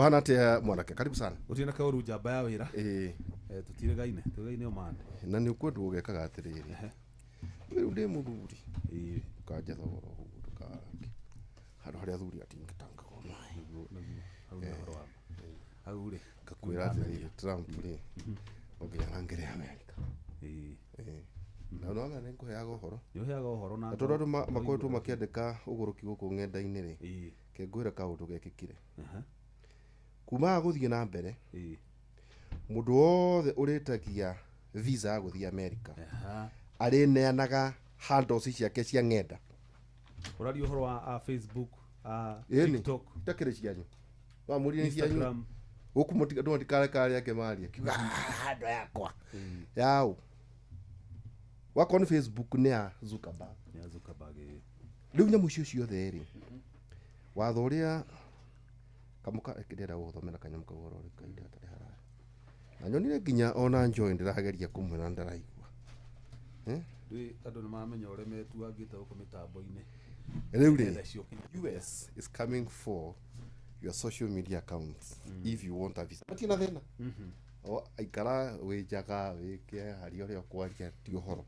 Kũhana atĩa mwanake? Karibu sana. Gũtirĩ na kaũru, njamba ya wĩra. Ĩĩ. Tũtiregaine, tũregaine ũmande. Na nĩ ũkwendwo ũgekaga atĩrĩrĩ, rĩu ndĩ mũthuri, ndũkanje thogora ũguo, ndũkarake handũ harĩa athuri atingĩtangagwo maĩ. Nĩguo nĩguo, hau nĩ ũhoro wa ma hau rĩ. Ngakwĩra atĩrĩrĩ, Trump rĩ, no nginya arangĩre Amerika. Ĩĩ. Na no nĩ ngũheaga ũhoro. Nĩ ũheaga ũhoro na Na tondũ andũ makoretwo makĩandĩka ũgũrũki gũkũ ng'enda-inĩ rĩ, ke ngwĩre kaũndũ gekĩkire kuma gũthiĩ na mbere. Mũndũ wothe ũrĩtagia visa ya gũthiĩ America arĩneanaga handles ciake cia ng'enda. Ũraria ũhoro wa Facebook, Ĩni. TikTok? Itakĩrĩ cianyu wamũrire nĩ cianyu. Instagram. Gũkũ andũ matikareka arĩa angĩ marie kiuga, "Ah, handle yakwa yaũ." Wakorwo nĩ Facebook nĩ ya Zuckerberg. Ya Zuckerberg, ĩĩ. Rĩu nyamũ icio ciothe rĩ, watho ũrĩa kamũka ndĩrenda gũgũthomera kanyamũ kau ũhoro ũrĩ kahinda gatarĩ haraya, na nyonire nginya ona Joy ndĩrageria kũmwĩra ndaraigua. Eh? Rĩu andũ nĩ mamenya ũrĩa metuangĩte gũkũ mĩtambo-inĩ. Rĩu rĩ, Nenda icio. US is coming for your social media accounts if you want a visa. Matirĩ na thĩna. O aikara wĩnjaga wĩke haria ũrĩa ũkwaria ti ũhoro,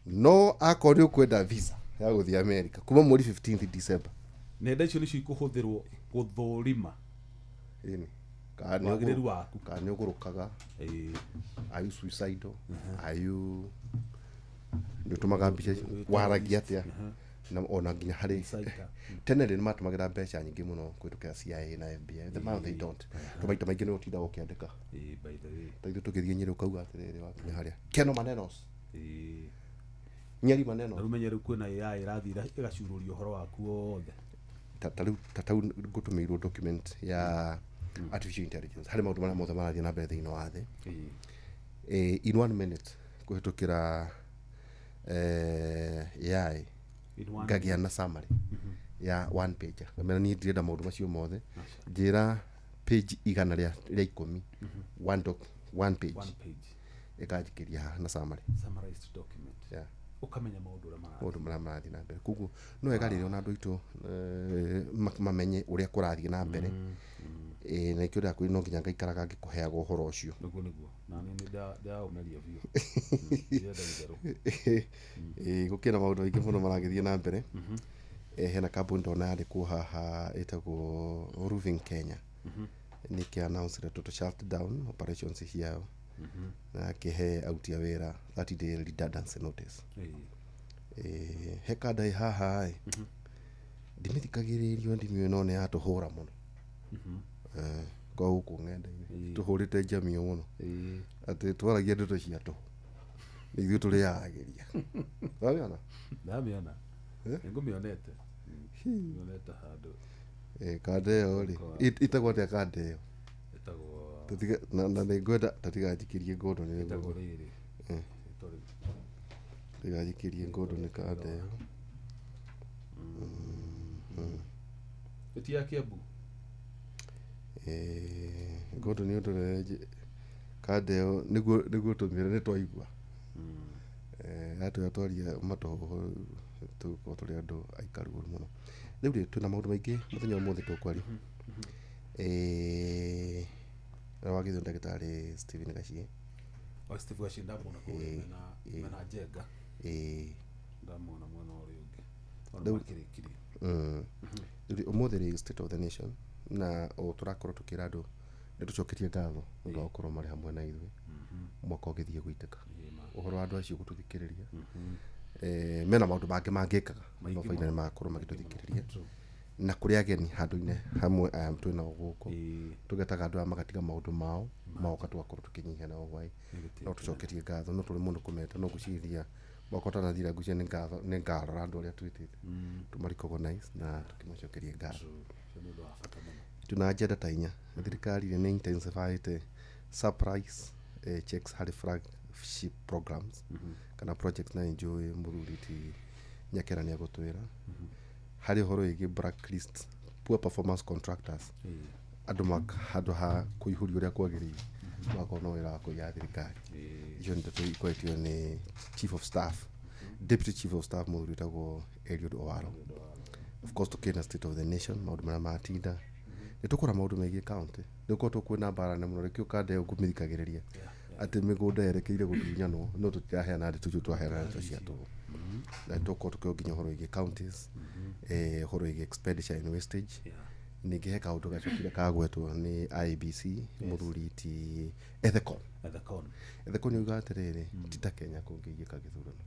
no akorwo nĩ ũkwenda visa ya gũthiĩ America kuma mweri 15th December, Nenda icio nĩcio ikũhũthĩrwo gũthũrima ĩni kana nĩ wagĩrĩru waku. Kana nĩ ũgũrũkaga. Are you suicidal? Are you nĩ ũtũmaga mbica waragia atĩa na ona nginya harĩ Insider. Tene rĩ, nĩ matũmagĩra mbeca nyingĩ mũno kũhĩtũkĩra CIA na FBI. The man they don't to maita maingĩ nĩ ũtindaga ũkĩandĩka. Ĩĩ, by the way. Ta ithuĩ tũgĩthiĩ Nyĩrĩ ũkauga atĩrĩrĩ, wakinya harĩa keno manenos, Nyeri maneno. Na rĩu menye rĩu kwĩna AI ĩrathiĩ ĩgacurũria ũhoro waku wothe. Ta rĩu ta tau ngũtũmĩirwo document ya artificial intelligence harĩ maũndũ marĩa mothe marathiĩ na mbere thĩinĩ wa thĩ. In one minute kũhĩtũkĩra AI In one ngagĩa na summary ya one page. Ngamera niĩ ndirenda maũndũ macio mothe, njĩra page 110, one doc, one page. One page. Ĩkanjikĩria haha na summary. Summarized document. Yeah. Ũkamenya maũndũ ũrĩa marathiĩ. Maũndũ marĩa marathiĩ na mbere. Koguo no wega rĩrĩa ona andũ aitũ mamenye ũrĩa kũrathiĩ na mbere. Na ikĩo ndĩrakwĩra no nginya ngaikaraga ngĩkũheaga ũhoro ũcio. Nĩguo nĩguo, na niĩ nĩ ndĩraũmeria biũ. Ndirenda itherũ. Ĩĩ, gũkĩrĩ na maũndũ maingĩ mũno maragĩthiĩ na mbere. Hena kambuni ndona yandĩkwo haha ĩtagwo Roofing Kenya, nĩ kĩ announce total shutdown operations ciao na akĩhe aruti a wĩra 30 day redundancy notice. He kanda ĩ haha ĩ ndimĩthikagĩrĩrio, ndimĩũĩ, no nĩ yatũhũra mũno. Kwa gũkũ ng'enda-inĩ tũhũrĩte njamio mũno atĩ twaragia ndeto cia tũhũ nĩ ithuĩ tũrĩyaragĩria. Wamĩona? Ndamĩona. Eh? Nĩngũmĩonete. Mĩonete handũ. Kanda ĩyo rĩ, ĩtagwo atĩa kanda ĩyo? Ĩtagwo Na nĩ ngwenda tatiganjikĩrie ngondo nĩ ĩtagwo rĩrĩ. Ĩtagwo rĩrĩ. Tiganjikĩrie ngondo nĩ kanda ĩyo. Ĩti ya Kiambu. Ngondo nĩ ũndũ kanda ĩyo nĩguo tũmĩre nĩ twaigua. Atwĩra twaria matũhũhũ tũgũkorwo tũrĩ andũ aikaru ũru mũno. Rĩu rĩ, twĩna maũndũ maingĩ mũthenya ũmũthĩ tũkwaria. Na wagithio ndagĩtarĩ Stephen Gachie. O Steve Gachie ndamuona kũrĩa mena Njenga. Ndamuona mwena ũrĩa ũngĩ. Ona makĩrĩkirie. Rĩu rĩ, ũmũthĩ rĩ, state of the nation, na o tũrakorwo tũkĩra andũ nĩ tũcoketie ngatho nĩ ũndũ wa gũkorwo marĩ hamwe na ithuĩ mwaka ũgĩthiĩ gũitĩka. Ũhoro wa andũ acio gũtũthikĩrĩria, mena maũndũ mangĩ mangĩkaga no Maingĩ baina mũno. nĩ magakorwo magĩtũthikĩrĩria. True. Na kũrĩ ageni handũ-inĩ hamwe aya twĩnao gũkũ, tũgetaga andũ aya magatiga maũndũ mao magoka tũgakorwo tũkĩnyihia nao hwaĩ. Nĩ gĩtĩo No kĩnene. tũcoketie ngatho, no tũrĩ mũno kũmeta, no ngwĩciria mwaka ũtanathira ngwĩciria nĩ ngarora andũ arĩa twĩtĩte tũma recognize na tũkĩmacokerie ngatho. True. Ũcio nĩ ũndũ wa bata mũno. Tuna agenda ta inya. Thirikari nĩ intensifyĩte surprise checks harĩ flagship programs kana projects, na nĩnjũĩ mũthuri ti Nyakera nĩ agũtwĩra harĩ ũhoro wĩgiĩ blacklist poor performance contractors. Andũ handũ ha kũihũria ũrĩa kwagĩrĩire magakorwo na wĩra wa kũiya thirikari. Icio nĩ ndeto ikoretio nĩ chief of staff, deputy chief of staff, mũthuri wĩtagwo Eliud Owalo. Of course tũkĩrĩ na state of the nation, maũndũ marĩa matinda Nĩ tũkũra maũndũ megiĩ county, nĩ ũkorwo kwĩna mbara nene mũno, rĩkĩo kanda ĩyo ngũmĩthikagĩrĩria atĩ mĩgũnda yerekeire gũtunyanwo, no tũtiraheana ndeto icio, twaheana ndeto cia tũhũ. Na nĩ tũgũkorwo tũkĩoya nginya ũhoro wĩgiĩ counties, ũhoro wĩgiĩ expenditure and wastage. Ningĩ he kaũndũ gacokire kagwetwo nĩ IEBC, mũthuri ti Ethekon. Ethekon. Ethekon auga atĩrĩrĩ, ti ta Kenya kũngĩiyĩka gĩthurano,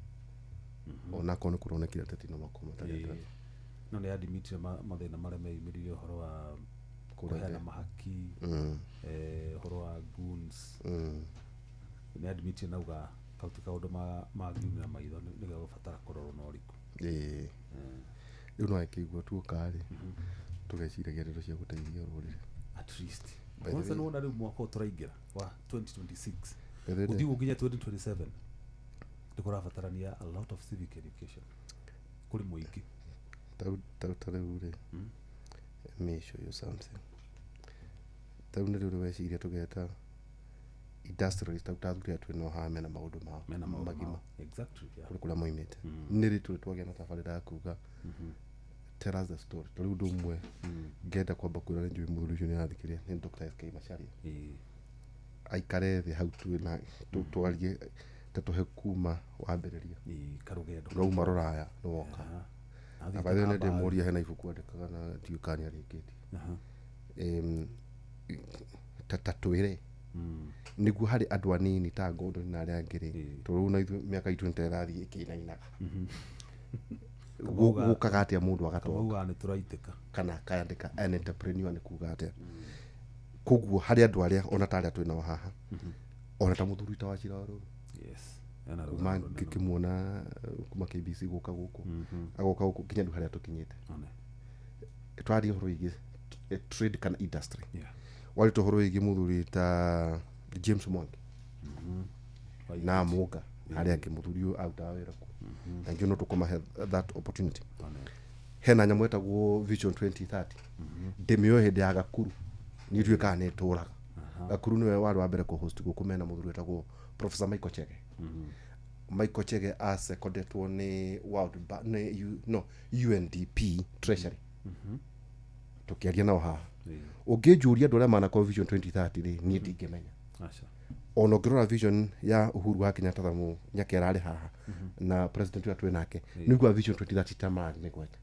onakorwo nĩ kũronekire ateti no makorwo matarĩ Ĩĩ. No nĩ admitire mathĩna marĩa meyumĩririe, ũhoro wa kũheana mahaki, ũhoro wa goons. Nĩ admitire nauga kau ti kaũndũ mangiumĩra maitho, nĩ gegũbatara kũrorwo na ũriku. Ĩĩ, rĩu no akĩigua tuoka rĩ, tũgeciragia ndeto cia gũteithia rũrĩrĩ. At least. By the Kwanza way- nĩwona rĩu mwaka ũyũ tũraingĩra wa 2026, By the way, gũthiĩ gũkinya 2027, nĩ kũrabatarania a lot of civic education kũrĩ mũingĩ. Ta rĩu rĩ, let me show you something. Ta rĩu nĩ rĩu weciria tũgeta industrialist, ta athuri aya twĩnao haha mena maũndũ mao mena maũndũ magima mao. Exactly, yeah. kũrĩ kũrĩa moimĩte. Nĩ rĩ tũrĩ twagĩa na tabarĩra ya kuga, "Tell us the story"? Ta rĩu ũndũ ũmwe ngenda kwamba kwĩra, nĩ njũĩ mũthuri ũcio nĩ arathikĩrĩria, nĩ Dr. SK Macharia. Aikare thĩ hau twĩ na twarie, ta tũhe kuma wambĩrĩria. Ĩĩ, karũgendo. Ũrauma rũraya nĩ woka. Aha. Na Athiĩte by the way, na nĩ mbari. ndĩmũria, hena ibuku andĩkaga na ndiũĩ kana nĩ arĩkĩtie. Ta twĩre nĩguo harĩ andũ anini ta Gordon na arĩa angĩ rĩ, tondũ rĩu na ithuĩ mĩaka itũ nĩ ĩrathiĩ ĩkĩinainaga. Gũkaga atĩa mũndũ agatonga? Kamaugaga nĩ tũraitĩka. Kana akandĩka an entrepreneur nĩ kuga atĩa? Koguo harĩ andũ arĩa ona ta arĩa twĩnao haha, ona ta mũthuri ta Wachira wa Rũrũ, Yes. Ena kuma rũgano rũnene. ngĩkĩmuona kuma KBC gũka gũkũ, agoka gũkũ nginya rĩu harĩa tũkinyĩte. One. Twaria ũhoro wĩgiĩ trade kana industry, warĩte ũhoro wĩgiĩ mũthuri ta James Mwangi na Mũnga na arĩa angĩ, mũthuri ũyũ arutaga wĩra kuo na ngĩ no tũkũmahe that opportunity. One. Hena nyamũ ĩtagwo Vision 2030, ndĩmĩoe hĩndĩ ya Gakuru, niĩ ndiũĩ kana nĩ ĩtũraga. Gakuru nĩwe warĩ wa mbere kũhost gũkũ mena mũthuri wĩtagwo Professor Michael Chege. Michael Chege acekondetwo nĩ World nĩ no UNDP Treasury, tũkĩaria nao haha. Ũngĩnjũria andũ arĩa manakorwo Vision 2030 rĩ, niĩ ndingĩmenya. Aca. Ona ũngĩrora vision ya Uhuru wa Kenyatta, thamu Nyakera arĩ haha na president ũrĩa twĩ nake, nĩguo Vision 2030 ta maramĩgweta.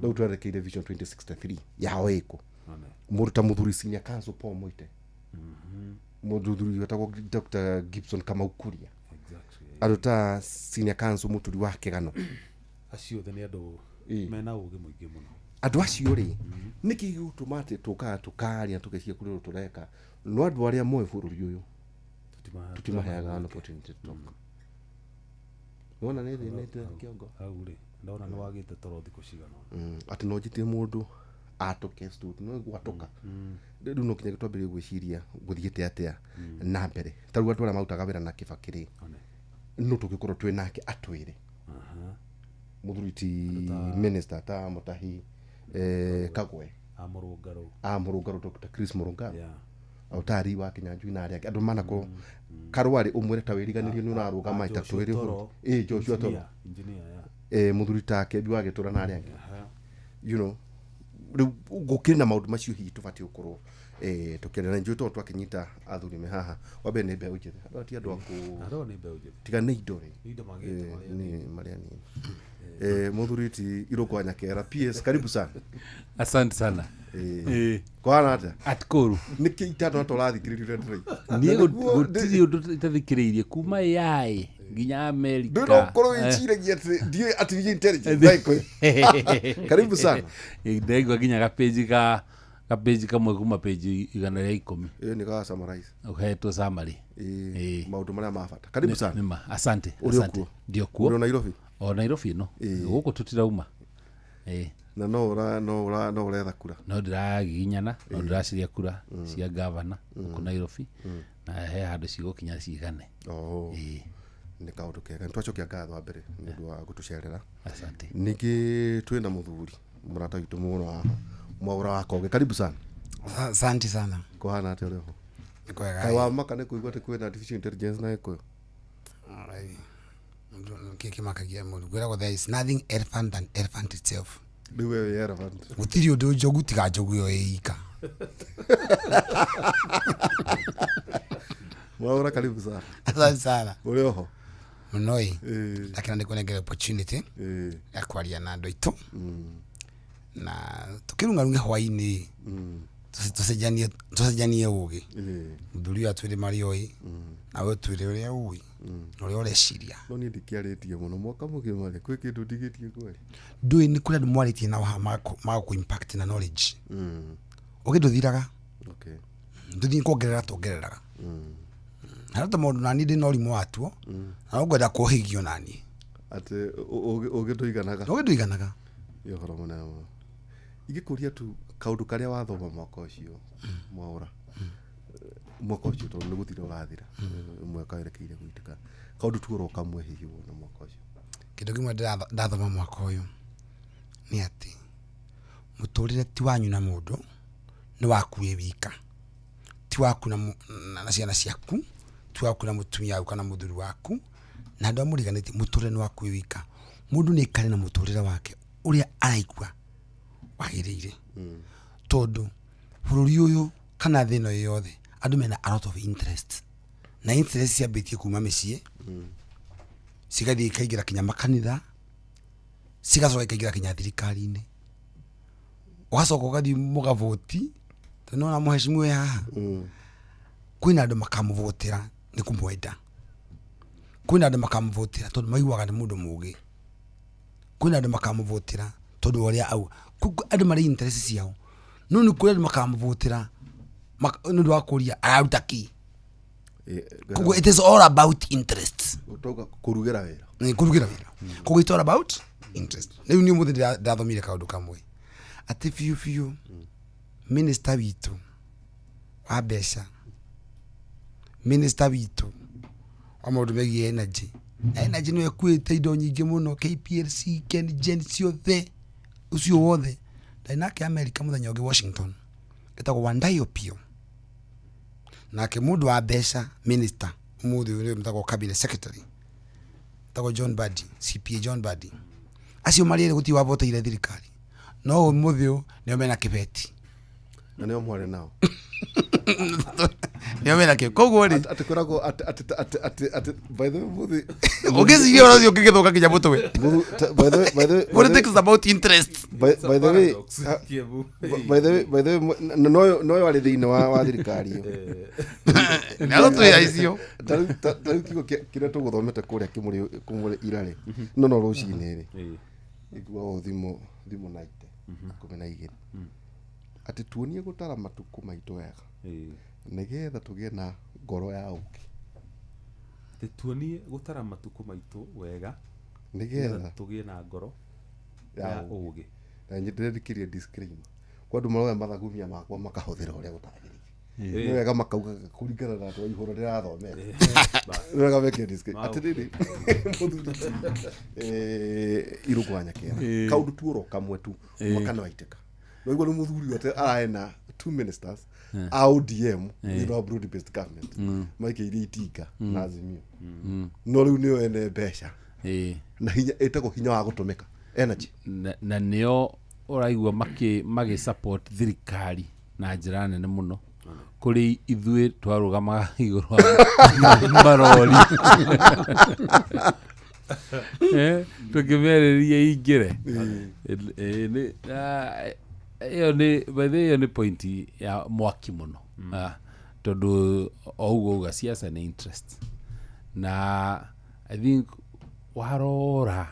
Rĩu twerekeire Vision 2063 yao ĩkũ? One. Mũndũ ta mũthuri senior counsel Paul Moite, mũthuri wetagwo Dr. Gibson Kamau Kuria, andũ ta senior counsel Mũturi wa Kĩgano. Acio othe nĩ andũ mena ũgĩ mũingĩ mũno. Andũ acio rĩ, nĩkĩ gĩgũtũma atĩ tũkaga tũkaria tũgeciria kũrĩ ũndũ tũreka, no andũ arĩa moĩ bũrũri ũyũ tũtimaheaga an opportunity to talk? Nĩwona nĩ thĩnĩte kĩongo. Hau rĩ, ndona nĩ wagĩte toro thikũ cigana ũna. Atĩ no njitie mũndũ atũke studio, no gwatũka rĩu no nginya twambĩrĩrie gwĩciria gũthiĩte atĩa na mbere. Ta rĩu andũ arĩa marutaga wĩra na Kĩbakĩ rĩ, One. no tũngĩkorwo twĩ nake atwĩre. Mũthuri ti minister ta Mũtahi, Kagwe, A Mũrũngarũ. A Mũrũngarũ, Dr. Chris Mũrũngarũ, Yeah. Ũtari wa Kinyanjui na arĩa angĩ, andũ manakorwo Karwarĩ, ũmwĩre ta wĩriganĩrio nĩ ũrarũgama Joshua ita twĩre ũhoro. Toro. Ĩ, Joshua Toro. Engineer, yeah. Mũthuri ta Kembi wa Gĩtũra na arĩa angĩ. Rĩu gũkĩrĩ na maũndũ macio hihi tũbatiĩ gũkorwo tũkĩaria na njũĩ, tondũ twakĩnyita athuri me haha, wa mbere nĩ mbeũ njĩthĩ, andũ aya ti andũ a kũ Andũ aya nĩ mbeũ njĩthĩ. Tiga nĩ indo rĩ. Nĩ indo magĩte marĩa Nĩ marĩa nini. Mũthuri ti Irũngũ Nyakera PS, karibu sana. Asante sana. Kwana atĩa? Atkuru. Nĩkĩ itano ta ũrathikĩrĩria ũrĩa ndĩroiga? Niĩ gũtirĩ ũndũ itathikĩrĩirie kuma AI nginya Amerika. Ndũna ũkorwo wĩciragia atĩ ndiũĩ artificial intelligence Thank you. Karibu sana. Ndaigua nginya gapeji ka gapeji kamwe kuma peji 110. Ĩyo nĩ ga summarize. Ũhetwo summary. Maũndũ marĩa ma bata. Karibu sana. Nĩma, asante. Ũrĩ o Asante. kuo? Ndio Ũrĩ o kuo. Nairobi? O Nairobi ĩno gũkũ tũtirauma. Na no ũra no ũra no ũretha kura? No ndĩragiginyana, no ndĩraciria kura cia gavana gũkũ Nairobi, na he handũ cigũkinya cigane. Oh. Nĩ kaũndũ kega, nĩ twacokia ngatho wa mbere nĩ ũndũ wa gũtũcerera. Asante. Ningĩ twĩna mũthuri mũrata witũ mũno haha, Mwaũra wa Konge, karibu sana. Asante sana. Kũhana atĩa ũrĩ ho? Nĩ kwega. Kaĩ wa maka nĩ kũigua atĩ kwĩna artificial intelligence na Gĩkũyũ? Alright. Mũndũ kĩ kĩmakagia mũndũ kwĩragwo there is nothing elephant than elephant itself. Rĩu we wĩ elephant. Gũtirĩ ũndũ njogu tiga njogu ĩyo ĩ ika. Mwaura karibu sana. Asante sana. Uri oho muno ĩ ndakena nĩ kũnengera opportunity ya kwaria na andũ aitũ na tũkĩrungarunge hwaĩ-inĩ tũcenjanie ũgĩ. Mũthuri ũyũ atwĩre marĩa oĩ nawe ũtwĩre ũrĩa ũĩ na ũrĩa ũreciria. No niĩ ndikĩarĩtie mũno mwaka mũgima rĩ, kwĩ kĩndũ ndigĩtie kwaria? Ndũĩ nĩ kũrĩ andũ mwarĩtie nao haha magakũ impact na knowledge. Ũgĩ ndũthiraga. Okay. Ndũthiĩ kuongerera tuongereraga. Harĩ ta maũndũ naniĩ ndĩna ũrimũ watuo na no ngwenda kũhĩgio naniĩ. Atĩ ũgĩ ndũiganaga. Ũgĩ ndũiganaga. Nĩ ũhoro mũnene mũno. Ingĩkũria tu kaũndũ karĩa wathoma mwaka ũcio Mwaura, mwaka ũcio tondũ nĩ gũthira ũrathira, mwaka werekeire gũitĩka, kaũndũ tu oro kamwe hihi wona mwaka ũcio. Kĩndũ kĩmwe ndathoma mwaka ũyũ nĩ atĩ mũtũrĩre ti wanyu na mũndũ, nĩ waku wĩ wika, ti waku na ciana ciaku, ti waku na mũtumia waku kana mũthuri waku na andũ arĩa mũriganĩtie, mũtũrĩre nĩ waku wĩ wika. Mũndũ nĩ aikare na mũtũrĩre wake ũrĩa araigua wagĩrĩire, tondũ bũrũri ũyũ kana thĩ ĩno yothe andũ mena a lot of interest, na interest ciambĩtie kuma mĩciĩ cigathiĩ ikaingĩra kinya makanitha, cigacoka ikaingĩra kinya thirikari-inĩ, ũgacoka ũgathiĩ mũgavoti, tondũ nĩwona mũhecimu wĩ haha, kwĩna andũ makamũvotera nĩ kũmwenda, kwĩna andũ makamũvotera tondũ maiguaga nĩ mũndũ mũũgĩ, kwĩna andũ makamũvotera tondũ ũrĩa au andũ marĩ interest ciao, no nĩ kũrĩ andũ makamũvotera nĩ ũndũ wa kũria araruta kĩ. Koguo it is all about interest. Ũtoka kũrugĩra wĩra. Nĩ kũrugĩra wĩra. Koguo it's all about interest. Rĩu niĩ ũmũthĩ ndathomire kaũndũ kamwe atĩ biũ biũ minister witũ wa mbeca, minister witũ wa maũndũ megiĩ energy, na energy nĩyo ĩkuĩte indo nyingĩ mũno, KPLC, KenGen ciothe, ũcio wothe. Ndarĩ nake America mũthenya ũngĩ Washington, ĩtagwo Wandayi Opio, nake mũndũ wa mbeca minister ũmũthĩ ũyũ wĩtagwo cabinet secretary ĩtagwo John Mbadi, CPA John Mbadi. Acio marĩ erĩ gũtirĩ wavoteire thirikari, no ũmũthĩ ũyũ nĩo mena kĩbeti na nĩo mwarĩ nao, nĩo mena kĩo. Koguo rĩ atĩ kwĩragwo atĩ by the way mũthĩ ũngĩciria ũhoro ũcio ũngĩgĩthũka nginya mũtwe. By the way, by the way, Politics is about interest. By the way, by the way, by the way, noyo arĩ thĩinĩ wa thirikari ĩyo. Nĩagũtwĩra icio. Ta rĩu kiugo kĩrĩa tũgũthomete kũrĩa kĩmũrĩ irarĩ no rũcinĩ rĩ iguaga thimũ naite 12 atĩ tuonie gũtara matukũ maitũ wega nĩgetha tũgĩe na ngoro ya ũũgĩ. Atĩ tuonie gũtara matukũ maitũ wega nĩgetha tũgĩe na ngoro ya ũũgĩ. Na ndĩrethikĩria disclaimer kwa andũ maroya mathagumia makwa makahũthĩra ũrĩa gũtagĩrĩire, nĩ wega makauga kũringana na andũ a ihũra ndĩrathomete, nĩ wega mekĩre disclaimer atĩrĩrĩ mũthuri Irũngũ wa Nyakĩra kaũndũ tu oro kamwe tu mwaka nĩ waitĩka. Noigua nĩ mũthuri ũyũ atĩ araena 2 ministers a ODM thĩinĩ wa broad based government maikĩirie itinga na Azimio, no rĩu nĩo ene mbeca na hinya ĩtagwo hinya wa gũtũmĩka energy, na nĩo ũraigua magĩ support thirikari na njĩra nene mũno kũrĩ ithuĩ twarũgamaga igũrũ wa marori tũkĩmerĩria ingĩre. Ĩyo nĩ by the way, ĩyo nĩ point ya mwaki mũno, tondũ o ũguo uga siasa nĩ interest, na I think warora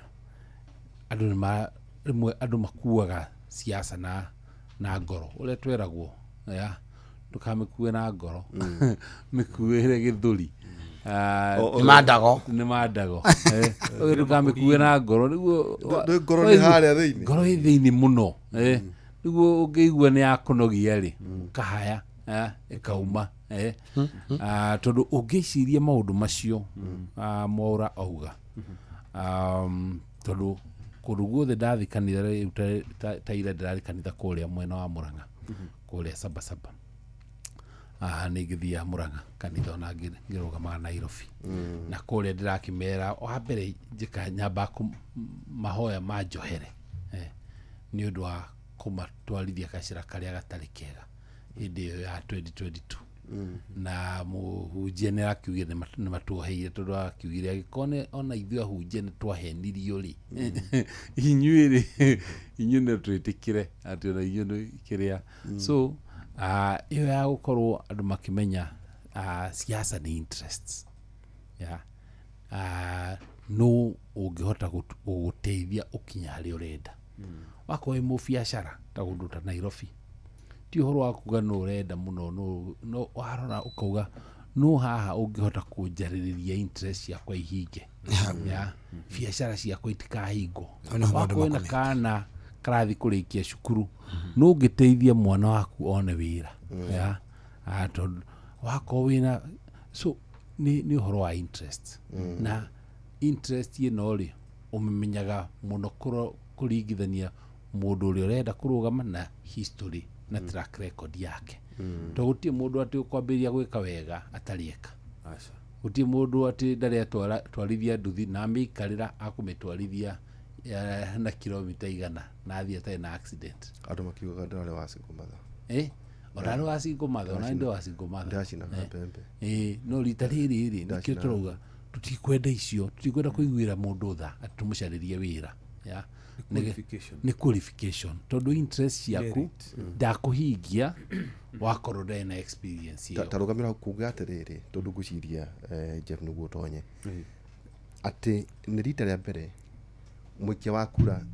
andũ nĩ rĩmwe andũ makuaga siasa na ngoro ũrĩa tweragwo ya ndũkamĩkue na ngoro, mĩkuĩre gĩthũri. Nĩ mandago, nĩ mandago. Ndũkamĩkue na ngoro nĩguo ngoro nĩ harĩa thĩinĩ, ngoro ĩ thĩinĩ mũno, nĩguo ũngĩigua nĩ yakũnogia rĩ ũkahaya ĩkauma, tondũ ũngĩciria maũndũ macio Mwaura auga, tondũ kũndũ guothe ndathiĩ kanitha rĩu ta ira ndĩrarĩ kanitha kũrĩa mwena wa Murang'a kũrĩa Sabasaba, nĩ ngĩthiaga Murang'a kanitha ona ngĩrũgamaga Nairobi, na kũrĩa ndĩrakĩmera wa mbere njĩka nyamba mahoya ma njohere nĩ ũndũ wa kũmatwarithia gacĩra karĩa gatarĩ kega. Hĩndĩ ĩyo ya 2022 na mũhunjia nĩ arakiugire nĩ matuoheire, tondũ akiugire angĩkorwo ona ithuĩ ahunjia nĩ twahenirio rĩ, inyuĩ rĩ, inyuĩ no twĩtĩkĩre atĩ ona inyuĩ nĩ kĩrĩa. So ĩyo ya gũkorwo andũ makĩmenya siasa nĩ interests, yeah. No ũngĩhota gũgũteithia ũkinya harĩa ũrenda. Wakorwo wĩ mũbiacara ta kũndũ ta Nairobi, ti ũhoro wa kuga nũ ũrenda mũno, no warora ũkauga no haha ũngĩhota kũnjarĩrĩria interest ciakwa ihinge, ya biacara ciakwa itikahingwo. Hau nĩho maũndũ Wakorwo wĩna makomete. Kana karathi kũrĩkia cukuru, no ũngĩteithia mwana waku one wĩra, ya. Tondũ wakorwo wĩna, so nĩ ũhoro wa interest, na interest ĩno rĩ, ũmĩmenyaga mũno kũringithania mũndũ ũrĩa ũrenda kũrũgama na history na track record yake, tondũ gũtirĩ mũndũ atĩ ũkwambĩrĩria gwĩka wega atarĩ eka. Aca. Gũtirĩ mũndũ atĩ ndarĩ atwarithia nduthi na amĩikarĩra akũmĩtwarithia na kilomita 100 na athiĩ atarĩ na accident. Andũ makiugaga ndĩrarĩ wa single mother. Ona arĩ wa single mother, ona ndĩ wa single mother. Ndĩracinaga mbembe. No rita rĩrĩ rĩ, nĩkĩo Ndacinaga. tũrauga tũtikwenda icio, tũtikwenda kũiguĩra mũndũ tha atĩ tũmũcarĩrie wĩra, ya. Qualification. Nĩ qualification, tondũ interest ciaku Merit. ndakũhingia wakorwo ndarĩ na experience ĩyo. Ta rũgamĩra kuga atĩrĩrĩ, tondũ ngwĩciria Jeff nĩguo ũtonye atĩ nĩ rita rĩa mbere mũikia wa kura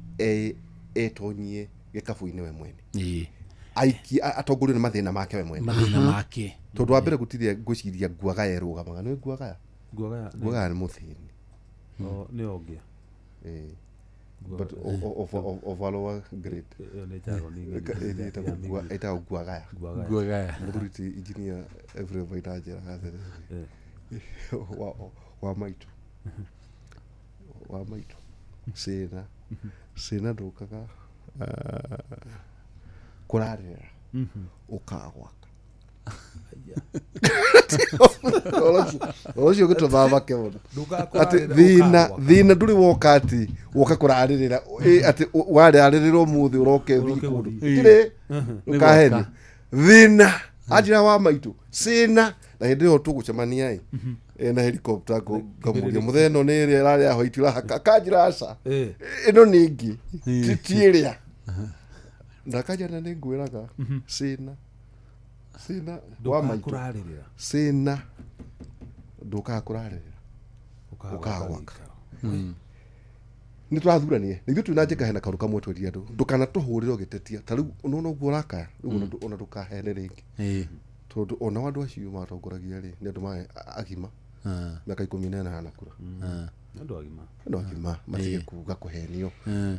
etonyie gĩkabũ-inĩ we mwene, aikie atongorio nĩ mathĩna make we mwene. Mathĩna make. Tondũ wa mbere gũtirĩ, ngwĩciria nguagaya ĩrũgamaga nĩ nguagaya. Nguagaya. Nguagaya nĩ mũthĩni. Nĩ ongia. But of a lower grade. Ĩyo nĩ jargon. Ĩtagwo nguagaya. Nguagaya. Nguagaya. Mũthuri ti engineer Ephraim Wainanjĩraga atĩrĩrĩ, wa maitũ, wa maitũ cĩna cĩna ndũkaga kũrarĩrĩra, ũkaga gwaka. Ũhoro ũcio ũgĩtũmaga make mũno atĩ thĩna thĩna ndũrĩ woka atĩ woka kũrarĩrĩra, atĩ wararĩrĩra ũmũthĩ ũroke ũthiĩ Ũroke kũndũ gũthiĩ. tirĩ ndũkaheni Nĩ thĩna anjĩra wa maitũ cĩna na hĩndĩ ĩyo tũgũcemania ĩ ena helicopter ngamũria mũthenya ĩno nĩ ĩrĩa ĩrarĩ ya white ũrahaka, akanjĩra aca, ĩno nĩ ĩngĩ, ti ĩrĩa ndakanjana. Nĩ ngwĩraga cĩna cĩna wa maitũ Kũrarĩrĩra. Cĩna ndũkaga kũrarĩrĩra, ũkaga gwaka. Nĩ tũrathuranire na ithuĩ twĩna njĩka hena kaũndũ kamwe twerire andũ, ndũkanatũhũrĩre ũgĩtetia ta rĩu nona ũguo ũrakaya rĩu, ona ndũkahene rĩngĩ, tondũ ona andũ acio matongoragia rĩ, nĩ andũ agima, mĩaka 18 kura. Andũ agima. Andũ agima matige kuga kũhenio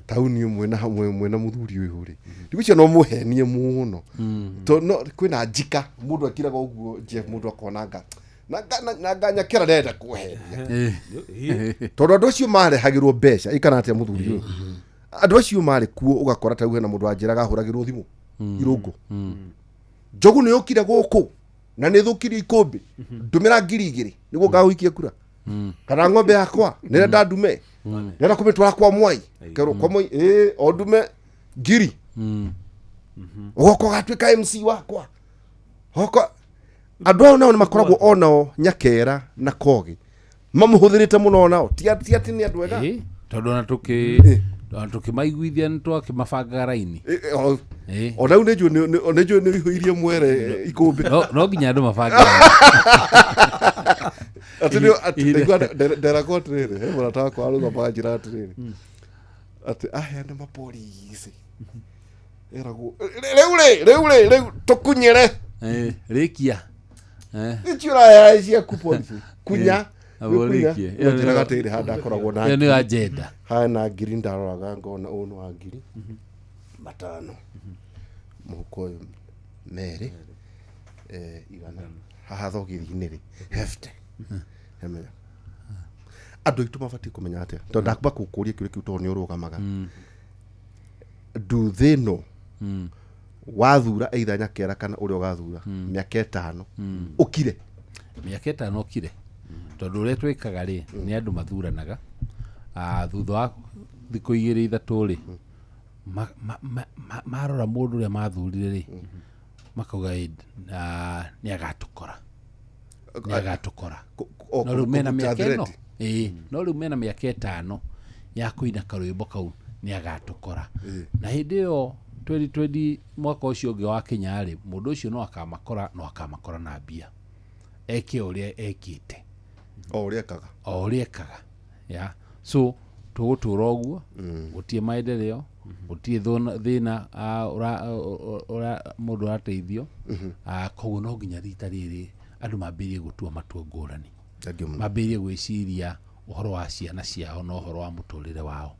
tauni ũmwe na hamwe mwena mũthuri ũyũ rĩ, ndigũcia no mũhenie mũno to no kwĩna njika mũndũ akiraga ũguo Jeff, mũndũ akona nga na nganyakĩra ndenda kũhenia, tondũ andũ acio marehagĩrwo mbeca ikana atĩa mũthuri ũyũ, andũ acio marĩ kuo ũgakora ta rĩu hena mũndũ wanjĩraga ahũragĩrwo thimũ irũngũ, njogu nĩ yũkire gũkũ na nĩ thũkirie ikũmbĩ, ndũmĩra 2000 nĩguo ngagũikia kura, kana ng'ombe yakwa nĩrenda ndume, nĩrenda kũmĩtwara kwa mwai, kerwo kwa mwai ĩ o ndume ngiri, ũgoka ũgatuĩka MC wakwa hoka. Andũ ao nao nĩ makoragwo onao nyakera na kogi mamũhũthĩrĩte mũno onao, ti atĩ nĩ andũ ega. Tondũ ona tũkĩmaiguithia nĩ twakĩmabangaga raini. Ona rĩu nĩnjũĩ nĩnjũĩ nĩ ihũirie mwere ikũmbĩ. No nginya andũ mabange raini. Atĩ nĩ atĩ ndaigua nderagwo atĩrĩrĩ, he mũrata wakwa arũgamaga njĩra atĩrĩrĩ atĩ aheane mapolisi eragwo rĩu rĩ rĩu rĩ rĩu tũkunyĩre. Rĩkia. Icio ũraheana ciaku polisi kunya. Abo nĩ kunya. rĩkie. Njĩraga atĩrĩrĩ handũ akoragwo na Ĩyo nĩyo agenda. Hana ngiri ndaroraga ngona ũyũ nĩ wa 5,000, mũhuko ũyũ merĩ igana haha thogithi-inĩ rĩ hefte. Amenya andũ aitũ mabatiĩ kũmenya atĩa, tondũ ndakumba kũkũria kĩũria kĩu tondũ nĩ ũrũgamaga nduthĩ ĩno wathura either nyakera kana ũrĩa ũgathura mĩaka 5 ũkire. Mĩaka 5 ũkire, tondũ ũrĩa twĩkaga rĩ, nĩ andũ mathuranaga. Thutha wa thikũ igĩrĩ ithatũ rĩ, marora mũndũ ũrĩa mathurire rĩ, Makauga nĩ agatũkora, nĩ agatũkora. O No rĩu mena kũruta mĩaka ĩno threat. Ĩĩ, no rĩu mena mĩaka 5 ya kũina karwĩmbo kau nĩ agatũkora. Na hĩndĩ ĩyo 2020 mwaka ũcio ũngĩ wa Kenya rĩ, mũndũ ũcio no akamakora, no akamakora na mbia eke ũrĩa ekĩte, o ũrĩa ekaga, o ũrĩa ekaga ya. So tũgũtũra ũguo, gũtirĩ maendeleo, gũtirĩ thĩna ũra mũndũ arateithio. Koguo no nginya rita rĩrĩ andũ mambĩrĩrie gũtua matua ngũrani, Thank you mũno. Mambĩrĩrie gwĩciria ũhoro wa ciana ciao na ũhoro wa mũtũrĩre wao,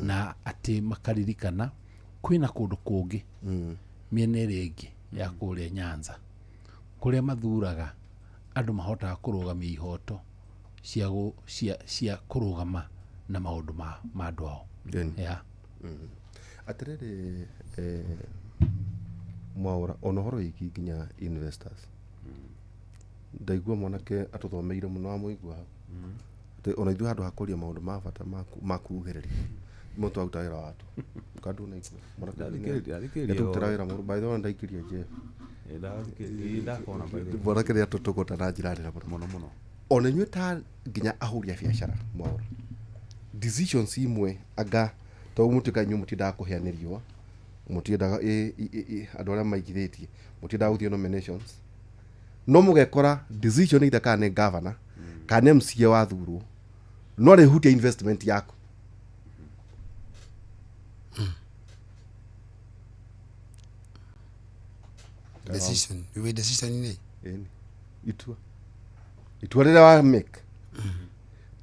na atĩ makaririkana kwĩna kũndũ kũngĩ mĩena ĩrĩa ĩngĩ ya kũrĩa Nyanza, kũrĩa mathuraga andũ mahotaga kũrũgamia ihoto cia kũrũgama na maũndũ ma andũ ao. Yeah. Atĩrĩrĩ, Mwaũra, ona ũhoro wĩgiĩ nginya investors, ndaigua mwanake atũthomeire mũno, amũigua hau atĩ ona ithuĩ handũ ha kũria maũndũ ma bata ma kuugĩrĩria mũndũ twaruta wĩra watu kandũ naigua mwanake Ndathikĩrĩria. nĩtũrutĩra wĩra mũru. By the way, ndaikĩria Jeff. Ndathikĩrĩria, ndakona by the way. Mwanake nĩ atũtũgũta na njĩra nene mũno. Mũno mũno. Ona inyuĩ ta nginya ahũri a biacara, Mwaũra, decisions imwe anga to mũtuĩka inyuĩ mũtiendaga kũhĩa nĩ riũa, mũtiendaga andũ arĩa maigithĩtie, mũtiendaga gũthiĩ nominations, no mũgekora decision either kana nĩ governor kana nĩ MCA wathurwo no rĩhutia investment yaku. Decision wĩ decision inĩ. Ĩni itua rĩrĩa wa make,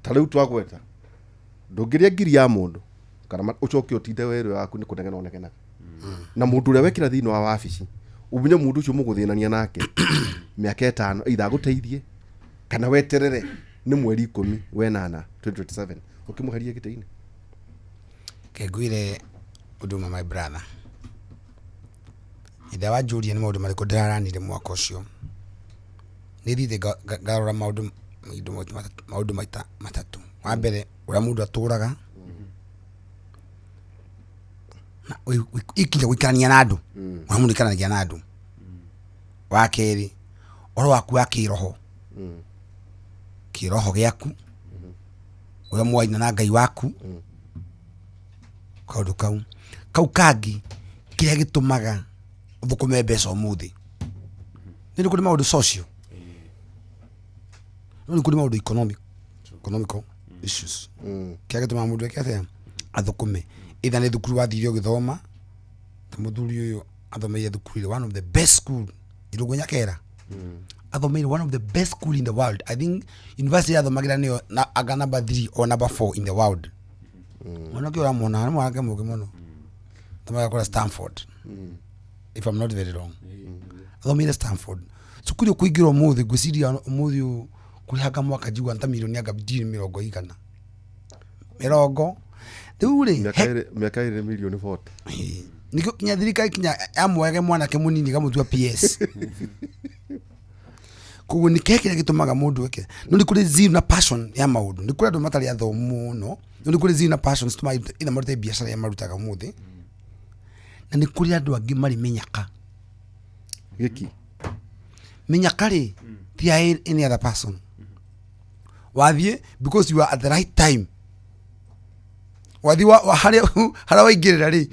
ta rĩu twagweta ndũngĩrĩa ngiri ya mũndũ kana ũcoke ũtinde werũ waku nĩ kũnegena ũnegenaga na mũndũ ũrĩa wekĩra thĩinĩ wa wabici, ũmenye mũndũ ũcio mũgũthĩnania nake mĩaka 5, either agũteithie kana weterere nĩ mweri 18 2027 ũkĩmũheria gĩtĩ-inĩ. Ke ngwire ũndũ ũmwe, my brother, hĩndĩ ĩrĩa wanjũria nĩ maũndũ marĩkũ ndĩraranire mwaka ũcio, nĩ thiĩte ngarora maũndũ maũndũ maita matatũ. Wa mbere, ũrĩa mũndũ atũraga na ikinya gũikarania na andũ, ũrĩa mũndũ aikaranagia na andũ. Wa kerĩ, ũhoro waku wa kĩroho, kĩroho gĩaku, ũrĩa mwaina na Ngai waku, kaũndũ kau kangĩ kĩrĩa gĩtũmaga ũthũkũme mbeca ũmũthĩ nĩ kũrĩ maũndũ social, no nĩ kũrĩ maũndũ economical issues, kĩrĩa gĩtũmaga mũndũ eke atĩa, athũkũme, either nĩ thukuru wathire ũgĩthoma, ta mũthuri ũyũ athomeire thukuru one of the best school, Irũngũ Nyakera, athomeire one of the best school in the world. I think university athomagĩra nĩyo na anga number 3 or number 4 in the world. Mwanake ũramwona nĩ mwanake mũũgĩ mũno, athomaga kũrĩa Stanford, if I'm not very wrong. Athomeire Stanford, cukuru ũkũingĩra ũmũthĩ, ngwĩciria ũmũthĩ ũyũ kũrĩhanga mwaka njigua nĩ ta mirioni anga ngiri mĩrongo igana mĩrongo rĩu rĩ. Mĩaka 2 mirioni 40. Ĩĩ. Nĩkĩo kinya thirikari kinya yamwoyage mwanake mũnini ĩkamũtua PS. Koguo nĩ kĩrĩa gĩtũmaga mũndũ eke, no nĩ kũrĩ zeal na passion ya maũndũ. Nĩ kũrĩ andũ matarĩ athomu mũno, no nĩ kũrĩ zeal na passion citũmaga either marute biacara ĩrĩa marutaga ũmũthĩ, na nĩ kũrĩ andũ angĩ marĩ mĩnyaka. Gĩki. Mĩnyaka rĩ, ti ya any other person wathiĩ, because you are at the right time. Wathiĩ harĩa waingĩrĩra rĩ,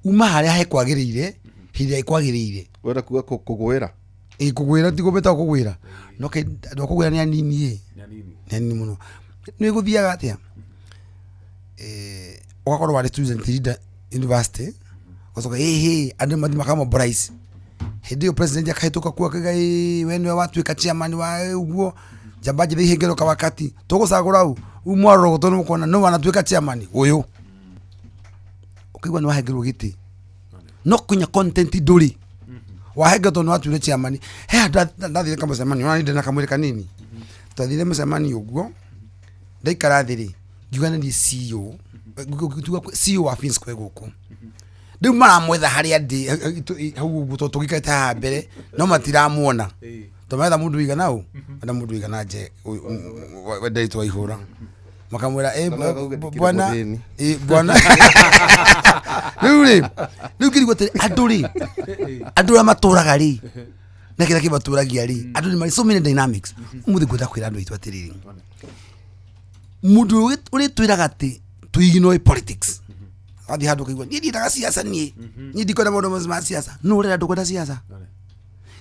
uma harĩa hekwagĩrĩire hĩndĩ ĩrĩa ĩkwagĩrĩire. Wenda kuga kũgwĩra. Ĩ, kũgwĩra ti kũbĩta kũgwĩra, no ke andũ a kũgwĩra nĩ anini ĩ. Nĩ anini. Nĩ anini mũno. Nĩ gũthiaga atĩa, ũgakorwo warĩ student leader university, ũgacoka ĩhĩ andũ mathiĩ makamobilize hĩndĩ ĩyo president akahĩtũka kuo, akauga, "Ĩ, we nĩwe watuĩka chairman wa ũguo njamba njĩthĩ ihengero kawakati tũgũcagũra u u mwarorogoto nĩ mũkona no wanatuĩka chairman ũyũ." Ũkaigua nĩ wahengerwo gĩtĩ, no kinya content ndũrĩ wahengerwo tondũ nĩ watuire chairman. He handũ ndathire kamũcemanio, ona ndĩ na kamwĩrĩ kanini, twathire mũcemanio ũguo, ndaikara thĩ rĩ, ngiuga nĩ niĩ CEO, ngĩtua CEO wa Finsquare gũkũ. Rĩu maramwetha harĩa ndĩ hau ũguo, tondũ tũgĩikarĩte haha mbere no matiramuona, tondũ maretha mũndũ ũigana ũ, enda mũndũ ũigana nje wendetwo ihũra, makamwĩra, Na no akauga ndikĩrĩ bwana mũthĩni." Bwana Rĩu rĩ, rĩu ngĩrigwo atĩrĩ, andũ rĩ, andũ arĩa matũraga rĩ, na kĩrĩa kĩmatũragia rĩ, andũ nĩ marĩ so many dynamics. Ũmũthĩ ngwenda kwĩra andũ aitũ atĩrĩrĩ, mũndũ ũrĩ ũrĩtwĩraga atĩ tũignore politics, wathiĩ handũ ũkaigua niĩ ndiendaga siasa, niĩ ndikwenda maũndũ ma siasa. Nũ ũrera ndũkwenda siasa?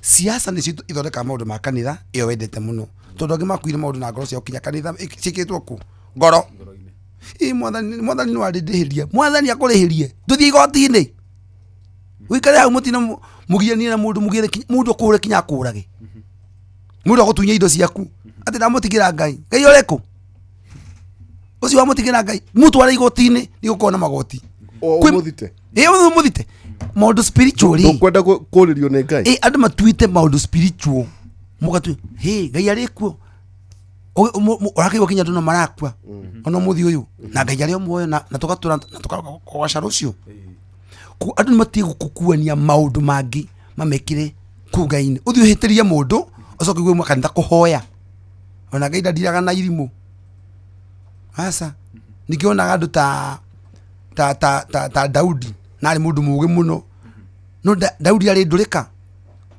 Siasa nĩcio ithondekaga maũndũ ma kanitha ĩyo wendete mũno, tondũ angĩ makuire maũndũ na ngoro ciao kinya kanitha ciĩkĩtwo kũ ngoro. Ĩ mwathani, mwathani no arĩndĩhĩrie, mwathani akũrĩhĩrie, tũthiĩ igoti-inĩ, wĩikare hau mũtino mũgianie na mũndũ, mũgiane mũndũ akũhũre kinya akũrage, mũndũ agũtunye indo ciaku, atĩ ndamũtigĩra Ngai. Ngai ũrĩkũ ũcio wamũtigĩra Ngai? Mũtware igoti-inĩ, nĩ gũkorwo na magoti. O Kwĩ- ũmũthite. Ĩ mũthite maũndũ spiritual rĩ. Ndũkwenda kũrĩrio nĩ Ngai. Ĩ andũ matuĩte maũndũ spiritual, mũgatue hĩ Ngai arĩ kuo. Ũrakĩigua kinya andũ no marakua ona mũthi ũyũ na Ngai arĩ o muoyo, na tũgatũra na tũkagoca rũciũ. Andũ nĩ matige gũkuania maũndũ mangĩ mamekĩre kũu Ngai-inĩ, ũthiĩ ũhĩtĩrie mũndũ, ũcoke ugue makanitha kũhoya. Ona Ngai ndandiraga na irimũ, aca. Ningĩ onaga andũ ta Daudi, na arĩ mũndũ mũũgĩ mũno, no Daudi arĩ ndũrĩka,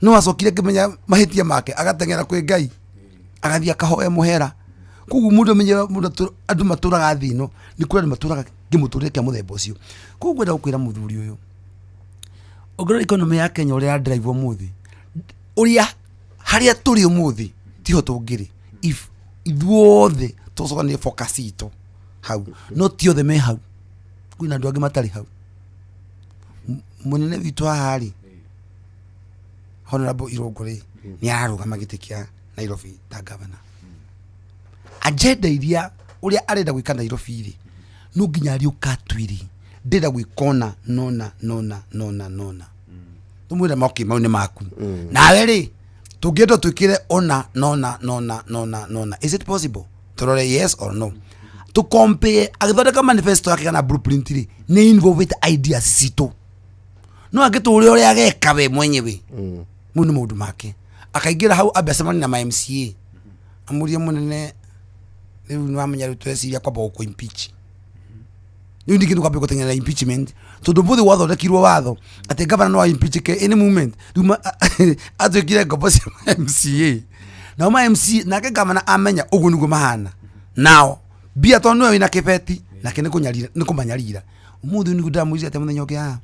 no acokire akĩmenya mahĩtia make, agateng'era kwĩ Ngai, agathiĩ akahoya mũhera. Koguo mũndũ amenye mũndũ andũ matũraga thĩ ĩno, nĩ kũrĩ andũ matũraga kĩmũtũrĩre kĩa mũthemba ũcio. Koguo ngwenda gũkwĩra mũthuri ũyũ, ũngĩrora economy ya Kenya ũrĩa drive ũmũthĩ, ũrĩa harĩa tũrĩ ũmũthĩ tiho tũngĩrĩ if ithuothe tũcokanĩrie focus itũ hau, no ti othe me hau, kwĩna andũ angĩ matarĩ hau. Mũnene witũ haha rĩ, Honorable Irũngũ rĩ, nĩ ararũgama gĩtĩ kĩa Nairobi ta governor. Agenda iria ũrĩa arenda gwĩka Nairobi rĩ, no nginya ariũka atwĩre ndĩrenda gwĩka ũna nona nona nona nona, tũmwĩre moki mau nĩ maku, nawe rĩ tũngĩenda twĩkĩre ũna nona nona nona nona. Is it possible? Tũrore yes or no, tũcompare agĩthondeka manifesto yake kana blueprint rĩ, nĩ involve ideas citũ, no angĩtũre ũrĩa ageka we mwenyewe, mau nĩ maũndũ make. Akaingĩra hau ambe acemanie na ma MCA, amũrie, mũnene, rĩu nĩ wamenya rĩu tweciria kwamba gũkũ impeach. Rĩu ningĩ nĩ kwambia gũteng'era impeachment, tondũ mũthĩ gwathondekirwo watho atĩ gavana no impeach any moment. Rĩu atuĩkire ngombo cia ma MCA, nao ma MCA nake gavana amenya ũguo nĩguo mahana nao mbia, tondũ nĩwe wĩna kĩbeti nake nĩ kũnyarira, nĩ kũmanyarira. Ũmũthĩ nĩguo ndamwĩrire atĩ mũthenya ũngĩ haha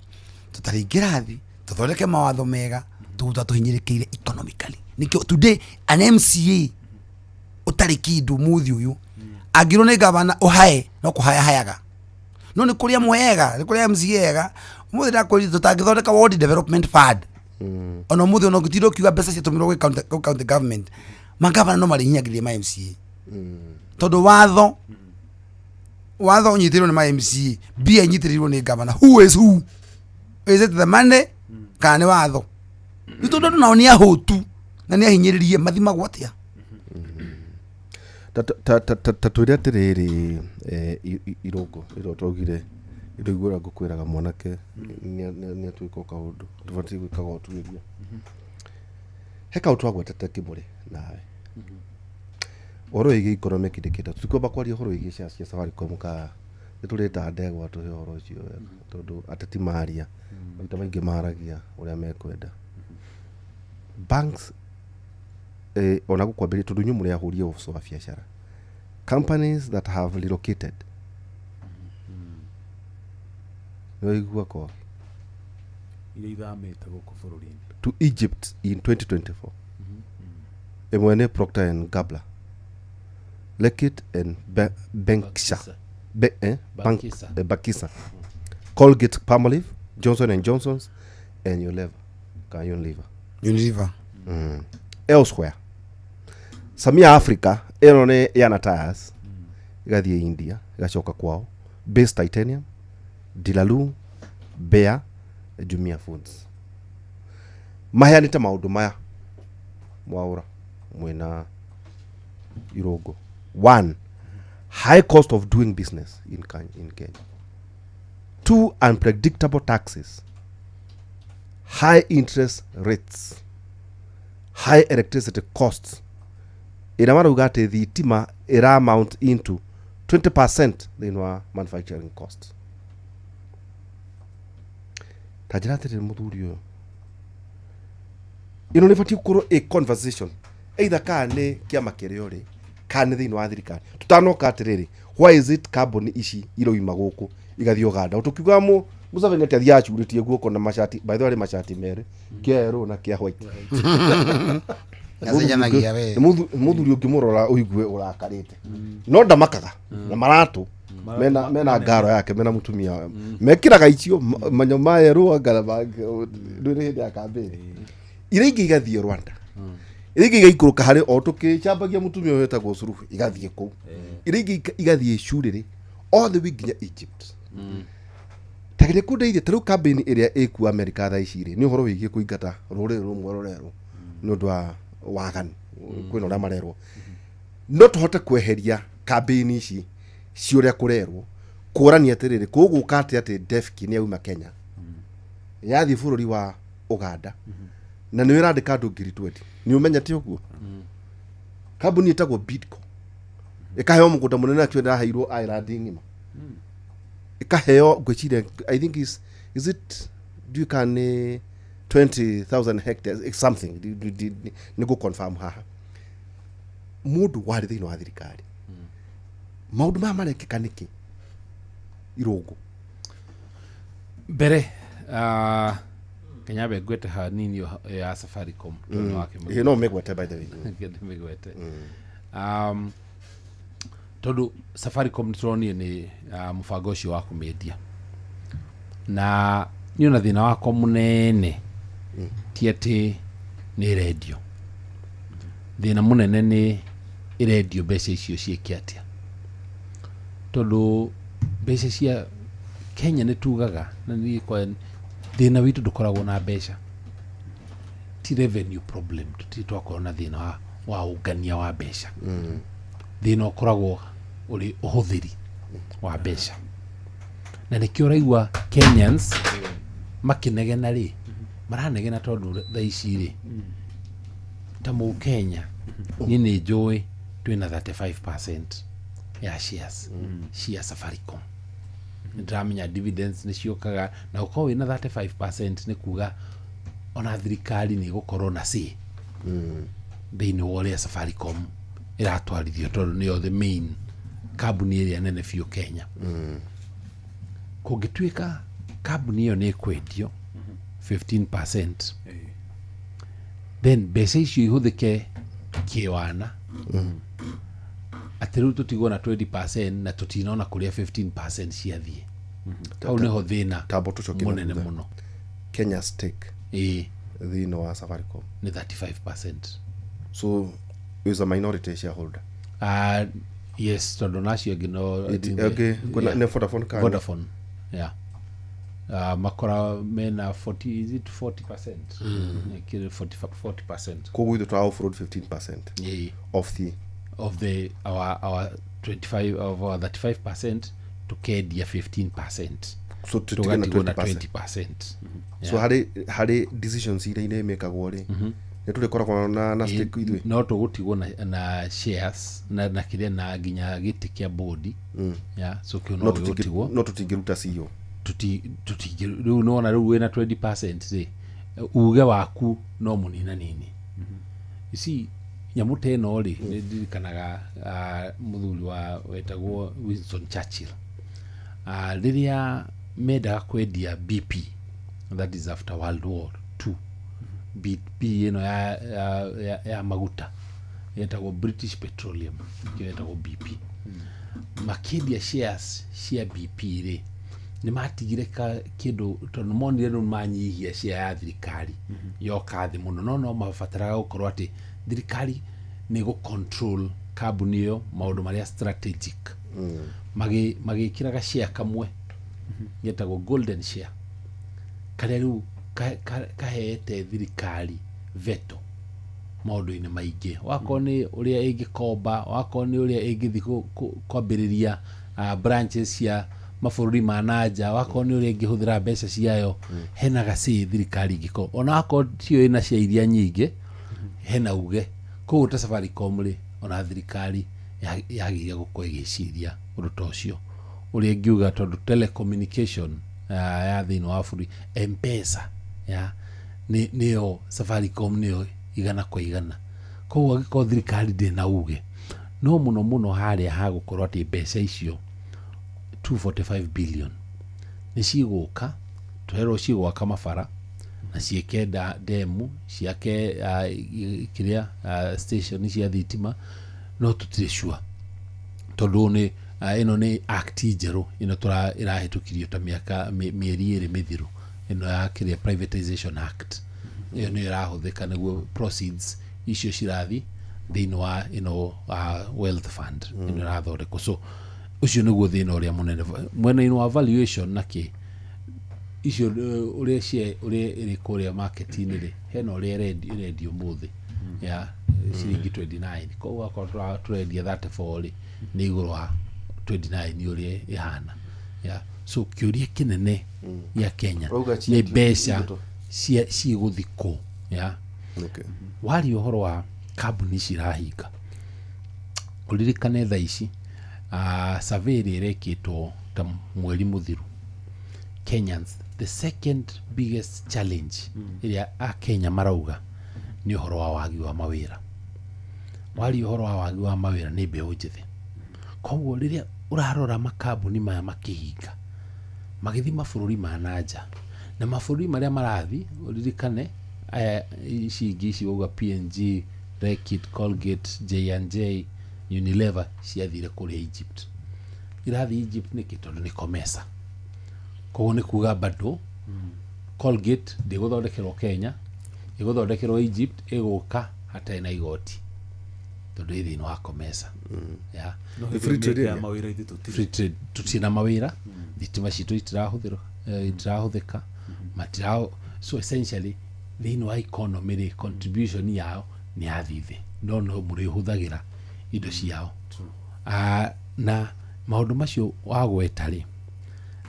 tũtarĩ thĩ tũthondeke mawatho mega tũgũta tũhinyĩrĩkĩire economically. Nĩkĩo today an MCA ũtarĩ kĩndũ mũthĩ ũyũ angĩrwo nĩ gavana ũhae no kũhaya hayaga, no nĩ kũrĩa mwega, nĩ kũrĩa MCA ega. Ũmũthĩ ndakwĩrire tũtangĩthondeka ward development fund, ona ũmũthĩ ona ũngĩtinda ũkiuga mbeca ciatũmirwo gwĩ county government, magavana no marĩhinyagĩrĩria ma MCA, tondũ watho ũnyitĩrĩirwo nĩ ma MCA, mbia inyitĩrĩirwo nĩ gavana. Who is who? Is it the money kana nĩ watho? Rĩu tondũ andũ nao nĩ ahũtu na nĩ ahinyĩrĩrie, mathimagwo atĩa? Ta twĩre atĩrĩrĩ, Irũngũ ĩro twaugire ĩrũigũ ũrĩa ngũkwĩraga mwanake nĩ atuĩka o kaũndũ tũbatiĩ gwĩkaga ũtuĩria. He kaũndũ twagwetete kĩmũrĩ nawe ũhoro wĩgiĩ economic indicator. Tũtikwamba kwaria ũhoro wĩgiĩ shares cia Safaricom, ka nĩ tũrĩta ndegwa tũhe ũhoro ũcio wega, tondũ ateti maria maita maingĩ maragia ũrĩa mekwenda. Banks, ona gũkwambĩrĩria, tondũ inyuĩ mũrĩ ahũri a ũboco wa biacara, companies that have relocated, nĩ waigua kogi? Iria ithamĩte gũkũ bũrũri-inĩ. To Egypt in 2024, ĩmwe nĩ Procter and Gamble, Reckitt and Benksa. Bakisa. Bank, Bakisa. Bakisa, Colgate Palmolive, Johnson and Johnson's and Unilever ka Unilever. Unilever. Elsewhere, Samia Africa ĩno nĩ Yana Tires, ĩgathiĩ India, ĩgacoka kwao, Base Titanium, Dilalu, Bear, Jumia Foods. Maheanĩte maũndũ maya mwaũra mwĩna Irũngũ. One, high cost of doing business in Kenya. Two, unpredictable taxes, high interest rates, high electricity costs, ĩrĩa marauga atĩ thitima ĩra amount into 20% thĩinĩ wa manufacturing cost. Ta njĩra atĩrĩrĩ mũthuri ũyũ, ĩno nĩ ĩbatiĩ gũkorwo ĩ conversation either kana nĩ kĩama kĩrĩa ũrĩ kana nĩ thĩinĩ wa thirikari. Tũtanoka atĩrĩrĩ, why is it kambuni ici iroima gũkũ igathiĩ Uganda? Tũkiugaga Museveni atĩ athiaga acurĩtie guoko na macati, by the way arĩ macati merĩ, kĩa yellow na kĩa white. Nĩacenjanagia we. Nĩ mũthuri ũngĩmũrora ũigue ũrakarĩte, no ndamakaga na maratũ mena ngaro yake, mena mũtumia mekĩraga icio manyo ma yellow anga rĩu nĩ hĩndĩ ya kambĩni. Iria ingĩ igathiĩ Rwanda, iria ingĩ igaikũrũka harĩ o tũkĩcambagia mũtumia ũyũ wetagwo Suluhu, igathiĩ kũu. Iria ingĩ igathiĩ Shurĩrĩ all the way nginya Egypt. Tageria kũndeithia, ta rĩu kambĩni ĩrĩa ĩkuo America thaa ici rĩ, nĩ ũhoro wĩgiĩ kũingata rũrĩrĩ rũmwe rũrerwo nĩ ũndũ wa waganu, kwĩna ũrĩa marerwo. No tũhote kweheria kambĩni ici cia ũrĩa kũrerwo, kũrania atĩrĩrĩ, kũgũka atĩ Devki nĩ yauma Kenya yathiĩ bũrũri wa Uganda na nĩ ĩrandĩka andũ 20,000. Nĩ ũmenyete ũguo? Kambuni ĩtagwo Bidco ĩkaheo mũgũnda mũnene, actually ĩraheirwo island ng'ima, ĩkaheo ngwĩciria, I think is it ndiũĩ kana nĩ 20,000 hectares, it's something nĩ gũ confirm haha. Mũndũ warĩ thĩinĩ wa thirikari, maũndũ maya marekĩka nĩkĩ irũngũ? Mbere kenyambe ngwete hanini ya Safaricom tondũ wake. Ĩĩ, no mĩgwete by the way. Mĩgwete tondũ Safaricom nĩ tũronire nĩ mũbango ũcio wa kũmĩendia, na niĩ ona thĩna wakwa mũnene ti atĩ nĩ ĩrendio, thĩna mũnene nĩ ĩrendio mbeca icio ciĩke atĩa, tondũ mbeca cia Kenya nĩ tugaga na niĩ kwa thĩna witũ ndũkoragwo na mbeca, ti revenue problem, tũtirĩ twakorwo na thĩna wa ũngania wa mbeca. Thĩna ũkoragwo ũrĩ ũhũthĩri wa mbeca, na nĩkĩo ũraigua Kenyans makĩnegena rĩ, maranegena tondũ thaa ici rĩ, ta mũkenya niĩ nĩ njũĩ twĩna 35% ya shares cia Safaricom. Nĩ ndĩramenya dividends nĩ ciũkaga, na gũkorwo wĩna 35% nĩ kuga ona thirikari nĩ ĩgũkorwo na say thĩinĩ wa ũrĩa Safaricom ĩratwarithio, tondũ nĩyo the main kambuni ĩrĩa nene biũ Kenya. Kũngĩtuĩka kambuni ĩyo nĩ ĩkwendio 15%, then mbeca icio ihũthĩke kĩwana atĩ rĩu tũtigwo na 20% na tũtinona kũrĩa 15% ciathiĩ. Hau nĩho thĩna Tambo tũcokie na mũnene thutha. mũno. Kenya stake thĩinĩ wa Safaricom nĩ 35%. So is a minority shareholder. Yes, tondũ nacio angĩ no Okay, Yeah. nĩ Vodafone kana? Vodafone, yeah. Makora mena 40, is it 40%? Kĩrĩ 40%. Koguo ithuĩ twa offroad 15% Yeah. of the Of the our 25 of our 35%, tukendia 15%. So tũtige na tũgatigwo na 20%. 20%. So harĩ decisions iria imĩkagwo rĩ, nĩ tũrĩkoragwo na stake ithuĩ? No tũgũtigwo na shares na kĩrĩa na nginya gĩtĩ kĩa bodi, yeah, so kĩu no No gĩgũtigwo. No tũtingĩruta CEO? Tutingĩ rĩu nĩwona rĩu wĩna 20% rĩ, uge waku no mũnina nini. You see, nyamũ ta ĩno rĩ, nĩ ndirikanaga mũthuri wa wetagwo Winston Churchill, rĩrĩa mendaga kwendia BP, that is after World War II, BP ĩno ya maguta yetagwo British Petroleum, nĩkĩo yetagwo BP. Makĩendia shares cia BP rĩ, nĩ matigire kĩndũ tondũ monire rĩu manyihia share ya thirikari yoka thĩ mũno, no mabataraga gũkorwo atĩ thirikari nĩ gũ control kambuni ĩyo maũndũ marĩa strategic. Magĩkĩraga share kamwe getagwo golden share, karĩa rĩu kaheete thirikari veto maũndũ-inĩ maingĩ, wakorwo nĩ ũrĩa ĩngĩkomba, wakorwo nĩ ũrĩa ĩngĩthiĩ kwambĩrĩria branches cia mabũrũri ma nanja, wakorwo nĩ ũrĩa ĩngĩhũthĩra mbeca ciayo. Hena gacĩ thirikari ĩngĩkorwo ona wakorwo tiyo ĩna cia iria nyingĩ, hena uge. Koguo ta Safaricom rĩ, ona thirikari yagĩrĩire gũkorwo ĩgĩciria ũndũ ta ũcio ũrĩa ingiuga, tondũ telecommunication ya thĩinĩ wa bũrũri. Mpesa ya nĩyo Safaricom, nĩyo igana kwa igana. Koguo angĩkorwo thirikari ndĩ na uge no mũno mũno harĩa hagũkorwo atĩ mbeca icio 245 billion nĩ cigũka, tũrerwo cigwaka mabara na ciĩke ndemu, ciake kĩrĩa station cia thitima, no tũtirĩ sure tondũ nĩ ĩno nĩ act njerũ ĩno ĩrahĩtũkirio ta mĩaka mĩeri 2 mĩthiru, ĩno ya kĩrĩa Privatization Act, ĩyo nĩyo ĩrahũthĩka nĩguo proceeds icio cirathi thĩinĩ wa ĩno wealth fund ĩno ĩrathondekwo. So ũcio nĩguo thĩna ũrĩa mũnene mwena-inĩ wa valuation na kĩ icio, ũrĩa cia ũrĩa ĩrĩ kũrĩa market-inĩ rĩ, hena ũrĩa ĩrendio ũmũthĩ ya ciringi 29. Koguo akorwo tũrendia 34 rĩ, nĩ igũrũ wa 29 ũrĩa ĩhana ya. So kĩũria kĩnene gĩa Kenya Ũrauga nĩ mbeca cia cigũthi kũ ya. Waria ũhoro wa kambuni ici irahinga, ũririkane thaa ici survey ĩrĩa ĩrekĩtwo ta mweri mũthiru, Kenyans, the second biggest challenge ĩrĩa akenya marauga nĩ ũhoro wa wagi wa mawĩra. Waria ũhoro wa wagi wa mawĩra nĩ mbeũ njĩthĩ. Koguo rĩrĩa ũrarora makambuni maya makĩhinga magĩthiĩ mabũrũri ma nanja na mabũrũri marĩa marathiĩ, ũririkane aya ici ingĩ ici wauga P&G, Reckitt, Colgate, J&J, Unilever ciathire kũrĩa Egypt. Irathiĩ Egypt nĩkĩ? Tondũ nĩ COMESA. Koguo nĩ kuga bado Colgate ndĩgũthondekerwo Kenya, ĩgũthondekerwo Egypt, ĩgũka hatarĩ na igoti tondũ ĩ thĩinĩ wa COMESA ya. No Nĩ free trade ya area. Mawĩra ithuĩ tũtirĩ. Free trade, tutirĩ na mawĩra, thitima citũ itirahũthĩrwo, itirahũthĩka matira. So essentially thĩinĩ wa economy rĩ, contribution yao nĩ yathiĩ thĩ, no no mũrĩhũthagĩra indo ciao. Na maũndũ macio wagweta rĩ,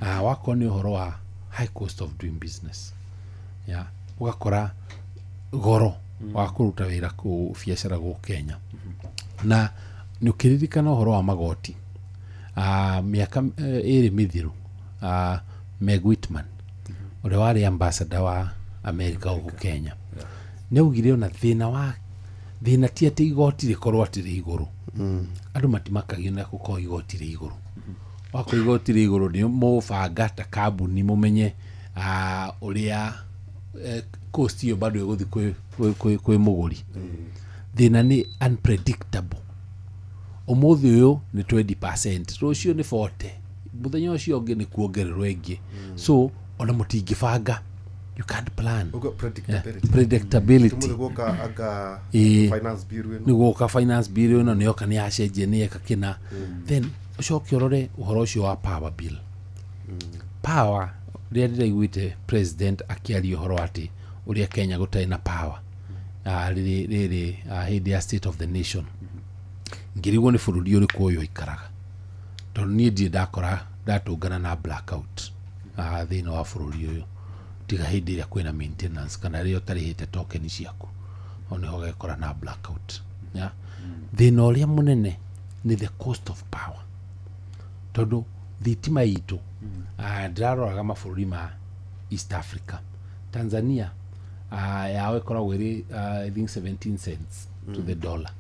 wakorwo nĩ ũhoro wa high cost of doing business ya, ũgakora goro wa kũruta wĩra kũ biacara gũkũ Kenya. Na nĩ ũkĩririkana ũhoro wa magoti, mĩaka 2 mĩthiru, Meg Whitman ũrĩa warĩ ambassador wa America gũkũ Kenya nĩ augire ona thĩna wa thĩna ti atĩ igoti rĩkorwo atĩ rĩ igũrũ. Andũ matimakagio na gũkorwo igoti rĩ igũrũ. Wakorwo igoti rĩ igũrũ, nĩ mũbanga ta kambuni mũmenye ũrĩa cost ĩyo bado ĩgũthiĩ kwĩ mũgũri. Thĩna nĩ unpredictable. Ũmũthĩ ũyũ nĩ 20%, rũciũ nĩ 40, mũthenya ũcio ũngĩ nĩ kuongererwo ĩngĩ. So ona mũtingĩbanga, you can't plan. Ũguo predictability. Predictability. Tũmũthĩ guoka anga finance bill ĩno. Nĩ gũka finance bill ĩno nĩ yoka, nĩ yacenjia, nĩ yeka kĩna. Then ũcoke ũrore ũhoro ũcio wa power bill. Power rĩrĩa ndĩraiguĩte president akĩaria ũhoro atĩ ũrĩa Kenya gũtarĩ na power, rĩrĩ rĩrĩ hĩndĩ ya State of the Nation, ngĩrigwo nĩ bũrũri ũrĩkũ ũyũ aikaraga, tondũ niĩ ndirĩ ndakora ndatũngana na blackout thĩinĩ wa bũrũri ũyũ tiga hĩndĩ ĩrĩa kwĩna maintenance kana rĩrĩa ũtarĩhĩte token ciaku, hau nĩho ũgekora na blackout ya. Thĩna ũrĩa mũnene nĩ the cost of power, tondũ thitima itũ, ndĩraroraga mabũrũri ma East Africa, Tanzania yao ĩkoragwo ĩrĩ I think 17 cents to the dollar.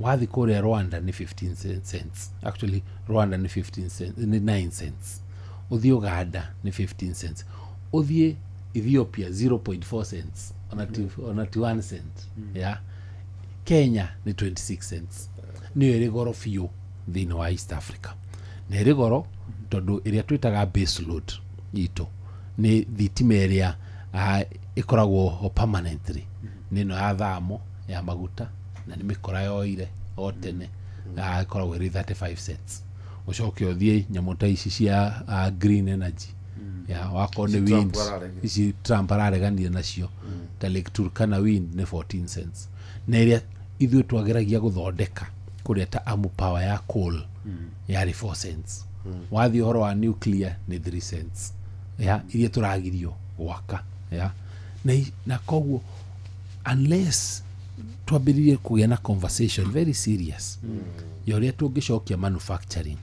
Wathi kũrĩa Rwanda nĩ 15 cents, actually Rwanda nĩ 15 cents, nĩ 9 cents. Ũthiĩ Uganda nĩ 15 cents, ũthiĩ Ethiopia 0.4 cents, ona ti 1 cent ya. Kenya nĩ 26 cents, nĩyo ĩrĩ goro biũ thĩinĩ wa East Africa. Na ĩrĩ goro tondũ ĩrĩa twĩtaga base load itũ nĩ thitima ĩrĩa ĩkoragwo ho permanently, nĩ ĩno ya thamo ya maguta na nĩ mĩkora yoire o tene, ĩkoragwo ĩrĩ 35 cents. Ũcoke ũthiĩ nyamũ ta ici cia green energy ya, wakorwo nĩ Ici Trump wind araregire. Ici Trump arareganire nacio ta Lake Turkana wind nĩ 14 cents, na ĩrĩa ithuĩ twageragia gũthondeka kũrĩa ta Amu Power ya coal yarĩ 4 cents. Wathiĩ ũhoro wa nuclear nĩ 3 cents ya, iria tũragirio gwaka ya. Na koguo unless twambĩrĩrie kũgĩa na conversation very serious ya ũrĩa tũngĩcokia manufacturing.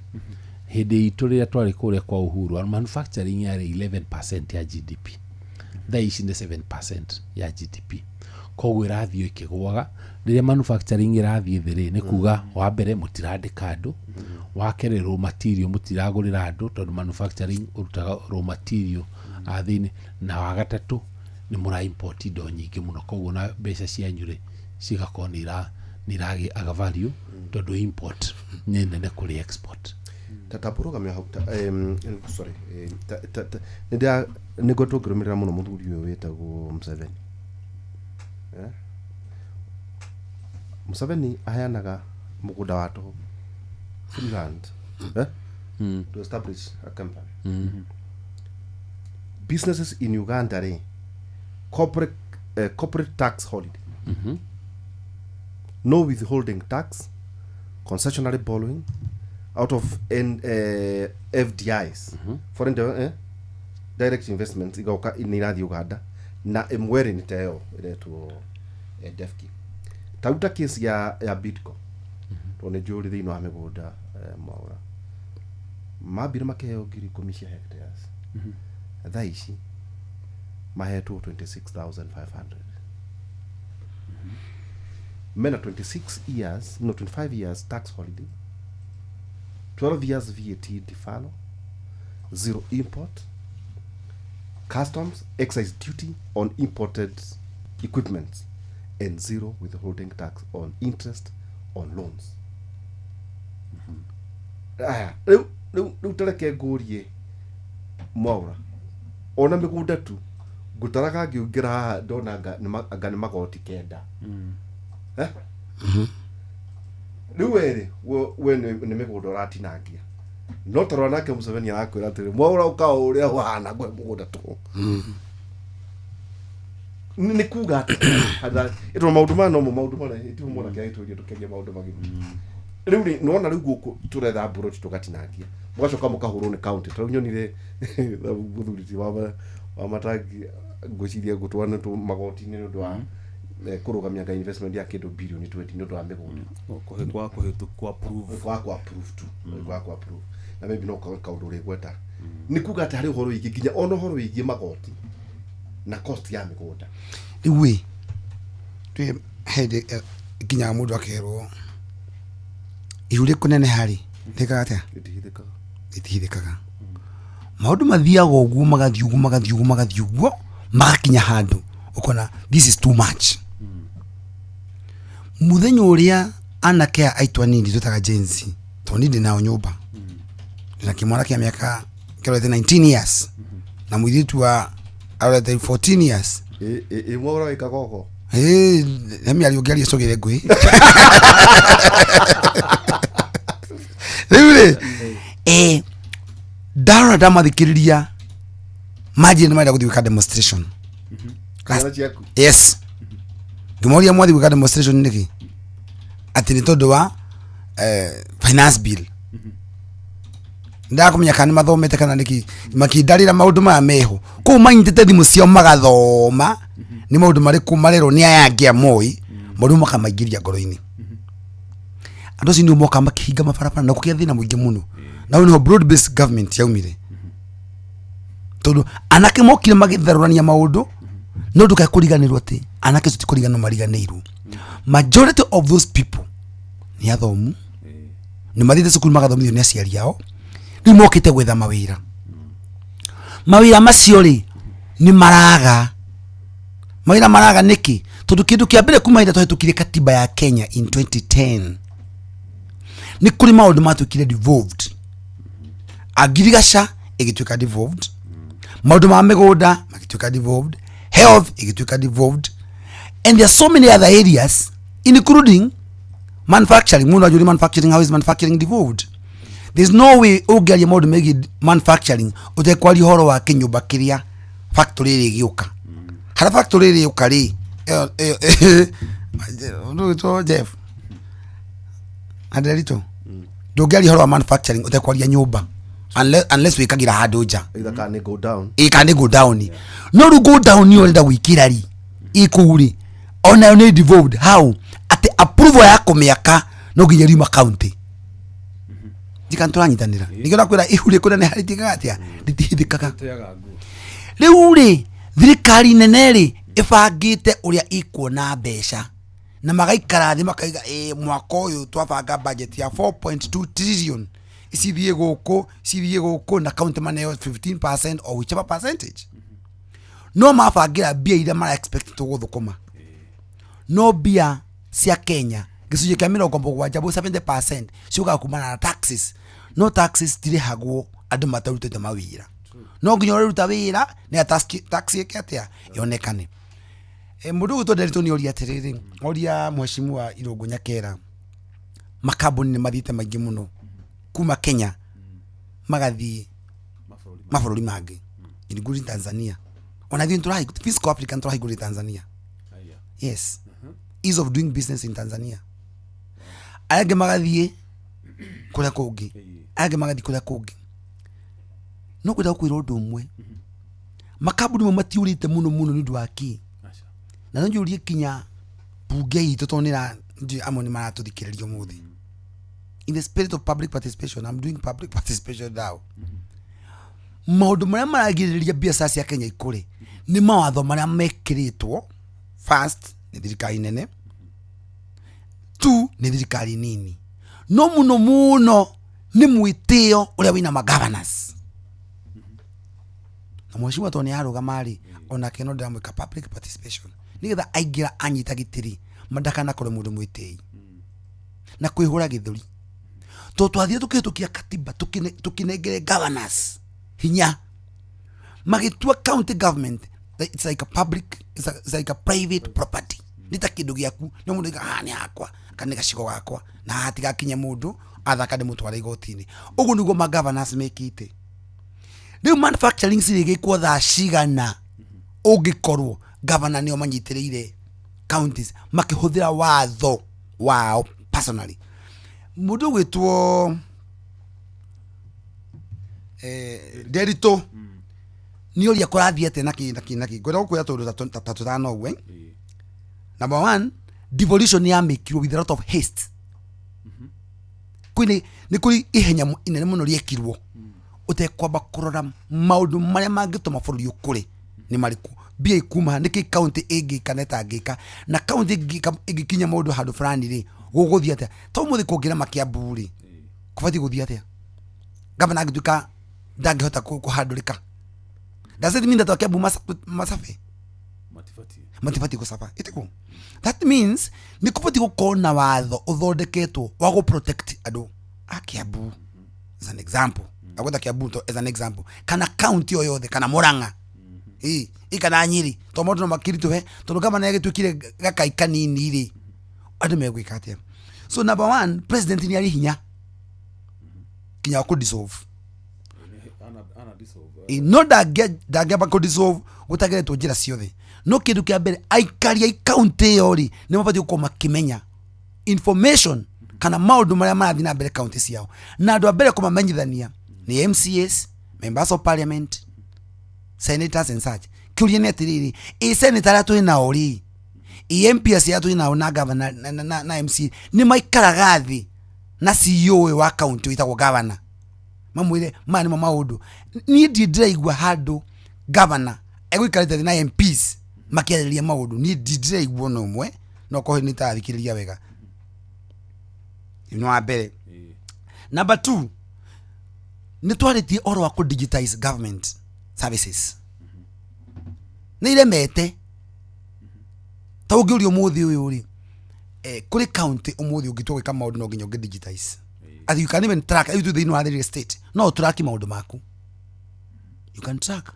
Hĩndĩ itũ rĩrĩa twarĩ kũrĩa kwa Uhuru, manufacturing yarĩ 11% ya GDP, thaa ici nĩ 7% ya GDP. Koguo ĩrathiĩ ĩkĩgũaga. Rĩrĩa manufacturing ĩrathiĩ thĩ rĩ, nĩ kuga wa mbere mũtirandĩka andũ, wa kerĩ raw material mũtiragũrĩra andũ, tondũ manufacturing ũrutaga raw material thĩinĩ, na wa gatatũ nĩ mũra import indo nyingĩ mũno, koguo na mbeca cianyu rĩ cigakorwo nĩ iragĩaga value, tondũ import nĩ nene kũrĩ export. Tatapũrũgamia hau sorry, nĩ nĩngotwo ngĩrũmĩrĩra mũno mũthuri ũyũ wĩtagwo Museveni. Museveni aheanaga mũgũnda wa tũhũ, free land, to establish a company. Businesses in Uganda rĩ, corporate tax holiday, no withholding tax, concessionary borrowing out of FDIs, foreign direct investments igoka nĩ irathiĩ Uganda, na ĩmwe rĩ nĩ ta ĩyo ĩretwo Devki. Taruta case ya Bidco, tondũ nĩ njũĩ thĩinĩ wa mĩgũnda Mwaura mambire makĩheo 10,000 cia hectares, thaa ici mahetwo 26,500. Mena 26 years, no 25 years tax holiday, 12 years VAT deferral, zero import, customs, excise duty on imported equipment, and zero withholding tax on interest on loans. Rĩu tareke ngũrie Mwaura, ona mĩgũnda tu ngũtaraga ngĩũngĩra haha ndona anga nĩ magoti 9. Rĩu werĩ we nĩ mĩgũnda ũratinangia, no tarora nake Museveni arakwĩra atĩrĩ, Mwaura ũka o ũrĩa ũhana ngũhe mũgũnda tũhũ. Nĩ kuga atĩ ĩtondũ maũndũ maya nomo maũndũ marĩa ĩtiho mwanake agĩtũria tũkĩaria maũndũ magima. Rĩu rĩ nĩwona rĩu gũkũ tũretha mburoti tũgatinangia, mũgacoka mũkahũrwo nĩ county. Ta rĩu nyonire mũthuri ti wa Matangi ngwĩciria ngũtwarana tũ magoti-inĩ nĩ ũndũ wa kũrũgamia nga investment ya kĩndũ bilioni 20 nĩ ũndũ wa mĩgũnda. Kwa kwa approve tu, kwa kwa approve. Na maybe no kaũndũ ũrĩgweta. Nĩ kuga atĩ harĩ ũhoro wĩgiĩ nginya ona ũhoro wĩgiĩ magoti na cost ya mĩgũnda. Rĩu ĩ twĩ hĩndĩ nginyaga mũndũ akerwo ihu rĩkũneneha rĩ rĩkaga atĩa? Rĩtihithĩkaga. Maũndũ mathiaga ũguo magathiĩ ũguo magathiĩ ũguo magathiĩ ũguo magakinya handũ ũkona this is too much. Mũthenya ũrĩa anake aya aitũ anini twĩtaga Gen Z, tondũ niĩ ndĩ nao nyũmba, ndĩna kĩmwana kĩa mĩaka kĩrorete 19 years na mũirĩtu wa arorete 14 years. Ĩ Mwaura wĩ kagogo? Nĩ mĩario ũngĩaria cogere ngũĩ. Rĩu rĩ ndarora ndamathikĩrĩria manjire nĩ marenda gũthiĩ gwĩka demonstration. Yes. Ngĩmoria mwathiĩ gwĩka demonstration nĩkĩ? Atĩ nĩ tondũ wa finance bill. Ndakũmenya kana nĩ mathomete kana nĩkĩ, makĩndarĩra maũndũ maya meho. Kũu manyitĩte thimũ ciao magathoma nĩ maũndũ marĩkũ marerwo nĩ aya angĩ a Moi, maũndũ makamaingĩria ngoro-inĩ. Andũ acio nĩo moka makĩhinga mabarabara na kũgĩa thĩna mũingĩ mũno. Na hau nĩho broad based government yaumire. Tondũ anake mokire magĩtharũrania maũndũ, no ndũkae kũriganĩrwo atĩ anake acio ti kũriganĩrwo mariganĩirwo. Majority of those people nĩ athomu, nĩ mathiĩte cukuru magathomithio nĩ aciari ao, rĩu mokĩte gwetha mawĩra. Mawĩra macio rĩ nĩ maraga. Mawĩra maraga nĩkĩ? Tondũ kĩndũ kĩa mbere kuma hĩndĩ twahĩtũkire katiba ya Kenya in 2010 nĩ kũrĩ maũndũ matuĩkire devolved. Agirigaca ĩgĩtuĩka devolved, maũndũ ma mĩgũnda magĩtuĩka devolved, health ĩgĩtuĩka devolved, and there are so many other areas including manufacturing. Mũndũ anjũria manufacturing, how is manufacturing devolved? There's no way ũngĩaria maũndũ megiĩ manufacturing ũtekwaria ũhoro wa kĩnyũmba kĩrĩa factory ĩrĩa ĩgĩũka. Harĩa factory ĩrĩa ĩgĩũka rĩ, ũndũ ũgĩtwo Jeff Anderito, ndũngĩaria ũhoro wa manufacturing ũtekwaria nyũmba unless wĩkagĩra handũ nja. Either kana nĩ go down. Ĩ kana nĩ go down. No rĩu go down nĩ ũrenda gwĩkĩra rĩ, ĩ kũu rĩ, onayo nĩ devolved. How? Atĩ approval ya kũmĩaka no nginya riuma county. Njika nĩtũranyitanĩra. Nĩkĩo ndakwĩra ihu rĩkũneneha rĩtiĩkaga atĩa, rĩtihithĩkaga. Teaga nguo. Rĩu rĩ, thirikari nene rĩ ĩbangĩte ũrĩa ikuona mbeca na magaikara thĩ makaiga, ĩ mwaka ũyũ twabanga budget ya 4.2 trillion, cithiĩ gũkũ, cithiĩ gũkũ, na county maneo 15% or whichever percentage. No mabangĩra mbia iria mara expect tũgũthũkũma, no mbia cia Kenya gĩcunjĩ kĩa 70 bu 70% ciũkaga kumana na taxes. No taxes tirĩhagwo andũ matarutĩte mawĩra. No nginya ũrĩruta wĩra nĩ tax ĩke atĩa, yonekane. Mũndũ ũgwĩtwo Nderitu nĩ oria atĩrĩrĩ, oria mheshimiwa Irũngũ Nyakera, makambuni nĩ mathiĩte maingĩ mũno kuma Kenya magathiĩ mabũrũri mangĩ, including Tanzania. Ona ithuĩ nĩtũrahingũrĩte Fiscal Africa, nĩtũrahingũrĩte Tanzania. Yes, ease of doing business in Tanzania. Arĩa angĩ magathiĩ kũrĩa kũngĩ, arĩa angĩ magathiĩ kũrĩa kũngĩ. No kwenda gũkwĩra ũndũ ũmwe, makambuni mamwe matiũrĩte mũno mũno nĩ ũndũ wa kĩ? Na no njũrie kinya bunge itũ, tondũ nĩra njũĩ amwe nĩ maratũthikĩrĩria ũmũthĩ. In the spirit of public participation, I'm doing public participation now. Maũndũ marĩa maragirĩrĩria biacara cia Kenya ikũre nĩ mawatho marĩa mekĩrĩtwo. First, nĩ thirikari nene. Two, nĩ thirikari nini. No mũno mũno nĩ mwĩtĩo ũrĩa wĩna magovernors. Na mheshimiwa tondũ nĩ arũgama rĩ, onake no ndĩramwĩka public participation nĩgetha aingĩra anyita gĩtĩ rĩ, ndakanakorwo mũndũ mwĩtĩi na kwĩhũra gĩthũri, tondũ twathire tũkĩhĩtũkia katiba, tũkĩnengere governors hinya, magĩtua county government it's like a public, it's like a private property. Nĩ ta kĩndũ gĩaku, nĩ mũndũ aiga haha nĩ hakwa kana nĩ gacigo gakwa, na haha hatigakinye mũndũ athaka ndĩmũtware igoti-inĩ. Ũguo nĩguo ma governors mekĩte. Rĩu manufacturing cirĩgĩkwo thaa cigana ũngĩkorwo governor nĩo manyitĩrĩire counties makĩhũthĩra watho wao personally? Mũndũ ũgwĩtwo Nderitu nĩ ũria kũrathiĩ atĩa na kĩ na kĩ na kĩ. Ngwenda gũkwĩra tũndũ ta tũtano ũguo, eh. Number one, devolution yamĩkirwo with a lot of haste. Kwĩnĩ nĩ kũrĩ ihenya inene mũno rĩekirwo ũtekwamba kũrora maũndũ marĩa mangĩtũma bũrũri ũkũre nĩ marĩkũ, mbia ikuma nĩkĩ, county ĩngĩka na ĩtangĩka, na county ĩngĩkinya maũndũ handũ fulani rĩ, gũgũthiĩ atĩa? Ta ũmũthĩ kũngĩrema Kiambu rĩ, kũbatiĩ gũthiĩ atĩa? Gavana angĩtuĩka ndangĩhota kũhandũrĩka, does it mean that Kiambu macabe? Matibatiĩ. Matibatiĩ gũcaba ĩtiguo? That means nĩ kũbatiĩ gũkorwo na watho ũthondeketwo wa gũ protect andũ a Kiambu, as an example. Agweta Kiambu to as an example, kana county o yothe, kana Murang'a ĩ ĩ kana Nyĩrĩ, tondũ maũndũ no makĩritũhe, tondũ gavana agĩtuĩkire gakai kanini rĩ, andũ megwĩka atĩa? So number one, president nĩ arĩ hinya kinya wa kũ dissolve. Ana dissolve. Ĩ, no ndangĩamba kũ dissolve gũtageretwo njĩra ciothe. No kĩndũ kĩa mbere, aikari a county ĩyo rĩ, nĩ mabatiĩ gũkorwo makĩmenya information kana maũndũ marĩa marathiĩ na mbere county ciao, na andũ a mbere kũmamenyithania nĩ MCAs, members of parliament, senators and such. Kĩũria nĩ atĩrĩrĩ, ĩ senator arĩa twĩ nao rĩ, ĩ MPs arĩa twĩ nao, na governor na MCA, nĩ maikaraga thĩ na CEO ũyũ wa county wĩtagwo governor, mamwĩre maya nĩmo maũndũ? Niĩ ndirĩ ndĩraigua handũ governor egũikarĩte thĩ na MPs makĩarĩrĩria maũndũ. Niĩ ndirĩ ndĩraigua ona ũmwe, no korwo nĩ itathikĩrĩria wega. Nĩ wa mbere. Number two, nĩ twarĩtie ũhoro wa kũ digitize government services, nĩ iremete. Ta ũngĩũria ũmũthĩ ũyũ rĩ, kũrĩ county ũmũthĩ ũngĩtua gwĩka maũndũ, no nginya ũngĩ digitize, atĩ you can even track. Rĩu twĩ thĩinĩ wa real estate, no ũtrack maũndũ maku. You can track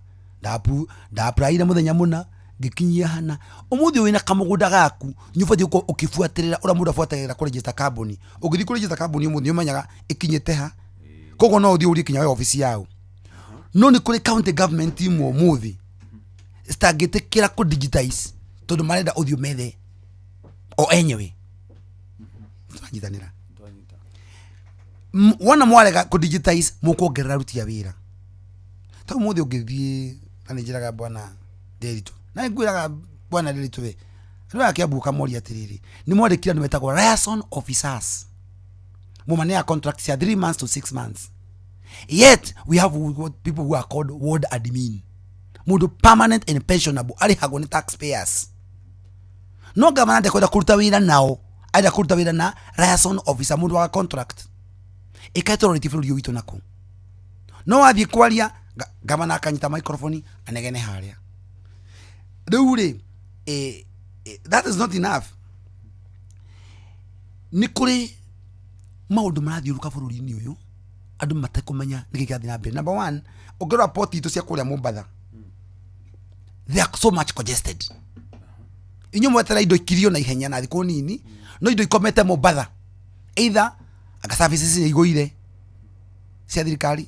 ndaaplyire mũthenya mũna, ngĩkinyia hana. Ũmũthĩ wĩna kamũgũnda gaku, nĩ ũbatiĩ gũkorwo ũkĩbuatĩrĩra ũrĩa mũndũ abuatagĩrĩra kũregister kambuni. Ũngĩthiĩ kũregister kambuni ũmũthĩ, nĩ ũmenyaga ĩkinyĩte ha, koguo no ũthiĩ ũrie kinya we obici yao. No nĩ kũrĩ county government imwe ũmũthĩ citangĩtĩkĩra kũ digitize tondũ marenda ũthiĩ ũmethe o enyewe. Twanyitanĩra? Twanyita. Wona mwarega kũ digitize, mũkuongerera aruti a wĩra. Ta ũmũthĩ ũngĩthiĩ, na nĩ njĩraga bwana Nderitu, na nĩ ngwĩraga bwana Nderitu, we andũ aya Kiambu, ũkamoria atĩrĩrĩ, nĩ mwandĩkire andũ metagwo liaison officers. Mumanea contract cia 3 months to 6 months. Yet we have what people who are called ward admin, mundu permanent and pensionable arihagwo ni taxpayers. No gavana ndekwenda kuruta wira nao, arenda kuruta wira na liaison officer, mundu wa contract. Ikaitũrorĩtie bũrũri ũyũ witũ naku. No wathiĩ kwaria, gavana akanyita microphone anegene harĩa. Rĩu rĩ, that is not enough. Nĩ kũrĩ maũndũ marathiũrũka bũrũri-inĩ ũyũ andũ matekũmenya nĩkĩ kĩrathiĩ na mbere. Number one, ũngĩrora port itũ cia kũrĩa Mombatha, they are so much congested. Inyuĩ mwetera indo ikirio na ihenya na thikũ nini, no indo ikomete Mombatha, either anga services nĩ igũire cia thirikari,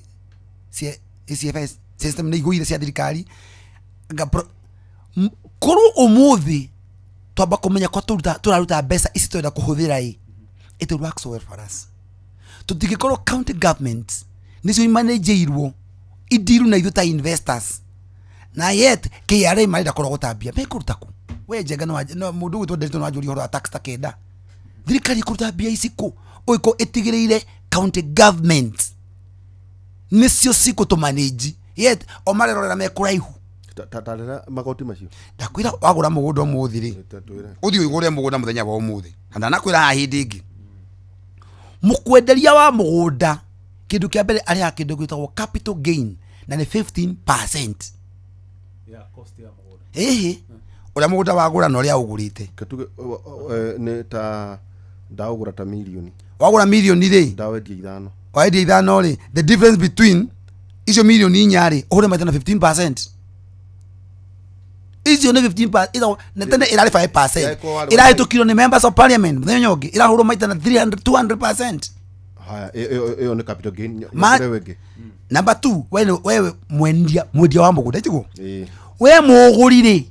cia ACFS system nĩ igũire cia thirikari, anga korwo ũmũthĩ twamba kũmenya kwa tũraruta mbeca ici tũrenda kũhũthĩra ĩ, it will work so well for us. Tũtingĩkorwo county government nĩcio imanĩnjĩirwo indiru na ithuĩ ta investors, na yet KRA marenda kũrogota mbia, mekũruta kũ? We Njenga, no mũndũ ũgwĩtwo Nderitu no anjũrie ũhoro wa tax ta kenda. Thirikari ĩkũruta mbia ici kũ? Ũgĩkorwo ĩtigĩrĩire county government nĩcio cikũtũmanĩnji, yet o marerorera me kũraihu. Tarĩra magoti macio. Ndakwĩra wagũra mũgũnda ũmũthĩ rĩ, Twĩre. ũthiĩ ũgũre mũgũnda mũthenya wa ũmũthĩ, na ndanakwĩra haha hĩndĩ ĩngĩ, mũkwenderia wa mũgũnda kĩndũ kĩa mbere arĩhaga kĩndũ gĩtagwo capital gain, na nĩ 15% ya cost ya mũgũnda. Ĩhĩ, ũrĩa mũgũnda wagũra na ũrĩa ũgũrĩte. Katuge nĩ ta ndaũgũra ta mirioni, Wagũra mirioni rĩ, ndawendia 5. Waendia 5 rĩ, the difference between icio mirioni 4 rĩ, ũhũre maita na 15%. Icio nĩ 15%, ĩtagwo, na tene ĩrarĩ 5%. Yaĩkorwo warĩ Ĩrahĩtũkirio nĩ members of parliament mũthenya ũyũ ũngĩ, ĩrahũrwo maita na 300, 200%. Haya, ĩyo nĩ capital gain. Ma- Nyongerere ĩngĩ. Number 2, wewe mwendia wa mũgũnda, ĩtiguo? Ĩĩ. We mũgũri rĩ,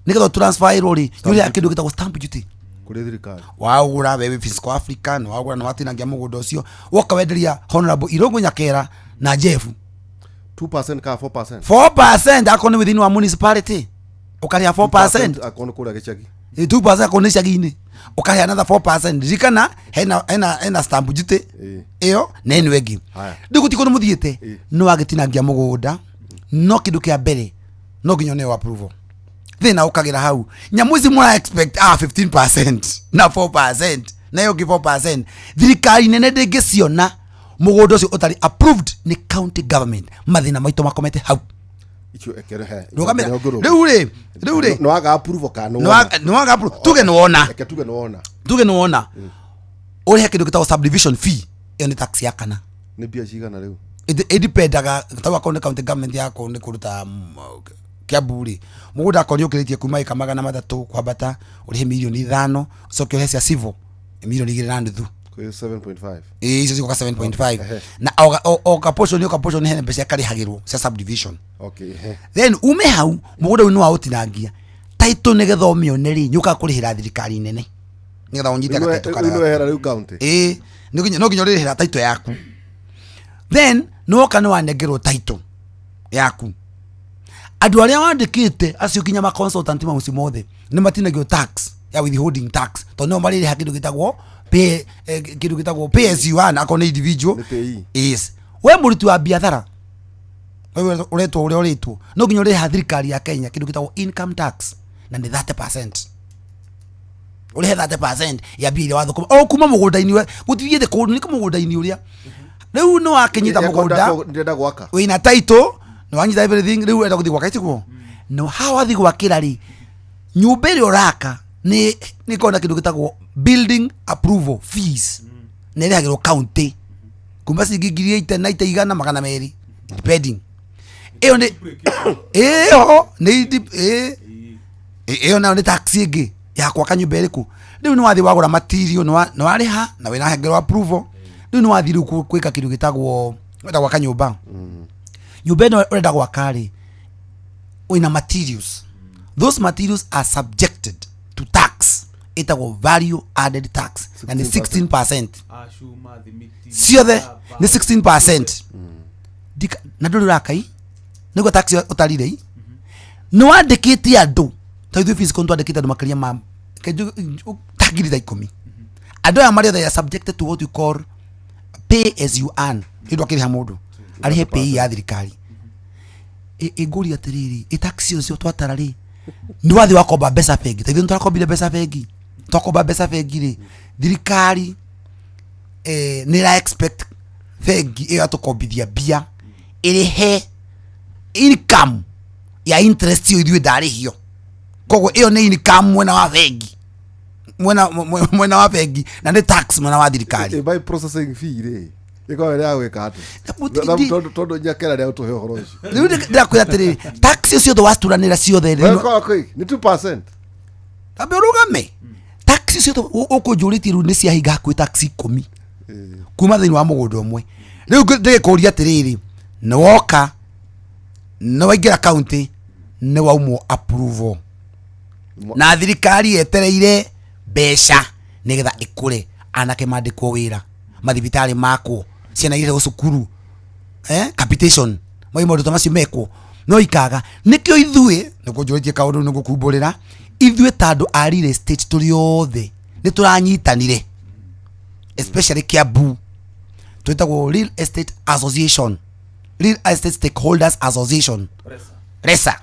nĩgetha ũtransfer ĩrwo rĩ, nĩũrĩhaga kĩndũ gĩtagwo stamp duty. Kũrĩ thirikari. Wagũra wewe Fiscal Africa, nĩ wagũra nĩ watinangia mũgũnda ũcio, woka wenderia Honorable Irũngũ Nyakera na Jeff. 2% ka 4%? 4% akorwo nĩ within wa municipality ũkarĩha 4%. Akorwo nĩ kũrĩa gĩcagi. 2% akorwo nĩ icagi-inĩ ũkarĩha another 4%. Ririkana hena stamp duty Ĩĩ. ĩyo na ĩno ĩngĩ. Haya. Rĩu gũtirĩ kũndũ mũthiĩte, Ĩĩ. no wagĩtinangia mũgũnda, no kĩndũ kĩa mbere no nginya ũneo approval. Thĩna ũkagĩra hau, nyamũ ici mũra expect 15% na 4% na ĩyo ĩngĩ 4%, thirikari nene ndĩngĩciona mũgũnda ũcio ũtarĩ approved nĩ county government. Mathĩna maitũ makomete hau. Icio ekere he. Rũgamĩra rĩu rĩ Nĩ waga approval kana nĩ nĩ wona? Nĩ waga approval, tuge nĩ wona. Eke tuge nĩ wona. Tuge nĩ wona, ũrĩhe kĩndũ gĩtagwo subdivision fee, ĩyo nĩ tax ya kana. Nĩ mbia cigana rĩu? Ĩdipendaga tau akorwo nĩ county government yako nĩ kũruta Kiambu rĩ, mũgũnda akorwo nĩ ũkĩrĩtie kuma ĩka 300 kwambata, ũrĩhe mirioni 5, ũcoke ũrĩhe cia civil mirioni 2.5. Kwĩ 7.5. Ĩĩ, icio cigoka 7.5. Ehe. Na o kaportion, o kaportion hena mbeca karĩhagĩrwo cia subdivision. Okay, ehe. Then ume hau, mũgũnda ũyũ nĩ wa ũtinangia title, nĩgetha ũmĩone rĩ, nĩũkaga kũrĩhĩra thirikari nene nĩgetha ũnyite Rĩu gatitle nĩ karĩa. wehera rĩu county. Ĩĩ, no nginya ũrĩrĩhĩra title yaku. Then nĩwoka nĩ wanengerwo title yaku, andũ arĩa wandĩkĩte acio nginya ma consultant maũcio mothe nĩ matinagio tax ya withholding tax, tondũ nĩo marĩrĩha kĩndũ gĩtagwo pay, kĩndũ gĩtagwo pay as you earn akorwo nĩ individual. Nĩ PAYE. Yes, we mũruti wa biathara, wewe ũretwo ũrĩa ũrĩtwo, no nginya ũrĩha thirikari ya Kenya kĩndũ gĩtagwo income tax, na nĩ 30%. Ũrĩhe 30% ya mbia iria wathũkũma o kuma mũgũnda-inĩ ũrĩa gũtithiĩte kũndũ, nĩ mũgũnda-inĩ ũrĩa rĩu nĩ wakĩnyita mũgũnda. Ndĩrenda gwaka. Wĩna title, nĩ wanyita everything, rĩu ũrenda gũthiĩ gwaka, itiguo? No haha wathiĩ gwakĩra rĩ, nyũmba ĩrĩa ũraka nĩ ĩkoragwo na kĩndũ gĩtagwo building approval fees, na ĩrĩhagĩrwo county kuma ciringi ngiri ite na ite igana 200, depending. Ĩyo nĩ ĩyo nĩ ĩyo nayo nĩ tax ĩngĩ ya gwaka nyũmba ĩrĩkũ. Rĩu nĩ wathiĩ wagũra material, nĩ warĩha na wĩna hengerwo approval. Rĩu nĩ wathiĩ rĩu gwĩka kĩndũ gĩtagwo ũrenda gwaka nyũmba. Nyũmba ĩno ũrenda gwaka rĩ, wĩna materials. Those materials are subjected to tax ĩtagwo value added tax, na nĩ 16%. Acuma, thimiti, Ciothe mbamba, nĩ 16%. Na ndũrĩ ũrakai nĩguo tax ũtarire i nĩ wandĩkĩte andũ ta ithuĩ physical twandĩkĩte andũ makĩria ma ta 10,000. Andũ aya marĩ othe are subjected to what you call Pay as you earn. Nĩ ũndũ akĩrĩha mũndũ arĩhe pay ya thirikari. Ĩngũria atĩrĩrĩ, ĩ tax ũcio twatara rĩ, nĩ wathiĩ wakomba mbeca bengi, ta ithuĩ nĩtũrakombire mbeca bengi, twakomba mbeca bengi rĩ, thirikari nĩ ĩra expect bengi ĩyo yatũkombithia mbia ĩrĩhe income ya interest ĩyo ithuĩ ndarĩhio. Koguo ĩyo nĩ income mwena wa bengi, mwena wa bengi, na nĩ tax mwena wa thirikari. By processing fee rĩ ĩkoragwo ĩrĩ ya gwĩka atĩa? Tondũ Nyakera nĩ agũtũhe ũhoro ũcio. Rĩu ndĩrakwĩra atĩrĩrĩ, tax icio ciothe wacuranĩra ciothe rĩ, nĩ 2%. Ambe ũrũgame. Tax icio ciothe ũkũnjũrĩtie rĩu nĩ ciahinga hakuhĩ tax 10 kuma thĩinĩ wa mũgũnda ũmwe. Rĩu ndĩgĩkũria atĩrĩrĩ, nĩ woka, nĩ waingĩra county, nĩ waumwo approval, na thirikari yetereire mbeca nĩgetha ĩkũre, anake mandĩkwo wĩra, mathibitarĩ makwo, ciana irĩhwo cukuru, capitation, maũndũ ta macio mekwo, no ikaga. Nĩkĩo ithuĩ nĩkũnjũrĩtie kaũndũ nĩngũkumbũrĩra, ithuĩ ta andũ a real estate tũrĩ othe nĩ tũranyitanire, especially Kiambu, twĩtagwo Real Estate Association, Real Estate Stakeholders Association, RESA.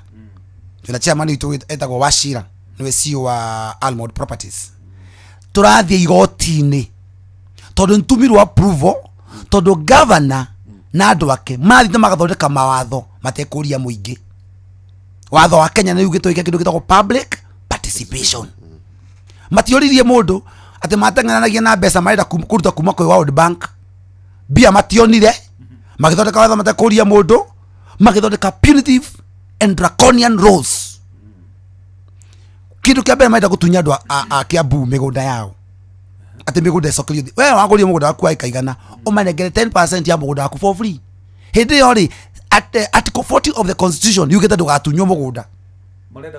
Twĩna chairman witũ etagwo Wachira, nĩwe CEO wa Almond Properties. Tũrathiĩ igoti-inĩ tondũ nĩtumirwo approval, tondũ governor na andũ ake mathiĩte magathondeka mawatho matekũria mũingĩ. Watho wa Kenya nĩ ugĩtwo ĩke kĩndũ gĩtagwo public participation. Matioririe mũndũ atĩ mateng'eranagia na mbeca marenda kũruta kuma kwĩ World Bank, mbia mationire, magĩthondeka watho matekũria mũndũ, magĩthondeka punitive and draconian laws. Kĩndũ kĩa mbere marenda gũtunya andũ a Kiambu mĩgũnda yao, atĩ mĩgũnda ĩcokerio thĩ. We wagũrire mũgũnda waku wa ĩka igana, ũmanengere 10% ya mũgũnda waku for free. Hĩndĩ ĩyo rĩ, article 40 of the constitution yugĩte ndũgatunywo mũgũnda,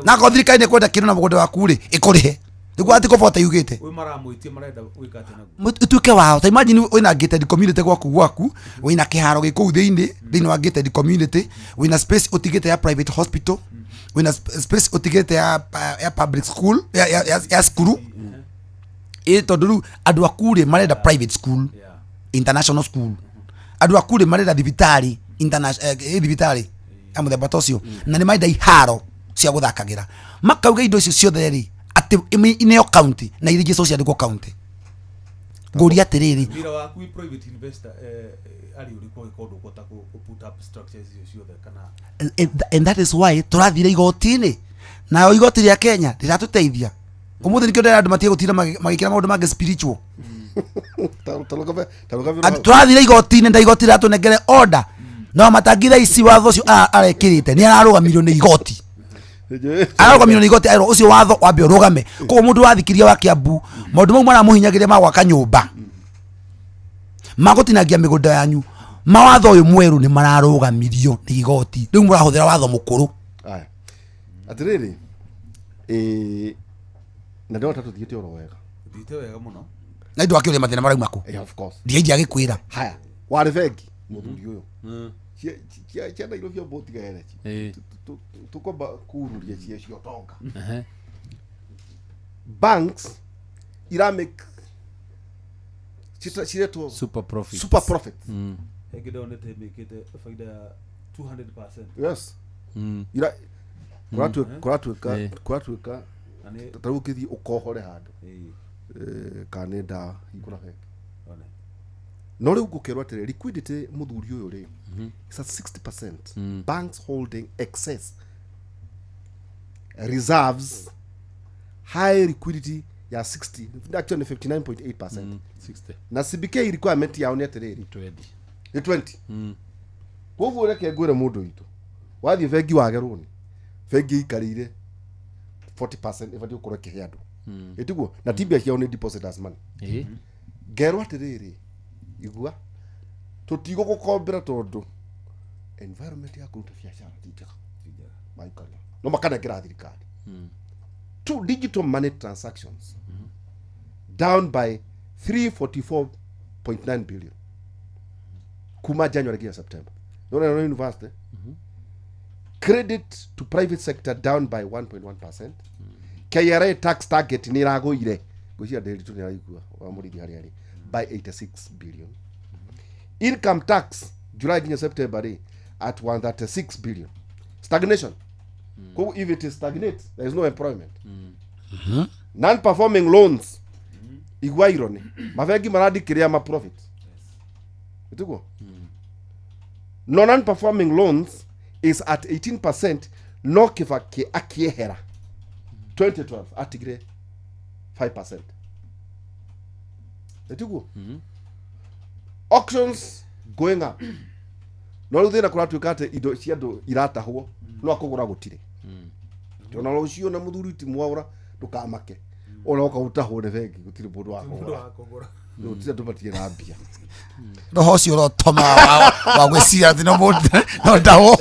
na akorwo thirikari nĩ ĩkwenda kĩndũ na mũgũnda waku rĩ, ĩkũrĩhe. Nĩguo article 40 yugĩte. Ĩtuĩke wao. Ta imagine wĩna gated community gwaku, wĩna kĩharo gĩ kũu thĩinĩ wa gated community, wĩna space ũtigĩte ya private hospital, wĩna space ũtigĩte ya public school, ya cukuru. Ĩ tondũ rĩu andũ aku rĩ marenda private school, international school, andũ aku rĩ marenda thibitarĩ, thibitarĩ ya mũthemba ta ũcio, na nĩ marenda iharo cia gũthakagĩra. Makauga indo icio ciothe rĩ atĩ ineo county na iria ingĩ ciandĩkwo county. Ngũria atĩrĩrĩ, wĩra waku private investor arĩ ũrĩkũ angĩkorwo ndũkũhota kũ put up structures icio ciothe kana? And that is why tũrathire igoti-inĩ, nayo igoti rĩa Kenya rĩratũteithia ũmũthĩ. Nĩkĩo ndĩrera andũ matige gũtinda magĩkĩra maũndũ mangĩ spiritual. Tũrathire igoti-inĩ na igoti rĩratũnengere order, no Matangi thaa ici watho ũcio arekĩrĩte nĩ ararũgamirio nĩ igoti, ararũgamirio nĩ igoti, erwo ũcio watho wambe ũrũgame. Koguo mũndũ wathikiria wa Kiambu, maũndũ mau maramũhinyagĩria ma gwaka nyũmba, magũtinangia mĩgũnda yanyu, mawatho ũyũ mwerũ nĩ mararũgamirio nĩ igoti. Rĩu mũrahũthĩra watho mũkũrũ. Aya, atĩrĩrĩ, na ndĩrona ta tũthiĩte oro wega. Thiĩte wega mũno. Na indo akĩũria mathĩna marauma kũ? Of course. Ndiaindia agĩkwĩra. Haya, warĩ bengi mũthuri ũyũ cia Nairobi mbũtigaere tũkwamba kururia cia ũtonga. Banks ira make ciretwo super profit, super profit. Ĩngĩ ndonete mĩkĩte baida ya 200%. Yes. Ira kũratuĩka ta rĩu ũngĩthiĩ ũkohore handũ kana nĩ ndawa hingũra bengi, no rĩu ngũkerwo atĩrĩ, liquidity mũthuri ũyũ rĩ is at 60%, banks holding excess reserves, high liquidity ya 60, actually 59.8%. 60. Na CBK requirement yao nĩ atĩrĩrĩ, 20. Nĩ 20. Koguo reke ngwĩre mũndũ witũ, wathiĩ bengi wage rũni, bengi ĩikarĩire 40% ĩbatiĩ gũkorwo ĩkĩhe andũ, ĩtiguo? Na ti mbia ciao, nĩ depositors money. Ngerwo atĩrĩrĩ, igua, tũtigũgũkombera tondũ environment ya kũruta biacara ti njega. Maikarĩra no makanengera thirikari. Two, digital money transactions down by 344.9 billion kuma January nginya September. Nona no university credit to private sector down by 1.1%. KRA tax target nĩ ĩragũire, ngwĩciria ndĩritũ nĩ araigua wa mũrĩithi harĩa arĩ, by 86 billion. Income tax July nginya September rĩ at 136 billion. Stagnation. Koguo if it is stagnate, there is no employment. Non-performing loans igua irony, mabengi marandikĩrĩa ma profit. Ĩtiguo? No, non-performing loans is at 18%, no Kibaki akiehera 2012 atigire 5%. Ĩtiguo? Auctions going up. No rĩu thĩna kũratuĩka atĩ indo cia andũ iratahwo no akũgũra gũtirĩ. Tondũ rũciũ na mũthuri ti mwaũra ndũkamake. Ona oka gũtahwo nĩ bengi gũtirĩ mũndũ wa kũgũra. Gũtirĩ andũ matirĩ na mbia. Roho ũcio ũrotoma wa gwĩciria atĩ no mũndũ no ndahwo.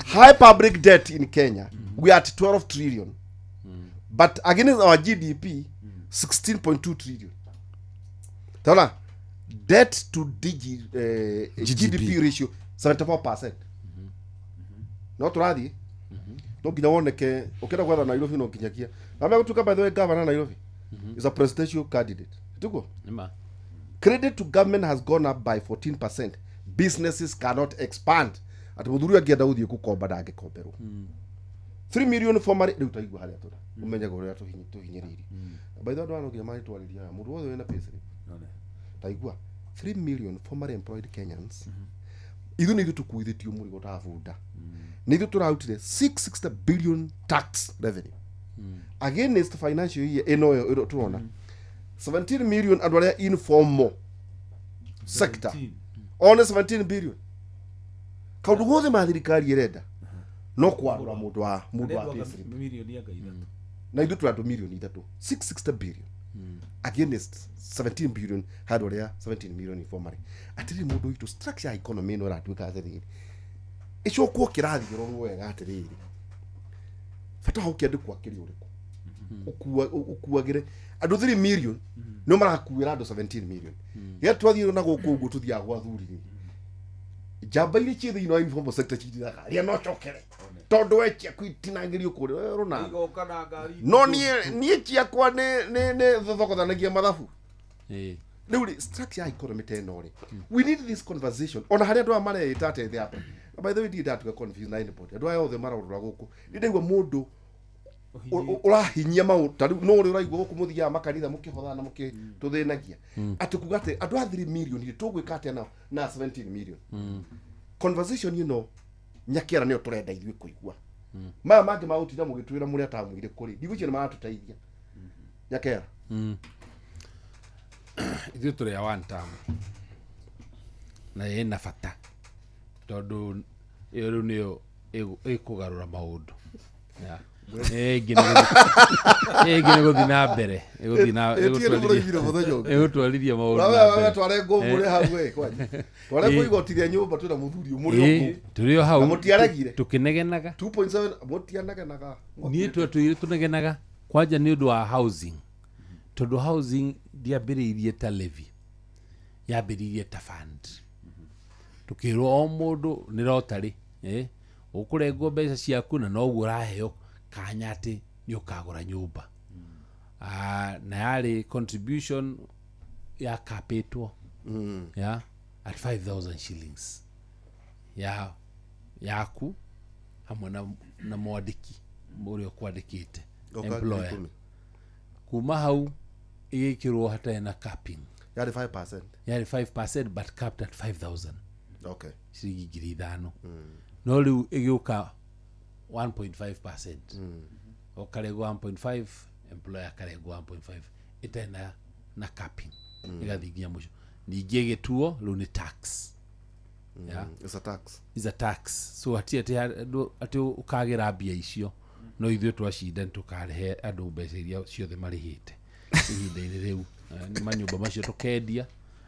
High public debt in Kenya, we are at 12 trillion. But against our GDP, 16.2 trillion. Taona, debt to GDP ratio 74%. No tũrathiĩ. No nginya woneke ũkĩenda gwetha Nairobi no nginyagia. Na megũtuĩka, by the way, governor Nairobi is a presidential candidate. Tiguo? Nĩma. Credit to government has gone up by 14%. Businesses cannot expand. Ati muthuri angĩenda gũthiĩ gũkomba ndangĩkomberwo. 3 million former rĩu taigua harĩa tũrĩ. Ũmenyaga ũrĩa tũhinyĩrĩirio. By the way, andũ aya no nginya marĩtwarĩria aya. Mũndũ wothe wĩna payslip. Taigua 3 million formerly employed Kenyans. Ithuĩ nĩ ithuĩ tũkuithĩtio mũrigo ta bunda. Nĩ ithuĩ tũrarutire 660 billion tax revenue. Against financial year ĩno ĩyo tũrona 17 million andũ arĩa informal sector one 17 billion. Kaũndũ gothe ma thirikari ĩrenda no kwarũra mũndũ wa payslip. Milioni anga ithatũ. Na ithuĩ tũrĩ andũ milioni ithatũ, 660 billion against 17 billion handũ arĩa 17 million informally. Atĩrĩrĩ mũndũ witũ, structure ya economy ĩno ĩratuĩka atĩrĩrĩ, ĩcokwo kĩrathiĩ ĩrorwo wega atĩrĩrĩ, bata wa ũkĩandĩkwo akĩrĩ ũrĩkũ? Ũkuagĩre andũ 3 million nĩo marakuĩra andũ 17 million. Rĩrĩa twathiĩ na gũkũ ũguo tũthiaga gwa athuri rĩ, njamba iria ciĩ thĩinĩ wa informal sector citiraga rĩa no cokere tondũ we ciaku itinangĩrio kũrĩa rũnana. Igoka na ngari. No niĩ ciakwa nĩ thogothanagia mathabu. Rĩu rĩ, structure ya economy ta ĩno rĩ, we need this conversation. Ona harĩa andũ aya mareĩta atĩ they are, by the way, ndirĩ ndatuĩka confused na anybody. Andũ aya othe marorora gũkũ nĩ ndaigua mũndũ ũrahinyia maũndũ ta rĩu no ũrĩa ũraigua gũkũ mũthiaga makanitha mũkĩhotha na mũkĩtũthĩnagia atĩ kuga atĩ andũ a 3 million rĩ tũgwĩka atĩa nao na 17 million. Conversation ĩno Nyakĩara nĩyo tũrenda ithuĩ kũigua. Maya mangĩ magũtinda mũgĩtwĩra mũrĩa atamwire kũrĩ ndigwĩciria nĩ maratũteithia. Nyakĩara. Ithuĩ tũrĩ a one term na ĩna bata tondũ ĩyo rĩu nĩyo ĩkũgarũra maũndũ. Ĩngĩ nĩ gũthiĩ na mbere, ĩgũtwarithia maũndũ na mbere. Twarengwo mũrĩ hau ĩ kwanja. Twarengwo igoti rĩa nyũmba twĩna mũthuri mũrĩ o kũu. Tũrĩ o hau. Na mũtiaregire. Tũkĩnegenaga. 2.7 mũtianegenaga. Niĩ twatũire tũnegenaga kwanja nĩ ũndũ wa housing. Tondũ housing ndĩambĩrĩirie ta levy, yambĩrĩirie ta fund. Tũkĩrwo o mũndũ nĩ rotary, ũkũrengwo mbeca ciaku na noguo ũraheo kanya atĩ nĩ ũkagũra nyũmba. Na yarĩ contribution ya kapĩtwo ya at 5,000 shillings ya yaku hamwe na mwandĩki ũrĩa ũkwandĩkĩte employer. Kuma hau ĩgĩkĩrwo hatarĩ na capping. Yarĩ 5%. Yarĩ 5% but capped at 5,000. Okay. Ciringi 5,000. No rĩu ĩgĩũka 1.5%. Ũkarengwo 1.5, employer akarengwo 1.5 ĩtarĩ na capping. Ĩgathiĩ nginya mũico. Ningĩ ĩgĩtuo rĩu nĩ tax. Yeah. It's a tax. It's a tax. So atĩ atĩ ũkagĩra mbia icio no ithuĩ twacinda tũkarehe andũ mbeca iria ciothe marĩhĩte ihinda-inĩ rĩu. Nĩ manyũmba macio tũkendia,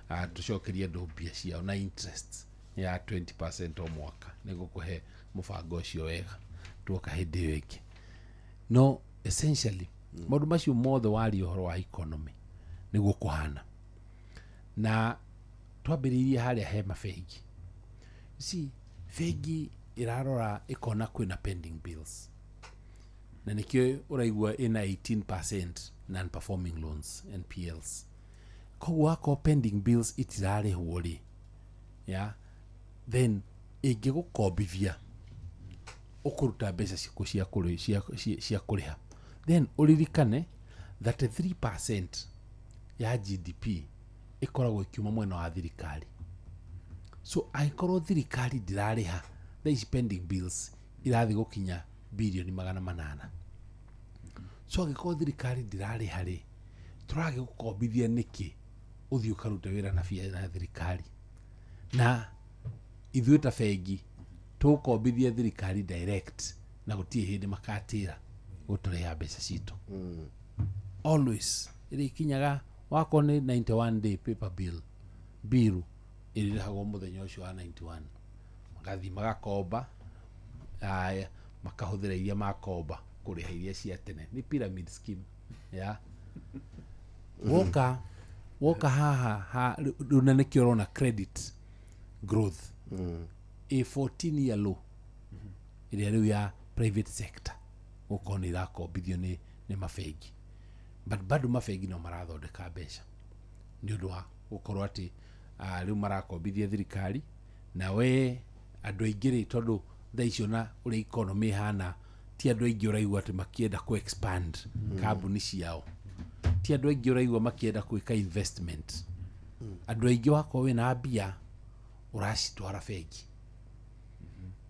tũcokerie andũ mbia ciao na interest ya 20% o mwaka nĩgũkũhe mũbango ũcio wega tuoka hĩndĩ ĩyo ĩngĩ. No essentially maũndũ macio mothe waria ũhoro wa economy nĩguo kũhana. Na twambĩrĩirie harĩa he mabengi. You see, bengi ĩrarora ĩkona kwĩna pending bills. Na nĩkĩo ũraigua ĩna 18% non-performing loans, NPLs. Koguo wakorwo pending bills itirarĩhwo rĩ, ya then ĩngĩgũkombithia ũkũruta mbeca ciaku cia kũrĩha. Then ũririkane 33% ya GDP ĩkoragwo ĩkiuma mwena wa thirikari. So angĩkorwo thirikari ndĩrarĩha thaa ici, pending bills irathiĩ gũkinya birioni 800. So angĩkorwo thirikari ndĩrarĩha rĩ, tũragĩgũkombithia nĩkĩ ũthiĩ ũkarute wĩra na na thirikari? Na ithuĩ ta bengi tũgũkombithia thirikari direct, na gũtirĩ hĩndĩ makatĩra gũtũrĩha mbeca citũ. Always ĩrĩkinyaga wakorwo nĩ 91 day paper bill, bill ĩrĩrĩhagwo mũthenya ũcio wa 91. Magathiĩ magakomba, aya makahũthĩra iria makomba kũrĩha iria cia tene. Nĩ pyramid scheme. Ya woka haha ha rĩu, na nĩkĩo ũrona credit growth a 14 year low, ĩrĩa rĩu ya private sector gũkorwo nĩ irakombithio nĩ mabengi. But bado mabengi no marathondeka mbeca nĩ ũndũ wa gũkorwo atĩ rĩu marakombithia thirikari. Na we andũ aingĩ rĩ, tondũ thaa icio na ũrĩa economy ĩhana, ti andũ aingĩ ũraigua atĩ makĩenda ku expand kambuni ciao, ti andũ aingĩ ũraigua makĩenda gwĩka investment. Andũ aingĩ wakorwo wĩna mbia ũracitwara bengi.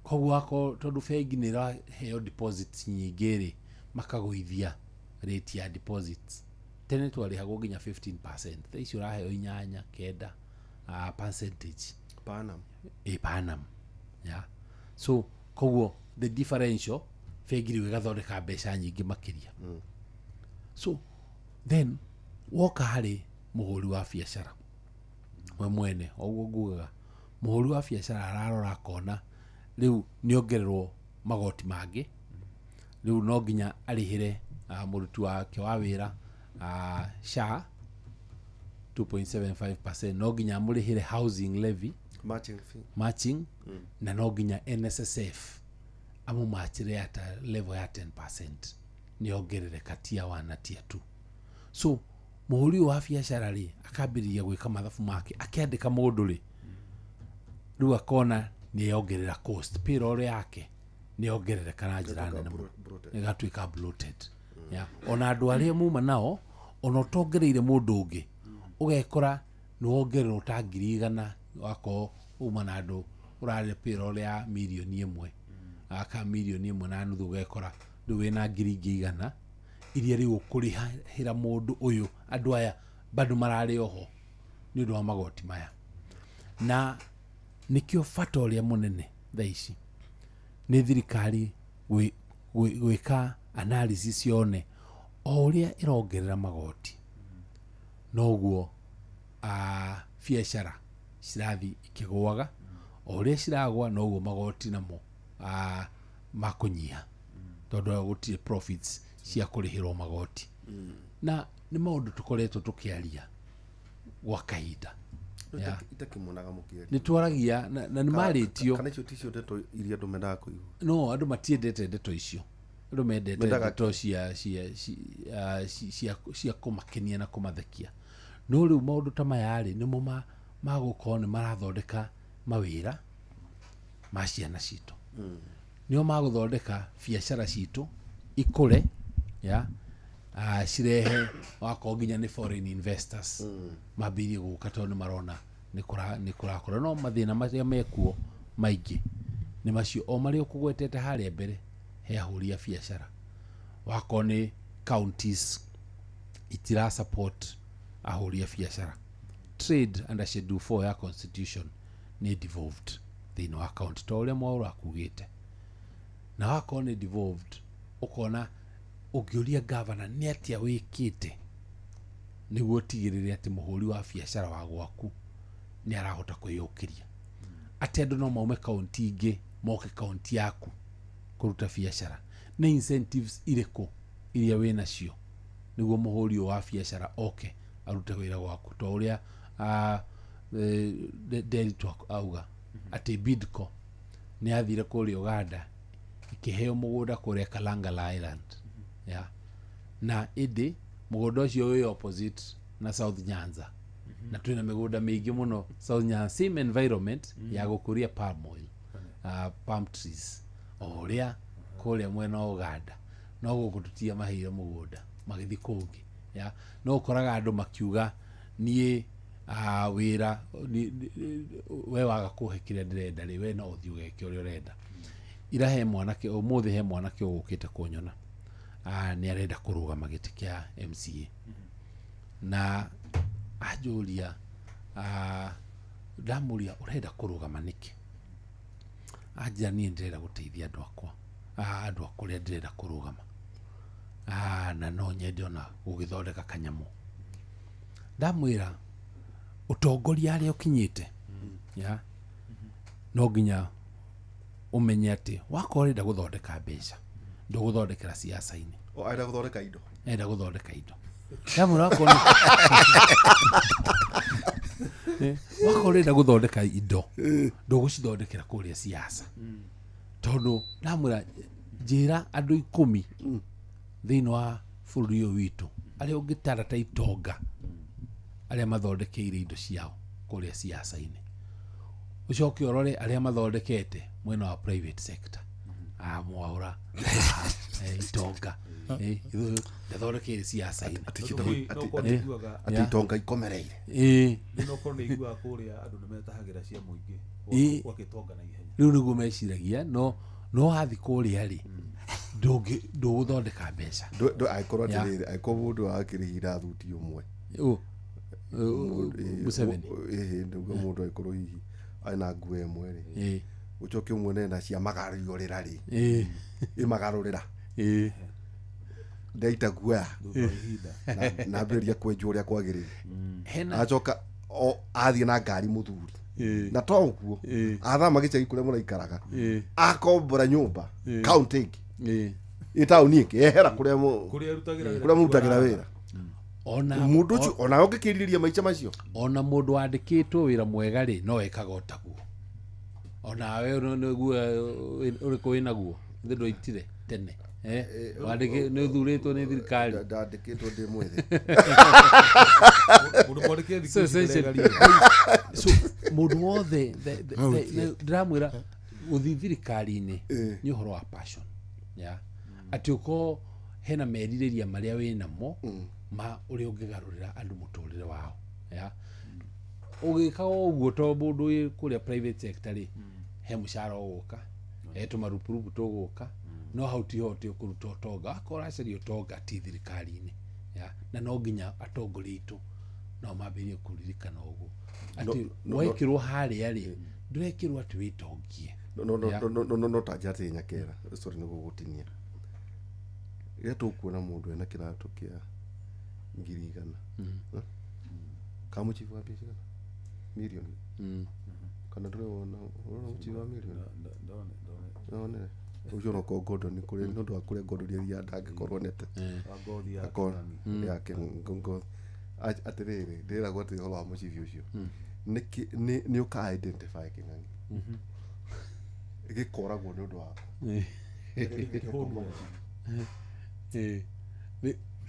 Koguo wakorwo tondũ bengi nĩ ĩraheo deposits nyingĩ rĩ, makagũithia rate ya deposits. Tene twarĩhagwo nginya 15%, thaa ici ũraheo inyanya kenda percentage. Per annum. Ĩ, per annum, yeah. So koguo the differential, bengi rĩu ĩgathondeka mbeca nyingĩ makĩria. So then woka harĩ mũhũri wa biacara we mwene, oguo ngugaga mũhũri wa biacara ararora akona rĩu nĩongererwo magoti mangĩ, rĩu no nginya arĩhĩre mũruti wake wa wĩra SHA 2.75%, no nginya amũrĩhĩre housing levy, matching fee, matching, na no nginya NSSF amũmachĩre at a level ya 10%, nĩongerereka tier 1 na tier 2. So mũhũri ũyũ wa biacara rĩ, akambĩrĩria gwĩka mathabu make akĩandĩka mũndũ rĩ, rĩu akona nĩyongerera cost, payroll yake nĩyongerereka na njĩra nene mũno. Ĩgatuĩka bloated, yeah. Ona andũ arĩa muma nao, ona ũtongereire mũndũ ũngĩ, ũgekora nĩ wongererwo ta 100,000. Wakorwo uma na andũ ũrarĩa payroll ya 1 million aka 1.5 million, ũgekora rĩu wĩna 100,000 iria rĩu ũkũrĩhĩra mũndũ ũyũ. Andũ aya bado mararĩ oho nĩ ũndũ wa magoti maya. Na nĩkĩo bata ũrĩa mũnene thaa ici nĩ thirikari gwĩka analysis yone o ũrĩa ĩrongerera magoti, noguo biacara cirathiĩ ikĩgũaga. O ũrĩa ciragwa, noguo magoti namo makũnyiha, tondũ gũtirĩ profits cia kũrĩhĩrwo magoti. Na nĩ maũndũ tũkoretwo tũkĩaria gwa kahinda. Yeah. Itakĩmonaga mũkĩaria. Nĩ twaragia na nĩ marĩtio. Kana icio ticio ndeto iria andũ mendaga kũigua? No andũ matiendete ndeto icio. Andũ mendete ndeto cia kũmakenia na kũmathekia. No rĩu maũndũ ta maya rĩ, nĩmo magũkorwo nĩ marathondeka mawĩra ma ciana citũ, nĩo magũthondeka biacara citũ ikũre, ya cirehe wakorwo nginya nĩ foreign investors mambĩrĩrie gũka, tondũ nĩ marona nĩ kũrakũra. No mathĩna marĩa mekuo maingĩ nĩ macio o marĩa ũkũgwetete harĩa mbere he ahũri a biacara. Wakorwo nĩ counties itira support ahũri a biacara, trade under schedule 4 ya constitution nĩ devolved thĩinĩ wa county, ta ũrĩa Mwaũra akugĩte. Na wakorwo nĩ devolved, ũkona ũngĩũria governor nĩ atĩa wĩkĩte nĩguo ũtigĩrĩre atĩ mũhũri wa biacara wa gwaku nĩ arahota kwĩyũkĩria, atĩ andũ no maume kaunti ingĩ moke kaunti yaku kũruta biacara, nĩ incentives irĩkũ iria wĩ nacio nĩguo mũhũri ũyũ wa biacara oke arute wĩra gwaku? Ta ũrĩa Nderitu auga atĩ Bidco nĩ yathire kũrĩa Uganda ĩkĩheo mũgũnda kũrĩa Kalangala Island, yeah. Na ĩndĩ mũgũnda ũcio wĩ opposite na South Nyanza. Na twĩna mĩgũnda mĩingĩ mũno South Nyanza, same environment ya gũkũria palm oil, palm trees o ũrĩa kũrĩa mwena wa Uganda, no gũkũ tũtia maheire mũgũnda magĩthiĩ kũngĩ ya. No ũkoraga andũ makiuga niĩ wĩra we waga kũhe kĩrĩa ndĩrenda rĩ, we no ũthiĩ ũgeke ũrĩa ũrenda. Ira he mwanake, ũmũthĩ he mwanake ũgũkĩte kũnyona, nĩ arenda kũrũgama gĩtĩ kĩa MCA, na anjũria, ndamũria ũrenda kũrũgama nĩkĩ? Anjĩra niĩ ndĩrenda gũteithia andũ akwa, andũ a kũrĩa ndĩrenda kũrũgama, na no nyende ona gũgĩthondeka kanyamũ. Ndamwĩra ũtongoria harĩa ũkinyĩte ya, no nginya ũmenye atĩ wakorwo ũrenda gũthondeka mbeca, ndũgũthondekera siasa-inĩ. O arenda gũthondeka indo. Enda gũthondeka indo. Ndamwĩra wakorwo wakorwo ũrenda gũthondeka indo, ndũgũcithondekera kũrĩa siasa. Tondũ ndamwĩra njĩra andũ 10 thĩinĩ wa bũrũri ũyũ witũ arĩa ũngĩtara ta itonga arĩa mathondekeire indo ciao kũrĩa siasa-inĩ, ũcoke ũrore arĩa mathondekete mwena wa private sector, Mwaura, itonga ndathondekeire siasa-inĩ. Atĩ itonga ikomereire. No korwo nĩ iguaga kũrĩa andũ nĩ metahagĩra cia mũingĩ gwakĩtonga na ihenya. Rĩu nĩguo meciragia, no wathiĩ kũrĩa rĩ, ndũgũthondeka mbeca. Angĩkorwo atĩrĩrĩ, angĩkorwo mũndũ akĩrĩhira thuti ũmwe Museveni, nĩguo mũndũ angĩkorwo hihi ena nguo ĩmwe rĩ, ũcoke ũmwe nena cia magarũrĩra rĩ, ĩmagarũrĩra ndaita guoya na ambĩrĩria kwenjwo ũrĩa kwagĩrĩire, acoka athiĩ na ngari mũthuri, na to ũguo athama gĩcagi kũrĩa mũraikaraga, akombora nyũmba kaũntĩ ĩngĩ, ĩ taũni ĩngĩ, ehera kũrĩa mũrutagĩra wĩra. Mũndũ ũcio ona ũngĩkĩrirĩria maica macio, ona mũndũ wandĩkĩtwo wĩra mwega rĩ, no ekaga o taguo. Onawe nĩguo ũrĩkũ wĩnaguo ithe ndwaitire tene, nĩ ũthurĩtwo nĩ thirikari. Ndandĩkĩtwo ndĩ mwĩthĩ. So mũndũ wothe ndĩramwĩra gũthiĩ thirikari-inĩ nĩ ũhoro wa passion ya, atĩ ũkorwo hena merirĩria marĩa wĩnamo ma ũrĩa ũngĩgarũrĩra andũ mũtũrĩre wao ya. Ũgĩka ũguo to mũndũ wĩ kũrĩa private sector rĩ, he mũcara ũgũka, he tũmarupurupu tũgũka, no hau tiho atĩ ũkũruta ũtonga. Wakorwo ũracaria ũtonga ti thirikari-inĩ ya, na no nginya atongoria aitũ nao mambĩrĩrie kũririkana ũguo atĩ wekĩrwo harĩa rĩ, ndũrekĩrwo atĩ wĩtongie. No ta njĩra atĩ Nyakera, sorry nĩ gũgũtinia, rĩrĩa tũkuona mũndũ ena kĩratũ kĩa 100,000, ka mũchibi wa mbia cigana? Mirioni. Kana ndũrĩ wona mũchibi wa mirioni? Ndonere. Ũcio no korwo Gordon kũrĩa, nĩ ũndũ wa kũrĩa Gordon athiaga ndangĩkorwo nete. Yake ngothi. Atĩrĩrĩ, ndĩragwo atĩ ũhoro wa mũchibi ũcio, nĩ ũka identify kĩng'ang'i gĩkoragwo nĩ ũndũ waku.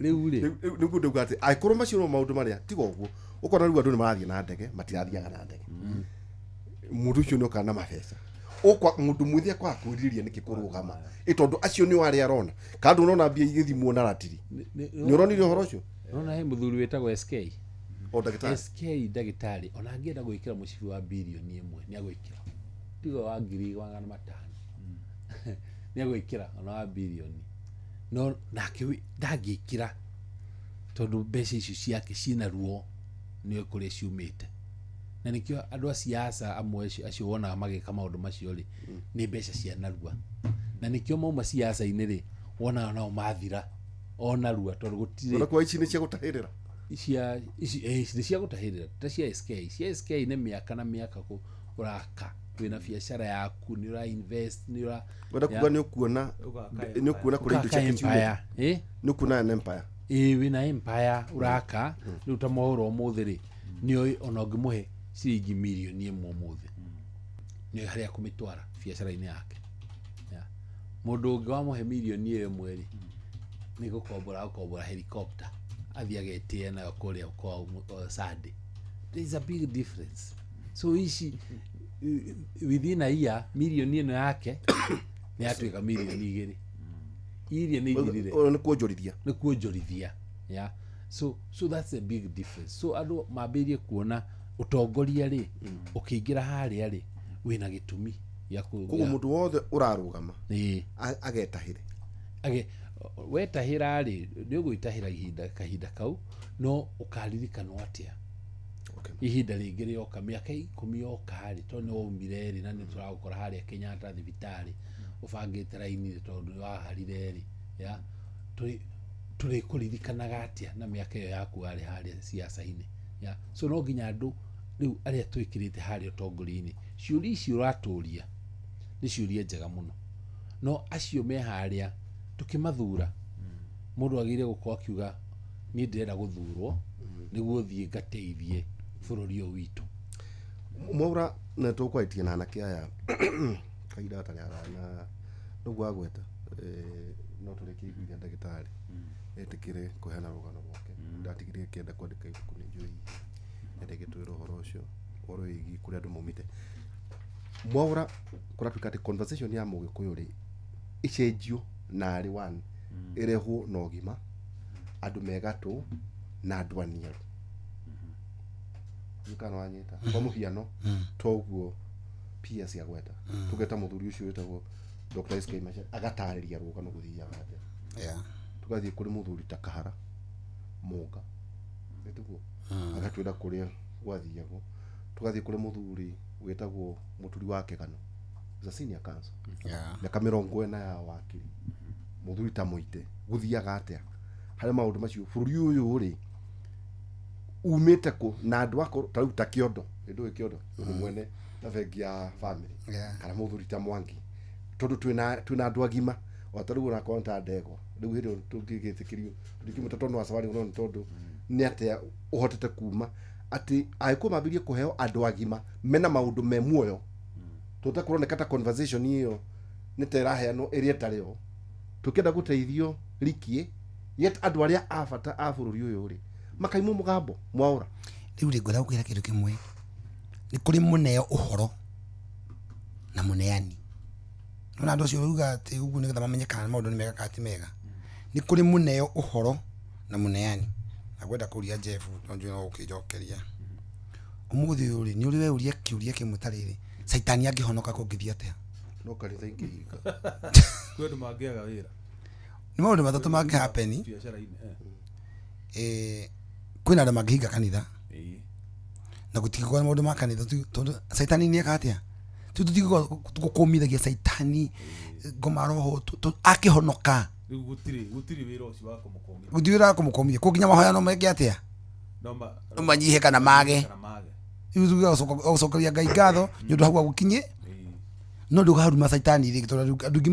Rĩu rĩ, nĩguo ndauga atĩ angĩkorwo macio no maũndũ marĩa tiga ũguo, ũkona rĩu andũ nĩ marathiĩ na ndege, matirathiaga na ndege. Mũndũ ũcio nĩ okaga na mabeca, mũndũ mwĩthĩ akwaga kwĩrirĩria nĩkĩ kũrũgama, ĩ tondũ acio nĩo arĩa arona, kana ndũrona mbia igĩthimwo na ratiri. Nĩ ũronire ũhoro ũcio? Nona he mũthuri wĩtagwo SK. O ndagĩtarĩ. SK ndagĩtarĩ, ona angĩenda gwĩkĩra mũcibi wa birioni 1 nĩ agwĩkĩra, tiga wa 1,500 nĩ agwĩkĩra ona wa birioni, no nake ndangĩkĩra tondũ mbeca icio ciake ciĩna ruo nĩ kũrĩa ciumĩte. Na nĩkĩo andũ a siasa amwe acio wonaga magĩka maũndũ macio rĩ, nĩ mbeca cia narua. Na nĩkĩo mauma siasa-inĩ rĩ, wonaga nao mathira o narua tondũ gũtirĩ. Ona kwa ici nĩ cia gũtahĩrĩra. Cia ici nĩ cia gũtahĩrĩra ta cia SK. Cia SK nĩ mĩaka na mĩaka ũraka, wĩna biacara yaku, nĩ ũra invest, nĩ ũra wenda kuga nĩ ũkuona, nĩ ũkuona kũrĩa indo ciake ciumĩte. Nĩ ũkuona an empire. Wĩna empire ũraka. Rĩu ta Mwaũra ũmũthĩ rĩ, nĩoĩ ona ũngĩmũhe ciringi mirioni 1 ũmũthĩ, nĩoĩ harĩa kũmĩtwara biacara-inĩ yake. Mũndũ ũngĩ wamũhe mirioni ĩyo ĩmwe rĩ, nĩ gũkombora helicopter athiĩ agetĩe nayo kũrĩa kwao Sunday. There is a big difference. So ici within a year milioni ĩno yake nĩ yatuĩka milioni 2 iria nĩ ithirire. Ũyũ nĩ kuonjorithia. Nĩ kuonjorithia, yeah. So that's a big difference. So andũ mambĩrĩrie kuona ũtongoria rĩ, ũkĩingĩra harĩa rĩ, wĩna gĩtũmi gĩa Koguo mũndũ wothe ũrarũgama ĩĩ agetahĩre. Age wetahĩra rĩ, nĩ ũgwĩtahĩra ihinda kahinda kau, no ũkaririkanwo atĩa ihinda rĩngĩ rĩoka, mĩaka 10 yoka rĩ, tondũ nĩ waumire rĩ, na nĩ tũragũkora harĩa Kenyatta thibitarĩ ũbangĩte raini rĩ, tondũ nĩ waharire rĩ, ya tũrĩkũririkanaga atĩa na mĩaka ĩyo yaku warĩ harĩa siasa-inĩ, ya. So no nginya andũ rĩu arĩa twĩkĩrĩte harĩa ũtongoria-inĩ, ciũria ici ũratũria nĩ ciũria njega mũno, no acio me harĩa tũkĩmathura, mũndũ agĩrĩire gũkorwo akiuga niĩ ndĩrenda gũthurwo nĩguo thiĩ ngateithie bũrũri ũyũ witũ. Mwaura na tũkwarĩtie na anake aya kahinda gatarĩ haraya na nĩguo agweta, no tũrĩkie iguithia ndagĩtarĩ etĩkĩre kũheana rũgano rwake. Ndatigire akĩenda kwandĩka ibuku nĩ njũĩ hihi nĩndĩgĩtwĩra ũhoro ũcio, ũhoro wĩgiĩ kũrĩa andũ maumĩte. Mwaura kũratuĩka atĩ conversation ya mũgĩkũyũ rĩ ĩcenjio narĩ one ĩrehwo na ũgima, andũ megatũ na andũ aniaru. Kana wanyita kwa mũhiano toguo PS agweta, tũgeta mũthuri ũcio wĩtagwo Dr. SK Macharia agatarĩria rũgano gũthiaga atĩa. Tũgathiĩ kũrĩ mũthuri ta Kahara Mũnga ĩtiguo agatwĩra kũrĩa gwathiagwo. Tũgathiĩ kũrĩ mũthuri wĩtagwo Mũturi wa Kĩgano, is a senior counsel, mĩaka 40 ya wakiri, mũthuri ta Mũite gũthiaga atĩa harĩ maũndũ macio bũrũri ũyũ rĩ umĩte kũ na andũ akorwo ta rĩu ta Kĩondo, ndũĩ Kĩondo nĩ mwene na bengi ya family, kana mũthuri ta Mwangi, tondũ twĩna andũ agima o ta rĩu onakorwo ta ndegwa rĩu hĩndĩ ĩyo tũngĩgĩtĩkĩrio tũtingĩmwĩta tondũ wa safari mũno, tondũ nĩ atĩa ũhotete kuma atĩ angĩkorwo mambĩrĩrie kũheo andũ agima mena maũndũ me muoyo, tũtekũroneka ta conversation ĩyo nĩ ta ĩraheanwo ĩrĩa ĩtarĩ yo, tũkĩenda gũteithio rikie yet andũ arĩa a bata a bũrũri ũyũ rĩ makaimwo mũgambo. Mwaura rĩu rĩ ngwenda gũkwĩra kĩndũ kĩmwe, nĩ kũrĩ mũneo ũhoro na mũneani. Nona andũ acio rauga atĩ ũguo nĩgetha mamenye kana maũndũ nĩ mega kana ti mega. Nĩ kũrĩ mũneo ũhoro na mũneani. Na ngwenda kũria Jeff no njũĩ no ũkĩnjokeria. Ũmũthĩ ũyũ rĩ, nĩ ũrĩ weũria kĩũria kĩmwe ta rĩrĩ, Caitani angĩhonoka kũngĩthiĩ atĩa? No kanitha ingĩhinga. Kwĩ andũ mangĩaga wĩra. Nĩ maũndũ matatũ mangĩ happen. Biacara-inĩ, Kwĩna andũ mangĩhinga kanitha. Na gũtingĩkorwo na maũndũ ma kanitha tondũ Caitani nĩ eka atĩa? Tũtingĩkorwo tũkũmithagia Caitani ngoma roho akĩhonoka. Rĩu gũtirĩ wĩra ũcio wa kũmũkũmithia. Gũtirĩ wĩra wa kũmũkũmithia. Kũu nginya mahoya no meke atĩa? No manyihe kana mage. Kana mage. Rĩu tuge gũcokeria Ngai ngatho nĩ ũndũ hau agũkinyie. No ndũkaruma Caitani rĩngĩ tondũ andũ aingĩ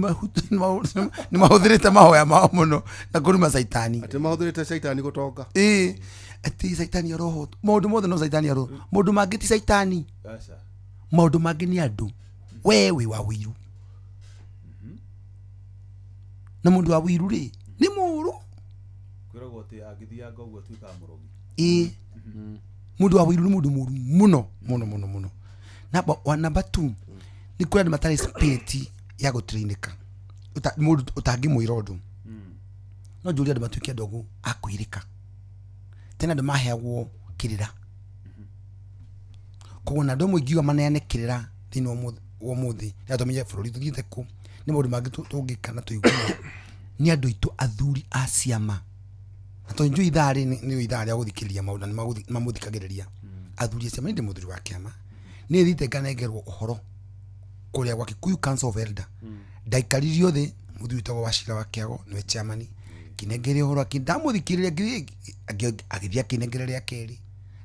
nĩ mahũthĩrĩte mahoya mao mũno na kũruma Caitani. Atĩ mahũthĩrĩte Caitani gũtonga. Ĩĩ, atĩ Caitani aroho. Maũndũ mothe no Caitani aroho. Maũndũ mangĩ ti Caitani. Aca. Maũndũ mangĩ nĩ andũ. We wĩ wa ũiru. Na mũndũ wa ũiru rĩ, nĩ mũũru. Kwĩragwo atĩ angĩthianga ũguo atuĩkaga mũrogi. Ĩĩ. Mũndũ wa ũiru nĩ mũndũ mũũru mũno, mũno, mũno, mũno. Namba wa namba 2, nĩ kũrĩ andũ matarĩ spirit ya gũtrainĩka. Mũndũ ũtangĩmwĩra ũndũ. No njũrie andũ matuĩke andũ a kwĩrĩka. Tene andũ maheagwo kĩrĩra. Koguo na andũ amwe ingiuga maneane kĩrĩra thĩinĩ wa ũmũthĩ, rĩrĩa tũmenye bũrũri tũthiĩte kũ, nĩ maũndũ mangĩ tũngĩka na tũigue. Nĩ andũ aitũ athuri a ciama. Na tondũ njũĩ ithaa rĩ, nĩ ithaa rĩa gũthikĩrĩria maũndũ na nĩ mamũthikagĩrĩria. Athuri a ciama, niĩ ndĩ mũthuri wa kĩama. Niĩ thiĩte nganengerwo ũhoro kũrĩa gwa Kikuyu Council of Elder. Ndaikaririo thĩ, mũthuri wĩtagwo Wachira wa Kĩago, nĩwe chairman. Ngĩnengerio ũhoro, ndamũthikĩrĩria, agĩthiĩ akĩnengera rĩa kerĩ,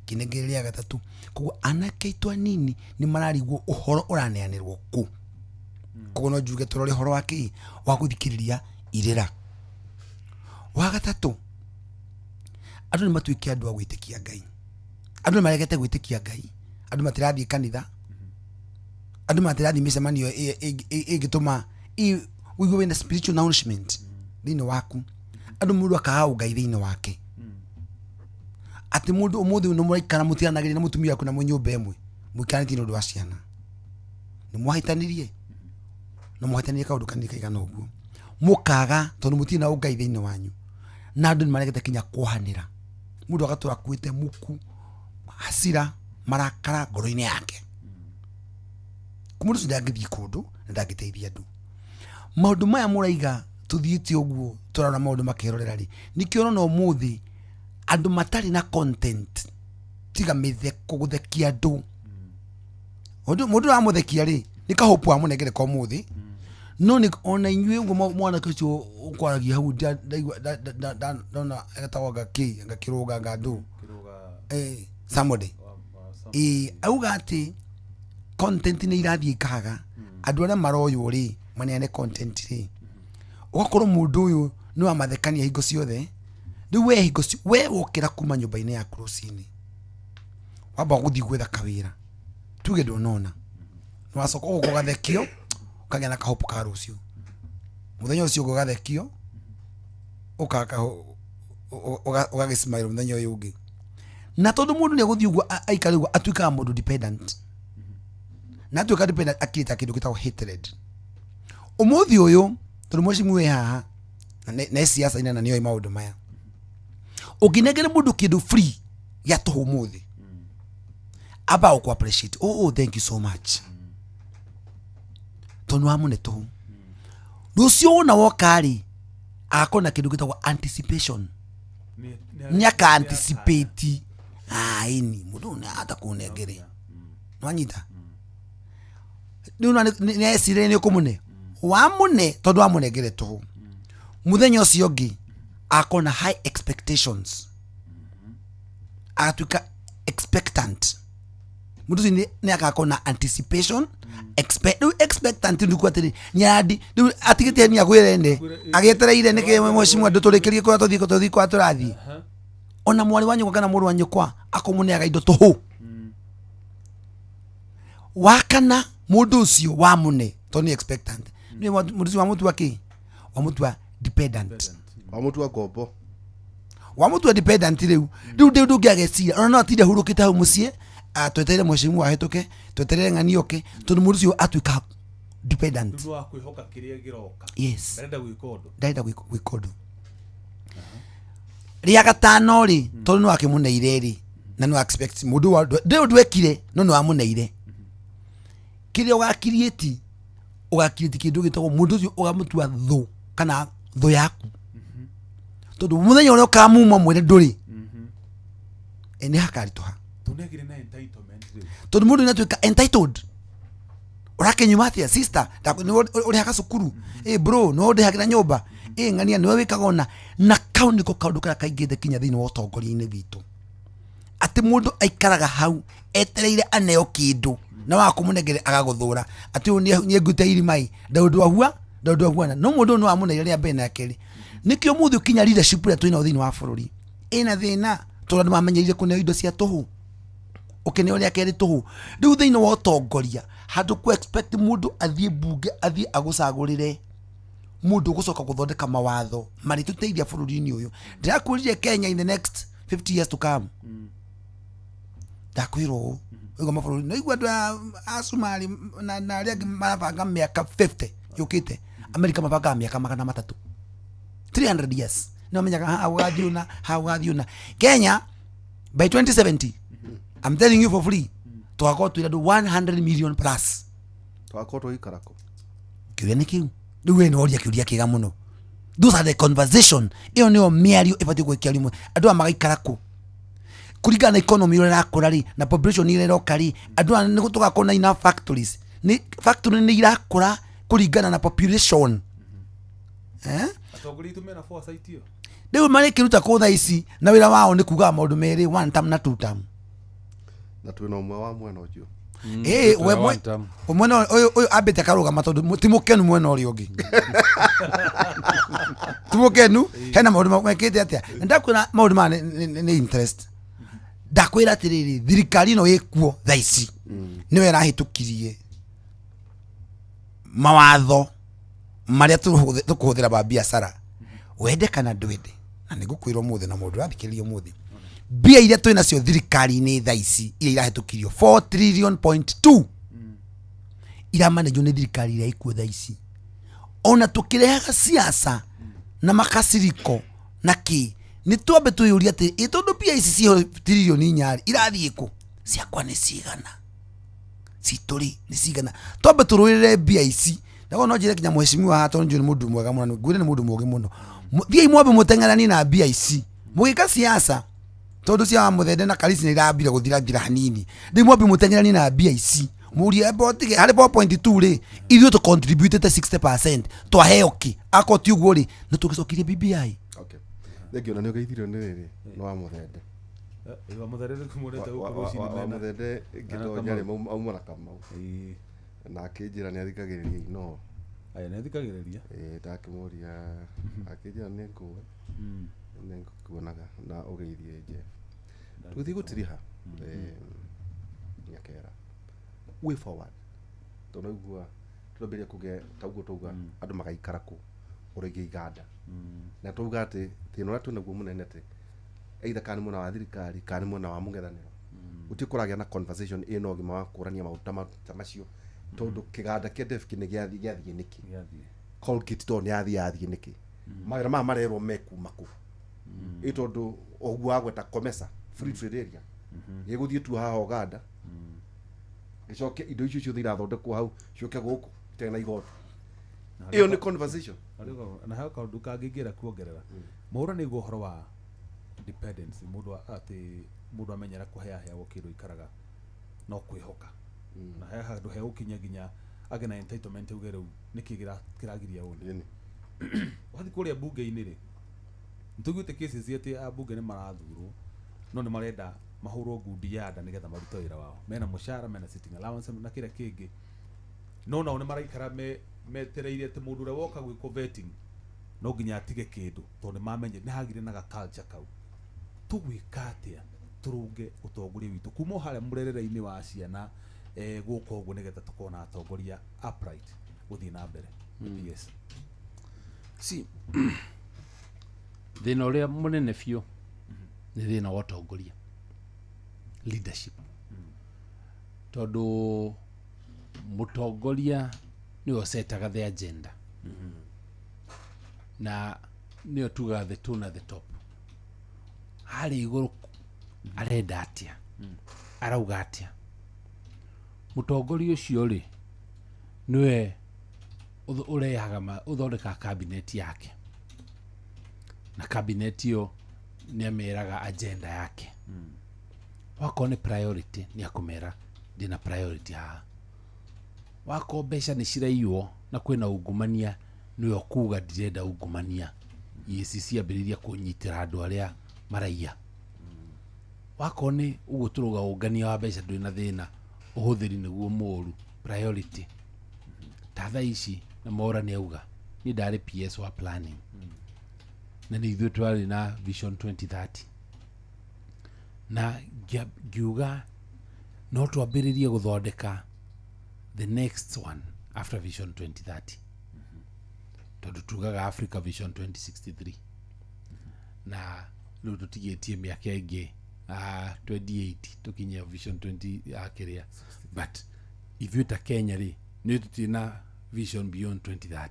akĩnengera rĩa gatatũ. Koguo anake aitũ anini nĩ mararigwo ũhoro ũraneanĩrwo kũ. Koguo no njuge tũrore ũhoro wa kĩ? Wa gũthikĩrĩria irĩra. Wa gatatũ, andũ nĩ matuĩke andũ a gwĩtĩkia Ngai. Andũ nĩ maregete gwĩtĩkia Ngai. Andũ matirathiĩ kanitha. Andũ matirathiĩ mĩcemanio ĩngĩtũma ũigue wĩna spiritual nourishment thĩinĩ waku. Andũ mũndũ akaga ũngai thĩinĩ wake. Atĩ mũndũ ũmũthĩ ũyũ nĩ mũraikara mũtiganagĩria na mũtumia waku na mwĩ nyũmba ĩmwe, mũikaranĩtie nĩ ũndũ wa ciana. Nĩ mwahĩtanirie na mwahĩtanirie kaũndũ kanini kaigana ũguo, mũkaga tondũ mũtirĩ na ũngai thĩinĩ wanyu, na andũ nĩ maregete kinya kuohanĩra. Mũndũ agatũra akuĩte muku, hasira, marakara ngoro-inĩ yake. Mũndũ ũcio ndangĩthiĩ kũndũ na ndangĩteithia andũ. Maũndũ maya mũraiga tũthiĩte ũguo tũrarora maũndũ makerorera rĩ, nĩkĩo ũrona ũmũthĩ andũ matarĩ na content tiga mĩtheko gũthekia andũ. Mũndũ ũramũthekia rĩ, nĩ kahopu wamũnengere ka ũmũthĩ. No nĩ ona inyuĩ ũguo mwanake ũcio ũkwaragia hau ndaigua ndona etagwo ngakĩ ngakĩrũga ngandũ. Somebody. Auga atĩ content nĩ irathiĩ ikaga. Andũ arĩa maroywo rĩ, maneane content rĩ. Ũgakorwo mũndũ ũyũ nĩ wa mathekania hingo ciothe. Rĩu we hingo we wokĩra kuma nyũmba-inĩ yaku rũcinĩ, wamba gũthiĩ gwetha kawĩra, tuge ndũnona, nĩwacoka ũgoka ũgathekio, ũkagĩa na kahopu ka rũciũ. Mũthenya ũcio ũngĩ ũgathekio, ũgagĩsmile mũthenya ũyũ ũngĩ. Na tondũ mũndũ nĩ egũthiĩ ũguo aikare ũguo, atuĩkaga mũndũ dependent. Na atuĩka dependent akĩta kĩndũ gĩtagwo hatred. Ũmũthĩ ũyũ tondũ mheshimiwa wĩ haha na nĩ siasa-inĩ na nĩoĩ maũndũ maya, ũngĩnengere mũndũ kĩndũ free gĩa tũhũ ũmũthĩ, amba gũkũ appreciate, oh, thank you so much, tondũ wamũne tũhũ. Rũciũ wona woka rĩ, agakorwo na kĩndũ gĩtagwo anticipation. Nĩ aka anticipate, ĩni mũndũ ũyũ nĩ ahota kũnengere. Nĩwanyita? Rĩu nĩ ecirĩria nĩ ũkũmũne, wamũne tondũ wamũnengere tũhũ. Mũthenya ũcio ũngĩ agakorwo na high expectations, agatuĩka expectant. Mũndũ ũcio nĩ agakorwo na anticipation, rĩu expectant nĩ kuga atĩrĩ, nĩ arandi rĩu atigĩte nĩ agwĩre ne agĩetereire nĩkĩ mheshimiwa ndũtũrĩkĩrie kũrĩa tũthiĩ tũthiĩ kũrĩa tũrathiĩ. Ona mwarĩ wa nyũkwa kana mũrũ wa nyũkwa akũmũneaga indo tũhũ. Wa kana mũndũ ũcio wamũne tondũ nĩ expectant, nĩ mũndũ ũcio wamũtua kĩ? Wamũtua dependent. Wamũtua ngombo. Wamũtua dependent. Rĩu rĩu ndũngĩageciria ona no atinde hurũkĩte hau mũciĩ, twetereire mheshimiwa ahĩtũke, twetereire ng'ani oke, tondũ mũndũ ũcio atuĩka dependent. Nĩ wa kwĩhoka kĩrĩa kĩroka. Yes. Ndarenda gwĩka ũndũ. Ndarenda gwĩka ũndũ. Rĩa gatano rĩ, tondũ nĩ wakĩmũneire rĩ, na nĩ wa expect mũndũ wa ndĩ ũndũ ekire, no nĩ wamũneire kĩrĩa ũgakiriĩti, ũgakiriĩti kĩndũ gĩtagwo mũndũ ũcio ũgamũtua thũ kana thũ yaku, tondũ mũthenya ũrĩa ũkamuma mwĩre ndũrĩ, nĩ hakaritũha. Tũnegire na entitlement rĩu. Tondũ mũndũ nĩ atuĩka entitled. Ũrakĩnyuma atĩa sister? Nĩwe ũrĩhaga cukuru, bro, nĩwe ũndĩhagĩra nyũmba, ng'ania nĩwe wĩkaga ũna. Na kau nĩko kaũndũ karĩa kaingĩte kinya thĩinĩ wa ũtongoria-inĩ witũ, atĩ mũndũ aikaraga hau etereire aneo kĩndũ, na wa kũmũnengere agagũthũra atĩ ũyũ nĩ ngute irima-ĩ, ndaũndũ ahua ndaũndũ ahuana. No mũndũ ũyũ nĩ wamũneire rĩa mbere na kerĩ. Nĩkĩo mũthĩ ũkinya leadership ĩrĩa twĩnayo thĩinĩ wa bũrũri ĩna thĩna, tondũ andũ mamenyereire kũneo indo cia tũhũ, ũkĩneo rĩa kerĩ tũhũ. Rĩu thĩinĩ wa ũtongoria, handũ ku expect mũndũ athiĩ mbunge, athiĩ agũcagũrĩre mũndũ ũgũcoka gũthondeka mawatho marĩtũteithia bũrũri-inĩ ũyũ. Ndĩrakwĩrire Kenya in the next 50 years to come, ndakwĩra ũũ, ũigua mabũrũri naigua andũ a Somali na arĩa angĩ marabanga mĩaka 50 yũkĩte. Amerika mabangaga mĩaka 300, 300 years, nĩ mamenyaga haha gũgathiĩ ũna, haha gũgathiĩ ũna. Kenya by 2070, I'm telling you for free, tũgakorwo twĩna andũ 100 million plus. Twakorwo tũgĩikara kũ? Kĩũria nĩ kĩu. Rĩu we nĩworia kĩũria kĩega mũno. Those are the conversation, ĩyo nĩyo mĩario ĩbatiĩ gwĩkĩario mũno. Andũ aya magaikara kũ kũringana na economy ũrĩa ĩrakũra rĩ, na population ĩrĩa ĩroka rĩ? Andũ aya nĩ tũgakorwo na enough factories? Nĩ factory nĩ irakũra kũringana na population, eh? Atongoria aitũ mena foresight ĩyo? Rĩu marĩkĩruta kũ thaa ici, na wĩra wao nĩ kugaga maũndũ merĩ, one term na two term. Na twĩna ũmwe wa mwena ũcio. We One term. Mwena ũyũ ũyũ ambĩte akarũgama tondũ ti mũkenu mwena ũrĩa ũngĩ, ti mũkenu. Hena maũndũ mekĩte atĩa? Na ndakwĩra maũndũ maya nĩ interest. Ndakwĩra atĩrĩrĩ, thirikari ĩno ĩkuo thaa ici nĩyo ĩrahĩtũkirie mawatho marĩa tũkũhũthĩra ma biacara, wende kana ndwende. Na nĩ ngũkwĩra ũmũthĩ, na mũndũ ũrathikĩrĩria ũmũthĩ, Mbia iria twĩ nacio thirikari-inĩ thaa ici iria irahĩtũkirio 4 trillion point 2 iramanenjwo nĩ thirikari iria ikuo thaa ici. Ona tũkĩrehaga siasa na makasiriko na kĩ, nĩ twambe twĩyũrie atĩ ĩ tondũ mbia ici ciho trilioni inya rĩ, irathiĩ kũ? Ciakwa nĩ cigana? Citũ rĩ nĩ cigana? Twambe tũrũĩrĩre mbia ici. Na koguo no njĩre nginya mheshimiwa haha tondũ njũĩ nĩ mũndũ mwega mũno, ngwĩre nĩ mũndũ mũũgĩ mũno. Thiĩi mwambe mũteng'eranie na mbia ici mũgĩka siasa, tondũ cia wa Mũthende na Karisi nĩ irambire gũthira ngira hanini. Rĩu mwambe mũteng'eranie na mbia ici, mũrie otige harĩ 4.2 rĩ, ithuĩ tũ contributĩte 60% twaheo kĩ? Akorwo ti ũguo rĩ, nĩ tũgĩcokirie BBI. Okay, thengiũ na nĩ ũgeithirio nĩ rĩrĩ nĩ wa Mũthende. Wa Mũthende nĩ kũmũrĩte gũkũ rũcinĩ wa mena Mũthende ngĩtonya Kamau. rĩ auma na Kamau. Ĩĩ. Na akĩnjĩra nĩ athikagĩrĩria ino. Aya nĩ athikagĩrĩria. Ĩĩ, ndakĩmũria akĩnjĩra nĩ ngũĩ nĩ ngũkuonaga na ũgeithie Jeff. Tũgĩthiĩ gũtiriha Nyakera way forward, tondũ naigua tũrambĩrĩria kũgĩa ta ũguo twauga andũ magaikara kũ ũrĩngĩ iganda, na twauga atĩ thĩna ũrĩa twĩnaguo mũnene atĩ either kana nĩ mwena wa thirikari kana nĩ mwena wa mũng'ethanĩro, gũtirĩ kũragĩa na conversation ĩna ũgima wa kũrania maũndũ ta macio, tondũ kĩganda kĩa Defki nĩ gĩathiĩ nĩkĩ? Gĩathiĩ. Colgate to nĩ yathiĩ nĩkĩ? Mawĩra maya marerwo mekuma kũ? Ĩ tondũ ũguo wagweta COMESA free trade area gĩgũthiĩ tu haha Uganda, gĩcoke indo icio ciothe irathondekwo hau ciũke gũkũ itarĩ na igoti. Ĩyo nĩ conversation. Na heo kaũndũ kangĩ ingĩenda kuongerera. Maũra nĩ ũhoro wa dependency, mũndũ atĩ mũndũ amenyera kũheaheagwo kĩndũ ikaraga no kwĩhoka, na he handũ hegũkinya nginya agĩ na entitlement auge rĩu nĩkĩ kĩragiria ũũ. Ĩni. Wathiĩ kũrĩa mbunge-inĩ rĩ, nĩtũiguĩte cases atĩ ambunge nĩ marathurwo no nĩ marenda mahũrwo ngundi ya nda nĩgetha marute wĩra wao, mena mũcara, mena sitting allowance na kĩrĩa kĩngĩ, no nao nĩ maraikara metereire atĩ mũndũ ũrĩa woka gwĩkwo vetting no nginya atige kĩndũ, tondũ nĩ mamenye nĩ hagire na ga culture kau. Tũgwĩka atĩa tũrũnge ũtongoria witũ kuma o harĩa mũrerere-inĩ wa ciana gũka ũguo nĩgetha tũkorwo na atongoria upright gũthiĩ na mbere? Yes. Si thĩna ũrĩa mũnene biũ nĩ thĩna wa ũtongoria, leadership, tondũ mũtongoria nĩwe ũcetaga the agenda na nĩyo tugaga the tone at the top, harĩa igũrũ arenda atĩa, arauga atĩa. Mũtongoria ũcio rĩ nĩwe ũrehaga ũthondekaga cabinet yake, na cabinet ĩyo nĩ ameraga agenda yake. Wakorwo nĩ priority nĩ akũmera ndĩna priority haha. Wakorwo mbeca nĩ ciraiywo na kwĩna ungumania, nĩwe ũkuga ndirenda ungumania, EACC ambĩrĩria kũnyitĩra andũ arĩa maraiya. Wakorwo nĩ ũguo tũrauga ũngania wa mbeca ndũrĩ na thĩna, ũhũthĩri nĩguo mũũru, priority. Ta thaa ici na Mwaura nĩ auga niĩ ndarĩ PS wa planning, na nĩ ithuĩ twarĩ na vision 2030, na ngiuga no twambĩrĩrie gũthondeka the next one after vision 2030, tondũ tugaga Africa Vision 2063, na rĩu tũtigĩtie mĩaka ĩngĩ 2080 tũkinye vision 20 kĩrĩa, but ithuĩ ta Kenya rĩ nĩ tũtirĩ na vision beyond 2030,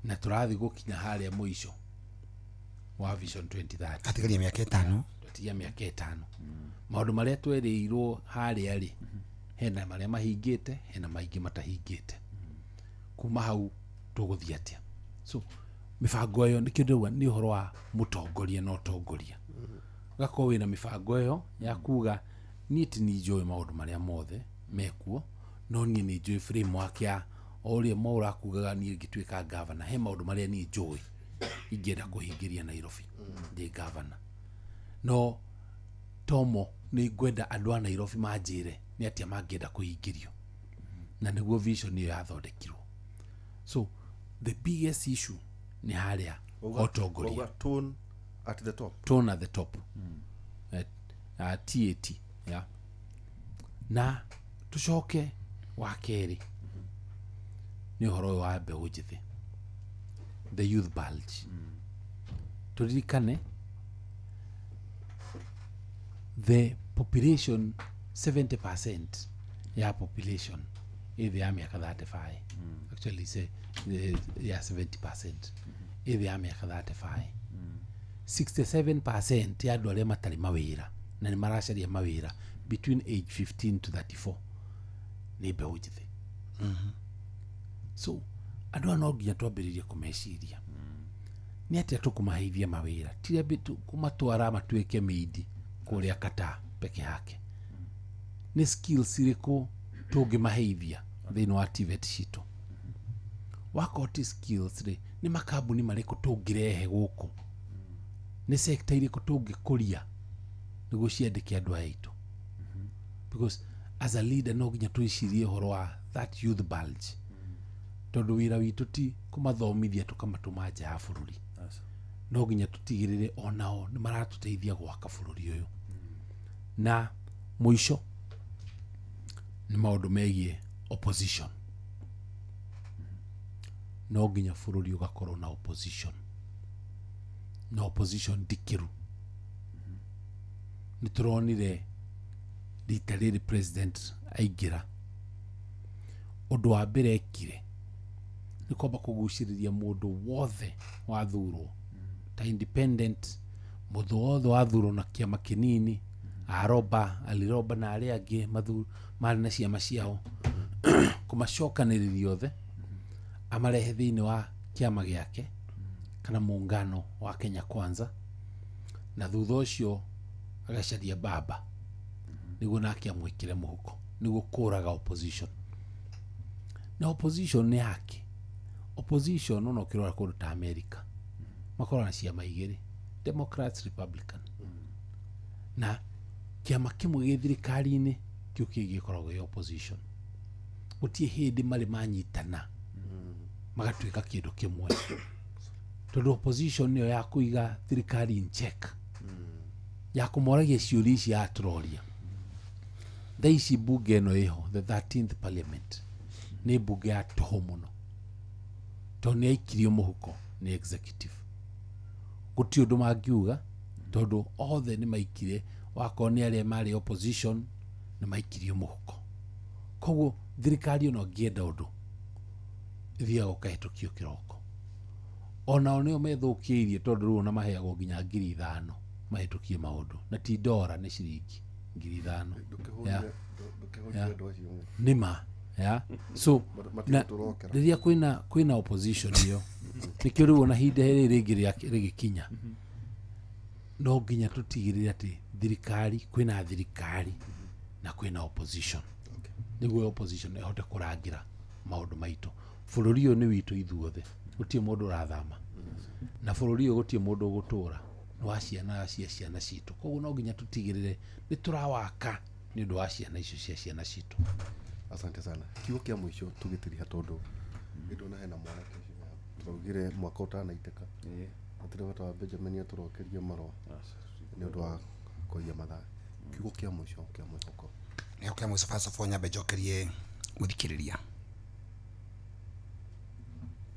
na tũrathiĩ gũkinya harĩa mũico wa vision 2030. Atigaria mĩaka 5. Twatigia mĩaka 5. Maũndũ marĩa twerĩirwo harĩa rĩ, hena marĩa mahingĩte, hena maingĩ matahingĩte. Kuma hau tũgũthiĩ atĩa? So mĩbango ĩyo nĩkĩo ndĩrauga nĩ ũhoro wa mũtongoria na ũtongoria. Ũgakorwo wĩna mĩbango ĩyo ya kuga niĩ ti niĩ njũĩ maũndũ marĩa mothe mekuo, no niĩ nĩ njũĩ framework ya o ũrĩa Mwaura akugaga niĩ ngĩtuĩka governor, he maũndũ marĩa niĩ njũĩ ingĩenda kũhingĩria Nairobi ndĩ governor, no tomo nĩ ngwenda andũ a Nairobi manjĩre nĩ atĩa mangĩenda kũhingĩrio, na nĩguo vision ĩyo yathondekirwo. So the biggest issue nĩ harĩa ũtongoria. Wauga tone at the top. Tone at the top. TAT, yeah. Na tucoke wa kerĩ nĩ ũhoro ũyũ wa mbeũ njĩthĩ, the youth bulge. Tũririkane The population, 70% ya population ĩthĩ ya mĩaka 35, actually say ya 70% ĩthĩ ya mĩaka 35. 67% ya andũ arĩa matarĩ mawĩra na nĩ maracaria mawĩra between age 15 to 34 nĩ mbeũ njĩthĩ. So andũ aya no nginya twambĩrĩrie kũmeciria nĩ atĩa tũkũmaheithia mawĩra, ti kũmatwara matuĩke mĩindi kũrĩa Qatar peke yake. Nĩ skills irĩkũ tũngĩmaheithia thĩinĩ wa TVET citũ? Wakorwo ti skills rĩ, nĩ makambuni marĩkũ tũngĩrehe gũkũ? Nĩ sector irĩkũ tũngĩkũria nĩguo ciandĩke andũ aya aitũ? Because as a leader no nginya twĩcirie ũhoro wa that youth bulge, tondũ wĩra witũ ti kũmathomithia tũkamatũma nja ya bũrũri. No nginya tũtigĩrĩre onao nĩ maratũteithia gwaka bũrũri ũyũ. Na mũico nĩ maũndũ megiĩ opposition. No nginya bũrũri ũgakorwo na opposition, na opposition ndikĩru. Nĩ tũronire rita rĩrĩ president aingĩra, ũndũ wa mbere ekire nĩ kwamba kũgucĩrĩria mũndũ wothe wathurwo ta independent, mũndũ wothe wathurwo na kĩama kĩnini, aroba aliroba na arĩa angĩ marĩ na ciama ciao, kũmacokanĩrĩria othe amarehe thĩinĩ wa kĩama gĩake kana muungano wa Kenya Kwanza, na thutha ũcio agacaria baba nĩguo nake amwĩkĩre mũhuko nĩguo kũraga opposition. Na opposition nĩ yake. Opposition ona ũkĩrora kũndũ ta America makoragwo na ciama igĩrĩ, Democrats, Republican, na kĩama kĩmwe gĩ thirikari-inĩ kĩu kĩngĩ gĩkoragwo gĩ opposition. Gũtirĩ hĩndĩ marĩ manyitana magatuĩka kĩndũ kĩmwe, tondũ opposition nĩyo ya kũiga thirikari in check, ya kũmoragia ciũria ici yatũroria. Thaa ici mbunge ĩno ĩho, the 13th parliament, nĩ mbunge ya tũhũ mũno, tondũ nĩ yaikirio mũhuko nĩ executive. Gũtirĩ ũndũ mangiuga tondũ othe nĩ maikire, wakorwo nĩ arĩa marĩ opposition nĩ maikirio mũhuko. Koguo thirikari ona ũngĩenda ũndũ ĩthiaga ũkahĩtũkio kĩroko. Onao nĩo methũkĩirie, tondũ rĩu ona maheagwo nginya 5,000 mahĩtũkie maũndũ, na ti ndora, nĩ ciringi 5,000. Nĩ ma ya so na rĩrĩa kwĩna opposition ĩyo nĩkĩo rĩu ona ihinda rĩrĩ rĩngĩ rĩgĩkinya no nginya tũtigĩrĩre atĩ thirikari, kwĩna thirikari na kwĩna opposition, nĩguo opposition ĩhote kũrangĩra maũndũ maitũ. Bũrũri ũyũ nĩ witũ ithuothe, gũtirĩ mũndũ ũrathama, na bũrũri ũyũ gũtirĩ mũndũ ũgũtũra, nĩ wa ciana cia ciana citũ. Koguo no nginya tũtigĩrĩre nĩ tũrawaka nĩ ũndũ wa ciana icio cia ciana citũ. Asante sana. Kiugo kĩa mũico tũgĩtiriha, tondũ nĩndona hena mwanake ũcio tũraugire mwaka ũtanaitĩka, hatirĩ bata wa Benjamin atũrokerie marũa nĩ ũndũ wa kũiya mathaa. Kiugo kĩa mũico kĩa mwĩhoko. Nĩho kĩa mũico, first of all nyambe njokerie mũthikĩrĩria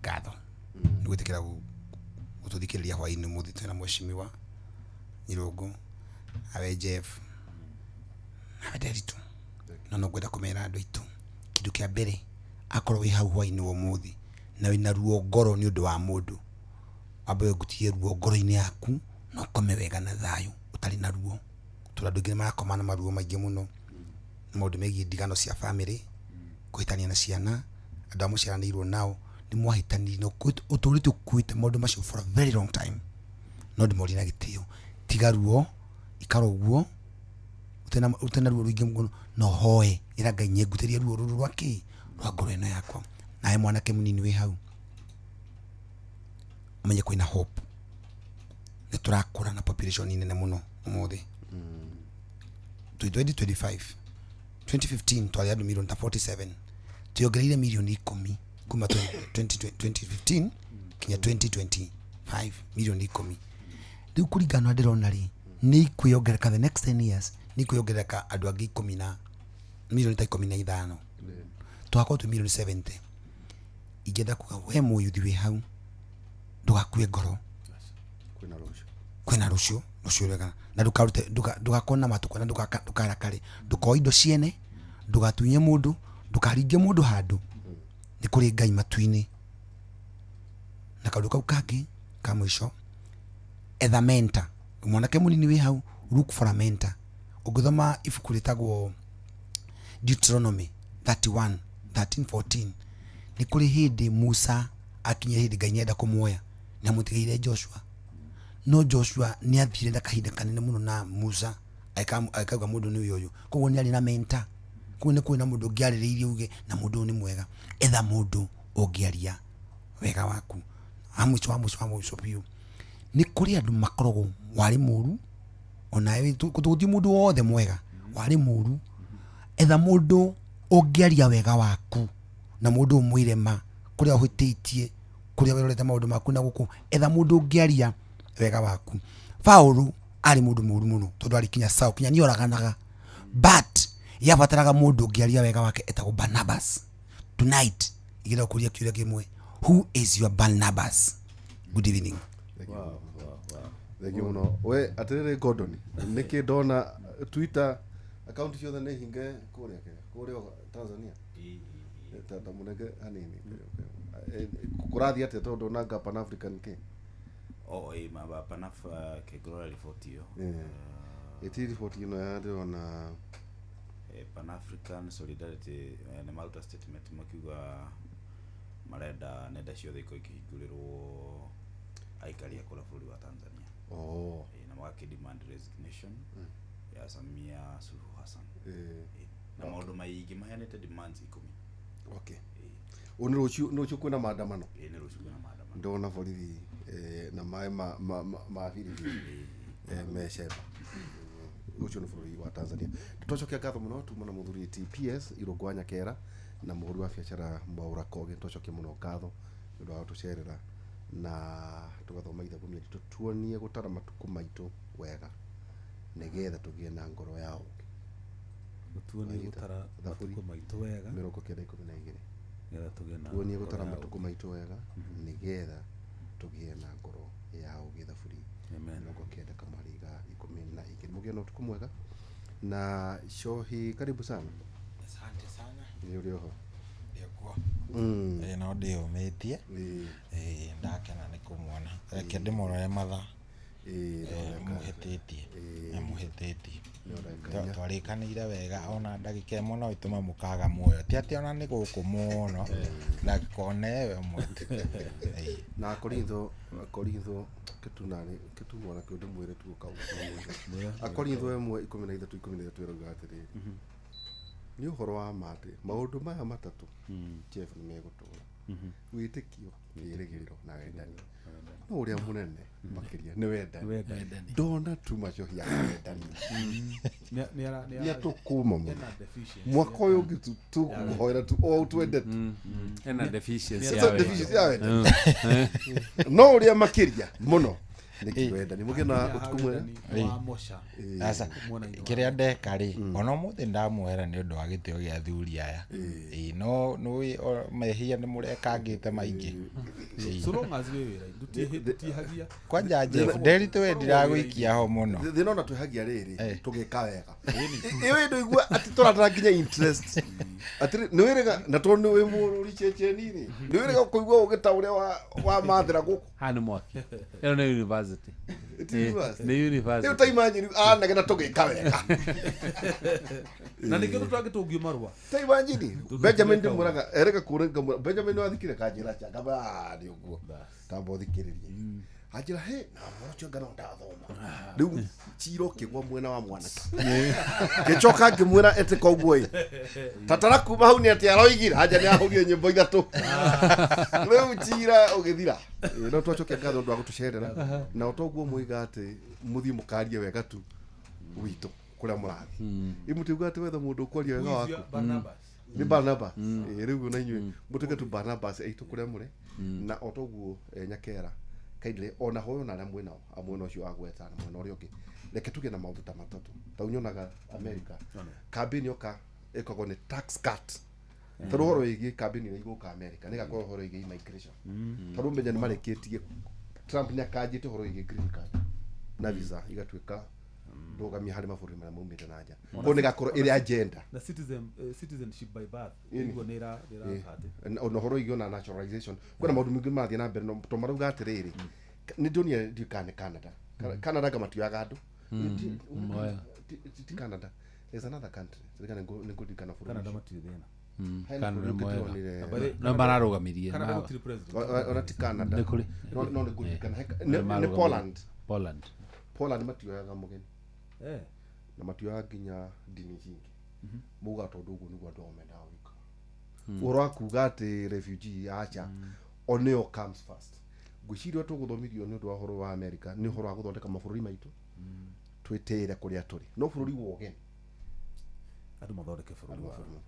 ngatho nĩ gwĩtĩkĩra gũtũthikĩrĩria hwaĩ-inĩ ũmũthĩ. Twĩna mheshimiwa Nyirũngũ, awe Jeff, awe Nderitu, no ngwenda kũmera andũ aitũ kĩndũ kĩa mbere, akorwo wĩ hau hwaĩ-inĩ wa ũmũthĩ na wĩna ruo ngoro nĩ ũndũ wa mũndũ, wambe ũngutie ruo ngoro-inĩ yaku na ũkome wega na thayũ ũtarĩ na ruo, tondũ andũ aingĩ nĩ marakoma na maruo maingĩ mũno, nĩ maũndũ megiĩ ndigano cia bamĩrĩ, kũhĩtania na ciana, andũ a mũciaranĩirwo nao nĩ mwahĩtanirie na ũtũrĩte ũkuĩte maũndũ macio for a very long time. No ndĩmorie na gĩtĩo, tiga ruo, ikara ũguo ũtena ruo rũingĩ mũno, no hoe ĩra Ngai nyengutĩrie ruo rũrũ rwa kĩ rwa ngoro ĩno yakwa. Nawe mwanake mũnini wĩ hau ũmenye kwĩna hope, nĩ tũrakũra na population nene mũno ũmũthĩ. 2025 2015 twarĩ andũ milioni ta 47, twongereire milioni 10 kuma 2015 kinya 2025, milioni 10. Rĩu kũringana na ndĩrona rĩ, nĩ ikwĩongerereka the next 10 years, nĩ ikwĩongerereka andũ angĩ 10 na milioni ta 15, tũgakorwo twĩ milioni 70. Ingĩenda kuga we mũyuthi wĩ hau ndũgakue ngoro, Kwĩna rũciũ, rũciũ rwega. Na ndũkarute ndũgakorwo na matukũ na ndũkarakare. Ndũkoe indo ciene, ndũgatunye mũndũ, ndũkaringe mũndũ handũ. Nĩ kũrĩ Ngai matu-inĩ. Na kaũndũ kau kangĩ ka mũico, etha mentor. Mwanake mũnini wĩ hau, look for a mentor. Ũngĩthoma ibuku rĩtagwo Deuteronomy 31, 13, 14, nĩ kũrĩ hĩndĩ Musa akinyire hĩndĩ Ngai nĩenda kũmuoya, nĩ amũtigĩire Joshua. No Joshua nĩ athire na kahinda kanene mũno na Musa agĩkauga mũndũ nĩ ũyũ. Koguo nĩ arĩ na mentor. Koguo nĩ kũrĩ na mũndũ ũngĩarĩrĩirie uge na mũndũ ũyũ nĩ mwega. Etha mũndũ ũngĩaria wega waku. Wa mũico wa mũico wa mũico biũ, nĩ kũrĩ andũ makoragwo warĩ mũru, onawe gũtirĩ mũndũ wothe mwega, warĩ mũru. Etha mũndũ ũngĩaria wega waku na mũndũ ũmwĩre ma kũrĩa ũhĩtĩtie, kũrĩa wĩrorete maũndũ maku na gũkũ. Etha mũndũ ũngĩaria wega waku. Paũlũ arĩ mũndũ mũru mũno tondũ arĩ kinya Saul, kinya nĩoraganaga, but yabataraga mũndũ ũngĩaria wega wake etagwo Barnabas. Tonight igĩrĩa kũria kĩũria kĩmwe, who is your Barnabas? Good evening. Wow, wow, wow. Thank you mũno. We atĩrĩrĩ Gordon, nĩkĩ ndona Twitter account ciothe nĩ hinge kũrĩa Kenya, kũrĩa Tanzania? Ta mũnenge hanini. Kũrathiĩ atĩa tondũ ndona Pan African kĩ? Oh, ma Pan kĩngũrora riboti ĩyo. Ĩti riboti ĩno ya ndĩrona Pan African Solidarity nĩ maruta statement makiuga marenda nenda ciothe ikorwo ikĩhingũrĩrwo aikari a kũrĩa bũrũri wa Tanzania. Oh. Na magakĩ demand resignation ya Samia Suluhu Hassan. Na maũndũ maingĩ maheanĩte demands 10. Okay. Nĩ rũciũ kwĩna maandamano? Nĩ rũciũ kwĩna maandamano. Ndona borithi na maĩ ma biribiri mecemba. Ũcio nĩ bũrũri wa Tanzania. Twacokia ngatho mũno tuma na mũthuri TPS Irũngũ wa Nyakera na mũhũri wa biacara Mwaũra Kogi. Twacokia mũno ngatho nĩ ũndũ wa gũtũcerera na tũgathoma ithabu mĩritũ, tuonie gũtara matukũ maitũ wega nĩgetha tũgĩe na ngoro ya ũũgĩ. Tuonie gũtara matukũ maitũ wega 912 nĩgetha tũgĩe na tuonie gũtara matukũ maitũ wega nĩgetha tũgĩe na ngoro ya ũũgĩ. Thaburi 90:12. Mũgĩe na ũtukũ mwega. Na Shohi, karibu sana. Asante sana. Nĩ ũrĩ oho? Ndĩkuo. No ndĩyũmĩtie. Ndakena nĩ kũmuona. Reke ndĩmũrore mathaa. Mũhĩtĩtie. Mũhĩtĩtie. Twarĩkanĩire wega ona ndagĩka ĩmwe no ĩtũme mũkaga muoyo. Ti atĩ ona nĩ gũkũ mũno, ndagĩka ona ĩyo ĩmwe tu. Na Korintho kĩtunani kĩtumwo nakĩo ndĩmwĩre tu ũkauga. Akorintho 1:13 13 ĩrauga atĩrĩrĩ, nĩ ũhoro wa ma atĩ maũndũ maya matatũ Jeff nĩ megũtũũra, wĩtĩkio, kĩĩrĩgĩrĩro na wendani. No ũrĩa mũnene makĩria nĩ wendani. Ndona tu macohi ya wendani. Nĩ atũkũma mũno. Mwaka ũyũ ũngĩ tũkũhoera tu o twendete. Ena deficiency ya wendani. No ũrĩa makĩria mũno nĩ kĩwendani. Mũgĩe na ũtukũ mwega. Aca kĩrĩa ndeka rĩ, ona ũmũthĩ ndamwera nĩ ũndũ wa gĩtĩo gĩa athuri aya. No nĩ mehia nĩ mũrekangĩte maingĩ. So long as wĩ wĩra-inĩ, ndũtihagia. Kwanja Jeff, nderitũ we ndiragũikia ho mũno. Thĩna ona twĩhagia rĩrĩ, tũgĩka wega. Ĩĩ ndũigua atĩ tũratara nginya interest. Atĩrĩ nĩ wĩrĩga na tondũ nĩ wĩ mũrũri ceceni rĩ, nĩ wĩrĩga kũigua ũgĩta ũrĩa wa mathĩra gũkũ. Haha nĩ mwaki. Ĩno nĩ university. Nĩ university. Rĩu ta imagine anegena tũgĩka wega. Na nĩkĩo tũtangĩtũngio marũa. Ta imagine Benjamin ndĩmwĩraga erega kũrĩ ngamwĩra Benjamin wathikire kanjĩra cha ngamba nĩ ũguo. Tamba ũthikĩrĩrie. Anjĩra he na mwana ũcio ngano ndathoma. Rĩu cira ũkĩgwa mwena wa mwanake. Ngĩcoka ngĩmwĩra ĩtĩ koguo ĩ. Tatara kuma hau nĩ atĩ aroigire anja nĩ ahũrire nyĩmbo ithatũ. Rĩu cira ũgĩthira. No twacokia ngatho ũndũ wa gũtũcerera. Na o toguo mũiga atĩ mũthiĩ mũkarie wega tu witũ kũrĩa mũrathiĩ. Ĩ mũtiuga atĩ wetha mũndũ ũkwaria wega waku. Nĩ Barnabas. Rĩu na inyuĩ mũtuĩke tu Barnabas aitũ kũrĩa mũrĩ. Na o toguo Nyakera kaindire ona hoyo na arĩa mwĩnao a mwena ũcio wa gweta na mwena ũrĩa ũngĩ. Reke tuge na maũndũ ta matatũ. Ta nyonaga America kambĩni yoka ĩkoragwo nĩ tax cut. Tondũ ũhoro wĩgiĩ kambĩni ĩrĩa igũka America nĩ ĩgakorwo ũhoro wĩgiĩ immigration. Tondũ menya nĩ marĩkĩtie Trump nĩ akanjĩte ũhoro wĩgiĩ green card. Na visa igatuĩka ndũgamia harĩ mabũrũri marĩa maumĩte na nja. Koguo nĩ gakorwo ĩrĩ agenda. Na citizenship by birth iguo nĩ ĩra ĩra Na ũhoro wĩgiĩ ona naturalization kwĩna maũndũ maingĩ marathiĩ na mbere no to marauga atĩrĩrĩ, nĩ ndonire ndiũĩ kana nĩ Canada. Canada nga matioyaga andũ. Moya. Ti Canada, there's another country. Ririkana nĩ ngũririkana bũrũri Canada ũcio. matirĩ thĩna. Hena Canada bũrũri ũngĩ moyaga. ndĩronire- By the- No mararũgamirie Canada na- gũtirĩ president. Ona ti Canada. Nĩ kũrĩ. No nĩ ngũririkana. Nĩ Nĩ marũgamirie. Poland. Poland. Poland matioyaga mũgeni Eh. na matioyaga nginya ndini cingĩ. Maugaga tondũ ũguo nĩguo andũ ao mendaga gwĩka. Ũhoro wa kuga atĩ refugee acha o nĩyo comes first. Ngwĩciria tũgũthomithio nĩ ũndũ wa ũhoro wa America nĩ ũhoro wa gũthondeka mabũrũri maitũ twĩtĩĩre kũrĩa tũrĩ, no bũrũri wa ũgeni Andũ mathondeke bũrũri wao.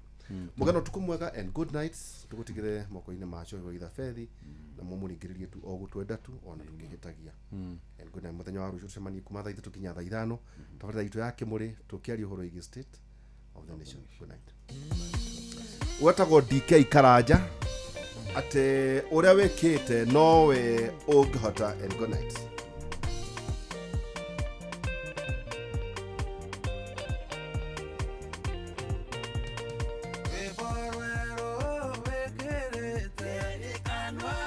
Mũgeno ũtukũ mwega and good night. Tũgũtigĩre moko-inĩ ma Cohi wa Ithabethi na mũmũringĩrĩrie tu o gũtwenda tu ona tũkĩhĩtagia. And good night. Mũthenya wa rũciũ tũcemanie kuma thaa 3 nginya thaa 5, tabarĩra itũ ya kĩmũrĩ tũkĩaria ũhoro wĩgiĩ state of the nation. Good night. Wetagwo DK Karanja atĩ ũrĩa wĩkĩte nowe ũngĩhota. And good night. Rwĩmbo rwerũ wĩkĩrĩte kanua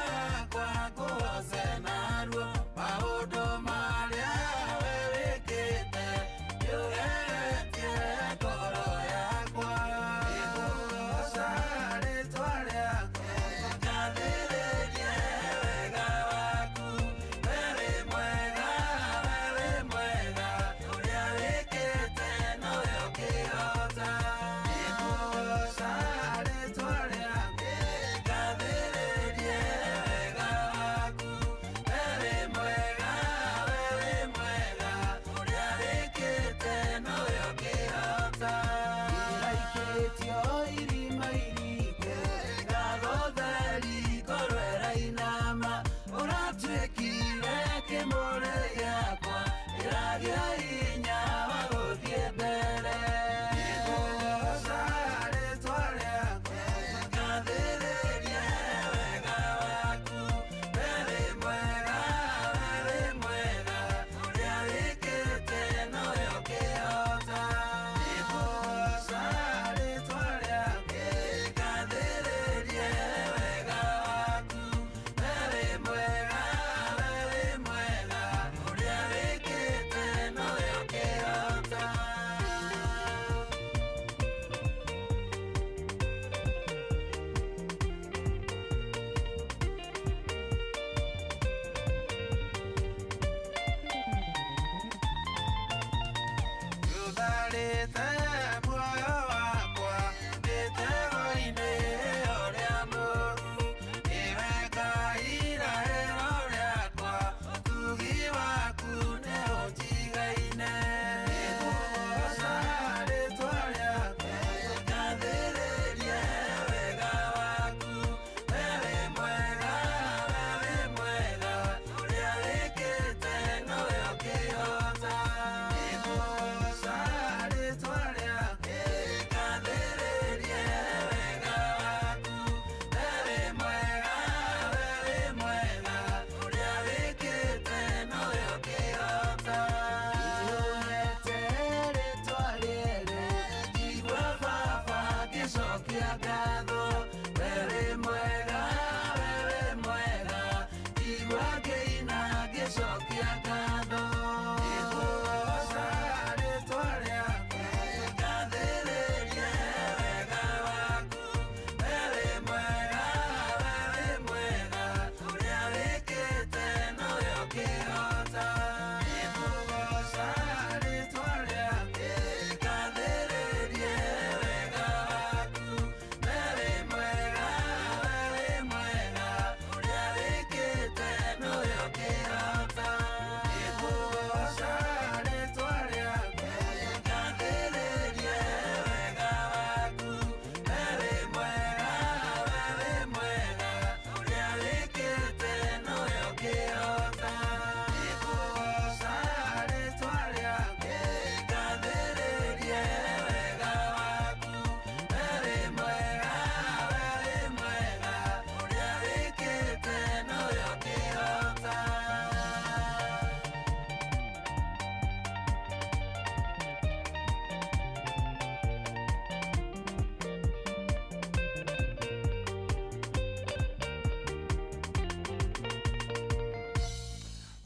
kwa ngũgoce naruo, maũndũ marĩa we wĩkĩte nĩũgeretie ngoro yakwa. Nĩngũgoca rĩtwa rĩaku, ngathĩrĩrie wega waku, we wĩ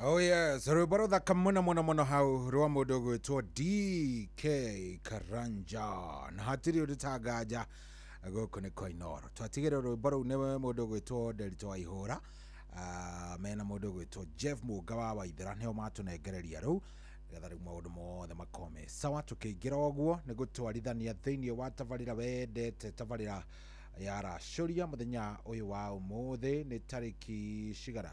Oh yes, rwĩmbo rũthaka mũno mũno mũno hau rwa mũndũ ũgwĩtwo DK Karanja, na hatirĩ ũndũ ta nganja gũkũ nĩ kwa Inooro. Twatigĩrwo rwĩmbo rũu nĩ mũndũ ũgwĩtwo Nderito wa Ihũra, mena mũndũ ũgwĩtwo Jeff Mũnga wa Waithera, nĩo matũnengereria rĩu nĩgetha rĩu maũndũ mothe makorwo me sawa. Tũkĩingĩra ũguo nĩ gũtwarithania thĩinĩ wa tabarĩra wendete, tabarĩra ya racũria mũthenya ũyũ wa ũmũthĩ. Nĩ tarĩki cigana?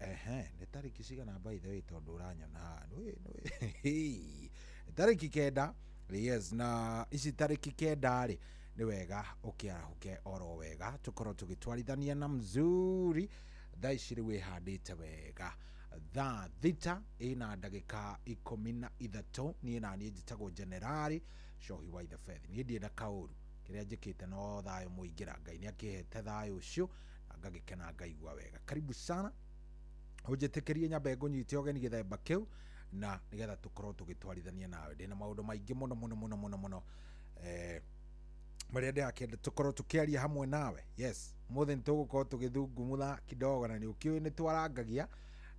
Ehe, nĩ tarĩki cigana, by the way, tondũ ũranyona haha nĩ tarĩki 9. Yes, na ici tarĩki 9 rĩ, nĩ wega ũkĩarahũke oro wega, tũkorwo tũgĩtwarithania na mzuri. Thaa ici rĩu wĩhandĩte wega, thaa 6 ĩna ndagĩka 13. Niĩ naniĩ njĩtagwo Generali Cohi wa Ithe Beth. Niĩ ndirĩ na kaũru, kĩrĩa njĩkĩte no thayũ mũingĩra. Ngai nĩ akĩhete thayũ ũcio na ngagĩkena, ngaigua wega. Karibu sana, ũnjĩtĩkĩrie nyambe ngũnyite ũgeni gĩthemba kĩu, na nĩgetha tũkorwo tũgĩtwarithania nawe. Ndĩna maũndũ maingĩ mũno mũno mũno mũno mũno marĩa ndĩrakĩenda tũkorwo tũkĩaria hamwe nawe. Yes, mũthĩ nĩtũgũkorwo tũgĩthungumutha kidogo, na nĩ ũkĩũĩ nĩ twarangagia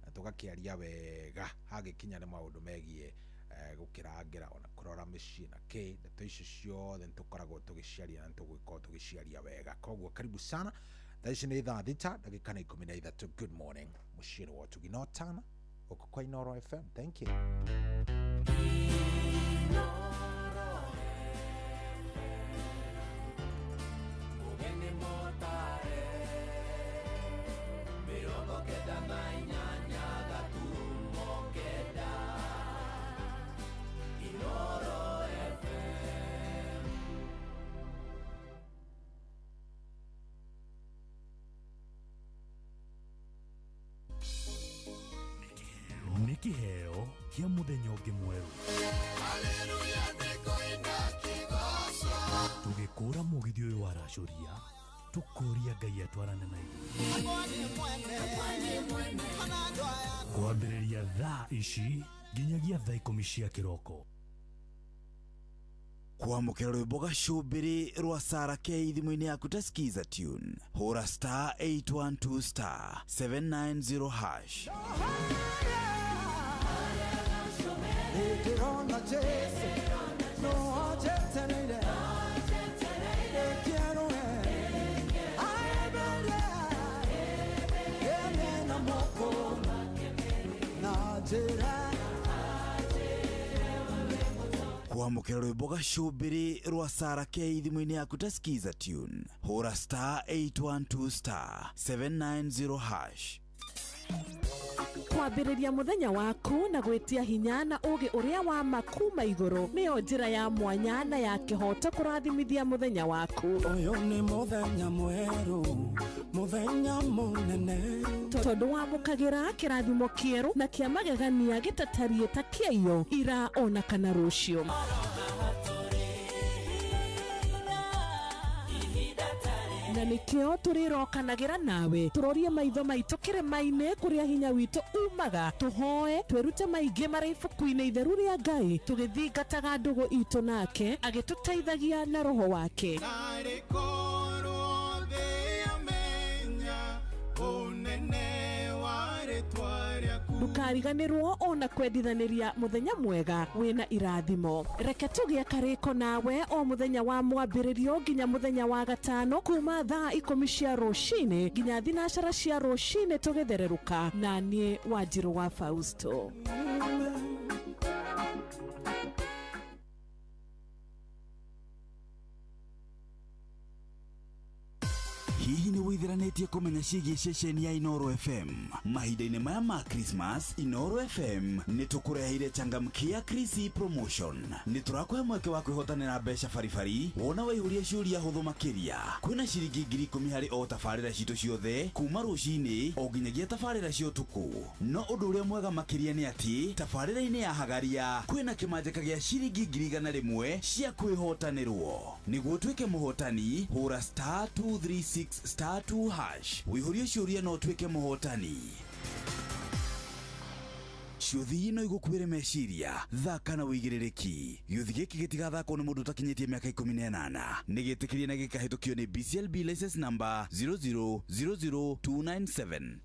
na tũgakĩaria wega hagĩkinya nĩ maũndũ megiĩ gũkĩrangĩra ona kũrora mĩciĩ na kĩ. Ndeto icio ciothe nĩtũkoragwo tũgĩciaria na nĩtũgũkorwo tũgĩciaria wega. Koguo karibu sana. Thaa ici nĩ thaa 6 ndagĩka na 13. Good morning, mũciĩ nĩ wa ũtugi no tana gũkũ kwa Inooro FM. Thank you. Nĩ kĩheo kĩa mũthenya ũngĩ mwerũ, tũgĩkũra mũgithi ũyũ wa racũria, tũkũria Ngai atwarane na ithuĩ kwambĩrĩria thaa ici nginyagia thaa 10 cia kĩroko. Kwamũkĩra rwĩmbo gacũmbĩrĩ rwa Sara K thimũ-inĩ yaku ta Skiza tune, hũra star 812 star 790 hash. Ndĩrona Jesu no anjetereire, ĩkĩerũe aemere ene na moko na njĩra. Kwamũkĩra rwĩmbo gacũmbĩrĩ rwa Sara K thimũ-inĩ yaku ta Skiza tune, hũra star 812 star 790 hash. Kwambĩrĩria mũthenya waku na gwĩtia hinya na ũgĩ ũrĩa wa ma kuma igũrũ nĩyo njĩra ya mwanya na ya kĩhoto kũrathimithia mũthenya waku. Ũyũ nĩ mũthenya mwerũ, mũthenya mũnene, tondũ wamũkagĩra kĩrathimo kĩerũ na kĩa magegania gĩtatariĩ ta kĩaiyo ira ona kana rũciũ. Na nĩkĩo tũrĩrokanagĩra nawe, tũrorie maitho maitũ kĩrĩma-inĩ kũrĩa hinya witũ umaga, tũhoe twĩrute maingĩ marĩ ibuku-inĩ itheru rĩa Ngai, tũgĩthingataga ndũgũ itũ nake agĩtũteithagia na roho wake. Narĩ korwo thĩ yamenya ũnene wa rĩtwa rĩaku. Ndũkariganĩrwo ona kwendithanĩria mũthenya mwega wĩna irathimo. Reke tũgĩe karĩko nawe o mũthenya wa mwambĩrĩrio nginya mũthenya wa gatano, kuma thaa 10 cia rũcinĩ nginya 12 cia rũcinĩ, tũgĩthererũka na niĩ Wanjirũ wa Fausto. Hihi nĩ wĩitheranĩtie kũmenya ciĩgiĩ ceceni ya Inooro FM? Mahinda-inĩ maya ma Christmas, Inooro FM nĩ tũkũreheire changamkia Chrissy promotion. Nĩ tũrakũhe mweke wa kwĩhotanĩra mbeca baribari wona waihũria ciũria hũthũ makĩria. Kwĩna ciringi 10,000 harĩ o tabarĩra citũ ciothe kuma rũcinĩ o nginyagia tabarĩra cia ũtukũ. No ũndũ ũrĩa mwega makĩria nĩ atĩ tabarĩra-inĩ ya Hagaria kwĩna kĩmanjĩka gĩa ciringi 100,000 cia kwĩhotanĩrwo. Nĩguo ũtuĩke mũhotani, hũra star 236 star 2 hash wĩihũrie ciũria na ũtuĩke mũhotani. Ciũthi no igũkuĩre meciria, thaka na wĩigĩrĩrĩki. Gĩũthi gĩkĩ gĩtigathakwo nĩ mũndũ ũtakinyĩtie mĩaka 18. Nĩ gĩtĩkĩrie na gĩkahĩtũkio nĩ BCLB license number 0000297.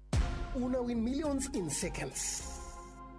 Una win millions in seconds.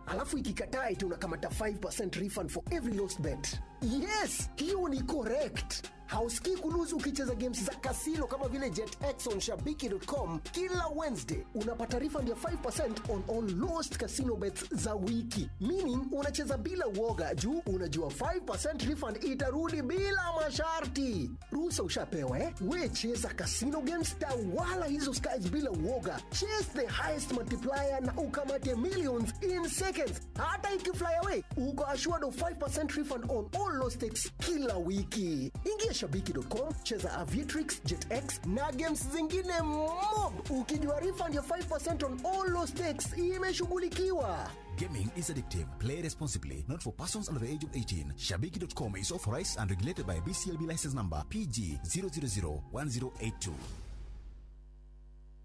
Alafu ikikataa eti unakamata 5% refund for every lost bet. Yes, hiyo ni correct. Hausikii kuluzu ukicheza games za kasino kama vile JetX on shabiki.com kila Wednesday. Unapata refund ya 5% on all lost casino bets za wiki. Meaning unacheza bila uoga juu unajua 5% refund itarudi bila masharti. Ruhusa ushapewa eh? We cheza casino games, tawala hizo skies bila uoga. Chase the highest multiplier na ukamate millions in seconds. Hata ikifly away, uko assured of 5% refund on all lost stakes kila wiki. Ingia shabiki.com, cheza Aviatrix, JetX na games zingine mob, ukijua refund ya 5% on all lost stakes imeshughulikiwa. Gaming is addictive. Play responsibly. Not for persons under the age of 18. Shabiki.com is authorized and regulated by BCLB license number PG 0001082.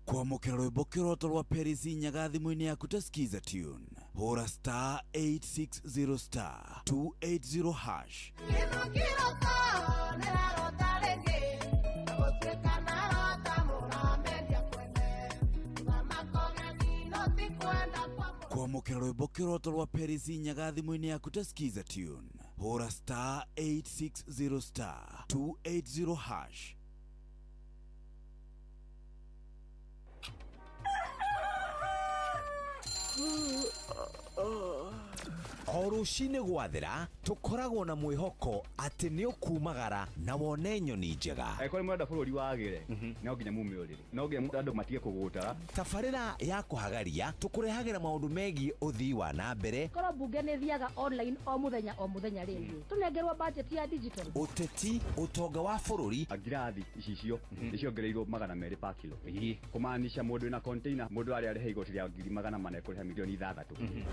Kwamũkĩra rwĩmbo kĩroto rwa Perisi Nyaga thimũ-inĩ yaku ta Skiza tune hũra star 860 star 280 hash. Kwamũkĩra rwĩmbo kĩroto rwa Perisi Nyaga thimũ-inĩ yaku ta Skiza tune hũra star 860 star 280 hash. O rũcinĩ gwathera tũkoragwo na mwĩhoko atĩ nĩ ũkumagara na wone nyoni njega. Angĩkorwo nĩ mũrenda bũrũri wagĩre, no nginya mume ũrĩrĩ, no nginya andũ matige kũgũtara. Tabarĩra ya kũhagaria tũkũrehagĩra maũndũ megiĩ ũthii wa na mbere. Korwo mbunge nĩ thiaga online o mũthenya o mũthenya rĩngĩ tũnengerwo budget ya digital. Ũteti, ũtonga wa bũrũri. Ngirathi icicio nĩ ciongereirwo 200 per kilo, kũmaanisha mũndũ wĩna container mũndũ arĩa arĩha igoti rĩa 400,000 ekũrĩha 6 million.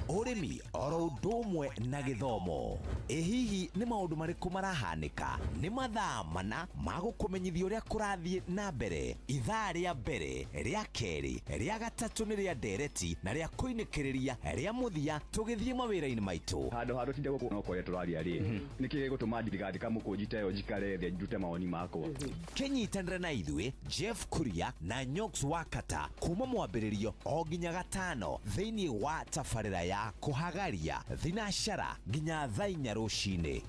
Ũrĩmi oro ũndũ ũmwe na gĩthomo. Ĩ hihi nĩ maũndũ marĩkũ marahanĩka? Nĩ mathaa mana ma gũkũmenyithia ũrĩa kũrathiĩ na mbere. Ithaa rĩa mbere, rĩa kerĩ, rĩa gatatũ nĩ rĩa ndereti na rĩa kũinĩkĩrĩria rĩa mũthia tũgĩthiĩ mawĩra-inĩ maitũ. Handũ ha tũtinde gũkũ no kwaria tũraria rĩ, nĩkĩ gĩgũtũma ndigandĩka mũkũnji ta ĩyo njikare thĩ ndute mawoni makwa? Kĩnyitanĩre na ithuĩ Jeff Kuria na Nyox Wakata kuma mwambĩrĩrio o nginya gatano thĩinĩ wa tabarĩra ya kũhagaria thinashara nginya thaa 4 rũcinĩ.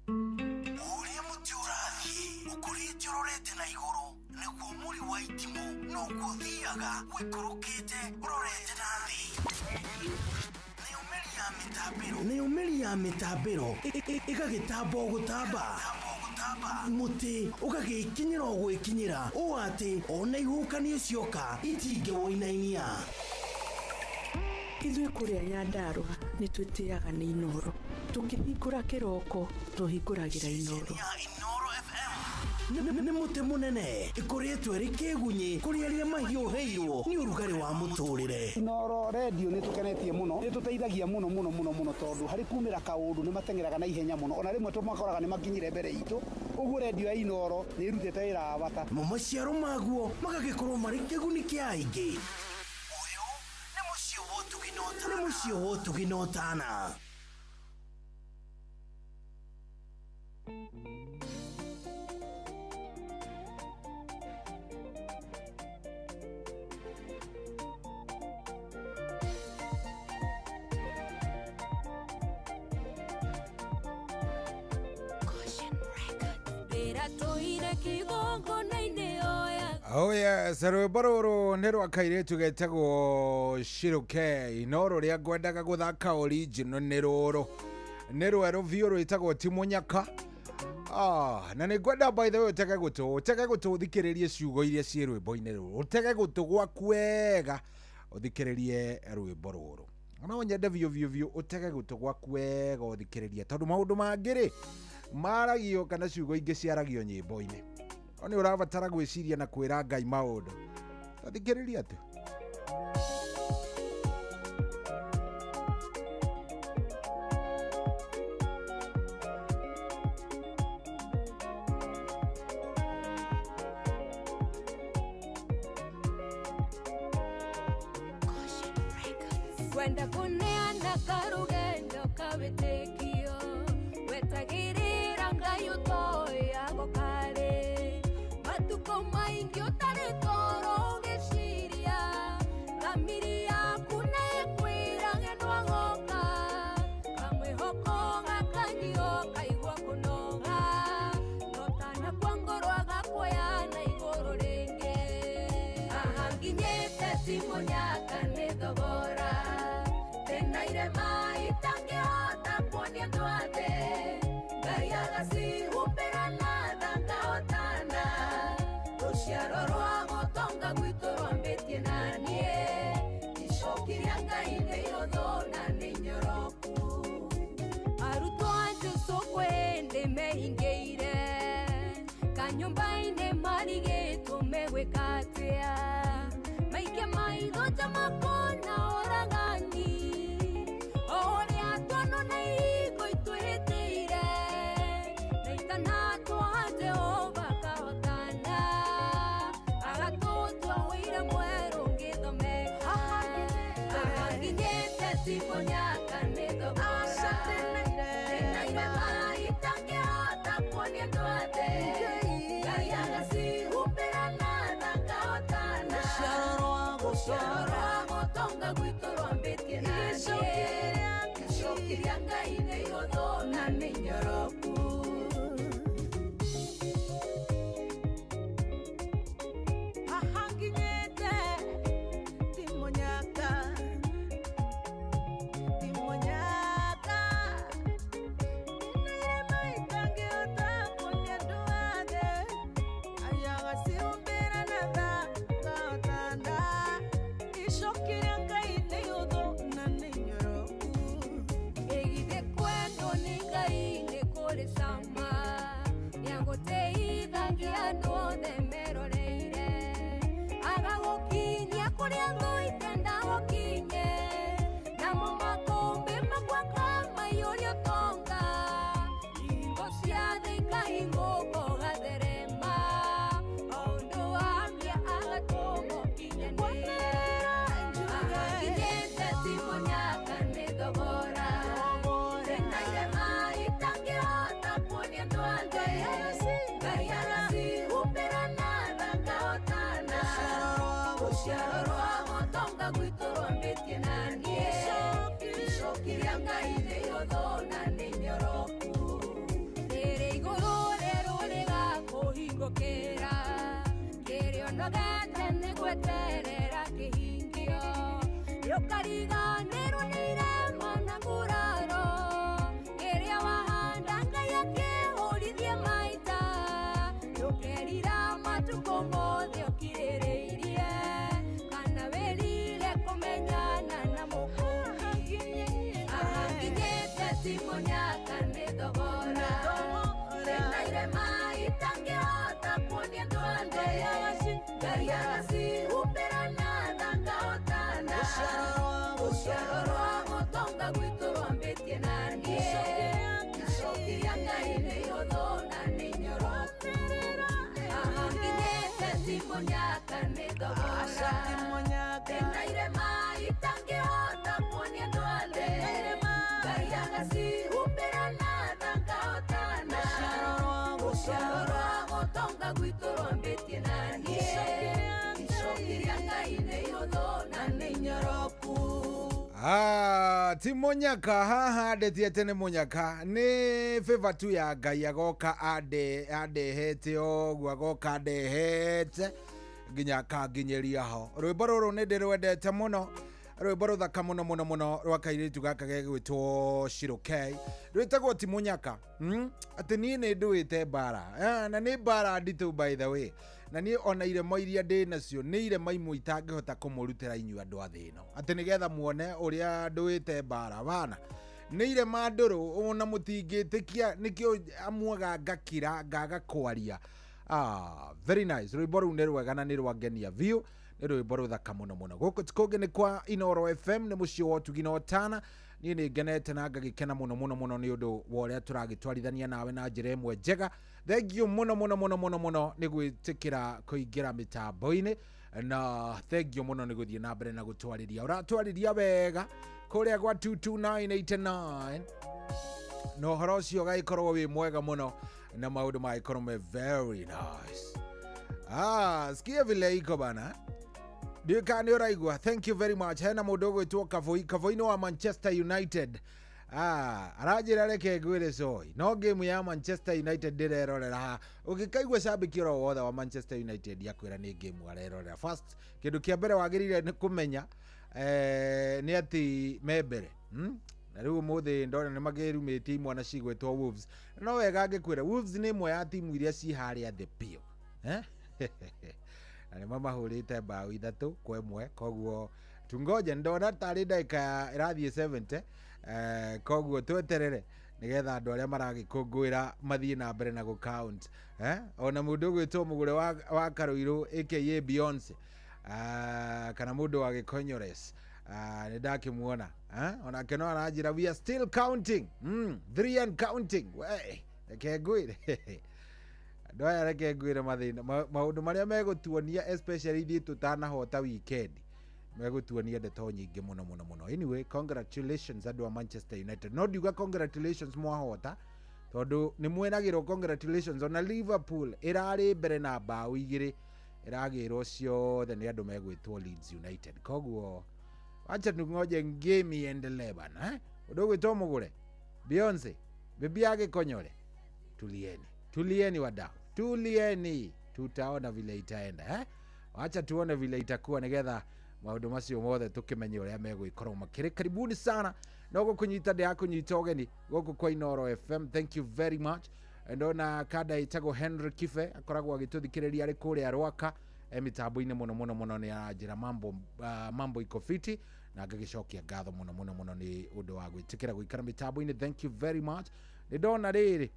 Ũrĩa mũtĩ ũrathiĩ ũkũrĩte ũrorete na igũrũ nĩguo mũri wa itimũ noguo ũthiaga ũikũrũkĩte ũrorete na thĩ. Nayo mĩri ya mĩtambĩro ĩgagĩtamba o gũtamba, mũtĩ ũgagĩkinyĩra o gwĩkinyĩra ũũ atĩ ona ihuhũkanio cioka itingĩwũinainia. Ithuĩ kũrĩa Nyandarũa nĩ twĩtĩaga nĩ Inoro. Tũkĩhingũra kĩroko tũhingũragĩra Inoro. Nĩ mũtĩ mũnene ĩkũrĩtwo ĩrĩ kĩgunyĩ kũrĩ arĩa mahiũhĩirwo nĩ ũrugarĩ wa mũtũrĩre. Inoro redio nĩ tũkenetie mũno, nĩ tũteithagia mũno mũno mũno mũno tondũ harĩ kumĩra kaũndũ nĩ mateng'eraga na ihenya mũno, ona rĩmwe tũmakoraga nĩ makinyire mbere itũ. Ũguo redio ya Inoro nĩ ĩrutĩte wĩra wa bata. Mo maciaro maguo magagĩkorwo marĩ kĩguni kĩa aingĩ. Nĩ mũciĩ wa ũtugi na ũtana. Oh yes, rwĩmbo rũrũ nĩ rwa kairĩtu getagwo Shiruke, no rũrĩa ngwendaga gũthaka original nĩ rũrũ, nĩ rwerũ biũ rwĩtagwo ti mũnyaka. Na nĩ ngwenda by the way ũtege gũtũ, ũtege gũtũ ũthikĩrĩrie ciugo iria ciĩ rwĩmbo-inĩ rũrũ, ũtege gũtũ gwaku wega ũthikĩrĩrie rwĩmbo rũrũ. No nyende biũ biũ biũ ũtege gũtũ gwaku wega ũthikĩrĩrie, tondũ maũndũ mangĩ rĩ maragio kana ciugo ingĩ ciaragio nyĩmbo-inĩ. O nĩ ũrabatara gwĩciria na kwĩra Ngai maũndũ. Tathikĩrĩria tu. Kwenda kuneana karugendo kawĩtĩkio wetagĩrĩra Ngai ũtoyagwo kare matukũ maingĩ ũtarĩ toro ũgĩciria mũnyaka nĩ thogora Tena irema itangĩhota kuonia andũ othe Ngai agacihumbĩra na tha ngahotana Rũciaro rwa gũtonga gwitũ rwambĩtie na niĩ Icoki rĩa Ngai nĩ ihũthũ na nĩ inyoroku Arutwo a Jesũ kwĩ hĩndĩ mehingĩire Kanyũmba-inĩ marigĩtwo megwĩka atĩa Maike maitho ta makona ũragani O ũrĩa tuono na ihingo itwĩhĩtĩire Na itanatwo ha Jehova akahotana Agatũtua ũira mwerũ ngĩthomeka Ahanginyĩte ti mũnyaka nĩ thogora Tena irema itangĩhota kuonia andũ othe Ngai agacihumbĩra na tha ngahotana Rũciaro rwa gũtonga gwitũ rwambĩtie na niĩ Icoki rĩa Ngai nĩ ihũthũ na nĩ inyoroku Ahanginyĩte ti mũnyaka ti mũnyaka Tena irema itangĩhota kuonia andũ othe Ngai agacihumbĩra na tha ngahotana Icoki rĩa Ngai nĩ ihũthũ na nĩ inyoroku Ĩgithĩ kwendwo nĩ Ngai nĩ kũrĩ cama Nĩagũteithagia andũ othe meroreire Agagũkinyia kũrĩa thũ itenda gũkinye Namo makũmbĩ makwa kamaiyũria ũtonga Ihingo cia thĩ ikahingũka ũgatherema O ũndũ wamia agatũma ũkinyanĩre Ahanginyĩte ti mũnyaka nĩ thogora Tena irema itangĩhota kuonia andũ othe Ngai agacihumbĩra na tha ngahotana Rũciaro rwa gũtonga gwitũ rwambĩtie na niĩ Icoki rĩa Ngai nĩ ihũthũ na nĩ inyoroku Rĩrĩ igũrũ rĩerũ rĩgakũhingũkĩra Kĩrĩa ũnogete nĩ gweterera kĩhingio Nĩũkariganĩrwo nĩ irema na nguraro Kĩrĩa wahanda Ngai akĩhũrithie maita Ndũkerira matukũ mothe ũkirĩrĩirie Kana wĩrire kũmenyana na Mũkũũri Ahanginyĩte ti mũnyaka nĩ thogora Tena irema itangĩhota kuonia andũ othe Ngai agacihumbĩra na tha ngahotana Rũciaro rwa gũtonga gwitũ rwambĩtie na niĩ Icoki rĩa Ngai nĩ ihũthũ na nĩ inyoroku Ahanginyĩte ti mũnyaka nĩ thogora Tena irema itangĩhota kuonia andũ othe Ngai agacihumbĩra na tha ngahotana Rũciaro rwa gũtonga gwitũ rwambĩtie na niĩ Icoki rĩa Ngai nĩ ihũthũ na nĩ inyoroku Ah, ti mũnyaka haha ndetiete nĩ mũnyaka nĩ favor tu ya Ngai agoka andehete ũguo agoka andehete nginya akanginyĩria ho rwĩmbo rũrũ nĩ ndĩrwendete mũno rwĩmbo rũthaka mũno mũno mũno rwa kairĩtu gaka gegwĩtwo Shiro K rwĩtagwo ti mũnyaka atĩ niĩ nĩ ndũĩte mbara na nĩ mbara nditũ by the way na niĩ ona irema iria ndĩ nacio nĩ irema imwe itangĩhota kũmũrutĩra inyuĩ andũ a thĩ ĩno atĩ nĩgetha muone ũrĩa ndũĩte mbara bana nĩ irema ndũrũ ona mũtingĩtĩkia nĩkĩo amuaga ngakira ngaga kwaria very nice rwĩmbo rũu nĩ rwega na nĩ rwangenia biũ nĩ rwĩmbo rũthaka mũno mũno gũkũ ti kũngĩ nĩ kwa Inooro FM nĩ mũciĩ wa ũtugi na ũtana niĩ nĩ ngenete na ngagĩkena mũno mũno mũno nĩ ũndũ wa ũrĩa tũragĩtwarithania nawe na njĩra ĩmwe njega thengiũ mũno mũno mũno mũno mũno nĩ gwĩtĩkĩra kũingĩra mĩtambo-inĩ na thengiũ mũno nĩ gũthiĩ na mbere na gũtwarĩria ũratwarĩria wega kũrĩa gwa 22989 na ũhoro ũcio ũgagĩkorwo wĩ mwega mũno na maũndũ magĩkorwo me very nice sikia vile iko bana ndiũĩ kana nĩ ũraigua thank you very much hena mũndũ ũgwĩtwo Kavoi Kavoi nĩ wa Manchester United Aranjĩra reke ngwĩre coy no game ya Manchester United ndĩrerorera haha. Ũngĩkaigua cambĩki oro wothe wa Manchester United akwĩra nĩ game arerorera, first kĩndũ kĩa mbere wagĩrĩire nĩ kũmenya nĩ atĩ me mbere. Na rĩu ũmũthĩ ndona nĩ makĩrumĩtie imwana cigwĩtwo Wolves. No wega ngĩkwĩra Wolves nĩ ĩmwe ya timu iria ci harĩa thĩ biũ, eh? Na nĩ mamahũrĩte mbaũ 3-1, koguo tungoje ndona tarĩ ndagĩka ĩrathiĩ 70, koguo tweterere nigetha andũ arĩa maragĩkũngũĩra mathiĩ na mbere na gũ count, eh? Ona mũndũ ũgwĩtwo mũgũre wa Karũirũ aka Beyonce, kana mũndũ wa Gĩkonyores, nĩ ndakĩmuona, eh? Onake no aranjĩra we are still counting, 3 and counting. We reke ngwĩre andũ aya, reke ngwĩre mathĩna maũndũ marĩa megũtuonia, especially ithuĩ tũtanahota weekend, megũtuonia ndeto nyingĩ mũno mũno mũno. Anyway, congratulations andũ a Manchester United. No ndiuga congratulations mwahota, tondũ nĩ mwenagĩrwo congratulations. Ona Liverpool ĩrarĩ mbere na mbaũ 2 ĩragĩrwo ciothe nĩ andũ megwĩtwo Leeds United. Koguo wacha tungoje game iendelee bana, eh? Ũndũ ũgwĩtwo mũgũre Beyonce bibi ya Gĩkonyore, tulieni, tulieni wadau, tulieni, tutaona vile itaenda, eh? Wacha tuone vile itakuwa nigetha maũndũ macio mothe tũkĩmenye ũrĩa megũgĩkorwo makĩrĩ. Karibuni sana no gũkũnyita ndĩrakũnyita ũgeni gũkũ kwa Inooro FM. Thank you very much. Ndona kada ĩtagwo Henry Kibe akoragwo agĩtũthikĩrĩria arĩ kũrĩa Rwaka, mĩtambo-inĩ mũno mũno mũno, nĩ aranjĩra mambo, mambo iko fiti, na ngagĩcokia ngatho mũno mũno mũno nĩ ũndũ wa gwĩtĩkĩra gũikara mĩtambo-inĩ. Thank you very much. Nĩ ndona rĩrĩ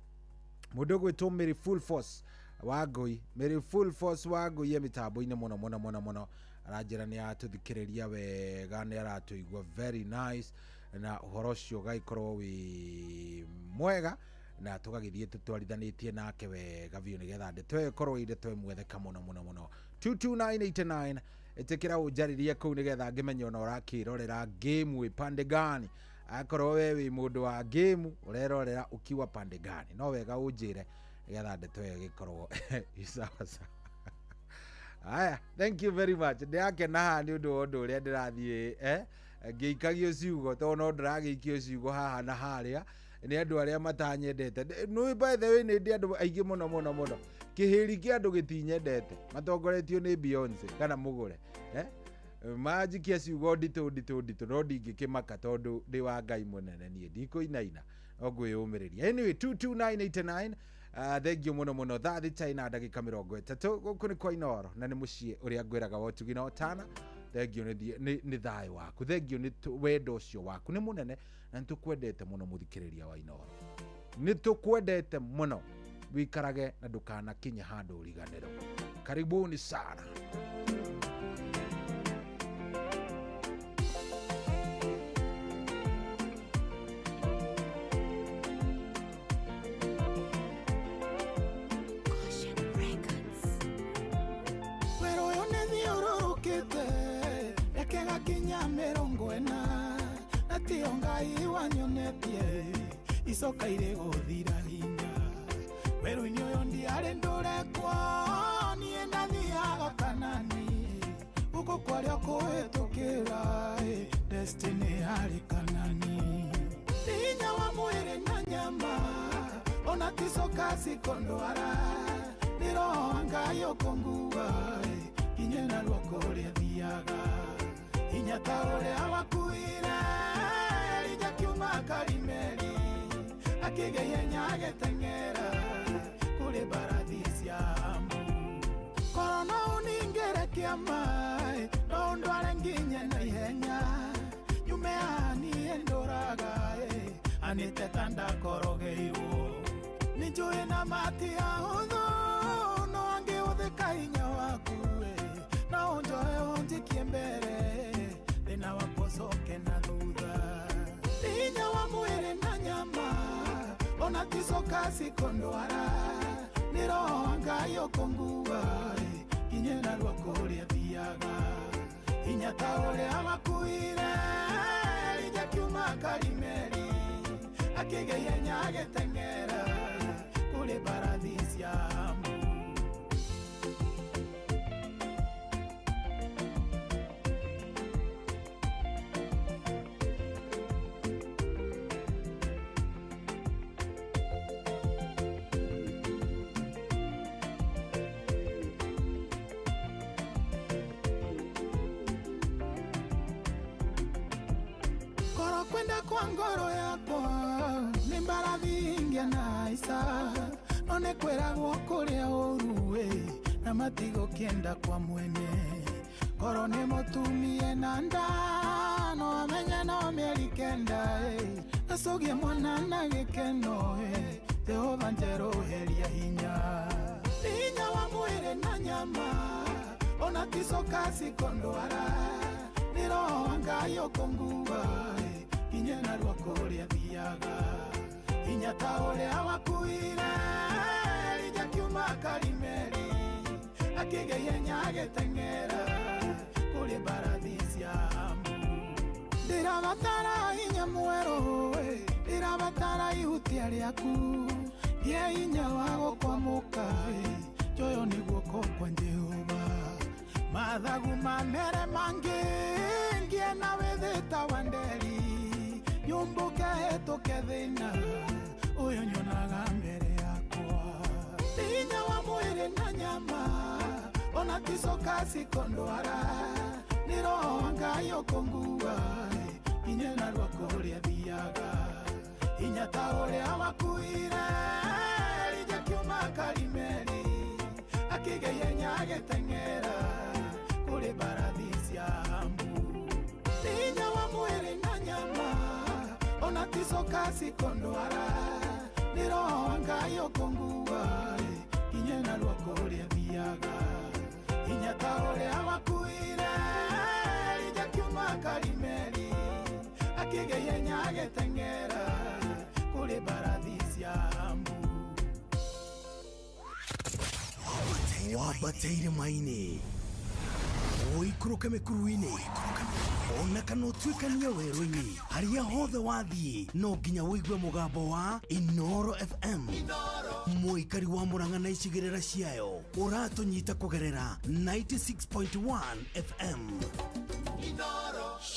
mũndũ ũgwĩtwo Mary Full Force wa Ngũi, Mary Full Force wa Ngũi e mĩtambo-inĩ mũno mũno mũno mũno, aranjĩra nĩ aratũthikĩrĩria wega, nĩ aratũigua very nice, na ũhoro ũcio ũgagĩkorwo wĩ mwega, na tũgagĩthiĩ tũtwarithanĩtie nake wega biũ nĩgetha ndeto ĩyo ĩkorwo ĩ ndeto ĩmwe theka mũno mũno mũno. 22989 ĩtĩkĩra ũnjarĩrie kũu nĩgetha ngĩmenye ona ũrakĩrorera game wĩ pande gani. Akorwo we wĩ mũndũ wa game ũrerorera ukiwa pande gani, no wega ũnjĩre nĩgetha ndeto ĩyo ĩgĩkorwo ĩ sawa sawa. Aya, thank you very much. Ndĩrakena haha nĩ ũndũ wa ũndũ ũrĩa ndĩrathiĩ ngĩikagio ciugo, tondũ no ndĩragĩikio ciugo haha na harĩa nĩ andũ arĩa matanyendete. Nĩ by the way nĩ ndĩ andũ aingĩ mũno mũno mũno, kĩhĩri kĩa andũ gĩtinyendete, matongoretio nĩ Beyonce kana mũgũre, eh? Manjikia ciugo nditũ nditũ nditũ, no ndingĩkĩmaka tondũ ndĩ wa Ngai mũnene, niĩ ndikũinaina, no ngwĩyũmĩrĩria. Anyway, 22989, thank you mũno mũno. Thaa thita ina ndagĩka 30 gũkũ nĩ kwa Inooro na nĩ mũciĩ ũrĩa ngwĩraga wa ũtugi na ũtana. Thank you nĩ thayũ waku, thank you nĩ wendo ũcio waku nĩ mũnene, na nĩ tũkwendete mũno mũthikĩrĩria wa Inooro, nĩ tũkwendete mũno. Wĩikarage na ndũkanakinye handũ ũriganĩrwo. Karibuni sana. Wero ũyũ nĩ thiũrũrũkĩte reke gakinya 40 na tiyo Ngai wanyonetie icoka irĩ gũthira hinya. Werũ-inĩ ũyũ ndiarĩ ndũrekwo, niĩ ndathiaga Kanani, gũkũ kwarĩa kũhĩtũkĩra destiny yarĩ Kanani. Ti hinya wa mwĩrĩ na nyama ona ti coka cikondwara, nĩ roho wa Ngai ũkũngua nginye narua kũrĩa thiaga. Hinya ta ũrĩa wakuire Elija kiuma Karimeli, akĩgĩa ihenya agĩteng'era kũrĩ mbarathi cia Amu. Korwo no ũningĩre kĩama, no ũndware nginye na ihenya, nyume haha niĩ ndũraga, anĩte ta ndakorogeirwo. Nĩ njũĩ na mati ahũthũ, no angĩhũthĩka hinya waku, no ũnjoe ũnjikie mbere, thĩna wakwa ũcoke na thutha. Ti hinya wa mwĩrĩ na nyama ona ti coka cikondwara, nĩ roho wa Ngai ũkũngua nginye narua kũrĩa thiaga. Hinya ta ũrĩa wakuire Elija kiuma Karimeli, akĩgĩa ihenya agĩteng'era kũrĩ mbarathi cia Amu. kwa ngoro yakwa nĩ mbarathi ingĩanaica no nĩ kwĩragwo kũrĩa ũru ĩ na matigũkĩenda kwa mwene korwo nĩ mũtumie na nda no amenye no mĩeri 9 ĩ acũgie mwana na gĩkeno ĩ Jehova njerũhĩria hinya hinya wa mwĩrĩ na nyama ona ticoka cikondwara nĩ roho wa Ngai ũkũngua nginye narua kũrĩa thiaga hinya ta ũrĩa wakuire Elija kiuma Karimeli akĩgĩa ihenya agĩteng'era kũrĩ mbarathi cia mbu ndĩrabatara hinya mwerũ ndĩrabatara ihutia rĩaku ngĩe hinya wa gũkwamũka njoyo nĩ guoko kwa Jehova mathagu mamere mangĩ ngĩe na wĩthĩ ta wa nderi nyũmbũke hĩtũke thĩna ũyũ nyonaga mbere yakwa hinya wa mwĩrĩ na nyama ona ticoka cikondwara nĩ roho wa Ngai ũkũngua nginye narua kũrĩa thiaga hinya ta ũrĩa wakuire Elija kiuma Karimeli akĩgĩa ihenya agĩteng'era kũrĩ mbarathi cia mbu hinya wa mwĩrĩ na nyama ona ticoka cikondwara nĩ roho wa Ngai ũkũngua nginye narua kũrĩa thiaga hinya ta ũrĩa wakuire Elija kiuma Karimeli akĩgĩa ihenya agĩteng'era kũrĩ mbarathi cia mbu wambateire maini ũikũrũke mĩkuru-inĩ ona kana ũtuĩkanie werũ-inĩ harĩa hothe wathiĩ no nginya ũigue mũgambo wa Inoro FM mũikari wa Murang'a na icigĩrĩra ciayo ũratũnyita kũgerera 96.1 FM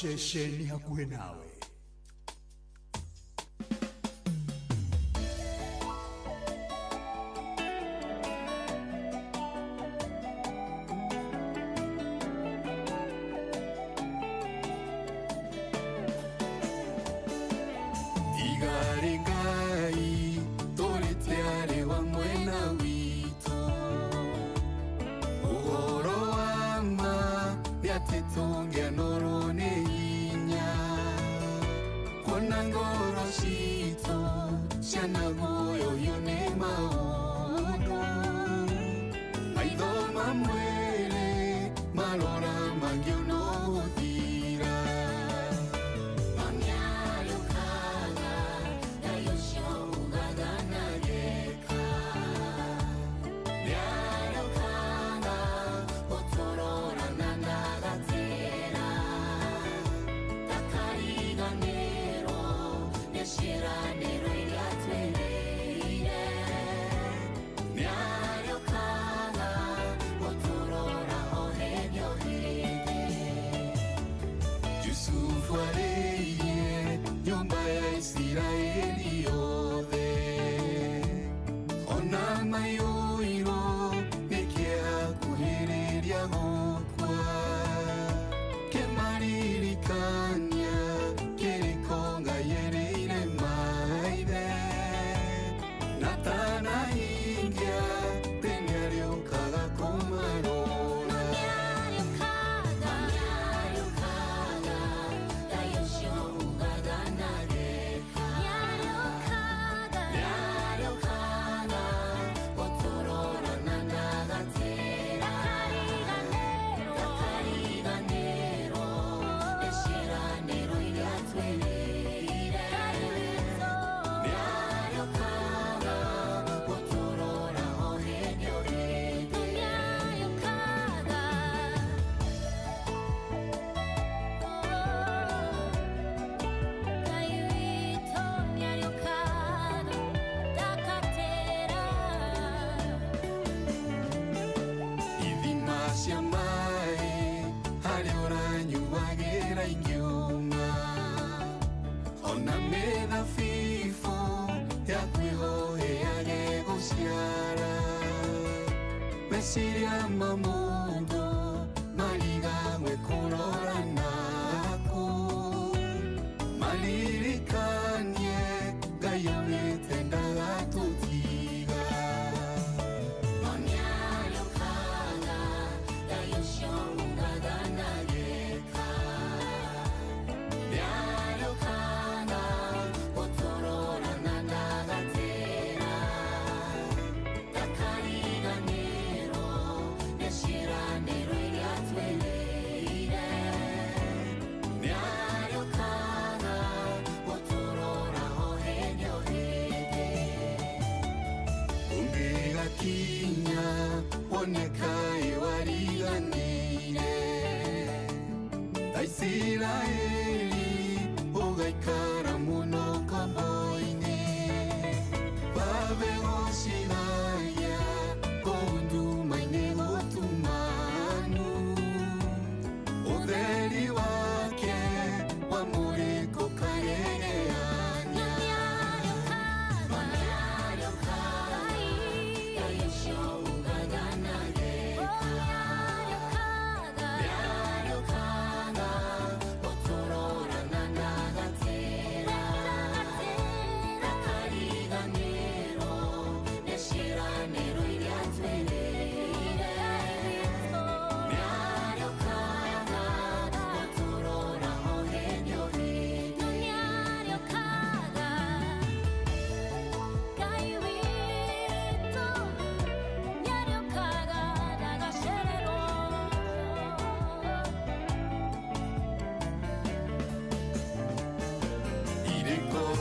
ceceni hakuhĩ nawe. Maliririkana.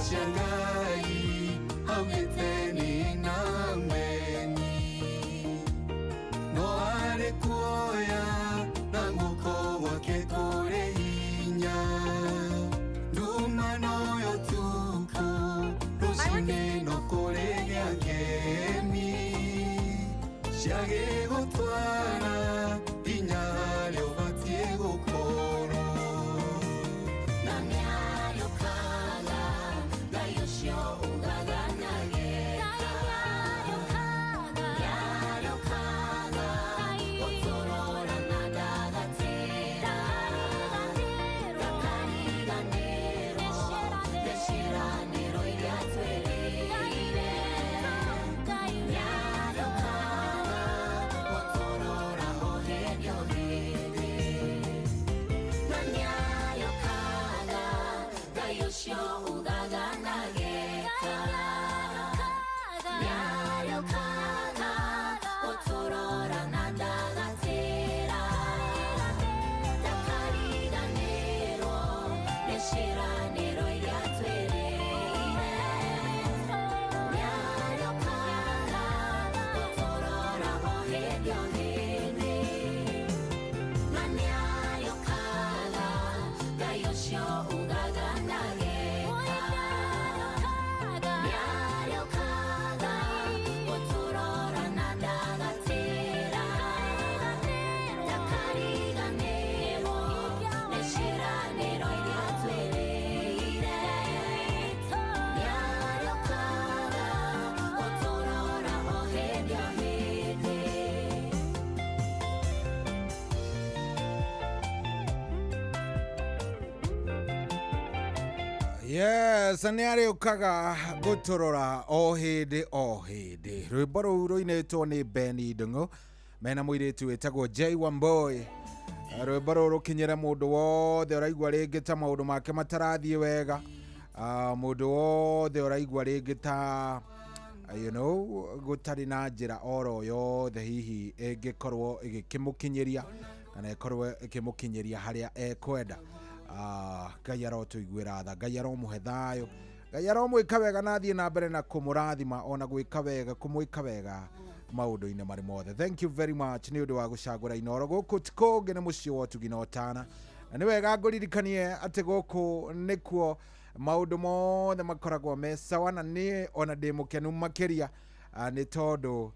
Cia Ngai augĩte nĩ na meni no arĩ kuoya na guoko gwake kũrĩ hinya nduma noyo tukũ rũcinĩ no kũrĩ gĩa ngemi ciagĩgũtwara nginya harĩa ũbatiĩ gũkorwo Na nĩarĩũkaga, Ngai ũcio ugaga nĩageka. Nĩarĩũkaga, gũtũrora na ndagatĩra. Ndakariganĩrwo nĩ ciĩranĩro iria atwĩrĩire. Nĩarĩũkaga, gũtũrora o hĩndĩ o hĩndĩ. Na nĩarĩũkaga, Ngai ũcio ugaga nĩageka. Nĩarĩũkaga, gũtũrora na ndagatĩra. Ndakariganĩrwo nĩ ciĩranĩro iria atwĩrĩire. Nĩarĩũkaga, gũtũrora o hĩndĩ o hĩndĩ. Na nĩarĩũkaga, Ngai ũcio ugaga nĩageka. Nĩarĩũkaga, gũtũrora na ndagatĩra. Ndakariganĩrwo nĩ ciĩranĩro iria atwĩrĩire. Nĩarĩũkaga, gũtũrora o hĩndĩ o hĩndĩ. Yes, nĩ arĩũkaga gũtũrora o hĩndĩ o hĩndĩ. Rwĩmbo rũu rũinĩtwo nĩ Benny Ndung'u mena mũirĩtu wĩtagwo J Wamboi. Rwĩmbo rũu rũkinyĩre mũndũ wothe ũraigua rĩngĩ ta maũndũ make matarathiĩ wega. Mũndũ wothe ũraigua rĩngĩ ta gũtarĩ na njĩra oro yothe hihi ĩngĩkorwo ĩgĩkĩmũkinyĩria kana ĩkorwo ĩkĩmũkinyĩria harĩa ekwenda. Ngai arotũiguĩra tha, Ngai aromũhe thayũ, Ngai aromwĩka wega na athiĩ na mbere na kũmũrathima ona gwĩka wega kũmwĩka wega maũndũ-inĩ marĩ mothe. Thank you very much nĩ ũndũ wa gũcagũra Inooro. Gũkũ ti kũngĩ nĩ mũciĩ wa ũtugi na ũtana, na nĩ wega ngũririkanie atĩ gũkũ nĩkuo maũndũ mothe makoragwo me sawa, na niĩ ona ndĩ mũkenu makĩria nĩ tondũ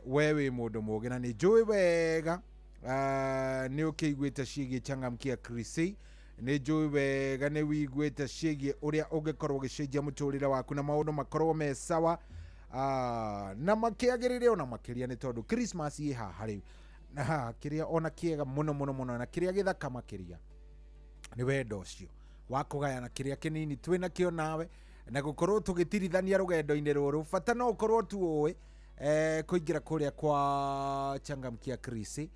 we wĩ mũndũ mũũgĩ na nĩ njũĩ wega nĩ ũkĩiguĩte ciĩgiĩ Changamkia Krisi, nĩ njũĩ wega nĩ wiguĩte ciĩgiĩ ũrĩa ũngĩkorwo ũgĩcenjia mũtũrĩre waku na maũndũ makorwo me sawa na makĩagĩrĩre ona makĩria nĩ tondũ Christmas ĩ haha rĩu na kĩrĩa ona kĩega mũno mũno mũno na kĩrĩa gĩthaka makĩria nĩ wendo ũcio wa kũgayana kĩrĩa kĩnini twĩ nakĩo nawe na gũkorwo tũgĩtirithania rũgendo-inĩ rũrũ. Bata no ũkorwo tu ũĩ kũingĩra kũrĩa kwa Changamkia Krisi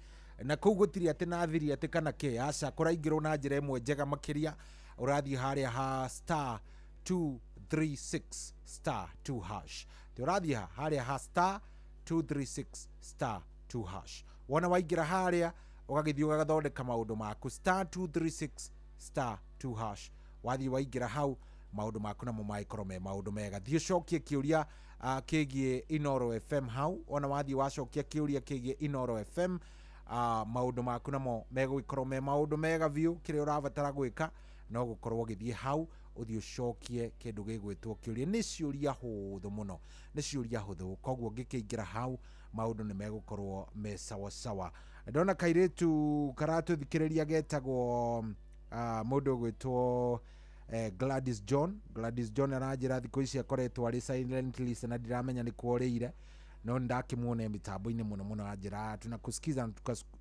na kũu gũtirĩ atĩ na thiri atĩ kana kĩ, aca, kũraingĩrwo na njĩra ĩmwe njega makĩria. Ũrathiĩ harĩa ha star 236 star 2 hash, tĩ ũrathiĩ ha harĩa ha star 236 star 2 hash. Wona waingĩra harĩa ũgagĩthiĩ ũgathondeka maũndũ maku star 236 star 2 hash. Wathiĩ waingĩra hau maũndũ maku namo magĩkorwo me maũndũ mega. Thiĩ ũcokie kĩũria kĩgiĩ Inooro FM hau. Ona wathiĩ wacokia kĩũria kĩgiĩ Inooro FM maũndũ maku namo megũgĩkorwo me maũndũ mega biũ. Kĩrĩa ũrabatara gwĩka no gũkorwo ũgĩthiĩ hau ũthiĩ ũcokie kĩndũ gĩgwĩtwo kĩũria. Nĩ ciũria hũthũ mũno, nĩ ciũria hũthũ, koguo ngĩkĩingĩra hau maũndũ nĩ megũkorwo me sawasawa. Ndona kairĩtu karatũthikĩrĩria getagwo mũndũ ũgwĩtwo Gladys John. Gladys John aranjĩra thikũ ici akoretwo arĩ silent listener, ndiramenya nĩ kworĩire, no ndakĩmuona mĩtambo-inĩ mũno mũno, anjĩra tunakusikiza na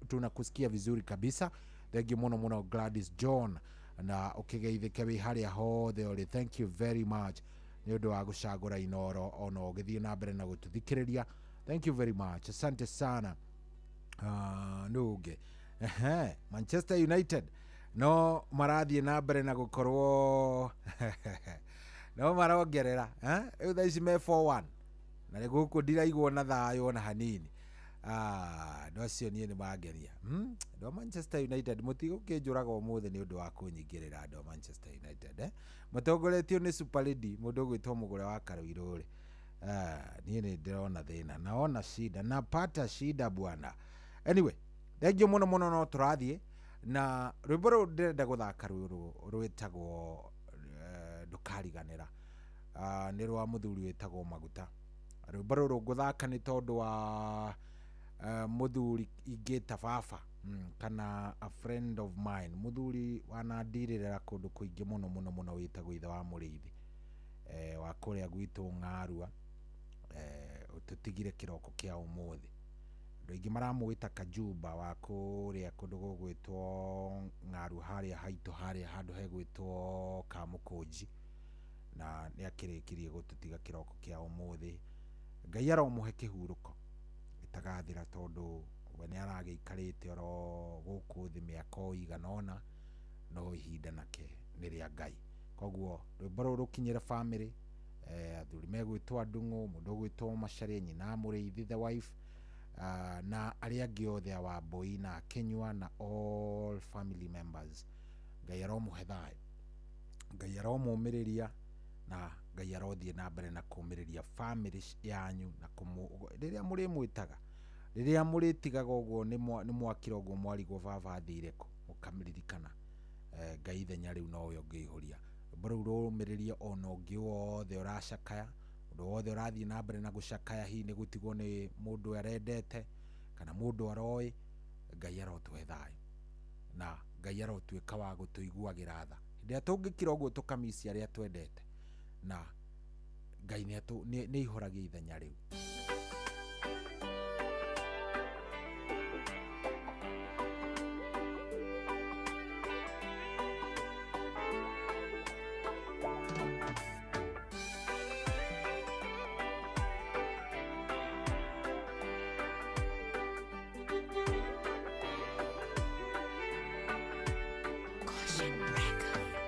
tunakusikia vizuri kabisa. Thank you mũno mũno Gladys John, na ũkĩgeithĩke wĩ harĩa hothe ũrĩ. Thank you very much nĩ ũndũ wa gũcagũra Inooro ona ũgĩthiĩ na mbere na gũtũthikĩrĩria. Thank you very much, asante sana. Nũ ũngĩ? Ehe, Manchester United no marathiĩ na mbere na gũkorwo no marongerera, rĩu thaa ici me 4-1 na nĩ gũkũ ndiraigwo na thayũ ona hanini. Andũ acio niĩ nĩ mangenia. Andũ a Manchester United mũtigũkĩnjũraga ũmũthĩ nĩ ũndũ wa kũnyingĩrĩra andũ a Manchester United, eh? Matongoretio nĩ Super Lady, mũndũ ũgwĩtwo Mũgũre wa Karũirũ rĩ. Niĩ nĩ ndĩrona thĩna, naona shida, napata shida bwana. Anyway, thengiũ mũno mũno, no tũrathiĩ na rwĩmbo rũrũ ndĩrenda gũthaka, rũrũ rwĩtagwo Ndũkariganĩra. Nĩ rwa mũthuri wĩtagwo Maguta. Rwĩmbo rũrũ ngũthaka nĩ tondũ wa mũthuri ingĩta baba, kana a friend of mine, mũthuri wanandirĩrĩra kũndũ kũingĩ mũno mũno mũno, wĩtagwo ithe wa Mũrĩithi, wa kũrĩa gwitũ Ng'arua, ũtũtigire kĩroko kĩa ũmũthĩ. Andũ aingĩ maramwĩta Kajumba, wa kũrĩa kũndũ gũgwĩtwo Ng'arua, harĩa haitũ, harĩa handũ hegwĩtwo Kamũkũnji, na nĩ akĩrĩkirie gũtũtiga kĩroko kĩa ũmũthĩ. Ngai aromũhe kĩhurũko gĩtagathira, tondũ we nĩ aragĩikarĩte oro gũkũ thĩ mĩaka o igana ũna, no ihinda nake nĩ rĩa Ngai. Koguo rwĩmbo rũrũ rũkinyĩre family, athuri megwĩtwo Andung'ũ, mũndũ ũgwĩtwo Macharia, nyina Mũrĩithi, the wife, na arĩa angĩ othe a Wambũi na Kenyua na all family members. Ngai aromũhe thayũ, Ngai aromũmĩrĩria, na Ngai arothiĩ na mbere na kũmĩrĩria family yanyu, na rĩrĩa mũrĩmwĩtaga, rĩrĩa mũrĩtigaga ũguo nĩ mwakira ũguo mwarigwo baba athire kũ, mũkamũririkana. Ngai ithenya rĩu nowe ũngĩihũria. Rwĩmbo rũu rũmĩrĩrie ona ũngĩ wothe ũracakaya, ũndũ wothe ũrathiĩ na mbere na gũcakaya, hihi nĩ gũtigwo nĩ mũndũ arendete kana mũndũ aroĩ. Ngai arotũhe thayũ, na Ngai arotuĩka wa gũtũiguagĩra tha hĩndĩ ĩrĩa tũngĩkira ũguo tũkamici arĩa twendete, na Ngai nĩ aihũragia ithenya rĩu.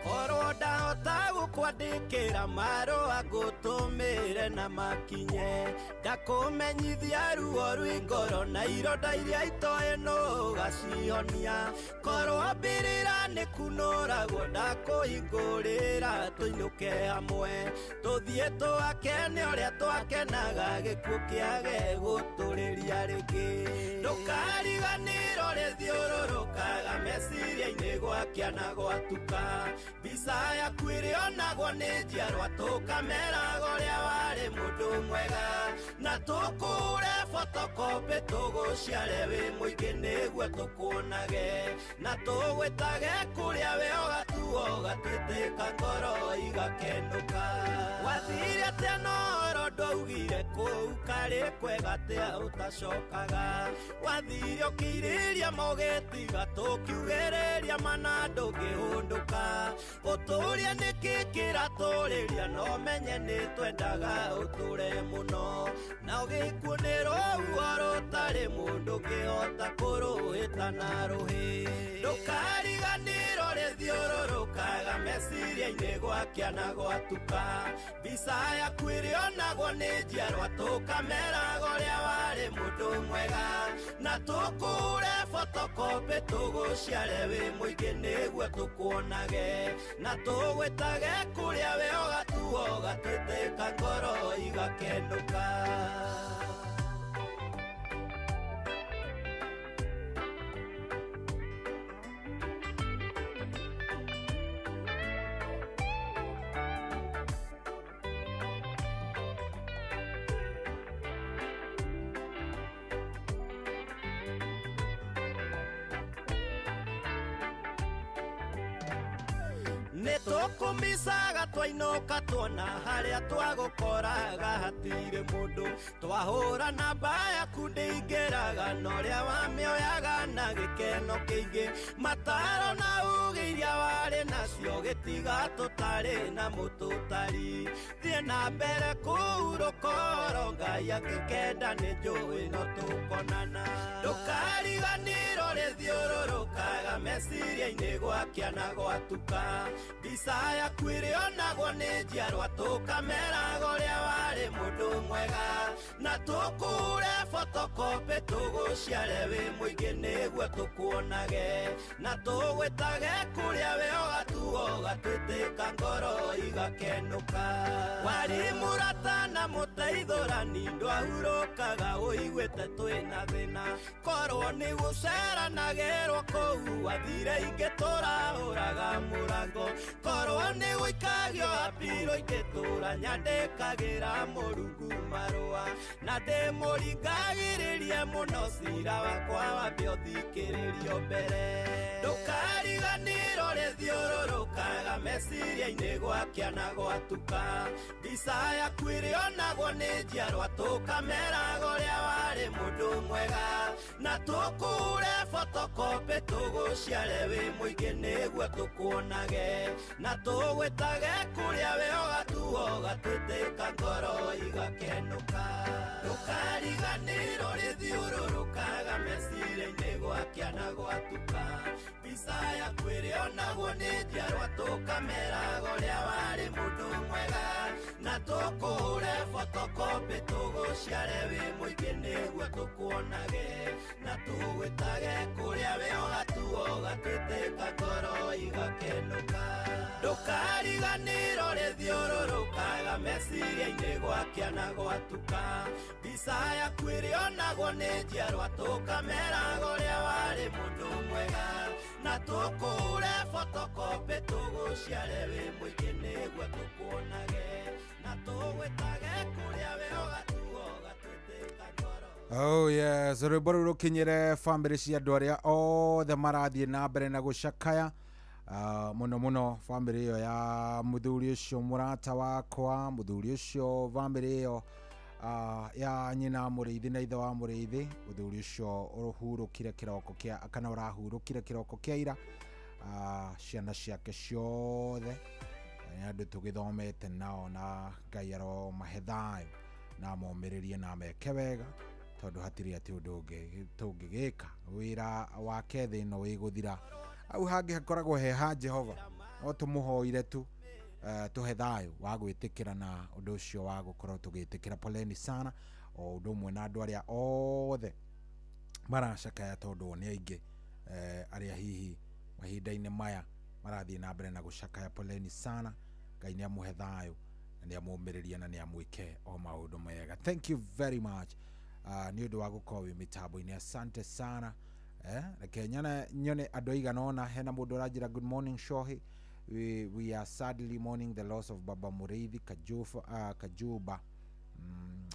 Korwo ndahota gũkwandĩkĩra marũa ngũtũmĩre na makinye, ndakũmenyithia ruo rwĩ ngoro na ironda iria itoĩ nũgacihonia. Korwo mbĩrĩra nĩ kunũragwo ndakũhingũrĩra tũinũke hamwe, tũthiĩ twakene ũrĩa twakenaga gĩkuũ kĩage gũtũrĩria rĩngĩ. Ndũkariganĩrwo rĩthiũrũrũkaga meciria-inĩ gwakĩa na gwatuka, mbica yaku ĩrĩonagwo nĩ njiarwa tũkameraga ũrĩa warĩ mũndũ mwega, na tũkũre photocopy tũgũciare wĩ mũingĩ nĩguo tũkuonage, na tũgwĩtage kũrĩa we ũgatuo ũgatwĩtĩka ngoro igakenũka. Wathire atĩa noro ndwaugire kũu karĩ kwega atĩa ũtacokaga, wathire ũkĩirĩria mogĩtiga tũkiugĩrĩria mana ndũngĩhũndũka, ũtũrie nĩkĩ kĩratũrĩria no menye nĩ twendaga ũtũre mũno, na ũgĩkuo nĩ rũhuho rũtarĩ mũndũ ũngĩhota kũrũhĩta na rũhĩ. Ndũkariganĩrwo rĩthiũrũrũkaga meciria-inĩ gwakĩa na gwatuka, mbica yaku ĩrĩonagwo nĩ njiarwa tũkameraga ũrĩa warĩ mũndũ mwega, na tũkũre photocopy tũgũciare wĩ mũingĩ nĩguo tũkuonage, na tũgwĩtage kũrĩa we ũgatuo ũgatwĩtĩka ngoro igakenũka. Nĩ tũkũmicaga twainũka tuona harĩa twagũkoraga hatirĩ mũndũ, twahũra namba yaku ndĩingĩraga na ũrĩa wamĩoyaga na gĩkeno kĩingĩ, mataro na uge iria warĩ nacio gĩtirĩ Ũgĩtũtiga tũtarĩ na mũtũtari. Thiĩ na mbere kũhurũka oro Ngai angĩkenda nĩ njũĩ no tũkonana. Ndũkariganĩrwo rĩthiũrũrũkaga meciria-inĩ gwakĩa na gwatuka. Mbica yaku ĩrĩonagwo nĩ njiarwa tũkameraga ũrĩa warĩ mũndũ mwega. Na tũkũre photocopy tũgũciare wĩ mũingĩ nĩguo tũkuonage. Na tũgwĩtage kũrĩa we ũgatuo ũgatwĩtĩka ngoro igakenũka. Warĩ mũrata na mũteithũrani ndwahurũkaga ũiguĩte twĩna thĩna. Korwo nĩ gũceranagĩrwo kũu wathire ingĩ tũrahũraga mũrango. Korwo nĩ gũikagio apiro ingĩ tũra nyandĩkagĩra Mũrungu marũa. Na ndĩmũringagĩrĩrie mũno cira wakwa wambe ũthikĩrĩrio mbere. Ndũkariganĩrwo rĩthiũrũrũkaga meciria-inĩ gwakĩa na gwatuka. Mbica yaku ĩrĩonagwo nĩ njiarwa tũkameraga ũrĩa warĩ mũndũ mwega. Na tũkũre photocopy tũgũciare wĩ mũingĩ nĩguo tũkuonage. Na tũgwĩtage kũrĩa we ũgatuo ũgatwĩtĩka ngoro igakenũka. Ndũkariganĩrwo rĩthiũrũrũkaga meciria-inĩ gwakĩa na gwatuka. Mbica yaku ĩrĩonagwo nĩ njiarwa tũkameraga ũrĩa warĩ mũndũ mwega. Na tũkũre photocopy tũgũciare wĩ mũingĩ nĩguo tũkuonage. Na tũgwĩtage kũrĩa we ũgatuo ũgatwĩtĩka ngoro igakenũka. Ndũkariganĩrwo rĩthiũrũrũkaga meciria-inĩ gwakĩa na gwatuka. Mbica yaku ĩrĩonagwo nĩ njiarwa tũkameraga ũrĩa warĩ mũndũ mwega. Na tũkũre photocopy tũgũciare wĩ mũingĩ nĩguo tũkuonage. Na tũgwĩtage kũrĩa we ũgatuo ũgatwĩtĩka ngoro. Oh yes, rwĩmbo rũu rũkinyĩre bamĩrĩ cia andũ arĩa othe marathiĩ na mbere na gũcakaya. Mũno mũno bamĩrĩ ĩyo ya mũthuri ũcio mũrata wakwa, mũthuri ũcio bamĩrĩ ĩyo ya nyina Mũrĩithi na ithe wa Mũrĩithi, mũthuri ũcio ũhurũkire kĩroko kĩa kana ũrahurũkire kĩroko kĩa ira. Ciana ciake ciothe nĩ andũ tũgĩthomete nao na Ngai aromahe thayũ na momĩrĩrie na meke wega tondũ hatirĩ atĩ ũndũ ũngĩ tũngĩgĩka. Wĩra wake thĩ ĩno wĩgũthira au hangĩ hakoragwo he ha Jehova, no tũmũhoire tu tũhe thayũ wa gwĩtĩkĩra na ũndũ ũcio wa gũkorwo tũgĩtĩkĩra. Poleni sana o ũndũ ũmwe na andũ arĩa othe maracakaya tondũ nĩ aingĩ arĩa hihi mahinda-inĩ maya marathiĩ na mbere na gũcakaya. Poleni sana, Ngai nĩ amũhe thayũ na nĩ amũmĩrĩrie na nĩ amwĩke o maũndũ mega. Thank you very much nĩ ũndũ wa gũkorwo wĩ mĩtambo-inĩ, asante sana. Reke nyone andũ aigana ũna. Hena mũndũ ũranjĩra good morning Shohi, we are sadly mourning the loss of Baba Mũrĩithi Kajuba.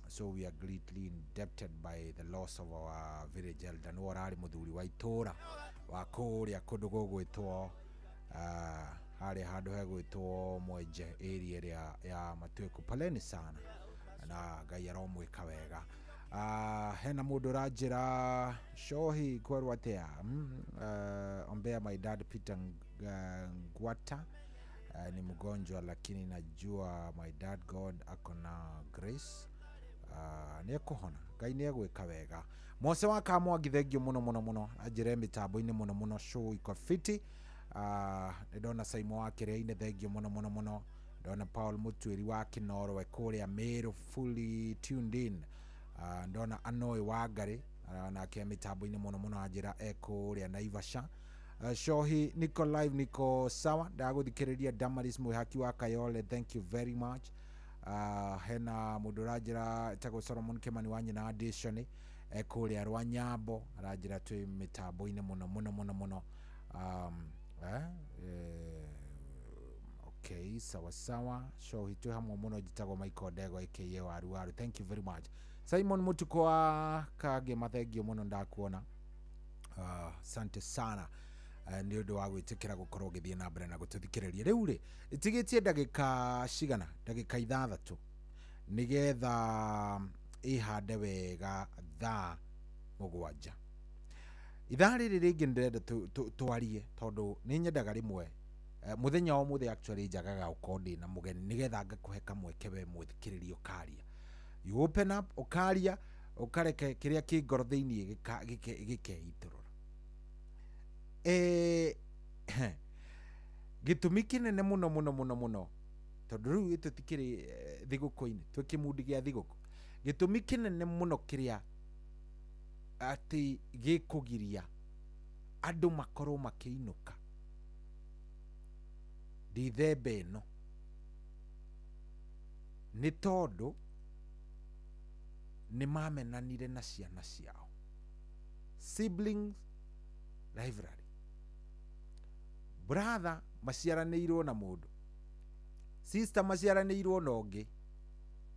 So we are greatly indebted by the loss of our village elder. Nĩwe ũrarĩ mũthuri wa itũra wa kũrĩa kũndũ gũgwĩtwo harĩa handũ hegwĩtwo Mwenje area ĩrĩa ya Matuĩku. Poleni sana na Ngai aromwĩka wega. Hena mũndũ ũranjĩra Shohi kwerwo atĩa? Ombea my dad Peter Ngwata ni mgonjwa lakini najua my dad God ako na grace. Nĩ ekũhona, Ngai nĩ egwĩka wega. Mose wa Kamwangi thengio mũno mũno mũno, anjĩre mĩtambo-inĩ mũno mũno, show iko fiti. Nĩ ndona Saimo wa Kĩrĩa-inĩ thengio mũno mũno mũno. Ndona Paul Mũtuĩri wa Kĩnorwe kũrĩa Meru fully tuned in. Ndona Anoy wa Ngarĩ nake mĩtambo-inĩ mũno mũno anjĩra ekũrĩa Naivasha. Shohi niko live, niko sawa ndagũthikĩrĩria. Damaris Mwĩhaki wa Kayole, thank you very much. Hena mũndũ ũranjĩra etagwo Solomon Kimani wa nyina Addition ekũrĩa Rwanyambo, aranjĩra twĩ mĩtambo-inĩ mũno mũno mũno mũno. Okay, sawa sawa. Shohi twĩ hamwe mũno. Njĩtagwo Michael Ndego aka Waru Waru, thank you very much. Simon Mutuko wa Kagema, thengio mũno ndakuona. Asante sana nĩ ũndũ wa gwĩtĩkĩra gũkorwo ũgĩthiĩ na mbere na gũtũthikĩrĩria. Rĩu rĩ ĩtigĩtie ndagĩka cigana? Ndagĩka 6 nĩgetha ĩhande wega thaa 7. Ithaa rĩrĩ rĩngĩ ndĩrenda twarie tondũ nĩ nyendaga rĩmwe Muthenya wa ũmũthĩ actually njagaga gũkorwo ndĩ na mũgeni nĩgetha ngakũhe kamweke we mũthikĩrĩria ũkaria. You open up, ũkaria, ũkareke kĩrĩa kĩ ngoro thĩiniĩ gĩkeitũrũra. Gĩtũmi kĩnene mũno mũno mũno mũno, tondũ rĩu tũtikĩrĩ thigũkũ-inĩ, twĩ kĩmundi gĩa thigũkũ. Gĩtũmi kĩnene mũno kĩrĩa atĩ gĩkũgiria andũ makorwo makĩinũka Dithemba ĩno nĩ tondũ nĩ mamenanire na ciana ciao. Siblings rivalry. Brother maciaranĩirwo na mũndũ, sister maciaranĩirwo na ũngĩ,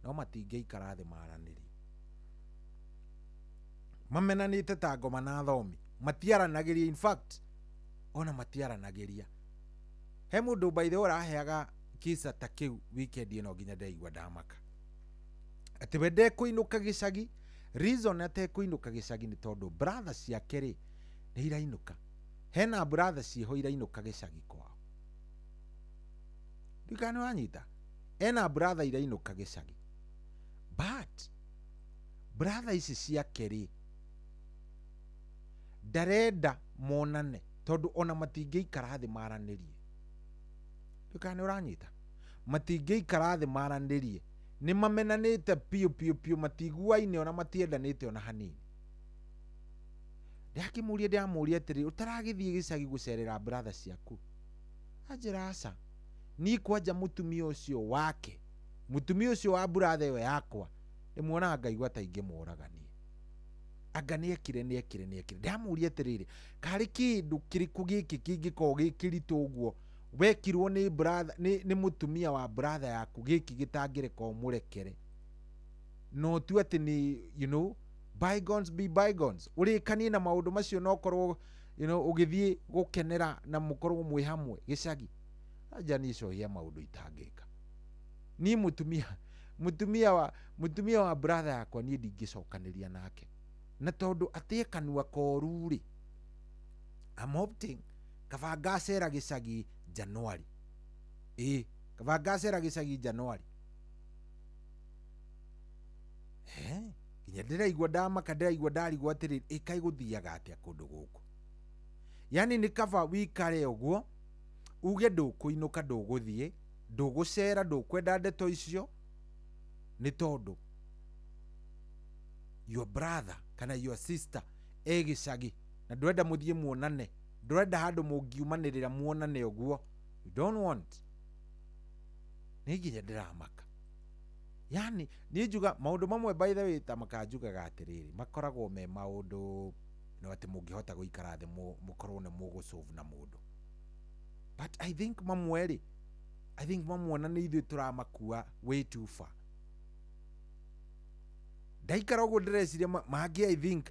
no matingĩikara thĩ maranĩrie. Mamenanĩte ta ngoma na thomi, matiaranagĩria, in fact ona matiaranagĩria. He mũndũ by the way ũraheaga kisa ta kĩu weekend ĩno nginya ndaigua ndamaka atĩ we ndekũinũka gĩcagi. Reason atekũinũka gĩcagi nĩ tondũ brother ciake rĩ nĩ irainũka, hena brother ciĩho irainũka gĩcagi kwao. Ndikana nĩ wanyita, ena brother irainũka gĩcagi, but brother ici ciake rĩ ndarenda monane tondũ ona matingĩikara thĩ maranĩrie. Ndikana nĩ ũranyita, matingĩikara thĩ maranĩrie, nĩ mamenanĩte piũ piũ piũ, matiguaine ona matiendanĩte ona hanini. Ndakĩmũria, ndamũria atĩrĩ, ũtaragĩthiĩ gĩcagi gũcerera brother ciaku? Anjĩra aca, niĩ kwanja mũtumia ũcio wake, mũtumia ũcio wa brother ĩyo yakwa, ndĩmuonaga ngaigua ta ingĩmũraga niĩ. Anga nĩekire nĩekire nĩekire. Ndamũria atĩrĩrĩ, karĩ kĩndũ kĩrĩkũ gĩkĩ kĩngĩkorwo gĩ kĩritũ ũguo wekirwo nĩ brother, nĩ mũtumia wa brother yaku, gĩkĩ gĩtangĩreka ũmũrekere? No tu atĩ nĩ, you know, bygones be bygones, ũrĩkanie na maũndũ macio na ũkorwo, you know, ũgĩthiĩ gũkenera na mũkorwo mwĩ hamwe gĩcagi. Anja niĩ cohia maũndũ itangĩka. Niĩ mũtumia wa brother yakwa niĩ ndingĩcokanĩria nake, na tondũ atĩe kanua koru rĩ, I'm opting kaba ngacera gĩcagi January. Ĩ kaba ngacera gĩcagi January. Nginya ndĩraigua ndamaka, ndĩraigua ndarigwo atĩrĩrĩ, ĩ kaĩ gũthiaga atĩa kũndũ gũkũ? Yani nĩ kaba wikare ũguo uge ndũkũinũka, ndũgũthiĩ, ndũgũcera, ndũkwenda ndeto icio, nĩ tondũ your brother kana your sister e gĩcagi na ndũrenda mũthiĩ muonane, ndũrenda handũ mũngiumanĩrĩra muonane ũguo, you don't want. Nĩ nginya ndĩramaka. Yani niĩ njuga maũndũ mamwe, by the way, ta makanjugaga atĩrĩrĩ, makoragwo me maũndũ no atĩ mũngĩhota gũikara thĩ mũkorwo nĩ mũgũsolve na mũndũ, but I think mamwe rĩ, I think mamwe na nĩ ithuĩ tũramakua way too far. Ndaikara ũguo ndĩreciria mangĩ, I think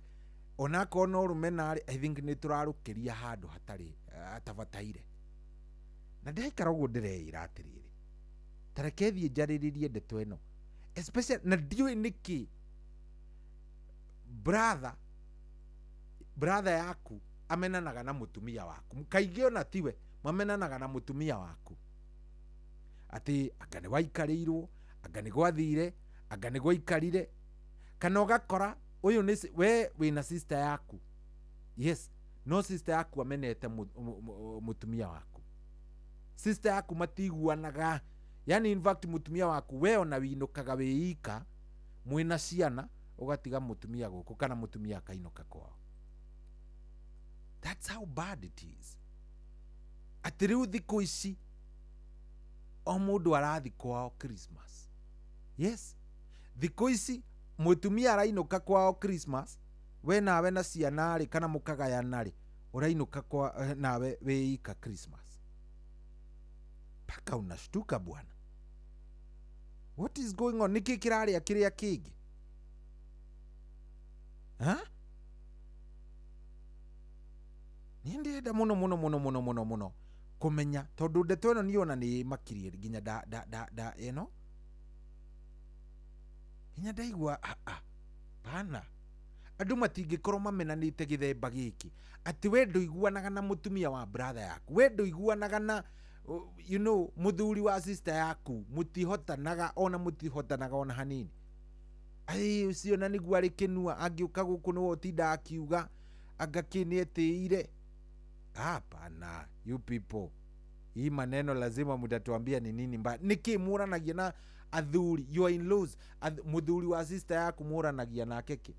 onakorwo no rũmena rĩ, I think nĩ tũrarũkĩria handũ hatarĩ hatabataire. Na ndaikara ũguo ndĩreĩra atĩrĩrĩ, tareke thiĩ njarĩrĩrie ndeto ĩno especially, na ndiũĩ nĩkĩ brother yaku amenanaga na mũtumia waku kaingĩ, ona tiwe mamenanaga na mũtumia waku, atĩ anga nĩ waikarĩirwo, anga nĩ gwathire, anga nĩ gwaikarire, kana ũgakora ũyũ nĩ we wĩna sister yaku, yes, no sister yaku amenete mũtumia waku, sister yaku matiguanaga. Yani in fact mũtumia waku we ona winũkaga wĩ ika mwĩna ciana, ũgatiga mũtumia gũkũ kana mũtumia akainũka kwao. That's how bad it is, atĩ rĩu thikũ ici o mũndũ arathi kwao Christmas. Yes, thikũ ici mũtumia arainũka kwao Christmas, we nawe na ciana rĩ, kana mũkagayana rĩ, ũrainũka kwa nawe wĩ ika Christmas. Mpaka unashtuka bwana, what is going on? Nĩkĩ kĩrarĩa kĩrĩa kĩngĩ? Ha, niĩ ndĩrenda mũno mũno mũno mũno mũno mũno kũmenya, tondũ ndeto ĩno niĩ ona nĩ makirie nginya nda nda nda nda ĩno nginya ndaigua ah, ah, bana, andũ matingĩkorwo mamenanĩte gĩthemba gĩkĩ, atĩ we ndũiguanaga na mũtumia wa brother yaku, we ndũiguanaga na You know, muthuri wa sister yaku mutihotanaga ona, mutihotanaga ona hanini. Ai ucio na niguo arĩ kĩnua, angĩũka gũkũ nĩwe ũtinda akiuga anga kĩ nĩ etĩire. Hapana, you people, hii maneno lazima mtatuambia ni nini mbaya. Nĩkĩ mũranagia na athuri, your in-laws, muthuri wa sister yaku mũranagia nake kĩ?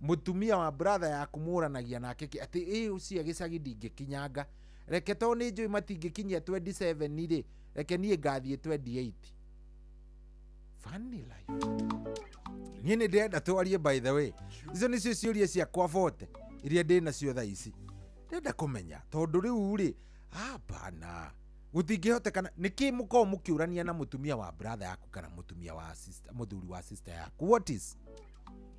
Mutumia wa brother yaku mũranagia nake kĩ? Atĩ ĩ ũcio gĩcagi ndingĩkinyanga, reke to nĩ njũĩ matingĩkinyia 27 rĩ, reke niĩ ngathiĩ 28. Funny life. Niĩ nĩ ndĩrenda twarie, by the way, icio nĩcio ciũria ciakwa bote iria ndĩ nacio thaa ici. Ndĩrenda kũmenya tondũ rĩu rĩ, hapana, gũtingĩhotekana. Nĩkĩ mũkorwo mũkĩũrania na mũtumia wa brother yaku kana mũtumia wa sister, mũthuri wa sister yaku? What is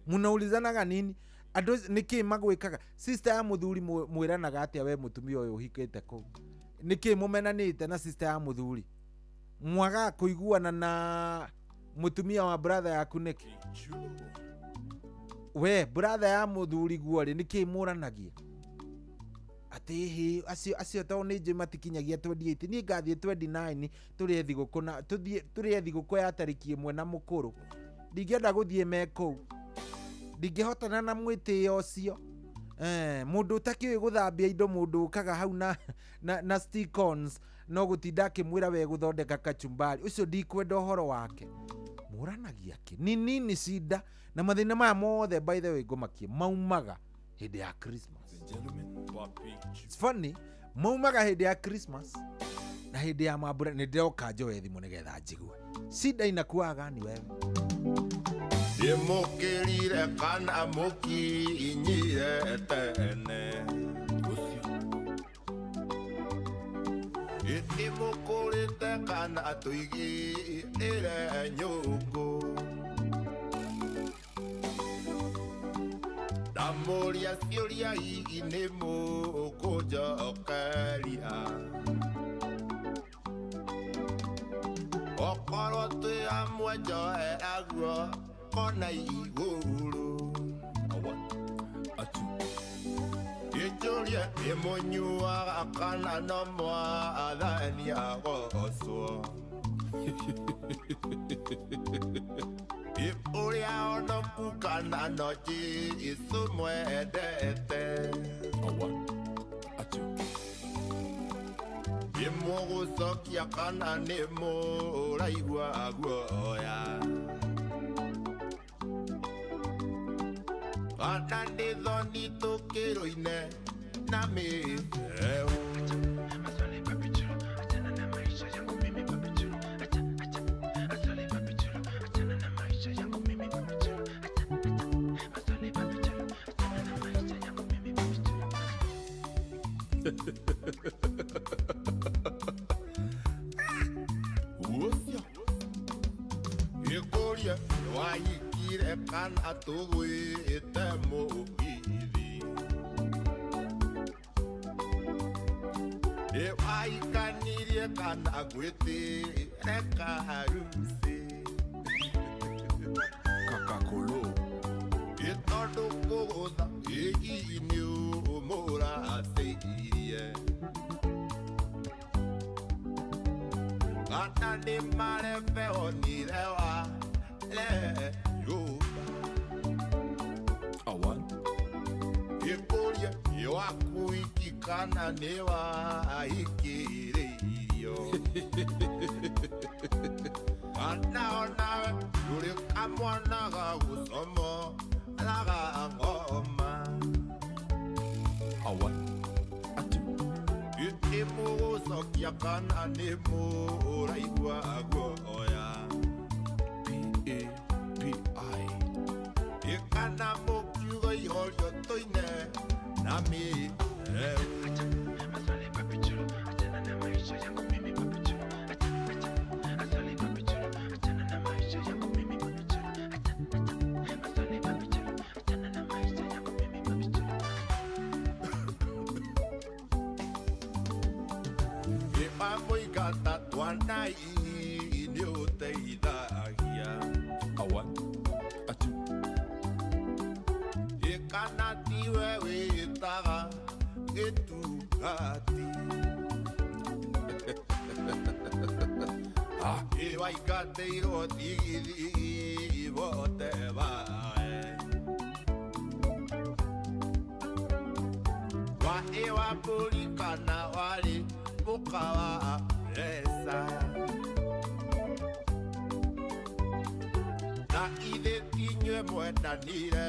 munaulizanaga nini andũ? Nĩkĩ magwĩkaga? Sister ya mũthuri mwĩranaga atĩa? We mũtumia ũyũ ũhikĩte kũu, nĩkĩ mũmenanĩte na sister ya mũthuri? Mwagaga kũiguana na mũtumia wa brother yaku nĩkĩ? We brother ya mũthuri guo rĩ, nĩkĩ mũranagia atĩ hĩ acio acio tondũ nĩ njũĩ matikinyagia 28, niĩ ngathiĩ 29, tũrĩe thigũkũ na tũthiĩ tũrĩe thigũkũ ya tarĩki 1 na mũkũrũ. Ndingĩenda gũthiĩ me kũu, ndingĩhotana na mwĩtĩo ũcio. Mũndũ ũtakĩũĩ gũthambia indo, mũndũ ũkaga hau na stick-ons, no gũtinda akĩmwĩra we gũthondeka kachumbari, ũcio ndikwenda ũhoro wake. Mũranagia kĩ? Ni nini shida? Na mathĩna maya mothe, by the way, ngũmakie maumaga hĩndĩ ya Christmas. It's funny, maumaga hĩndĩ ya Christmas na hĩndĩ ya mambura. Nĩ ndĩroka njoe thimũ nĩgetha njigue shida inakuaga ni wewe. Ndĩmũkĩrire kana mũkinyire tene, ĩtĩmũkũrĩte kana tũigĩrĩre nyũngũ. Ndamũria ciũria hihi nĩ mũkũnjokeria, okorwo twĩ hamwe njoe aguo kona igũrũ. Ĩnjũrie ĩmũnyuaga kana no mwathani agocwo, ũrĩa onoku kana no Jesũ mwendete. Ĩmũgũcokia kana nĩ mũraigua guoya, kana nĩ thoni tũkĩrũine na mĩtheu. Ũcio ĩkũria wahikire kana tũgwĩte mũgithi, ĩ wahikanirie kana gwĩtĩre kaharusi kakakolo, ĩ tondũ kũgũtha ĩhihi nĩ ũmũracĩirie, kana nĩ marebe onire wa le nyũmba. Ĩkũria nĩ waku iki kana nĩ wahikĩrĩirio, kana onawe ndũrĩ kamwana ga gũcomoraga ng'oma. Ĩmũgũcokia kana nĩ mũraigua guoya, ĩkana mũkiuga ihorio tũine na mĩtheu. Ĩmamũigata twana hihi nĩ ũteithagia, ĩkana tiwe wĩtaga gĩtungati. Waingatĩirwo thigithi bote bae Waĩ wa mbũri kana warĩ mũka wa mbeca Na ithe inyuĩ mwendanire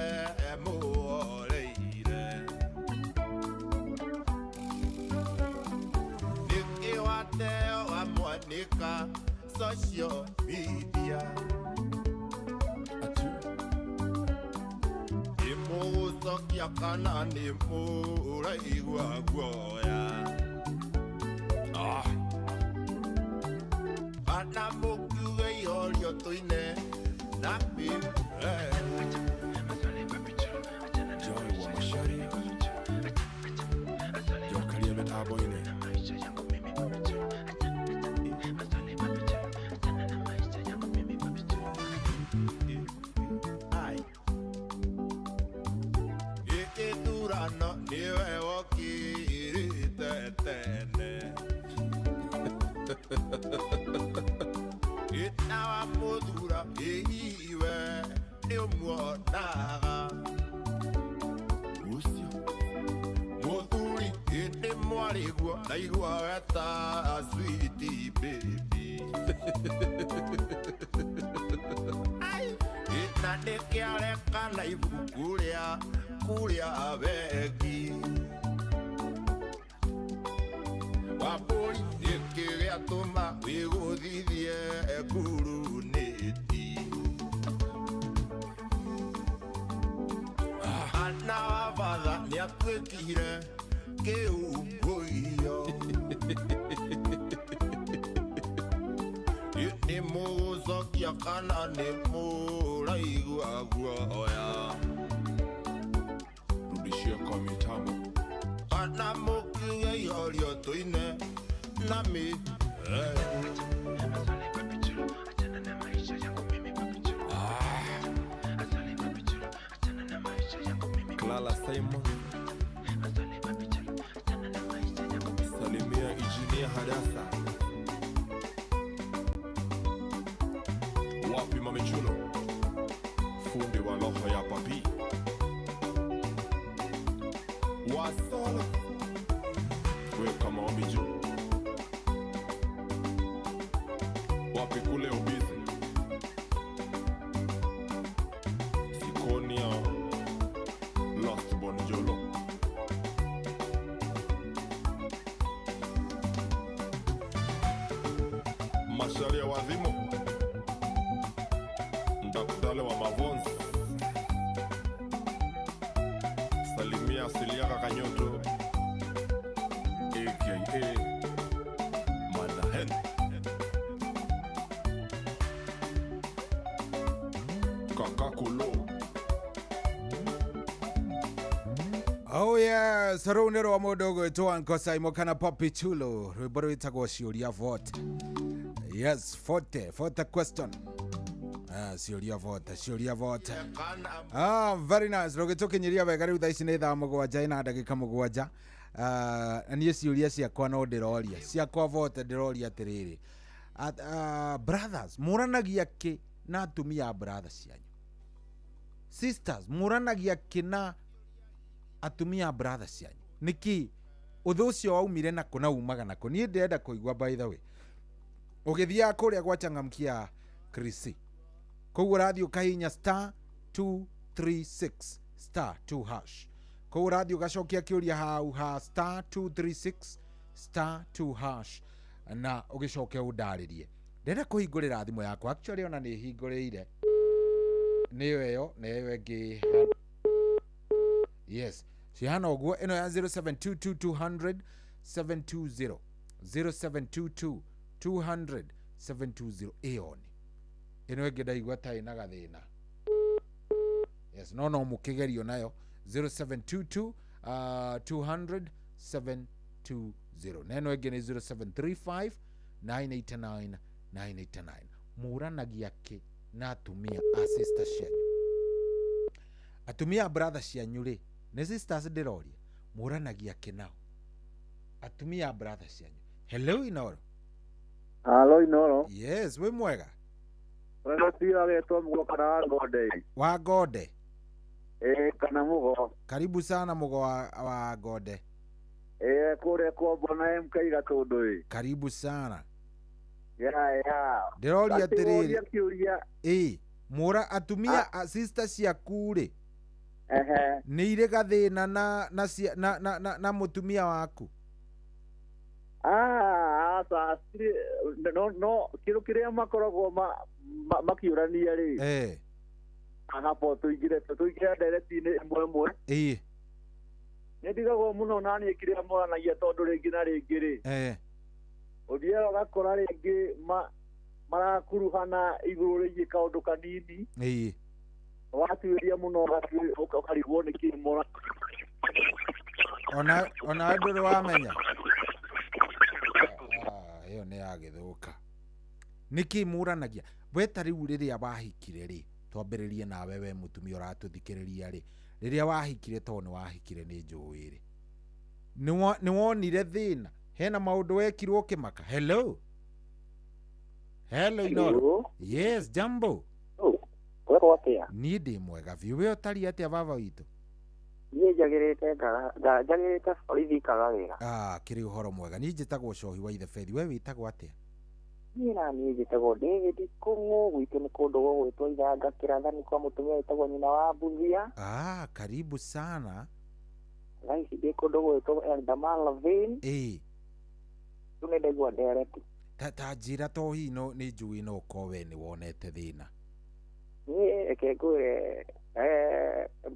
muoreire Nĩkĩ wateo wamwanĩka social media Nĩ mũgũcokia kana nĩ mũraigua guoya Kana mũkiuge ihorio tũine na Joy wa Mashari Jokaria mĩtambo-inĩ. Gĩgĩthurano nĩwe wokirĩte tene Ĩna wa mũthura ĩhiwe nĩũmuonaga Ũcio mũthuri ĩndĩ mwarĩguo ndaigua weta sweet baby Ĩna nĩkĩarekana ibuku rĩa kũrĩa bengi Wambũri nĩkĩ gĩatũma wĩgũthithie ngurunĩti Ana wa batha nĩatuĩkire kĩũngũiyo Nĩ mũgũcokia kana nĩ mũraigua guoya Rudishia kwa mitambo. Kana mũkiuge ihorio tũine na mĩ Clara Simon Salimia Injinia Hadasa Wapi Mamichulo Fundi wa roho ya papi Wasolo Weka maombi juu Wapi kule ubizi Sikonia Lost Bonjolo Masharia wazimu Ndakudale wa mavonzi Salimia Siliaka Kanyoto aka Mother Hen Kakakulo Oh yes, rũu nĩ rwa mũndũ ũgwĩtwo Uncle Simon kana Papi Chulo, rwĩmbo rwĩtagwo ciũria vote. Yes, vote, vote question. Ah, ciũria vote, ciũria vote. Ah, very nice. Rũgĩtũkinyĩria wega rĩu thaa ici nĩ thaa 7 ina ndagĩka 7. Ah, niĩ ciũria ciakwa no ndĩroria. Ciakwa vote ndĩroria atĩrĩrĩ. Brothers, mũranagia kĩ na atumia a brothers cianyu? Sisters, mũranagia kĩ na atumia a brothers cianyu? Nĩkĩ ũthũ ũcio waumire nakũ na umaga nakũ? Niĩ ndĩrenda kũigua by the way. Ũgĩthiaga kũrĩa gwa changamkia Krisi. Koguo ũrathiĩ ũkahihinya star 236 star 2 hash. Koguo ũrathiĩ ũgacokia kĩũria hau ha star 236 star 2 hash na ũgĩcoke ũndarĩrie. Ndĩrenda kũhingũrĩra thimũ yakwa. Actually ona nĩ hingũrĩire. Nĩyo ĩyo na ĩyo ĩngĩ. Yes. Cihana ũguo ĩno ya 0722 200 720 0722 200 720 ĩyo nĩ ĩno ĩngĩ ndaigua ta ĩna gathĩna. Yes, no mũkĩgerio nayo 0722 200 720 na ĩno ĩngĩ nĩ 0735 989 989. Mũranagia kĩ na atumia a sister cianyu? Atumia a brother cianyu rĩ, nĩ sisters ndĩroria, mũranagia kĩ nao? Atumia a brother cianyu. Hello Inoro. Halo Inoro. Yes, wĩ mwega. Ũrĩa agetwo Mũgo kana wa Ngonde? Wa Ngonde. Ĩĩ kana Mũgo. Karibu sana Mũgo wa Ngonde. Ĩĩ kũrĩa kwa Bwana MK Gatũndũ ĩ. Karibu sana. Ya ya. Ndĩroria atĩrĩrĩ. Kĩũria. Ĩĩ, mũra atumia a sister ciaku rĩ. Ehe. Nĩ irĩ gathĩna na mũtumia waku? Ah, aca no kĩndũ kĩrĩa makoragwo makiũrania rĩ. Eh. Hapo tuingire ndereti-inĩ ĩmwe ĩmwe. Ĩĩ. Nĩ ndigagwo mũno na niĩ kĩrĩa moranagia tondũ rĩngĩ na rĩngĩ rĩ. Eh. Ũthiaga ũgakora rĩngĩ marakuruhana igũrũ rĩgiĩ kaũndũ kanini. Ĩĩ. Watuĩria mũno ũkarigwo nĩ kĩĩ mora. Ona ndũrĩ wamenya. Ĩyo nĩ yagĩthũka. Nĩkĩ mũranagia? We ta rĩu rĩrĩa wahikire rĩ, twambĩrĩrie nawe we mũtumia ũratũthikĩrĩria rĩ, rĩrĩa wahikire tondũ nĩ wahikire nĩ njũĩ rĩ, nĩ wonire thĩna? Hena maũndũ wekirwo ũkĩmaka? Hello. Hello Inoro. Yes, jambo. Kwĩrwo atĩa? Niĩ ndĩ mwega biũ. We ũtariĩ atĩa baba witũ? Niĩ njagĩrĩte njagĩrĩte borithi kaga wĩra. Ah, kĩrĩ ũhoro mwega. Niĩ njĩtagwo Cohi wa Ithebethi. We wĩtagwo atĩa? Niĩ na niĩ njĩtagwo David Kũng'ũ. Gwitũ nĩ kũndũ gũgwĩtwo Ithanga Kĩrathani kwa mũtumia wĩtagwo nyina wa Mbuthia. Ah, karibu sana. Thaa ici ndĩ kũndũ gũgwĩtwo Eldama Ravine. Ĩĩ. Rĩu nĩ ndaigua ndereti. Ta njĩra to hihi no nĩ njũĩ no ũkorwo we nĩ wonete thĩna. Niĩ reke ngwĩre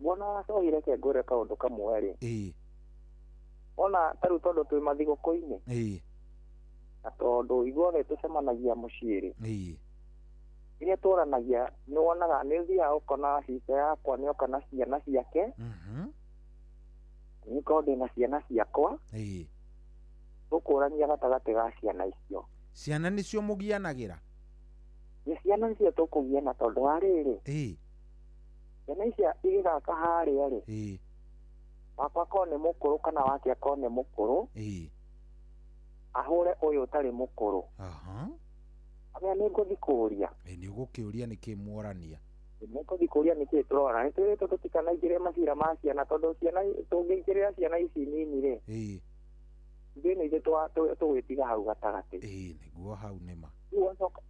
bwana Cohi, reke ngwĩre kaũndũ kamwe rĩ. Ĩĩ. Ona ta rĩu tondũ twĩ mathigũkũ-inĩ. Ĩĩ. Na tondũ ithuothe tũcemanagia mũciĩ rĩ. Ĩĩ. Rĩrĩa tũranagia nĩ wonaga nĩ ũthiaga ũkona cica yakwa nĩ oka na ciana ciake. Niĩ korwo ndĩ na ciana ciakwa. Ĩĩ. Tũkũrania gatagatĩ ga ciana icio. Ciana nĩcio mũgianagĩra? Nĩ ciana nĩcio tũkũgiana tondũ wa rĩrĩ. Ĩĩ. Ciana icio igĩthaka harĩa rĩ. Ĩĩ. Wakwa akorwo nĩ mũkũrũ kana wake akorwo nĩ mũkũrũ. Ĩĩ. Ahũre ũyũ ũtarĩ mũkũrũ. Aha. Amenya nĩ ngũthiĩ kũũria. Ĩ nĩ ũgũkĩũria nĩkĩ mworania? Nĩ ngũthiĩ kũũria nĩkĩ tũrora. Nĩ twĩrĩtwo tũtikanaingĩrĩre macira ma ciana tondũ ciana tũngĩingĩrĩra ciana ici nini rĩ. Ĩĩ. Ithuĩ nĩ ithuĩ tũgwĩtiga hau gatagatĩ. Ĩĩ nĩguo hau nĩma. Rĩu ũcoke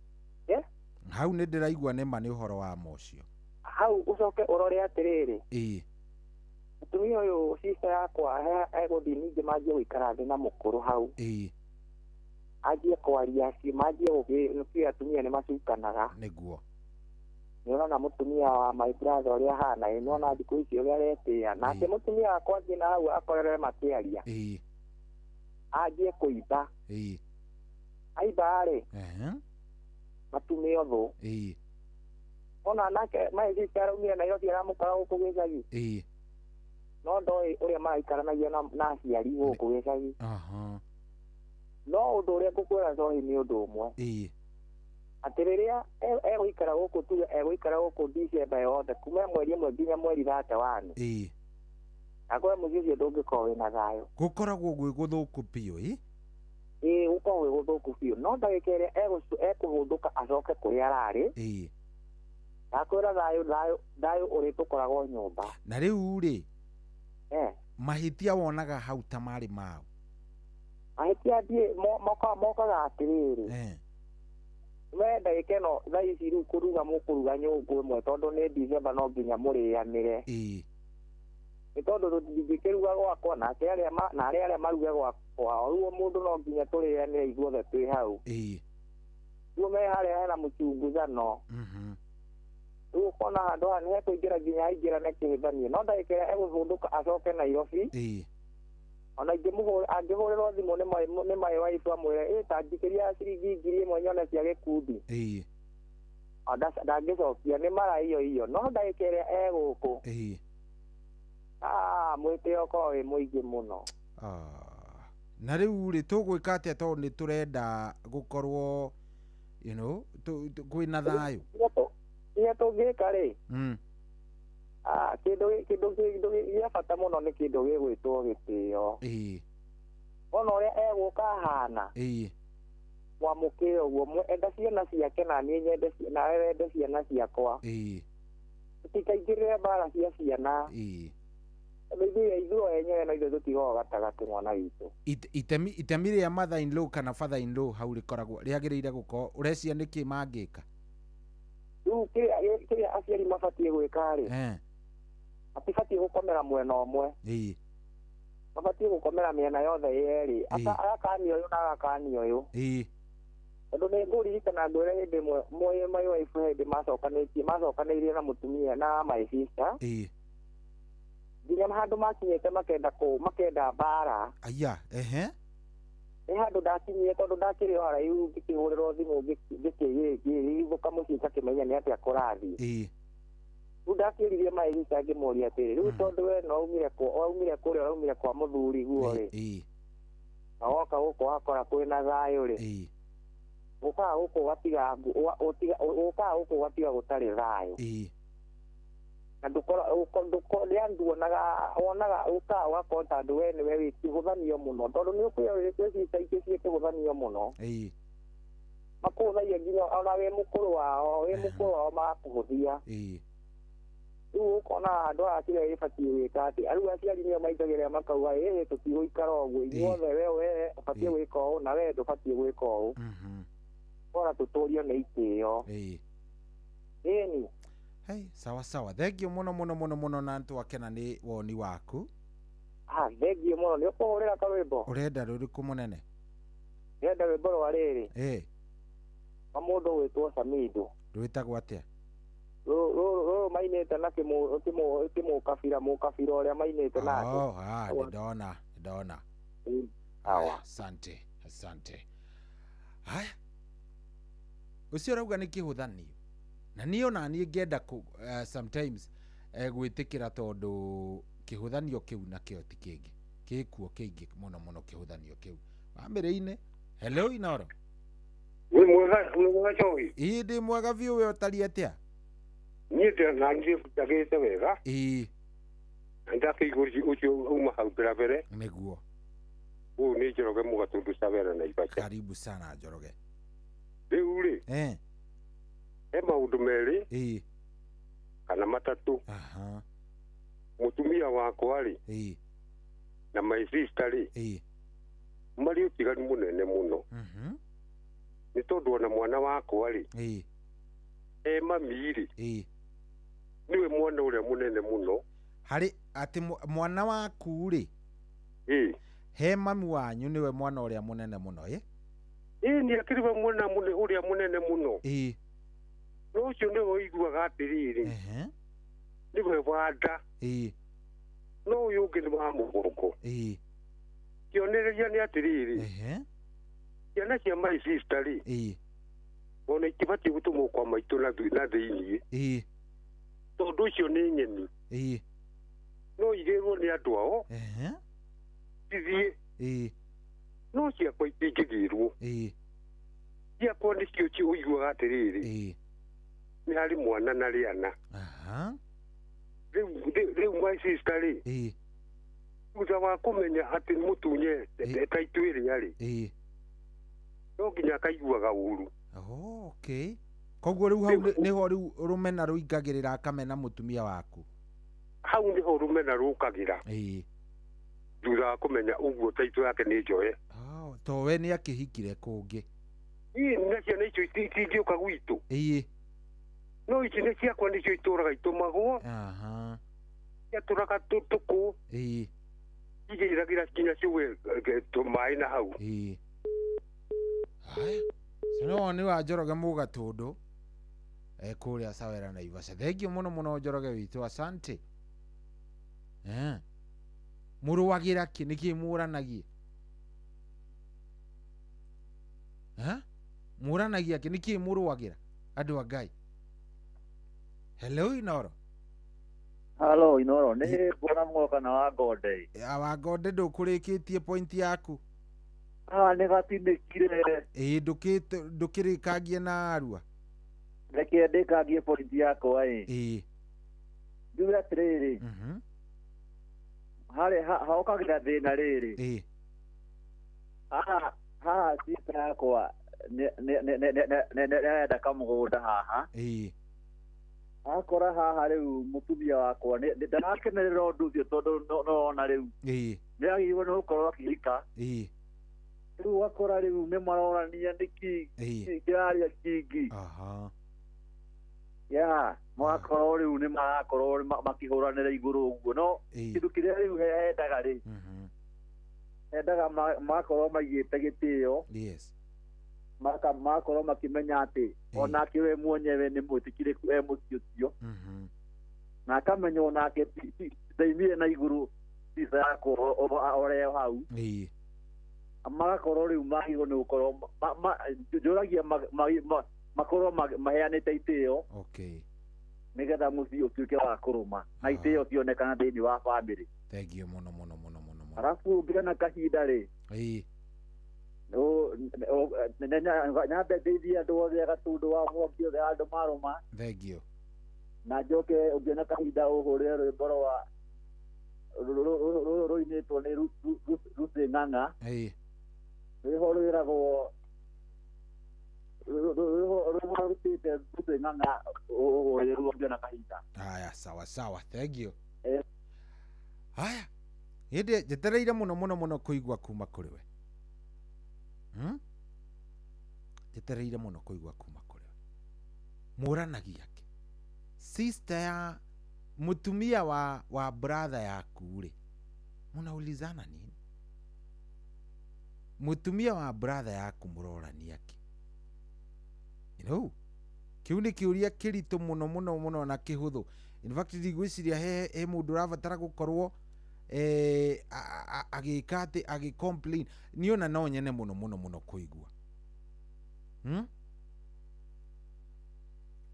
Hau nĩ ndĩraigua nĩma nĩ ũhoro wa ma ũcio. Hau ũcoke ũrore atĩrĩrĩ. Ĩĩ. Mũtumia ũyũ cica yakwa egũthiĩ ningĩ manjie gũikara thĩ na mũkũrũ hau. Ĩĩ. Anjie kwaria acio manjie gũkĩ atumia nĩ macukanaga. Nĩguo. Nĩ ũrona mũtumia wa my brother ũrĩa ahana, ĩ nĩwona thikũ ici ũrĩa aretĩĩa. Nake mũtumia wakwa athiĩ na hau akorere makĩaria. Ĩĩ. Anjie kũimba. Ĩĩ. Aimba rĩ. Ehe. Matume ũthũ. Ĩĩ. Ona nake my sister araumire Nairobi aramũkora gũkũ gĩcagi. Ĩĩ. No ndoĩ ũrĩa maraikaranagia na aciari gũkũ gĩcagi. Aha. No ũndũ ũrĩa ngũkwĩra Cohi nĩ ũndũ ũmwe. Ĩĩ. Atĩ rĩrĩa egũikara gũkũ tuge egũikara gũkũ December yothe kuma mweri ĩmwe nginya mweri 31. Ĩĩ. Akorwo mũciĩ ũcio ndũngĩkorwo wĩna thayũ. Gũkoragwo gwĩ gũthũku biũ ĩ? Ĩĩ gũkoragwo gwĩ gũthũku biũ. No ndagĩka ĩrĩa ekũhũndũka acoke kũrĩa ararĩ. Ĩĩ. Ndakwĩra thayũ thayũ thayũ ũrĩtũkoragwo nyũmba. Na rĩu rĩ. Eh. Mahĩtia wonaga hau ta marĩ mao? Mahĩtia ndiĩ mokaga atĩrĩrĩ. Eh. We ndagĩka ĩno thaa ici rĩu kũruga mũkũruga nyũngũ ĩmwe tondũ nĩ December no nginya mũrĩanĩre. Ĩĩ. Nĩ tondũ tũtingĩkĩruga gwakwa nake arĩa na arĩa arĩa maruge gwakwa rĩu mũndũ no nginya tũrĩanĩre ithuothe twĩ hau. Ĩĩ. Rĩu me harĩa hena mũchunguzano. Rĩu ũkona handũ haha nĩ hekũingĩra nginya aingĩrane kĩhĩthanio no ndagĩka ĩrĩa egũthũndũka acoke Nairobi. Ĩĩ. Ona angĩhũrĩrwo thimũ nĩ maĩ waitũ amwĩre ĩ ta njikĩria ciringi 1000 nyone cia gĩkundi. Ĩĩ. Ndangĩcokia nĩ mara iyo iyo no ndagĩka ĩrĩa egũkũ. Ĩĩ. Ah, mwĩtĩo ũkoragwo wĩ mũingĩ mũno. Na rĩu rĩ tũgwĩka atĩa tondũ nĩ tũrenda gũkorwo you know kwĩna thayũ? Kĩrĩa tũngĩka rĩ. Kĩndũ gĩa bata mũno nĩ kĩndũ gĩgwĩtwo gĩtĩo. Ĩĩ. Ona ũrĩa egũka ahana. Ĩĩ. Mwamũkĩre ũguo, enda ciana ciake na niĩ nyende nawe wende ciana ciakwa. Tũtikaingĩrĩre mbara cia ciana. Tondũ ithuĩ enyewe no ithuĩ tũtigagwo gatagatĩ mwana witũ. Itemi rĩa mother in law kana father in law hau rĩkoragwo rĩagĩrĩire gũkorwo ũrecia nĩkĩ mangĩka? Rĩu kĩrĩa aciari mabatiĩ gwĩka rĩ, matibatiĩ gũkomera mwena ũmwe. Mabatiĩ gũkomera mĩena yothe yerĩ, agakania ũyũ na agakania ũyũ. Tondũ nĩ ngũririkana ngwĩre hĩndĩ ĩmwe my wife hĩndĩ macokanĩirie na mũtumia na my sister. Nginya handũ makinyĩte makenda mbara. Aya, ehe. Nĩ handũ ndakinyire tondũ ndakĩrĩ o haraihu ngĩkĩhũrĩrwo thimũ ngĩgĩthũka mũciĩ ngakĩmenya nĩ atĩa kũrathiĩ. Rĩu ndakĩririe my sister ngĩmũria atĩrĩ, rĩu tondũ we no aumire kũrĩa ũraumire kwa mũthuri guo rĩ, na woka gũkũ wakora kwĩna thayũ rĩ, ũkaga gũkũ ũgatiga gũtarĩ thayũ. Na wonaga ũkaga ũgakora ta andũ we nĩwe wĩ kĩhũthanio mũno, tondũ nĩ ũkwĩra kwĩ cica ingĩ ciĩ kĩhũthanio mũno. Makũhũthagia nginya ona wĩ mũkũrũ wao magakũhũthia. Rĩu ũkona handũ haha kĩrĩa gĩbatiĩ gwĩka atĩ rĩu aciari nĩo maingagĩrĩra makauga ĩhĩ tũtigũikara ũguo, ithuothe we ũbatiĩ gwĩka ũũ na we ndũbatiĩ gwĩka ũũ. Bora tũtũrio nĩ itĩo. Ĩni. Hey, sawa sawa. Thank you mũno mũno mũno mũno na twakena nĩ woni waku. Thank you mũno. Nĩ ũkũhũrĩra karwĩmbo? Ũrenda rũrĩkũ mũnene? Ndĩrenda rwĩmbo rwa rĩrĩ. Wa mũndũ ũgwĩtwo Samido. Rwĩtagwo atĩa? Rũrũ mainĩte na kĩmũkabira mũkabira ũrĩa mainĩte nake. Oh, ndona. Asante, asante. Haya. Ũcio ũrauga nĩ kĩhũthanio. Na niĩ ona niĩ ngĩenda sometimes gwĩtĩkĩra tondũ kĩhũthanio kĩu nakĩo ti kĩngĩ. Gĩkuo kĩingĩ mũno mũno kĩhũthanio kĩu. Bamĩrĩ-inĩ. Hello Inoro. Wĩ mwega Njohi? Ĩĩ ndĩ mwega biũ, we ũtariĩ atĩa? Niĩ ndĩrona njagĩrĩte wega. Na ndakĩigua ũcio uma hau mbere. Nĩguo. Ũyũ nĩ Njoroge Mũgatũndũ Cavera Naivasha. Karibu sana Njoroge. Rĩu rĩ, he maũndũ merĩ kana matatũ. Mũtumia wakwa rĩ na my sister rĩ marĩ ũtiganu mũnene mũno. Nĩ tondũ ona mwana wakwa rĩ e mami rĩ nĩwe mwana ũrĩa mũnene mũno. Harĩ atĩ mwana waku rĩ he mami wanyu nĩwe mwana ũrĩa mũnene mũno? Ĩĩ nĩ akĩrĩ we mwana ũrĩa mũnene mũno. No ũcio nĩwe ũiguaga atĩrĩrĩ nĩwe wa nda. No ũyũ ũngĩ nĩ wa mũgongo. Kĩonereria nĩ atĩrĩrĩ, ciana cia my sister rĩ ona itibatiĩ gũtũmwo kwa maitũ na thĩiniĩ, tondũ ũcio nĩ ng'eni. No igĩrwo nĩ andũ ao cithiĩ, no ciakwa itingĩgĩrwo. Ciakwa nĩcio ũiguaga atĩrĩrĩ nĩ harĩ mwana na rĩana. Rĩu my sister rĩ thutha wa kũmenya atĩ mũtunye taitũ ĩrĩa rĩ no nginya akaiguaga ũru. Okay. Koguo rĩu hau nĩho rĩu rũmena rũingagĩrĩra akamena mũtumia waku. Hau nĩho rũmena rũkagĩra. Thutha wa kũmenya ũguo taitũ yake nĩ njoe. To we nĩ akĩhikire kũngĩ. Ĩĩ na ciana icio itingĩũka gwitũ. No ici nĩ ciakwa nĩcio itũraga itũmagwo. Ciatũraga tũkũ. Igĩragĩra nginya ciũe tũmaĩ na hau. Haya. No nĩ wa Njoroge Mũgatũndũ kũrĩa Cawera Naivasha. Thank you mũno mũno Njoroge witũ, asante. Mũrũagĩra kĩ? Nĩkĩ mũranagia? Mũranagia kĩ? Nĩkĩ mũrũagĩra andũ a Ngai? Hello Inoro. Hello Inoro, nĩ bwana mwoka na Wangonde. Wangonde ndũkũrĩkĩtie point yaku. Nĩ gatinĩkire. Ĩĩ ndũkĩrĩkangie na arua. Reke ndĩkangie point yakwa ĩ. Ĩĩ. Njuge atĩrĩrĩ. Harĩ haokagĩra thĩna rĩrĩ. Ĩĩ. Haha haha sister yakwa Nĩarenda kamũgũnda haha. Akora haha rĩu mũtumia wakwa ndarakenerera ũndũ ũcio tondũ no ona rĩu nĩagĩrĩirwo nĩ gũkorwo akĩhika. Rĩu ũgakora rĩu nĩ marorania nĩkĩ kĩraria kĩingĩ. Ya magakorwo rĩu nĩ marakorwo makĩhũranĩra igũrũ ũguo no kĩndũ kĩrĩa rĩu hendaga rĩ endaga magakorwo maigĩte gĩtĩo. Yes. Magakorwo makĩmenya atĩ onake we mwenyewe nĩ mwĩtĩkĩrĩku e mũciĩ ũcio. Na akamenya onake ndaimire na igũrũ mbica yakwa oreo hau. Magakorwo rĩu magĩrĩirwo nĩ gũkorwo njũragia makorwo maheanĩte itĩo. Okay. Nĩgetha mũciĩ ũtuĩke wa kũrũma na itĩo cionekana thĩinĩ wa bamĩrĩ. Thank you mũno mũno mũno mũno mũno. Arabu ũngĩona kahinda rĩ nyambe ndeithie andũ othe a Gatũndũ wa Mwaki othe andũ marũma. Thank you. Na njoke ũngĩona kahinda ũhũrĩre rwĩmbo rwa rũinĩtwo nĩ Lucy Ng'ang'a. Rwĩho rwĩragwo rwĩho rũrutĩte Lucy Ng'ang'a ũhũrĩre ruo ũngĩona kahinda. Haya, sawa sawa, thank you. Haya, hĩndĩ njetereire mũno mũno mũno kũigua kuma kũrĩ we. Njetereire mũno kũigua kuma kũrĩ we. Mũranagia kĩ? Sister ya mũtumia wa brother yaku rĩ, mũnaulizana nini? Mũtumia wa brother yaku mũrorania kĩ? You know, kĩu nĩ kĩũria kĩritũ mũno mũno mũno na kĩhũthũ. In fact ndigwĩciria he mũndũ ũrabatara gũkorwo agĩka atĩ agĩ-complain. Niĩ ona no nyene mũno mũno mũno kũigua.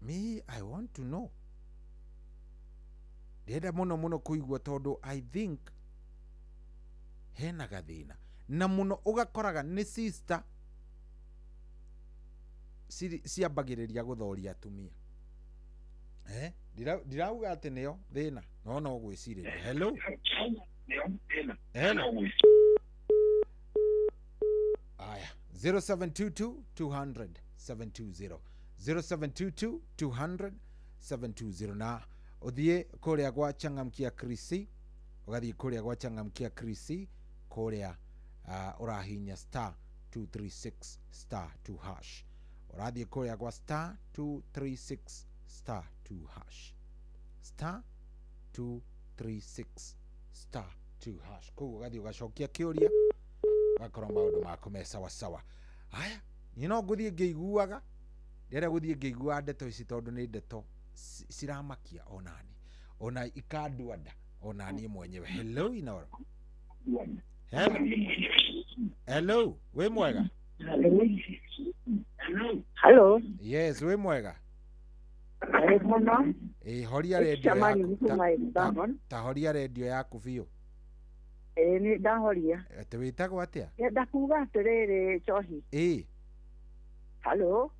Me, I want to know. Ndĩrenda mũno mũno kũigua tondũ I think hena gathĩna. Na mũno ũgakoraga nĩ sister ciambagĩrĩria gũthoria atumia. Ndirauga atĩ nĩo thĩna, no no gwĩcirĩria. Hello. Hello. Aya, 0722 200 720. 0722 200 720 na uthie kuria gwa Changamkia Krisi, ugathie kuria gwa Changamkia Krisi kuria urahinya star 236 star 2 hash. Urathie kuria gwa star 236 star 2 hash. Star 236 star 2 hash. Koguo ugathie ugacokia kiuria ugakorwo maundu maku me sawa sawa. Aya, ni no nguthie ngĩiguaga, ndĩrenda gũthiĩ ngĩiguaga ndeto ici tondũ nĩ ndeto ciramakia onani, ona ikandua nda onani mwenyewe. Hello Inoro. Hello. Hello, wĩ mwega? Hello. Yes, wĩ mwega? Mũno. Horia redio yaku. Ta horia redio yaku biũ. Nĩ ndahoria. Atĩ wĩtagwo atĩa? Ndĩrenda kuga atĩrĩrĩ Njohi. Hello.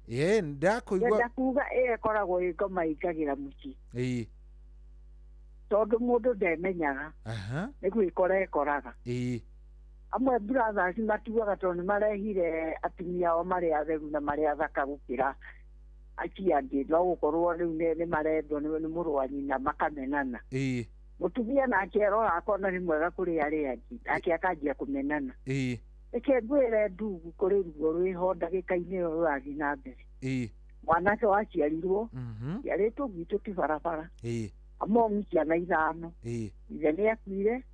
Ndakũigua. Ndĩrenda kuga ĩyo ĩkoragwo ĩ ngoma ĩingagĩra mũciĩ. Tondũ mũndũ ndemenyaga. Nĩ gwĩkora ekoraga. Amwe brothers matuaga tondũ nĩ marehire atumia ao marĩ atheru na marĩ athaka gũkĩra acio angĩ, no gũkorwo rĩu nĩ marendwo nĩ mũrũ wa nyina makamenana. Mũtumia nake arora akona nĩ mwega kũrĩ arĩa angĩ, nake akanjia kũmenana. Reke ngwĩre ndugu kũrĩ ruo rwĩho ndagĩka-inĩ ĩyo rũrathiĩ na mbere. Mwanake waciarirwo ciarĩtwo gwitũ ti barabara. Among ciana 5. Ithe nĩ akuire,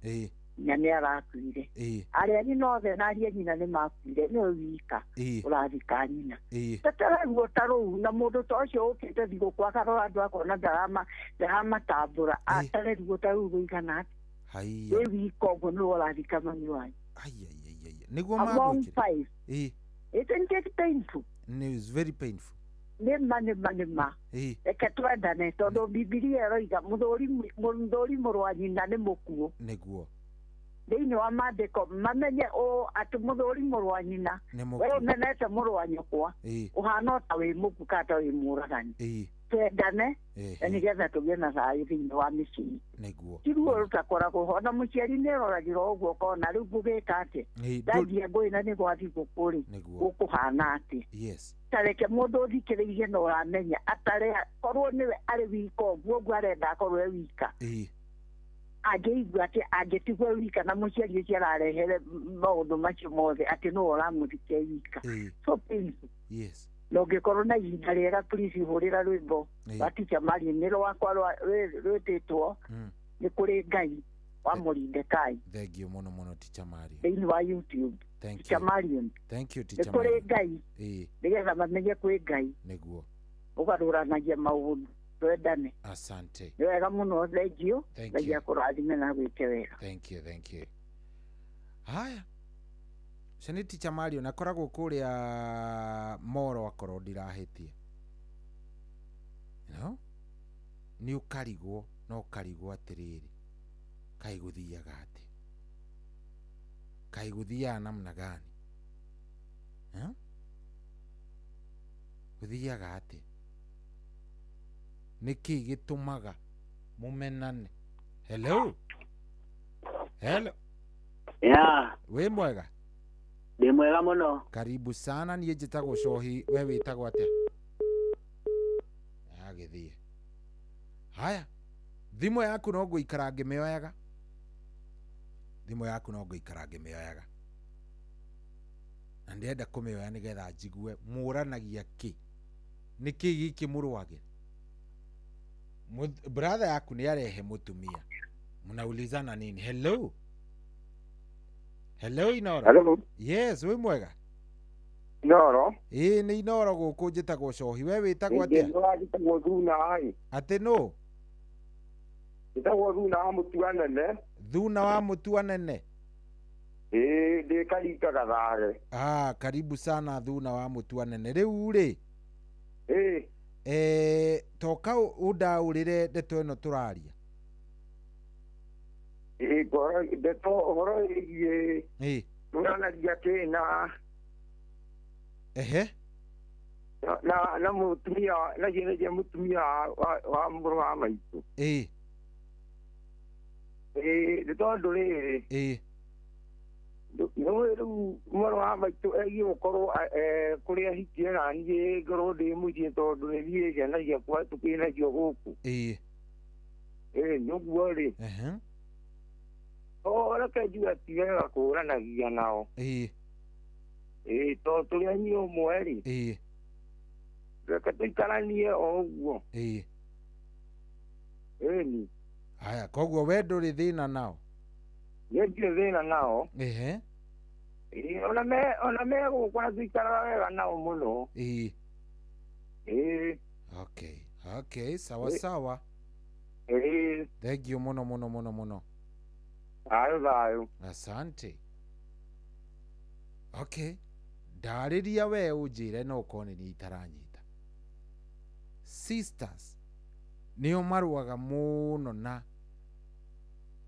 nyina nĩ arakuire. Arĩa nyina othe na aria nyina nĩ makuire, nĩwe wika ũrathika nyina. Tetera ruo ta rũu na mũndũ ta ũcio ũkĩte thigũkũ akarora andũ akona ndaramatambũra, atare ruo ta rũu rũigana atĩa. Wĩ wika ũguo nĩwe ũrathika mami wanyu. Nĩguo magwĩkĩra. Isn't it painful? It's very painful. Nĩ ma. Reke twendane tondũ Bibilia ĩroiga mũthũri mũrũ wa nyina nĩ mũkuũ. Nĩguo. Thĩinĩ wa maandĩko mamenye ũũ atĩ mũthũri mũrũ wa nyina we ũmenete mũrũ wa nyũkwa ũhana ta wĩ mũkuũ kana ta wĩ mũragani. Twendane na nĩgetha tũgĩe na thayũ thĩinĩ wa mĩciĩ. Nĩguo. Ti ruo rũtakoragwo ho na mũciari nĩ aroragĩra ũguo ũkona rĩu ngũgĩka atĩa. Ndanjia ngũĩ na nĩ gwa thigũkũ rĩ, gũkũhana atĩa. Yes. Ta reke mũndũ ũthikĩrĩirie na ũramenya atarĩ korwo nĩwe arĩ wika ũguo ũguo arenda akorwo e wika. Angĩigua atĩ angĩtigwo wika na mũciari ũcio ararehere maũndũ macio mothe atĩ nĩwe ũramũthika e wika. So painful. Yes. Na ũngĩkorwo na ihinda rĩega please hũrĩra rwĩmbo rwa Teacher Marion nĩ rwakwa rwĩtĩtwo nĩ kũrĩ Ngai wa Moridekai. Thank you mũno mũno Teacher Marion. Thĩinĩ wa YouTube. Thank Teacher you. Marion. Thank you Nĩ Teacher kũrĩ Marion. Ngai nĩgetha mamenye kwĩ Ngai. Nĩguo. Ũgarũranagia maũndũ twendane. Asante. Nĩ wega mũno, thengiũ. Thank Ngai you. akũrathime na agwĩke wega. Thank you, thank you. Haya. Ũcio nĩ Teacher Marion akoragwo kũrĩa Moro akorwo ndirahĩtia. No? Nĩ ũkarigwo na ũkarigwo atĩrĩrĩ, kaĩ gũthiaga atĩa? Kaĩ gũthiaga namna gani? Eh? Gũthiaga atĩa? Nĩkĩ gĩtũmaga mũmenane? Hello? Hello? Yeah. Wĩ mwega? Ndĩ mwega mũno. Karibu sana, niĩ njĩtagwo Cohi, we wĩtagwo atĩa? Agĩthiĩ. Haya, thimũ yaku no ngũikara ngĩmĩoyaga. Thimũ yaku no ngũikara ngĩmĩoyaga. Na ndĩrenda kũmĩoya nĩgetha njigue mũranagia kĩ. Nĩkĩ gĩkĩ mũrũagĩra? Brother yaku nĩ arehe mũtumia. Mnaulizana nini? Hello? Hello Inoro. Hello. Yes, wĩ mwega? Inoro. Ĩĩ nĩ Inoro gũkũ njĩtagwo Cohi. We wĩtagwo atĩa? Njĩtagwo Thuna ĩ. Atĩ nũ? Njĩtagwo Thuna wa Mũtua Nene. Thuna wa Mũtua Nene. Ĩĩ ndĩ Karinga Gathare. Ah, karibu sana Thuna wa Mũtua Nene. Rĩu rĩ. Ĩĩ. Toka ũndaũrĩre ndeto ĩno tũraria. Ĩĩ ndeto ũhoro wĩgiĩ. Ĩĩ. Tũranagia kĩ na. Ehe. Na mũtumia na ciana cia mũtumia wa mũrũ wa maitũ. Ĩĩ. Ĩĩ nĩ tondũ rĩrĩ. Ĩĩ. Nĩũĩ rĩu mũrũ wa maitũ egiĩ gũkorwo kũrĩa ahikie na niĩ ngorwo ndĩ mũciĩ tondũ nĩ niĩ ciana ciakwa tũkĩrĩ nacio gũkũ. Ĩĩ. Ĩĩ nĩ ũguo rĩ. Ehe. O reke njuge ti wega kũũranagia nao. Ĩĩ. Ĩĩ tondũ tũrĩ anyui ũmwe rĩ. Ĩĩ. Reke tũikaranie o ũguo. Ĩĩ. Ĩni. Haya, koguo we ndũrĩ thĩna nao? Niĩ ndirĩ thĩna nao. Ehe. Ĩĩ ona me gũkũ na tũikaraga wega nao mũno. Ĩĩ. Ĩĩ. Okay, okay, sawa sawa. Ĩĩ. Thank you mũno mũno mũno mũno. Thayũ thayũ. Asante. Okay. Ndarĩria we ũnjĩre no ũkorwo nĩ niĩ itaranyita. Sisters nĩo marũaga mũno na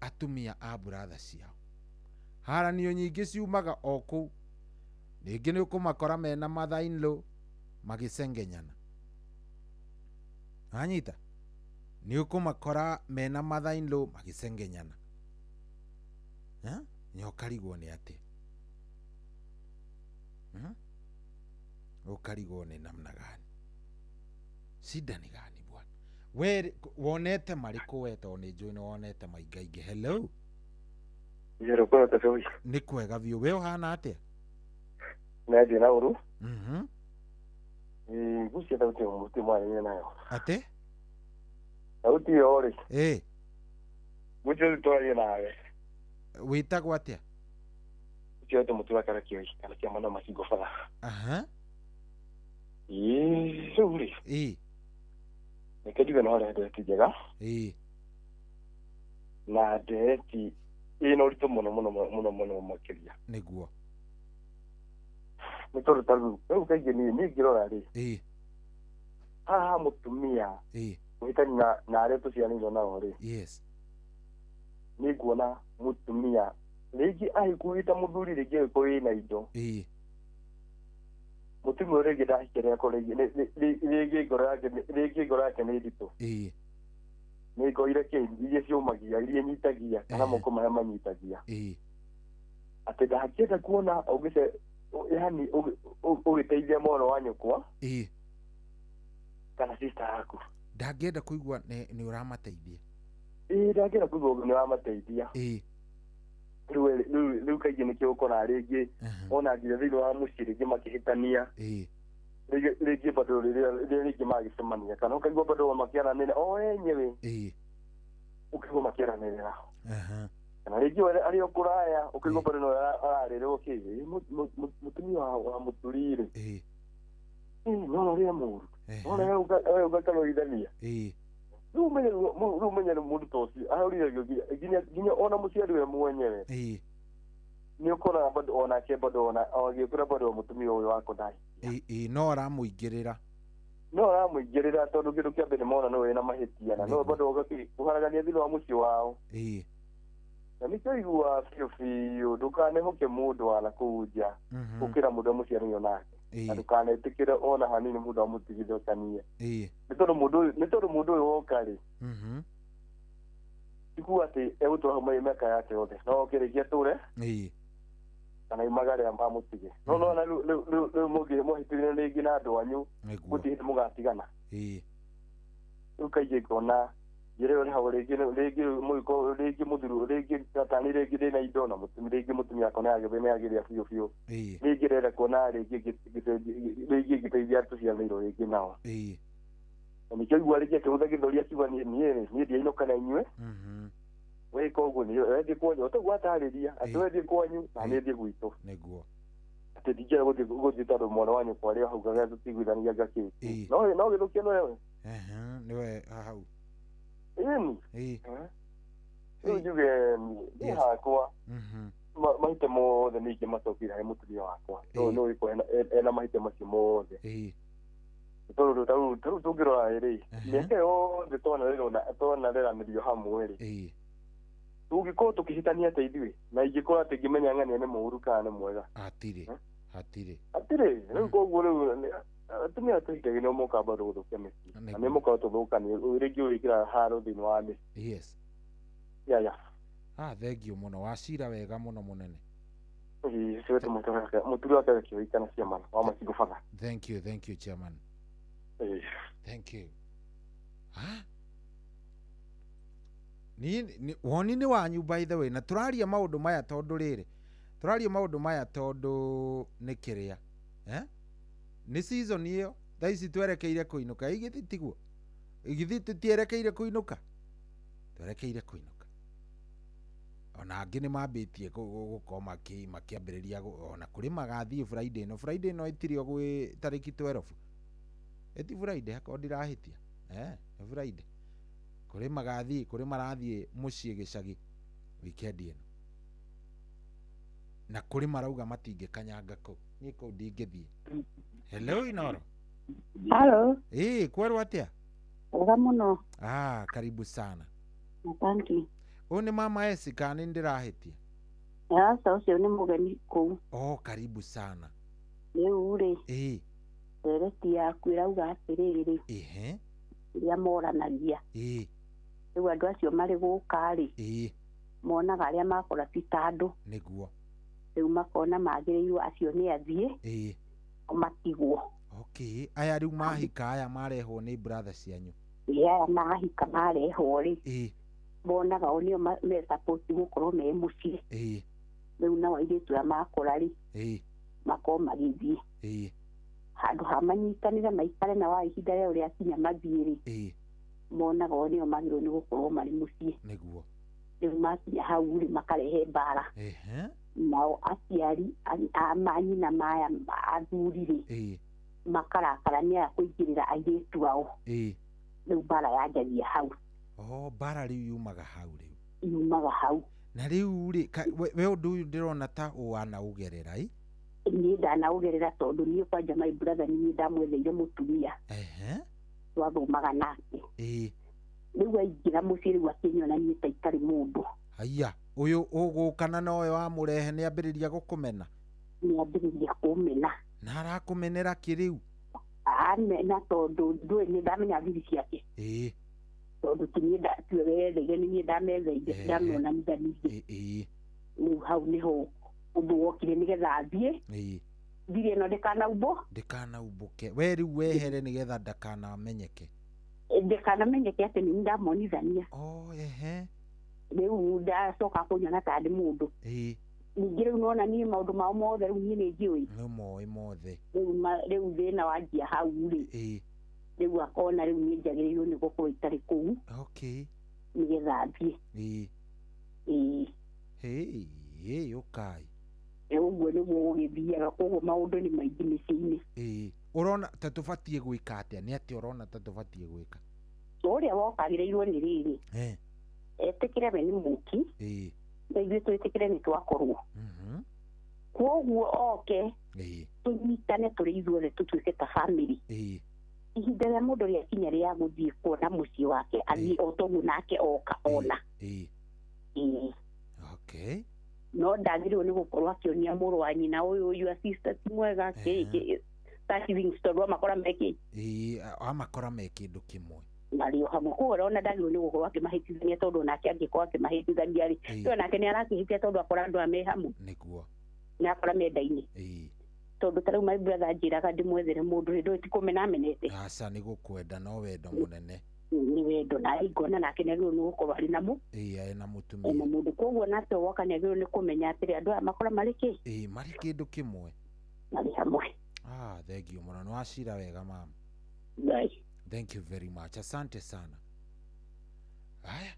atumia a brother ciao. Haranio nyingĩ ciumaga o kũu. Rĩngĩ nĩ ũkũmakora mena mother in law magĩcengenyana. Wanyita? Nĩ ũkũmakora mena mother in law magĩcengenyana. Nĩ ũkarigwo nĩ atĩa? Ũkarigwo nĩ namna gani? Shida ni gani bwana? We wonete marĩkũ we tondũ nĩ njũĩ nĩ wonete maingaingĩ. Hello? Nĩ kwega biũ. We ũhana atĩa? Nĩ na ũru. Ngucia thauti ĩyo mũtĩ mwaranĩria nayo. Atĩ? Thauti ĩyo rĩ. Ĩĩ. Ngucia twarie nawe. Wĩtagwo atĩa? Ũcio wĩtwo Mũtura Karakĩoi kana kĩama na Macingo bara. Aha. Ĩĩ rĩu rĩ. Ĩĩ. Reke njuge no harĩ ndereti njega. Ĩĩ. Na ndereti ĩna ũritũ mũno mũno mũno mũno makĩria. Nĩguo. Nĩ tondũ ta rĩu kaingĩ niĩ ngĩrora rĩ. Ĩĩ. Haha mũtumia. Ĩĩ. Kũhĩtania na arĩa tũciaranĩirwo nao rĩ. Yes. Nĩ nguona mũtumia rĩngĩ ahĩkuĩte mũthuri rĩngĩ agĩkorwo ĩna indo. Ĩĩ. Mũtumia ũyũ rĩngĩ ndahikire akorwo rĩngĩ ngoro yake rĩngĩ ngoro yake nĩ nditũ. Nĩ ngoire kĩ iria ciũmagia, iria nyitagia, kana moko marĩa manyitagia. Atĩ ndangĩenda kuona ũgĩce yani ũgĩteithia mwana wa nyũkwa kana sister yaku. Ndangĩenda kũigua nĩ ũramateithia. Ĩĩ, ndangĩenda kũigua nĩ ũramateithia. Rĩu kaingĩ nĩkĩo ũkoraga rĩngĩ ona nginya thĩinĩ wa mũciĩ rĩngĩ makĩhĩtania. Rĩngĩ bado rĩrĩa rĩngĩ magĩcemania kana ũkaigua bado makĩaranĩra o enyewe. Ũkaigua makĩaranĩrĩra. Kana rĩngĩ arĩ o kũraya ũkaigua bado no ararĩrwo kĩ mũtumia wa mũturi rĩ. No ũrĩa mũru. No ũrĩa ũgakarorithania. Rĩu ũmenye mũndũ ta ũcio ahũrithagio nginya ona mũciari we mwenyewe. Nĩ ũkoraga bado onake bado ona agĩkũra bado mũtumia ũyũ wako ndahikia. No aramũingĩrĩra. No aramũingĩrĩra tondũ kĩndũ kĩa mbere mona nĩwe wĩna mahĩtia na no bado ũgakĩharagania thĩinĩ wa mũciĩ wao. Na nĩkĩo igua biũ biũ ndũkanehoke mũndũ wa nakũu nja gũkĩra mũndũ mũciaranio nake. Na ndũkanetĩkĩre ona hanini mũndũ amũtigithũkanie. Nĩ tondũ mũndũ ũyũ woka rĩ, ti kuga atĩ egũtũra hau mĩaka yake yothe, no oke rĩngĩ atũre kana imagare amũtige. No nona rĩu mũhĩtĩrire rĩngĩ na andũ anyu gũtirĩ hĩndĩ mũgatigana. Rĩu kaingĩ ngona njĩra ĩyo nĩ hau rĩngĩ mũgĩkorwo rĩngĩ mũthuru rĩngĩ tani rĩngĩ ndĩna indo na rĩngĩ mũtumia akona nĩagĩrĩa biũ biũ. Rĩngĩ ndĩrenda kuona rĩngĩ ngĩteithia tũciaranĩirwo rĩngĩ nao. Na nĩkĩo igua rĩngĩ akĩhũtha gĩthũri akiuga niĩ rĩ niĩ ndiainũka na inyuĩ. Wĩka ũguo wethiĩ kwanyu ũtaguo atarĩria atĩ wethiĩ kwanyu na niĩ thiĩ gwitũ. Nĩguo. Atĩ ndingĩenda gũthiĩ tondũ mwana wa nyũkwa arĩ o hau tũtiguithanagia ngakĩ. No gĩthũkia nĩwe. Nĩwe hau. Ĩni. Rĩu njuge niĩ hakwa mahĩtia mothe nĩ ingĩmacokia harĩ mũtumia wakwa. No gĩkorwo ena mahĩtia macio mothe. Tondũ tarĩu tũngĩrora rĩ, mĩaka yothe twanareranĩrio hamwe rĩ, tũngĩkorwo tũkĩhĩtania atĩa ithuĩ na ingĩkorwo atĩ ngĩmenya ng'ania nĩ mũũru kana nĩ mwega. Hatirĩ. Rĩu koguo rĩu atumia tũhikagia nĩo mokaga bado gũthũkia mĩciĩ. Na nĩo mokaga gũtũthũkania rĩngĩ wĩkĩraga haro thĩinĩ wa mĩciĩ. Yes. Yeah. Thengiũ mũno, wacira wega mũno mũnene. Mũturi wake akĩhika na chairman wa Macingo Father. Thank you chairman. Thank you. Ni woni nĩ wanyu by the way, na tũraria maũndũ maya tondũ rĩrĩ. Tũraria maũndũ maya tondũ nĩ kĩrĩa. Nĩ season ĩyo thaa ici twerekeire kũinũka. Igĩthi tiguo. Igĩthi tũtierekeire kũinũka. Twerekeire kũinũka. Ona angĩ nĩ mambĩtie gũkorwo makĩambĩrĩria ona kũrĩ magathiĩ Friday ĩno. Friday ĩno ĩtirĩ o gwĩ tarĩki 12. Ĩti Friday akorwo ndirahĩtia. Nĩ Friday. Kũrĩ magathiĩ, kũrĩ marathiĩ mũciĩ gĩcagi weekend ĩno. Na kũrĩ marauga matingĩkanyanga kũu. Niĩ kũu ndingĩthiĩ. Hello Inoro. Hello. Kwerwo atĩa? Wega mũno. Karibu sana. Thank you. Ũyũ nĩ mama Esi kana nĩ ndĩrahĩtia? Aca, ũcio nĩ mũgeni kũu. Karibu sana. Rĩu rĩ. Ndereti yaku ĩrauga atĩrĩrĩ. Rĩrĩa moranagia. Rĩu andũ acio marĩ gũka rĩ. Monaga arĩa makora ti ta andũ. Nĩguo. Rĩu makona magĩrĩirwo acio nĩ athiĩ. Matigwo. Okay, aya rĩu mahika aya marehwo nĩ brother cianyu. Aya mahika marehwo rĩ. Monaga o nĩo me support gũkorwo me mũciĩ. Rĩu nao airĩtu aya makũra rĩ. Makorwo magĩthiĩ. Handũ ha manyitanĩre maikare na wa ihinda rĩao rĩakinya mathiĩ rĩ. Monaga o nĩo magĩrĩirwo nĩ gũkorwo marĩ mũciĩ. Nĩguo. Rĩu makinya hau rĩ makarehe mbara. Nao aciari a manyina maya athuri rĩ. Makarakara nĩ aya kũingĩrĩra airĩtu ao. Rĩu mbara yanjagia hau. Mbara rĩu yumaga hau rĩu. Yumaga hau. Na rĩu rĩ we ũndũ ũyũ ndĩrona ta wanaũgerera ĩ? Niĩ ndanaũgerera tondũ niĩ kwanja my brother niĩ ndamwetheire mũtumia. Twathomaga nake. Rĩu aingĩra mũciĩ rĩu akĩnyona niĩ ta itarĩ mũndũ. Haiya, ũyũ ũgũkana na ũyũ wamũrehe nĩambĩrĩria gũkũmena? Nĩambĩrĩria kũmena. Na arakũmenera kĩ rĩu? Amena tondũ ndũĩ nĩ ndamenya thiri ciake. Ĩĩ. Tondũ ti niĩ tiwe wetheire, nĩ niĩ ndametheire, ndamonanithanirie. Ĩĩ. Rĩu hau nĩho ũndũ wokire nĩgetha athiĩ. Ĩĩ. Thiri ĩno ndĩkanaumbũ. Ndĩkanaumbũke. We rĩu wehere nĩgetha ndakanamenyeke. Ndĩkanamenyeke atĩ nĩ ndamonithania. Oh, ehe. Rĩu ndacoka kũnyona ta ndĩ mũndũ. Ĩĩ. Ningĩ rĩu nona niĩ maũndũ mao mothe rĩu niĩ nĩ njũĩ. Nĩ moĩ mothe. Rĩu thĩna wanjia hau rĩ. Ĩĩ. Rĩu akona rĩu niĩ njagĩrĩirwo nĩ gũkorwo itarĩ kũu. Okay. Nĩgetha thiĩ. Ĩĩ. Ĩĩ. Hĩ, ũkai. Ũguo nĩguo gũgĩthiaga, koguo maũndũ nĩ maingĩ mĩciĩ-inĩ. Ĩĩ. Ũrona ta tũbatiĩ gwĩka atĩa? Nĩ atĩa ũrona ta tũbatiĩ gwĩka? Ũrĩa wokagĩrĩirwo nĩ rĩrĩ. Etĩkĩre we nĩ mũki. Ĩĩ. Na ithuĩ twĩtĩkĩre nĩ twakorwo. Koguo oke. Ĩĩ. Tũnyitane tũrĩ ithuothe tũtuĩke ta family. Ĩĩ. Ihinda rĩa mũndũ rĩakinya rĩa gũthiĩ kuona mũciĩ wake, athiĩ o toguo nake oka ona. Ĩĩ. Ĩĩ. Okay. No ndagĩrĩirwo nĩ gũkorwo akĩonia mũrũ wa nyina ũyũ your sister ti mwega kĩ such things tondũ amakora me kĩ. Ĩĩ, amakora me kĩndũ kĩmwe. Marĩ o hamwe. Koguo ona ndagĩrĩirwo nĩ gũkorwo akĩmahĩtithania tondũ nake angĩkorwo akĩmahĩtithania rĩ, to nake nĩ arakĩhĩtia tondũ akora andũ aya me hamwe. Nĩguo. Na akora mendaine. Ĩĩ. Tondũ ta rĩu my brother anjĩraga ndĩmwethere mũndũ rĩ, ndũĩ ti kũmena amenete. Aca nĩ gũkwenda no wendo mũnene. Nĩ wendo na ngona nake nĩ agĩrĩirwo nĩ gũkorwo arĩ na Ĩĩ, arĩ na mũtumia. Ena mũndũ. Koguo nake woka nĩ agĩrĩirwo nĩ kũmenya atĩrĩ andũ aya makora marĩ kĩ? Ĩĩ, marĩ kĩndũ kĩmwe. Marĩ hamwe. Ah, thank you mũno. Nĩ wacira wega mama. Bye. Thank you very much. Asante sana. Aya,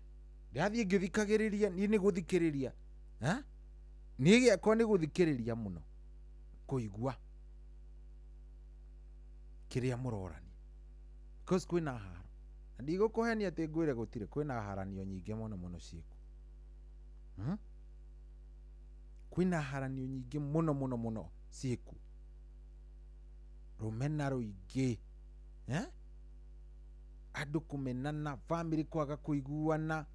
ndathiĩ ngĩthikagĩrĩria, niĩ nĩ gũthikĩrĩria. Ha? Niĩ gĩakwa nĩ gũthikĩrĩria mũno. Kũigua kĩrĩa mũrorania. Because kwĩna haro. Na ndigũkũhenia atĩ ngwĩre gũtirĩ, kwĩna haranio nyingĩ mũno mũno ciĩkuo. Kwĩna haranio nyingĩ mũno mũno mũno ciĩkuo. Rũmena rũingĩ. Andũ kũmenana, family kwaga kũiguana.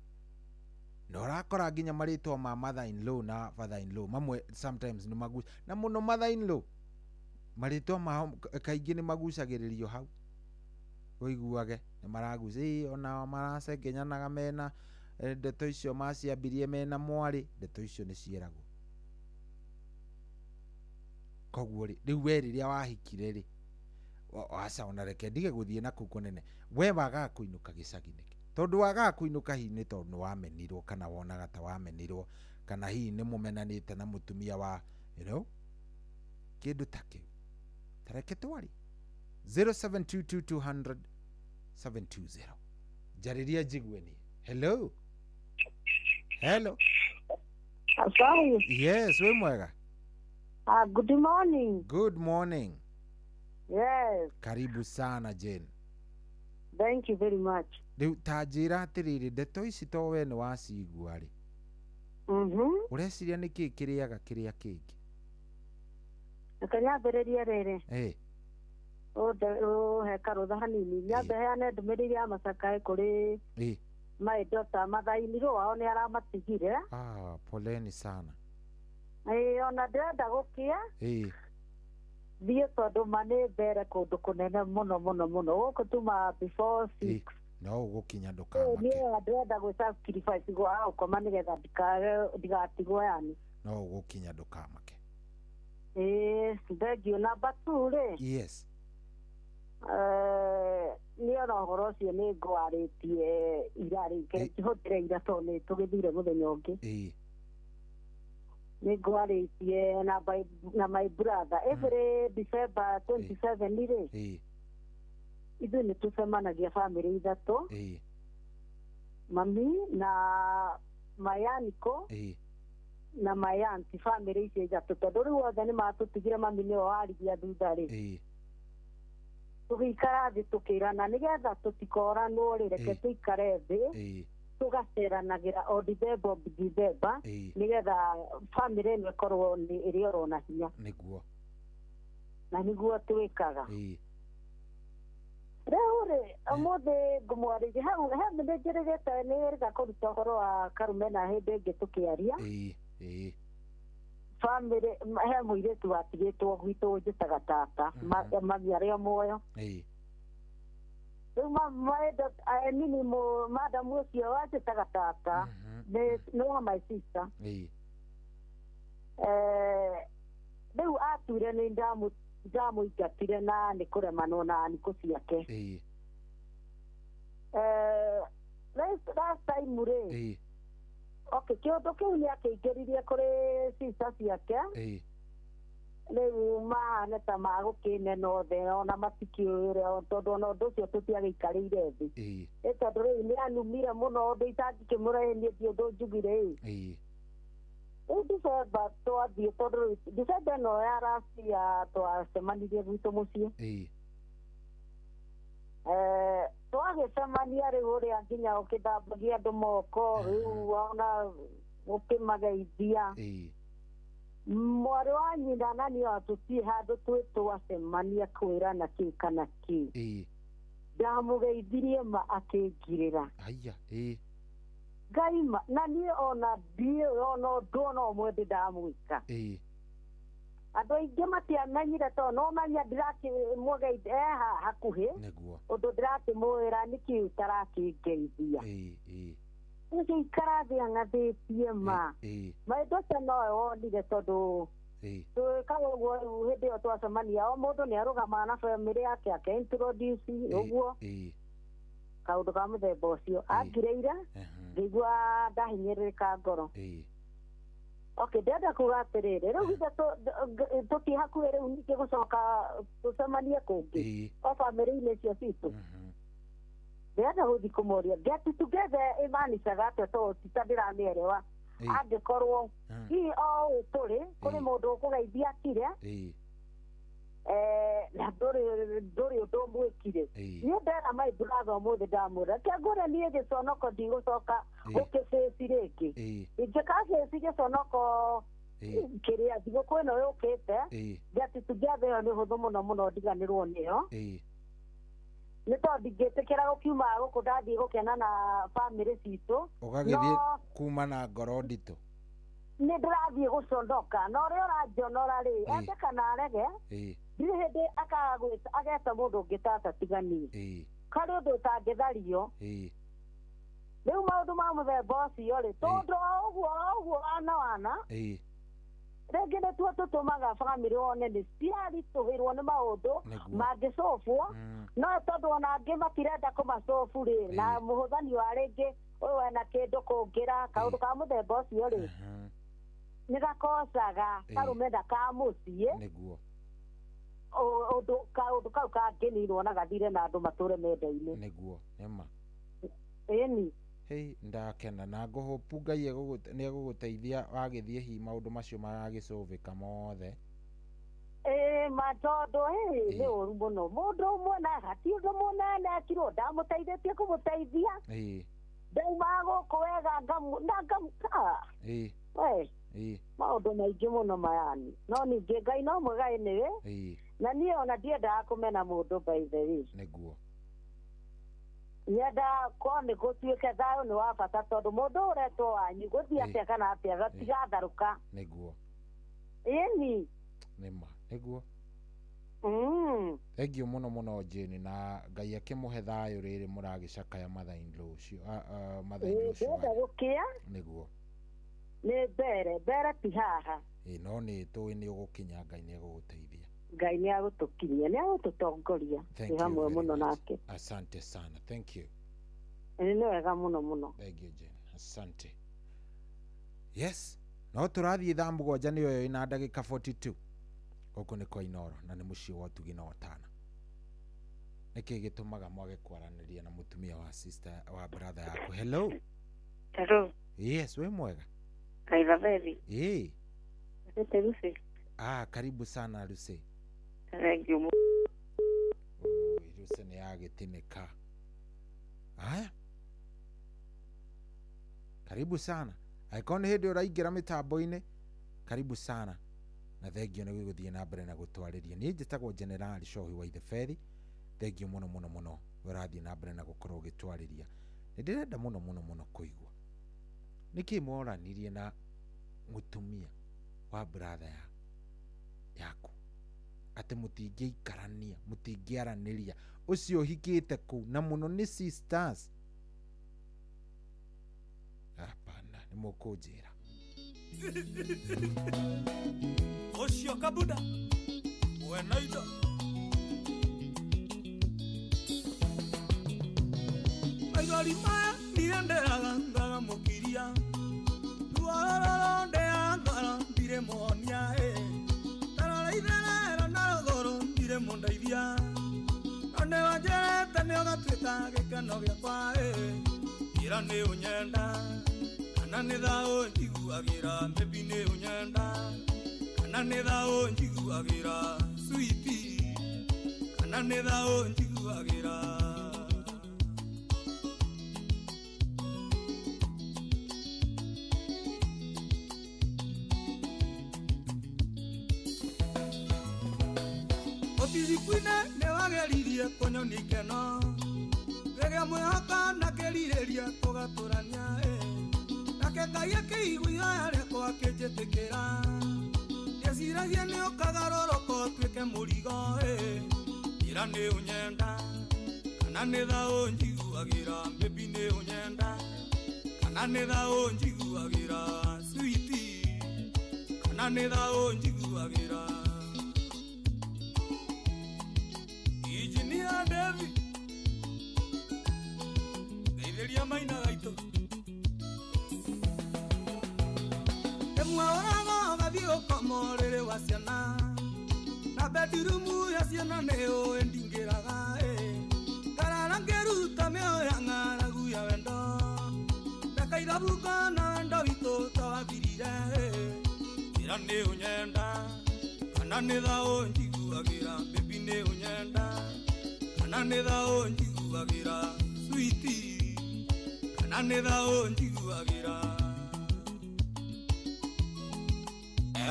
Na ũrakora nginya marĩtwa ma mother in law na father in law mamwe sometimes nĩ magu na mũno mother in law marĩtwa mao kaingĩ nĩ magucagĩrĩrio hau. Ũiguage nĩ maraguca, ĩĩ ona maracengenyanaga mena ndeto icio maciambirie mena mwarĩ, ndeto icio nĩ ciĩragwo. Koguo rĩ, rĩu we rĩrĩa wahikire rĩ, aca ona reke ndige gũthiĩ na kũu kũnene, we wagaga kũinũka gĩcagi nĩkĩ? Tondũ wagaga kũinũka hihi nĩ tondũ nĩ wamenirwo kana wonaga ta wamenirwo kana hihi nĩ mũmenanĩte na mũtumia wa, you know, kĩndũ ta kĩu. Ta reke twarie. 0722 200 720. Njarĩria njigue niĩ. Hello. Hello. Sorry. Yes, wĩ mwega? Good morning. Good morning. Yes. Karibu sana Jane. Thank you very much. Rĩu ta njĩra atĩrĩrĩ, ndeto ici to we nĩ wacigua rĩ. Ũreciria nĩ kĩĩ kĩrĩaga kĩrĩa kĩngĩ? Reke nyambĩrĩrie rĩrĩ. Ĩĩ. Ũhe karũtha hanini. Nyambe heane ndũmĩrĩri ya macakae kũrĩ Ĩĩ. my daughter mathainirwo wao nĩ aramatigire. Ah, poleni sana. Ĩĩ, ona ndĩrenda gũkĩa Ĩĩ. thiĩ tondũ ma nĩ mbere kũndũ kũnene mũno mũno mũno gũkũ tuma before 6. No ũgũkinya ndũkamake. Niĩ ndĩrenda gwĩ sacrifice gwa gũkoma nĩgetha ndigatigwo yani. No ũgũkinya ndũkamake. Ĩĩ, thank you. Number 2 rĩ. Yes. Niĩ ona ũhoro ũcio nĩ ngwarĩtie ira rĩ, kĩhũthĩre ira tondũ nĩ tũgĩthire mũthenya ũngĩ. Ĩĩ. Nĩ ngwarĩtie na my brother every December 27 rĩ. Ĩĩ. Ithuĩ nĩ tũcemanagia family ithatũ. Ĩĩ. Mami na my uncle Ĩĩ. na my auntie, family icio ithatũ tondũ rĩu othe nĩ matũtigire, mami nĩwe warigia thutha rĩ. Ĩĩ. Tũgĩikara thĩ tũkĩrana nĩgetha tũtikoranwo rĩ, reke tũikare thĩ Ĩĩ. tũgaceranagĩra o December o December Ĩĩ. nĩgetha family ĩno ĩkorwo nĩ ĩrĩ oro na hinya. Nĩguo. Na nĩguo twĩkaga. Ĩĩ. Rĩu rĩ, ũmũthĩ ngũmwarĩria hau he nĩ njĩrĩgĩte nĩ ĩrĩga kũruta ũhoro wa Karumena hĩndĩ ĩngĩ tũkĩaria. Ĩĩ. Ĩĩ. Family he mũirĩtu watigĩtwo gwitũ njĩtaga tata mami arĩ o muoyo. Rĩu nini madamu ũcio wanjĩtaga tata nĩ wa my sister. Rĩu atuire nĩ ndamũingatire na nĩ kũremanwo na nikũ ciake. Last time rĩ, okay, kĩũndũ kĩu nĩ akĩingĩririe kũrĩ sister ciake. Rĩu mahana ta magũkĩnena othe ona matikĩũĩ ũrĩa tondũ ona ũndũ ũcio tũtiagĩikarĩire thĩ. Ĩ tondũ rĩu nĩ anumire mũno ũndũ itangĩkĩmũrehe niĩ ti ũndũ njugire ĩ. Rĩu December twathiĩ tondũ rĩu December ĩno ya last year twacemanirie gwitũ mũciĩ. Twagĩcemania rĩu ũrĩa nginya ũkĩthambagia andũ moko rĩu ona ũkĩmageithia. Mwarĩ wa nyina na niĩ tũtirĩ handũ twĩ twacemania kwĩrana kĩ kana kĩ. Ndamũgeithirie ma akĩngirĩra. Aya, Ngai ma na niĩ ona ndiũĩ ona ũndũ ona ũmwe ndĩ ndamwĩka. Andũ aingĩ matiamenyire tondũ no menya ndirakĩmũgeithia eha hakuhĩ ũndũ ndĩrakĩmwĩra nĩkĩ ũtarakĩngeithia. Ũcio ikara thĩ ang'athĩtie ma. Maũndũ ũcio nowe wonire tondũ twĩkaga ũguo rĩu hĩndĩ ĩyo twacemania o mũndũ nĩ arũgamaga na bamĩrĩ yake ake introduce ũguo kaũndũ ka mũthemba ũcio. Angirĩire ngĩigua ndahinyĩrĩrĩka ngoro. Okay, ndĩrenda kuga atĩrĩrĩ rĩu githĩ tũti hakuhĩ rĩu ningĩ gũcoka tũcemanie kũngĩ o bamĩrĩ-inĩ icio citũ. Ndĩrenda gũthiĩ kũmoria get together ĩmanicaga atĩa tondũ ti ta ndĩramĩerewa. Angĩkorwo hihi o ũũ tũrĩ kũrĩ mũndũ ũkũgeithia akire na ndũrĩ ũndũ ũmwĩkire. Niĩ ndera my brother ũmũthĩ ndamwĩra reke ngwĩre niĩ gĩconoko ndigũcoka gũkĩbĩci rĩngĩ. Ingĩkabĩci gĩconoko kĩrĩa thigũkũ ĩno yũkĩte get together ĩyo nĩ hũthũ mũno mũno ndiganĩrwo nĩyo. Nĩ tondũ ndingĩtĩkĩra gũkiuma gũkũ ndathiĩ gũkena na bamĩrĩ citũ. Ũgagĩthiĩ kuma na ngoro nditũ. Nĩ ndĩrathiĩ gũconoka na ũrĩa ũranjonora rĩ ende kana arege ndirĩ hĩndĩ akagwĩta ageta mũndũ ũngĩ tata tiga niĩ. Karĩ ũndũ ũtangĩthario. Rĩu maũndũ ma mũthemba ũcio rĩ tondũ o ũguo wana wana rĩngĩ nĩtuo tũtũmaga bamĩrĩ wone nĩ ciaritũhĩrwo nĩ maũndũ mangĩcũbwo no tondũ ona angĩ matirenda kũmacũbu rĩ na mũhũthani wa rĩngĩ ũyũ ena kĩndũ kũngĩra kaũndũ ka mũthemba ũcio rĩ nĩ gakocaga karũmena ka mũciĩ ũndũ kaũndũ kau kangĩninwo na gathire na andũ matũre mendaine. Nĩguo nĩma. Ĩni. Hei ndakena na ngũhũpu Ngai nĩ egũgũteithia wagĩthiĩ hihi maũndũ macio maragĩcũvĩka mothe. Ma tondũ nĩ ũru mũno mũndũ ũmwe na hatirĩ ũndũ mũnene ekirwo ndamũteithĩtie kũmũteithia. Ndaumaga gũkũ wega na maũndũ maingĩ mũno mayani no ningĩ Ngai no mwega anyway na niĩ ona ndiendaga kũmena mũndũ by the way. Nĩguo. Nyenda ko nĩ gũtuĩke thayũ nĩ wa bata tondũ mũndũ ũretwo wanyu gũthiĩ atĩa kana atĩa gatigatharũka. Nĩguo. Ĩni. Nĩma nĩguo. Thank you mũno mũno Jane na Ngai akĩmũhe thayũ rĩrĩ mũragĩcakaya mother-in-law ũcio mother-in-law ũcio. Ndĩrenda gũkĩa. Nĩguo. Nĩ mbere ti haha. No nĩ tũĩ nĩ ũgũkinya Ngai nĩ egũgũteithia. Ngai nĩ agũtũkinyia nĩ agũtũtongoria. Twĩ hamwe mũno nake. Asante sana. Thank you. Nĩ wega mũno mũno. Thank you Jane. Asante. Yes. No tũrathiĩ thaa 7 nĩyo ĩna ndagĩka 42. Gũkũ nĩ kwa Inooro na nĩ mũciĩ wa ũtugi na ũtana. Nĩkĩ gĩtũmaga mwage kwaranĩria na mũtumia wa sister wa brother yaku? Hello. Hello. Yes, wĩ mwega. Kaithabeli. Ĩĩ. Lucy. Ah, karibu sana Lucy. Thank you. Lucy nĩ yagĩtinĩka. Haya. Karibu sana. Angĩkorwo nĩ hĩndĩ ũraingĩra mĩtambo-inĩ, karibu sana. Na thengio nĩ gũthiĩ na mbere na gũtwarĩria. Niĩ njĩtagwo General Shohi wa Itheberi. Thengio mũno mũno mũno ũrathiĩ na mbere na gũkorwo ũgĩtwarĩria. Nĩ ndĩrenda mũno mũno mũno kũigua. Nĩkĩ mworanirie na mũtumia Wa brother ya yaku atĩ mũtingĩikarania, mũtingĩaranĩria, ũcio ũhikĩte kũu na mũno nĩ sisters. Hapana, nĩ mũkũnjĩra. Ũcio kabuda wena indo maithori maya ndirĩ ndĩraga ngagamũkiria ruororo ndĩa ngoro ndirĩ muonia ĩ tarora itherero na rũgũrũ ndirĩ mũndeithia no nĩ wanjĩrĩte nĩ ũgatuĩka gĩkeno gĩakwa ĩ ira nĩ ũnyenda kana nĩ thaũ njiguagĩra maybe nĩ ũnyenda kana nĩ thaũ njiguagĩra switi kana nĩ thaũ njiguagĩra. Otizikwine nĩ wageririe kũnyonia ikeno rĩrĩa mwĩhoka na kĩrirĩria tũgatũrania ĩ nake Ngai akĩigua ihoya rĩakwa akĩnjĩtĩkĩra ndeciragia nĩ ũkagarũrũka ũtuĩke mũrigo ĩ ira nĩ ũnyenda kana nĩ thaũ njiguagĩra maybe nĩ ũnyenda kana nĩ thaũ njiguagĩra switi kana nĩ thaũ njiguagĩra. Engineer David ngeithĩria maina gaitũ ĩmwe ũraga ũgathiĩ gũkoma ũrĩrĩ wa ciana na bedroom ya ciana nĩ ũĩ ndingĩraga ĩ ngarara ngĩruta mĩoyo ya ng'aragu ya wendo ndakaithabuka na wendo witũ tawathirire ĩ ira nĩ ũnyenda kana nĩ thaũ njiguagĩra baby nĩ ũnyenda kana nĩ thaũ njiguagĩra switi kana nĩ thaũ njiguagĩra.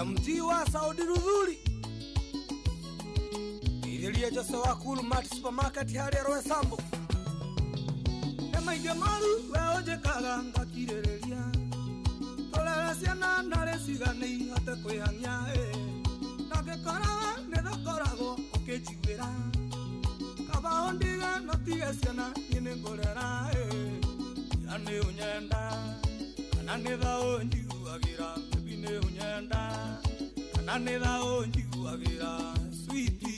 MG wa Saudi Ruthuri ithĩria Jose wa Cool Mart Supermarket harĩa Roysambu nĩ maingĩ moru we ũnjĩkaga ngakirĩrĩria tũrere ciana narĩ cigane ihote kwĩhang'ia ĩ na ngĩkora we nĩ thũkoragwo ũkĩnjiguĩra kaba ũndige no tige ciana niĩ nĩ ngũrera ĩ ira nĩ ũnyenda kana nĩ thaũ njiguagĩra baby nĩ ũnyenda kana nĩ thaũ njiguagĩra switi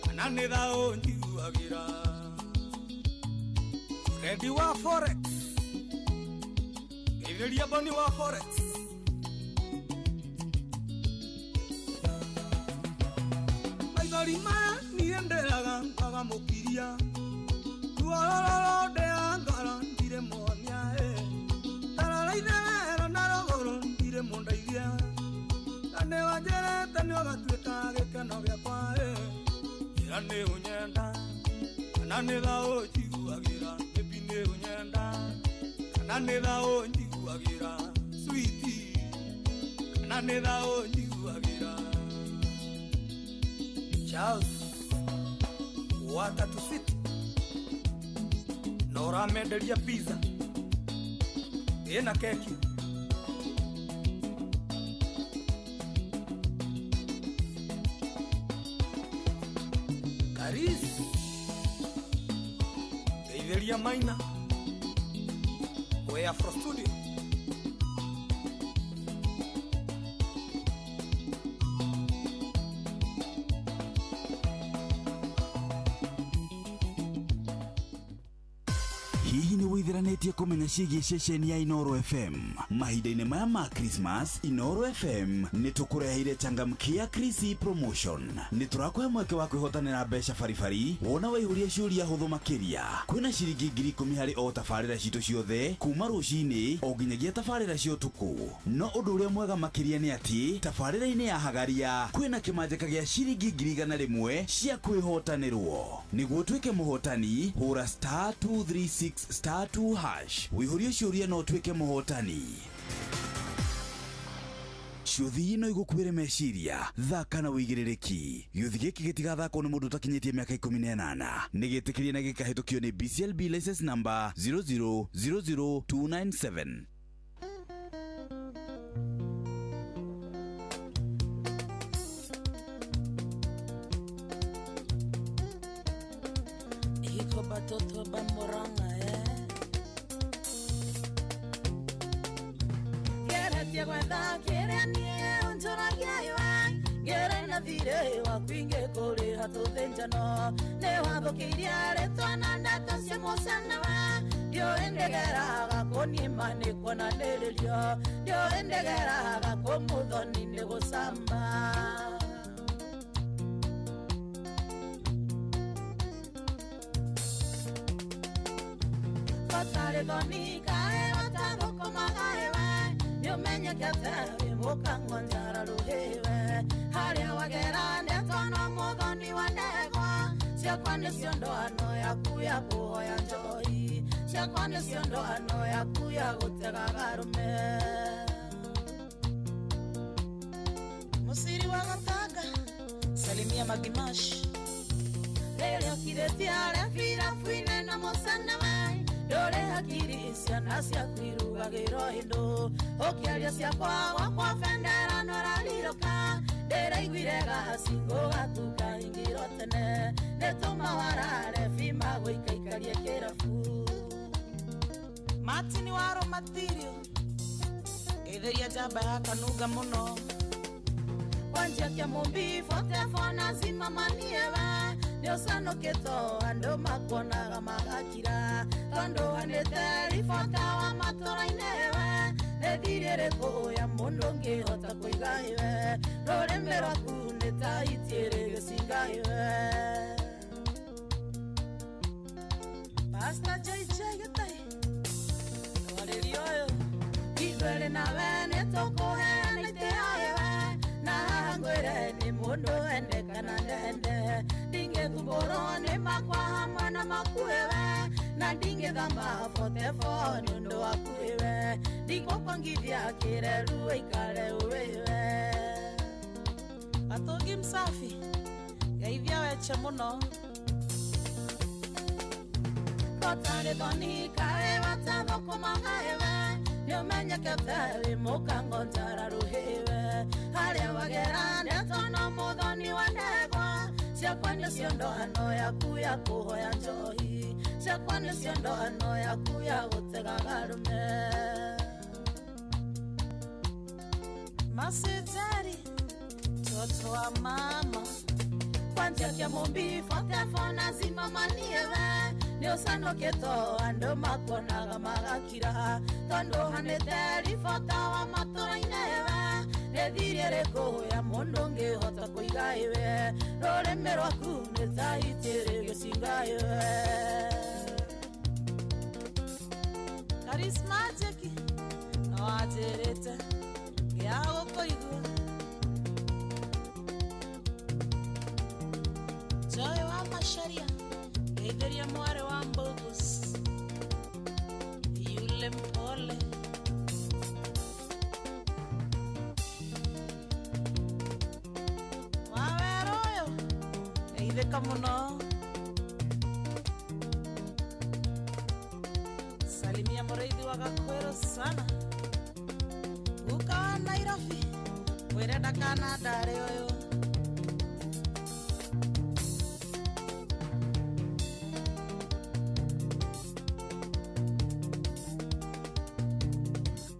kana nĩ thaũ njiguagĩra. Fredi wa Forex ngeithĩria Boni wa Forex maithori maya niĩ ndĩraga ngagamũkiria ruororo ndĩa ngoro ndirĩ muonia ĩ tarora itherero na rũgũrũ ndirĩ mũndeithia na nĩ wanjĩrĩte nĩ ũgatuĩka gĩkeno gĩakwa ĩ ira nĩ ũnyenda kana nĩ thaũ njiguagĩra maybe nĩ ũnyenda kana nĩ thaũ njiguagĩra switi kana nĩ thaũ njiguagĩra. Charles wa Tatu City na ũramenderia pizza ĩna keki Karis ngeithĩria Maina we Afro Studio. Hihi nĩ wĩithiranĩtie kũmenya ciĩgiĩ ceceni ya Inooro FM? Mahinda-inĩ maya ma Christmas, Inooro FM nĩ tũkũreheire changamkia Chrissy promotion. Nĩ tũrakũhe mweke wa kwĩhotanĩra mbeca baribari wona waihũria ciũria hũthũ makĩria. Kwĩna ciringi 10,000 harĩ o tabarĩra citũ ciothe kuma rũcinĩ o nginyagia tabarĩra cia ũtukũ. No ũndũ ũrĩa mwega makĩria nĩ atĩ tabarĩra-inĩ ya Hagaria kwĩna kĩmanjĩka gĩa ciringi 100,000 cia kwĩhotanĩrwo. Nĩguo ũtuĩke mũhotani, hũra star 236 star 2 hash wĩihũrie ciũria no ũtuĩke mũhotani. Ciũthi no igũkuĩre meciria, thaka na wĩigĩrĩrĩki. Gĩũthi gĩkĩ gĩtigathakwo nĩ mũndũ ũtakinyĩtie mĩaka 18. Nĩ gĩtĩkĩrie na gĩkahĩtũkio nĩ BCLB license number 0000297. Batoto ba Murang'a Geretie gwetha kĩrĩa niĩ ũnjũragia iwe Ngere na thirĩ waku ingĩkũrĩha tũthĩnjano Nĩ wathũkĩirie rĩtwa na ndeto cia mũcanawe Ndiũĩ ndegeraga kũnima nĩ kuonanĩrĩrio Ndiũĩ ndegeraga kũmũthoni nĩ gũcamba Thoni kae watathũkũmaga ĩwe nĩũmenyekete wĩ mũkang'o njara rũhĩwe harĩa wagera ndeto no mũthoni wa ndegwa ciakwa nĩcio ndoano yaku ya kũhoya njohi ciakwa nĩcio ndoano yaku ya gũtega arũme Musiri wa Gatanga salimia Magimash rĩrĩa ũkirĩtie arĩa birabu-inĩ na mũcanawe Ndũrĩ hakiri ciana ciaku irugagĩrwo indo ũkĩaria ciakwa gwakwa bendera norarirũka ndĩraiguire gacingũ gaku kahingĩrwo tene nĩtũma warare bima gũikaikarie kĩrabu Martin wa Romatirio ngeithĩria njamba ya Kanunga mũno Kwanja kĩa Mumbi 44 zimamaniewe nĩũcanũkĩtwo andũ makuonaga magakira tondũ hanĩte ribota wa matũra-inĩ we nĩ thirĩ ĩrĩkũ ya mũndũ ũngĩhota kũiga iwe rũrĩmĩ rwaku nĩ ta hiti ĩrĩ gĩcinga iwe Pastor JJ Gĩtai ndwarĩrio ũyũ ithuerĩ nawe nĩtũkũheana itĩo iwe na haha ngwĩre nĩ mũndũ ende kana ndende ndingĩthumbũrwo nĩ makwa hamwe na maku iwe na ndingĩthamba 44 nĩ ũndũ waku iwe ndingũkwongithia kĩreru ũikare ũĩwe Atũngi Msafi geithia weche mũno Kotarĩ thoni kaĩ watathũkũmaga iwe nĩũmenyekete wĩ mũkang'o njara rũhĩwe harĩa wagera ndeto no mũthoni wa ndegwa ciakwa nĩcio ndoano yaku ya kũhoya njohi ciakwa nĩcio ndoano yaku ya gũtega arũme Masitari toto wa mama Kwanja kĩa Mumbi 44 zimamaniewe nĩũcanũkĩtwo andũ makuonaga magakira tondũ hanĩte ribota wa matũra-inĩ we nĩ thirĩ ĩrĩkũ ya mũndũ ũngĩhota kũiga iwe rũrĩmĩ rwaku nĩ ta hiti ĩrĩ gĩcinga iwe Karisma Jeki no wanjĩrĩte ngĩaga gũkũigua Joy wa Macharia ngeithĩria mwarĩ wa Mbogus yule mpole Wawero ũyũ ngeithĩka mũno Salimia mũrĩithi wa Gakwĩrũ sana Guka wa Nairobi mwĩre ndakanandarĩ ũyũ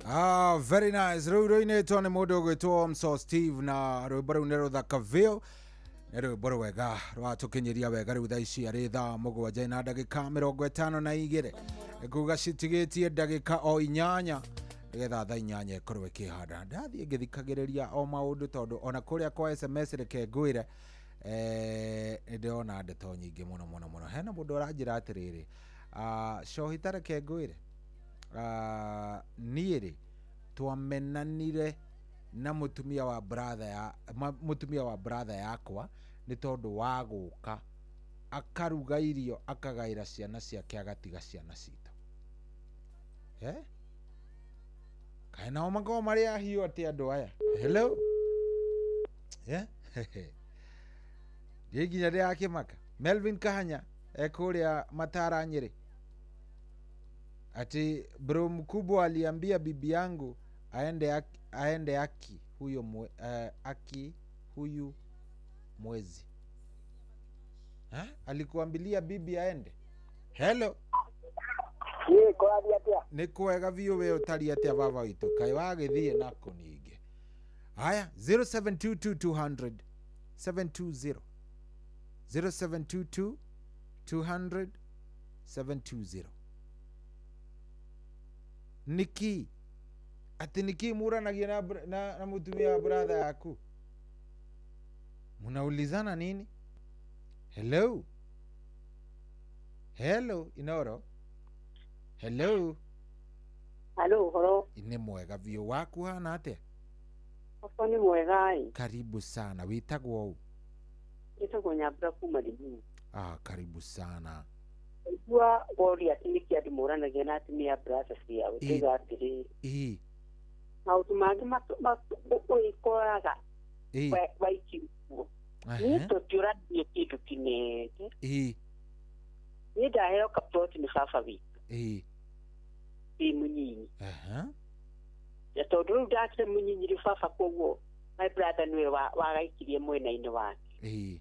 Ah, very nice. Rĩu rũinĩtwo nĩ mũndũ ũgwĩtwo Mso Steve na rwĩmbo rũu nĩ rũthaka biũ nĩ rwĩmbo rwega rwatũkinyĩria wega rĩu thaa ici arĩ thaa 7 na ndagĩka 52 kuga citigĩtie ndagĩka o 8 nĩgetha thaa 8 ĩkorwo ĩkĩhanda ndathiĩ ngĩthikagĩrĩria o maũndũ tondũ ona kũrĩa kwa SMS reke ngwĩre nĩndĩrona ndeto nyingĩ mũno mũno mũno hena mũndũ ũranjĩra atĩrĩrĩ cohi ta reke ngwĩre niĩ rĩ twamenanire na mũtumia wa brother ya mũtumia wa brother yakwa nĩ tondũ wa gũka akaruga irio akagaĩra ciana ciake agatiga ciana citũ kaĩ nao makoragwo marĩ ahiũ atĩ andũ aya hello ndiĩ nginya ndĩrakĩmaka Melvin Kahanya ekũrĩa Matara Nyĩrĩ ati bro mkubwa aliambia bibi yangu aende aki huyo aki huyu mwezi. Ha? Alikuambilia bibi aende? Hello. Ĩ kũrathiĩ atĩa? Nĩ kwega biũ we ũtariĩ atĩa baba witũ kaĩ wagĩthiĩ nako ningĩ. Haya 0722 200 720 0722 200 720. Niki atĩ niki muranagia na mũtumia wa brother yaku? Munaulizana nini? Hello. Hello Inoro. Hello. Hello, horo. Nĩ mwega biũ waku hana atĩa? Wakwa nĩ mwega ĩ. Karibu sana. Wĩtagwo ũ? Njĩtagwo Nyambura kuma Limuru. Ah, karibu sana. Igua woria atĩ nĩkĩ andũ moranagia na atumia a brother ciao. Ndĩga atĩrĩrĩ. Ĩ. Maũndũ mangĩ ũĩkoraga waiki ũguo. Niĩ tũtiũranagia kĩndũ kĩnene. Ĩ. Niĩ ndaheo kaploti nĩ baba witũ. Ĩ. Ndĩ mũnyinyi. Na tondũ rĩu ndakĩrĩ mũnyinyi rĩ baba koguo my brother nĩwe wagaikirie mwena-inĩ wake. Ĩ.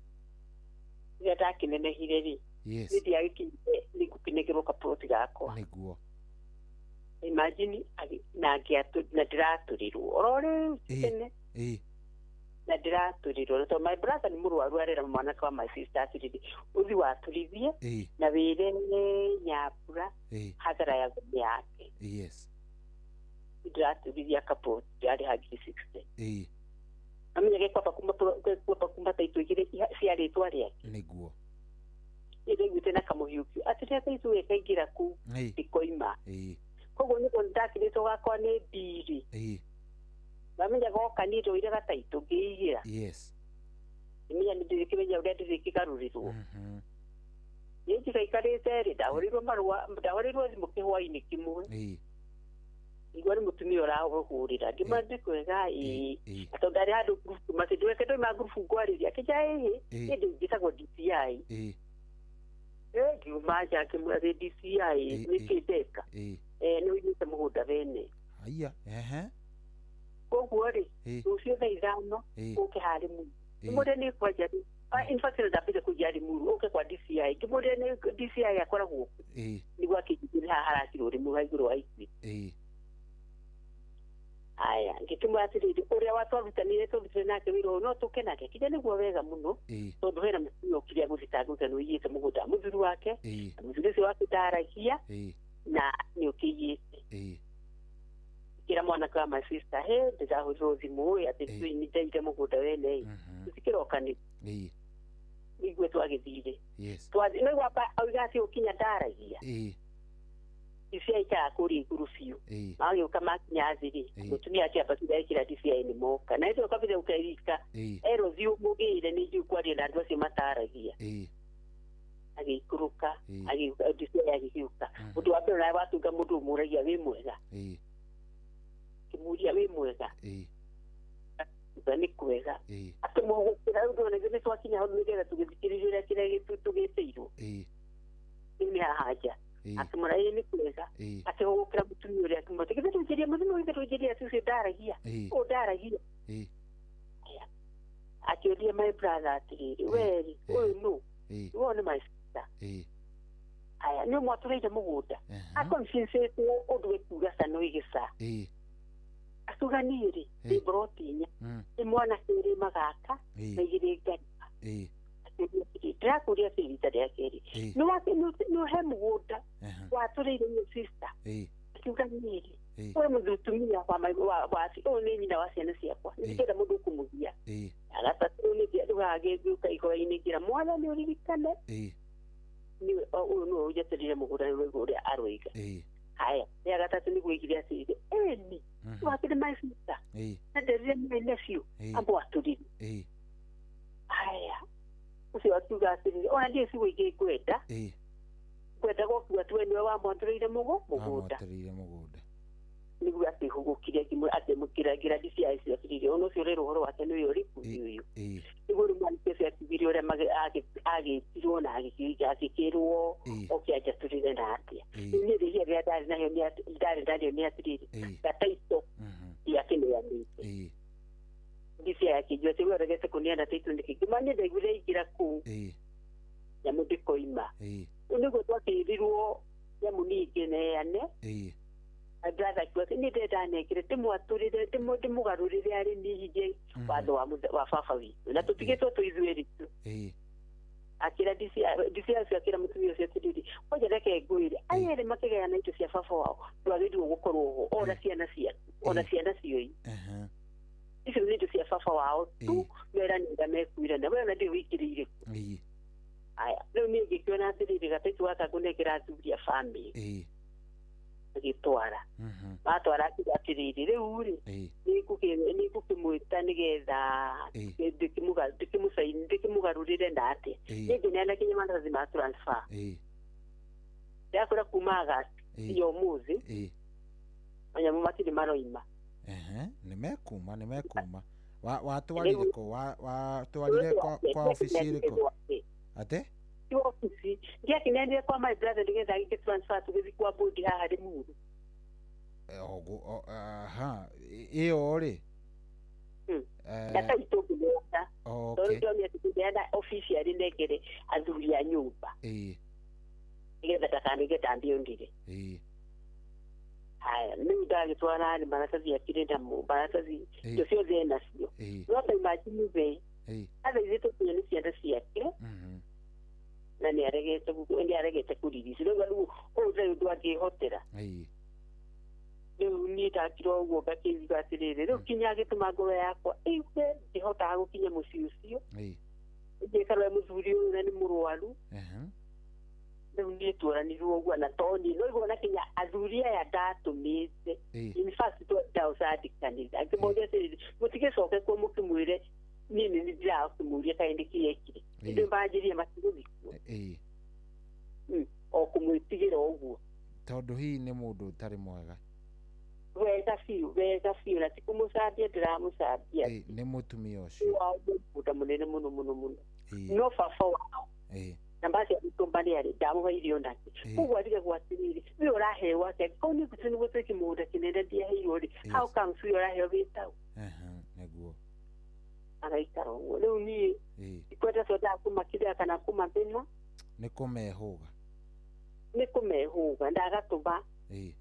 Rĩrĩa ndakĩnenehire rĩ. Yes. Niĩ ndiagĩkinyire nĩ ngũkĩnengerwo kaploti gakwa. Nĩguo. Imagine na na ndĩratũrĩrwo oro rĩu tene. Ĩ. Na ndĩratũrĩrwo na tondũ my brother nĩ mũrwaru arera mwanake wa my sister atĩrĩrĩ ũthi watũrithie na wĩre Nyambura hathara ya thome yake. Yes. Ndĩratũrithia kaploti ndĩrarĩha ngiri 60. Ĩ. Amenya gĩkwamba kuma taitũ igĩrĩ cia rĩtwa rĩake. Nĩguo. Nĩndaiguĩte na kamũhiũkio atĩ rĩrĩa taitũ ĩkaingĩra kũu ndĩkoima. Ĩ. Koguo nĩguo ndakĩrĩtwo gakwa nĩ mbiri. Ĩ. Mamenya goka niĩ ndoire gataitũ ngĩigĩra. Yes. Ngĩmenya nĩndĩrĩkĩmenya ũrĩa ndĩrĩkĩgarũrĩrwo. Niĩ njikaikarĩte rĩ ndahũrĩirwo marũa ndahũrĩirwo thimũ kĩhwainĩ kĩmwe. Ĩ. Igua nĩ mũtumia ũrahũrĩra ngĩmwĩra ndĩ kwega ĩ tondũ ndarĩ handũ ngurubu matĩ ndweke ndoima ngurubu ngwarĩria akĩnjĩra ĩhĩ niĩ njĩtagwo DCI. Ĩ. Ngiuma nja ngĩmwĩra ndĩ DCI nĩkĩ ndeka? Nĩ ũiyĩte mũgũnda wene. Haiya. Ehe. Koguo rĩ rũciũ thaa 5 ũke harĩ Limuru. Ngĩmwĩra nĩ kwanja rĩ in fact ndambĩte kũiya Limuru ũke kwa DCI. Ngĩmwĩra nĩ DCI akoragwo kũ? Nĩguo akĩnjĩra haha harakirwo Limuru ha igũrũ wa Equity. Aya ngĩkĩmwĩra atĩrĩrĩ ũrĩa watwarutanire twarutire nake wĩra ũyũ no tũke nake kinya nĩguo wega mũno tondũ hena mũtumia ũkire agũthitangĩte nĩ ũiyĩte mũgũnda mũthuri wake na mũthuri ũcio wake ndaragia na nĩ ũkĩiyĩte. Ngĩra mwanake wa my sister he ndĩrahũrirwo thimũ ĩ atĩ nĩ ndaire mũgũnda wene ĩ tũtikĩroka nĩ nĩguo twagĩthire no gwamba auga atĩ ũkinya ndaragia DCI ikaraga kũrĩa igũrũ biũ magĩũka makinya thĩ rĩ mũtumia akĩambatire ekĩra DCI nĩ moka na ĩndĩ ũkambire ũkerika erwo thiĩ ũmũgĩre nĩ njũĩ kwaria na andũ acio mataragia agĩikũrũka DCI agĩgĩũka ũndũ wa mbere ũrĩa watunga mũndũ ũmũragia wĩ mwega kĩmũria wĩ mwega uga nĩ kwega akĩmũhũgũkĩra rĩu ndona nĩ twakinya hau nĩgetha tũgĩthikĩrĩria ũrĩa kĩrĩa tũgĩtĩirwo rĩu nĩ haha nja akĩmũra ĩ nĩ kwega akĩhũgũkĩra mũtumia ũrĩa akĩmwĩra githĩ ndũnjĩrie mũthima githĩ ndũnjĩrie atĩ ũcio ndaragia ũũ ndaragia akĩũria my brother atĩrĩrĩ werĩ ũyũ nũ ũyũ nĩ my sister aya nĩ ũmwatũrĩire mũgũnda akonfinsĩtwo ũndũ ekuga ca no ĩgĩca akiuga niĩ rĩ ndĩ mburoti inya nĩ mwanake ũrĩ magaka na igĩrĩ ngarima ndĩrakũria atĩ rita rĩa kerĩ nĩ he mũgũnda watũrĩire nĩ sister akiuga niĩ rĩ ũyũ mũtumia ũyũ nĩ nyina wa ciana ciakwa nĩndĩrenda mũndũ ũkũmũgia agatatũ nĩ rĩu hagĩũka igora-inĩ ngĩra mwathani ũririkane nĩwe ũyũ nĩwe ũnjatũrĩire mũgũnda nĩwe ũrĩa aroiga haya rĩa gatatũ nĩguo oigire atĩrĩrĩ ĩni wakĩrĩ my sister na nderire my nephew amwatũrire haya ũcio akiuga atĩrĩrĩ ona ndiĩ ciugo ingĩ ngwenda ngwenda gokiuga atĩ we nĩwe wamwatũrĩire mũgũnda nĩguo akĩhũgũkire akĩmũkĩra ngĩra DCI ũcio atĩrĩrĩ ona ũcio ũrera ũhoro wake nĩ ũyũ ũrĩkũ nĩ ũyũ nĩguo rĩu mwanake ũcio akiugire ũrĩa agĩtirwo na agĩkĩrwo oke anjatũrĩre na atĩa rĩu niĩ rĩhia rĩrĩa ndarĩ narĩo ndarĩ narĩo nĩ atĩrĩrĩ gataitũ ndiakĩneanĩte DCI akĩnjua atĩ we ũregete kũneana taitũ nĩkĩ ngĩmwĩra niĩ ndaiguire aingĩra kũu nyamũ ndĩkoima Nĩguo twakĩrirwo nyamũ ningĩ neane. My brother akiuga atĩ niĩ ndĩrenda nengere ndĩmwatũrĩre ndĩmũgarũrĩre arĩ niĩ hingie watho wa wa baba witũ na tũtigĩtwo twĩ ithuerĩ tu. Akĩra DC acio akĩra mũtumia ũcio atĩrĩrĩ, kwanja reke ngwĩre aya erĩ makĩgayana indo cia baba wao ndwagĩrĩirwo gũkorwo ho ona ciana ciaku ona ciana cioi. Icio nĩ indo cia baba wao tu meranĩra mekuirana we ona ndĩ wĩingĩrĩire kuo. Aya rĩu niĩ ngĩkĩona atĩrĩrĩ gataitu gaka ngũnengera athuri a bamĩrĩ. Agĩtwara matwara akiuga atĩrĩrĩ rĩu rĩ nĩngũkĩmwĩta nĩgetha ndĩkĩmũgarũrĩre na atĩa niĩ ngĩneana kinya maratathi ma transfer. Ndĩrakwĩra kuma August nginya ũmũthĩ manyamũ matirĩ maroima. Nĩ mekuma. Watwarire kũ? Watwarire kwa obici ĩrĩkũ? Atĩ? Ti obici ndiakineanire kwa my brother nĩgetha agĩke transfer tũgĩthiĩ kwa bodi haha Limuru. Aha ĩyo rĩ ndakaitũ ngĩneana tondũ ndĩronire atĩ ngĩneana obici arĩ nengere athuri a nyũmba nĩgetha ndakanige ndambĩonire. Haya rĩu ndagĩtwara nĩ maratathi akĩrĩ namo maratathi indo ciothe enacio no ta imagine we athaithĩtwo nginya nĩ ciana ciake na nĩ aregete kũririci rĩu rĩu ũyũ ndarĩ ũndũ angĩhotera. Rĩu niĩ ndakira ũguo ngakĩigua atĩrĩrĩ rĩu kinya agĩtũma ngoro yakwa ĩigue ndĩhotaga gũkinya mũciĩ ũcio ngĩkarora mũthuri ũyũ na nĩ mũrwaru. Rĩu niĩ tuoranirwo ũguo na toni no igua na kinya athuri aya ndatũmĩte in fact twandaucandĩkanĩra angĩmoria atĩrĩrĩ mũtigĩcoke kuo mũkĩmwĩre niĩ nĩ ndĩrakĩmũria kaĩ nĩkĩ ekire ndĩ manjĩrie matigũthiĩ kuo o kũmwĩtigĩra ũguo tondũ hihi nĩ mũndũ ũtarĩ mwega. Wega biũ na ti kũmũcambia ndĩramũcambia nĩ mũtumia ũcio wao mũgũnda mũnene mũno mũno mũno no baba wao na mbacia gũtũmba nĩ arĩ ndamũheire onake koguo arigagwo atĩrĩrĩ we ũraheo atĩa kau nĩ nĩguo twĩke mũgũnda kĩnene ndiaheirwo rĩ how comes we ũraheo wĩtau nĩguo agaikara ũguo. Rĩu niĩ ndikwenda twendaga kũmakĩrĩra kana kũmathĩna nĩ kũmehũga ndagatũma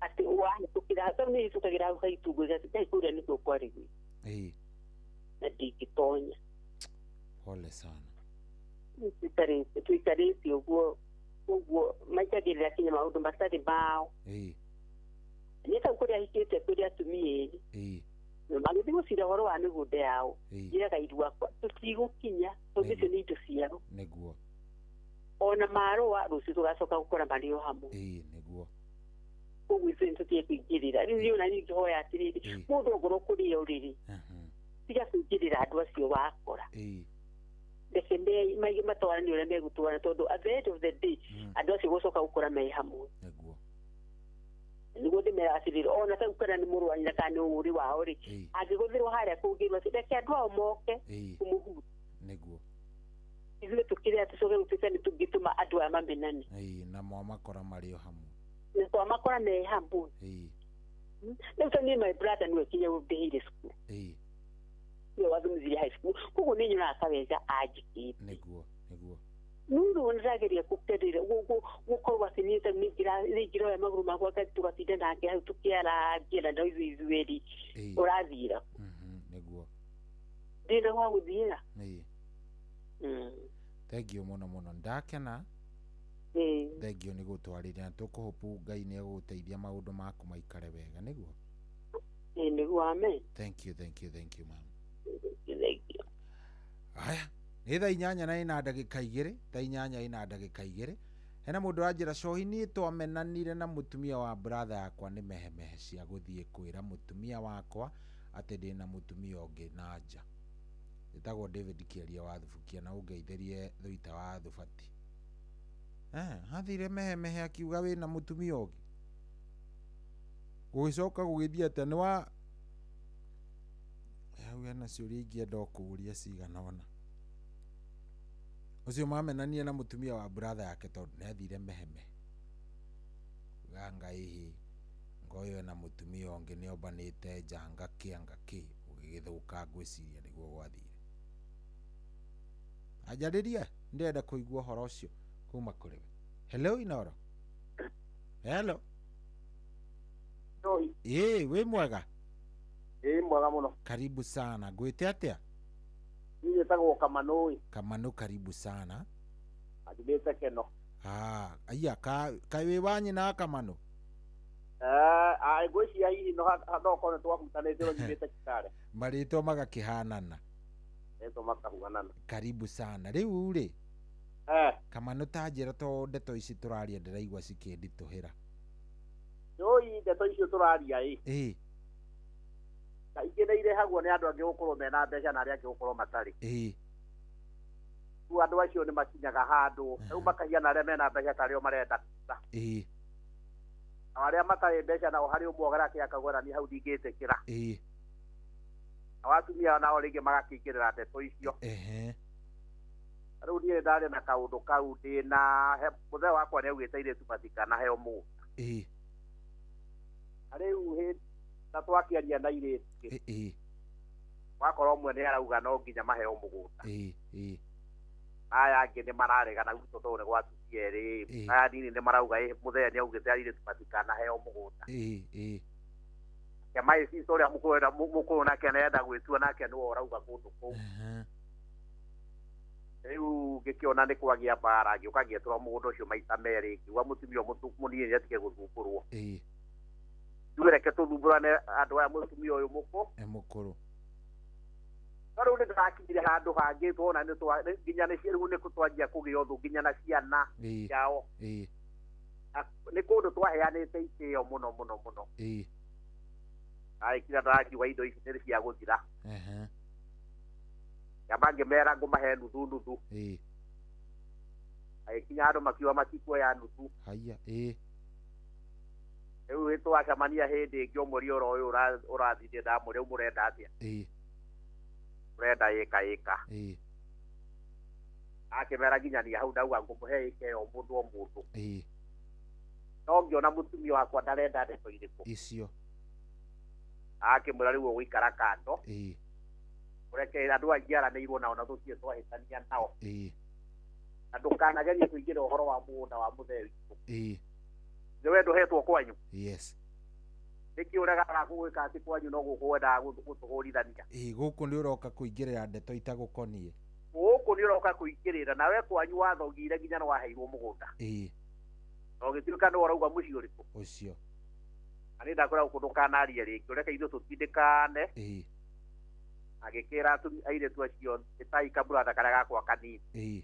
atĩ wahĩtũkĩra tondũ nĩ hĩtũkagĩra hau haitungũrĩra atĩ ngai kũrĩa nĩkuo kwarĩ gwitũ na ndingĩtonya. Pole sana. Tũikarĩte ũguo ũguo maikagĩrĩra kinya maũndũ matarĩ mao. Niĩ tau kũrĩa hikĩte kũrĩ atumia erĩ magĩthiĩ gũcira ũhoro wa mĩgũnda yao njĩraga iruakwa tũtigũkinya tondũ icio nĩ indo ciao nĩguo ona marũa rũciũ tũgacoka gũkora marĩ o hamwe. Nĩguo koguo ithuĩ nĩtũtige kũingĩrĩra. Rĩu niĩ ona niĩ ngĩhoya atĩrĩrĩ mũndũ ongorwo kũrĩa ũrĩrĩ tiga kũingĩrĩra andũ acio wakora reke maige matwarane ũrĩa megũtwarana tondũ at the end of the day andũ acio gũcoka gũkora me hamwe. Nĩguo nĩguo ndĩmeraga atĩrĩrĩ ona ta kana nĩ mũrũ wa nyina kana nĩ ũrĩ wao rĩ angĩgũthĩrwo harĩa kũngĩrwo atĩ reke andũ ao moke kũmũhutia. Nĩguo ithuĩ tũkĩrĩa tũcoke gũtuĩka nĩ tũngĩtũma andũ aya mamenane na mwamakora marĩ o hamwe na twamakora me hamwe. Rĩu ta niĩ my brother nĩwe kinya ũndĩhĩire cukuru nĩwe wathomithirie high school koguo nĩ nyonaga kawega anjĩkĩte. Nĩguo nĩguo nũndũ nĩndĩrageria gũkenera gũkorwo atĩ niĩ ta nĩingĩroya magũrũ makwa tũgatinda nake hau tũkĩarangia na no ithuĩ ithuerĩ ũrathiĩra nĩguo ndĩna gwa gũthiĩra. Thengiũ mũno mũno ndakena. Thengiũ nĩ gũtwarĩria na tũkũhũpu Ngai nĩ egũgũteithia maũndũ maku maikare wega nĩguo. Nĩguo amen. Thank you thank you thank you ma'am. Thank you. Aya nĩ thaa inyanya na ina ndagĩka igĩrĩ thaa inyanya ina ndagĩka igĩrĩ hena mũndũ ũranjĩra cohi niĩ twamenanire na mũtumia wa brother yakwa nĩ mehemehe cia gũthiĩ kwĩra mũtumia wakwa atĩ ndĩna mũtumia ũngĩ na nja. Ĩtagwo David Kĩaria wa Thubukia na ũngeithĩrie Thuita wa Thubati. Athire mehemehe akiuga wĩna mũtumia ũngĩ gũgĩcoka gũgĩthiĩ atĩa nĩ wa hau hena ciũria ingĩenda o kũũria cigana ũna. Ũcio mamenanire na mũtumia wa brother yake tondũ nĩ athire mehemehe uga ngai hĩ ngoyo ena mũtumia ũngĩ nĩ ombanĩte njanga kĩ anga kĩ ũgĩgĩthũka ngwĩciria nĩguo gwathire. Anjarĩrie ndĩrenda kũigua ũhoro ũcio kuma kũrĩ we. Hello Inoro. Hello. Ĩĩ, wĩ mwega? Ĩĩ, mwega mũno. Karibu sana. Ngwĩte atĩa? Niĩ njĩtagwo Kamanũ. Kamanũ, karibu sana. Anjumĩte Keno. Ah, aya ka kaĩ wĩ wa nyina Kamanũ? Eh, ngwĩciria hihi no no korwo nĩ twahutanĩte no nyumĩte Kitale. Marĩtwa magakĩhanana. Marĩtwa makahuanana. Karibu sana. Rĩu rĩ, Eh. Kamanũ ta njĩra to ndeto ici tũraria ndĩraigua cikĩnditũhĩra. Nĩũĩ ndeto icio tũraria ĩ. Ĩĩ. Kaingĩ nĩ irehagwo nĩ andũ angĩ gũkorwo mena mbeca na arĩa angĩ gũkorwo matarĩ. Ĩĩ. Rĩu andũ acio nĩ makinyaga handũ rĩu makahiana arĩa mena mbeca tarĩo marenda. Ĩĩ. Nao arĩa matarĩ mbeca nao harĩ ũmwe ũgerakia akauga niĩ hau ndingĩtĩkĩra. Ĩĩ. Nao atumia nao rĩngĩ magakĩingĩrĩra ndeto icio. Ehe. Rĩu niĩ ndarĩ na kaũndũ kau ndĩna mũthee wakwa nĩ augĩte airĩtu matikanaheo mũgũnda. Ĩĩ. Na rĩu hĩndĩ na twakĩaria na airĩtu Ĩĩ. wakorwo ũmwe nĩ arauga no nginya maheo mũgũnda. Ĩĩ. Ĩĩ. Aya angĩ nĩ mararegana gwitũ tondũ nĩ gwa atumia erĩ. Aya nini nĩ marauga mũthee nĩ augĩte airĩtu matikanaheo mũgũnda. Ĩĩ. Ĩĩ. Kĩama ĩcicio ũrĩa mũkũrũ nake nĩarenda gwĩtua nake nĩwe ũrauga kũndũ kũu. Rĩu ngĩkĩona nĩ kwagĩa mbara ngĩũka ngĩetũra mũgũnda ũcio maita merĩ ngiuga mũtumia mũnini nĩ atige gũthumbũrwo. Ĩĩ. Rĩu reke tũthumbũrane andũ aya mũtumia ũyũ mũkũrũ. No rĩu nĩ ndĩrakinyire handũ hangĩ tuona nĩ nginya nĩ rĩu nĩ twanjia kũgĩa ũthũ nginya na ciana ciao. Ĩĩ. Nĩ kũndũ twaheanĩte itĩo mũno mũno mũno. Ĩĩ. Arĩkira ndarakiuga indo ici nĩ cia gũthira. Ehe. Kĩama ngĩmera ngũmahe nuthu nuthu. Ĩĩ. Agĩkinya handũ makiuga matikuoya nuthu. Haiya. Ĩĩ. Rĩu twacemania hĩndĩ ĩngĩ o mweri oro ũyũ ũrathire ndamũrĩa mũrenda atĩa? Ĩĩ. Mũrenda ĩka ĩka. Ĩĩ. Akĩmera nginya hau ndauga ngũmũhe ĩka ĩyo mũndũ o mũndũ. Ĩĩ. No ngĩona mũtumia wakwa ndarenda ndeto irĩkũ. Icio. Akĩmwĩra rĩu ũgũikara kando. Ĩĩ. Ũreke andũ aya njiaranĩirwo nao na tũtirĩ twahĩtania nao. Ĩĩ. Na ndũkanagerie kũingĩra ũhoro wa mũgũnda wa mũthee witũ. Ĩĩ. Nĩ we ndũhetwo kwanyu. Yes. Nĩkĩ ũregaga gũgĩka atĩ kwanyu no gũkũ wendaga gũtũhũrithania. Ĩĩ, gũkũ nĩ ũroka kũingĩrĩra ndeto itagũkoniĩ. Gũkũ nĩ ũroka kũingĩrĩra nawe kwanyu wathogire nginya nĩ waheirwo mũgũnda. Ĩĩ. Na ũgĩtuĩka nĩ ũrauga mũciĩ ũrĩkũ. Ũcio. Na nĩ ndakwĩra gũkũ ndũkanarie rĩngĩ ũreke ithuĩ tũtindĩkane. Ĩĩ. Agĩkĩra airĩtu acio ĩtai kamũratha karĩa gakwa kanini. Ĩĩ.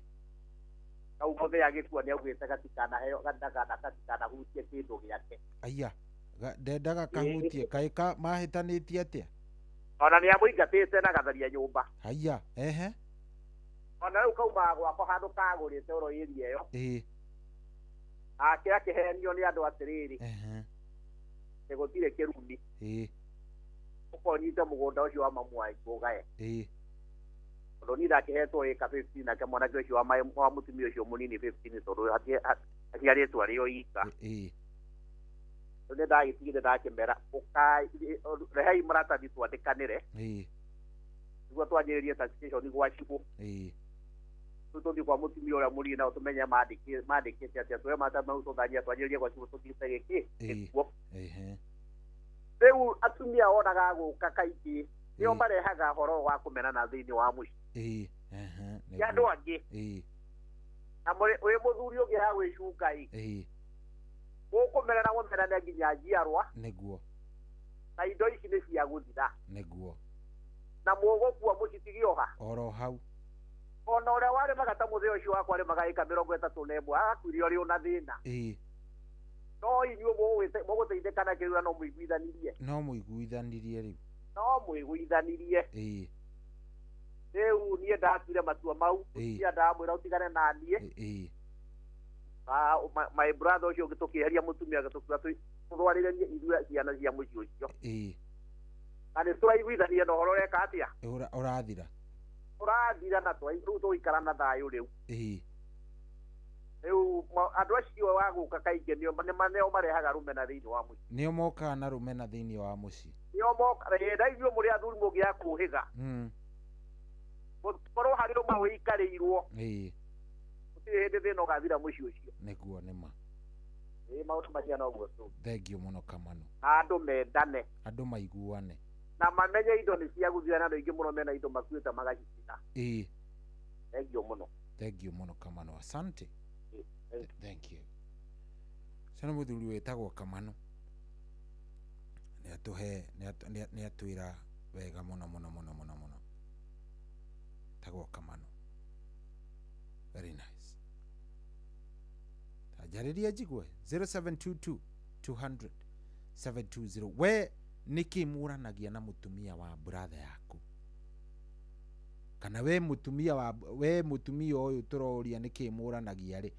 Kau mũthee agĩkua nĩ augĩte gatikanaheo gatikanahutie kĩndũ gĩake. Aya. Ndendaga kahutie kaĩ ka mahĩtanĩtie atĩa? Ona nĩ amũingatĩte na gatharia nyũmba. Haiya. Ehe. Ona rĩu kaumaga gwakwa handũ kagũrĩte oro area ĩyo. Ĩĩ. Ake akĩhenio nĩ andũ atĩrĩrĩ. Ehe. Gũtirĩ kĩrumi. Ĩĩ. Ũkonyite mũgũnda ũcio wa mamu wanyu ũgae. Ĩĩ. Tondũ niĩ ndakĩhetwo ĩka 15 nake mwanake ũcio wa mũtumia ũcio mũnini 15 tondũ aciarĩtwo arĩ o ika. Ĩĩ. Rĩu nĩ ndagĩtigire ndakĩmera ũkai rehei maratathi twandĩkanĩre. Ĩĩ. Nĩguo twanjĩrĩrie taxation gwa cibũ. Ĩĩ. Rĩu tũthiĩ kwa mũtumia ũrĩa mũnini nao tũmenye mandĩkĩte atĩa tuoe maratathi mau tũthanyie twanjĩrĩrie gwa cibũ tũthiĩte gĩkĩ gĩkuo. Ehe. Rĩu atumia wonaga gũka kaingĩ nĩo marehaga ũhoro wa kũmenana thĩinĩ wa mũciĩ. Ĩĩ. Ehe. Ti andũ angĩ. Ĩĩ. Na wĩ mũthuri ũngĩ gwĩcunga ĩ. Ĩĩ. Gũkũmenana mũmenane nginya njiarwa. Nĩguo. Na indo ici nĩ cia gũthira. Nĩguo. Na mũgũkua mũcitige oha. Oro hau. Ona ũrĩa warĩmaga ta mũthee ũcio wakwa arĩmaga ĩka 31 agakuire ũrĩ ona thĩna. Ĩĩ. No inyuĩ mũgũteithĩkana kĩrĩa no mũiguithanirie. No mũiguithanirie rĩu. No mũiguithanirie. Ĩĩ. Rĩu niĩ ndatuire matua mau. Mũtumia ndamwĩra ũtigane na niĩ. Ĩĩ. My brother ũcio tũkĩeheria mũtumia tũkiuga tũtwarĩrĩrie ithuĩ ciana cia mũciĩ ũcio. Ĩĩ. Na nĩ tũraiguithania na ũhoro ũreka atĩa? Ũrathira. Ũrathira na rĩu tũgũikara na thayũ rĩu. Ĩĩ. Rĩu andũ acio wa gũka kaingĩ nĩo marehaga rũmena thĩinĩ wa mũciĩ. Nĩo mokaga na rũmena thĩinĩ wa mũciĩ. Nĩo mokaga na inyuĩ mũrĩ athuri mũngĩaga kũũhĩga. Gũkorwo harĩ ũmwe wĩikarĩirwo. Ĩĩ. Gũtirĩ hĩndĩ thĩna ũgathira mũciĩ ũcio. Nĩguo nĩma. Ĩĩ maũndũ mahiana ũguo tu. Thengiũ mũno Kamano. Na andũ mendane. Andũ maiguane. Na mamenye indo nĩ cia gũthira na andũ aingĩ mũno mena indo makuĩte magacicina. Ĩĩ. Thengiũ mũno. Thengiũ mũno Kamano. Asante. Thank you. Ũcio nĩ mũthuri wĩtagwo Kamano. Nĩ atũhe nĩ atwĩra wega mũno mũno mũno mũno mũno. Tagwo Kamano. Very nice. Tanjarĩria njigue 0722 200 720. We nĩkĩ mũranagia na mũtumia wa brother yaku? Kana we mũtumia wa we mũtumia ũyũ tũroria nĩkĩ mũranagia rĩ?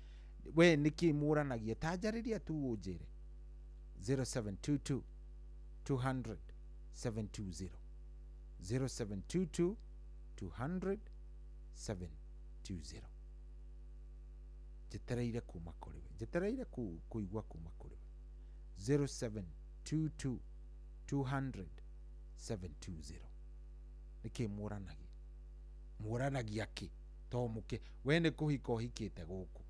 We nĩkĩ mũranagia? Tanjarĩria tu ũnjĩre. 0722 200 720. 0722 200 720. Njetereire kuma kũrĩ we. Njetereire kũigua kuma kũrĩ we. 0722 200 720. Nĩkĩ mũranagia? Mũranagia kĩ? To mũke we nĩ kũhika ũhikĩte gũkũ.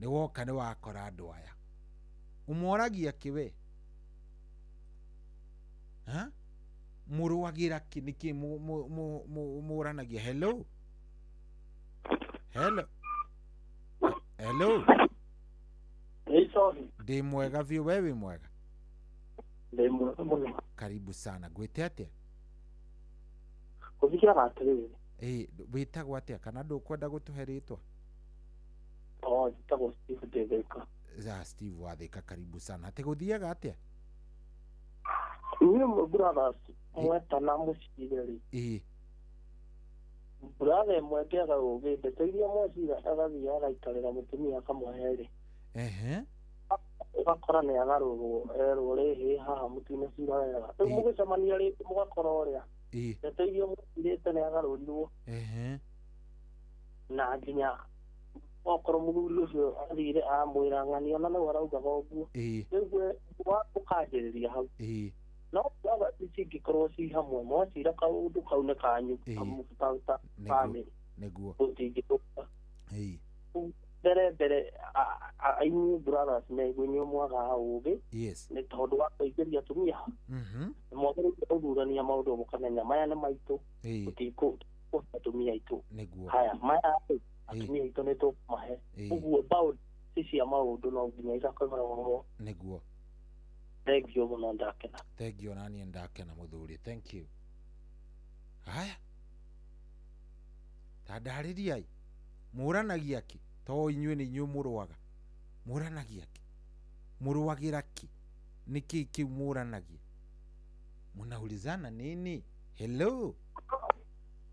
Nĩ woka nĩ wakora andũ aya. Ũmoragia kĩ we? Ha? Mũrũagĩra kĩ? Nĩkĩ mũranagia? Hello? Hello? Hello? Ndĩ mwega biũ, we wĩ mwega? Ndĩ mwega mũno. Karibu sana. Ngwĩte atĩa? Gũthiaga atĩrĩrĩ. Ĩĩ, wĩtagwo atĩa kana ndũkwenda gũtũhe rĩtwa? Oh, njĩtagwo Steve ndĩ Thĩka. Ya Steve wa Thĩka, karibu sana. Atĩ gũthiaga atĩa? Inyuĩ brothers mwetana mũciĩ rĩ. Ĩĩ. Brother ĩmwe ĩngĩaga ũgĩ ndeto iria mwecira agathiĩ agaikarĩra mũtumia akamũhe rĩ. Ehe. Ũgakora nĩ agarũrwo erwo rĩhĩ haha mũtinacira wega. Rĩu mũgĩcemania rĩngĩ mũgakora ũrĩa. Ĩĩ. Ndeto iria mwecirĩte nĩ agarũrirwo. Ehe. Na nginya okorwo mũthuri ũcio athire amwĩra ng'ania na nĩwe araugaga ũguo. Ĩĩ. Rĩu ũkanjĩrĩria hau. Ĩĩ. No brother ici ingĩkorwo ci hamwe mwacira kaũndũ kau nĩ kanyu ta family. Nĩguo. Gũtingĩthũka. Ĩĩ. Mbere inyuĩ brothers nĩ inyuĩ mwagaga ũgĩ. Yes. Nĩ tondũ wa kũingĩria atumia. Nĩ mwagĩrĩire gũthurania maũndũ mũkamenya maya nĩ maitũ. Gũtikũhe atumia aitũ. Nĩguo. Haya maya atumia aitũ nĩ tũkũmahe. Ũguo boundaries cia maũndũ no nginya igakorwo. Nĩguo. Thank you mũno ndakena. Thank you naniĩ ndakena mũthuri. Thank you. Haya. Ta ndarĩriai. Mũranagia kĩ? To inyuĩ nĩ inyuĩ mũrũaga. Mũranagia kĩ? Mũrũagĩra kĩ? Nĩkĩ kĩu mũranagia? Mũnaulizana nini? Hello?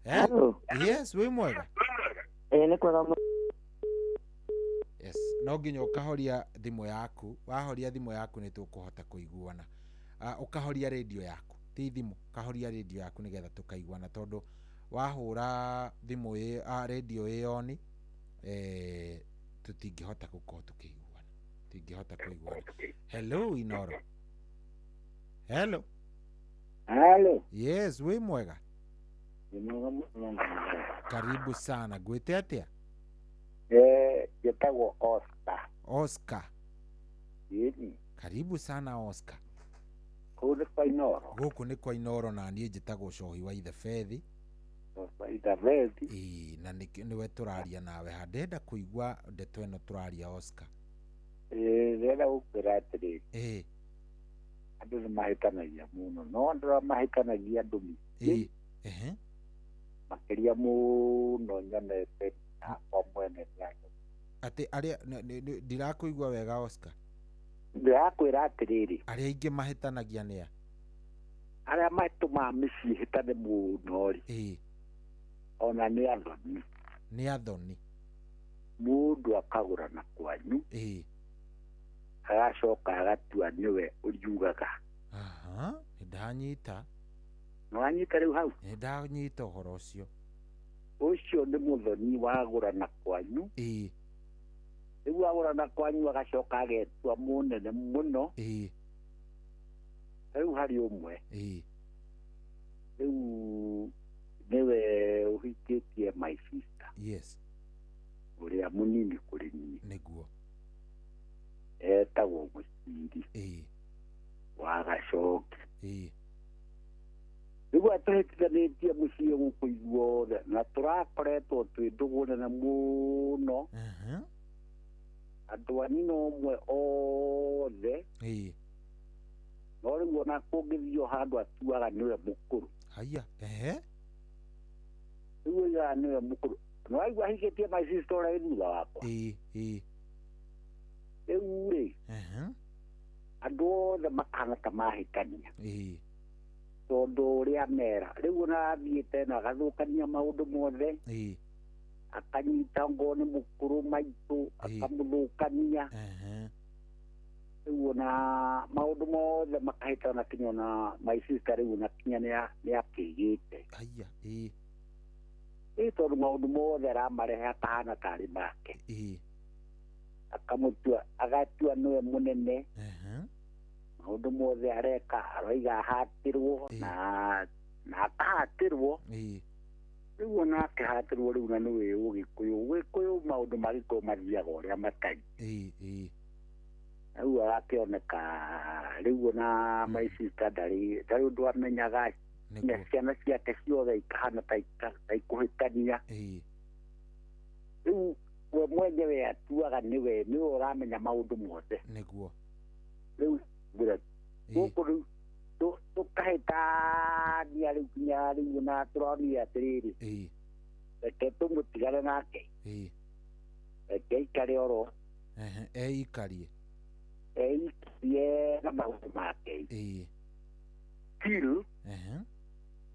Hello? Yes, wĩ mwega? Ĩĩ nĩ kwega mũno. Yes, no nginya ũkahoria thimũ yaku. Wahoria thimũ yaku nĩ tũkũhota kũiguana. Ũkahoria radio yaku. Ti thimũ, ũkahoria radio yaku nĩgetha tũkaiguana tondũ wahũra thimũ radio ĩ on tũtingĩhota gũkorwo tũkĩiguana. Tũtingĩhota kũiguana. Hello Inoro. Hello. Hello. Yes, wĩ mwega? Nĩ mwega mũno. Karibu sana. Ngwĩte atĩa? Njĩtagwo Oscar. Oscar. Ĩni. Karibu sana Oscar. Kũu nĩ kwa Inoro. Gũkũ nĩ kwa Inoro na niĩ njĩtagwo Cohi wa Ithebethi. Wa Ithebethi. Ĩĩ, na nĩwe tũraria nawe haha. Ndĩrenda kũigua ndeto ĩno tũraria Oscar. Ĩĩ, ndĩrenda gũkwĩra atĩrĩrĩ. Ĩĩ. Andũ nĩ mahĩtanagia mũno. No andũ arĩa mahĩtanagia andũ mĩingĩ. Ĩĩ. Makĩria mũno nyonete akwa mwene nĩ andũ. Atĩ arĩa ndirakũigua wega Oscar. Ndĩrakwĩra atĩrĩrĩ. Arĩa aingĩ mahĩtanagia nĩ a? Arĩa matũmaga mĩciĩ ĩhĩtane mũno rĩ. Ĩĩ. Ona nĩ athoni. Nĩ athoni. Mũndũ akagũrana kwanyu. Ĩĩ. Agacoka agatua nĩwe ũriugaga. Aha, nĩ ndanyita. Nĩ wanyita rĩu hau? Nĩ ndanyita ũhoro ũcio. Ũcio nĩ mũthoni wagũrana kwanyu. Ĩĩ. Rĩu agũrana kwanyu agacoka agetua mũnene mũno. Ĩĩ. Rĩu harĩ ũmwe. Ĩĩ. Rĩu nĩwe ũhikĩtie my sister. Yes. Atũhĩtithanĩtie mũciĩ gũkũ ithuothe na tũrakoretwo twĩ ndũgũ nene mũno. Andũ a nyina ũmwe othe. No rĩu ona kũngĩthio handũ atuaga nĩwe mũkũrũ. Haya. Ehe. Rĩu oigaga nĩwe mũkũrũ. No aigua ahikĩtie my sister ũrĩa wĩ thutha wakwa. Rĩu rĩ, andũ othe makahana ta mahĩtania. Tondũ ũrĩa mera rĩu ona athiĩte na agathũkania maũndũ mothe. Akanyita ngo nĩ mũkũrũ maitũ akamũthũkania. Rĩu ona maũndũ mothe makahĩtana kinya ona my sister rĩu ona kinya nĩ akĩgĩte. Haya. Ĩ tondũ maũndũ mothe aramarehe akahana tarĩ make. Akamũtua agatua nĩwe mũnene. Maũndũ mothe areka aroiga ahatĩrwo na akahatĩrwo. Rĩu ona akĩhatĩrwo rĩu na nĩwe Ũgĩkũyũ. Ũgĩkũyũ maũndũ ma Gĩkũyũ mathiaga ũrĩa matariĩ. Rĩu agakĩoneka rĩu ona my sister ndarĩ ũndũ amenyaga. Na ciana ciake ciothe ikahana ta ikũhĩtania. Rĩu we mwenyewe atuaga nĩwe ũramenya maũndũ mothe. Nĩguo. Rĩu gũkũ rĩu tũkahĩtania rĩu kinya rĩu na tũronire atĩrĩrĩ, reke tũmũtigane nake. Reke aikare oro. Eikarie. Eikarie na maũndũ make. Till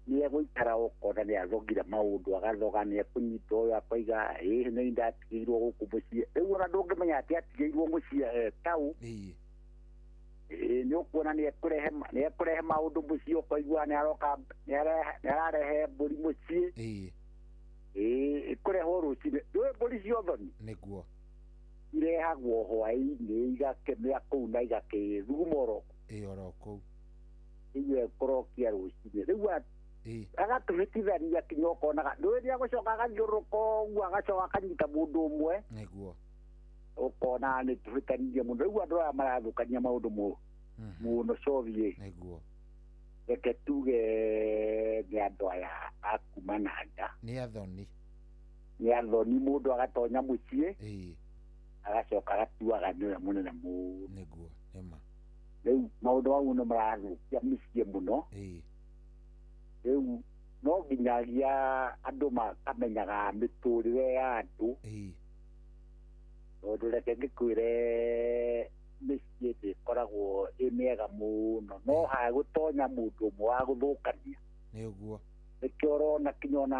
nĩ egũikara ũkona nĩ athogire maũndũ agathoga nĩ ekũnyita ũyũ akoiga ĩĩ nĩ ndatigĩirwo gũkũ mũciĩ. Rĩu ona ndũngĩmenya atĩ atigĩirwo mũciĩ tau. Nĩ ũkuona nĩ ekũrehe maũndũ mũciĩ ũkoigua nĩ aroka nĩ ararehe mbũri mũciĩ. Ĩkũrehwo rũcinĩ. Ndũĩ mbũri cia ũthoni? Nĩguo. Irehagwo hwaĩ-inĩ igakĩmĩa kũu na igakĩthuguma oro. Oro kũu. Rĩu ekũrokia rũcinĩ. Rĩu agatũhĩtithania kinya ũkonaga ndũĩ nĩ agũcoka agathiũrũrũka ũguo agacoka akanyita mũndũ ũmwe. Nĩguo. Ũkona nĩ tũhĩtanirie mũno. Rĩu andũ aya marathũkania maũndũ mũno coviĩ. Nĩguo. Reke tuge nĩ andũ aya a kuma na nja. Nĩ athoni. Nĩ athoni mũndũ agatonya mũciĩ. Agacoka agatuaga nĩwe mũnene mũno. Nĩguo. Nĩma. Rĩu maũndũ mau nĩ marathũkia mĩciĩ mũno. Rĩu no nginyagia andũ makamenyaga mĩtũrĩre ya andũ. Tondũ reke ngĩkwĩre mĩciĩ ndĩkoragwo ĩ mĩega mũno no hagũtonya mũndũ ũmwe wa gũthũkania. Nĩguo. Nĩkĩo ũrona kinya ona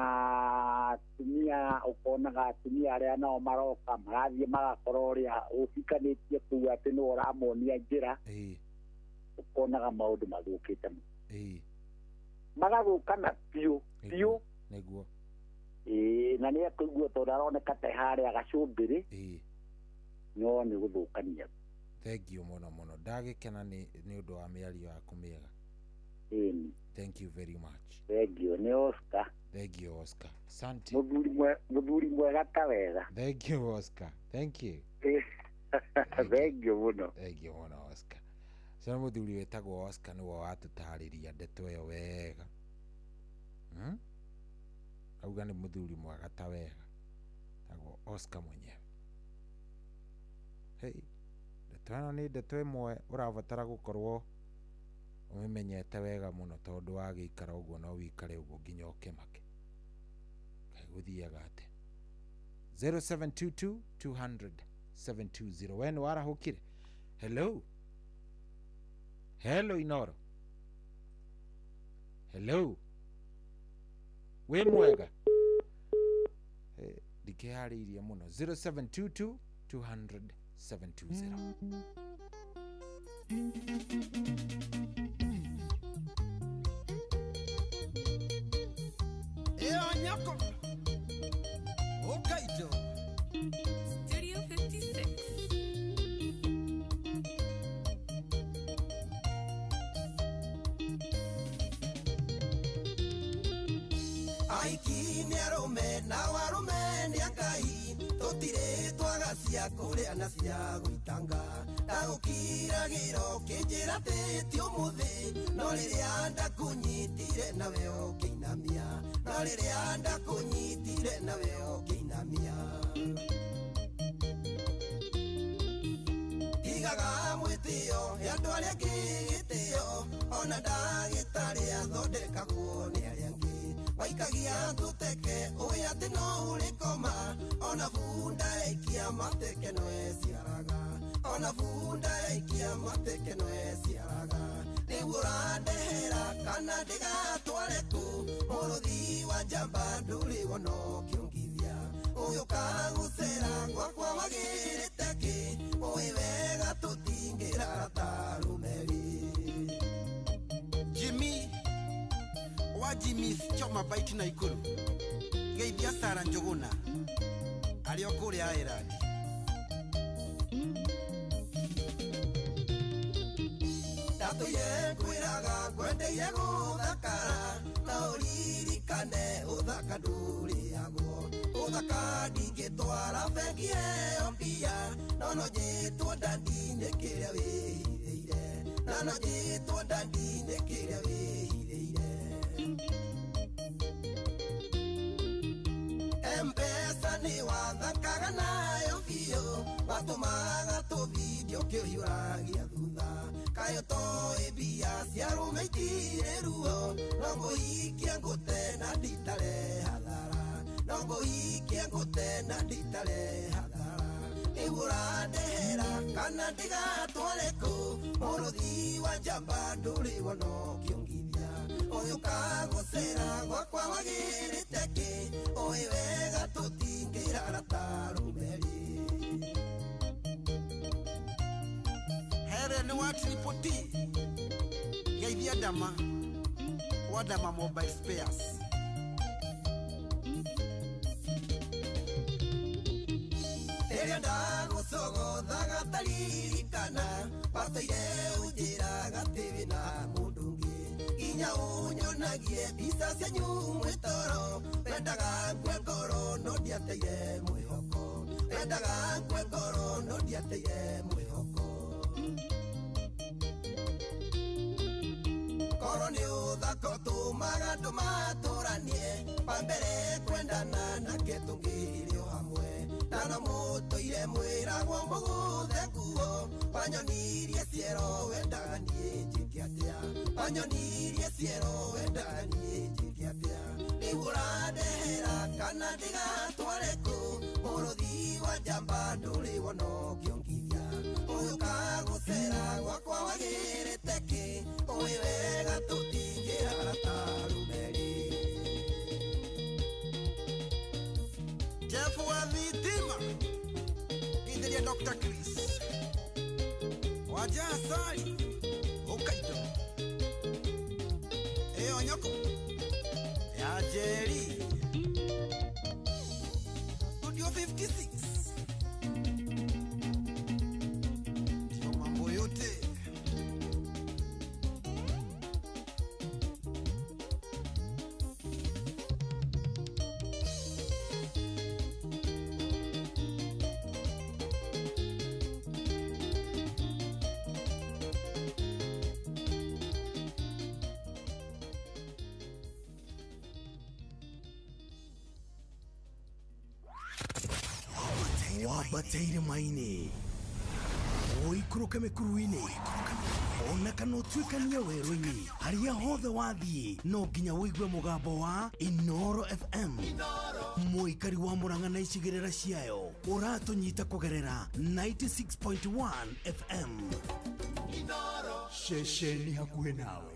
atumia ũkonaga atumia arĩa nao maroka marathiĩ magakora ũrĩa ũhikanĩtie kũu atĩ nĩwe ũramonia njĩra. Ũkonaga maũndũ mathũkĩte mũno. Magathũkana biũ biũ. Nĩguo. Na nĩ ekũigua tondũ aroneka ta harĩa gacũmbĩrĩ. No nĩ gũthũkania. Thank you mũno mũno. Ndagĩkena nĩ ũndũ wa mĩario yaku mĩega. Thank you very much. Thank you. Nĩ Oscar. Thank you Oscar. Asante. Mũthuri mwega ta wega. Thank you Oscar. Thank you. Thank you mũno. Thank you mũno Oscar. Cio mũthuri wĩtagwo Oscar nĩwe watũtarĩria ndeto ĩyo wega. Auga nĩ mũthuri mwega ta wega. Tagwo Oscar mwenyewe. Hey, ndeto ĩno nĩ ndeto ĩmwe ũrabatara gũkorwo ũmĩmenyete wega mũno tondũ wagĩikara ũguo no wĩikare ũguo nginya ũkĩmake. Kaĩ gũthiaga atĩa? 0722 200 720. We nĩ warahũkire? Hello. Hello Inoro. Hello. Wĩ mwega? Ndikĩharĩirie mũno. 0722 200 720. Nyako. Okaito. Studio 56. Aiki ni arume na warume ni akai tutire twagasi. Cia kũrĩa na cia gũitanga ndagũkiragĩra ũkĩnjĩra atĩ ti ũmũthĩ no rĩrĩa ndakũnyitire nawe ũkĩinamia no rĩrĩa ndakũnyitire nawe ũkĩinamia tigaga mwĩtĩo ya andũ arĩa angĩ gĩtĩo ona ndagĩtarĩ athondekagwo nĩ arĩa angĩ waikagia tũteke ũĩ atĩ no ũrĩkoma ona bunda yaikia mateke no eciaraga ona bunda yaikia mateke no eciaraga rĩu ũrandehera kana ndĩgatware kũ mũrũthi wa njamba ndũrĩ wona ũkĩongithia ũyũ kagũcera gwakwa wagĩrĩte kĩ ũĩ wega tũtingĩrara ta rũmeri Jimmy wa Jimmy's Choma Bite Naikuru geithia Sara Njuguna arĩ o kũrĩa Ireland. Ndatũire ngwĩraga ngwendeire gũthakara na ũririkane ũthaka ndũrĩagwo ũthaka ndingĩtwara bengi ĩyo mbia no no njĩtwo ndandi-inĩ kĩrĩa wĩhithĩire na no njĩtwo ndandi-inĩ kĩrĩa wĩhithĩire M-Pesa nĩ wathakaga nayo biũ watũmaga tũbindio kĩhiũragia thutha kaĩ ũtoĩ mbia cia arũme itirĩ ruo no ngũhikie ngũte na nditare hathara no ngũhikie ngũte na nditare hathara rĩu ũrandehera kana ndĩgatware kũ mũrũthi wa njamba ndũrĩ wona ũkĩongithia ũyũ kagũcera gwakwa wagĩrĩte kĩ ũĩ wega tũtingĩrara ta rũmeri Helen wa Triple T geithia Dama wa Dama Mobile Spares. Rĩrĩa ndagũcogothaga taririkana watũire ũnjĩraga atĩ wĩna mũndũ ũngĩ nginya ũnyonagie mbica cianyu mwĩ toro wendaga ngue ngoro no ndiateire mwĩhoko wendaga ngue ngoro no ndiateire mwĩhoko korwo nĩ ũthaka ũtũmaga andũ matũranie wa mbere kwendana nake tũngĩrĩ o hamwe na no mũtũire mwĩragwo mũgũthe nguo wanyonirie ciero wendaga niĩ njĩke atĩa wanyonirie ciero wendaga niĩ njĩke atĩa rĩu ũrandehera kana ndĩgatware kũ mũrũthi wa njamba ndũrĩ wona ũkĩongithia ũyũ kagũcera gwakwa wagĩrĩte kĩ ũĩ wega tũtingĩrara ta rũmeri Jeff wa thitima geithĩria Dr. Chris waja Asali Hokkaido ĩyo nyoko ya Jerry Studio 56 ndio mambo yote. Wambateire maini ũikũrũke mĩkuru-inĩ ona kana ũtuĩkanie werũ-inĩ harĩa hothe wathiĩ no nginya ũigue mũgambo wa Inoro FM mũikari wa Murang'a na icigĩrĩra ciayo ũratũnyita kũgerera 96.1 FM ceceni hakuhĩ nawe.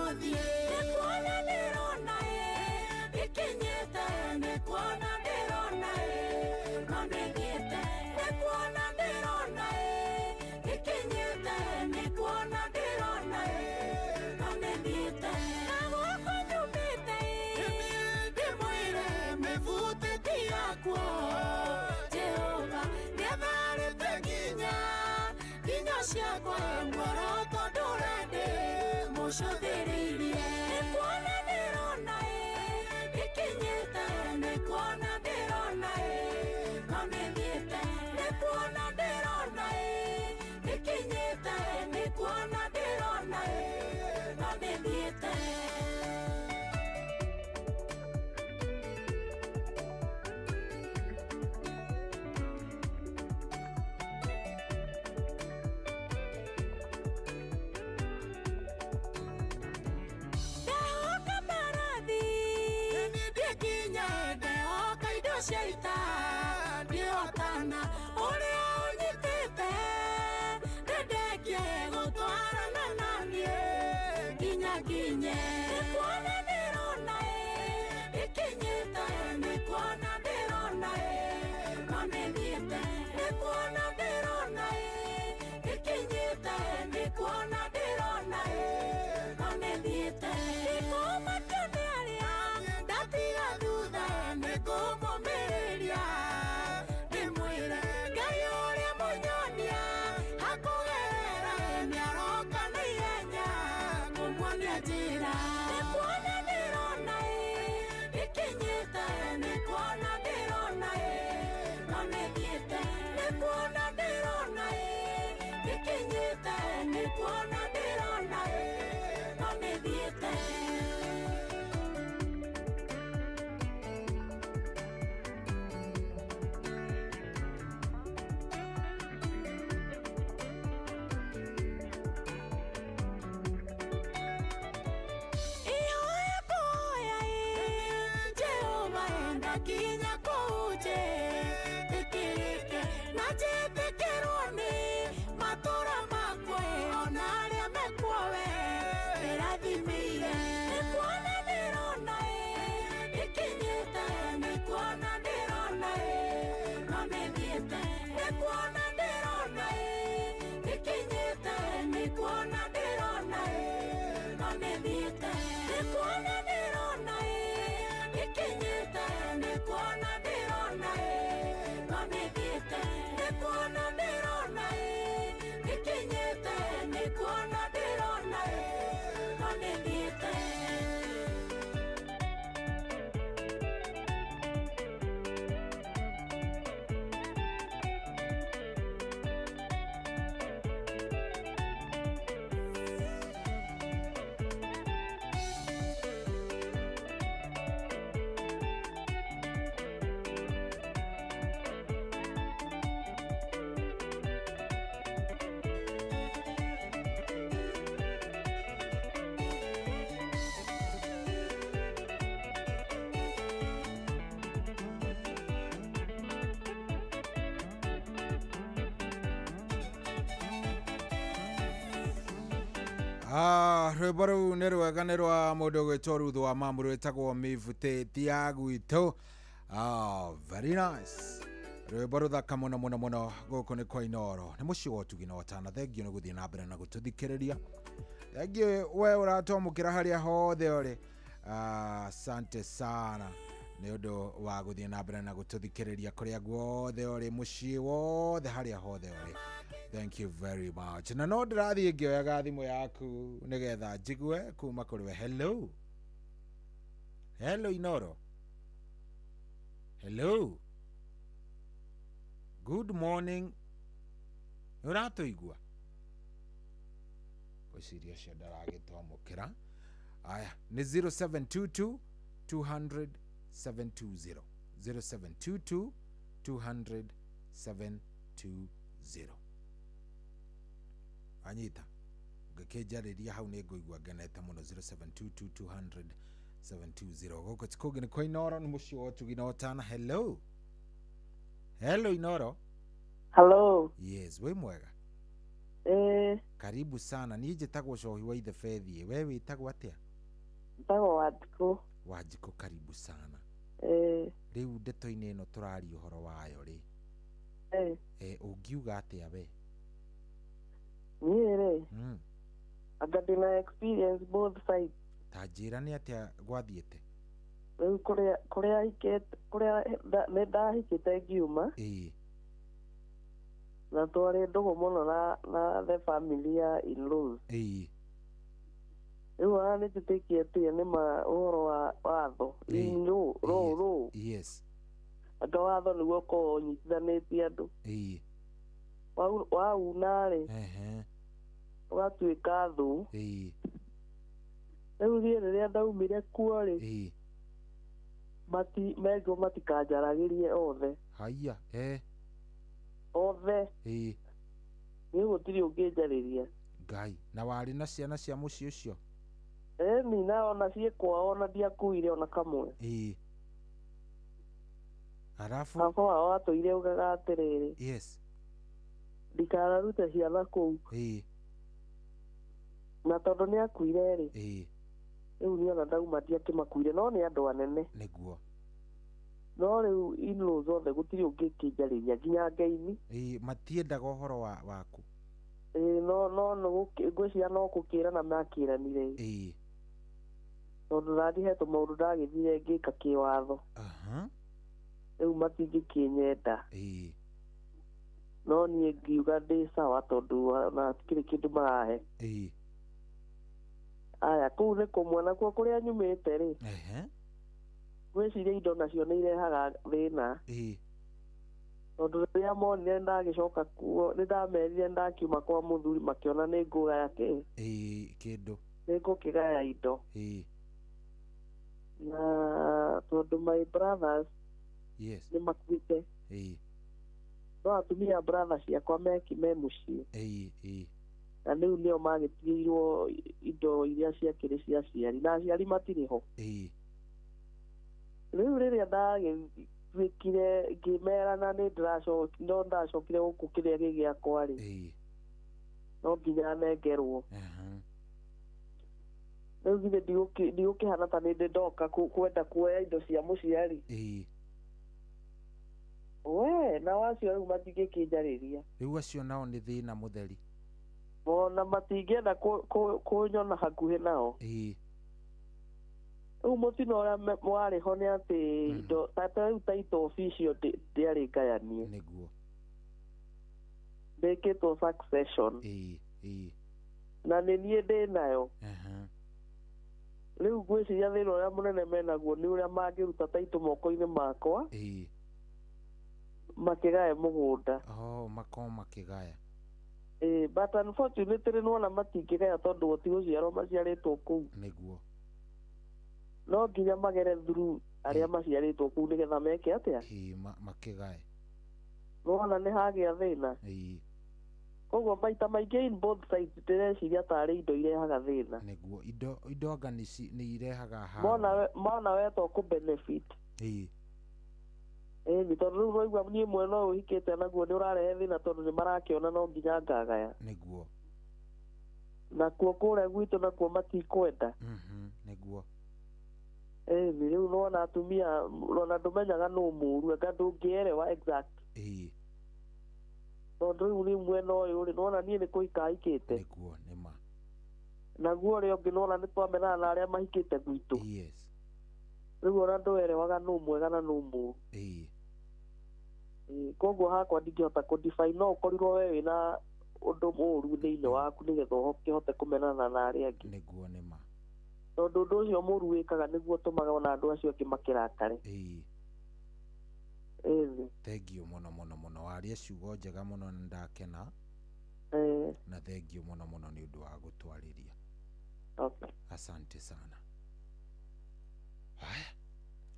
Nikuona ndĩrona ĩ, nĩkuona ndĩrona ĩ, no nĩthiĩte. Nĩ kuona ndĩrona ĩkinyĩte, nĩ kuona ndĩrona no nĩthiĩte. Na gũkũ nyumĩte ndĩmwĩre mĩbutĩti yakwa Jehova nĩatharĩte nginya nginya ciakwa muoroto ndũrendĩ mũcũthĩrĩirie. Nĩ kuona ndĩrona ĩkinyĩte, nĩ kuona ndĩrona no nĩthiĩte. Nĩ kuona ndĩrona ĩkinyĩte, nĩ kuona ndĩrona no nĩthiĩte. Ndehoka mbarathi ndikinya, ndehoka indo cia ita ndihotana, ũrĩa ũnyitĩte ndendekie gũtwarana na niĩ nginya nginye. Nĩ kuona ndĩrona ĩkinyĩte, nĩ kuona ndĩrona no nĩthiĩte. Nĩ kuona ndĩrona ĩkinyĩte, nĩ kuona ndĩrona no nĩthiĩte. Ndikũmakio nĩ arĩa ndatiga thutha, nĩngũmũmĩrĩria ndĩmwĩre Ngai ũrĩa mũnyonia hakũgerera nĩaroka na ihenya kũmuonia njĩra. Nĩ kuona ndĩrona ĩkinyĩte, nĩ kuona ndĩrona no nĩthiĩte. Nĩ kuona ndĩrona ĩkinyĩte, nĩ kuona ndĩrona no nĩthiĩte. Ihoya kũhoya Jehova ndakinya kũu njĩtĩkĩrĩke na njĩtĩkĩrwo nĩ matũra makwa ona arĩa mekuo we ndĩrathimĩire. Nĩ kuona ndĩrona ĩkinyĩte, nĩ kuona ndĩrona no nĩthiĩte. Nĩ kuona ndĩrona ĩkinyĩte, nĩ kuona ndĩrona no nĩthiĩte. Nĩ kuona ndĩrona ĩkinyĩte, nĩ kuona ndĩrona no nĩthiĩte. Nĩ kuona ndĩrona ĩkinyĩte, nĩ kuona ndĩrona no nĩthiĩte. Rwĩmbo rũu nĩ rwega, nĩ rwa mũndũ ũgwĩtwo Ruth wa Mamu, rwĩtagwo mĩbutĩti ya gwitũ. Very nice, rwĩmbo rũthaka mũno mũno mũno. Gũkũ nĩ kwa Inooro, nĩ mũciĩ wa ũtugi na ũtana. Thengiũ nĩ gũthiĩ na mbere na gũtũthikĩrĩria. Thengiũ we ũratwamũkĩra harĩa hothe ũrĩ. Asante sana nĩ ũndũ wa gũthiĩ na mbere na gũtũthikĩrĩria kũrĩa guothe ũrĩ, mũciĩ wothe, harĩa hothe ũrĩ. Thank you very much. Na no ndĩrathiĩ ngĩoyaga thimũ yaku nĩgetha njigue kuma kũrĩ we. Hello, hello Inooro. Hello, good morning. Nĩ ũratũigua? Ngwĩciria ũcio ndaragĩtwamũkĩra. Aya, nĩ 0722 200 720, 0722 200 720. Anyita ngĩkĩnjarĩria hau nĩ ngũigua ngenete mũno. 0722 200 720. Gũkũ ti kũngĩ nĩ kwa Inooro, nĩ mũciĩ wa ũtugi na ũtana. Hello, hello Inooro. Hello. Yes, wĩ mwega? Karibu sana. Niĩ njĩtagwo Cohi wa Ithe Bethiĩ, we wĩtagwo atĩa? Njĩtagwo Wanjikũ. Wanjikũ, karibu sana. Rĩu ndeto-inĩ ĩno tũraria ũhoro wayo rĩ, Ũngiuga atĩa we? Niĩ rĩ, anga ndĩna experience both sides. Ta njĩra nĩ atĩa gwathiĩte? Rĩu kũrĩa hikĩte, kũrĩa nĩ ndahikĩte ngiuma. Na twarĩ ndũgũ mũno na the family ya in-laws. Rĩu ona nĩ njĩtĩkie atĩ nĩ ma ũhoro wa watho. In-law, law. Yes. Anga watho nĩguo ũkoragwo ũnyitithanĩtie andũ. Wauna rĩ, ũgatuĩka thũ. Rĩu niĩ rĩrĩa ndaumire kuo rĩ, merirwo matikanjaragĩrie othe. Haiya, Othe. Niĩ gũtirĩ ũngĩnjarĩria. Ngai, na warĩ na ciana cia mũciĩ ũcio? Ĩni, na ona ciĩ kwao ona ndiakuire ona kamwe. Arabu baba wao atũire augaga atĩrĩrĩ. Yes. Ndikanarute ciana kũu. Na tondũ nĩ akuire rĩ. Rĩu niĩ ona ndauma ndiakĩmakuire, no nĩ andũ anene. Nĩguo. No rĩu in-laws othe gũtirĩ ũngĩkĩnjarĩria nginya ngeithi. Matiendaga ũhoro waku. No ngwĩciria no gũkĩrana makĩranire. Tondũ naniĩ he tũmaũndũ ndagĩthire ngĩka kĩwatho. Rĩu matingĩkĩnyenda. No niĩ ngiuga ndĩ sawa tondũ ona hatikĩrĩ kĩndũ marahe. Aya, kũu nĩ kũmwe nakuo kũrĩa nyumĩte rĩ. Ngwĩciria indo nacio nĩ irehaga thĩna. Tondũ rĩrĩa monire ndagĩcoka kuo, nĩ ndamerire ndakiuma kwa mũthuri makĩona nĩ ngũgaya kĩ? Kĩndũ. Nĩ ngũkĩgaya indo. Na tondũ my brothers yes, nĩ makuĩte. No atumia brothers ciakwa me mũciĩ. Na rĩu nĩo magĩtigĩirwo indo iria ciakĩrĩ cia aciari, na aciari matirĩ ho. Rĩu rĩrĩa ndagĩtuĩkire ngĩmera na nĩ no ndacokire gũkũ kĩrĩa gĩ gĩakwa rĩ, no nginya nengerwo. Rĩu githĩ ndigũkĩhana ta nĩ ndoka kwenda kuoya indo cia mũciari. We nao acio rĩu matingĩkĩnjarĩria. Rĩu acio nao nĩ thĩna mũtheri. Ona matingĩenda kũnyona hakuhĩ nao. Rĩu mũtino ũrĩa warĩ ho nĩ atĩ indo ta rĩu title official ndĩarĩ ngayanie. Nĩguo. Ndĩkĩtwo succession. Na nĩ niĩ ndĩ nayo. Rĩu ngwĩciria thĩna ũrĩa mũnene menaguo nĩ ũrĩa mangĩruta title moko-inĩ makwa. Makĩgae mũgũnda. Makorwo makĩgaya. But unfortunately nĩwona matingĩgaya tondũ gũti gũciarwo maciarĩtwo kũu. Nĩguo. No nginya magere through arĩa maciarĩtwo kũu nĩgetha meke atĩa? Makĩgae. Nĩwona nĩ hagĩa thĩna. Koguo maita maingĩ in both sides ndĩreciria tarĩ indo irehaga thĩna. Nĩguo, indo anga nĩ irehaga haro. Mona we to kũ benefit. Ĩni, tondũ rĩu waigua niĩ mwena ũyũ ũhikĩte naguo nĩ ũrarehe thĩna tondũ nĩ marakĩona no nginya ngagaya. Nĩguo. Nakuo kũrĩa gwitũ nakuo matikwenda. Nĩguo. Ĩni, rĩu nĩwona atumia ona ndũmenyaga nũ mũũru anga ndũngĩerewa exact. Tondũ rĩu nĩ mwena ũyũ rĩ, nĩwona niĩ nĩ kũhika hikĩte. Nĩguo, nĩ ma. Naguo ũrĩa ũngĩ nĩwona nĩ twamenana na arĩa mahikĩte gwitũ. Yes. Rĩu ona ndũerewaga nũ mwega na nũ mũũru. Koguo hakwa ndingĩhota kũ define, no ũkorirwo we wĩna ũndũ mũũru thĩinĩ waku nĩgetha ũkĩhote kũmenana na arĩa angĩ. Nĩguo, nĩ ma. Tondũ ũndũ ũcio mũũru wĩkaga nĩguo ũtũmaga ona andũ acio angĩ makĩrakare. Thengiũ mũno mũno mũno, waria ciugo njega mũno na ndakena. Na thengiũ mũno mũno nĩ ũndũ wa gũtwarĩria. Asante sana. Haya,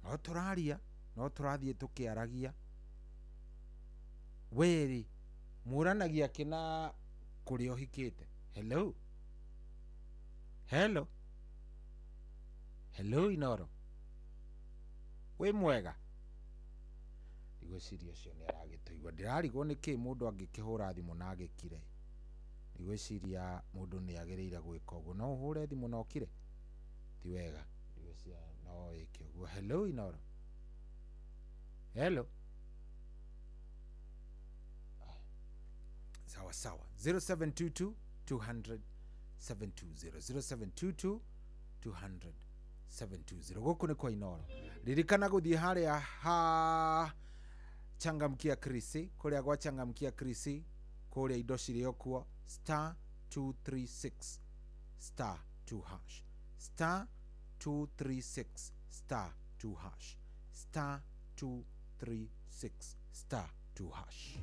no tũraria, no tũrathiĩ tũkĩaragia. Wĩrĩ, mũranagia kĩna kũrĩa ũhikĩte. Hello. Hello. Hello Inoro. Wĩ mwega? Ndigwĩciria ũcio nĩ aragĩtũigua. Ndĩrarigwo nĩkĩ mũndũ angĩkĩhũra thimũ na agĩkire. Ndigwĩciria mũndũ nĩ agĩrĩire gwĩka ũguo. No ũhũre thimũ na ũkire? Ti wega. Ndigwĩciria no wĩke ũguo. Hello Inoro. Hello. Sawa sawa. 0722 200 720, 0722 200 720. Gũkũ nĩ kwa Inoro. Ririkana gũthiĩ harĩa ha Changamkia Krisi, kũrĩa gwa Changamkia Krisi, kũrĩa indo cirĩ o kuo. Star 236 star 2 hash, star 236 star 2 hash, star 236 star 2 hash.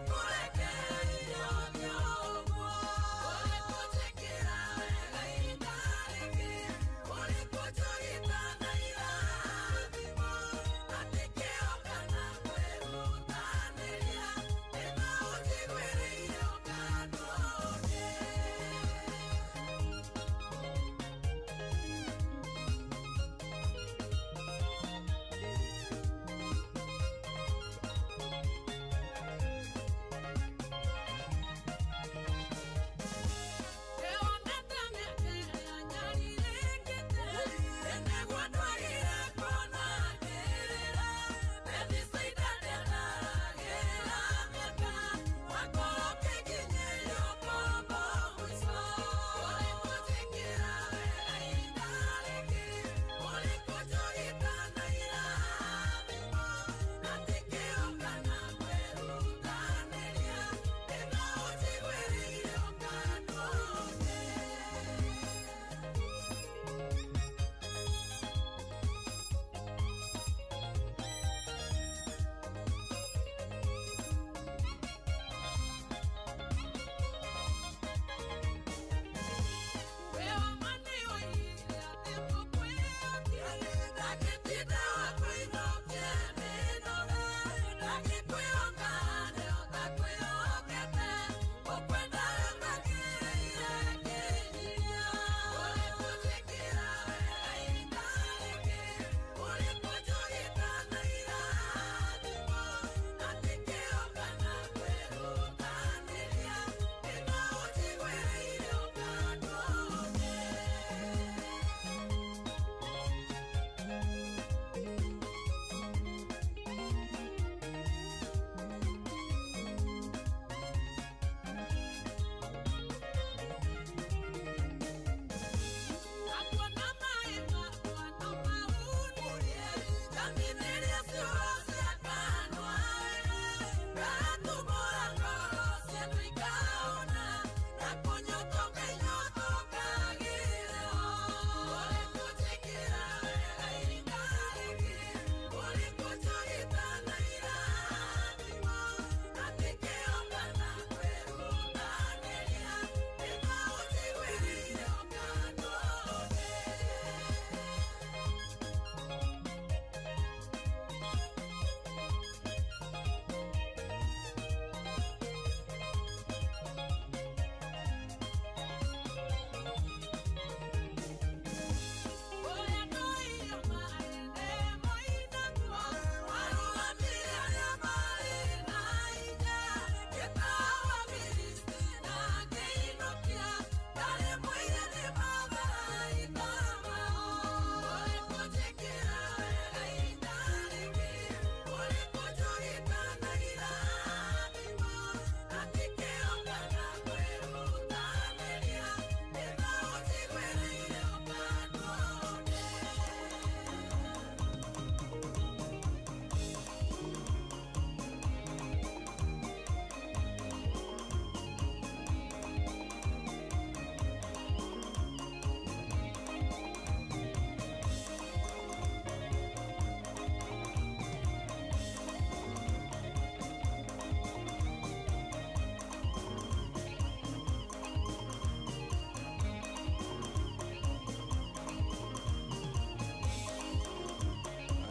Kure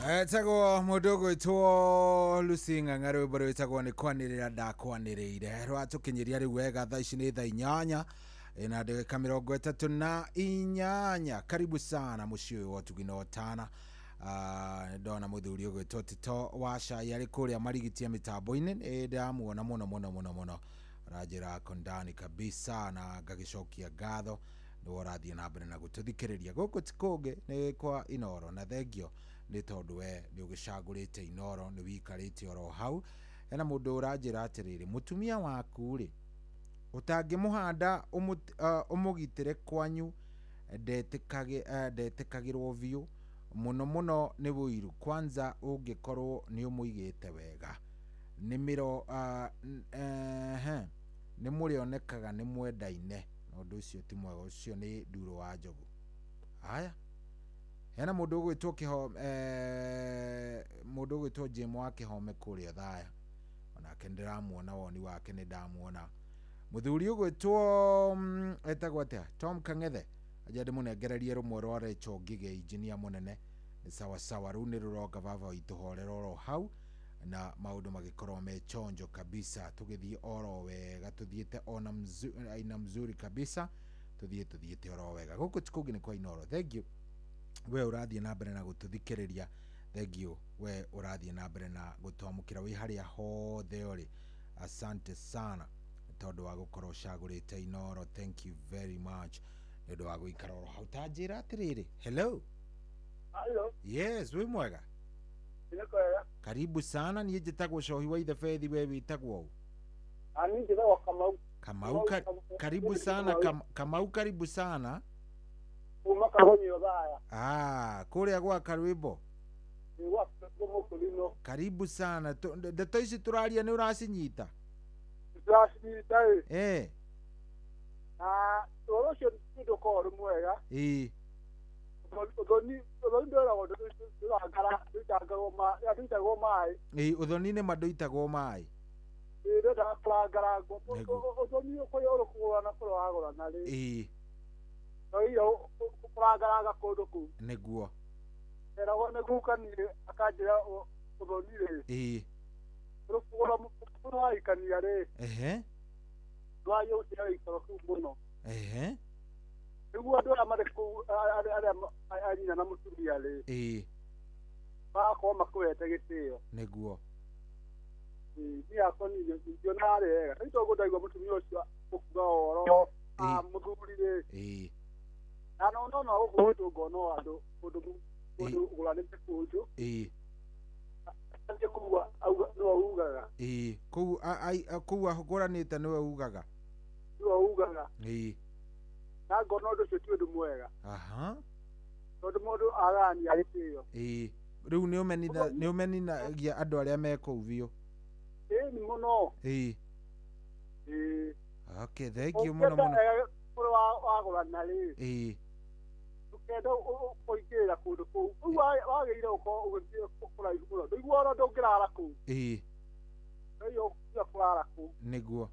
Etagwo mũndũ ũgwĩtwo Lucy Ng'ang'a, rwĩmbo rwĩtagwo nĩ kwanĩrĩra ndakwanĩrĩire, rwatũkinyĩria rĩu wega thaa ici nĩ thaa 8 na ndagĩka 38. Karibu sana mũciĩ ũyũ wa ũtugi na ũtana. Ndona mũthuri ũgwĩtwo Tito wa Cai arĩ kũrĩa marigitia mĩtambo-inĩ, nĩ ndamuona mũno mũno mũno mũno, aranjĩra kondani kabisa na ngagĩcokia ngatho nĩwe ũrathiĩ na mbere na gũtũthikĩrĩria. Gũkũ ti kũngĩ nĩ kwa Inoro, na thengio nĩ tondũ we nĩ ũgĩcagũrĩte Inoro, nĩ wĩikarĩte oro hau. Hena mũndũ ũranjĩra atĩrĩrĩ, mũtumia waku rĩ ũtangĩmũhanda ũmũgitĩre kwanyu ndetĩkagĩrwo biũ mũno mũno nĩ ũiru, kwanza ũngĩkorwo nĩ ũmũigĩte wega nĩ mũrĩonekaga nĩ mwendaine, na ũndũ ũcio ti mwega, ũcio nĩ nduro wa njogu. Haya, hena mũndũ ũgwĩtwo mũndũ ũgwĩtwo Jim wa Kĩhome kũrĩa Thaya, onake ndĩramuona, woni wake nĩ ndamuona. Mũthuri ũgwĩtwo etagwo atĩa, Tom Kang'ethe, aja ndĩmũnengererie rũmwe rwa Rachel Ngige, injinia mũnene. Nĩ sawa sawa, rũu nĩ rũronga baba witũ horera oro hau na maũndũ magĩkorwo me chonjo kabisa, tũgĩthiĩ oro wega, tũthiĩte ona aina mzuri kabisa, tũthiĩte oro wega. Gũkũ ti kũngĩ nĩ kwa Inoro. Thank you we ũrathiĩ na mbere na gũtũthikĩrĩria, thank you we ũrathiĩ na mbere na gũtwamũkĩra wĩ harĩa hothe ũrĩ, asante sana tondũ wa gũkorwo ũcagũrĩte Inoro. Thank you very much nĩ ũndũ wa gũikara oro hau. Ta njĩra atĩrĩrĩ, hello. Hello. Yes, wĩ mwega? Nĩ kwega. Karibu sana, niĩ njĩtagwo Cohi wa Ithe Bethi, we wĩtagwo ũ? Niĩ njĩtagwo Kamau. Kamau, karibu sana. Kamau, karibu sana. Kuma Kagonyo Thaya. Kũrĩa gwa Karwĩmbo. Gwa Mũkũrino. Karibu sana. Ndeto ici tũraria nĩ ũracinyita? Ndĩracinyita ĩ. Eh. Na ũhoro ũcio nĩ ndũkoragwo ũrĩ mwega. Ĩĩ. Ũthoni ndwĩragwo ndũitagwo maĩ. Ĩĩ, ũthoni nĩ ma ndũitagwo maĩ. Ĩĩ, ndwendaga kũrangarangwo. Ũthoni kũrĩa ũrĩkũgũrana kũrĩa ũragũrana rĩ. Ĩĩ. No iyo kũrangaranga kũndũ kũu. Nĩguo. Eragwo nĩ guka niĩ akanjĩra ũthoni rĩ. Ĩĩ. Ũrĩkũgũra mũndũ wahikania rĩ. Ehe. Ndwagĩrĩirwo gũtĩa gĩikaro kĩu mũno. Ehe. Nĩguo andũ arĩa marĩ kũu arĩa a nyina na mũtumia rĩ. Ĩĩ. Magakorwo makũhete gĩtĩo. Nĩguo. Ĩĩ, niĩ hakwa niĩ ndionaga arĩ wega. Rĩu tondũ ndaigua mũtumia ũcio ũkuga ũhoro mũthuri rĩ. Ĩĩ. Na no no no gũkũ gwitũ ngona o andũ mũndũ ũgũranĩte kũnjũ. Ĩĩ. Anjie kuga nĩwe ugaga. Ĩĩ, kũu kũu ahũranĩte nĩwe ugaga. Nĩwe ugaga. Ĩĩ. Na ngona ũndũ ũcio ti ũndũ mwega. Aha. Tondũ mũndũ agania gĩtĩo. Ĩĩ. Rĩu nĩ ũmeninagia andũ arĩa me kũu biũ. Ĩĩ, nĩ mũno. Ĩĩ. Ĩĩ. Okay, thank you mũno mũno. Kũrĩa wagũrana rĩ. Ĩĩ. Ndũkende kũingĩrĩra kũndũ kũu. Rĩu wagĩrĩire gũkorwo ũgĩthiĩ kũraihu mũno. Ndũiguaga ona ndũngĩrara kũu. Ĩĩ. Ndũiguaga ũkĩtiga kũrara kũu. Nĩguo.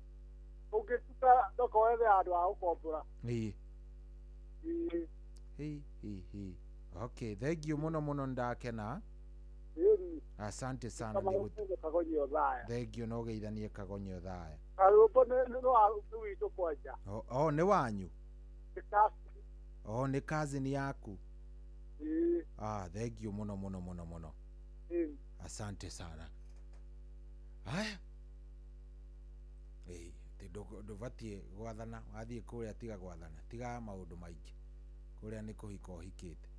Ũngĩtuka ndũkorwo wethe handũ ha gũkombora. Ĩĩ. Ĩĩ. Hĩ hĩ hĩ. Okay, thank you mũno mũno, ndakena. Ĩĩ. Asante sana. Kagonyo Thaya. Thank you, no geithanie Kagonyo Thaya. Karwĩmbo nĩ witũ kwanja. Oh, nĩ wanyu? Oh, nĩ cousin yaku? Ĩĩ. Thank you mũno mũno mũno mũno. Ĩĩ. Asante sana. Haya. Ĩĩ, atĩ ndũbatiĩ gwathana, wathiĩ kũrĩa tiga gwathana, tiga maũndũ maingĩ. Kũrĩa nĩ kũhika ũhikĩte.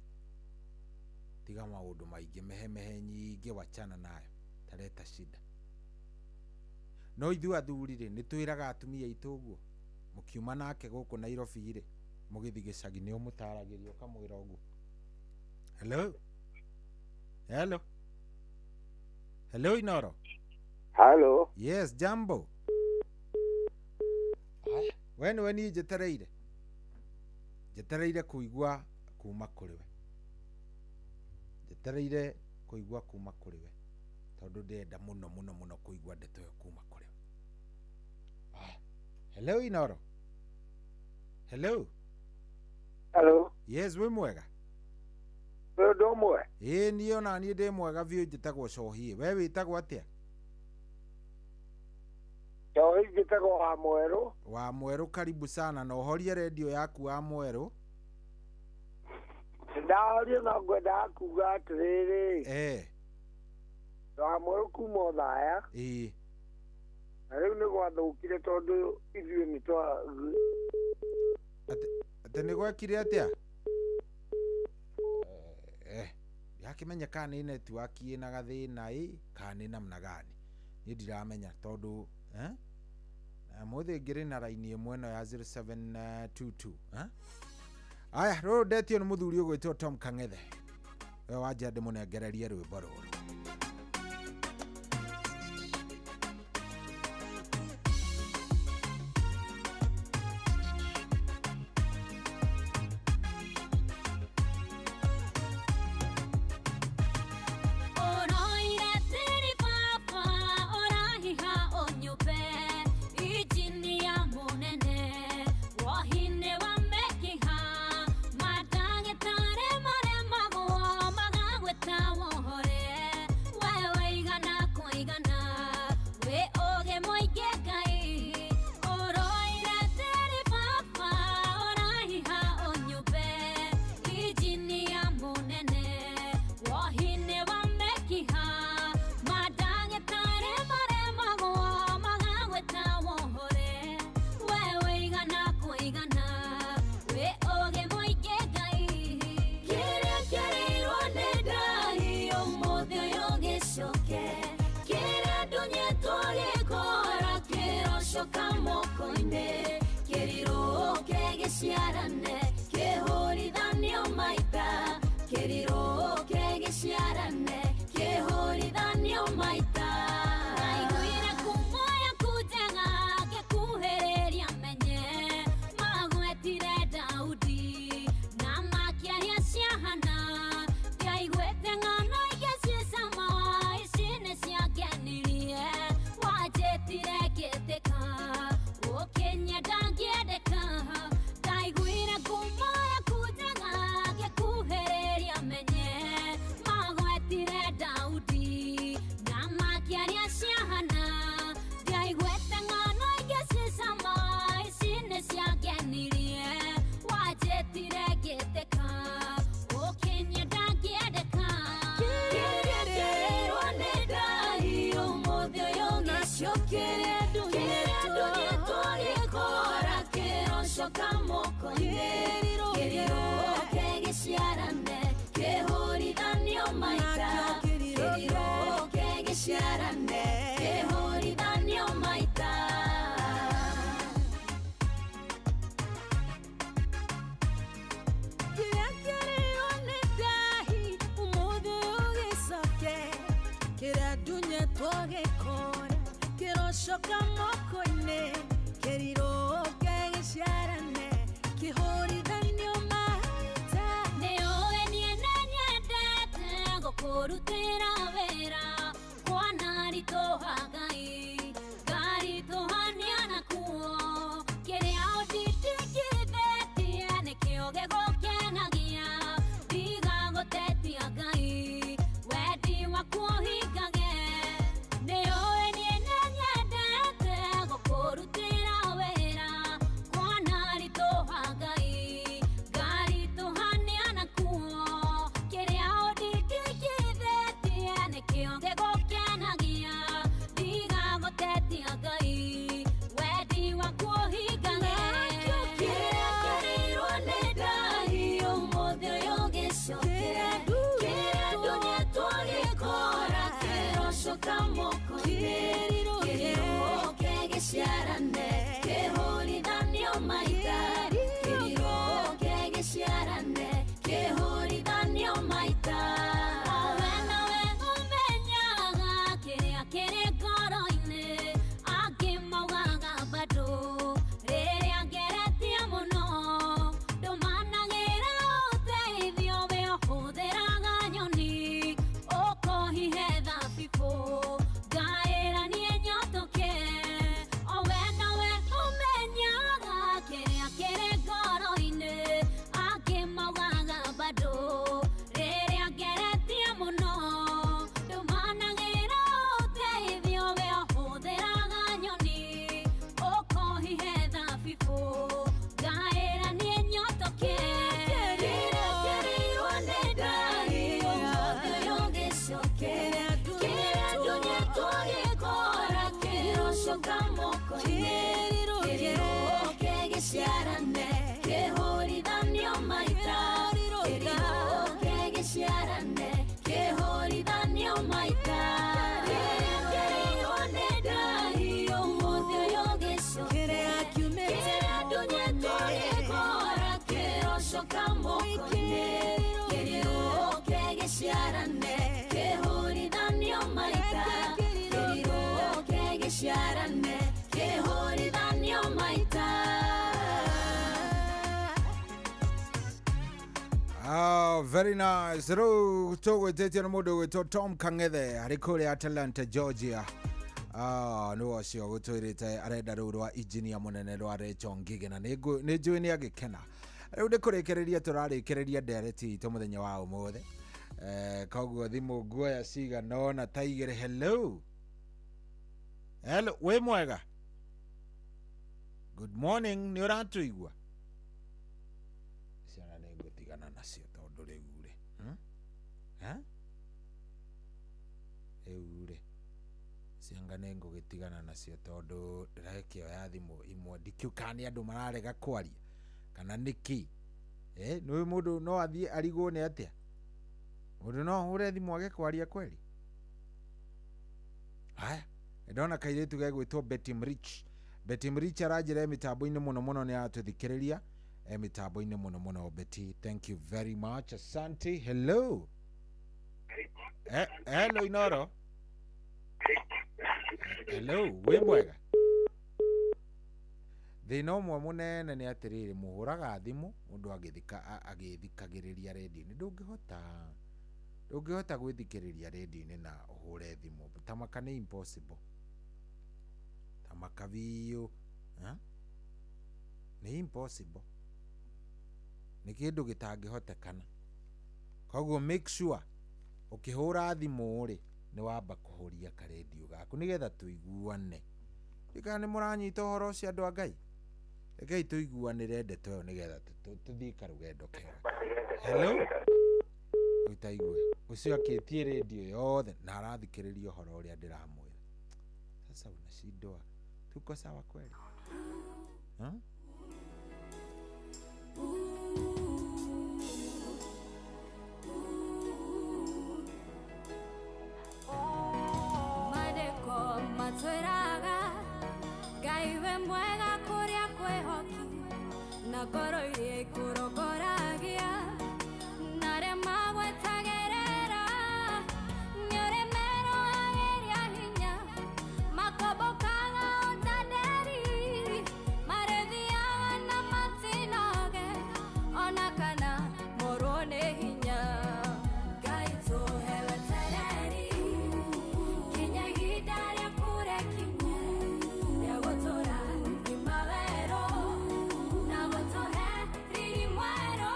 Tiga maũndũ maingĩ, mehemehe nyingĩ, wachana nayo, tareta shida. No ithuĩ athuri rĩ, nĩ twĩraga atumia aitũ ũguo. Mũkiuma nake gũkũ Nairobi rĩ, mũgĩthiĩ gĩcagi nĩ ũmũtaragĩria ũkamwĩra ũguo. Hello. Hello. Hello Inoro. Hello. Yes, jambo. Haya, we nĩwe niĩ njetereire. Njetereire kũigua kuma kũrĩ we. Njetereire kũigua kuma kũrĩ we. Tondũ ndĩrenda mũno mũno mũno kũigua ndeto ĩyo kuma kũrĩ we. Hello Inoro. Hello. Hello. Yes, wĩ mwega? Nĩ ũndũ Mũndũ ũmwe. Ĩĩ niĩ ona niĩ ndĩ mwega biũ, njĩtagwo Cohi. We wĩtagwo atĩa? Cohi njĩtagwo wa Mwerũ. Wa Mwerũ, karibu sana, na ũhorie redio yaku wa Mwerũ. Ndahorie no ngwendaga kuga atĩrĩrĩ. Wa Mwerũ kuma Othaya. Ĩĩ. Na rĩu nĩ gwathũkire tondũ ithuĩ nĩ twa Atĩ nĩ gwekire atĩa? Yakĩmenya kana nĩ network ĩna gathĩna ĩ kana nĩ namna gani, niĩ ndiramenya tondũ mũthĩ ngĩrĩ na raini ĩmwe ĩno ya 0722. Aya, rũrũ ndetio nĩ mũthuri ũgwĩtwo Tom Kang'ethe, we wanjia ndĩmũnengererie rwĩmbo rũrũ. kĩrocoka moko-inĩ kĩrirũke gĩciarane kĩhũrithanio maita kĩrirũke gĩciarane kĩhũrithanio maita kĩrĩa kĩrĩirwo nĩ ndari ũmũthĩ ũyũ gĩcoke kĩrĩa ndunyĩtwo gĩkora kĩrocoka moko-inĩ kĩrirũke gĩciarane kĩhũrithanio maita kĩrirũke gĩciarane kĩhũrithanio maita. Oh, very nice. Rĩu tũgwĩtĩtio nĩ mũndũ ũgwĩtwo Tom Kang'ethe arĩ kũrĩa Atlanta, Georgia. Nĩ ũcio gũtwĩrĩte arenda rũu rwa injinia mũnene rwa Rachel Ngige na nĩ njũĩ nĩ agĩkena. Rĩu nĩ kũrĩkĩrĩria tũrarĩkĩrĩria ndereti itũ mũthenya wa ũmũthĩ. Koguo thimũ nguoya cigana ũna ta igĩrĩ. Hello. Hello, wĩ mwega? Good morning, nĩ ũratũigua? Ciana nĩ ngũtigana nacio tondũ rĩu rĩ rĩu rĩ cianga nĩ ngũgĩtigana nacio tondũ ndĩrakĩoya thimũ imwe ndikĩũĩ kana nĩ andũ mararega kwaria kana nĩkĩ. Nĩ mũndũ no athiĩ arigwo nĩ atĩa, mũndũ no ahũre thimũ age kwaria kweri. Haya, ndona kairĩtu gegwĩtwo Betty Mrich. Betty Mrich aranjĩra mĩtambo-inĩ mũno mũno nĩ aratũthikĩrĩria mĩtambo-inĩ mũno mũno. Betty, thank you very much, asante. Hello. Hello Inoro. Hello, wĩ mwega? Thĩna ũmwe mũnene nĩ atĩrĩrĩ, mũhũraga thimũ mũndũ agĩthikagĩrĩria redio-inĩ. Ndũngĩhota gwĩthikĩrĩria redio-inĩ na ũhũre thimũ, tamaka nĩ impossible, tamaka biũ nĩ impossible, nĩ kĩndũ gĩtangĩhotekana. Koguo make sure ũkĩhũra thimũ rĩ nĩ wamba kũhũria karendio gaku nĩgetha tũiguane. Ndikana nĩ mũranyita ũhoro ũcio andũ a Ngai, rekei tũiguanĩre ndeto ĩyo nĩgetha tũthiĩ karũgendo kega. Hello, ũtaigue ũcio akĩtie redio yothe na arathikĩrĩria ũhoro ũrĩa ndĩramwĩra. Sasa unashindwa, tuko sawa kweli? Madeko matwĩraga Ngai we mwega kũrĩa kwĩhoki na ngoro iria ikũrongoragia na arĩa magwetagĩrĩra nĩ ũrĩ merohagĩria hinya makombokaga o ta nderi marĩthiaga na matinoge ona kana morwo nĩ hinya. Ngai tũhe wetereri kinya ihinda rĩaku rĩkinye rĩa gũtũra ngima werũ na gũtũhe riri mwerũ.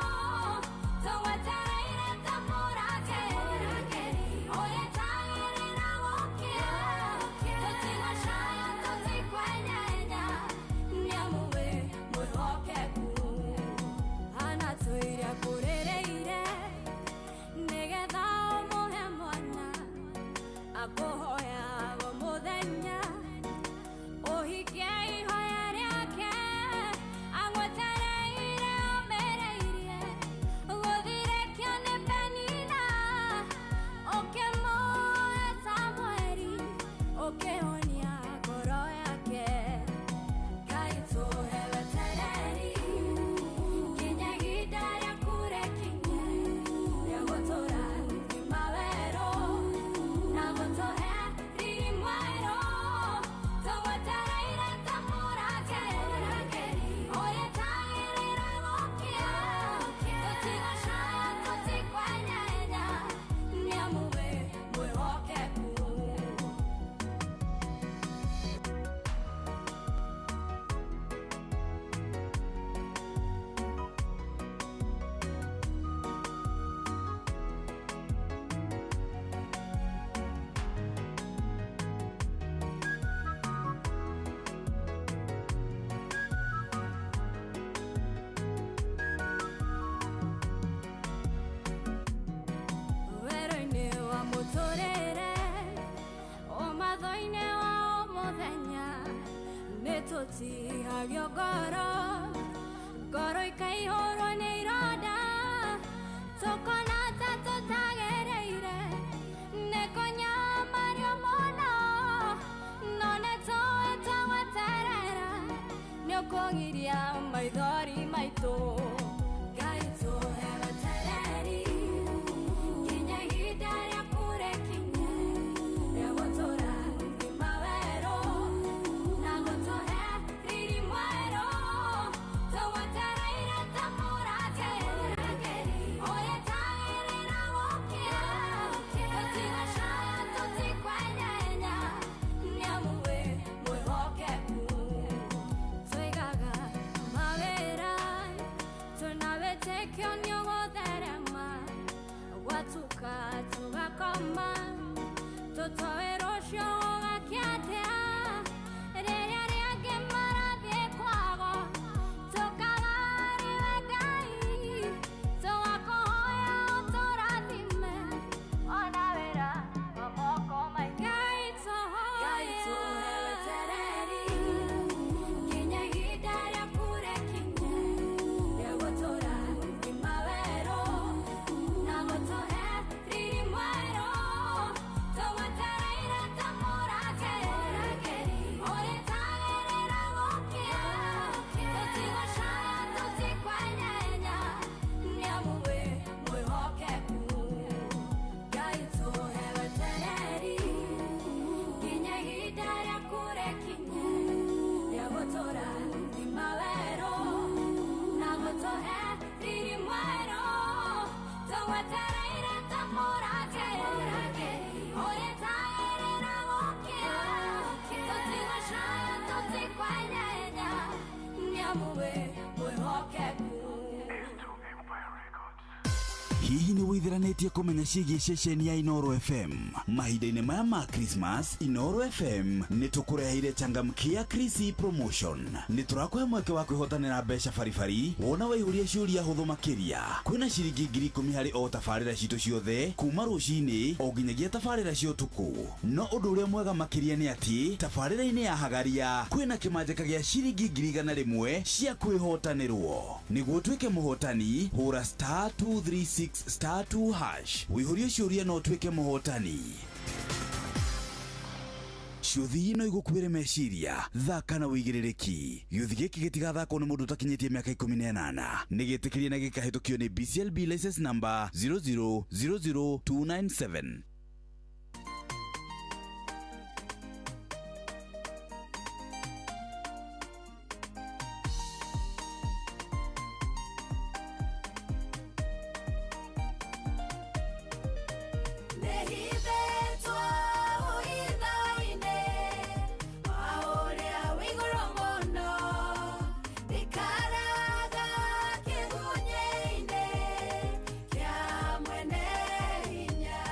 Tũtihagio ngoro, ngoro ikaihũrwo nĩ ironda, tũkona ta tũtagĩrĩire nĩ kũnyamario mũno, no nĩ tũĩ twagweterera nĩ ũkũgiria maithori maitũ. Ngai tũhe wetereri nginya ihinda rĩaku rĩkinye rĩa gũtũra thima werũ na gũtũhe riri mwerũ, tũgwetereire ta mũrangĩri ũrĩa tagĩrĩra gũkĩa, tũtigacaya tũtikwenyenya nĩamu wĩ mwĩhokeku. Tũigaga mawĩra tũna wĩtĩkio nĩ ũgũtherema, gwatuka tũgakoma tũtoĩ rũciũ gũgakĩa atĩa, rĩrĩa rĩangĩ marathiĩ kwago tũkaga nĩwe Ngai, tũgakũhoya ũtũrathime ona wĩra wa moko maitũ. Ngai tũhe wetereri nginya ihinda rĩaku rĩkinye rĩa gũtũra thima werũ na gũtũhe riri mwerũ, tũgwetereire ta mũrangĩri ũrĩa tagĩrĩra gũkĩa, tũtigacaya tũtikwenyenya nĩamu wĩ mwĩhokeku. Ngai tũhe wetereri nginya ihinda rĩaku rĩkinye rĩa gũtũra thima werũ na gũtũhe riri mwerũ, tũgwetereire ta mũrangĩri ũrĩa tagĩrĩra gũkĩa, tũtigacaya tũtikwenyenya nĩamu wĩ mwĩhokeku. Hihi nĩ wĩitheranĩtie kũmenya ciĩgiĩ ceceni ya Inooro FM? Mahinda-inĩ maya ma Christmas, Inooro FM nĩ tũkũreheire changamkia Krisi promotion. Nĩ tũrakũhe mweke wa kwĩhotanĩra mbeca baribari wona waihũria ciũria hũthũ makĩria. Kwĩna ciringi 10,000 harĩ o tabarĩra citũ ciothe kuma rũcinĩ o nginyagia tabarĩra cia ũtukũ. No ũndũ ũrĩa mwega makĩria nĩ atĩ tabarĩra-inĩ ya Hagaria kwĩna kĩmanjĩka gĩa ciringi 100,000 cia kwĩhotanĩrwo. Nĩguo ũtuĩke mũhotani, hũra star 236 star 2 hash wĩihũrie ciũria na ũtuĩke mũhotani. Ciũthi no igũkuĩre meciria, thaka na wĩigĩrĩrĩki. Gĩũthi gĩkĩ gĩtigathakwo nĩ mũndũ ũtakinyĩtie mĩaka 18. Nĩ gĩtĩkĩrie na gĩkahĩtũkio nĩ BCLB license number 0000297. Nĩhithĩtwo ũhitho-inĩ wa ũrĩa wĩ igũrũ mũno, ndikaraga kĩgunyĩ-inĩ kĩa mwene hinya.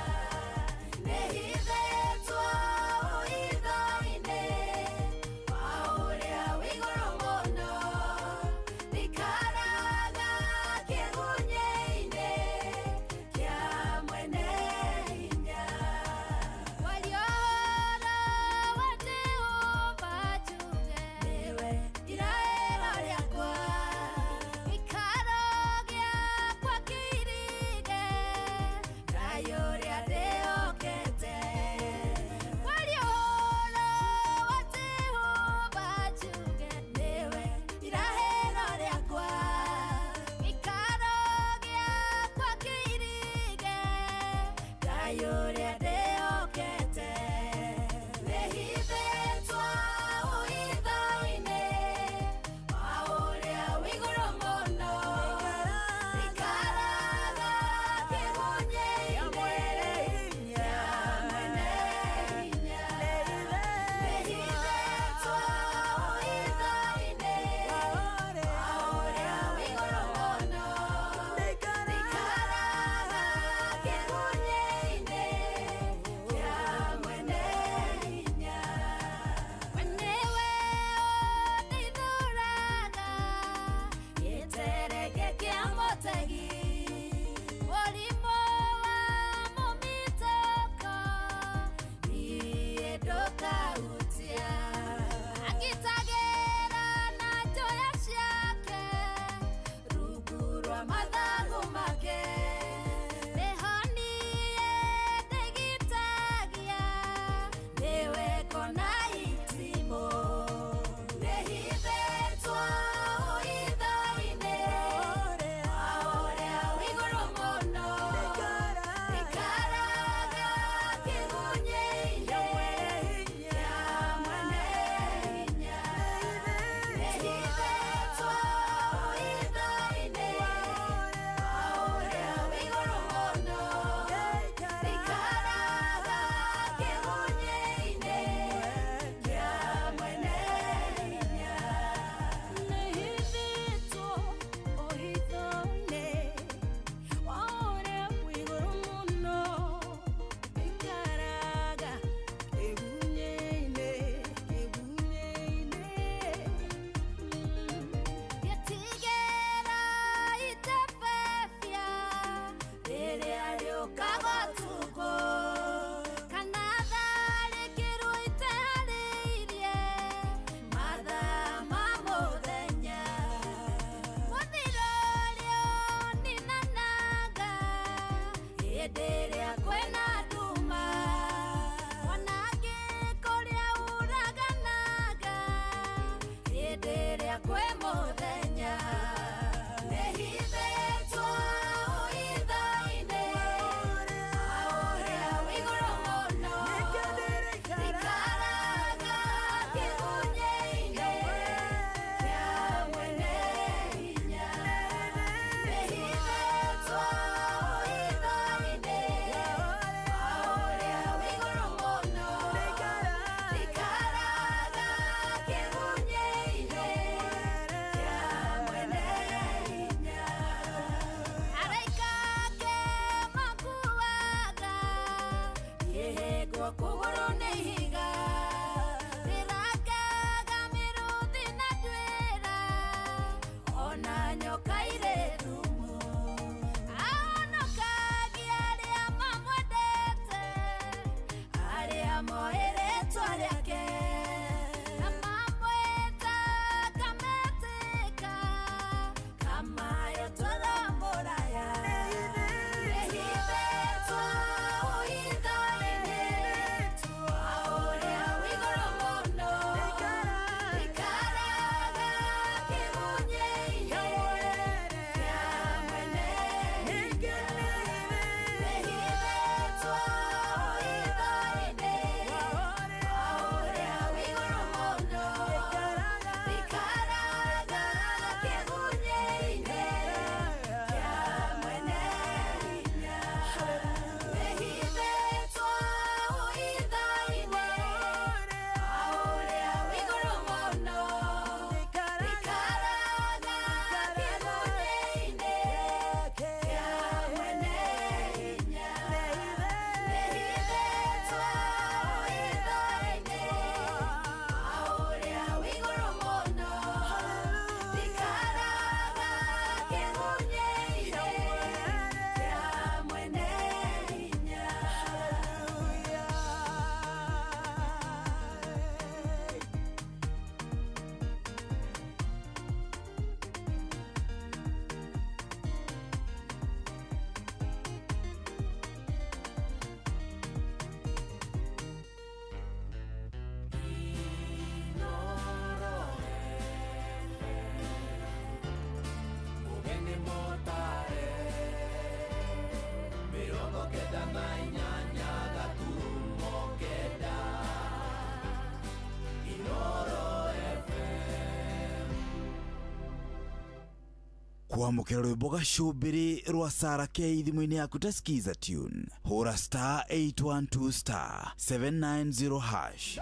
Kwamũkĩra rwĩmbo gacũmbĩrĩ rwa Sara K thimũ-inĩ yaku ta Skiza tune, hũra star 812 star 790 hash.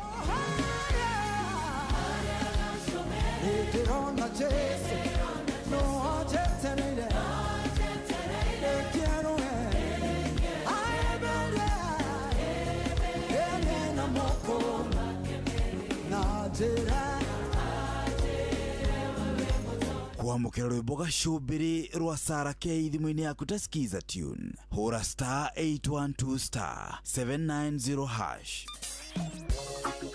Ndĩrona Jesu no anjetereire Nĩkĩerũe aembere ene na moko na njĩra. Kwamũkĩra rwĩmbo gacũmbĩrĩ rwa Sara K thimũ-inĩ yaku ta Skiza tune, hũra star 812 star 790 hash.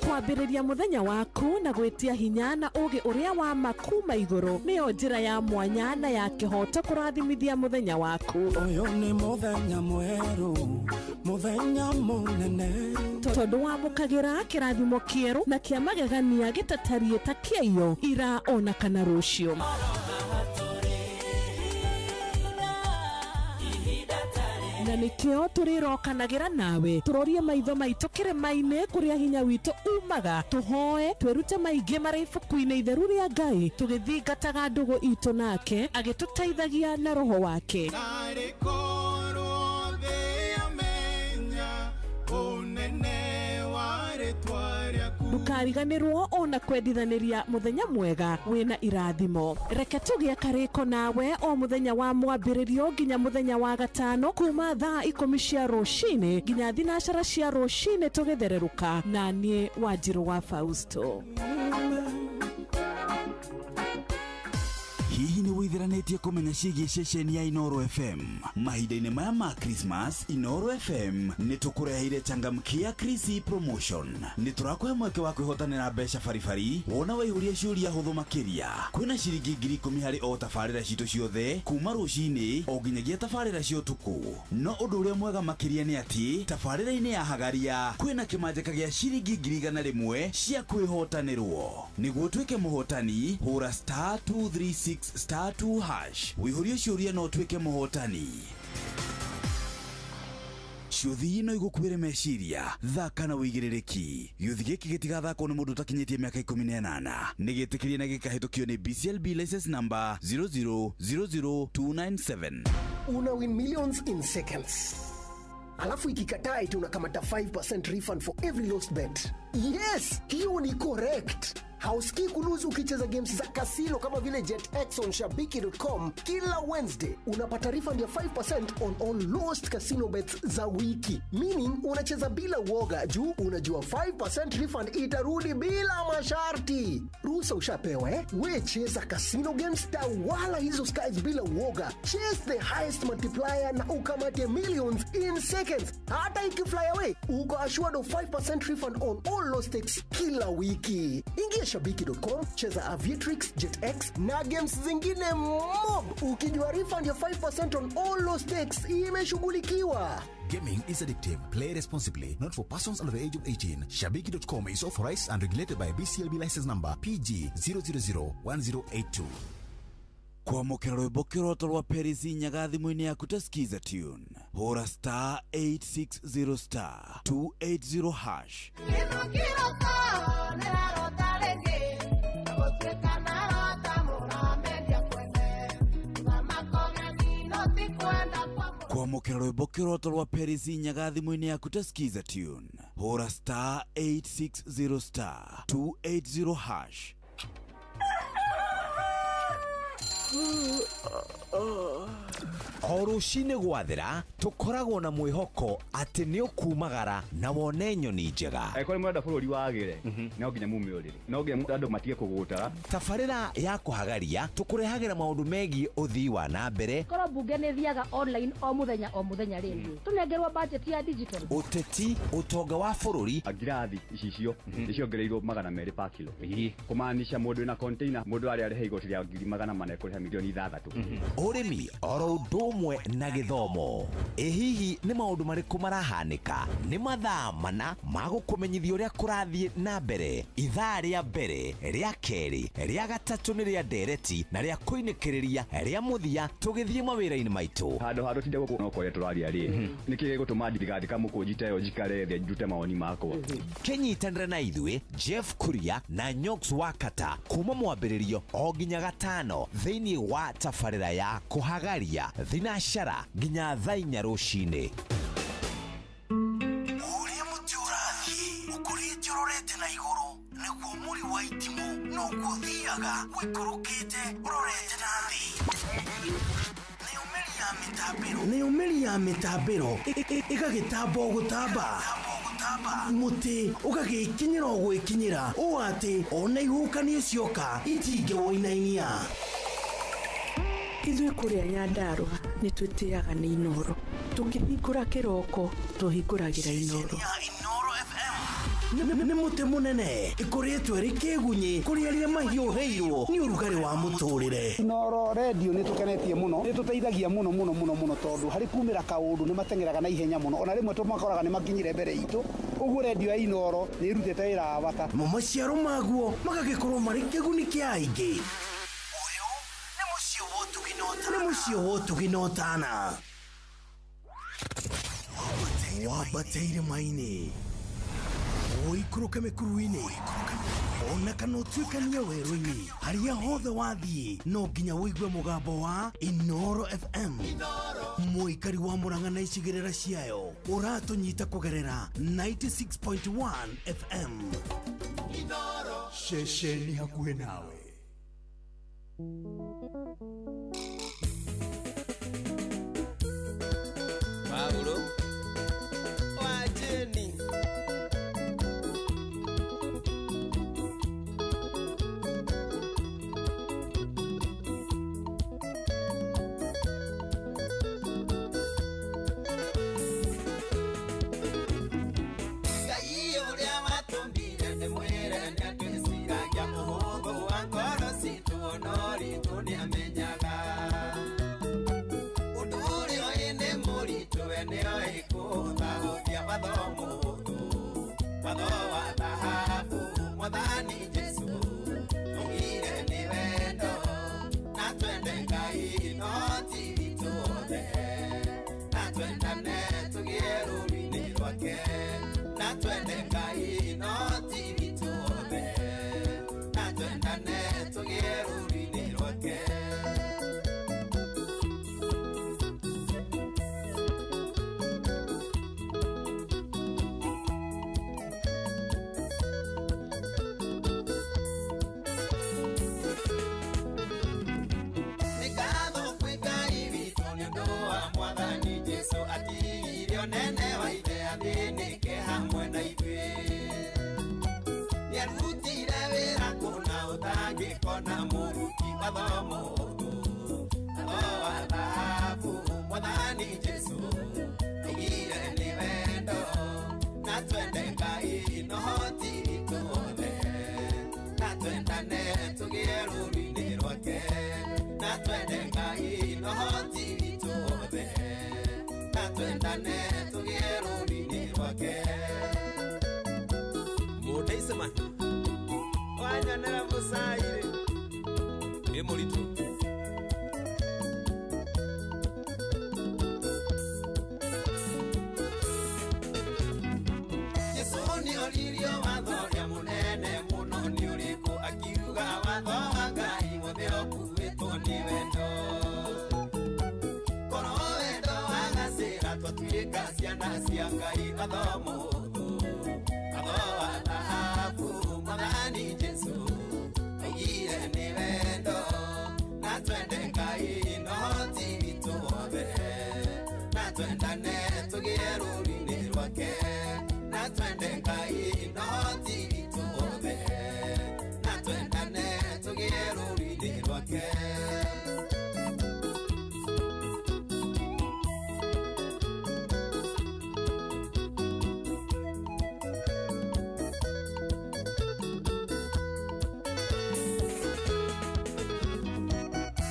Kwambĩrĩria mũthenya waku na gwĩtia hinya na ũũgĩ ũrĩa wa ma kuma igũrũ nĩyo njĩra ya mwanya na ya kĩhooto kũrathimithia mũthenya waku. Ũyũ nĩ mũthenya mwerũ, mũthenya mũnene, tondũ wamũkagĩra kĩrathimo kĩerũ na kĩa magegania gĩtatariĩ ta kĩaiyo ira ona kana rũciũ. Na nĩkĩo tũrĩrokanagĩra nawe tũrorie maitho maitũ kĩrĩma-inĩ kũrĩa hinya witũ umaga, tũhoe twĩrute maingĩ marĩ ibuku-inĩ itheru rĩa Ngai, tũgĩthingataga ndũgũ itũ nake agĩtũteithagia na roho wake. Narĩ korwo thĩ yamenya ũnene wa rĩtwa rĩaku. Ndũkariganĩrwo ona kwendithanĩria mũthenya mwega wĩna irathimo. Reke tũgĩe karĩko nawe o mũthenya wa mwambĩrĩrio nginya mũthenya wa gatano kuma thaa 10 cia rũcinĩ nginya 12 cia rũcinĩ tũgĩthererũka na niĩ Wanjirũ wa Fausto. Hihi nĩ wĩitheranĩtie kũmenya ciĩgiĩ ceceni ya Inooro FM? Mahinda-inĩ maya ma Christmas, Inooro FM nĩ tũkũreheire changamkia Krisi promotion. Nĩ tũrakũhe mweke wa kwĩhotanĩra mbeca baribari wona waihũria ciũria hũthũ makĩria. Kwĩna ciringi 10,000 harĩ o tabarĩra citũ ciothe kuma rũcinĩ o nginyagia tabarĩra cia ũtukũ. No ũndũ ũrĩa mwega makĩria nĩ atĩ tabarĩra-inĩ ya Hagaria kwĩna kĩmanjĩka gĩa ciringi 100,000 cia kwĩhotanĩrwo. Nĩguo ũtuĩke mũhotani, hũra star 236 star 2 hash wĩihũrie ciũria no ũtuĩke mũhotani. Ciũthi no igũkuĩre meciria, thaka na wĩigĩrĩrĩki. Gĩũthi gĩkĩ gĩtigathakwo nĩ mũndũ ũtakinyĩtie mĩaka 18. Nĩ gĩtĩkĩrie na gĩkahĩtũkio nĩ BCLB license number 0000297. Una win millions in seconds. Alafu ikikataa eti unakamata 5% refund for every lost bet. Yes, hiyo ni correct. Hausikii kuluzu ukicheza games za kasino kama vile JetX on shabiki.com kila Wednesday. Unapata refund ya 5% on all lost casino bets za wiki. Meaning unacheza bila uoga juu unajua 5% refund itarudi bila masharti. Ruhusa ushapewa eh? We cheza casino games, tawala hizo skies bila uoga. Chase the highest multiplier na ukamate millions in seconds. Hata ikifly away, uko assured of 5% refund on all lost stakes kila wiki. Ingia shabiki.com, cheza Aviatrix, JetX na games zingine mob. Ukijua refund ya 5% on all lost stakes imeshughulikiwa. Gaming is addictive. Play responsibly. Not for persons under the age of 18. Shabiki.com is authorized and regulated by BCLB license number PG 0001082. Kwamũkĩra rwĩmbo kĩroto rwa Paris Nyaga thimũ-inĩ yaku ta Skiza tune, hũra star 860 star 280 hash. Kwamũkĩra rwĩmbo kĩroto rwa Paris Nyaga thimũ-inĩ yaku ta Skiza tune, hũra star 860 star 280 hash. O rũcinĩ gwathera tũkoragwo na mwĩhoko atĩ nĩ ũkumagara na wone nyoni njega. Angĩkorwo nĩ mũrenda bũrũri wagĩre, no nginya mume ũrĩrĩ, no nginya andũ matige kũgũtara. Tabarĩra ya kũhagaria tũkũrehagĩra maũndũ megiĩ ũthii wa na mbere. Korwo mbunge nĩ thiaga online o mũthenya o mũthenya rĩngĩ tũnengerwo budget ya digital. Ũteti, ũtonga wa bũrũri. Ngirathi icicio nĩciongereirwo 200 per kilo, kũmaanisha mũndũ wĩna container mũndũ arĩa arĩha igoti rĩa 400,000 ekũrĩha 6 milioni. Ũrĩmi oro ũndũ ũmwe na gĩthomo. Ĩ hihi nĩ maũndũ marĩkũ marahanĩka? Nĩ mathaa mana ma gũkũmenyithia ũrĩa kũrathiĩ na mbere. Ithaa rĩa mbere, rĩa kerĩ, rĩa gatatũ nĩ rĩa ndereti na rĩa kũinĩkĩrĩria rĩa mũthia tũgĩthiĩ mawĩra-inĩ maitũ. Handũ ha tũtinde gũkũ no kũrĩa tũraria rĩ, nĩkĩ gĩgũtũma ndigathika mũkũnji ta ĩyo njikare thĩ ndute mawoni makwa? Kĩnyitanĩre na ithuĩ Jeff Kuria na Nyox Wakata kuma mwambĩrĩrio o nginya gatano thĩinĩ Thĩinĩ wa tabarĩra ya kũhagaria thinacara nginya thaa 4 rũcinĩ. Ũrĩa mũtĩ ũrathiĩ ũkũrĩte ũrorete na igũrũ nĩguo mũri wa itimũ noguo ũthiaga ũikũrũkĩte ũrorete na thĩ. Nayo mĩri ya mĩtambĩro ĩgagĩtamba o gũtamba, mũtĩ ũgagĩkinyĩra o gwĩkinyĩra ũũ atĩ ona ihuhũkanio cioka itingĩwũinainia. Ithuĩ kũrĩa Nyandarũa nĩ twĩtĩaga nĩ Inooro. Tũkĩhingũra kĩroko tũhingũragĩra Inooro. Nĩ mũtĩ mũnene ĩkũrĩtwo ĩrĩ kĩgunyĩ kũrĩ arĩa mahiũhĩirwo nĩ ũrugarĩ wa mũtũrĩre. Inooro redio nĩ tũkenetie mũno, nĩ tũteithagia mũno mũno mũno mũno tondũ harĩ kumĩra kaũndũ nĩ mateng'eraga na ihenya mũno, ona rĩmwe tũmakoraga nĩ makinyire mbere itũ. Ũguo redio ya Inooro nĩ ĩrutĩte wĩra wa bata. Mo maciaro maguo magagĩkorwo marĩ kĩguni kĩa aingĩ. Ũyũ nĩ mũciĩ wa ũtugi na ũtana. Wambate irĩma-inĩ, ũikũrũke mĩkuru-inĩ, ona kana ũtuĩkanie werũ-inĩ, harĩa hothe wathiĩ no nginya ũigue mũgambo wa Inooro FM. Mũikari wa Murang'a na icigĩrĩra ciayo ũratũnyita kũgerera 96.1 FM. Ceceni hakuhĩ nawe. Paulo wa Jeni Ngai ũrĩa watũmbire nĩ mwĩre nĩatwĩciragia ũhũthũ wa ngoro citũ ona ũritũ nĩamenyaga. Ũndũ ũrĩa ũĩ nĩ mũritũ we nĩoĩ kũhũthahũthia watho mũhũthũ, watho wa thahabu Mwathani Jesũ augire nĩ wendo na twende Ngai no ti witũ othe, na twendane tũgĩe rũũru-inĩ rwake, na twende Ngai no ti witũ othe, na twendane tũgĩe rũũru-inĩ rwake. Nĩ ngatho kwĩ Ngai witũ nĩ ũndũ wa Mwathani Jesũ atigire ũnene wa ithe athĩnĩke hamwe na ithuĩ. Nĩarutire wĩra kũna ũtangĩkona mũruti watho mũhũthũ, watho wa thahabu Mwathani Jesũ augire nĩ wendo na twende Ngai no ti witũ othe, na twendane tũgĩe rũũru-inĩ rwake, na twende Ngai no ti witũ othe, na twendane tũgĩe rũũru-inĩ rwake. Mũndeicema wanyonera mũcairĩ ĩ mũritũ. Jesũ nĩoririo watho ũrĩa mũnene mũno nĩ ũrĩkũ, akiuga watho wa Ngai wothe ũkuĩtwo nĩ wendo. Korwo wendo wagacĩra twatuĩka ciana cia Ngai, watho mũhũthũ, watho wa thahabu Mwathani Jesũ augire nĩ wendo na twende Ngai no ti witũ othe, na twendane tũgĩe rũũru-inĩ rwake, na twende Ngai no ti witũ othe, na twendane tũgĩe rũũru-inĩ rwake.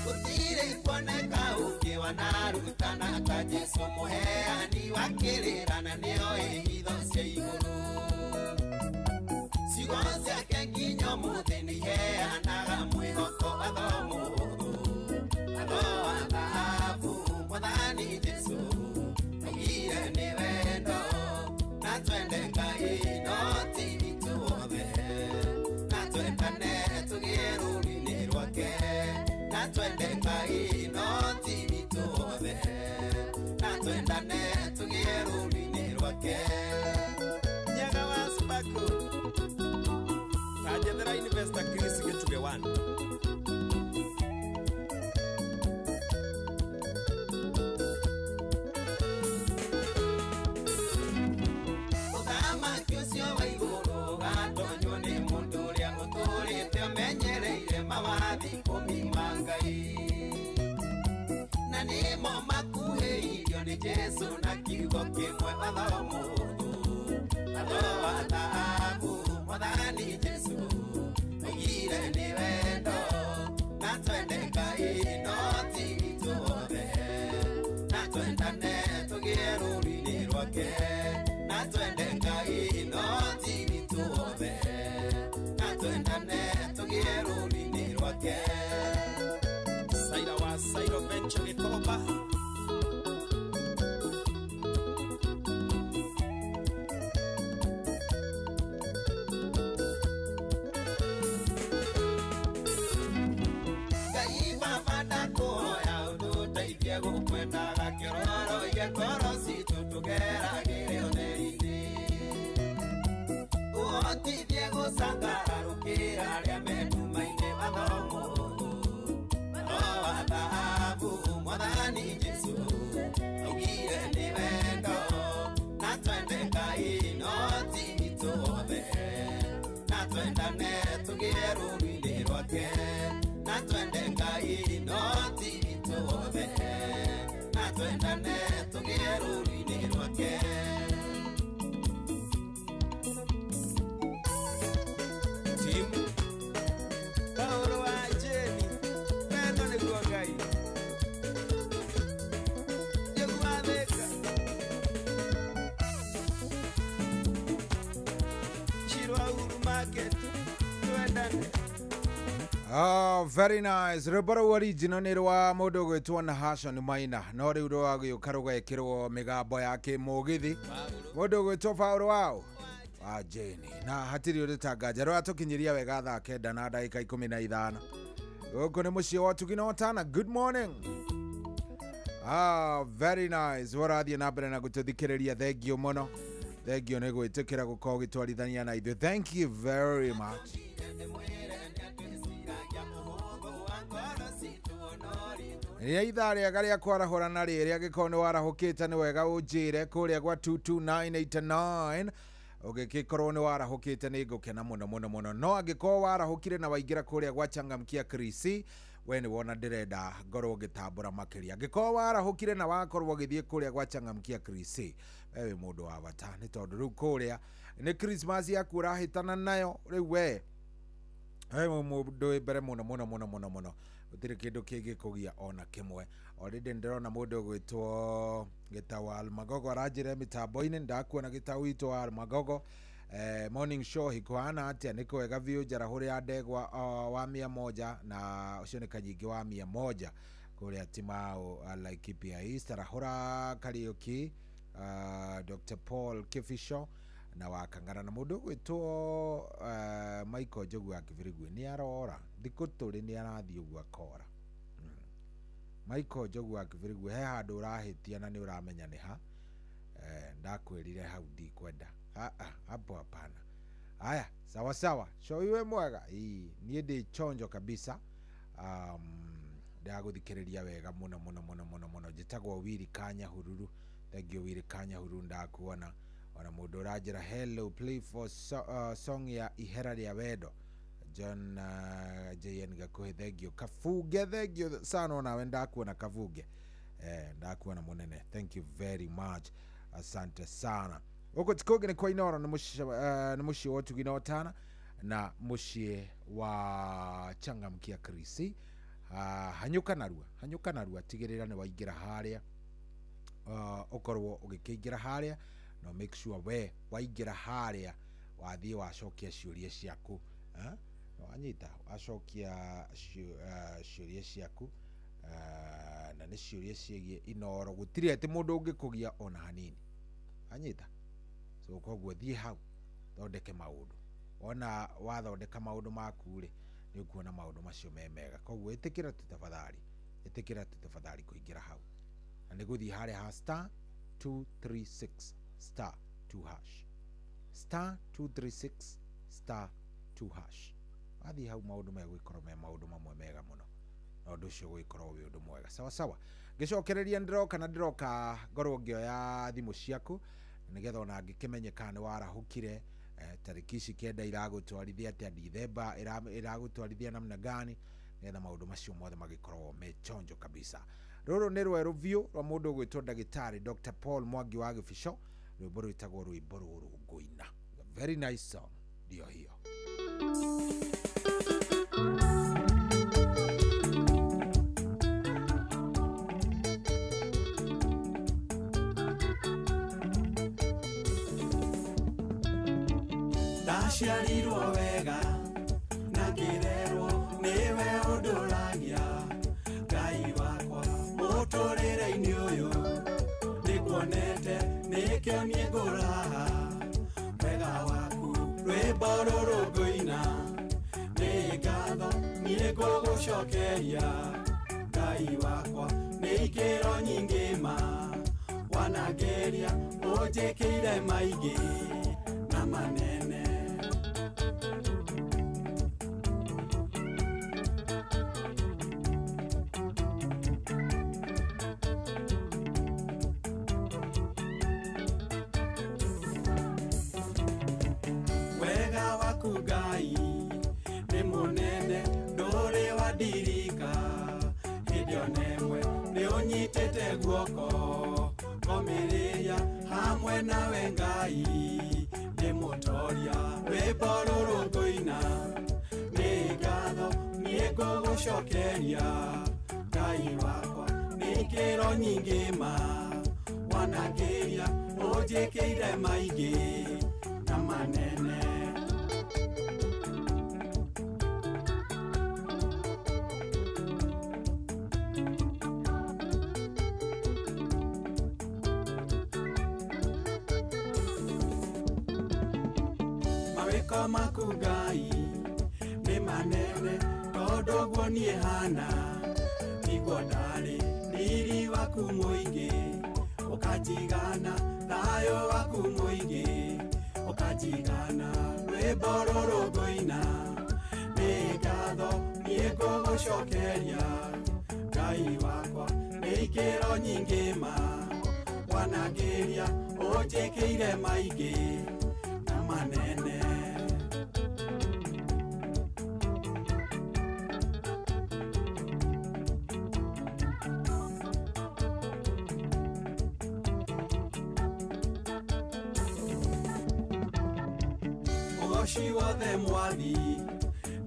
Gũtirĩ kuoneka ũngĩ wanarutana ta Jesũ mũheani wa kĩrĩra na nĩoĩ hitho cia igũrũ. Ciugo ciake nginya ũmũthĩ nĩiheanaga mwĩhoko, watho mũhũthũ, watho wa thahabu Mwathani Jesũ augire nĩ wendo na twende Ngai no ti witũ othe, na twendane tũgĩe rũũru-inĩ rwake, na Na twende Ngai no ti witũ othe. Na twendane tũgĩe rũũru-inĩ rwake. Nyaga wa Sparkle. Kanjethera Investor Chris Gĩchugĩ 1. Ũthamaki ũcio wa igũrũ ũgatonywo nĩ mũndũ ũrĩa ũtũũrĩte amenyereire mawathi ikũmi ma Ngai. Na nĩmo makuhĩirio nĩ Jesũ na kiugo kĩmwe watho mũhũthũ. Watho wa thahabu Mwathani Jesũ oigire nĩ wendo. Na twende Ngai no ti witũ othe. Na twendane tũgĩe rũũru-inĩ rwake. Na twende Ngai no ti witũ othe. Na twendane tũgĩe rũũru-inĩ rwake. Saira wa Sairo Venture Gĩkomba. Ngai Baba ndakũhoya ũtũteithie gũkwendaga kĩororoie ngoro citũ tũgeragĩre ũtheri-inĩ. Ũhotithie gũcangararũkĩra arĩa me nduma-inĩ watho mũhũthũ. Watho wa thahabu Mwathani Jesũ augire nĩ wendo. Na twende Ngai no ti witũ othe. Na twendane tũgĩe rũũru-inĩ rwake. Na twende Ngai no ti witũ othe. Na twendane tũgĩe rũũru-inĩ rwake. Tim Paulo wa Jeni wendo nĩguo Ngai. Njogu wa Thĩka. Shiro wa Uhuru Market twendane. Oh, very nice. Rwĩmbo rũu original nĩ rwa mũndũ ũgwĩtwo Nahashon Maina no rĩu rwagĩũka rũgekĩrwo mĩgambo ya kĩmũgithi. Mũndũ ũgwĩtwo Paul wao wa Jane na hatirĩ ũndũ tanganja rũratũkinyĩria wega thaa 9 na ndagĩka 15. Gũkũ nĩ mũciĩ wa Ũtugi na Ũtana. Good morning. Ah, very nice. Warathiĩ na mbere na gũtũthikĩrĩria, thengio mũno. Thengio nĩ gwĩtĩkĩra gũkorwo ũgĩtwarithania na ithuĩ. Thank you very much. Rĩrĩa ithaa rĩega rĩa kwarahũrana rĩrĩ angĩkorwo nĩ warahũkĩte nĩ wega ũnjĩre kũrĩa gwa 22989 ũngĩgĩkorwo nĩ warahũkĩte nĩ ngũkena mũno mũno mũno. No angĩkorwo warahũkire na waingĩra kũrĩa gwa Changamkia Krisi, we nĩ wona ndĩrenda ngorwo ngĩtambũra makĩria. Angĩkorwo warahũkire na wakorwo ũgĩthiĩ kũrĩa gwa Changamkia Krisi, we wĩ mũndũ wa bata nĩ tondũ rĩu kũrĩa nĩ Christmas yaku ũrahĩtana nayo rĩu we mũndũ wĩ mbere mũno mũno mũno mũno mũno. Gũtirĩ kĩndũ kĩngĩkũgia ona kĩmwe. Already ndĩrona mũndũ ũgwĩtwo Gĩtau wa Almagogo aranjĩra mĩtambo-inĩ, ndakuona Gĩtau witũ wa Almagogo. Morning show hikuhana atĩa? Nĩ kwega biũ. Njarahũre ya ndegwa wa 100 na ũcio nĩ Kanyingĩ wa 100 kũrĩa Timau Laikipia East. Arahũra Kariũki, Dr Paul Kibisho na wa Kang'ara na mũndũ ũgwĩtwo Michael Njogu wa Kibirigwi nĩ arora thikũ tũrĩ nĩ arathiĩ ũguo akora. Michael Njogu wa Kibirigwi he handũ ũrahĩtia na nĩ ũramenya nĩ ha. Ndakwĩrire hau ndikwenda. Hapo hapana. Haya, sawa sawa. Show iwe mwega. Niĩ ndĩ chonjo kabisa. Ndagũthikĩrĩria wega mũno mũno mũno mũno mũno. Njĩtagwo Willy Kanyahururu. Thank you Willy Kanyahururu, ndakuona. Ona mũndũ ũranjĩra hello, play for song ya ihera rĩa wendo John JN Gakuhi, thank you. Kabuge, thank you sana onawe, ndakuona Kabuge. Ndakuona munene, thank you very much, asante sana. Gũkũ ti kũngĩ nĩ kwa Inooro, nĩ mũciĩ wa Ũtugi na Ũtana na mũciĩ wa Changamkia Krisi. Hanyũka narua, hanyũka narua, tigĩrĩra nĩ waingĩra harĩa, ũkorwo ũgĩkĩingĩra harĩa no make sure we waingĩra harĩa wathiĩ wacokia ciũria ciaku. Wanyita wacokia ciũria ciaku, na nĩ ciũria ciĩgiĩ Inooro, gũtirĩ atĩ mũndũ ũngĩkũgia ona hanini. Anyita so koguo thiĩ hau thondeke maũndũ, wona wathondeka maũndũ maku rĩ, Nĩ ũkuona maũndũ macio me mega. Koguo ĩtĩkĩra tu tafadhali, ĩtĩkĩra tu tafadhali kũingĩra hau, na nĩ gũthiĩ harĩa ha star 236 star 2 hash, star 236 star 2 hash. Wathiĩ hau maũndũ megũgĩkorwo me maũndũ mamwe mega mũno, na ũndũ ũcio ũgũgĩkorwo wĩ ũndũ mwega. Sawa sawa, ngĩcokereria ndĩroka na ndĩroka ngorwo ngĩoya thimũ ciaku nĩgetha ona ngĩkĩmenye kana nĩ warahũkire. Tarĩki ici 9 iragũtwarithia atĩa, Dithemba iragũtwarithia namna gani, nĩgetha maũndũ macio mothe magĩkorwo me chonjo kabisa. Rũrũ nĩ rwerũ biũ rwa mũndũ ũgwĩtwo ndagĩtarĩ Dr. Paul Mwangi wa Gĩbico, rwĩmbo rwĩtagwo rwĩmbo rũrũ ngũina. A very nice song, ndio hiyo. Ndaciarirwo wega na ngĩrerwo nĩwe ũndũragia, Ngai wakwa mũtũrĩre-inĩ ũyũ nĩkuonete, nĩkĩo niĩ ngũraha wega waku. Rwĩmbo rũrũ ngũina nĩ ngatho niĩ ngũgũcokeria, Ngai wakwa nĩ ikĩro nyingĩ ma wanangeria, ũnjĩkĩire maingĩ na manene. Wega waku Ngai nĩ mũnene, ndũrĩ wandirika, hĩndĩ ona ĩmwe nĩ ũnyitĩte guoko, ngomĩrĩria hamwe nawe Ngai ndĩ mũtoria. Rwĩmbo rũrũ ngũina nĩ ngatho niĩ ngũgũcokeria, Ngai wakwa nĩ ikĩro nyingĩ ma wanangĩria, ũnjĩkĩire maingĩ na manene. Mawĩko maku Ngai nĩ manene, tondũ ũguo niĩ hana tiguo ndarĩ, riri waku mũingĩ ũkanjigana, thayũ waku mũingĩ ũkanjigana. Rwĩmbo rũrũ ngũina nĩ ngatho niĩ ngũgũcokeria, Ngai wakwa nĩ ikĩro nyingĩ ma wanangĩria, ũnjĩkĩire maingĩ na manene. Ũgoci wothe mwathi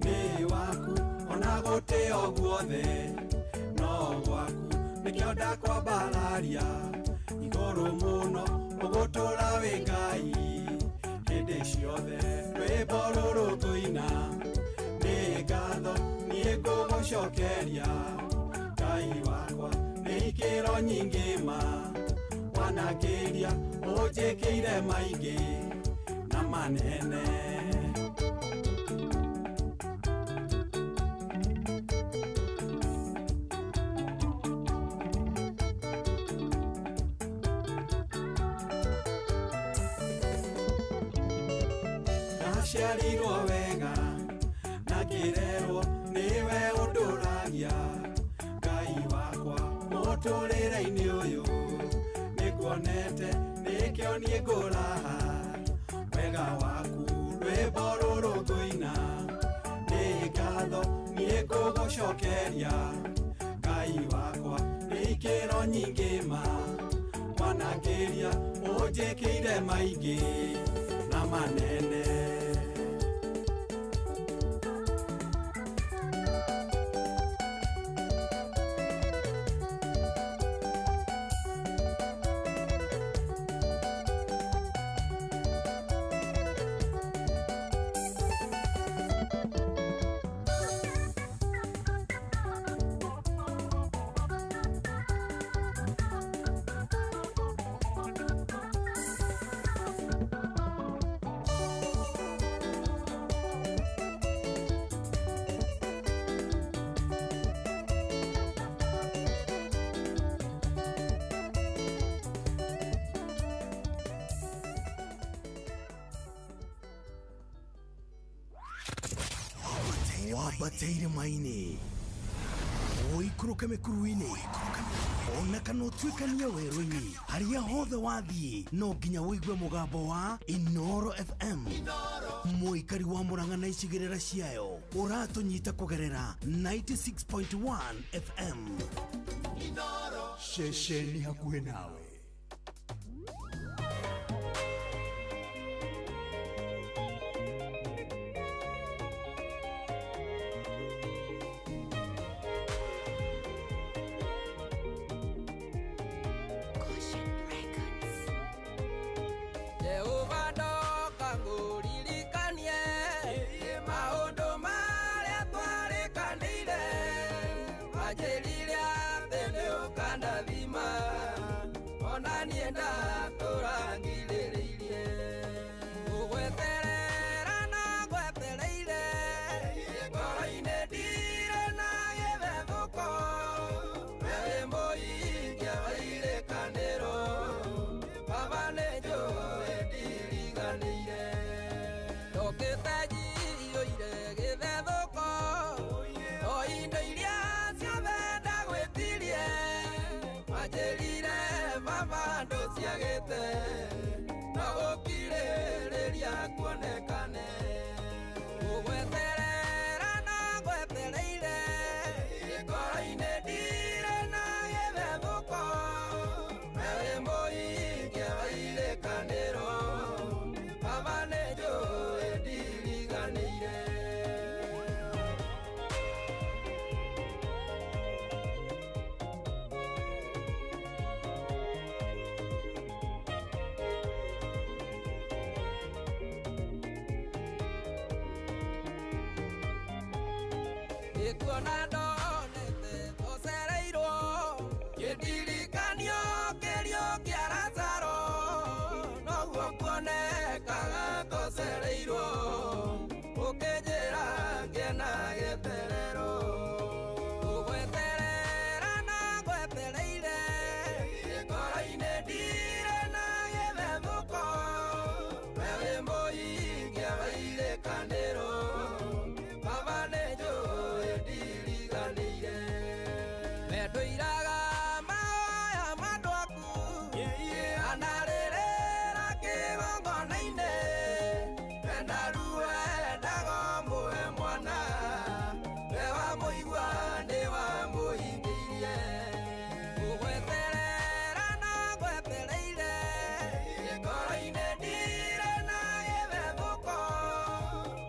nĩ waku, ona gũtĩo guothe no gwaku, nĩkĩo ndakwambararia igũrũ mũno, ũgũtũũra wĩ Ngai hĩndĩ ciothe. Rwĩmbo rũrũ ngũina nĩ ngatho niĩ ngũgũcokeria, Ngai wakwa nĩ ikĩro nyingĩ ma wanangĩria, ũnjĩkĩire maingĩ na manene. Ndaciarirwo wega na ngĩrerwo nĩwe ũndũragia, Ngai wakwa mũtũrĩre-inĩ ũyũ nĩkuonete, nĩkĩo niĩ ngũraha wega waku. Rwĩmbo rũrũ ngũina nĩ ngatho niĩ ngũgũcokeria, Ngai wakwa nĩ ikĩro nyingĩ ma wanangĩria, ũnjĩkĩire maingĩ na manene. Wambate irĩma-inĩ, ũikũrũke mĩkuru-inĩ, ona kana ũtuĩkanie werũ-inĩ, harĩa hothe wathiĩ no nginya ũigue mũgambo wa Inoro FM. Mũikari wa Murang'a na icigĩrĩra ciayo ũratũnyita kũgerera 96.1 FM. Ceceni hakuhĩ nawe. Jehova ndoka ngũririkanie maũndũ marĩa twarĩkanĩire, wanjĩrire atĩ nĩũkandathima, ona niĩ ndatũra ngirĩrĩirie. Ngũgweterera na ngwetereire, ngoro-inĩ ndirĩ na gĩthethũko, we wĩ mũhingia wa irĩkanĩro, Baba nĩnjũĩ ndiriganĩire. Ndokĩte njiyũire gĩthethũko, o indo iria ciothe ndagwĩtirie, wanjĩrire baba ndũciagĩte, no gũkirĩrĩria kuonekane. Ngũgweterera na ngwetereire, ngoro-inĩ ndirĩ na gĩthethũko, we wĩ mũhingia wa irĩkanĩro, Baba nĩnjũĩ ndiriganĩire. Nĩkuona ndonete tũcereirwo, kĩndirikanio kĩrio kĩa Lazaro, noguo kuonekaga tũcereirwo, ũkĩnjĩra ngĩe na gĩeterero. Ngũgweterera na ngwetereire, ngoro-inĩ ndirĩ na gĩthethũko, we wĩ mũhingia wa irĩkanĩro, Baba nĩnjũĩ ndiriganĩire. Mendũiraga mahoya ma andũ aku, anarĩrĩra kĩgongona-inĩ, wenda ruo endaga ũmũhe mwana, we wamũigua nĩwamũhingĩirie. Ngũgweterera na ngwetereire, ngoro-inĩ ndirĩ na gĩthethũko,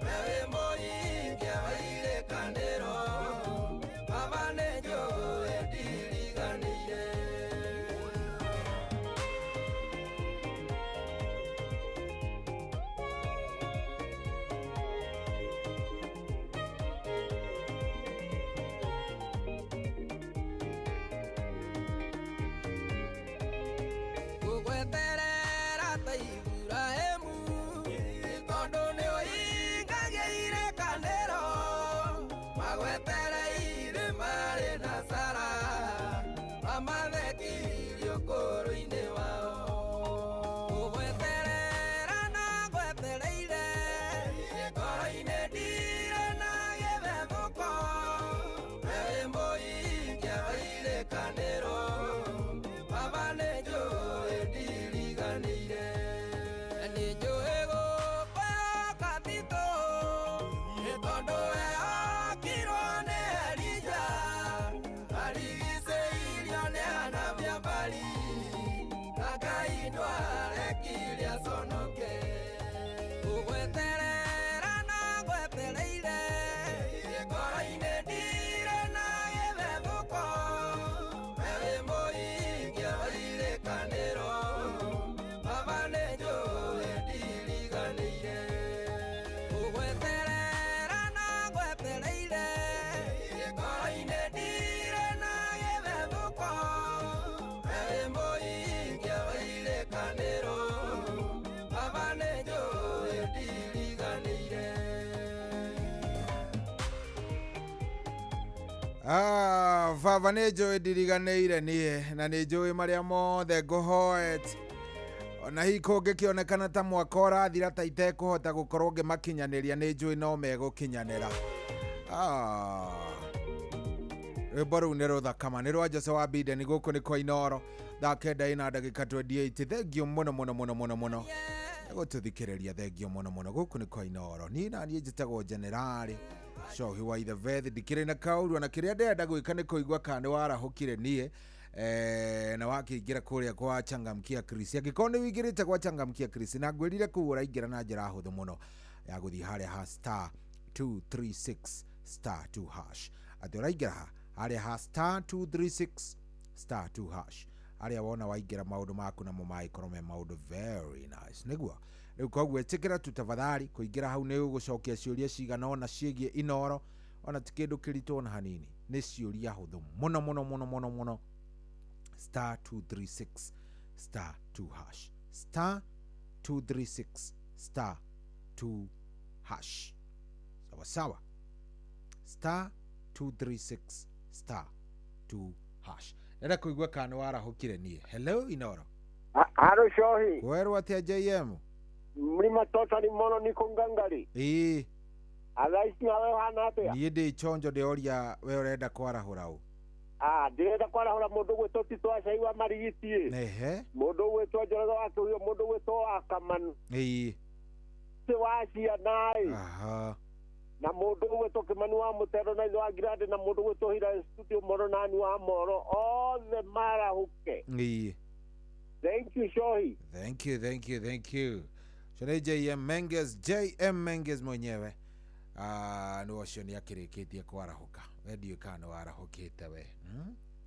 we wĩ mũhingia wa irĩkanĩro, Baba nĩnjũĩ ndiriganĩire. Ngũgweterera ta Iburahĩmu, tondũ nĩũhingagia irĩkanĩro, magwetereire marĩ na Sara, mamathekirie ũkũrũ-inĩ wao. Ngũgweterera na ngwetereire, ngoro-inĩ ndirĩ na gĩthethũko, we wĩ mũhingia wa irĩkanĩro, Baba nĩnjũĩ ndiriganĩire. Nĩnjũĩ gũkwĩhoka Tito, tondũ wehokirwo nĩ Elija, arigicĩirio nĩ Anabiabari, na Ngai ndwarekire aconoke. Ngũgweterera na ngwetereire, ngoro-inĩ ndirĩ na gĩthethũko, we wĩ mũhingia wa irĩkanĩro, Baba nĩnjũĩ ndiriganĩire. Ngũgweterera na ngwetereire, ngoro-inĩ ndirĩ na gĩthethũko, we wĩ mũhingia wa irĩkanĩro, Baba nĩnjũĩ ndiriganĩire. Ah, baba nä njå ä ndiriganä ire niä na nä njå ä marä a mothe ngåhoete ona hihi kũngĩkĩonekana ta mwaka ũrathira ta itekũhota gũkorwo ngĩmakinyanĩria nĩ njũĩ no megũkinyanĩra. Ah. Rwĩmbo rũu nĩ rũthakama nĩ rwa Jose wa Biden gũkũ nĩ kwa Inoro thaa 9 ina ndagĩka 28. Thengio mũno mũno mũno mũno mũno gũtũthikĩrĩria, thengio mũno mũno. Gũkũ nĩ kwa Inoro. Niĩ na niĩ njĩtagwo Generali Cohi wa Ithabethi, ndikĩrĩ na kaũru ona kĩrĩa ndĩrenda gwĩka nĩ kũigua kana nĩ warahũkire niĩ na wakĩingĩra kũrĩa kwa Changamkia Chris. Angĩkorwo nĩ wĩingĩrĩte kwa Changamkia Chris, na ngwĩrire kũu ũraingĩra na njĩra hũthũ mũno ya gũthiĩ harĩa ha star 236 star 2 hash. Atĩ ũraingĩra ha harĩa ha star 236 star 2 hash, harĩa wona waingĩra maũndũ maku namo magĩkorwo me maũndũ very nice. Nĩguo rĩu koguo ĩtĩkĩra tu tafadhali kũingĩra hau nĩ ũgũcokia ciũria cigana ona ciĩgiĩ Inoro, ona ti kĩndũ kĩritũ ona hanini, nĩ ciũria hũthũ mũno mũno mũno mũno mũno. Star 236 star 2 hash, star 236 star 2 hash. Sawa sawa, star 236 star 2 hash. Ndĩrenda kũigua kana nĩ warahũkire niĩ. Hello Inoro. Haro Shohi. Kwerwo atĩa JM? Mlima tota ni mono niko ngangari. Ĩĩ. Athaa ici nawe ũhana atĩa? Niĩ ndĩ chonjo, ndĩoria we ũrenda kwarahũra ũ? Ah, ndĩrenda kwarahũra mũndũ ũgwĩtwo Tito Acai wa Marigiti. Ehe. Mũndũ ũgwĩtwo Njoroge wa Kĩhuyo, mũndũ ũgwĩtwo wa Kamanu. Ĩĩ. Wa ciana ĩ. Aha. Na mũndũ ũgwĩtwo Kĩmani wa Mũtero na ithe wa Ngirande, na mũndũ ũgwĩtwo Hira Studio Moro na Ani wa Moro, othe marahũke. Ĩĩ. Thank you Shohi. Thank you, thank you, thank you. Ũcio nĩ JM Menges, JM Menges mwenyewe. Ah, nĩ ũcio nĩ akĩrĩkĩtie kwarahũka. We ndiũĩ kana nĩ warahũkĩte we.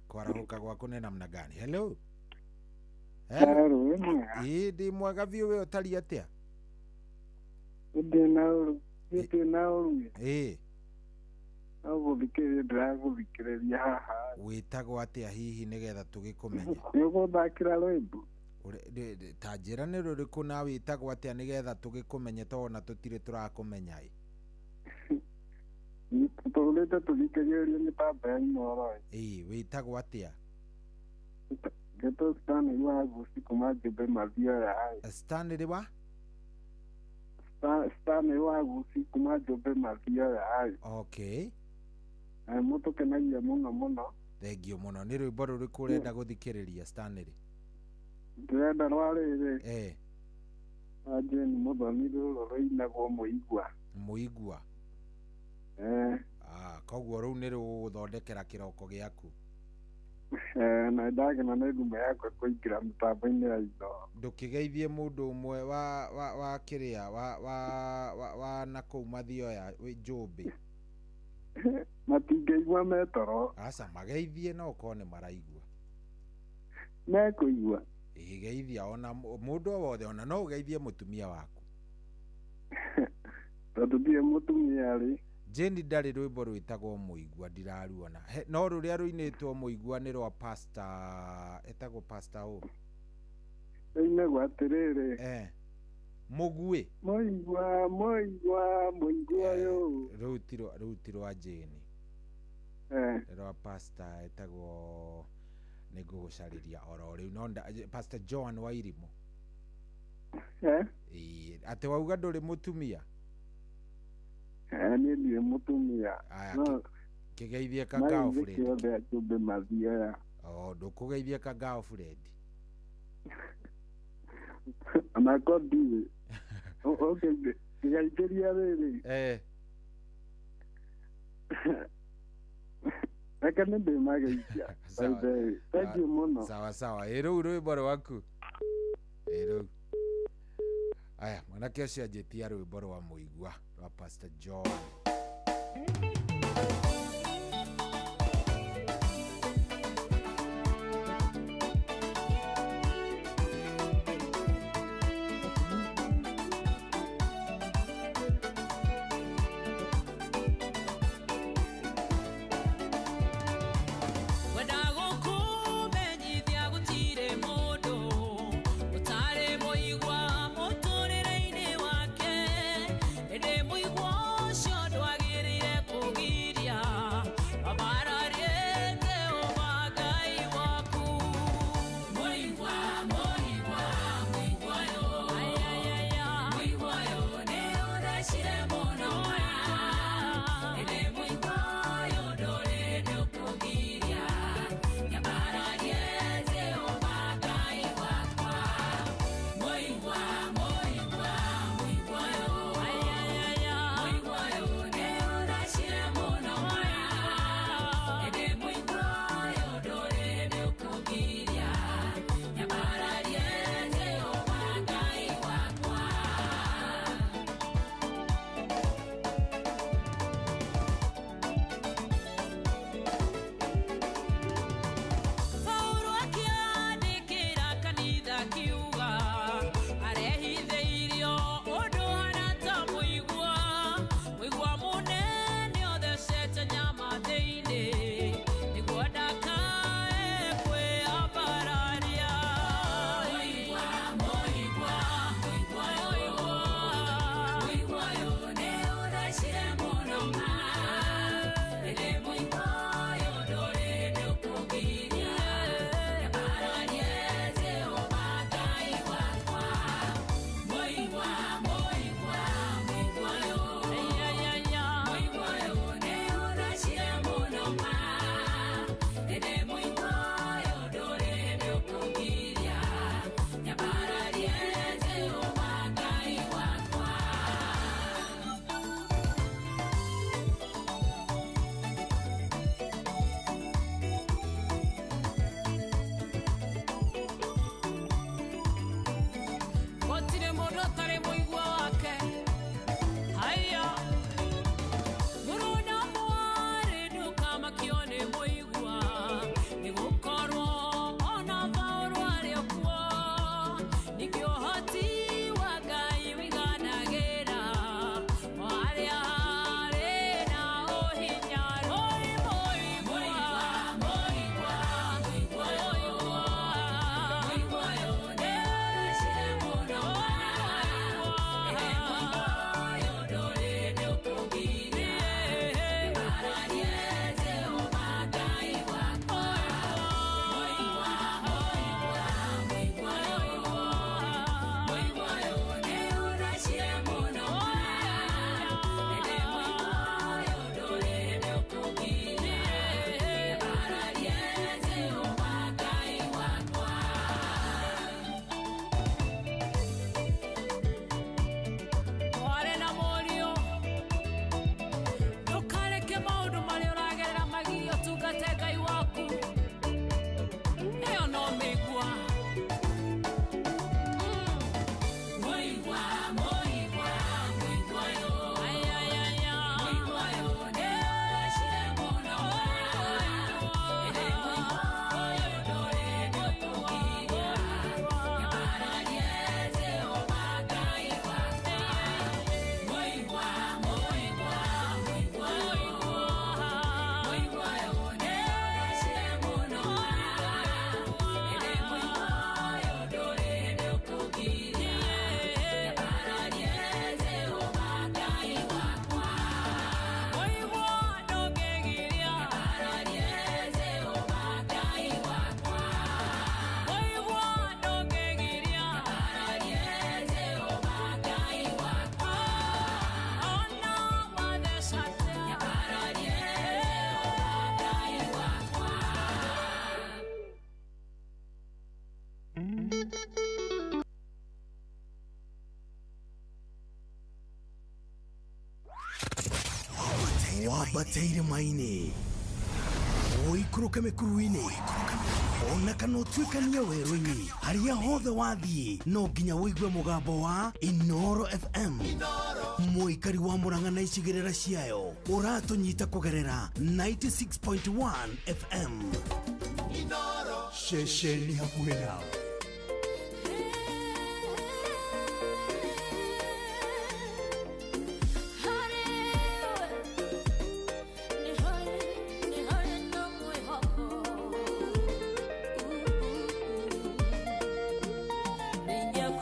Kwarahũka gwaku nĩ namna gani? Hello. Hello, wĩ mwega? Ĩĩ ndĩ mwega biũ, we ũtariĩ atĩa? Ndĩ na ũru, ndĩ na ũru. Ĩĩ. No gũthikĩrĩria ndĩragũthikĩrĩria haha. Wĩtagwo atĩa hihi nĩgetha tũgĩkũmenye? Nĩ ũgũthakĩra rwĩmbo? Ta njĩra nĩ rũrĩkũ na wĩtagwo atĩa nĩgetha tũgĩkũmenye, tondũ ona tũtirĩ tũrakũmenya ĩ. Tũtũrĩte tũthikagĩrĩria mĩtambo ya Inoro ĩ. Ĩĩ wĩtagwo atĩa? Ngetwo Stanley wa Guci kuma Njũmbĩ Mathioya ĩ. Stanley wa? Stanley wa Guci kuma Njũmbĩ Mathioya ĩ. Okay. Mũtũkenagia mũno mũno. Thengio mũno. Nĩ rwĩmbo rũrĩkũ ũrenda gũthikĩrĩria Stanley? Ndĩrenda rwa rĩrĩ. Eh. Rwa Jane Mũthoni rũrũ rũinagwo Mũigua. Mũigua. Eh. Ah, koguo rũu nĩ rũgũgũthondekera kĩroko gĩaku. Na ndagena nĩ ngumo yakwa kũingĩra mĩtambo-inĩ ya Inoro. Ndũkĩgeithie mũndũ ũmwe wa wa wa kĩrĩa wa wa wa, wa nakũu Mathioya Njũmbĩ. Matingĩigua me toro. Aca mageithie no ũkorwo nĩ maraigua. Mekũigua. Ĩĩ geithia ona mũndũ o wothe, ona no ũgeithie mũtumia waku. Tondũ ndirĩ mũtumia rĩ. Jane ndarĩ rwĩmbo rwĩtagwo Mũigua ndiraruona. No rũrĩa rũinĩtwo Mũigua nĩ rwa pastor, etagwo pastor ũ? Rũinagwo atĩrĩrĩ. Eh. Mũguĩ. Mũigua, Mũigua, Mũigua ũyũ. Rũu ti rwa Jane. Eh. Rwa pastor etagwo, nĩ ngũgũcarĩria oro rĩu, no Pastor Joan Wairimu. Eh? Ĩĩ, atĩ wauga ndũrĩ mũtumia? Niĩ ndirĩ mũtumia. Aya, kĩgeithie ka girlfriend. Othe a Njũmbĩ Mathioya. Oh, ndũkũgeithia ka girlfriend. Onako ndirĩ. Okay, kĩgeithĩria rĩrĩ. Eh. Reke nĩ ndĩmageithia. Thank you mũno. Sawa sawa. Ĩ rũu rwĩmbo rwaku. Ĩ rũu. Aya, mwanake ũcio anjĩtia rwĩmbo rwa Mũigua rwa Pastor John. Mũigua ũcio ndwagĩrĩire. Wambate irĩma-inĩ, ũikũrũke mĩkuru-inĩ, ona kana ũtuĩkanie werũ-inĩ, harĩa hothe wathiĩ no nginya ũigue mũgambo wa Inoro FM. Mũikari wa Mũrang'a na icigĩrĩra ciayo, ũratũnyita kũgerera 96.1 FM. Ceceni hakuhĩ nawe.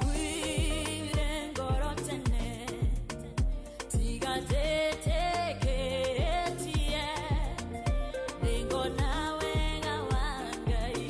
Nĩngiakuire ngoro tene tiga njĩtĩkĩtie nĩngona wega wa Ngai.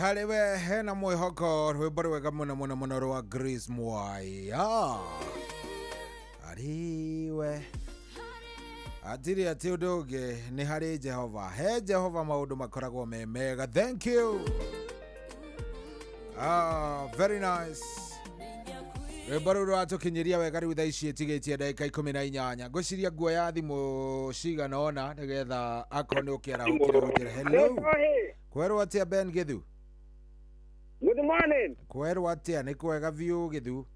Harĩ we hena mwĩhoko, rwĩmbo rwega mũno mũno mũno rwa Grace Mwaya. Harĩ we hatirĩ atĩ ũndũ ũngĩ, nĩ harĩ Jehova. He Jehova maũndũ makoragwo me mega. Thank you. Ah, very nice. Rwĩmbo rũu rwatũkinyĩria wega. Rĩu thaa ici ĩtigĩtie ndagĩka 18. Ngwĩciria nguoya thimũ cigana ũna nĩgetha akorwo nĩ ũkĩarahũkire ũnjĩre. Hello, kwerwo atĩa, Ben Githu? Good morning. Kwerwo atĩa? Nĩ kwega biũ, Githu.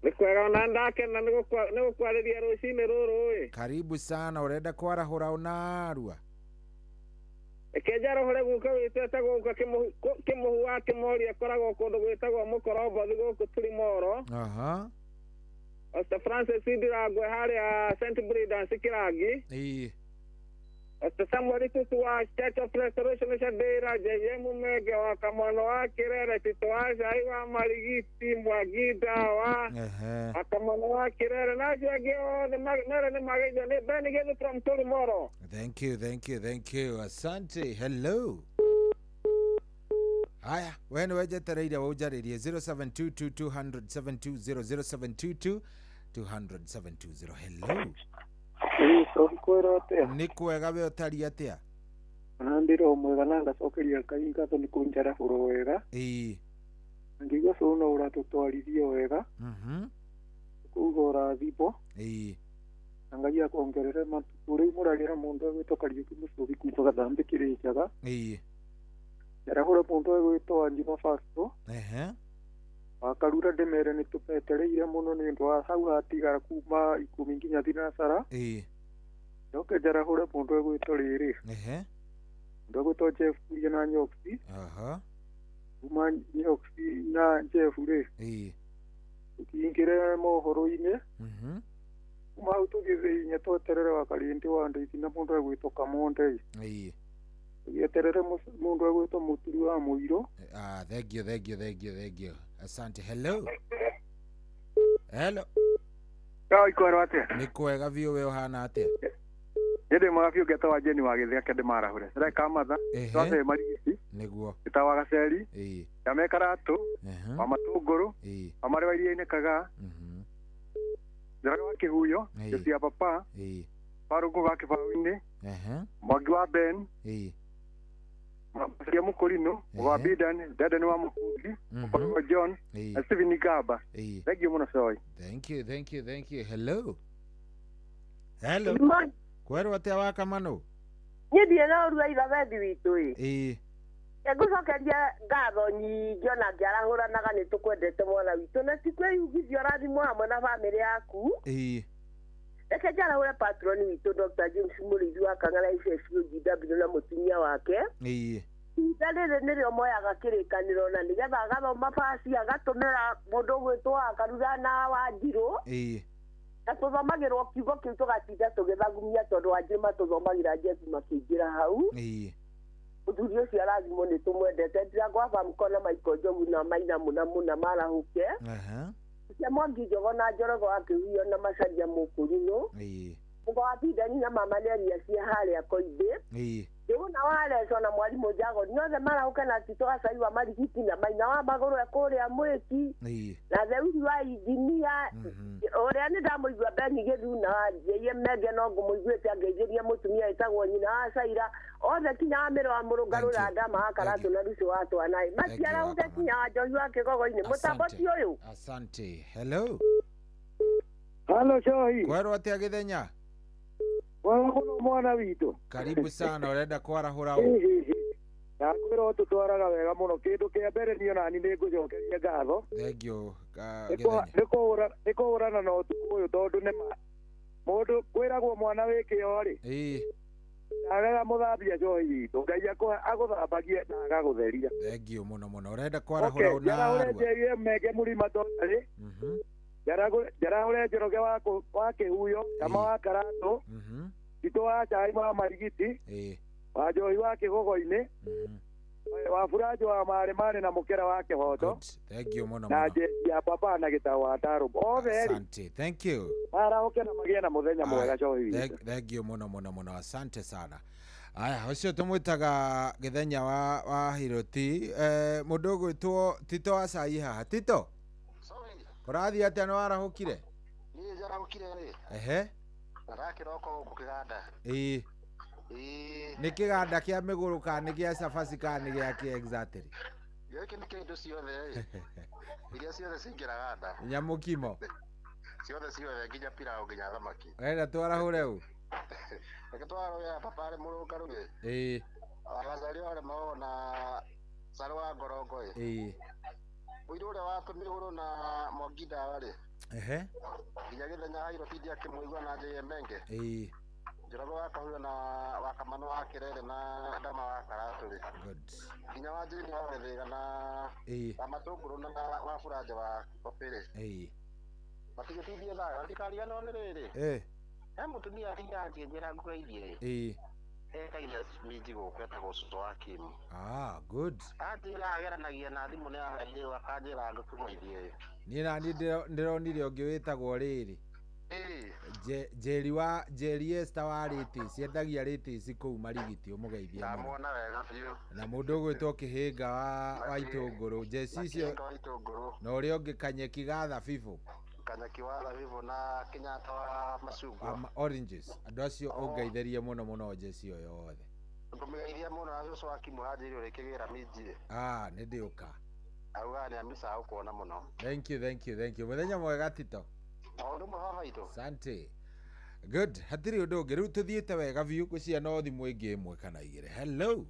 Nĩ kwega, ona ndakena nĩ gũkwarĩria rũcinĩ rũrũ ĩ. Karibu sana. Ũrenda kwarahũra ũnarua? Reke njarahũre guka witũ etagwo guka Kĩmũhu wa Kĩmori, akoragwo kũndũ gwĩtagwo Mũkorombothi gũkũ Turimoro. Pastor Francis Ndirangwe harĩa St. Bridans Kĩrangi. Pastor Samuel Tutu wa Church of Restoration Shandĩra, JM Menge wa Kamwana wa Kĩrere, Tito wa Cai wa Marigiti, Mwangi Ndawa Akamwana wa Kĩrere na acio angĩ othe mere nĩ mageithio nĩ Ben Githu from Turimoro. Thank you, thank you, thank you. Asante. Hello. Haya, we nĩ wenjetereire ũnjarĩrie 0722 200 720, 0722 200 720. Hello. Kwĩrwo atĩa? Nĩ kwega, we ũtariĩ atĩa? Ona ndĩrĩ o mwega na ngacokeria Ngai ngatho nĩ kũnjarahũra wega. Ngĩigua cũũ no ũratũtwarithia wega. Kuga ũrathimwo. Na Ngai akongerere matukũ. Rĩu mũragĩra mũndũ egwĩtwo Kariũki Mũcũbi kuma Gathambĩ Kĩrĩnjaga. Njarahũre mũndũ egwĩtwo Anjima Fasto wa Karura, ndĩmere nĩ tũbetereire mũno nĩ ũndũ wa hau hatigara kuma 10 nginya thinacara. Njoke njarahũre mũndũ egwĩtwo rĩrĩ, mũndũ egwĩtwo Jeff Kuria na Nyoksi. Kuma Nyoksi na Jeff rĩ, tũkĩingĩre mohoro-inĩ. Kuma hau tũgĩthĩinya tweterere wa Karĩndĩ wa Ndeithi na mũndũ egwĩtwo Kamonde. Tũgĩeterere mũndũ egwĩtwo Mũturi wa Mũirũ. Ah, thank you, thank you, thank you, thank you. Asante. Hello. Hello. Kwĩrwo atĩa? Nĩ kwega biũ, we ũhana atĩa? Nĩ mwega biũ, ngeta wa Jeni wa Gĩthĩake ndĩmarahũre. Reka matha. Twathe Marigiti. Gĩta wa Gaceri. Jame Karatũ. Wa Matũngũrũ. Wa Marĩ wa Iria-inĩ Kagaa. Njoroge wa Kĩhuyo. Josia Papa. Warũngũ wa Kĩbaũ-inĩ. Mwangi wa Ben. Macia Mũkũrinũ. Wa Bidan. Deden wa Mũkungi. Mũkũrinũ John. Na Stephen Gamba. Thank you mũno Coy. Thank you, thank you, thank you. Hello. Hello. Kwerwo atĩa wa Kamano? Niĩ ndirĩ na ũru wa ithabethi witũ ĩ. Ngũcokeria ngatho nyingĩ ona ngĩarahũranaga, nĩ tũkwendete mwana witũ na ti kwĩyugithia, ũrathimwo hamwe na bamĩrĩ yaku. Reke njarahũre patroni witũ Dr. James Mũrĩithi wa Kang'ara FSUGW na mũtumia wake. Ihinda rĩrĩ nĩrĩo moyaga kĩrĩkanĩro na nĩgetha agathoma baci agatũmĩra mũndũ ũgwĩtwo wa Karura na Wanjirũ. Na tũthomagĩrwo kiugo kĩu tũgatinda tũgĩthagumia tondũ Wanjirũ matũthomagĩra Jesu makĩingĩra hau. Mũthuri ũcio arathimwo, nĩ tũmwendete. Ndirangwaba mkona Michael Njogu na Maina mũna mũna marahũke. Cia Mwangi Njogo na Njorogo wa Kĩhuyo na Macaria Mũkũrinũ. Mũgo wa Bidani na mama nĩ aria cia harĩa Koimbĩ. Ndĩwona wa Leso na mwarimũ Njagoni othe marahũke na Tito Acai wa Marigiti na Maina wa Magũrũ e kũrĩa Mwĩki na Theuri wa Injinia ũrĩa nĩ ndamũigua Beni Gĩthu na Njĩie Menge no ngũmũiguĩte angeithĩria mũtumia ĩtagwo nyina wa Caira othe kinya wa Mĩro wa Mũrũngarũ na Ndama wa Karatũ na Rucũ wa Twanaĩ matiarahũke kinya wa Njohi wa Kĩgogo-inĩ mũtambo ti ũyũ. Asante. Hello. Hello Cohi. Kwerwo atĩa Gĩthenya? Mwega mũno mwana witũ. Karibu sana, ũrenda kwarahũra ũ? Ndakwĩra ũtũtwaraga wega mũno. Kĩndũ kĩa mbere niĩ onani nĩ ngũcokeria ngatho. Thank you. Gĩthenya. Nĩ kũhũrana na ũtukũ ũyũ tondũ nĩ ma mũndũ kwĩragwo mwana wĩ kĩo rĩ. Ndagaga mũthambia njohi witũ. Ngai agũthambagie na agagũtheria. Thank you mũno mũno. Ũrenda kwarahũra ũ Njarahũre narua? JM Menge Mũrima Tondari. Njarahũre Njoroge wa Kĩhuyo, Kama wa Karatũ, Tito wa Cai wa Marigiti, wa Njohi wa Kĩgogo-inĩ, wa Buranjo wa Marĩ Marĩ na Mũkera wa Kĩhoto. Thank you mũno Na mũno. Njeci ya Papa na Gĩtaũ wa Ndarũmbo. Othe erĩ Asante. Thank you. marahũke na magĩe na mũthenya mwega Cohi witũ. Thank you mũno mũno mũno. Asante sana. Aya, ũcio tũmwĩtaga Gĩthenya wa Hiroti. Mũndũ ũgwĩtwo Tito wa Cai haha. Tito, kũrathiĩ atĩa? Nĩ warahũkire? Niĩ njarahũkire rĩ. Ehe. Na ndakĩroka gũkũ kĩganda. Ĩĩ. Ĩĩ. Nĩ kĩganda kĩa mĩgũrũ kana nĩ gĩa cabaci kana nĩ gĩa kĩ exactly? Gĩkĩ nĩ kĩndũ ciothe ĩ. Iria ciothe cingĩraga nda. Nyamũkimo. Ciothe ciothe nginya pilau nginya thamaki. Ũrenda twarahũre ũ? Reke twarahũre papa arĩ mũrũngarũ ĩ. Ĩĩ. Wagacaria warĩ maũ na Sarũ wa ngorongo ĩ. Ĩĩ. Mũirũ ũrĩa wa tũmĩgũrũ na Mwangi ndawa rĩ. Ehe. Nginya Gĩthenya Hairoti ndiakĩmũigua na Njĩĩ Menge. Ĩĩ. Njoroge wa Kahuya na wa Kamano wa Kĩrere na Ndama wa Karatũ rĩ. Good. Nginya wa Njĩĩ wa Gĩthĩga na Ĩĩ. wa Matũngũrũ na wa Buranja wa Kobĩrĩ. Ĩĩ. Matigĩtithie thayũ, ndikariganĩrwo nĩ rĩrĩ. Eh. He mũtumia atinda akĩnjĩra ngũgeithie ĩ. Ĩĩ. Ekagia minji gũkũ etagwo cũcũ wa Kim. Ah, good. Anjĩra ageranagia na thimũ nĩ aheirwo akanjĩra ngũkũgeithie ĩ. Niĩ naniĩ ndĩronire ũngĩ wĩtagwo rĩrĩ. Ĩĩ. Njeri wa Njeri Esther wa Rĩtĩci, endagia Rĩtĩci kũu Marigiti, ũmũgeithie mũno. Ndamuona wega biũ. Na mũndũ ũgwĩtwo Kĩhĩnga wa Itũngũrũ, njeci icio Kĩhĩnga wa Itũngũrũ. na ũrĩa ũngĩ Kanyeki ga Thabibũ. Kanyeki wa Thabibũ na Kenyatta wa macungwa. Oranges. Andũ acio ũngeithĩrie mũno mũno njeci ĩyo yothe. Ngũmĩgeithia mũno na cũcũ wa Kim anjĩire ũrĩkĩgĩra minji ĩ. Ah, nĩ ndĩũka. Augaga nĩ amicaga gũkuona mũno. Thank you, thank you, thank you. Mũthenya mwega Tito. Maũndũ mwe baba witũ. Asante. Good. Hatirĩ ũndũ ũngĩ. Rĩu tũthiĩte wega biũ ngwĩciria no thimũ ĩngĩ ĩmwe kana igĩrĩ. Hello.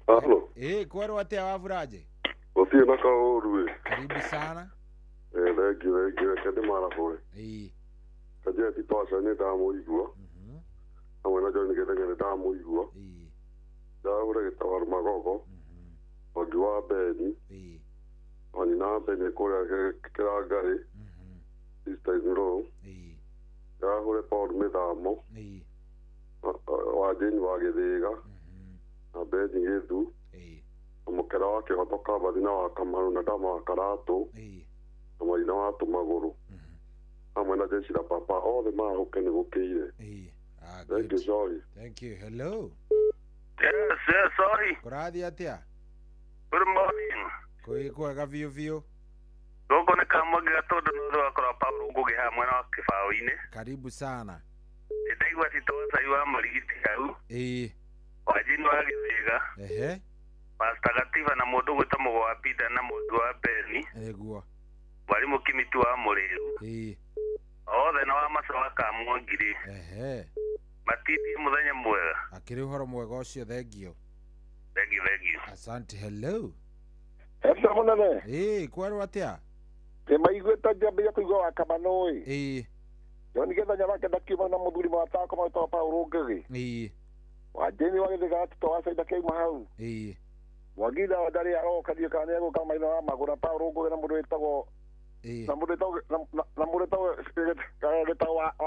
Hello. Ĩĩ, kwerwo atĩa wa Buranje? Gũtirĩ na kaũru ĩ. Karibu sana. Ĩ, thank you, thank you. Reke ndĩmarahũre. Ĩĩ. Kanjĩra Tito acio nĩ ndamũigua. Hamwe na John Gĩthenya nĩ ndamũigua. Ndahũre Gĩtawaru Magogo. Mwangi wa Beni. Wanyina wa Beni kũrĩa Kĩrangarĩ. Sister in law. Ndahũre Paul Mĩthamo. Wa Jane wa Gĩthĩga. Na Beni Gĩthu. Na Mũkera wa Kĩhoto Kambathi na wa Kamaru na Ndama wa Karatũ. Na Maina wa Tũmagũrũ. Hamwe na jeshi la papa othe marahũke nĩ gũkĩire. Thank you, sorry. Thank you. Hello. Yes, yes, sorry. Kũrathiĩ atĩa? Good morning. Kwĩ kwega biũ biũ. Gũkũ nĩ Kamwangi Gatũndũ nĩ ũndũ wakorwo Paul Ngũgĩ haha mwena wa Kĩbaũ-inĩ. Karibu sana. Nĩndaigua Tito wa Cai wa Marigiti hau. Ĩĩ. Wanjini wa Gĩthĩga. Ehe. Pastor Gatiba na mũndũ ũgwĩtwo Mũgo wa Peter na Mwangi wa Beni. Nĩguo. Mwarimũ Kimiti wa Mũrĩru. Ĩĩ. Othe na wa Maco wa Kamwangi rĩ. Ehe. Matindie mũthenya mwega. Akĩrĩ ũhoro mwega ũcio, thengio. Thank you, thank you. Asante. Hello. Hello mũnene. Ĩĩ, kwerwo atĩa? Nĩ maiguĩte ngĩambĩrĩria kũigua wa Kamano ĩ. Ĩĩ. John Gĩthenya wake ndakiuma na mũthuri wa Tako marĩtwa Paul Ngũgĩ. Ĩĩ. Wa Jane wa Gĩthĩga Tito wa Cai ndakiuma hau. Ĩĩ. Mwangi ndawa ndarĩ aroka ndiũĩ kana nĩegũka maitho wa magũrũ na Paul Ngũgĩ na mũndũ wĩtagwo Ĩĩ. na mũndũ wĩtagwo na mũndũ wĩtagwo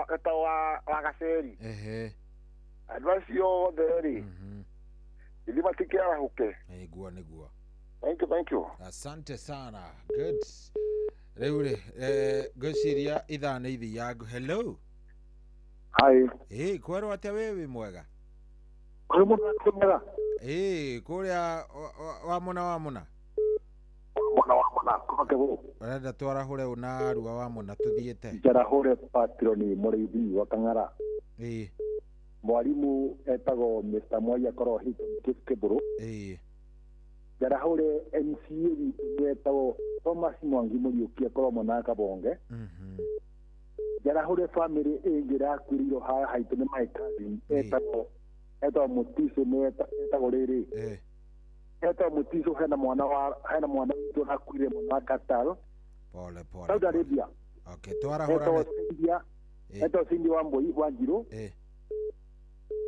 Gĩtagwo wa Gaceri. Ehe. Andũ acio othe rĩ. Ithuĩ matikĩarahũke. Nĩguo, nĩguo. Thank you, thank you. Asante sana. Good. Rĩu rĩ, ngwĩciria ithaa nĩ ithiangu. Hello. Hi. Ĩĩ, kwerwo atĩa wĩ wĩ mwega? Kũrĩ mũndũ akwĩ mwega? Ĩĩ, kũrĩa wa mũna wa mũna. Mũna wa mũna, kuma Kĩbũgũ. Ũrenda twarahũre ũ na rua wa mũna tũthiĩte? Njarahũre Patroni mũrĩithi wa Kang'ara. Ĩĩ. Mwarimu etagwo Mr. Mwai akorwo Hilton Kĩbũrũ. Ĩĩ. Njarahũre MCA witũ nĩ etagwo Thomas Mwangi Mũriũki akorwo mwena wa Kabonge. Njarahũre family ĩngĩ ĩrakuĩrĩirwo haha haitũ nĩ my cousin etagwo Mũtiso nĩ etagwo rĩrĩ. Etagwo Mũtiso hena mwana witũ ũrakuire mwena wa Qatar. Pole pole. Saudi Arabia. Okay, twarahũrane. Etagwo Cindy wa Mbui wa Njirũ.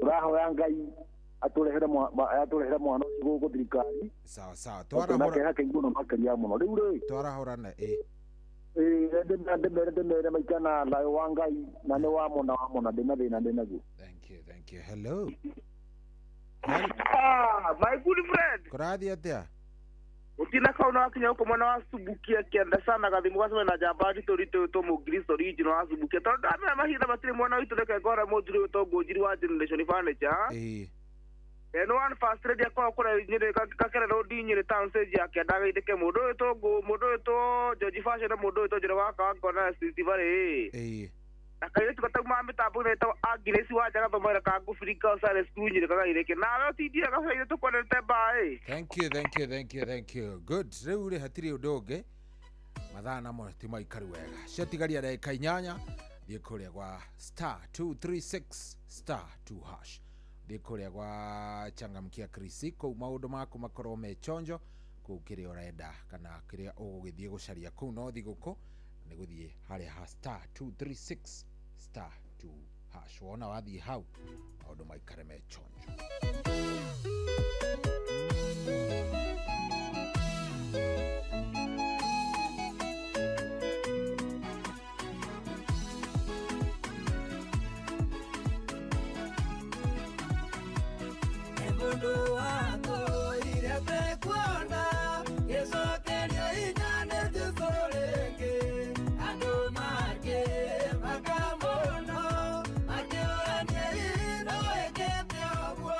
Tũrahoya Ngai atũrehere mwana ũcio gũkũ thirikari. Sawa sawa. Twarahũra. Kĩeha kĩingĩ mũno makĩria mũno. Rĩu rĩ. Twarahũrane ĩ. Ĩĩ ndĩmere maikana thayũ wa Ngai na nĩ wa mũna wa mũna ndĩna thĩna ndĩnaguo. Thank you, thank you. Hello. Ah, my good friend. Kũrathiĩ atĩa? Utina kauna wakinya huko mwana wa Subukia kĩanda sana gathimu gacemania na njamba nditũ ritũ wĩtwo Mũkristo original wa Subukia tondũ ndamenya mahinda matirĩ mwana witũ reke ngore mũnjiri wĩtwo Ngũnjiri wa Generation Furniture. Ĩĩ. No one first lady akwa kura nyere kakere road nyere town stage yake ndagaithike mundu witwo mundu witwo George Fashion na mundu witwo Njoro wa Kangona Steve eh na kairĩtu gatauma mĩtambo-inĩ ĩtagwo Agnes wa Njaga thomera ka ngũbirika Osare cukuru nyĩrĩ kagaithĩke nawe ũtindire gabaire tũkwendete mbaĩ. Thank you, thank you, thank you, thank you. Good. Rĩu rĩ hatirĩ ũndũ ũngĩ, mathaa namo ti maikaru wega, ciatigaria ndagĩka 8 thiĩ kũrĩa gwa star 236 star 2 hash, thiĩ kũrĩa gwa changamkia Krisi kũu maũndũ maku makorwo me chonjo kũu kĩrĩa ũrenda kana kĩrĩa ũgũgĩthiĩ gũcaria kũu no thigũkũ nĩ gũthiĩ harĩa ha star 236 star 2 hash, wona wathiĩ hau maũndũ maikare me chonjo. Mundu watũire tekuona gĩcokerio inya nĩ Jesũ rĩngĩ, andũ makĩmaka mũno makĩũrania ino ĩkĩte ũguo.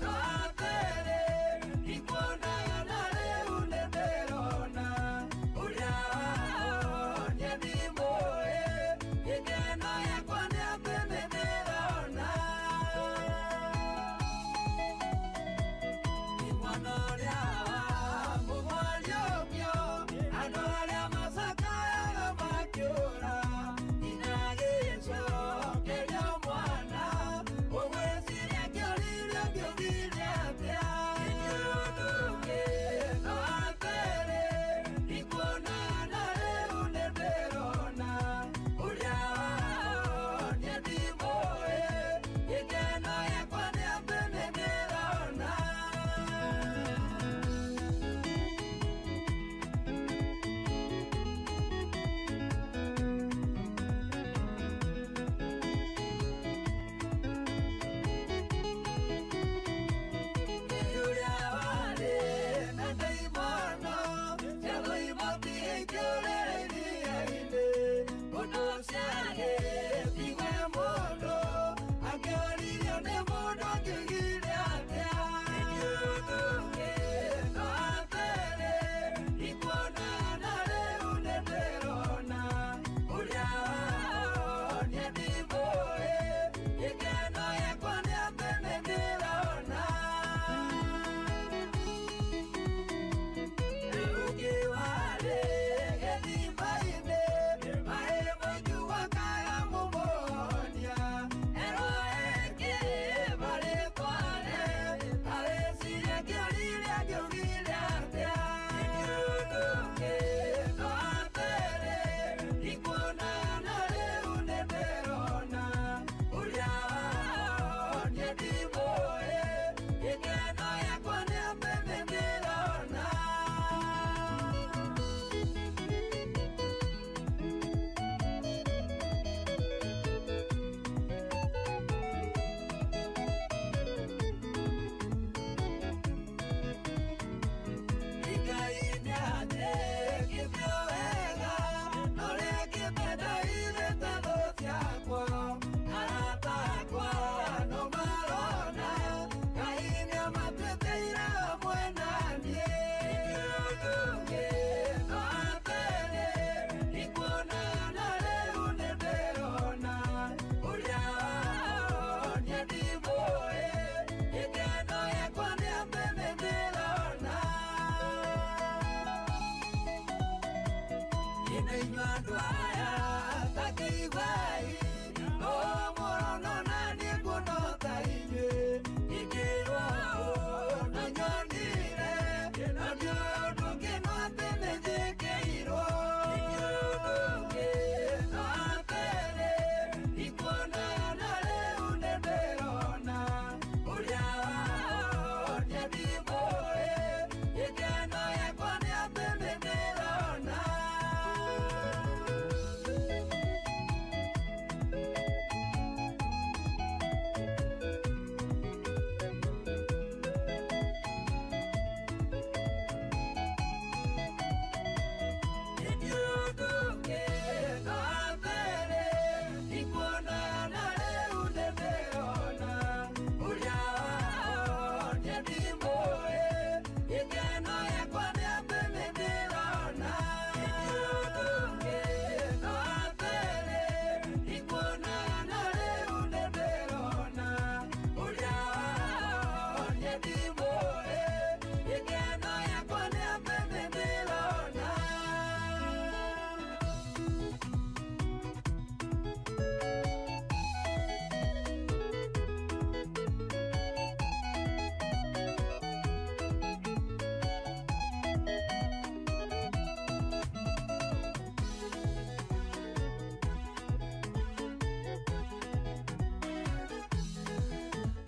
No atĩrĩ ndikuonaga na rĩu nĩndĩrona ũrĩa wahonia ndimũĩ, gĩkeno gĩakwa nĩ atĩ nĩndĩrona.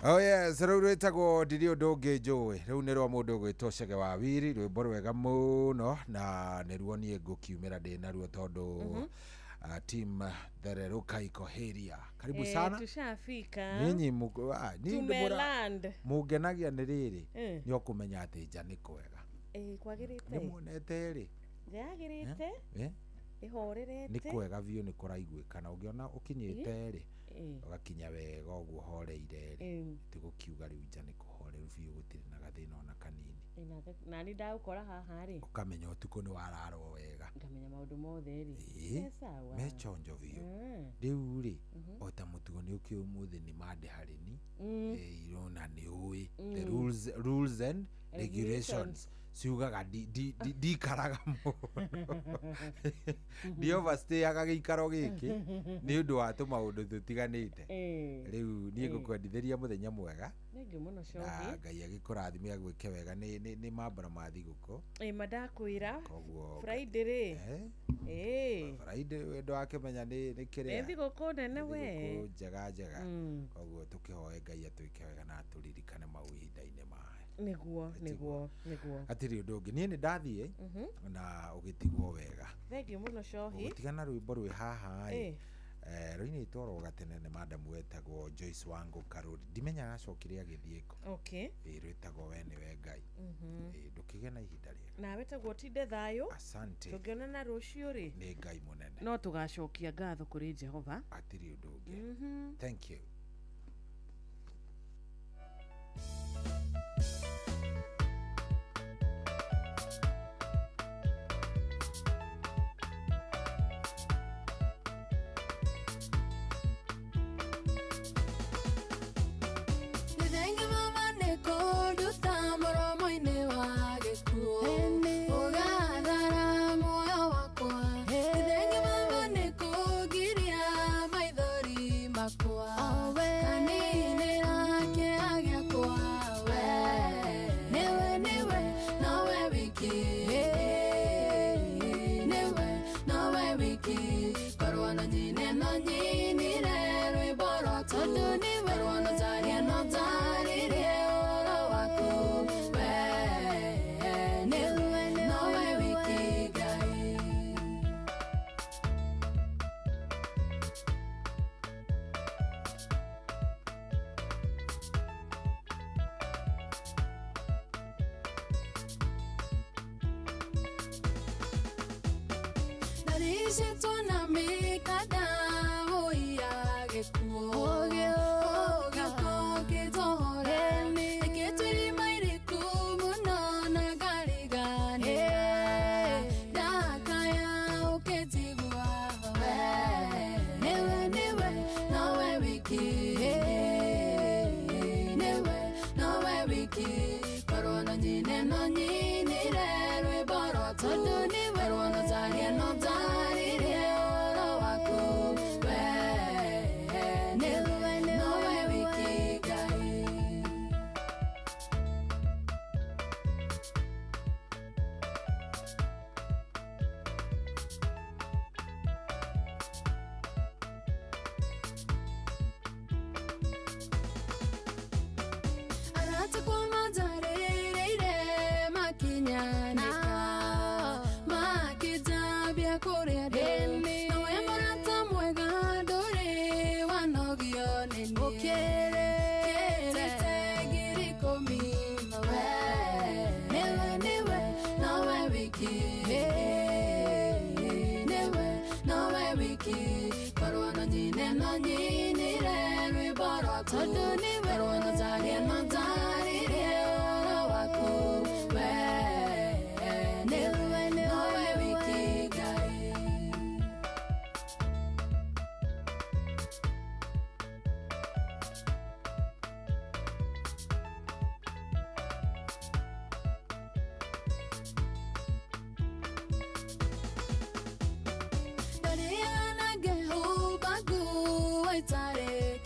Oh yes, rĩu rwĩtagwo ndirĩ ũndũ ũngĩ njũĩ. Rĩu nĩ rwa mũndũ ũgwĩtwo Chege wa Wiri, rwĩmbo rwega mũno na nĩruo niĩ ngũkiumĩra ndĩ naruo tondũ team Thererũka iko heria. Karibu sana. Tushafika. Ninyi tumeland. Mũngenagia nĩ rĩrĩ nĩ ũkũmenya atĩ nja nĩ kwega. Kwagĩrĩte. Nĩ muonete rĩ? Yagĩrĩte. Ihorerete. Nĩ kwega biũ nĩ kũraiguĩka na ũngĩona ũkinyĩte rĩ ũgakinya wega ũguo horeire rĩ tigũkiuga rĩu nja nĩ kũhoreru biũ gũtirĩ na gathĩna ona kanini. Na nĩ ndagũkora haha rĩ ũkamenya ũtukũ nĩ wararwo wega ngamenya maũndũ mothe rĩ sawa mechonjo biũ rĩu rĩ o ta mũtugo nĩ ũkĩ ũmũthĩ nĩ mande harĩni irona nĩ ũĩ the rules and regulations ciugaga ndikaraga mũno ndi overstayaga gĩikaro gĩkĩ nĩ ũndũ wa tũmaũndũ tũtiganĩte. Rĩu niĩ ngũkwendithĩria mũthenya mwega Thengiũ mũno Cogi. Na Ngai agĩkũrathime agwĩke wega nĩ mambura ma thigũkũ. Ma ndakwĩra koguo Friday rĩ Friday wendo wakĩmenya nĩ kĩrĩa nĩ thigũkũ nene we thigũkũ njega njega. Koguo tũkĩhoe Ngai atwĩke wega na atũririkane mau ihinda-inĩ maya. Nĩguo nĩguo nĩguo hatirĩ ũndũ ũngĩ niĩ nĩ ndathiĩ na ũgĩtigwo wega. Thengiũ mũno Cohi. Ũgĩtigana rwĩmbo rwĩ haha ĩ rũinĩtwo oro gatene nĩ madam wetagwo Joyce Wangu Karuri ndimenyaga acokire agĩthiĩ kũ. Okay. Rwĩtagwo we nĩwe Ngai. Ndũkĩgĩe na ihinda rĩega. Nawe taguo tinde thayũ. Asante. Tũngĩonana rũciũ rĩ nĩ Ngai mũnene no tũgacokia ngatho kũrĩ Jehova. Hatirĩ ũndũ ũngĩ. Thank you.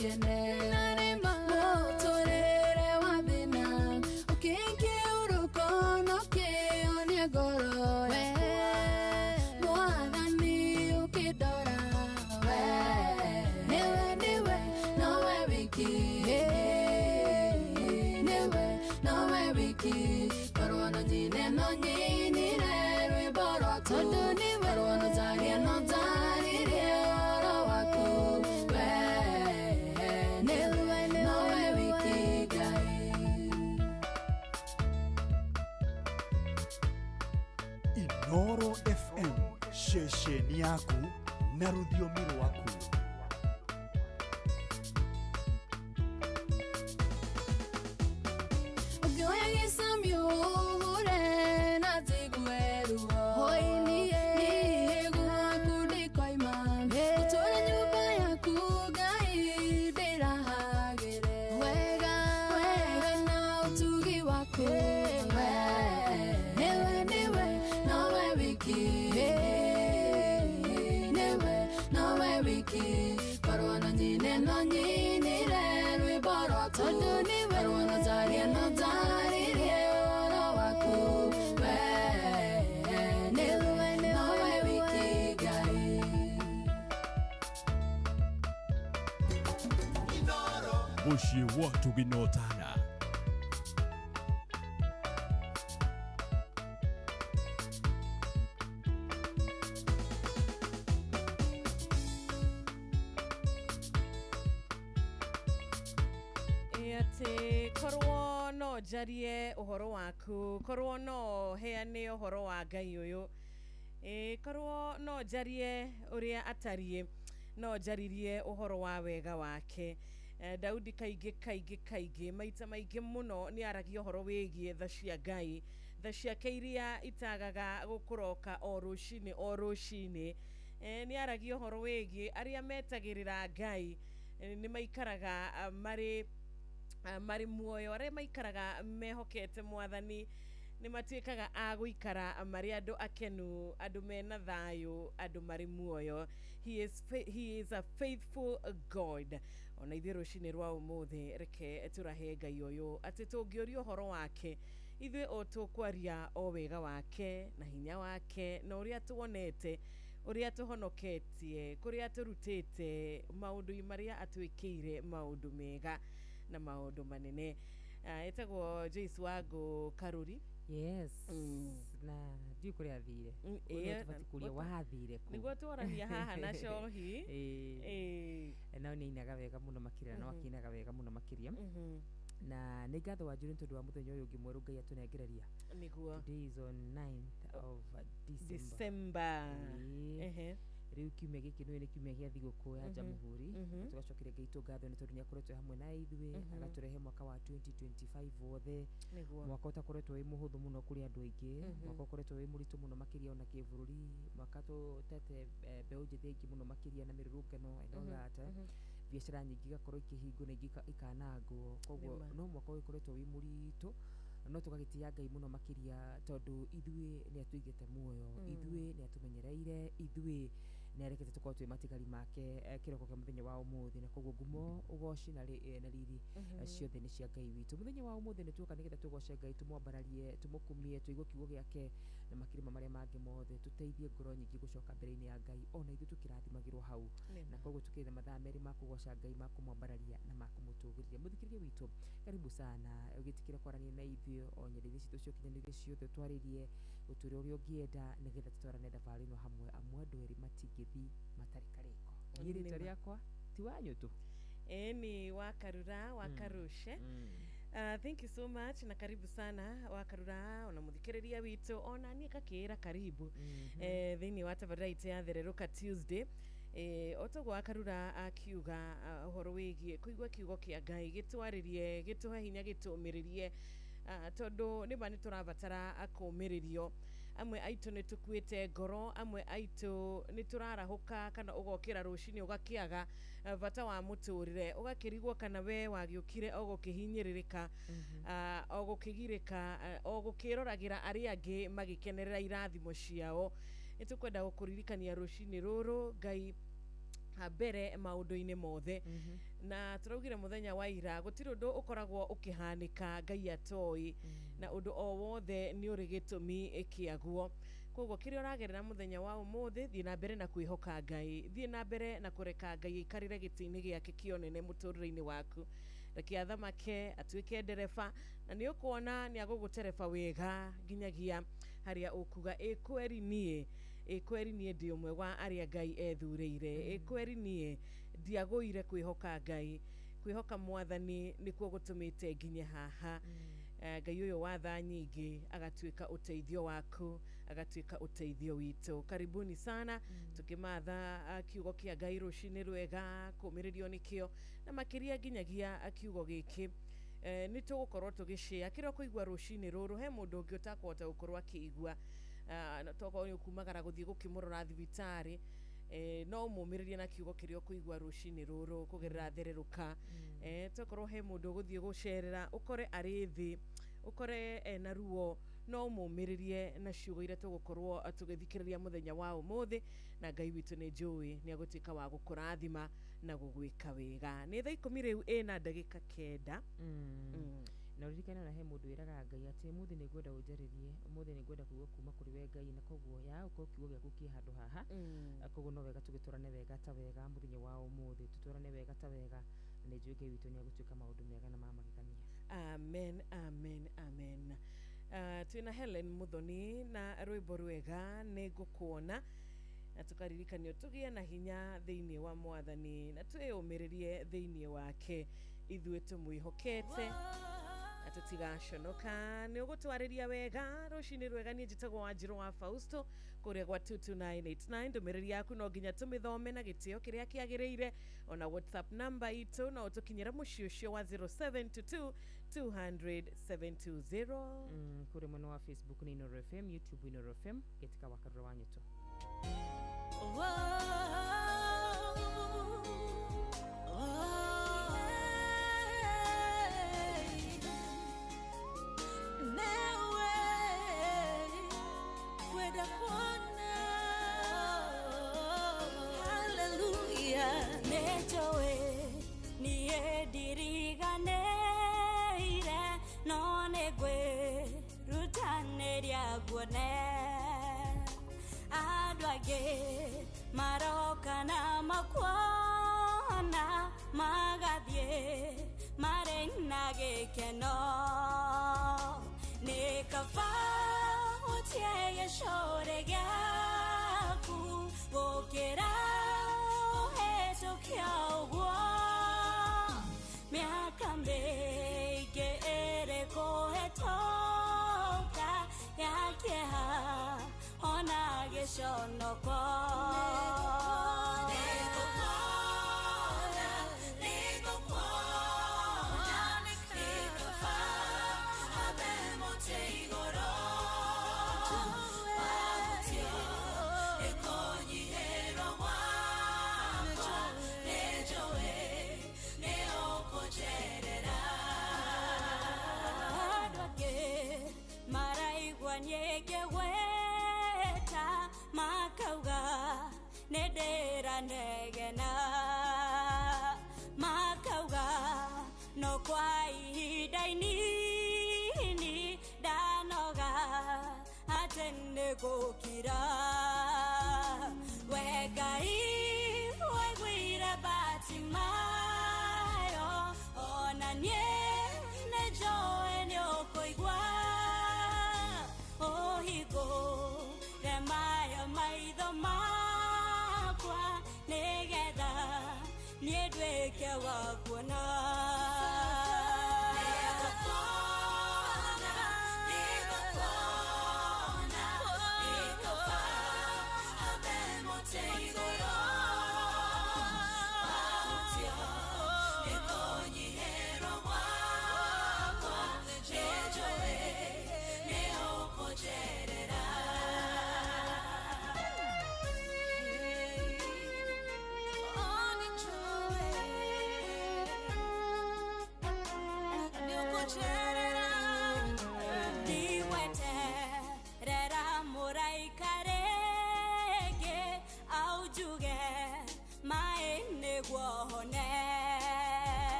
Kene Ceceni yaku na rũthiomi rwaku. Ũngĩoya gĩcambio ũhũre na njigue ruo. Hwaĩ-inĩ gwaku ndikoima. Gũtũũra nyũmba yaku Ngai ndĩrahagĩre. Wega wega na ũtugi waku. Nĩwe nĩwe nowe wiki. Nĩwe nowe wiki. Korwo no nyine no nyinire rwĩmbo rwaku. Tondũ nĩwe korwo no njarie no njarĩrie ũhoro waku. We nĩwe nowe wiki Ngai. Mũciĩ wa Tũginotana. Ĩ atĩ korwo no njarie ũhoro waku, korwo no heane ũhoro wa Ngai ũyũ, ĩ korwo no njarie ũrĩa atariĩ, no njaririe ũhoro wa wega wake. Daudi kaingĩ kaingĩ kaingĩ maita maingĩ mũno nĩ aragia ũhoro wĩgiĩ tha cia Ngai, tha ciake iria itagaga gũkũroka o rũcinĩ o rũcinĩ. Nĩ aragia ũhoro wĩgiĩ arĩa metagĩrĩra Ngai, nĩ maikaraga marĩ muoyo, arĩa maikaraga mehokete mwathani nĩ matuĩkaga a gũikara marĩ andũ akenu, andũ mena thayũ, andũ marĩ muoyo. He is a faithful God. Ona ithuĩ rũcinĩ rwa ũmũthĩ reke tũrahe Ngai ũyũ atĩ tũngĩũria ũhoro wake ithuĩ o tũkwaria o wega wake na hinya wake na ũrĩa tuonete, ũrĩa tũhonoketie, kũrĩa tũrutĩte, maũndũ marĩa atwĩkĩire, maũndũ mega na maũndũ manene. Ĩtagwo Joyce Wangu Karuri. Yes. Na ndiũĩ kũrĩa athire. Ũguo tũbatiĩ kũria wathire kũ. Nĩguo twarania haha na cohi. Nao nĩ ainaga wega mũno makĩria, na no akĩinaga wega mũno makĩria. Na nĩ ngatho wa Njũrĩ nĩ tondũ wa mũthenya ũyũ ũngĩ mwerũ Ngai atũnengereria. Nĩguo. Today is on 9th of December. December. Rĩu kiumia gĩkĩ nĩ kiumia gĩa thigũkũ ya Jamhuri. Na tũgacokeria Ngai tũ ngatho nĩ tondũ nĩ akoretwo hamwe na ithuĩ, agatũrehe mwaka wa 2025 wothe. Mwaka ũtakoretwo wĩ mũhũthũ mũno kũrĩ andũ aingĩ, mwaka ũkoretwo wĩ mũritũ mũno makĩria ona kĩbũrũri, mwaka tũtete mbeũ njĩthĩ aingĩ mũno makĩria na mĩrũrũngano and all that. Biacara nyingĩ igakorwo ikĩhingwo na ingĩ ikanangwo. Koguo no mwaka ũgĩkoretwo wĩ mũritũ, no tũgagĩtĩĩa Ngai mũno makĩria tondũ ithuĩ nĩ atũigĩte muoyo, ithuĩ nĩ atũmenyereire, ithuĩ nĩ arekete tũkorwo twĩ matigari make kĩroko kĩa mũthenya wa ũmũthĩ. Na koguo ngumo, ũgoci na riri ciothe nĩ cia Ngai witũ. Mũthenya wa ũmũthĩ nĩ tuoka nĩgetha tũgoce Ngai, tũmwambararie, tũmũkumie, tũigue kiugo gĩake na makĩria ma marĩa mangĩ mothe, tũteithie ngoro nyingĩ gũcoka mbere-inĩ ya Ngai ona ithuĩ tũkĩrathimagĩrwo hau. Na koguo tũkĩrĩ na mathaa merĩ ma kũgoca Ngai, ma kũmwambararia na ma kũmũtũgĩria. Mũthikĩrĩria witũ, karibu sana ũgĩtĩkĩra kwaranĩria na ithuĩ o nyenda-inĩ citũ cia ũkinyanĩria ciothe, twarĩrie ũtũre ũrĩa ũngĩenda nĩgetha tũtwarane thabarĩ ĩno hamwe, amu andũ erĩ matingĩthi matarĩ karĩko. Niĩ rĩtwa rĩakwa ti Wanyũtũ. Ĩni Wakarura wa Karushe. Thank you so much na karibu sana Wakarura ona muthikiriria witũ ona niĩ ngakĩĩra karibu thĩinĩ wa tabarĩra itũ ya Thererũka Tuesday. Otoguo Wakarura akiuga ũhoro wĩgiĩ kũigua kiugo kĩa Ngai gĩtwarĩrie, gĩtũhe hinya, gĩtũmĩrĩrie, tondũ nĩma nĩ tũrabatara kũũmĩrĩrio. Amwe aitũ nĩ tũkuĩte ngoro, amwe aitũ nĩ tũrarahũka kana ũgokĩra rũcinĩ ũgakĩaga bata wa mũtũrĩre, ũgakĩrigwo kana we wagĩũkire o gũkĩhinyĩrĩrĩka, o gũkĩgirĩka, o gũkĩroragĩra arĩa angĩ magĩkenerera irathimo ciao. Nĩ tũkwenda gũkũririkania rũcinĩ rũrũ Ngai mbere maũndũ-inĩ mothe. Na tũraugire mũthenya wa ira gũtirĩ ũndũ ũkoragwo ũkĩhanĩka Ngai atoĩ, na ũndũ o wothe nĩ ũrĩ gĩtũmi kĩaguo. Koguo kĩrĩa ũragerera mũthenya wa ũmũthĩ, thiĩ na mbere na kwĩhoka Ngai, thiĩ na mbere na kũreka Ngai aikarĩre gĩtĩ-inĩ gĩake kĩonene mũtũrĩre-inĩ waku. Reke athamake, atuĩke ndereba, na nĩ ũkuona nĩ agũgũtereba wega nginyagia harĩa ũkuga ĩ kweri niĩ, ĩ kweri niĩ ndĩ ũmwe wa arĩa Ngai ethurĩire, ĩ kweri niĩ ndiagũire kwĩhoka Ngai, kwĩhoka mwathani nĩkuo gũtũmĩte nginye haha. Ngai ũyũ wa tha nyingĩ agatuĩka ũteithio waku, Agatuĩka ũteithio witũ. Karibuni sana. Tukimatha kiugo kĩa Ngai rũcinĩ rwega, kũmĩrĩrio nĩkĩo na makĩria nginyagia kiugo gĩkĩ nĩ tũgũkorwo tũgĩshare kĩrĩa ũkũigua rũcinĩ rũrũ. He mũndũ ũngĩ ũtakũhota gũkorwo akĩigua, tokorwo nĩ ũkumagara gũthiĩ gũkĩmũrora thibitarĩ, no ũmũmĩrĩrie na kiugo kĩrĩa ũkũigua rũcinĩ rũrũ kũgerera thererũka. Tokorwo he mũndũ ũgũthiĩ gũcerera, ũkore arĩ thĩ, ũkore ena ruo, no ũmũmĩrĩrie na ciugo iria tũgũkorwo tũgĩthikĩrĩria mũthenya wa ũmũthĩ, na Ngai witũ nĩ njũĩ nĩ agũtuĩka wa gũkũrathima na gũgwĩka wega. Nĩ thaa 10 rĩu ĩna ndagĩka 9. Na ũririkane ona he mũndũ wĩraga Ngai atĩ ũmũthĩ nĩ ngwenda ũnjarĩrie, ũmũthĩ nĩ ngwenda kũigua kuma kũrĩ we Ngai, na koguo ya ũkorwo kiugo gĩaku kĩ handũ haha. Koguo no wega tũgĩtwarane wega ta wega mũthenya wa ũmũthĩ, tũtwarane wega ta wega, na nĩ njũĩ Ngai witũ nĩ agũtuĩka maũndũ mega na ma magegania. Amen, amen, amen. Twĩna Helen Muthoni na rwĩmbo rwega nĩ ngũkuona, na tũkaririkanio tũgĩe na hinya thĩinĩ wa Mwathani na twĩyũmĩrĩrie thĩinĩ wake, ithuĩ tũmwĩhokete na tũtigaconoka. Nĩ ũgũtwarĩria wega rũcinĩ rwega. Niĩ njĩtagwo Wanjirũ wa Fausto kũrĩa gwa 22989. Ndũmĩrĩri yaku no nginya tũmĩthome na gĩtĩo kĩrĩa kĩagĩrĩire. Ona WhatsApp namba itũ no ũtũkinyĩra mũciĩ ũcio wa 0722 200 720. Kũrĩ mwena wa Facebook nĩ Inooro FM, YouTube Inooro FM, getika wa Karura wa Nyeto. Maroka na makuona magathie mare na gĩkeno nĩ kaba ũtie gĩcore gĩaku gũkĩra ũhetũkia ũguo mĩaka mĩingĩ ĩrĩ kũhetũka ya kĩeha ona gĩconoko. Negena makauga no kwa ihinda inini ndanoga atĩ nĩ gũkira. We Ngai waiguire Batimayo, ona niĩ nĩ njũĩ nĩ ũkũigua ũhingũre mayo maitho makwa nĩgetha niĩ nduĩke wa kuona.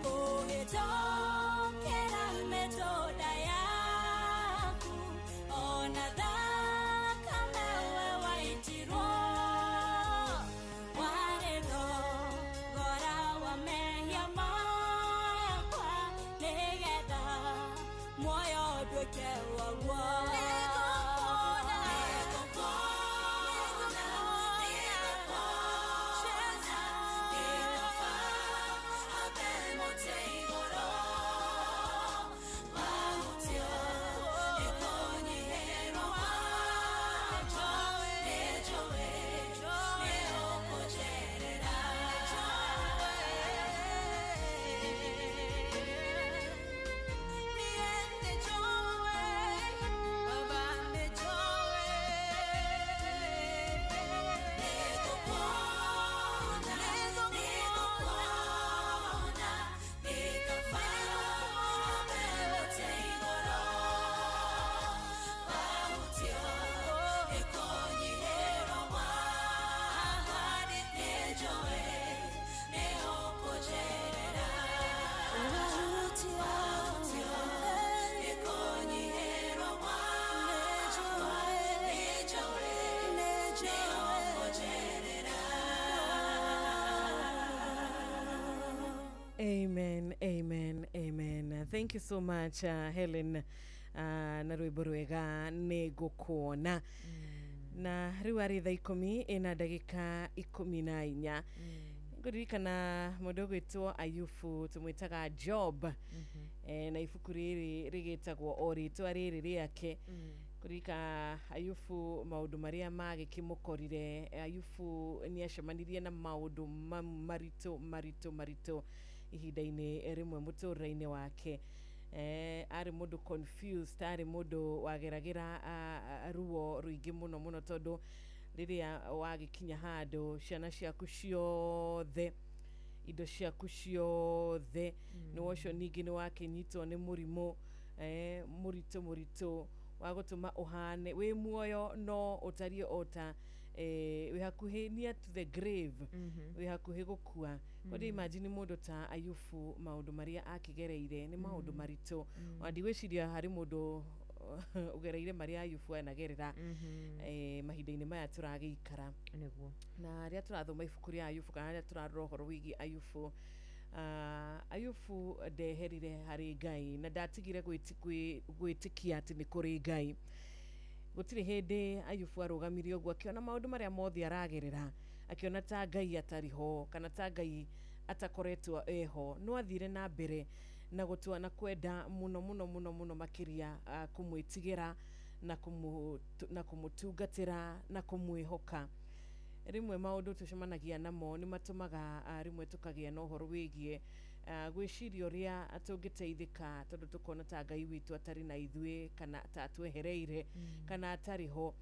Kũhĩtũkĩra mĩtũnda yaku ona Thank you so much, Helen, na rwĩmbo rwega nĩ ngũkuona. Na rĩu arĩ thaa 10 ĩna ndagĩka 14. Ngũririkana mũndũ ũgwĩtwo Ayubu, tũmwĩtaga Job, na ibuku rĩrĩ rĩgĩtagwo o rĩtwa rĩrĩ rĩake. Kũririka Ayubu maũndũ marĩa magĩkĩmũkorire. Ayubu nĩ acemanirie na maũndũ maritũ maritũ maritũ ihinda-inĩ rĩmwe mũtũrĩre-inĩ wake. Arĩ mũndũ confused, arĩ mũndũ wageragĩra ruo rũingĩ mũno mũno, tondũ rĩrĩa wagĩkinya handũ ciana ciaku ciothe, indo ciaku ciothe, nĩ wocio ningĩ nĩ wakĩnyitwo nĩ mũrimũ mũritũ mũritũ wa gũtũma ũhane wĩ muoyo no ũtariĩ o ta wĩ hakuhĩ, near to the grave, wĩ hakuhĩ gũkua. Koguo imagine mũndũ ta Ayubu maũndũ marĩa akĩgereire nĩ maũndũ maritũ. Ona ndigwĩciria harĩ mũndũ ũgereire marĩa Ayubu anagerera mahinda-inĩ maya tũragĩikara. Nĩguo. Na rĩrĩa tũrathoma ibuku rĩa Ayubu kana rĩrĩa tũrarora ũhoro wĩgiĩ Ayubu, Ayubu ndeherire harĩ Ngai na ndatigire gwĩtĩkia atĩ nĩ kũrĩ Ngai. Gũtirĩ hĩndĩ Ayubu arũgamire ũguo akĩona maũndũ marĩa mothe aragerera, akĩona ta Ngai atarĩ ho kana ta Ngai atakoretwo eho. No athire na mbere na gũtua na kwenda mũno mũno mũno mũno makĩria kũmwĩtigĩra na kũmũtungatĩra na kũmwĩhoka. Rĩmwe maũndũ tũcemanagia namo nĩ matũmaga rĩmwe tũkagĩa na ũhoro wĩgiĩ gwĩciria ũrĩa tũngĩteithĩka, tondũ tũkona ta Ngai witũ atarĩ na ithuĩ kana ta atwehereire kana atarĩ ho.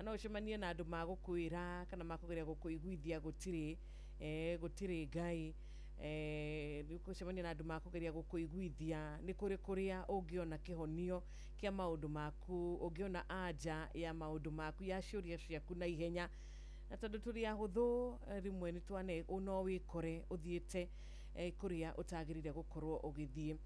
No ũcemanie na andũ magũkwĩra kana makũgeria gũkũiguithia gũtirĩ gũtirĩ Ngai. Nĩ ũgũcemania na andũ makũgeria gũkũiguithia nĩ kũrĩ kũrĩa ũngĩona kĩhonio kĩa maũndũ maku, ũngĩona anja ya maũndũ maku, ya ciũria ciaku na ihenya. Na tondũ tũrĩ ahũthũ, rĩmwe nĩ twane no wĩkore ũthiĩte kũrĩa ũtagĩrĩire gũkorwo ũgĩthiĩ.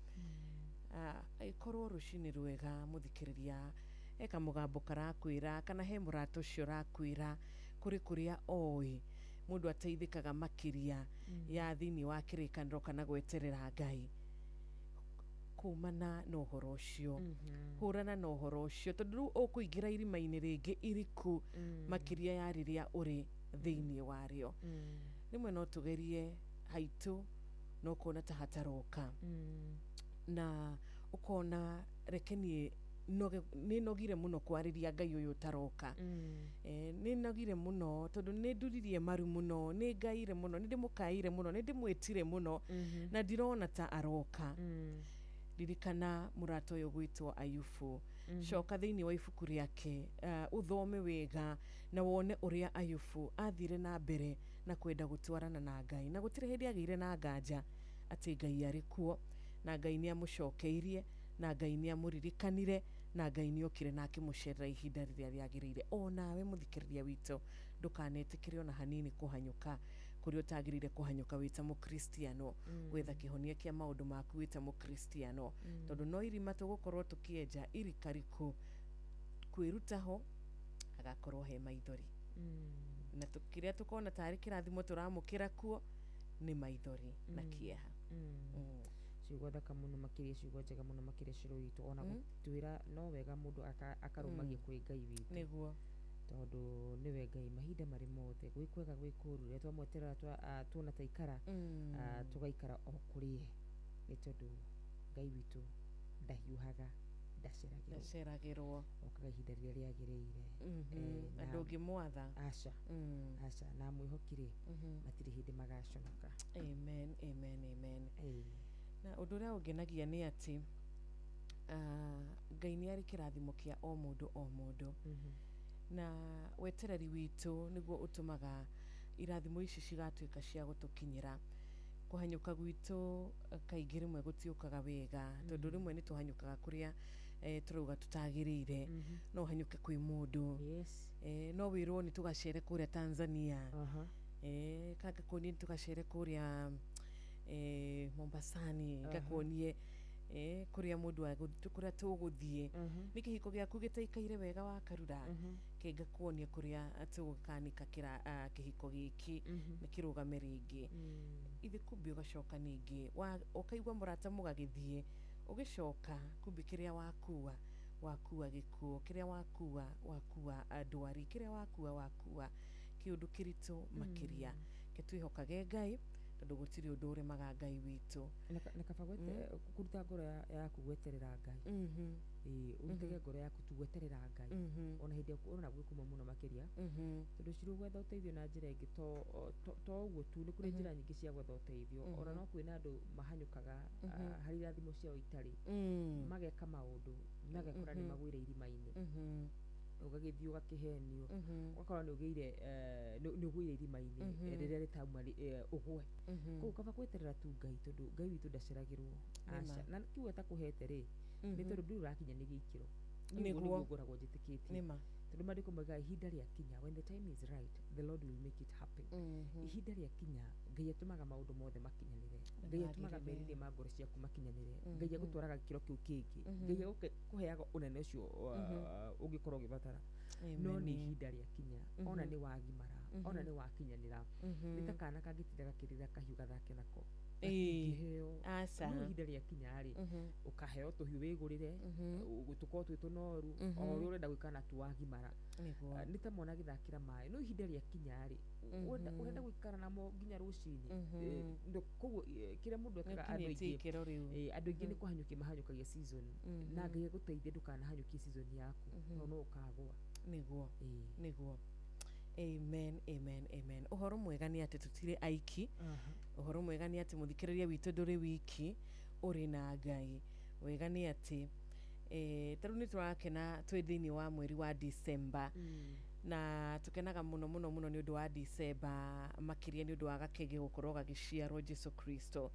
Angĩkorwo rũcinĩ rwega mũthikĩrĩria, he kamũgambo karakwĩra kana he mũrata ũcio ũrakwĩra kũrĩ kũrĩa oĩ mũndũ ateithĩkaga makĩria ya thĩinĩ wa kĩrĩkanĩro kana gweterera Ngai, kumana na ũhoro ũcio, hũrana na ũhoro ũcio, tondũ rĩu ũkũingĩra irima-inĩ rĩngĩ iriku makĩria ya rĩrĩa ũrĩ thĩinĩ warĩo. Rĩmwe no tũgerie haitũ no ũkona ta hataroka, na ũkona reke niĩ nĩ nogire mũno kwarĩria Ngai ũyũ ũtaroka. Nĩ nogire mũno tondũ nĩ nduririe maru mũno, nĩ ngaire mũno, nĩ ndĩmũkaire mũno, nĩ ndĩmwĩtire mũno na ndirona ta aroka. Ririkana mũrata ũyũ gwĩtwo Ayubu. Coka thĩinĩ wa ibuku rĩake, ũthome wega na wone ũrĩa Ayubu athire na mbere na kwenda gũtwarana na Ngai, na gũtirĩ hĩndĩ agĩire na nganja atĩ Ngai arĩ kuo, na Ngai nĩ amũcokeirie, na Ngai nĩ amũririkanire, na Ngai nĩ okire na akĩmũcerera ihinda rĩrĩa rĩagĩrĩire. O nawe mũthikĩrĩria witũ, ndũkanetĩkĩre ona hanini kũhanyũka kũrĩa ũtagĩrĩire kũhanyũka wĩ ta mũkristiano, gwetha kĩhonia kĩa maũndũ maku wĩ ta mũkristiano, tondũ no irima tũgũkorwo tũkĩenja irikariku, kwĩruta ho agakorwo he maithori, na kĩrĩa tũkona tarĩ kĩrathimo tũramũkĩra kuo nĩ maithori na kĩeha. Ciugo thaka mũno makĩria, ciugo njega mũno makĩria cũrũ witũ, ona gũtwĩra no wega mũndũ akarũmagia kwĩ Ngai witũ. Nĩguo. Tondũ nĩwe Ngai mahinda marĩ mothe, gwĩ kwega gwĩ kũũru, rĩrĩa twamweterera tuona ta ikara, tũgaikara o kũrĩ ye, nĩ tondũ Ngai witũ ndahiũhaga, ndaceragĩrwo. Ndaceragĩrwo. Okaga ihinda rĩrĩa rĩagĩrĩire. Na ndũngĩmwatha. Aca. Aca, na mwĩhoki-rĩ, matirĩ hĩndĩ magaconoka. Amen, amen, amen. Na ũndũ ũrĩa ũngenagia nĩ atĩ Ngai nĩ arĩ kĩrathimo kĩa o mũndũ o mũndũ, na wetereri witũ nĩguo ũtũmaga irathimo ici cigatuĩka cia gũtũkinyĩra. Kũhanyũka gwitũ kaingĩ rĩmwe gũtiũkaga wega, tondũ rĩmwe nĩ tũhanyũkaga kũrĩa tũrauga tũtagĩrĩire. No ũhanyũke kwĩ mũndũ, no wĩrwo nĩ tũgacere kũrĩa Tanzania, kangakuonie nĩ tũgacere kũrĩa Mombasani, ngakuonie kũrĩa mũndũ kũrĩa tũgũthiĩ. Nĩ kĩhiko gĩaku gĩtaikaire wega wa karura, kĩngakuonia kũrĩa tũgũkanĩka kĩhiko gĩkĩ nĩ kĩrũgame rĩngĩ. Ithe kumbe ũgacoka ningĩ ũkaigua mũrata mũgagĩthiĩ, Ũgĩcoka kumbi kĩrĩa wakua wakua gĩkuũ, kĩrĩa wakua wakua ndwari, kĩrĩa wakua wakua kĩũndũ kĩritũ makĩria. Ke twĩhokage Ngai tondũ gũtirĩ ũndũ ũremaga Ngai witũ. Na kaba kũruta ngoro yaku gweterera Ngai. Ĩĩ, ũrutage ngoro yaku tu gweterera Ngai. Ona hĩndĩ ĩrĩa ũrona gwĩ kũmũ mũno makĩria, tondũ cirũ gwetha ũteithio na njĩra ĩngĩ to ũguo tu, nĩ kũrĩ njĩra nyingĩ cia gwetha ũteithio. Ona no kwĩna andũ mahanyũkaga harĩa irathimo ciao itarĩ, mageka maũndũ magekora nĩ magũire irima-inĩ. Ũgagĩthiĩ ũgakĩhenio, ũgakora nĩ ũgĩire nĩ ũgũire irima-inĩ rĩrĩa rĩtauma ũgwe. Koguo kaba gweterera tu Ngai, tondũ Ngai witũ ndaceragĩrwo. Aca. Na kiugo atakũhete rĩ, nĩ tondũ ndũrĩ ũrakinyanĩria ikĩro. Nĩguo nĩguo ngoragwo njĩtĩkĩtie. Tondũ maandĩko moigaga ihinda rĩakinya, when the time is right, the Lord will make it happen. Ihinda rĩakinya, Ngai atũmaga maũndũ mothe makinyanĩre. Ngai atũmaga merirĩria ma ngoro ciaku makinyanĩre. Ngai agũtwaraga gĩkĩro kĩu kĩngĩ. Ngai agũkũheaga ũnene ũcio ũngĩkorwo ũgĩbatara. No nĩ ihinda rĩakinya, ona nĩ wagimara, ona nĩ wakinyanĩra. Nĩ ta kana kangĩtinda gakĩrĩra kahiũ gathake nako. Gatingĩheo. Aca. No ihinda rĩakinya rĩ, ũkaheo tũhiũ wĩgũrĩre, tũkorwo twĩ tũnoru, o ũrĩa ũrenda gwĩka natuo wagimara. Nĩ ta mwana agĩthakĩra maĩ, no ihinda rĩakinya rĩ, ũrenda gũikara namo nginya rũcinĩ. Koguo kĩrĩa mũndũ ekaga andũ Nĩũkinyĩtie aingĩ, ikĩro rĩu. Andũ aingĩ nĩ kũhanyũkia mahanyũkagia season, na Ngai agũteithie ndũkanahanyũkie season yaku, tondũ no ũkagũa. Nĩguo. Nĩguo. Amen, amen, amen. Ũhoro mwega nĩ atĩ tũtirĩ aiki. Ũhoro mwega nĩ atĩ mũthikĩrĩria witũ ndũrĩ wiki, ũrĩ na Ngai. Wega nĩ atĩ ta rĩu nĩ tũrakena twĩ thĩinĩ wa mweri wa December. Na tukenaga mũno mũno mũno nĩ ũndũ wa December, makĩria nĩ ũndũ wa gakenge gũkorwo gagĩciarwo Jesu Kristo.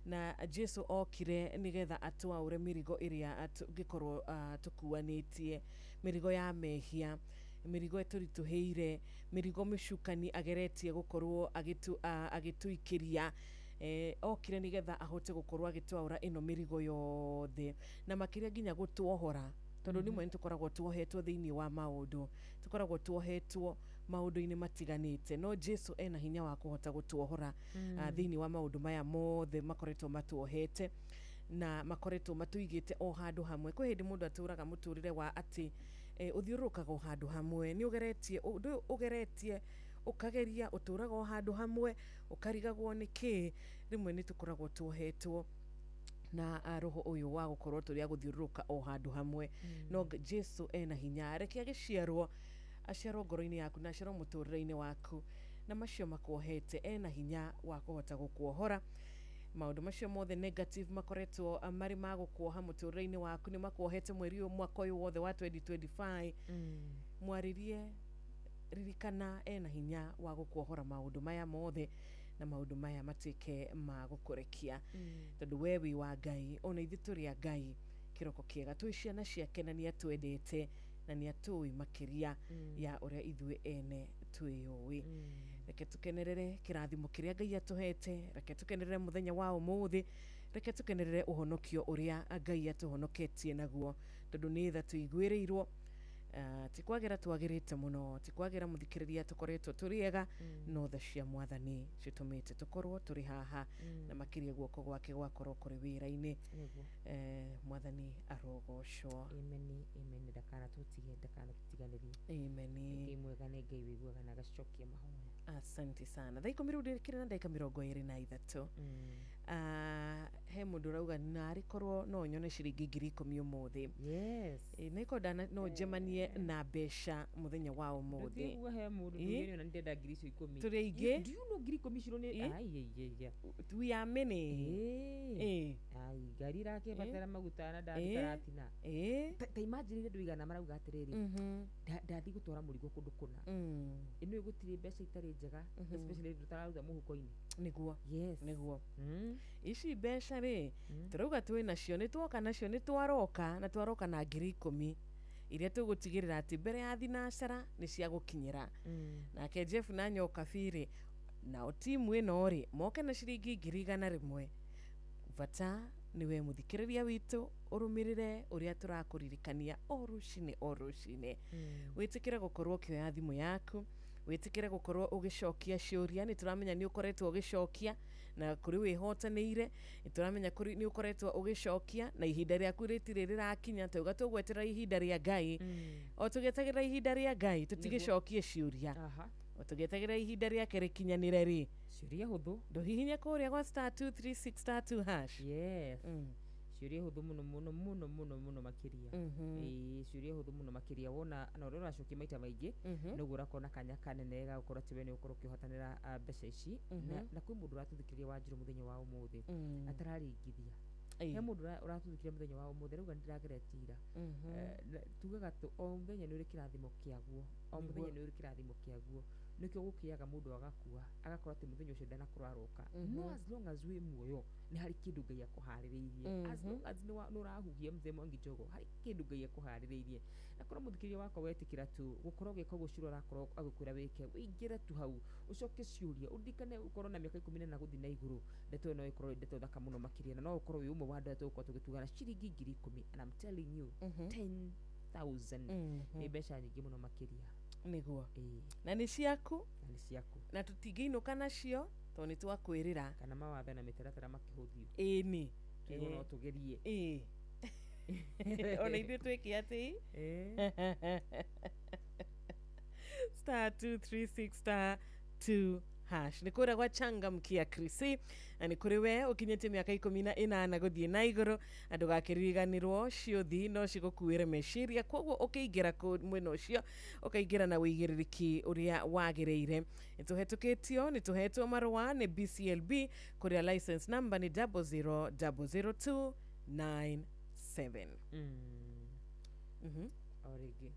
Na Jesu okire nĩgetha atwaũre mĩrigo ĩrĩa tũngĩkorwo tũkuanĩtie, mĩrigo ya mehia, mĩrigo ĩtũritũhĩire, mĩrigo mĩcukani ageretie gũkorwo agĩtũikĩria. Okire nĩgetha ahote gũkorwo agĩtwaũra ĩno mĩrigo yothe, na makĩria nginya gũtuohora, tondũ rĩmwe nĩ tũkoragwo tuohetwo thĩinĩ wa maũndũ, tũkoragwo tuohetwo maũndũ-inĩ matiganĩte, no Jesu ena hinya wa kũhota gũtuohora thĩinĩ wa maũndũ maya mothe makoretwo matuohete na makoretwo matũigĩte o handũ hamwe. Kwĩ hĩndĩ mũndũ atũraga mũtũrĩre wa atĩ ũthiũrũrũkaga o handũ hamwe, nĩ ũgeretie ũndũ ũyũ ũgeretie ũkageria, ũtũraga o handũ hamwe, ũkarigagwo nĩ kĩ. Rĩmwe nĩ tũkoragwo tuohetwo na roho ũyũ wa gũkorwo tũrĩ a gũthiũrũrũka o handũ hamwe. No Jesu ena hinya, reke agĩciarwo, aciarwo ngoro-inĩ yaku na aciarwo mũtũrĩre-inĩ waku, na macio makuohete, ena hinya wa kũhota gũkuohora. Maũndũ macio mothe negative makoretwo marĩ ma gũkuoha mũtũrĩre-inĩ waku, nĩ makuohete mweri ũyũ, mwaka ũyũ wothe wa 2025. Mwarĩrie, ririkana ena hinya wa gũkuohora maũndũ maya mothe, na maũndũ maya matuĩke ma gũkũrekia. Tondũ we wĩ wa Ngai, ona ithuĩ tũrĩ a Ngai. Kĩroko kĩega, twĩ ciana ciake na nĩ atwendete na nĩ atũĩ makĩria ya ũrĩa ithuĩ ene twĩyũĩ. Reke tũkenerere kĩrathimo kĩrĩa Ngai atũhete, reke tũkenerere mũthenya wa ũmũthĩ, reke tũkenerere ũhonokio ũrĩa Ngai atũhonoketie naguo, tondũ nĩ tha tũiguĩrĩirwo. Ti kwagĩra twagĩrĩte mũno, ti kwagĩra mũthikĩrĩria tũkoretwo tũrĩ ega, no tha cia Mwathani citũmĩte tũkorwo tũrĩ haha, na makĩria guoko gwake gwakorwo kũrĩ wĩra-inĩ. Mwathani arogocwo. Amen, amen. Ndakanatũtige, ndakanatũtiganĩrie. Amen. Ngai mwega nĩ Ngai wĩiguaga na agacokia mahoya. Asante sana. Thaa ikũmi rĩu ndĩkĩrĩ na ndagĩka 23. He mũndũ ũrauga narĩ korwo no nyone ciringi 10,000 ũmũthĩ. Yes. Na ikorwo no njemanie na mbeca mũthenya wa ũmũthĩ. Ndũtigua he mũndũ nduge nĩ ndĩrenda ngiri icio ikũmi. Tũrĩ aingĩ. Do you know ngiri ikũmi icio nĩ ai ai ai. We are many. Ai, ngari irakĩbatara maguta na ndathi karatina. Ta imagine andũ igana marauga atĩrĩrĩ, ndathiĩ gũtwara mũrigo kũndũ kũna. Ĩno gũtirĩ mbeca itarĩ njega, especially ndũtararuta mũhuko-inĩ. Nĩguo. Yes. Nĩguo. Ici mbeca rĩ, tũrauga twĩ nacio, nĩ twoka nacio, nĩ twaroka, na twaroka na 10,000 iria tũgũtigĩrĩra atĩ mbere ya thinacara nĩ cia gũkinyĩra. Nake Jeff na Nyoka Biri, nao timu ĩno rĩ, moke na ciringi 100,000. Bata nĩ we mũthikĩrĩria witũ ũrũmĩrĩre ũrĩa tũrakũririkania o rũcinĩ o rũcinĩ. Wĩtĩkĩre gũkorwo ũkĩoya thimũ yaku, Wĩtĩkĩre gũkorwo ũgĩcokia ciũria. Nĩ tũramenya nĩ ũkoretwo ũgĩcokia na kũrĩ wĩhotanĩire. Nĩ tũramenya kũrĩ nĩ ũkoretwo ũgĩcokia na ihinda rĩaku rĩtirĩ rĩrakinya. Tauga tũgweterera ihinda rĩa Ngai. O tũgĩetagĩrĩra ihinda rĩa Ngai, tũtigĩcokie ciũria. O tũgĩetagĩrĩra ihinda rĩake rĩkinyanĩre rĩ, ciũria hũthũ. Ndũhihinye kũrĩa gwa *236 *2 hash. Yes. Ciũria hũthũ mũno mũno mũno mũno mũno makĩria. Ĩĩ, ciũria hũthũ mũno makĩria. Wona na ũrĩa ũracokia maita maingĩ, noguo ũrakorwo na kanya kanene ga gũkorwo atĩ we nĩ ũgũkorwo ũkĩhotanĩra mbeca ici. Na kwĩ mũndũ ũratũthikĩrĩria Wanjirũ mũthenya wa ũmũthĩ atararingithia. He mũndũ ũratũthikĩrĩria mũthenya wa ũmũthĩ rauga nĩndĩrageretie ira. Tugaga o mũthenya nĩ ũrĩ kĩrathimo kĩaguo, o mũthenya nĩ ũrĩ kĩrathimo kĩaguo. Nĩkĩo gũkĩaga mũndũ agakua agakorwo atĩ mũthenya ũcio ndanakorwo aroka. No as long as wĩ muoyo, nĩ harĩ kĩndũ Ngai akũharĩrĩirie. As long as nĩ ũrahuhia, mzee Mwangi Njogo, harĩ kĩndũ Ngai akũharĩrĩirie. Na korwo mũthikĩrĩria wakwa wetĩkĩra tu gũkorwo ũgĩka ũguo Shiro arakorwo agĩkwĩra wĩke, ũingĩre tu hau ũcoke ciũria, ũririkane ũkorwo na mĩaka 14 gũthiĩ na igũrũ. Ndeto ĩyo no ĩkorwo ĩ ndeto thaka mũno makĩria, na no ũkorwo wĩ ũmwe wa andũ arĩa tũgũkorwo tũgĩtugana ciringi 10,000. And I'm telling you, 10,000 nĩ mbeca nyingĩ mũno makĩria. Nĩguo. Na nĩ ciaku. Na nĩ ciaku. Na tũtingĩinũka nacio tondũ nĩ twakwĩrĩra. Kana mawatho na mĩtaratara makĩhũthio. Ĩni. Tũigua no tũgerie. Ĩĩ. Ona ithuĩ twĩke atĩ *236 *2 hash. Nĩ kũrĩa gwa Changamkia Krisi, na nĩ kũrĩ we ũkinyĩtie mĩaka 18 gũthiĩ na igũrũ, na ndũgakĩriganĩrwo ciũthi no cigũkuĩre meciria. Koguo ũkĩingĩra mwena ũcio ũkaingĩra na ũigĩrĩrĩki ũrĩa wagĩrĩire. Nĩ tũhetũkĩtio, nĩ tũhetwo marũa nĩ BCLB kũrĩa license number nĩ 0000297. O rĩngĩ.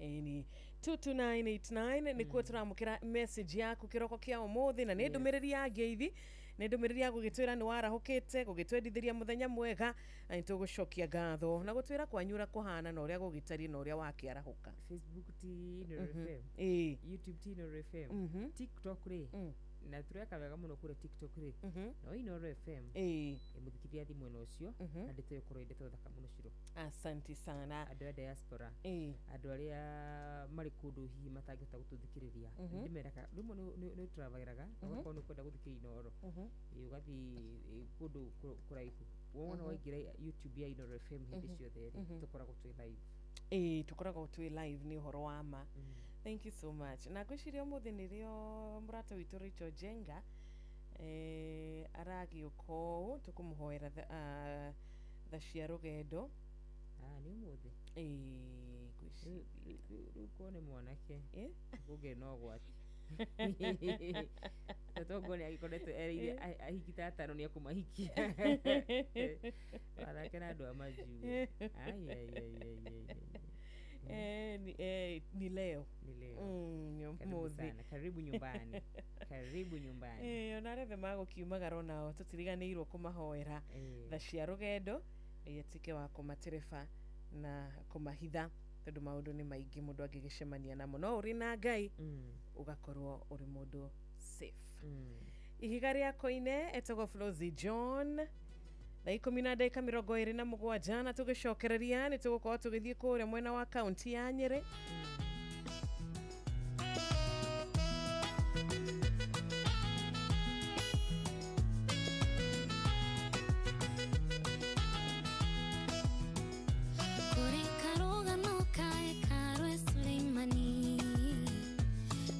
Ĩni 22989 nĩkuo tũramũkĩra message yaku kĩroko kĩa ũmũthĩ, na nĩ ndũmĩrĩri ya ngeithi, nĩ ndũmĩrĩri ya gũgĩtwĩra nĩ warahũkĩte, gũgĩtwendithĩria mũthenya mwega, na nĩ tũgũcokia ngatho na gũtwĩra kwanyu ũrĩa kũhana na ũrĩa gũgĩtariĩ na ũrĩa wakĩarahũka. Facebook ti Inooro FM. Ĩĩ. YouTube ti Inooro FM. TikTok rĩ, na tũreka wega mũno kũrĩa TikTok rĩ, no Inooro FM. Ĩĩ. Mũthikĩrĩria thiĩ mwena ũcio, na ndeto ĩyo ĩkorwo ĩ ndeto thaka mũno Shiro. Asante sana. Andũ a diaspora, Ĩĩ. andũ arĩa marĩ kũndũ hihi matangĩhota gũtũthikĩrĩria, ndĩmeraga rĩmwe nĩ ũtravagĩraga ũgakorwo nĩ ũkwenda gũthikĩrĩria Inooro, ũgathiĩ kũndũ kũraihu, wona waingĩra YouTube ya Inooro FM hĩndĩ ciothe rĩ, tũkoragwo twĩ live. Ĩĩ, tũkoragwo twĩ live, nĩ ũhoro wa ma. Thank you so much. Na ngwĩciria ũmũthĩ nĩrĩo mũrata witũ Rachel Jenga aragĩũka ũũ, tũkũmũhoera tha cia rũgendo. Nĩ ũmũthĩ? Ĩĩ, ngwĩciria. Rĩu korwo nĩ mwanake kũngĩ no ũgwati. Tongo nĩ agĩkoretwo erĩire ahiki ta atano nĩ ekũmahikia. Anake na andũ a majuu. Ai, ai, ai, ai, ai, ai. Ni leo. Ni leo. Ni Karibu ũmũthĩ. sana. Karibu nyumbani. Karibu nyumbani. Ona arĩa othe magũkiumagara onao tũtiriganĩirwo kũmahoera tha cia rũgendo, ĩtuĩke wa kũmatereba na kũmahitha, tondũ maũndũ nĩ maingĩ mũndũ angĩgĩcemania namo, no ũrĩ na Ngai ũgakorwo ũrĩ mũndũ safe. Ihiga rĩa koine etagwo Flozy John. 10:27, na tũgĩcokereria nĩ tũgũkorwo tũgĩthiĩ kũrĩa mwena wa kaunti ya Nyĩrĩ. Kũrĩ karũgano ka hekarũ e Suleimani,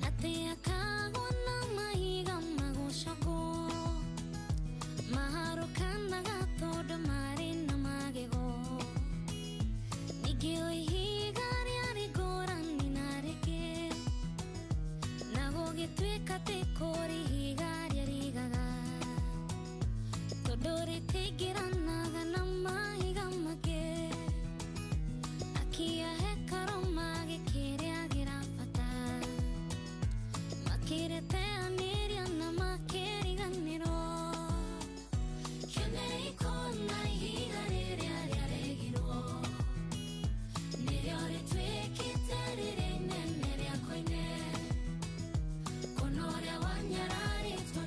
atĩ akagwo na mahiga magũcogwo, maharũkanaga tondũ marĩ na magego. Ningĩ o ihiga rĩarĩ ngũrani na rĩngĩ, na gũgĩtuĩka atĩ kũrĩ ihiga rĩarigaga, tondũ rĩtingĩranaga na mahiga mangĩ. Akia hekarũ magĩkĩrĩagĩra bata, makĩrĩteanĩria na makĩriganĩrwo. Kĩonei kũna ihiga rĩrĩa rĩaregirwo, nĩrĩo rĩtuĩkĩte rĩrĩa inene rĩa koine. Kũna ũrĩa wanyararĩtwo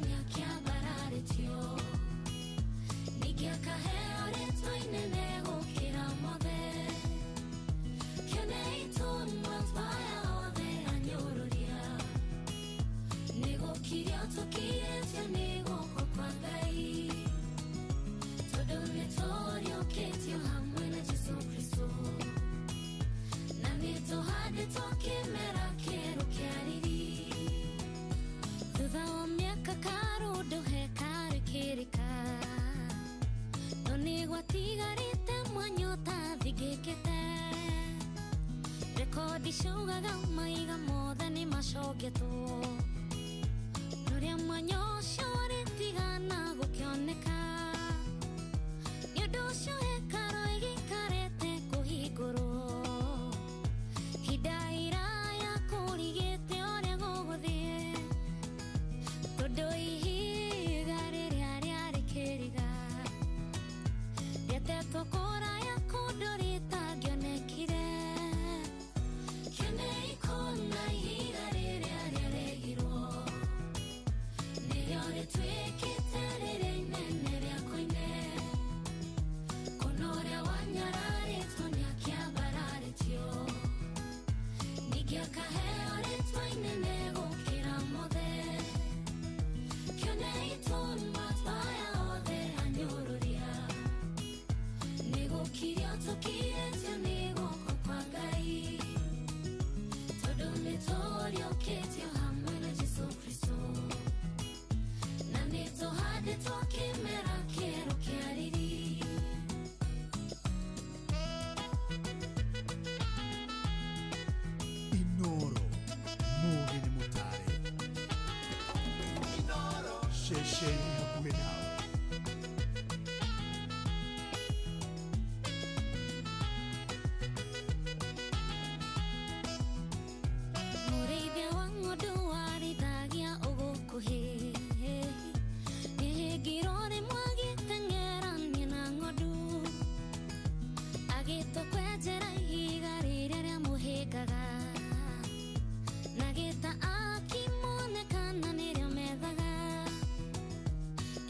Mbithi ciugaga maiga mothe nĩ macogetwo Rũrĩa mwanya ũcio warĩtigana gũkĩoneka Nĩ ũndũ ũcio hekarũ ĩgĩikarĩte kũhingũrwo Ihinda iraya kũrigĩte ũrĩa gũgũthiĩ Tondũ ihiga rĩrĩa rĩarĩ kĩriga Rĩatetwo kũraya kũndũ rĩtangĩonekire Kĩonei kũna ihiga rĩrĩa rĩaregirwo Nĩrĩo rĩtuĩkĩte rĩrĩa inene rĩa koine Kũna ũrĩa wanyararĩtwo nĩakĩambararĩtio Ningĩ akaheo rĩtwa inene gũkĩra mothe Kĩonei tũnua twaya othe anyũrũria Nĩgũkirio tũkirĩtio nĩ guoko kwa Ngai Tondũ nĩtũriũkĩtio hamwe na Jesũ Kristũ Na nĩtũhandĩtwo kĩmera kĩerũ kĩa riri Inoro mugi nĩ mũtare ceceni hakuhĩ nawe. Mũrĩithia wa ng'ondu warĩithagia ũgũkuhĩ Nĩhĩngirwo rĩmwe agĩteng'erania na ng'ondu Agĩtua kwenjera ihiga rĩrĩa rĩamũhĩngaga Na gĩta akĩmonekana nĩrĩo methaga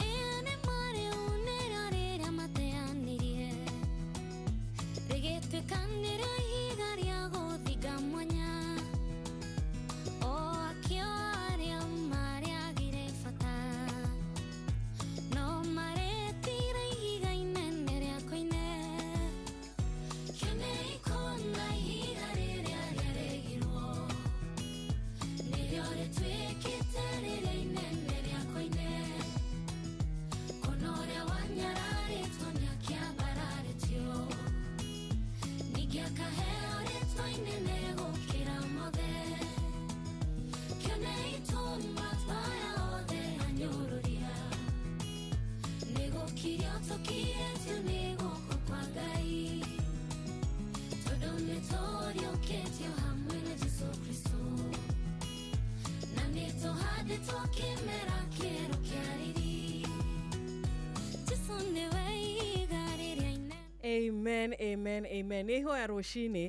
Ĩĩ nĩ ma rĩu nĩrĩo rĩrĩa mateanirie Rĩgĩtuĩka nĩrĩo ihiga rĩa gũthinga mwanya O akĩo arĩa marĩagire bata No marĩtire ihiga inene rĩa koine Kĩonei kũna ihiga rĩrĩa rĩaregirwo Nĩrĩo rĩtuĩkĩte rĩrĩa inene rĩa koine Kũna ũrĩa wanyararĩtwo nĩakĩambararĩtio Ningĩ akaheo rĩtwa inene gũkĩra mothe Kĩonei tũnua twaya othe anyũrũria Nĩgũkirio tũkirĩtio nĩ guoko kwa Ngai Tondũ nĩtũriũkĩtio hamwe na Jesũ Kristũ Na nĩtũhandĩtwo kĩmera kĩerũ kĩa riri Jesũ nĩwe ihiga rĩrĩa inene Amen, amen, amen. Nĩ ihoya rũcinĩ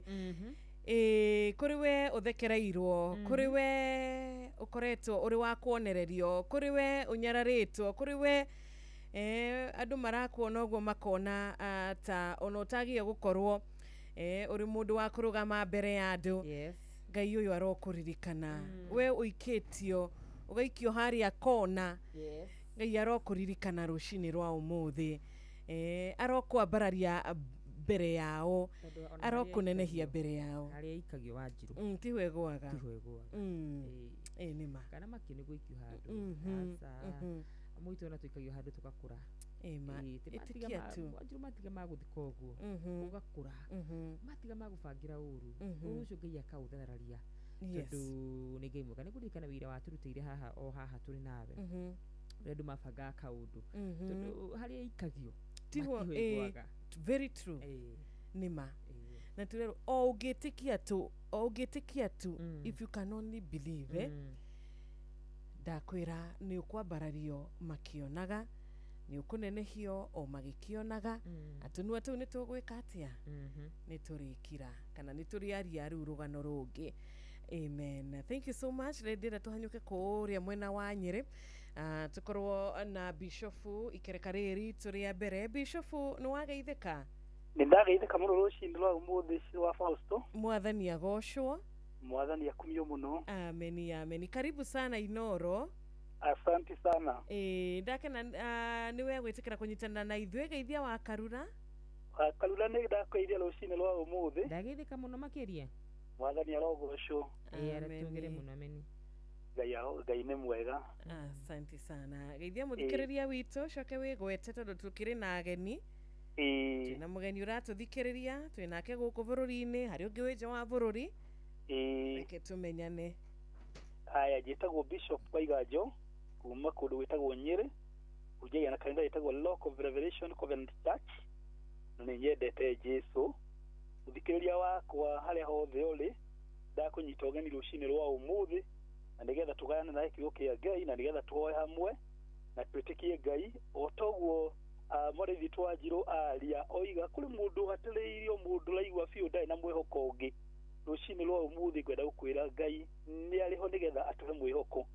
kũrĩ we ũthekereirwo kũrĩ we ũkoretwo ũrĩ wa kuonererio kũrĩ we ũnyararĩtwo kũrĩ we andũ marakuona ũguo makona ta ona ũtagĩrĩire gũkorwo ũrĩ mũndũ wa kũrũgama mbere ya andũ. Ngai ũyũ arokũririkana we ũikĩtio ũgaikio harĩa kona. Ngai arokũririkana rũcinĩ rwa ũmũthĩ arokwambararia mbere yao arokũnenehia mbere yao harĩa ikagio Wanjirũ tiho ĩgũaga tiho ĩgũaga nĩ ma kana makio nĩ gũikio handũ aca mũitũ ona tũikagio handũ tũgakũra ĩtĩkia tu Wanjirũ matiga magũthika ũguo ũgakũra matiga magũbangĩra ũru ũru ũcio Ngai akaũthararia tondũ nĩ Ngai mwega. Nĩ ngũririkana wĩra watũrutĩire haha o haha tũrĩ nawe ũrĩa andũ mabangaga kaũndũ tondũ harĩa ikagio tiho ĩgũaga. Very true. Nĩ ma na turerwo o ũngĩtĩkia tu o ũngĩtĩkia tu if you can only believe ndakwĩra nĩ ũkwambarario makĩonaga nĩ ũkũnenehio o magĩkĩonaga atũnua tũu nĩ tũgwĩka atĩa nĩ tũrĩkira kana nĩ tũrĩaria rĩu rũgano rũngĩ. Amen. Thank you so much. Rĩndĩra tũhanyũke kũrĩa mwena wa Nyĩrĩ tũkorwo na Bishofu ikereka rĩrĩ tũrĩ a mbere. Bishofu nĩ wageithĩka? Nĩ ndageithĩka mũno rũcinĩ rwa ũmũthĩ rwa Fausto. Mwathani agocwo. Mwathani akumio mũno. Ameni, ameni. Karibu sana Inoro. Asante sana. Ndakena nĩwe gwĩtĩkĩra kũnyitana na ithuĩ. Geithia wa Karura. Wa Karura nĩ ndakũgeithia rũcinĩ rwa ũmũthĩ. Ndageithĩka mũno makĩria. Mwathani arogocwo. Aratũgĩre mũno ameni. Ngai nĩ mwega. Asante sana. Geithia mũthikĩrĩria witũ coke wĩgwete tondũ tũkĩrĩ na ageni. Twĩna mũgeni ũratũthikĩrĩria twĩnake gũkũ bũrũri-inĩ harĩ ũngĩ wĩ nja wa bũrũri. Ĩĩ. Reke tũmenyane. Haya, njĩtagwo Bishop Waiganjo kuma kũndũ gwĩtagwo Nyĩrĩ, hunjagia na kanitha ĩtagwo Rock of Revelation Covenant Church, na nĩ nyendete Jesu. Mũthikĩrĩria wakwa harĩa hothe ũrĩ, ndakũnyita ũgeni rũcinĩ rwa ũmũthĩ, na nĩgetha tũgayane nawe kiugo kĩa Ngai, na nĩgetha tũhoe hamwe na twĩtĩkie Ngai o toguo mwarĩ witũ Wanjirũ aria oiga kũrĩ mũndũ hatĩrĩirio, mũndũ ũraigua biũ ndarĩ na mwĩhoko ũngĩ. Rũcinĩ rwa ũmũthĩ ngwenda gũkwĩra Ngai nĩ arĩ ho nĩgetha atũhe mwĩhoko,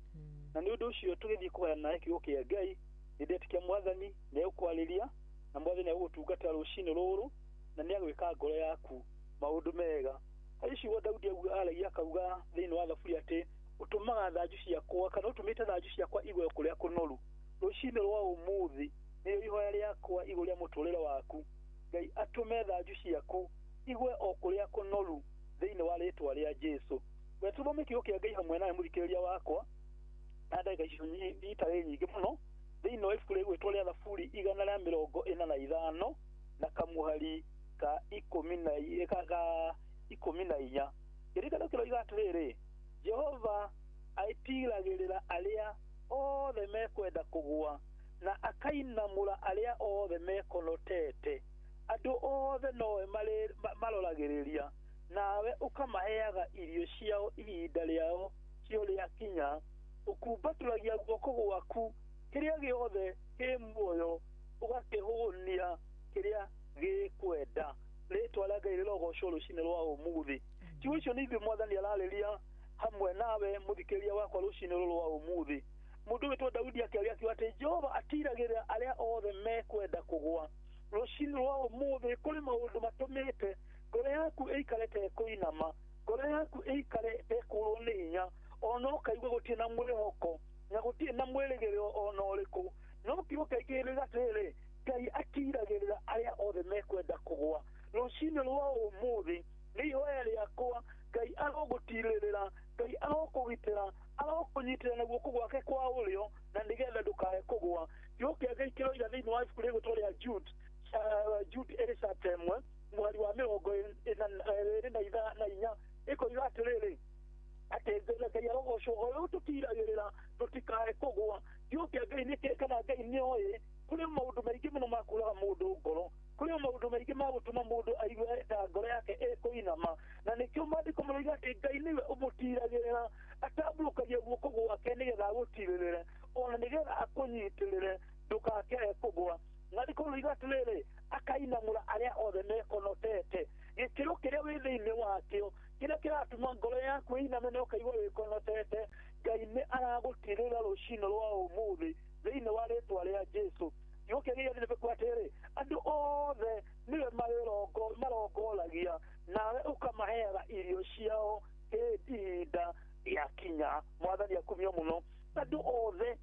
na nĩ ũndũ ũcio tũgĩthiĩ kũgayana nawe kiugo kĩa Ngai. Nĩ ndetĩkia Mwathani nĩ egũkwarĩria, na Mwathani nĩ egũgũtungata rũcinĩ rũrũ, na nĩ agwĩka ngoro yaku maũndũ mega. Harĩ ciugo Daudi aragia akauga thĩinĩ wa Thaburi atĩ ũtũmaga thanju ciakwa, kana ũtũmĩte thanju ciakwa igwe kũrĩa kũnoru. Rũcinĩ rwa ũmũthĩ nĩrĩo ihoya rĩakwa igũrũ rĩa mũtũrĩre waku, Ngai atũme thanju ciaku igwe o kũrĩa kũnoru thĩinĩ wa rĩtwa rĩa Jesu. We tũthome kiugo kĩa Ngai hamwe nawe mũthikĩrĩria wakwa na ndagĩka icio itarĩ nyingĩ mũno, thĩinĩ wa ibuku rĩgwĩtwo rĩa Thaburi 145 na kamũhari ka 14. Kĩririkano kĩroiga atĩrĩrĩ, Jehova aitiragĩrĩra arĩa othe mekwenda kũgũa, na akainamũra arĩa othe mekonotete. Andũ othe nowe maroragĩrĩria, nawe ũkamaheaga irio ciao ihinda rĩao cio rĩakinya. Ũkumbatũragia guoko gwaku kĩrĩa gĩothe kĩ muoyo, ũgakĩhũnia kĩrĩa gĩkwenda. Rĩtwa rĩa Ngai rĩrogocwo rũcinĩ rwa ũmũthĩ. Kiugo icio nĩ ithuĩ Mwathani ararĩria hamwe nawe mũthikĩrĩria wakwa rũcinĩ rũrũ rwa ũmũthĩ. Mũndũ wĩtwo Daudi akĩaria akiuga atĩ Jehova atiragĩrĩra arĩa othe mekwenda kũgũa. Rũcinĩ rwa ũmũthĩ kũrĩ maũndũ matũmĩte ngoro yaku ĩikare ta ĩkũinama, ngoro yaku ĩikare ta ĩkũrwo nĩ hinya, ona ũkaigua gũtirĩ na mwĩhoko na gũtirĩ na mwĩrĩgĩrĩro ona ũrĩkũ. No kiugo kĩa Ngai atĩrĩrĩ, Ngai atiragĩrĩra arĩa othe mekwenda kũgũa. Rũcinĩ rwa ũmũthĩ nĩ ihoya rĩakwa, Ngai arogũtirĩrĩra, Ngai arokũgitĩra, arokũnyitĩrĩra na guoko gwake kwa ũrĩo, na nĩgetha ndũkae kũgũa. Kiugo kĩa Ngai kĩroiga thĩinĩ wa ibuku rĩgwĩtwo rĩa Jude, Jude ĩrĩ chapter 1 mũhari wa 24 ĩkoiga atĩrĩrĩ, atĩ Ngai arogocwo o ũrĩa ũtũtiragĩrĩra tũtikae kũgũa. Kiugo kĩa Ngai nĩ kana Ngai nĩ oĩ kũrĩ maũndũ maingĩ mũno ma kũraga mũndũ ngoro, kũrĩ maũndũ maingĩ ma gũtũma mũndũ aigue ta ngoro yake ĩkũinama, na nĩkĩo maandĩko maroiga atĩ Ngai nĩwe ũmũtiragĩrĩra, atambũrũkagia guoko gwake nĩgetha agũtirĩrĩre, ona nĩgetha akũnyitĩrĩre ndũkakĩae kũgũa. Maandĩko maroiga atĩrĩrĩ, akainamũra arĩa othe mekonotete. Gĩkĩro kĩrĩa wĩ thĩinĩ wakĩo, kĩrĩa kĩratũma ngoro yaku ĩiname na ũkaigua wĩkonotete, Ngai nĩ aragũtirĩra rũcinĩ rwa ũmũthĩ thĩinĩ wa rĩtwa rĩa Jesu. Kiugo kĩa Ngai nĩ atĩrĩ, andũ othe nĩwe marongoragia, nawe ũkamaheaga irio ciao ihinda rĩakinya. Mwathani akumio mũno. Andũ othe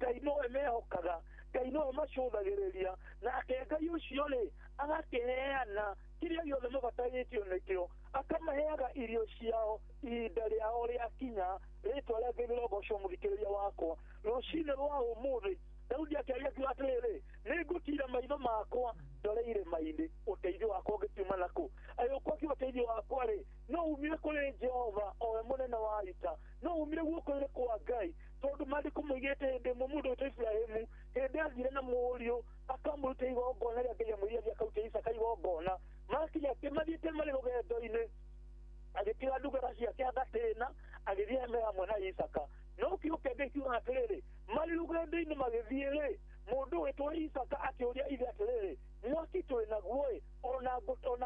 Ngai nowe mehokaga, Ngai nowe macũthagĩrĩria, nake Ngai ũcio rĩ agakĩheana kĩrĩa gĩothe mabatarĩtio nĩkĩo, akamaheaga irio ciao ihinda rĩao rĩakinya. Rĩtwa rĩa Ngai rĩrogocwo mũthikĩrĩria wakwa. Rũcinĩ rwa ũmũthĩ Daudi akĩaria akiuga atĩrĩrĩ, nĩngũtiira maitho makwa ndore irĩma-inĩ, ũteithio wakwa ũngĩkiuma nakũ? Agĩũka akiuga ũteithio wakwa rĩ no umire kũrĩ Jehova o we mũnene wa ita, no umire guoko-inĩ kwa Ngai, tondũ maandĩko moigĩte hĩndĩ ĩmwe mũndũ wĩtwo Iburahĩmu hĩndĩ athire na mũriũ akamũruta igongona rĩa Ngai amwĩrire athiĩ akarute Isaka igongona. Makinya mathiĩte marĩ rũgendo-inĩ, agĩtiga ndungata ciake agatĩna, agĩthiĩ me hamwe na Isaka. No kiugo kĩa Ngai kiugaga atĩrĩrĩ, marĩ rũgendo-inĩ magĩthiĩ rĩ, mũndũ wĩtwo Isaka akĩũria ithe atĩrĩrĩ, mwaki twĩ naguo ĩ, ona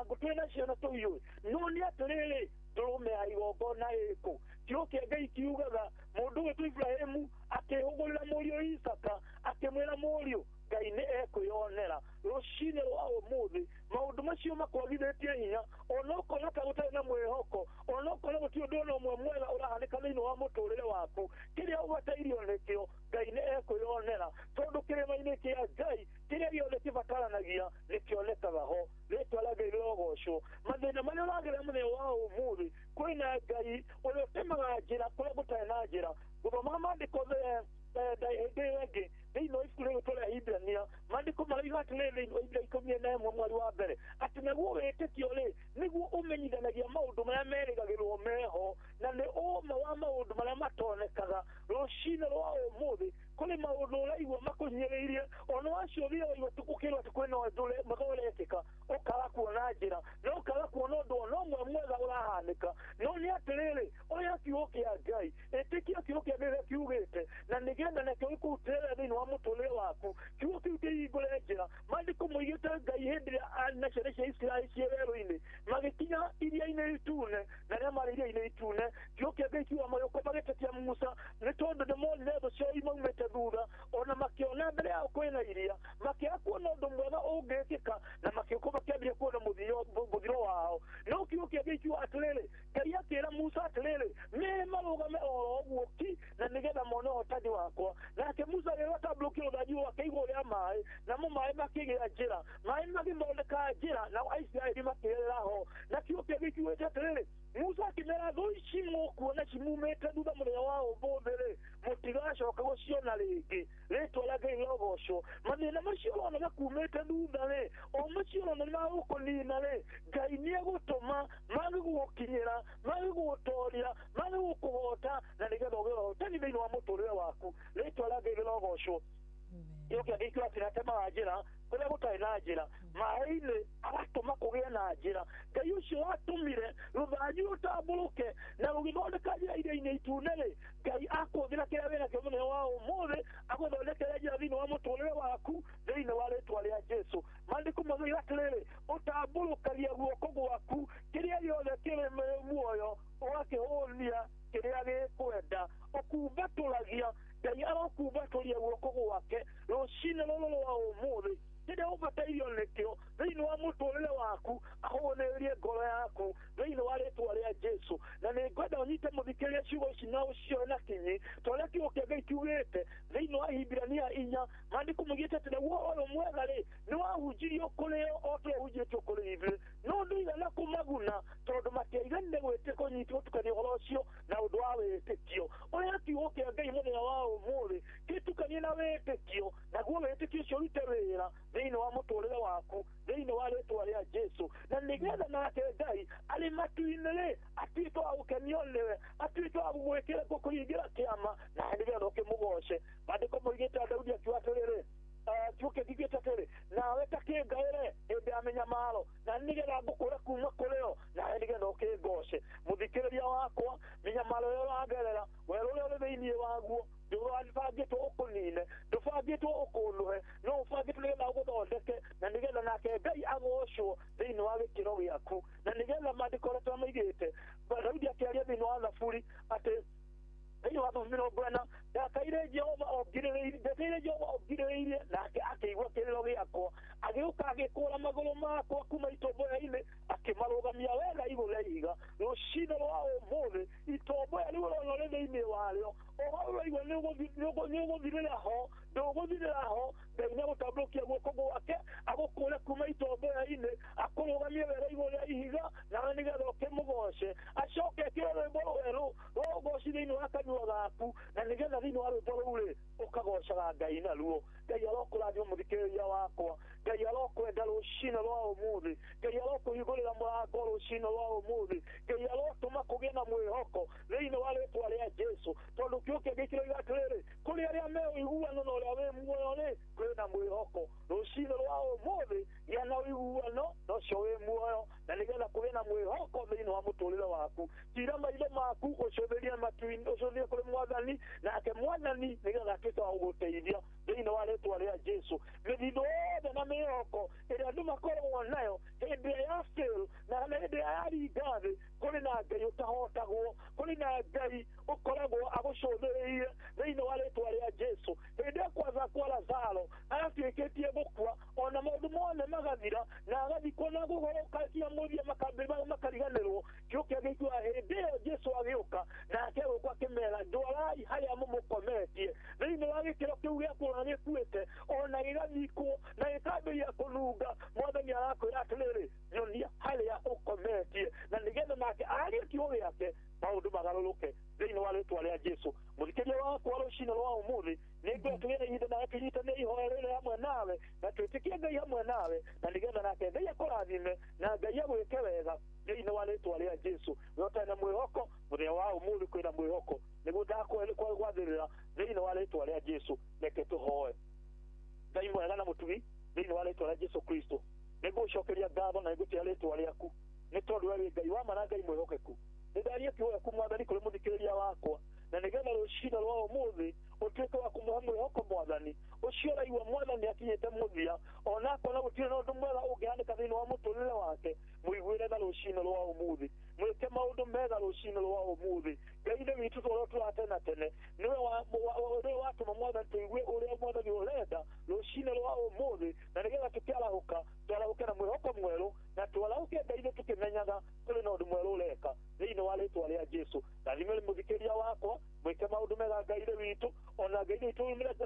ngũ twĩ nacio na tũhiũ, no nĩ atĩrĩrĩ, ndũrũme ya igongona ĩkũ? Kiugo kĩa Ngai kiugaga mũndũ wĩtwo Iburahĩmu akĩhũgũrĩra mũriũ Isaka akĩmwĩra, mũriũ, Ngai nĩ ekwĩyonera. Rũcinĩ rwa ũmũthĩ maũndũ macio makwagithĩtie hinya, ona ũkona ta gũtarĩ na mwĩhoko, ona ũkona gũtirĩ ũndũ ona ũmwe mwega ũrahanĩka thĩinĩ wa mũtũrĩre waku, kĩrĩa ũbatairio nĩkĩo Ngai nĩ ekwĩyonera, tondũ kĩrĩma-inĩ kĩa Ngai kĩrĩa gĩothe kĩbataranagia nĩkĩonekaga ho. Rĩtwa rĩa Ngai rĩrogocwo. Mathĩna marĩa ũragerera mũthenya wa ũmũthĩ, kwĩna Ngai ũrĩa ũtemaga njĩra kũrĩa gũtarĩ na njĩra. Gũthomaga maandĩko hĩndĩ ĩyo ĩngĩ thĩinĩ wa ibuku rĩgwĩtwo rĩa Hibrania, maandĩko maroiga atĩrĩrĩ thĩinĩ wa Ibrania 11 mweri wa mbere, atĩ naguo wĩtĩkio rĩ Nĩguo ũmenyithanagia maũndũ marĩa merĩgagĩrĩrwo meho, na nĩ ũma wa maũndũ marĩa matonekaga. Rũcinĩ rwa ũmũthĩ kũrĩ maũndũ ũraigua makũhinyĩrĩirie, ona wacio ũthiaga waigua gũkĩrwo atĩ kwĩna ũndũ mwega ũrekĩka, ũkaga kuona njĩra na ũkaga kuona ũndũ ona ũmwe mwega ũrahanĩka. No nĩ atĩrĩrĩ, ũrĩa kiugo kĩa Ngai, ĩtĩkia kiugo kĩa Ngai kiugĩte, na nĩgetha nakĩo gĩkũrutĩre thĩinĩ wa mũtũrĩre waku. Kiugo kĩu kĩhingũre njĩra. Maandĩko moigĩte Ngai hĩndĩ ĩrĩa na ciana cia Isiraeli ciĩ werũ-inĩ magĩkinya iria-inĩ itune, na rĩrĩa marĩ iria-inĩ itune, kiugo kĩa Ngai kiuga magĩũka magĩtetia Musa, nĩ tondũ nĩmonire thũ ciao imaumĩte thutha, ona makĩona mbere yao kwĩna iria, makĩaga kuona ũndũ mwega ũngĩkĩka, na makĩũka makĩambĩrĩria kuona mũthiro wao. No kiugo kĩa Ngai kiuga atĩrĩrĩ, Ngai akĩra Musa atĩrĩrĩ, nĩ marũgame oro ũguo ki, na nĩgetha mone ũhotani wakwa. Nake Musa agĩgĩtambũrũkia rũthanju rwake igũrũ rĩa maĩ, namo maĩ makĩgĩa njĩra, maĩ magĩthondeka njĩra, nao Aisiraeli makĩgerera ho. Na kiugo kĩa Ngai kiugĩte atĩrĩrĩ, Musa akĩmera, thũ ici mũkuona cimumĩte thutha mũthenya wa ũmũthĩ rĩ, mũtigacoka gũciona rĩngĩ. Rĩtwa rĩa Ngai rĩrogocwo. Mathĩna macio ũrona makumĩte thutha rĩ, o macio ũrona nĩmagũkũnina rĩ, Ngai nĩegũtũma mage gũgũkinyĩra, mage gũgũtoria, mage gũkũhota, na nĩgetha ũgĩe ũhotani thĩinĩ wa mũtũrĩre waku. Rĩtwa rĩa Ngai rĩrogocwo. Kiugo kĩa Ngai kiuga atĩ nĩatemaga njĩra kũrĩa gũtarĩ na njĩra, maĩ-inĩ agatũma kũgĩe na njĩra. Ngai ũcio watũmire rũthanju rũtambũrũke na rũgĩthondeka njĩra iria-inĩ itune rĩ, Ngai akũhũthĩra kĩrĩa wĩnakĩo mũthenya wa ũmũthĩ, agũthondekere njĩra thĩinĩ wa mũtũrĩre waku, thĩinĩ wa rĩtwa rĩa Jesũ. Maandĩko moigaga atĩrĩrĩ, ũtambũrũkagia guoko gwaku kĩrĩa gĩothe kĩrĩ muoyo, ũgakĩhũnia kĩrĩa gĩkwenda. Ũkumbatũragia, Ngai arokumbatũria guoko gwake rũcinĩ rũrũ rwa ũmũthĩ, kĩrĩa ũbatairio nĩkĩo thĩinĩ wa mũtũrĩre waku, ahũnĩrĩrie ngoro yaku thĩinĩ wa rĩtwa rĩa Jesũ. Na nĩ ngwenda ũnyite mũthikĩrĩrie ciugo ici na ũcioe na kinyi, ta ũrĩa kiugo kĩa Ngai kiugĩte thĩinĩ wa Ahibirania 4, maandĩko moigĩte atĩ naguo ũyũ mwega rĩ, nĩwahunjirio kũrĩ o o ta ũrĩa ũhunjĩtio kũrĩ ithuĩ, no ndũigana kũmaguna, tondũ matiaiganire gũtukania ũhoro ũcio na ũndũ wa wĩtĩkio. Ũrĩa kiugo kĩa Ngai mũthenya wa ũmũthĩ kĩtukanie na wĩtĩkio, naguo wĩtĩkio ũcio ũrute wĩra thĩinĩ wa mũtũrĩre waku, thĩinĩ wa rĩtwa rĩa Jesũ. Na nĩgetha nake Ngai arĩ matu-inĩ rĩ, atuĩke wa gũkenio nĩwe, atuĩke wa gũgwĩkĩra kũhingĩra kĩama, na nĩgetha ũkĩmũgoce. Maandĩko moigĩte Daudi akiuga atĩrĩrĩ, kiugo kĩa kiugĩte atĩrĩ, nawe ta kĩngaĩre hĩndĩ ya mĩnyamaro, na nĩgetha ngũkũre kuma kũrĩ o, nawe nĩgetha ũkĩngoce. Mũthikĩrĩria wakwa, mĩnyamaro ĩrĩa ũragerera, werũ ũrĩa ũrĩ thĩinĩ waguo, ndũbangĩtwo ũkũnine, ndũbangĩtwo ũkũnũhe, no ũbangĩtwo nĩgetha ũgũthondeke, na nĩgetha nake Ngai agocwo thĩinĩ wa gĩkĩro gĩaku. Na nĩgetha maandĩko ũrĩa twamaigĩte, Daudi akĩaria thĩinĩ wa Thaburi atĩ thĩinĩ wa Thaburi 40, ndakaire Jehova ongirĩrĩirie, nake akĩigua kĩrĩro gĩakwa, agĩũka agĩkũra magũrũ makwa kuma itomboya-inĩ, akĩmarũgamia wega igũrũ rĩa ihiga. Rũcinĩ rwa ũmũthĩ, itomboya rĩu ũrona ũrĩ thĩinĩ warĩo, ũhoro ũraigua nĩũgũthirĩra ho, ndũgũthirĩra ho. Ngai nĩegũtambũrũkia guoko gwake, agũkũre kuma itomboya-inĩ, akũrũgamie wega igũrũ rĩa ihiga, nawe nĩgetha ũkĩmũgoce. Acoke ekĩre rwĩmbo rwerũ rwa ũgoci thĩinĩ wa kanua gaku, na nĩgetha thĩinĩ wa rwĩmbo rũu rĩ, ũkagocaga Ngai naruo. Ngai arokũrathima mũthikĩrĩria wakwa, Ngai arokwenda rũcinĩ rwa ũmũthĩ, Ngai arokũhingũrĩra mũrango rũcinĩ rwa ũmũthĩ, Ngai arotũma kũgĩe na mwĩhoko thĩinĩ wa rĩtwa rĩa Jesũ. Tondũ kiugo kĩa Ngai kĩroiga atĩrĩrĩ, kũrĩ arĩa me ũiguano na ũrĩa wĩ muoyo rĩ, kwĩna mwĩhoko. Rũcinĩ rwa ũmũthĩ gĩa na ũiguano na ũcio wĩ muoyo, na nĩgetha kũgĩe na mwĩhoko thĩinĩ wa mũtũrĩre waku. Tira maitho maku ũcũthĩrie matu-inĩ, ũcũthĩrie kũrĩ Mwathani, nake Mwathani nĩgetha atuĩke wa gũgũteithia thĩinĩ wa rĩtwa rĩa Jesũ. Mĩthithũ yothe na mĩhoko ĩrĩa andũ makoragwo nayo hĩndĩ ĩrĩa ya fail na hĩndĩ ĩrĩa yaringa thĩ, kũrĩ na Ngai ũtahotagwo, kũrĩ na Ngai ũkoragwo agũcũthĩrĩirie thĩinĩ wa rĩtwa rĩa Jesũ. Hĩndĩ ĩrĩa kwaza kwa Lazaro aratuĩkĩtie gũkua, ona maũndũ mothe magathira, na agathikwo na gũgoroka nginya mũthia makariganĩrwo. Kiugo kĩa Ngai kiugaga hĩndĩ ĩyo Jesũ agĩũka, nake agĩũka akĩmera, ndwarai harĩa mũmũkometie. Thĩinĩ wa gĩkĩro kĩu gĩa kuona gĩkuĩte, ona gĩgathikwo na gĩkambĩrĩria kũnunga, Mwathani arakwĩra atĩrĩrĩ, nyonia harĩa ũkometie, na nĩgetha nake arie kiugo gĩake, maũndũ magarũrũke thĩinĩ wa rĩtwa rĩa Jesũ. Mũthikĩrĩria wakwa rũcinĩ rwa ũmũthĩ, nĩngwenda tũgĩe na ihinda nawe tũnyitane ihoya rĩrĩ hamwe nawe, na twĩtĩkie Ngai hamwe nawe, na nĩgetha nake Ngai akũrathime. akũrathime na Ngai agwĩke wega thĩinĩ wa rĩtwa rĩa Jesu. We ũtarĩ na mwĩhoko mũthenya wa ũmũthĩ kwĩna mwĩhoko nĩguo ndakwathĩrĩra thĩinĩ wa rĩtwa rĩa Jesu. Reke tũhoe. Ngai mwega na mũtugi thĩinĩ wa rĩtwa rĩa Jesu Kristo, nĩngũcokeria ngatho na nĩngũtĩa rĩtwa rĩaku nĩ tondũ we wĩ Ngai wa ma na Ngai mwĩhokeku. Nĩndaria kiugo gĩaku Mwathani kũrĩ mũthikĩrĩria wakwa, na nĩgetha rũcinĩ rwa ũmũthĩ ũtuĩke wa kũmũhe mwĩhoko Mwathani ũcio ũraigua Mwathani akinyĩte mũthia, ona akona gũtirĩ na ũndũ mwega ũngĩhanĩka thĩinĩ wa mũtũrĩre wake. Mũiguĩre tha rũcinĩ rwa ũmũthĩ, mwĩke maũndũ mega rũcinĩ rwa ũmũthĩ. Ngai Ithe witũ tũrĩa tũra tene tene, nĩwe watũma Mwathani tũigue ũrĩa Mwathani ũrenda rũcinĩ rwa ũmũthĩ, na nĩgetha tũkĩarahũka twarahũke na mwĩhoko mwerũ, na twarahũke Ngai ithe tũkĩmenyaga kũrĩ na ũndũ mwerũ ũreka thĩinĩ wa rĩtwa rĩa Jesu. Rathime mũthikĩrĩria wakwa, mwĩke maũndũ mega Ngai Ithe witũ, ona Ngai Ithe witũ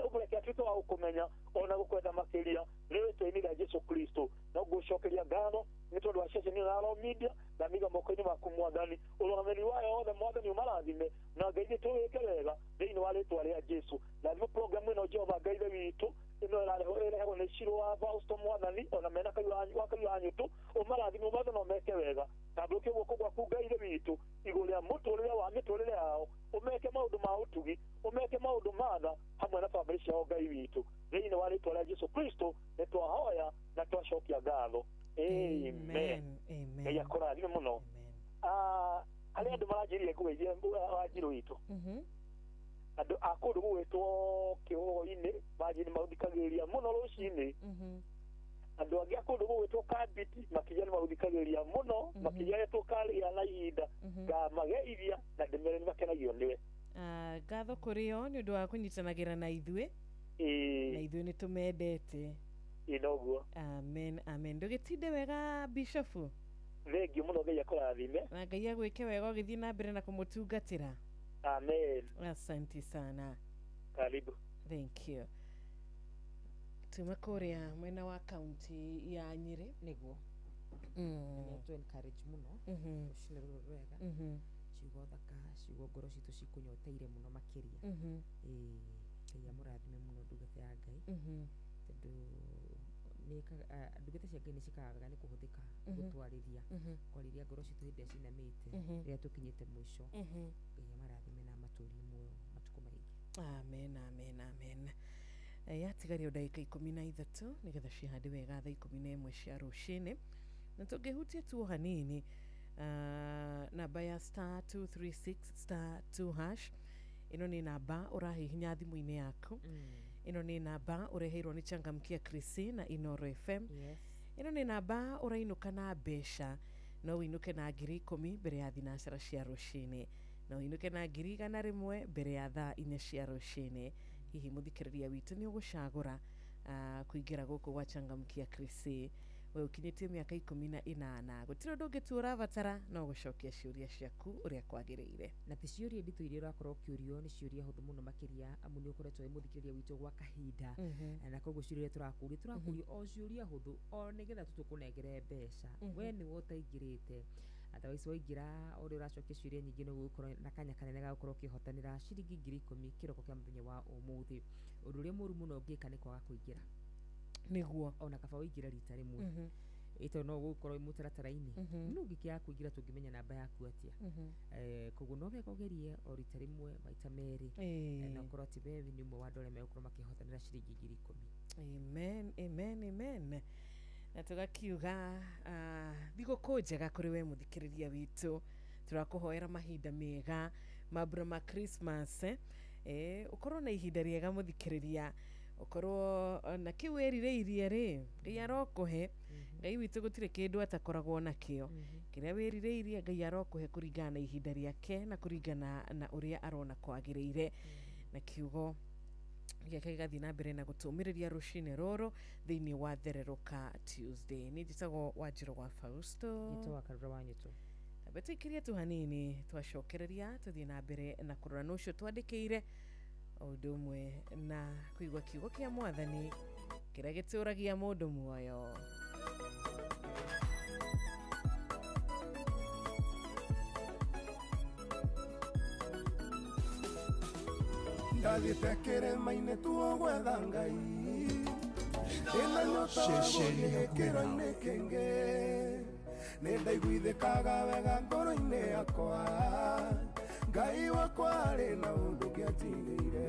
ũmũreke atuĩke wa gũkũmenya ona gũkwenda makĩria rĩtwa-inĩ rĩa Jesu Kristo. No ngũcokeria ngatho nĩ tondũ wa ceceni ya Inooro Media na miga moko-inĩ maku Mwathani, ũrũgamĩrĩri wayo wothe Mwathani ũmarathime na Ngai ithe tũwĩke wega thĩinĩ wa rĩtwa rĩa Jesu. Rathima program ĩno Jehova Ngai Ithe witũ ĩno ĩrehagwo nĩ Shiro wa Fausto Mwathani, ona mena wa Kairũ wa Nyũtũ, ũmarathime Mwathani ũmeke wega. Tambũrũkia guoko gwaku Ngai Ithe witũ igũrũ rĩa mũtũrĩre wa mĩtũrĩre yao, ũmeke maũndũ ma ũtugi, ũmeke maũndũ ma tha hamwe na bamĩrĩ ciao Ngai witũ thĩinĩ wa rĩtwa rĩa Jesu Kristo nĩ twahoya na twacokia ngatho. Amen. Ngai akũrathime mũno. Harĩ andũ maranjĩrire ngũgeithie Wanjirũ witũ, andũ a kũndũ gũgwĩtwo Kĩhũhũ-inĩ manjĩ nĩ maũthikagĩrĩria mũno rũcinĩ. Andũ angĩ a kũndũ gũgwĩtwo Kambiti makĩria nĩ maũthikagĩrĩria mũno, makĩria rĩrĩa tũkarĩa na ihinda ngamageithia na ndĩmere nĩ makenagio nĩwe. Ngatho kũrĩ o nĩ ũndũ wa kũnyitanagĩra na ithuĩ, na ithuĩ nĩ tũmendete. Noguo. Amen, amen. Ndũgĩtinde wega Bishofu. Thengiũ mũno, Ngai akũrathime na Ngai agwĩke wega ũgĩthiĩ na mbere na kũmũtungatĩra. Amen. Asante sana. Karibu. Thank you. Tuma kũrĩa mwena wa kaunti ya Nyĩrĩ. Nĩguo. Nĩ encourage mũno rũcinĩ rũrũ rwega, ciugo thaka, ciugo ngoro citũ cikũnyoteire mũno makĩria. Ngai amũrathime mũno ndungata ya Ngai, tondũ ndungata cia Ngai nĩ ciĩkaga wega nĩ kũhũthĩka gũtwarĩria kwarĩria ngoro citũ hĩndĩ ĩrĩa cinamĩte, rĩrĩa tũkinyĩte mũico. Ngai amarathime na amatũrie muoyo matukũ maingĩ. Amen, amen, amen. Yatigario ndagĩka 13 nĩgetha cihande wega thaa 11 cia rũcinĩ, na tũngĩhutia tu o hanini namba ya star 236 star 2 hash. Ĩno nĩ namba ũrahihinya thimũ-inĩ yaku. Ĩno nĩ namba ũreheirwo nĩ Changamkia Krisi na Inooro FM. Ĩno nĩ namba ũrainũka na mbeca, no ũinũke na 10,000 mbere ya thinacara cia rũcinĩ, no ũinũke na 100,000 mbere ya thaa 4 cia rũcinĩ. Hihi mũthikĩrĩria witũ nĩ ũgũcagũra kũingĩra gũkũ gwa Changamkia Krisi? We ũkinyĩtie mĩaka 18, gũtirĩ ũndũ ũngĩ tu ũrabatara no gũcokia ciũria ciaku ũrĩa kwagĩrĩire. Na ti ciũria nditũ iria ũrakorwo ũkĩũrio, nĩ ciũria hũthũ mũno makĩria, amu nĩ ũkoretwo wĩ mũthikĩrĩria witũ gwa kahinda, na koguo ciũria iria tũrakũria o ciũria hũthũ o nĩgetha tu tũkũnengere mbeca. We nĩwe ũtaingĩrĩte, otherwise waingĩra ũrĩa ũracokia ciũria nyingĩ no gũkorwo na kanya kanene ga gũkorwo ũkĩhotanĩra ciringi 10,000 kĩroko kĩa mũthenya wa ũmũthĩ. Ũndũ ũrĩa mũũru mũno ũngĩka nĩ kwaga kũingĩra. Nĩguo. Ona kaba ũingĩre rita rĩmwe, ĩtondũ no ũgũkorwo wĩ mũtaratara-inĩ, no ũngĩkĩaga kũingĩra tũngĩmenya namba yaku atĩa. Koguo no wega ũgerie o rita rĩmwe maita merĩ, na ũkorwo atĩ we nĩ ũmwe wa andũ arĩa megũkorwo makĩhotanĩra ciringi 10,000. Amen, amen, amen. Na tũgakiuga thigũkũ njega kũrĩ we mũthikĩrĩria witũ. Tũrakũhoera mahinda mega mambura ma Christmas, ũkorwo na ihinda rĩega mũthikĩrĩria, ũkorwo na kĩu wĩrirĩirie rĩ, Ngai arokũhe. Ngai witũ gũtirĩ kĩndũ atakoragwo nakĩo. Kĩrĩa wĩrirĩirie Ngai arokũhe kũringana na ihinda rĩake na kũringana na ũrĩa arona kwagĩrĩire. Na kiugo gĩake gĩgathiĩ na mbere na gũtũmĩrĩria rũcinĩ rũrũ thĩinĩ wa Thererũka Tuesday. Nĩ njĩtagwo Wanjirũ wa Fausto. Njĩtagwo Karura wa Nyũtũ. Tambe tũikĩrie tu hanini twacokereria tũthiĩ na mbere na kũrora nũ ũcio twandĩkĩire o ũndũ ũmwe na kũigua kiugo kĩa Mwathani kĩrĩa gĩtũragia mũndũ muoyo. Ndathiĩte kĩrĩma-inĩ tuo gwetha Ngai. Ndĩna nyota wa Ceceni gũthiĩ hakuhĩ gĩkĩro-inĩ kĩngĩ. Nĩndaiguithĩkaga wega ngoro-inĩ yakwa. Ngai wakwa arĩ na ũndũ ũngĩanjigĩire.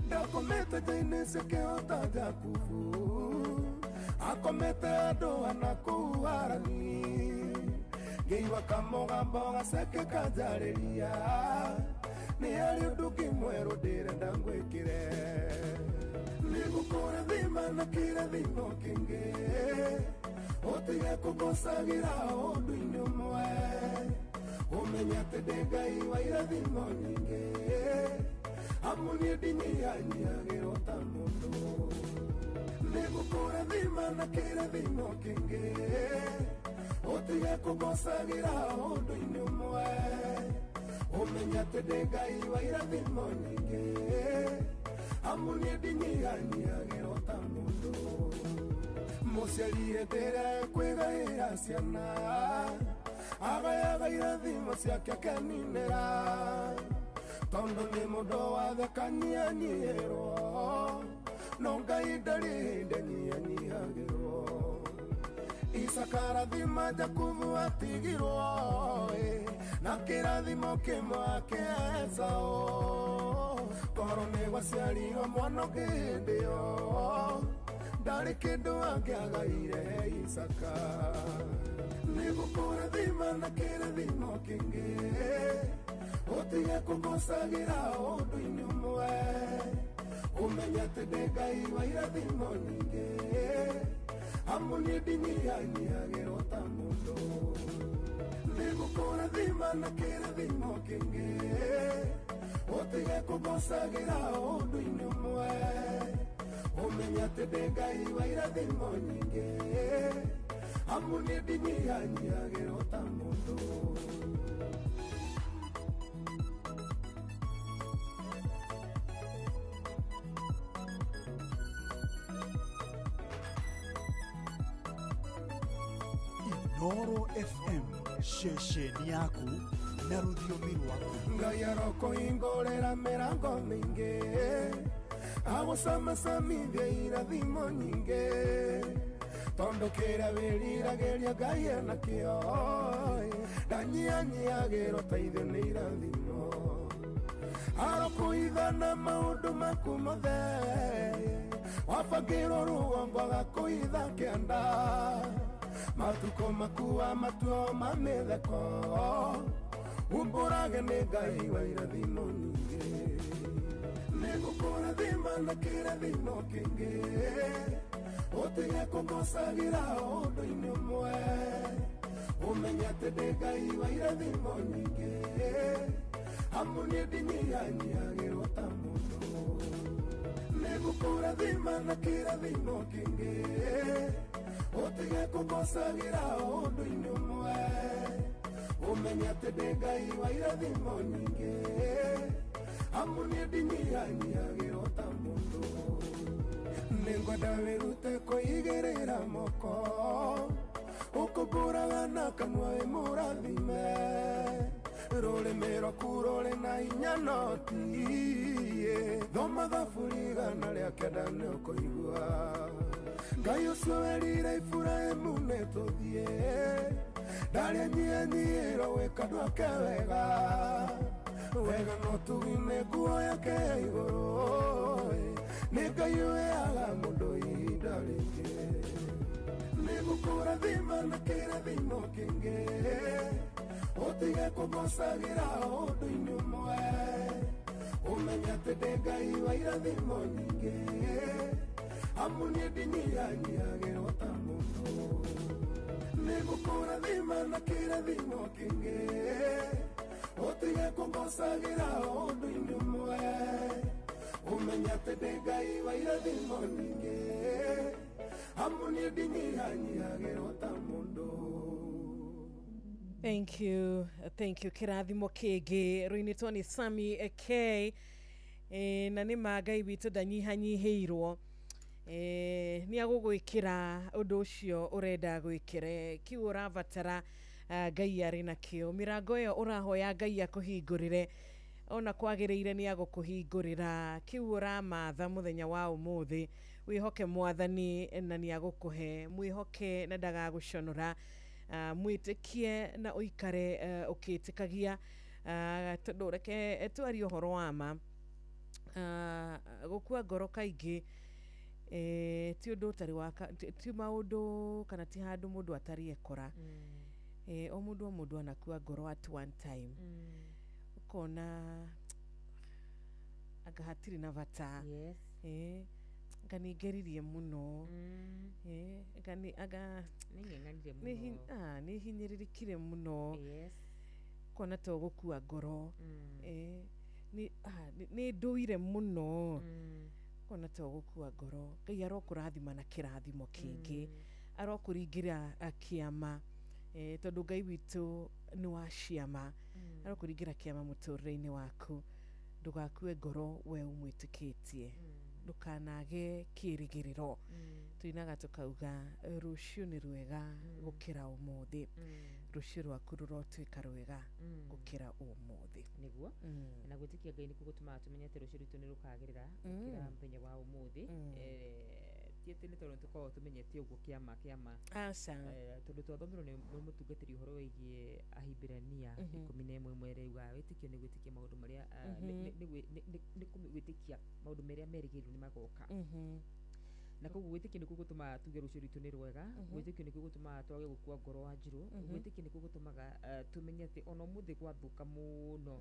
Ndakomete nja-inĩ cia kĩhota Jakubu, akomete andũ ana kũu Harani. Ngĩigua kamũgambo gaceke kanjarĩria, nĩ harĩ ũndũ ũngĩ mwerũ ndĩrenda ngwĩkĩre. Nĩngũkũrathima na kĩrathimo kĩngĩ, ũtige kũngocagĩra ũndũ-inĩ ũmwe. Ũmenye atĩ ndĩ Ngai wa irathimo nyingĩ, amu niĩ ndinyihanyiihagĩrwo ta mũndũ. Nĩngũkũrathima na kĩrathimo kĩngĩ, ũtige kũngocagĩra ũndũ-inĩ ũmwe. Ũmenye atĩ ndĩ Ngai wa irathimo nyingĩ, amu niĩ ndinyihanyiihagĩrwo ta mũndũ. Mũciari hĩndĩ ĩrĩa ekwĩgaĩra ciana, agayaga irathimo ciake akeninĩra. Tondũ nĩ mũndũ wathekanyihanyihĩrwo, no Ngai ndarĩ hĩndĩ anyihanyihagĩrwo. Isaka arathima Jakubu atigirwo, na kĩrathimo kĩmwe ake Esaũ. Korwo nĩ gwaciarirwo mwana ũngĩ hĩndĩ ĩyo, ndarĩ kĩndũ angĩagaire Isaka. Nĩngũkũrathima na kĩrathimo kĩngĩ, ũtige kũngocagĩra ũndũ-inĩ ũmwe. Ũmenye atĩ ndĩ Ngai wa irathimo nyingĩ, amu niĩ ndinyihanyiihagĩrwo ta mũndũ. Nĩngũkũrathima na kĩrathimo kĩngĩ, ũtige kũngocagĩra ũndũ-inĩ ũmwe. Ũmenye atĩ ndĩ Ngai wa irathimo nyingĩ, amu niĩ ndinyihanyiihagĩrwo ta mũndũ. Inooro FM, ceceni yaku na rũthiomi rwaku. Ngai arokũhingũrĩra mĩrango mĩingĩ, agũcamacamithie irathimo nyingĩ. Tondũ kĩrĩa wĩriragĩria Ngai enakĩo, ndanyihanyiihagĩrwo ta ithuĩ nĩ irathimo. Arokũhitha na maũndũ maku mothe, wabangĩrwo rũgongo agakũhitha kĩanda. Matukũ maku wa ma mĩtheko, umbũrage nĩ Ngai wa irathimo nyingĩ. Nĩngũkũrathima na kĩrathimo kĩngĩ, ũtige kũngocagĩra ũndũ-inĩ ũmwe. Ũmenye atĩ ndĩ Ngai wa irathimo nyingĩ, amu niĩ ndinyihanyiihagĩrwo ta mũndũ. Nĩngũkũrathima na kĩrathimo kĩngĩ, ũtige kũngocagĩra ũndũ-inĩ ũmwe. Ũmenye atĩ ndĩ Ngai wa irathimo nyingĩ, amu niĩ ndinyihanyiihagĩrwo ta mũndũ. Nĩngwenda wĩrute kwĩigĩrĩra moko, ũkũmbũraga na kanua wĩ mũrathime. Rũrĩmĩ rwaku rũrĩ na hinya no tiĩ, thoma thaburi 109 nĩũkũigua. Ngai ũcio werire Iburahĩmu nĩtũthiĩ, ndarĩ anyihanyiihĩrwo gwĩka andũ ake wega. Wega no ũtugi nĩ nguo yake ya igũrũ, nĩ Ngai ũheaga mũndũ ihinda rĩngĩ. Nĩngũkũrathima na kĩrathimo kĩngĩ, ũtige kũngocagĩra ũndũ-inĩ ũmwe. Ũmenye atĩ ndĩ Ngai wa irathimo nyingĩ, amu niĩ ndinyihanyiihagĩrwo ta mũndũ. Nĩngũkũrathima na kĩrathimo kĩngĩ, ũtige kũngocagĩra ũndũ-inĩ ũmwe. Ũmenye atĩ ndĩ Ngai wa irathimo nyingĩ, amu niĩ ndinyihanyiihagĩrwo ta mũndũ. Thank you, thank you. Kĩrathimo kĩngĩ rũinĩtwo nĩ Sami K. Na nĩ ma Ngai witũ ndanyihanyihĩirwo. Nĩ agũgwĩkĩra ũndũ ũcio ũrenda gwĩkĩre, kiu ũrabatara Ngai arĩ nakĩo. Mĩrango ĩyo ũrahoya Ngai akũhingũrĩre, ona kwagĩrĩire nĩ agũkũhingũrĩra. Kiu ũramatha mũthenya wa ũmũthĩ, Wĩhoke mwathani na nĩ agũkũhe, mwĩhoke na ndagagũconora, mwĩtĩkie na ũikare ũkĩtĩkagia, tondũ reke twarie ũhoro wa ma. Gũkua ngoro kaingĩ ti ũndũ ũtarĩ wa ti maũndũ kana ti handũ mũndũ atarĩ ekora. O mũndũ o mũndũ anakua ngoro at one time, ũkona anga hatirĩ na bata. Anga nĩ ngeririe mũno, anga anga nĩ hinyĩrĩrĩkire mũno. Kona to gũkua ngoro, nĩ ndũire mũno, kona to gũkua ngoro. Ngai arokũrathima na kĩrathimo kĩngĩ, arokũringĩra kĩama, tondũ Ngai witũ nĩ wa ciama, arokũringĩra kĩama mũtũrĩre-inĩ waku. Ndũgakue ngoro we ũmwĩtĩkĩtie, ndũkanage kĩrĩgĩrĩro. Tuinaga tũkauga rũciũ nĩ rwega gũkĩra ũmũthĩ, rũciũ rwaku rũrotuĩka rwega gũkĩra ũmũthĩ. Nĩguo, na gwĩtĩkia Ngai nĩkuo gũtũmaga tũmenye atĩ rũciũ rwitũ nĩ rũkagĩrĩra gũkĩra mũthenya wa ũmũthĩ. Ti atĩ nĩ tondũ nĩtũkoragwo tũmenyete ũguo kĩama kĩama. Aca. Tondũ twathomirwo nĩ mũtungatĩri ũhoro wĩgiĩ Ahibirania 11 ĩmwe ĩrĩa wĩtĩkio nĩ gwĩtĩkia maũndũ marĩa nĩ gwĩtĩkia maũndũ marĩa merĩgĩrĩirwo nĩ magoka. Na koguo gwĩtĩkia nĩkuo gũtũmaga tuge rũciũ rwitũ nĩ rwega, gwĩtĩkio nĩkuo gũtũmaga twage gũkua ngoro wa njirũ, gwĩtĩkia nĩkuo gũtũmaga tũmenye atĩ ona ũmũthĩ gwathũka mũno,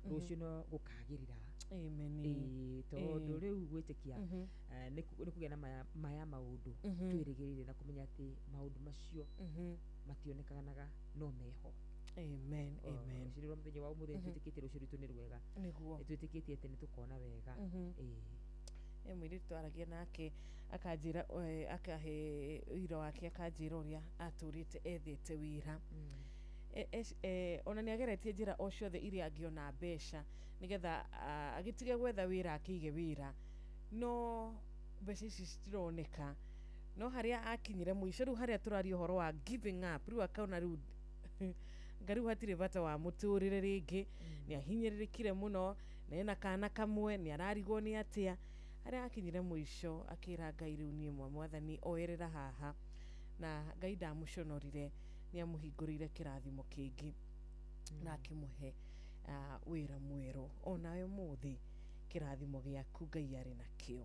rũciũ no gũkagĩrĩra. Amen. Tondũ rĩu gwĩtĩkia nĩ kũgĩa na maya maũndũ twĩrĩgĩrĩire na kũmenya atĩ maũndũ macio mationekanaga no meho. Amen. Amen. Rũciũ rwa mũthenya wa ũmũthĩ nĩtwĩtĩkĩtie rũciũ rwitũ nĩ rwega. Nĩguo. Nĩtwĩtĩkĩtie atĩ nĩtũkona wega. Mũirĩtu twaragia nake akanjĩra, akahe ũira wake, akanjĩra ũrĩa atũrĩte ethete wĩra. Ona nĩ ageretie njĩra o ciothe iria angĩona mbeca nĩgetha agĩtige gwetha wĩra akĩige wĩra, no mbeca ici citironeka. No harĩa akinyire mũico rĩu harĩa tũraria ũhoro wa giving up, rĩu akona rĩu nga rĩu hatirĩ bata wa mũtũrĩre rĩngĩ, nĩ ahinyĩrĩrĩkire mũno, na ena kana kamwe, nĩ ararigwo nĩ atĩa. Harĩa akinyire mũico akĩra Ngai rĩu niĩ mwathani oerera haha, na Ngai ndamũconorire, nĩ amũhingũrĩire kĩrathimo kĩngĩ na akĩmũhe wĩra mwerũ. Onawe ũmũthĩ kĩrathimo gĩaku Ngai arĩ nakĩo,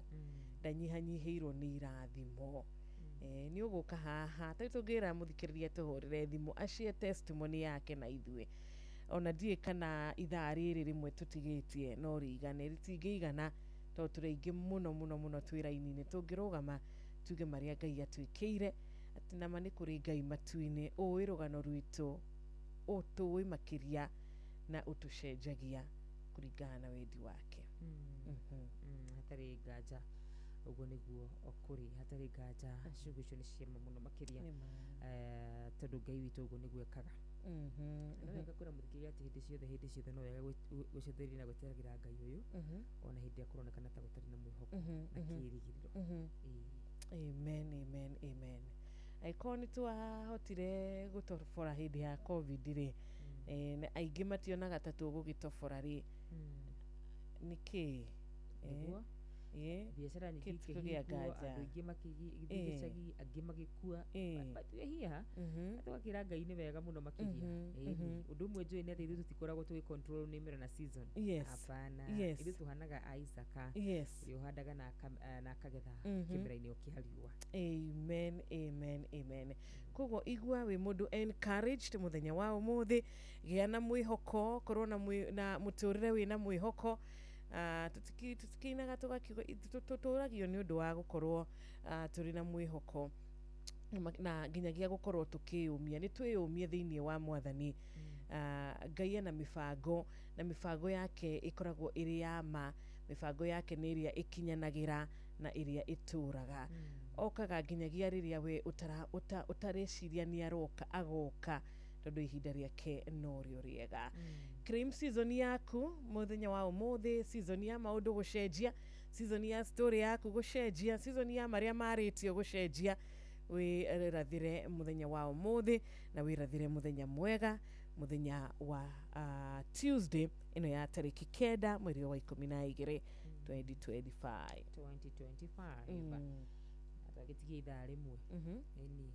ndanyihanyihĩirwo nĩ irathimo. Nĩ ũgũka haha tarĩu tũngĩra mũthikĩrĩria tũhũrĩre thimũ acie testimony yake na ithuĩ, ona ndiũĩ kana ithaa rĩrĩ rĩmwe tũtigĩtie no rĩigane, rĩtingĩigana tondũ tũrĩ aingĩ mũno mũno mũno twĩ raini-inĩ. Tũngĩrũgama tuge marĩa Ngai atwĩkĩire, atĩ nama nĩ kũrĩ Ngai matu-inĩ ũĩ rũgano rwitũ, ũtũĩ makĩria na ũtũcenjagia kũringana na wendi wake. Hatarĩ nganja ũguo nĩguo kũrĩ, hatarĩ nganja ciugo icio nĩ ciama mũno makĩria, tondũ Ngai witũ ũguo nĩguo ekaga. No wega kwĩra mũthikĩrĩria atĩ hĩndĩ ciothe no wega gwĩcũthĩrĩria na gweteragĩra Ngai ũyũ, ona hĩndĩ ĩrĩa kũronekana ta gũtarĩ na mwĩhoko na kĩĩrĩgĩrĩro. Amen, amen, amen. Angĩkorwo nĩ twahotire gũtobora hĩndĩ ya COVID rĩ, na aingĩ mationaga ta tũgũgĩtobora rĩ, nĩkĩ? Nĩguo. Biacara nyingĩ ikĩhingwo, andũ aingĩ makĩthiĩ gĩcagi, angĩ magĩkua. But we are here. Na tũgakĩra Ngai nĩ wega mũno makĩria. Ũndũ ũmwe njũĩ nĩ atĩ ithuĩ tũtikoragwo tũgĩ control nĩ mĩmera na season. Hapana. Ithuĩ tũhanaga Isaac, ũrĩa ũhandaga na akagetha kĩmera-inĩ o kĩa riũa. Amen, amen, amen. Koguo igua wĩ mũndũ encouraged mũthenya wa ũmũthĩ, gĩa na mwĩhoko, korwo na mũtũrĩre wĩna mwĩhoko. Tũtikinaga tũgakiuga tũtũragio nĩ ũndũ wa gũkorwo tũrĩ na mwĩhoko na nginyagia gũkorwo tũkĩyũmia, nĩ twĩyũmie thĩinĩ wa mwathani. Ngai ena mĩbango, na mĩbango yake ĩkoragwo ĩrĩ ya ma, mĩbango yake nĩ ĩrĩa ĩkinyanagĩra na ĩrĩa ĩtũraga. Okaga nginyagia rĩrĩa we ũtareciria nĩ aroka, agoka tondũ ihinda rĩake no rĩo rĩega. Claim season yaku mũthenya wa ũmũthĩ, season ya maũndũ gũcenjia, season ya story yaku gũcenjia, season ya marĩa marĩtio gũcenjia. Wĩrathĩre mũthenya wa ũmũthĩ na wĩrathĩre mũthenya mwega, mũthenya wa Tuesday ĩno ya tarĩki 9 mweri wa 12. 2025. 2025. Na twagĩtigia ithaa rĩmwe, ĩni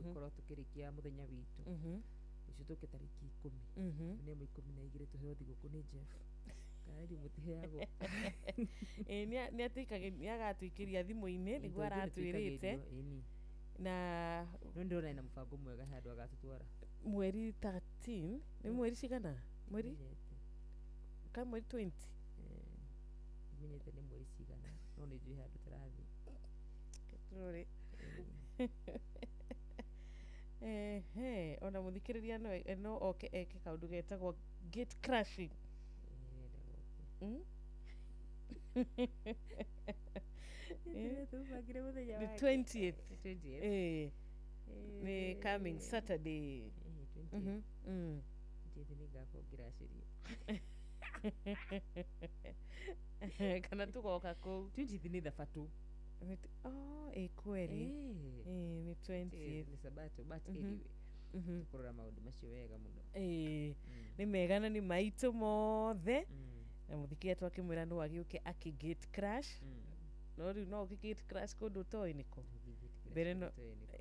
tũkorwo tũkĩrĩkia mũthenya witũ. Rũciũ tũke tarĩki 10, nĩ ĩmwe 12, tũheo thigũkũ nĩ Jeff, kana ithuĩ mũtiheagwo? Ĩĩ, nĩ agatũikĩria thimũ-inĩ nĩguo aratwĩrĩte. Ĩni. Na no ndĩrona ena mũbango mwega, he handũ agatũtwara. Mweri 13 nĩ mweri cigana, mweri ka mweri 20? Menyete nĩ mweri cigana, no nĩ njũĩ handũ tũrathiĩ. Tũrore. Ehe, ona mũthikĩrĩria no oke eke kaũndũ getagwo gate crashing. Tũbangire mũthenya The wake. 20th. 20th. Eh, nĩ coming Saturday. 20th. 20th nĩ ngakorwo ngĩracĩrio. Kana tũgoka kũu. 20th nĩ thabatũ. Oh, ĩ kweri. Ĩ, nĩ 20th. Nĩ sabato, but anyway, tũkũrora maũndũ macio wega mũno. Ĩĩ, nĩ mega na nĩ maitũ mothe, na mũthikĩria twakĩmwĩra no agĩũke akĩ gate crash, no rĩu no ũkĩ gate crash kũndũ ũtoĩ nĩkũ mbere no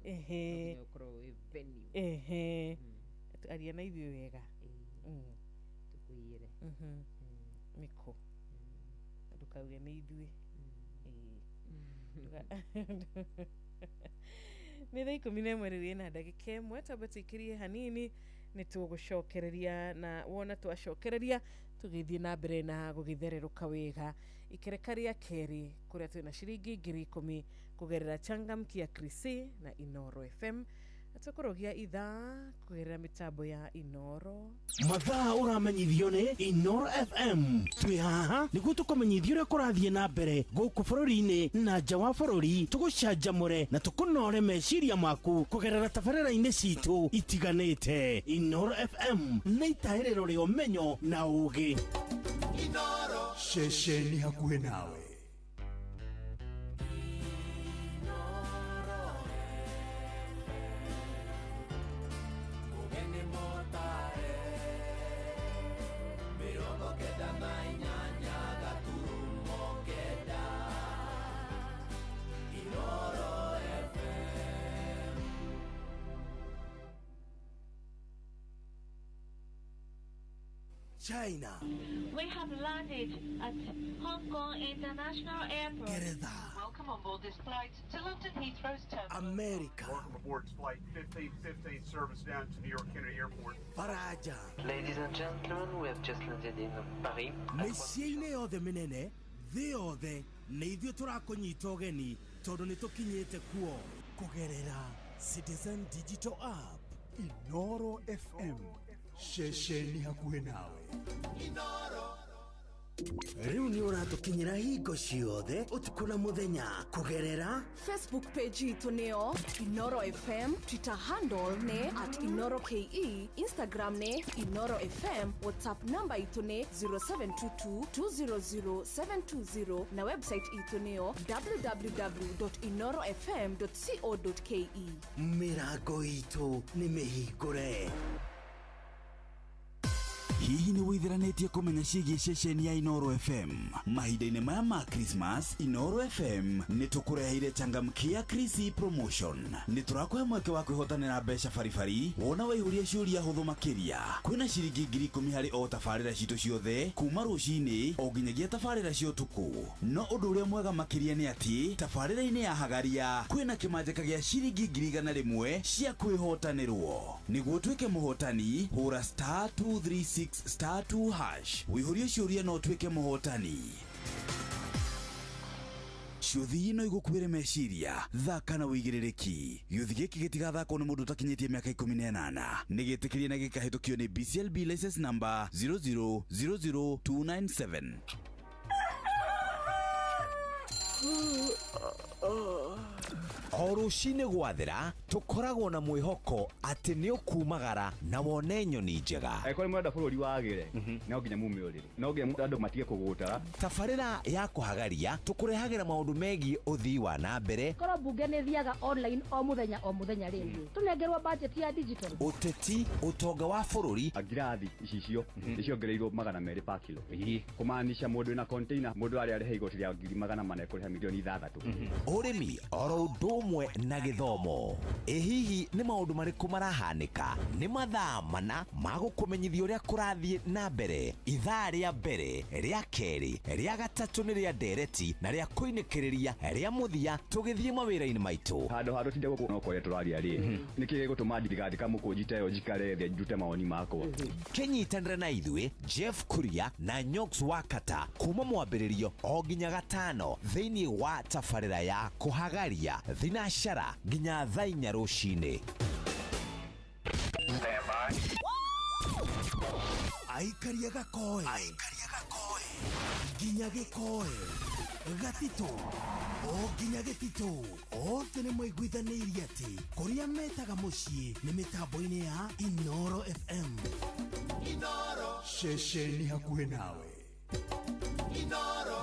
ehe. Nginya ũkorwo wĩ venue. Ehe, aria na ithuĩ wega. Tũkũiyĩre. Nĩkũ ndũkauge nĩ ithuĩ. Ĩĩ. Nĩ thaa 11 rĩu ĩna ndagĩka 1, twambe tũikĩrie hanini, nĩ tũgũcokereria, na wona twacokereria tũgĩthiĩ na mbere na gũgĩthererũka wega ikereka rĩa kerĩ, kũrĩa twĩna ciringi 10,000 kũgerera Changamkia Krisi na Inoro FM, na tũkũrũgia ithaa kũgerera mĩtambo ya Inoro. Mathaa ũramenyithio nĩ Inoro FM. Twĩ haha nĩguo tũkũmenyithia ũrĩa kũrathiĩ na mbere gũkũ bũrũri-inĩ na nja wa bũrũri, tũgũcanjamũre na tũkũnore meciria maku kũgerera tabarĩra-inĩ citũ itiganĩte. Inoro FM nĩ itahĩrĩro rĩa ũmenyo na ũũgĩ. Ceceni hakuhĩ nawe. Mũgeni mũtare 98.9 Inoro FM. China, We have landed at Hong Kong International Airport. Ngeretha, Welcome on board this flight to London Heathrow's terminal. America, Welcome aboard flight 1515 service down to New York Kennedy Airport. Faraja, Ladies and gentlemen, we have just landed in Paris. Mĩciĩ-inĩ yothe mĩnene thĩ yothe, nĩ ithuĩ tũrakũnyita ũgeni tondũ nĩ tũkinyĩte kuo kũgerera Citizen Digital App. Inoro FM, ceceni hakuhĩ nawe. Rĩu nĩ ũratũkinyĩra hingo ciothe, ũtukũ na mũthenya, kũgerera Facebook page itũ nĩyo Inoro FM, Twitter handle nĩ @InoroKE, Instagram nĩ Inoro FM, WhatsApp namba itũ nĩ 0722 200 720 na website itũ nĩyo www.inorofm.co.ke. Mĩrango itũ nĩ mĩhingũre. Hihi nĩ wĩitheranĩtie kũmenya ciĩgiĩ ceceni ya Inoro FM? Mahinda-inĩ maya ma Christmas, Inoro FM nĩ tũkũreheire Changamkia Krisi promotion. Nĩ tũrakũhe mweke wa kwĩhotanĩra mbeca baribari wona waihũria ciũria hũthũ makĩria. Kwĩna ciringi 10,000 harĩ o tabarĩra citũ ciothe kuma rũcinĩ o nginyagia tabarĩra cia ũtukũ. No ũndũ ũrĩa mwega makĩria nĩ atĩ tabarĩra-inĩ ya Hagaria kwĩna kĩmanjĩka gĩa ciringi 100,000 cia kwĩhotanĩrwo. Nĩguo ũtuĩke mũhotani, hũra star 236 star 2 hash, wĩihũrie ciũria na ũtuĩke mũhotani. Ciũthi no igũkuĩre meciria, thaka na wĩigĩrĩrĩki. Gĩũthi gĩkĩ gĩtigathakwo nĩ mũndũ ũtakinyĩtie mĩaka 18. Nĩ gĩtĩkĩrie na gĩkahĩtũkio nĩ BCLB license number 0000297. O rũcinĩ gwathera tũkoragwo na mwĩhoko atĩ nĩ ũkumagara na wone nyoni njega. Angĩkorwo nĩ mũrenda bũrũri wagĩre, no nginya mume ũrĩrĩ, no nginya andũ matige kũgũtara. Tabarĩra ya kũhagaria tũkũrehagĩra maũndũ megiĩ ũthii wa na mbere, korwo mbunge nĩ thiaga online o mũthenya o mũthenya rĩ, tũnengerwo budget ya digital, ũteti, ũtonga wa bũrũri. Ngirathi icicio nĩciongereirwo 200 per kilo, kũmaanisha mũndũ wĩna container, mũndũ arĩa arĩha igoti rĩa 400,000 ekũrĩha 6 million. Ũrĩmi oro ũndũ ũmwe na gĩthomo. Ĩ hihi nĩ maũndũ marĩkũ marahanĩka? Nĩ mathaa mana ma gũkũmenyithia ũrĩa kũrathiĩ na mbere. Ithaa rĩa mbere, rĩa kerĩ, rĩa gatatũ nĩ rĩa ndereti na rĩa kũinĩkĩrĩria rĩa mũthia tũgĩthiĩ mawĩra-inĩ maitũ. Handũ ha tũtinde gũkũ no kwarĩa tũraria rĩ, nĩkĩ gĩgũtũma ndigathika mũkũnji ta ĩyo, njikare thĩ ndute mawoni makwa? Kĩnyitanĩre na ithuĩ Jeff Kuria na Nyox Wakata kuma mwambĩrĩrio o nginya gatano thĩinĩ wa tabarĩra ya kũhagaria thinashara nginya thaa 4 rũcinĩ. Aikaria gakoe nginya gĩkoe gatitũ o nginya gĩtitũ, othe nĩ maiguithanĩirie atĩ kũrĩa metaga mũciĩ nĩ mĩtambo-inĩ ya Inoro FM. Inoro ceceni hakuhĩ nawe.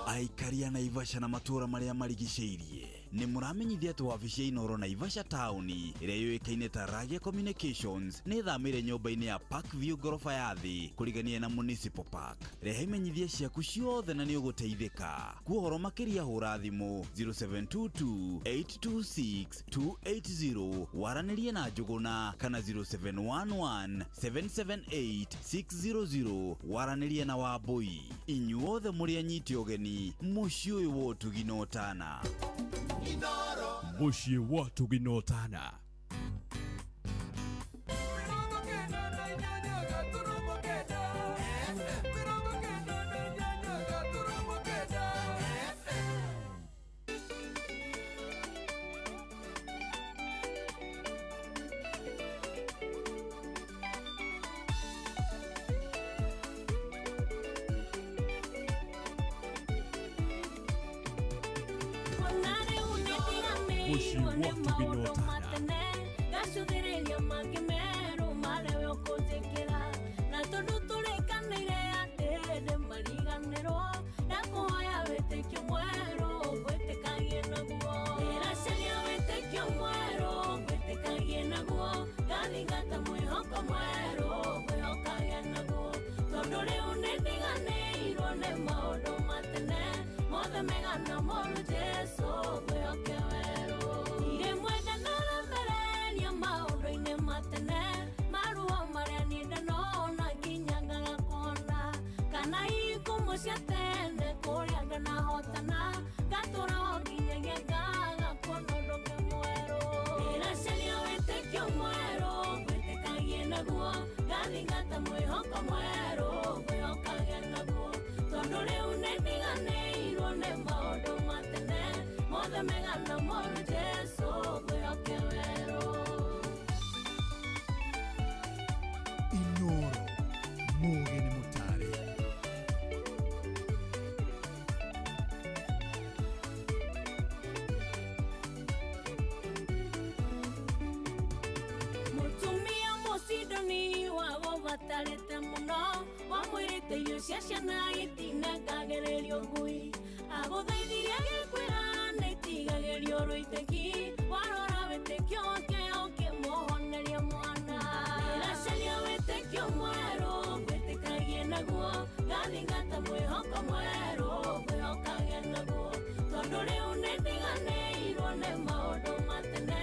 Aikaria Naivasha na matũũra marĩa marigicĩirie nĩ mũramenyithia atĩ wabici ya Inoro Naivasha taũni ĩrĩa yũĩkaine ta Ragia Communications nĩ ĩthamĩire nyũmba-inĩ ya Park View ngoroba ya thĩ kũrigania na Municipal Park. Rehe imenyithia ciaku ciothe na nĩ ũgũteithĩka. Kuohoro makĩria hũra thimũ 0722 826 280 waranĩrie na Njũgũna kana 0711 778 600 waranĩrie na Wambui. Inyuothe mũrĩ anyiti ũgeni mũciĩ ũyũ wa ũtugi na ũtana. Mũciĩ wa ũtugi na ũtana. Mũciĩ wa ũtugi na ũtana. Gacuthĩrĩria mangĩ merũ marĩa ũkũnjĩkĩra na tondũ tũrĩkanĩire atĩ ndĩmariganĩrwo ndakũhoya wĩtĩkio mwerũ ngwĩtĩkagie naguo, ndĩracaria wĩtĩkio mwerũ ngwĩtĩkagie naguo, ngathingata mwĩhoko mwerũ ngwĩhokagie naguo, tondũ rĩu nĩndiganĩirwo nĩ maũndũ ma tene mothe mega na moru Jesũ ngwĩhoke werũ. Rĩmwe ndanaremereria maũndũ-inĩ ma tene maruo marĩa niĩ ndanona nginya ngaga kuona kana ikumo cia tene kũrĩa ndanahotana ngatũra o nginyagia ngaga kuona ũndũ ũngĩ mwerũ. Ndĩracaria wĩtĩkio mwerũ ngwĩtĩkagie naguo, ngathingata mwĩhoko mwerũ ngwĩhokagie naguo, tondũ rĩu nĩndiganĩirwo nĩ maũndũ ma tene mothe mega na moru Jesũ ngwĩhoke werũ. Inoro mũgĩ nĩ mũtare. Mũtumia mũcidoni wagũbatarĩte mũno wamwĩrĩte irio cia ciana itinengagĩrĩrio ngui agũthaithirie agĩkwĩra nĩitigagĩrio rũitĩki warora wĩtĩkio wake ũkĩmũhoneria mwana. Ndĩracaria wĩtĩkio mwerũ ngwĩtĩkagie naguo, ngathingata mwĩhoko mwerũ ngwĩhokagie naguo, tondũ rĩu nĩndiganĩirwo nĩ maũndũ ma tene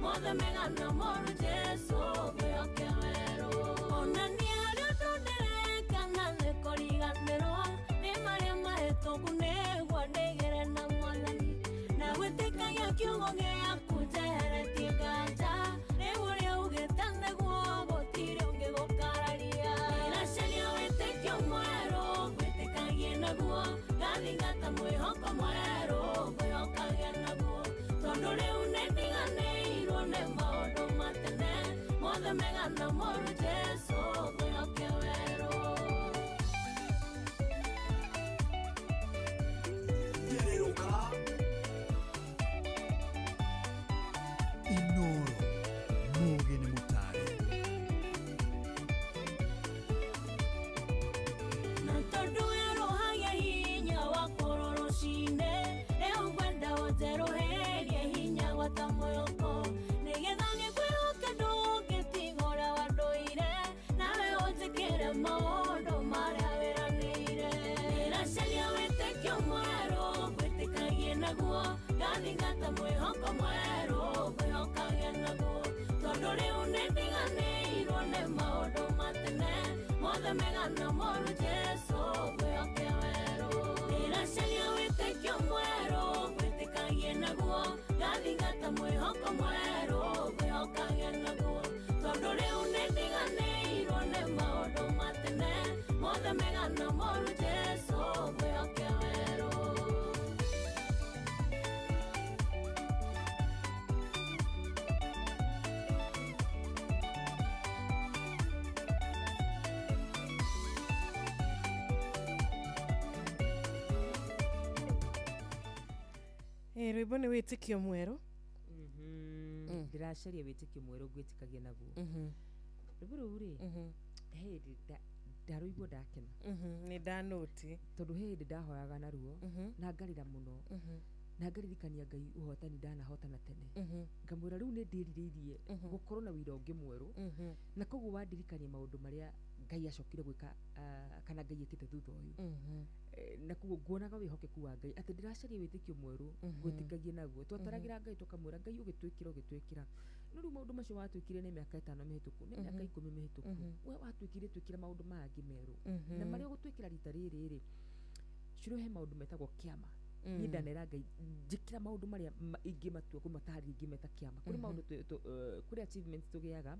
mothe mega na moru Jesũ ngwĩhoke werũ. Ona nĩ harĩ ũndũ ndĩreka na nĩkũriganĩrwo nĩ marĩa mahĩtũku nĩguo ndĩgĩre na Mwathani na gwĩtĩkagia kiugo gĩaku njeheretie nganja rĩu ũrĩa ugĩte nĩguo gũtirĩ ũngĩ gũkararia. Ndĩracaria wĩtĩkio mwerũ ngwĩtĩkagie naguo, ngathingata mwĩhoko mwerũ ngwĩhokagie naguo, tondũ rĩu nĩndiganĩirwo nĩ maũndũ ma tene mothe mega na moru Jesũ ngwĩhoke werũ. Ndererũka. Naguo ngathingata mwĩhoko mwerũ ngwĩhokagie naguo tondũ rĩu nĩndiganĩirwo nĩ maũndũ ma tene mothe mega na moru Jesũ ngwĩhoke werũ ndĩracaria wĩtĩkio mwerũ ngwĩtĩkagie naguo ngathingata mwĩhoko mwerũ ngwĩhokagie naguo tondũ rĩu nĩndiganĩirwo nĩ maũndũ ma tene mothe mega na moru Jesũ ngwĩhoke werũ. Rwĩmbo nĩ wĩtĩkio mwerũ. Ndĩracaria wĩtĩkio mwerũ ngwĩtĩkagia naguo. Rwĩmbo rũu rĩ, he hĩndĩ ndarũigua ndakena. Nĩ ndanũti tondũ he hĩndĩ ndahoyaga naruo na ngarĩra mũno na ngaririkania Ngai ũhotani ndanahotana tene ngamwĩra rĩu nĩ ndĩrirĩirie gũkorwo na wĩra ũngĩ mwerũ na koguo wandirikania maũndũ marĩa Ngai acokire gwĩka kana Ngai ekĩte thutha ũyũ. Na koguo nguonaga wĩhokeku wa Ngai atĩ ndĩracaria wĩtĩkio mwerũ ngwĩtĩkagie naguo twataragĩra Ngai tũkamwĩra Ngai ũgĩtwĩkĩra ũgĩtwĩkĩra no rĩu maũndũ macio watwĩkire nĩ mĩaka 5 mĩhĩtũku nĩ mĩaka 10 mĩhĩtũku we watwĩkire twĩkĩra maũndũ mangĩ merũ na marĩa ũgũtwĩkĩra rita rĩrĩ rĩ ciro he maũndũ metagwo kĩama. Niĩ ndanera Ngai njĩkĩra maũndũ marĩa ingĩmatua kũmatarĩria ingĩmeta kĩama kũrĩ maũndũ kũrĩ achievements tũgĩaga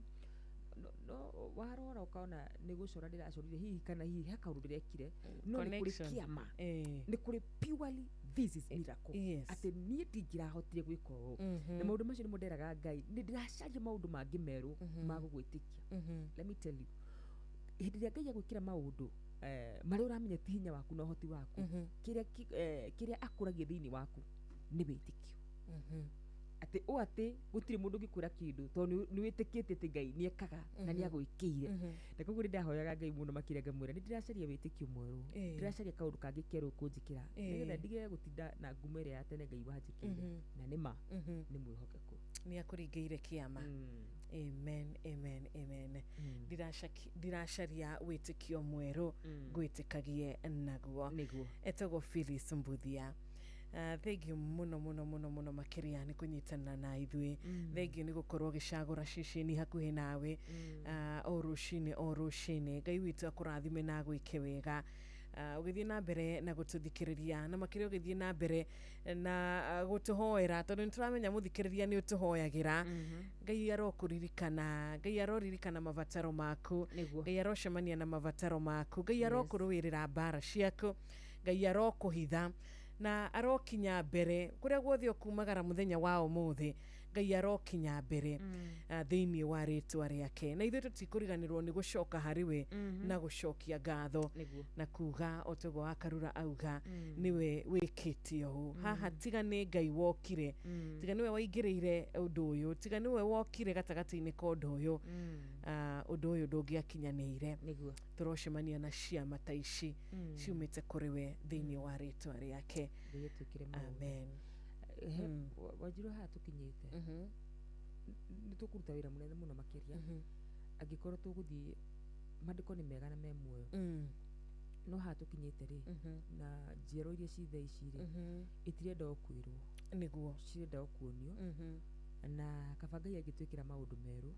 no warora ũkona nĩ gũcora ndĩracorire hihi kana hihi he kaũndũ ndĩrekire no nĩ kũrĩ kĩama nĩ kũrĩ purely this is miracle atĩ niĩ ndingĩrahotire gwĩka ũũ na maũndũ macio nĩmo nderaga Ngai nĩ ndĩracaria maũndũ mangĩ merũ ma gũgwĩtĩkia. Let me tell you hĩndĩ ĩrĩa Ngai agwĩkĩra maũndũ marĩa ũramenya ti hinya waku na ũhoti waku kĩrĩa akũragia thĩinĩ waku nĩ wĩtĩkio. Atĩ ũ atĩ gũtirĩ mũndũ ũngĩkwĩra kĩndũ tondũ nĩ wĩtĩkĩtie atĩ Ngai nĩ ekaga na nĩ agwĩkĩire. Na koguo nĩ ndahoyaga Ngai mũno makĩria ngamwĩra nĩ ndĩracaria wĩtĩkio mwerũ ndĩracaria kaũndũ kangĩ kerũ kũnjĩkĩra nĩgetha ndige gũtinda na ngumo ĩrĩa ya tene Ngai wanjĩkĩire na nĩ ma nĩ mwĩhokeku nĩ akũringĩire kĩama. Amen, amen, amen. Ndiracaria wĩtĩkio mwerũ ngwĩtĩkagie naguo. Etagwo Phyllis Mbuthia. Thank you mũno mũno mũno mũno makĩria nĩ kũnyitana na ithuĩ. Thank you nĩ gũkorwo ũgĩcagũra ceceni hakuhĩ nawe o rũcinĩ o rũcinĩ. Ngai witũ akũrathime na agwĩke wega. Ũgĩthiĩ na mbere na gũtũthikĩrĩria na makĩria ũgĩthiĩ na mbere na gũtũhoera tondũ nĩ tũramenya mũthikĩrĩria nĩ ũtũhoyagĩra. Ngai arokũririkana, Ngai aroririkana mabataro maku, Ngai arocemania na mabataro maku, Ngai arokũrũĩrĩra mbara ciaku, Ngai arokũhitha na arokinya mbere kũrĩa guothe ũkumagara mũthenya wa ũmũthĩ. Ngai arokinya mbere thĩinĩ wa rĩtwa rĩake na ithuĩ tũtikũriganĩrwo nĩ gũcoka harĩ we na gũcokia ngatho na kuga o toguo wa Karura auga nĩwe wĩkĩte ũũ haha tiga nĩ Ngai wokire tiga nĩwe waingĩrĩire ũndũ ũyũ tiga nĩwe wokire gatagatĩ-inĩ ka ũndũ ũyũ ũndũ ũyũ ndũngĩakinyanĩire. Tũrocemania na ciama ta ici ciumĩte kũrĩ we thĩinĩ wa rĩtwa rĩake. Amen. Wanjirwo haha tũkinyĩte nĩ tũkũruta wĩra mũnene mũno makĩria angĩkorwo tũgũthiĩ mandĩko nĩ mega na me muoyo no haha tũkinyĩte rĩ na njiarwa iria ci thaa ici rĩ itirenda o kwĩrwo nĩguo cirenda o kuonio na kaba Ngai angĩtwĩkĩra maũndũ merũ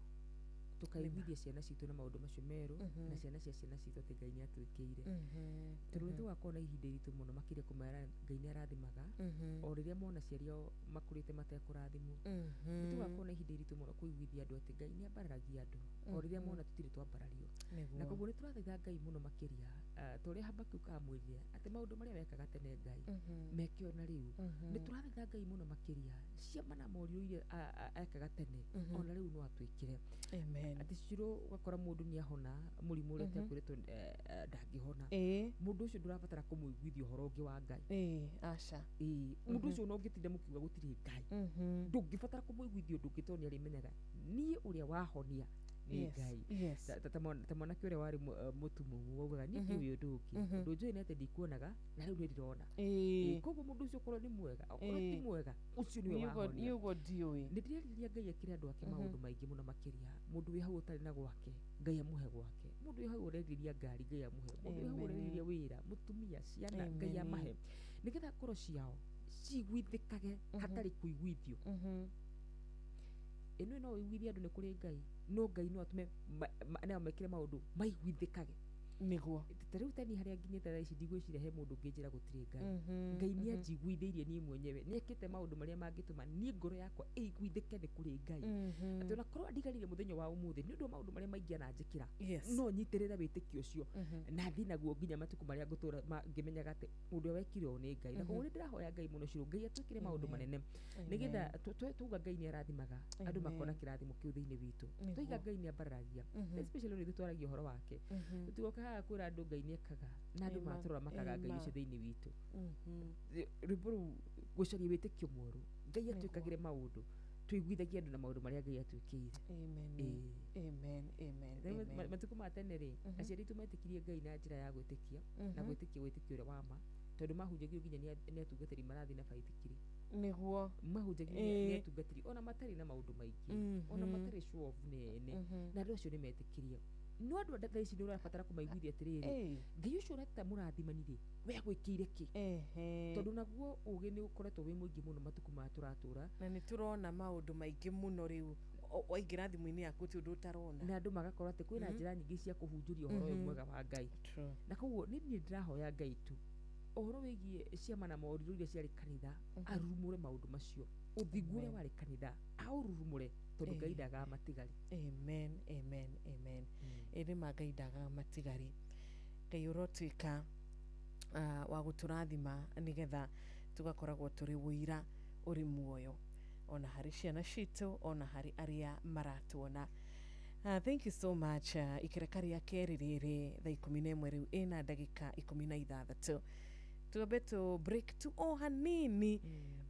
tũkaiguithia ciana citũ na maũndũ macio merũ na ciana cia ciana citũ atĩ Ngai nĩ atwĩkĩire tondũ nĩ tũgakorwo na ihinda iritũ mũno makĩria kũmera Ngai nĩ arathimaga o rĩrĩa mona aciari ao makũrĩte matekũrathimwo nĩ tũgakorwo na ihinda iritũ mũno kũiguithia andũ atĩ Ngai nĩ ambararagia andũ o rĩrĩa mona tũtirĩ twambarario na koguo nĩ tũrathaitha Ngai mũno makĩria ta ũrĩa Habakuk amwĩrire atĩ maũndũ marĩa mekaga tene Ngai meke ona rĩu nĩ tũrathaitha Ngai mũno makĩria ciama na morio iria ekaga tene ona rĩu no atwĩkĩre. Atĩ ciro ũgakora mũndũ nĩ ahona mũrimũ ũrĩa atekwĩrĩtwo ndangĩhona mũndũ ũcio ndũrabatara kũmũiguithia ũhoro ũngĩ wa Ngai aca mũndũ ũcio ona ũngĩtinda mũkiuga gũtirĩ Ngai ndũngĩbatara kũmũiguithia ũndũ ũngĩ tondũ nĩ arĩmenyaga niĩ ũrĩa wahonia nĩ Ngai. Ta mwanake ũrĩa warĩ mũtumumu waugaga niĩ ndiũĩ ũndũ ũngĩ ũndũ njũĩ nĩ atĩ ndikuonaga na rĩu nĩ ndĩrona koguo mũndũ ũcio okorwo nĩ mwega okorwo ti mwega ũcio nĩwe wahonia. Nĩ ũguo ndiũĩ. Nĩ ndĩrerirĩria Ngai ekĩre andũ ake maũndũ maingĩ mũno makĩria mũndũ wĩ hau ũtarĩ na gwake Ngai amũhe gwake mũndũ wĩ hau ũrerirĩria ngari Ngai amũhe mũndũ wĩ hau ũrerirĩria wĩra mũtumia ciana Ngai amahe nĩgetha ngoro ciao Ciguithĩkage hatarĩ kũiguithio. Ĩno no ũiguithie andũ nĩ kũrĩ Ngai, no Ngai no atũme nao mekĩre maũndũ maiguithĩkage. Nĩguo. Ta rĩu tani harĩa nginyĩte thaa ici, ndigwĩciria he mũndũ ũngĩnjĩra gũtirĩ Ngai. Ngai nĩ anjiguithĩirie niĩ mwenyewe, nĩ ekĩte maũndũ marĩa mangĩtũma niĩ ngoro yakwa ĩiguithĩke nĩ kũrĩ Ngai, atĩ ona korwo ndigarĩire mũthenya wa ũmũthĩ nĩ ũndũ wa maũndũ marĩa maingĩ ananjĩkĩra, no nyitĩrĩre wĩtĩkio ũcio na thiĩ naguo nginya matukũ marĩa ngũtũra ngĩmenyaga atĩ ũndũ ũrĩa wekire ũũ nĩ Ngai. Na koguo nĩ ndĩrahoya Ngai mũno ciro Ngai atwĩkĩre maũndũ Amen. manene, nĩgetha tuauga Ngai nĩ arathimaga andũ, makona Amen. kĩrathimo kĩu thĩinĩ witũ. Twaiga Ngai nĩ ambararagia, especially rĩu ithuĩ twaragia ũhoro wake, tũtigoka haha kwĩra andũ Ngai nĩ ekaga na andũ matũrora makaga Ngai ũcio thĩinĩ witũ. Rwĩmbo rũu, gũcaria wĩtĩkio mwerũ, Ngai atwĩkagĩre maũndũ, tũiguithagie andũ na maũndũ marĩa Ngai atwĩkĩire. Amen. Ĩĩ. Amen. Amen. Rĩu Amen. matukũ ma tene rĩ, aciari aitũ metĩkirie Ngai na njĩra ya gwĩtĩkia na gwĩtĩkia wĩtĩkio ũrĩa wa ma, tondũ mahunjagio nginya nĩ atungatĩri marathiĩ na baithikiri. Mahunjagio nĩ atungatĩri ona matarĩ na maũndũ maingĩ, ona matarĩ show off nene, na andũ acio nĩ metĩkirie. No andũ a thaa ici nĩ ũrabatara kũmaiguithia atĩrĩrĩ, Ngai ũcio ũreta mũrathimani rĩ, we agwĩkĩire kĩ? Tondũ naguo ũgĩ nĩ ũkoretwo wĩ mũingĩ mũno matukũ maya tũratũra. Na nĩ tũrona maũndũ maingĩ mũno rĩu. Waingĩra thimũ-inĩ yaku ti ũndũ ũtarona. Na andũ magakorwo atĩ kwĩna njĩra nyingĩ cia kũhunjũria ũhoro ũyũ mwega wa Ngai. Na koguo nĩ niĩ ndĩrahoya Ngai tu ũhoro wĩgiĩ ciama na morirũ iria ciarĩ kanitha, arurumũre maũndũ macio, ũthingu ũrĩa Amen. warĩ kanitha aũrurumũre, tondũ Ngai ndagaga matigari. Amen, amen, amen. Ĩ nĩ ma, Ngai ndagaga matigari. Ngai ũrotuĩka wa gũtũrathima, nĩgetha tũgakoragwo tũrĩ ũira ũrĩ muoyo ona harĩ ciana citũ, ona harĩ arĩa maratuona. Thank you so much. Ikereka rĩa kerĩ rĩrĩ thaa 11 rĩu ĩna ndagĩka 16. Twambe tũ break tu o hanini,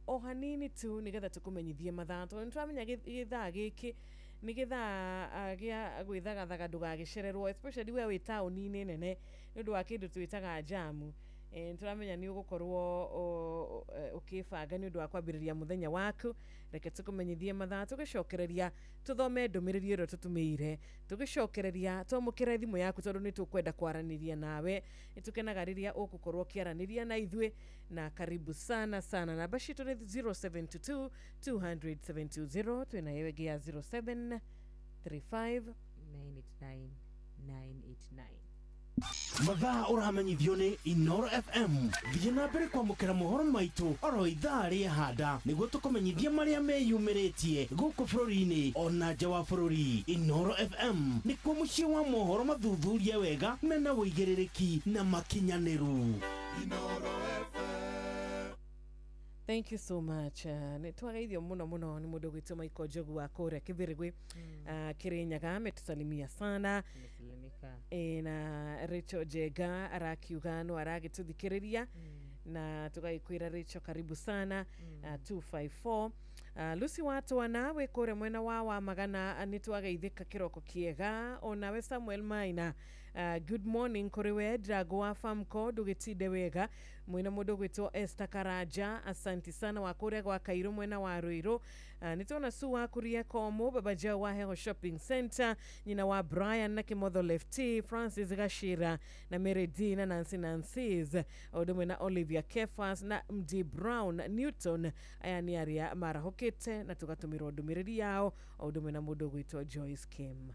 o hanini tu, nĩgetha tũkũmenyithie mathaa, tondũ nĩtũramenya gĩthaa gĩkĩ nĩ gĩthaa gĩa gwĩthagathaga ndũgagĩcererwo, especially we wĩ taũni-inĩ nene, nĩ ũndũ wa kĩndũ twĩtaga jamu. Nĩtũramenya nĩ ũgũkorwo ũkĩbanga nĩ ũndũ wa kwambĩrĩria mũthenya waku. Reke tũkũmenyithie mathaa, tũgĩcokereria tũthome ndũmĩrĩri ĩrĩa tũtũmĩire, tũgĩcokereria twamũkĩre thimũ yaku, tondũ nĩ tũkwenda kwaranĩria nawe. Nĩ tũkenaga rĩrĩa ũgũkorwo ũkĩaranĩria na ithuĩ, na karibu sana sana. Namba citũ nĩ 0722 200 720, twĩna ĩyo ĩngĩ ya 0735 989 989. Mathaa ũramenyithio nĩ Inoro FM. Thiĩ na mbere kwamũkĩra mohoro maitũ oro ithaa rĩa handa, nĩguo tũkũmenyithie marĩa meyumĩrĩtie gũkũ bũrũri-inĩ ona nja wa bũrũri. Inoro FM nĩkuo mũciĩ wa mohoro mathuthurie wega, mena ũigĩrĩrĩki na makinyanĩru. Thank you so much. Nĩ twageithio mũno mũno nĩ mũndũ ũgwĩtwo Michael Njogu wa kũrĩa Kĩbĩrĩgwĩ, Kĩrĩnyaga, ametusalimia sana. Tumesalimika. Na Rachel Jenga arakiuga no aragĩtũthikĩrĩria, na tũgagĩkwĩra Rachel, karibu sana. 254 Lucy Watwana wĩ kũrĩa mwena wa Magana, nĩ twageithĩka, kĩroko kĩega. Onawe Samuel Maina, good morning kũrĩ we. Drago wa Famco, ndũgĩtinde wega mwĩna mũndũ ũgwĩtwo Esther Karanja, asanti sana, wa kũrĩa gwa Kairũ mwena wa Ruiru. Nĩ tuona Su wa Kuria Komo, Baba Jao wa Heho Shopping Center, nyina wa Brian na Kimotho Lefty, Francis Gashira na Mary D na Nancy Nancy's, o ũndũ ũmwe na Olivia Kefas na MD Brown Newton. Aya nĩ arĩa marahũkĩte na tũgatũmĩrwo ndũmĩrĩri yao, o ũndũ ũmwe na mũndũ ũgwĩtwo Joyce Kim.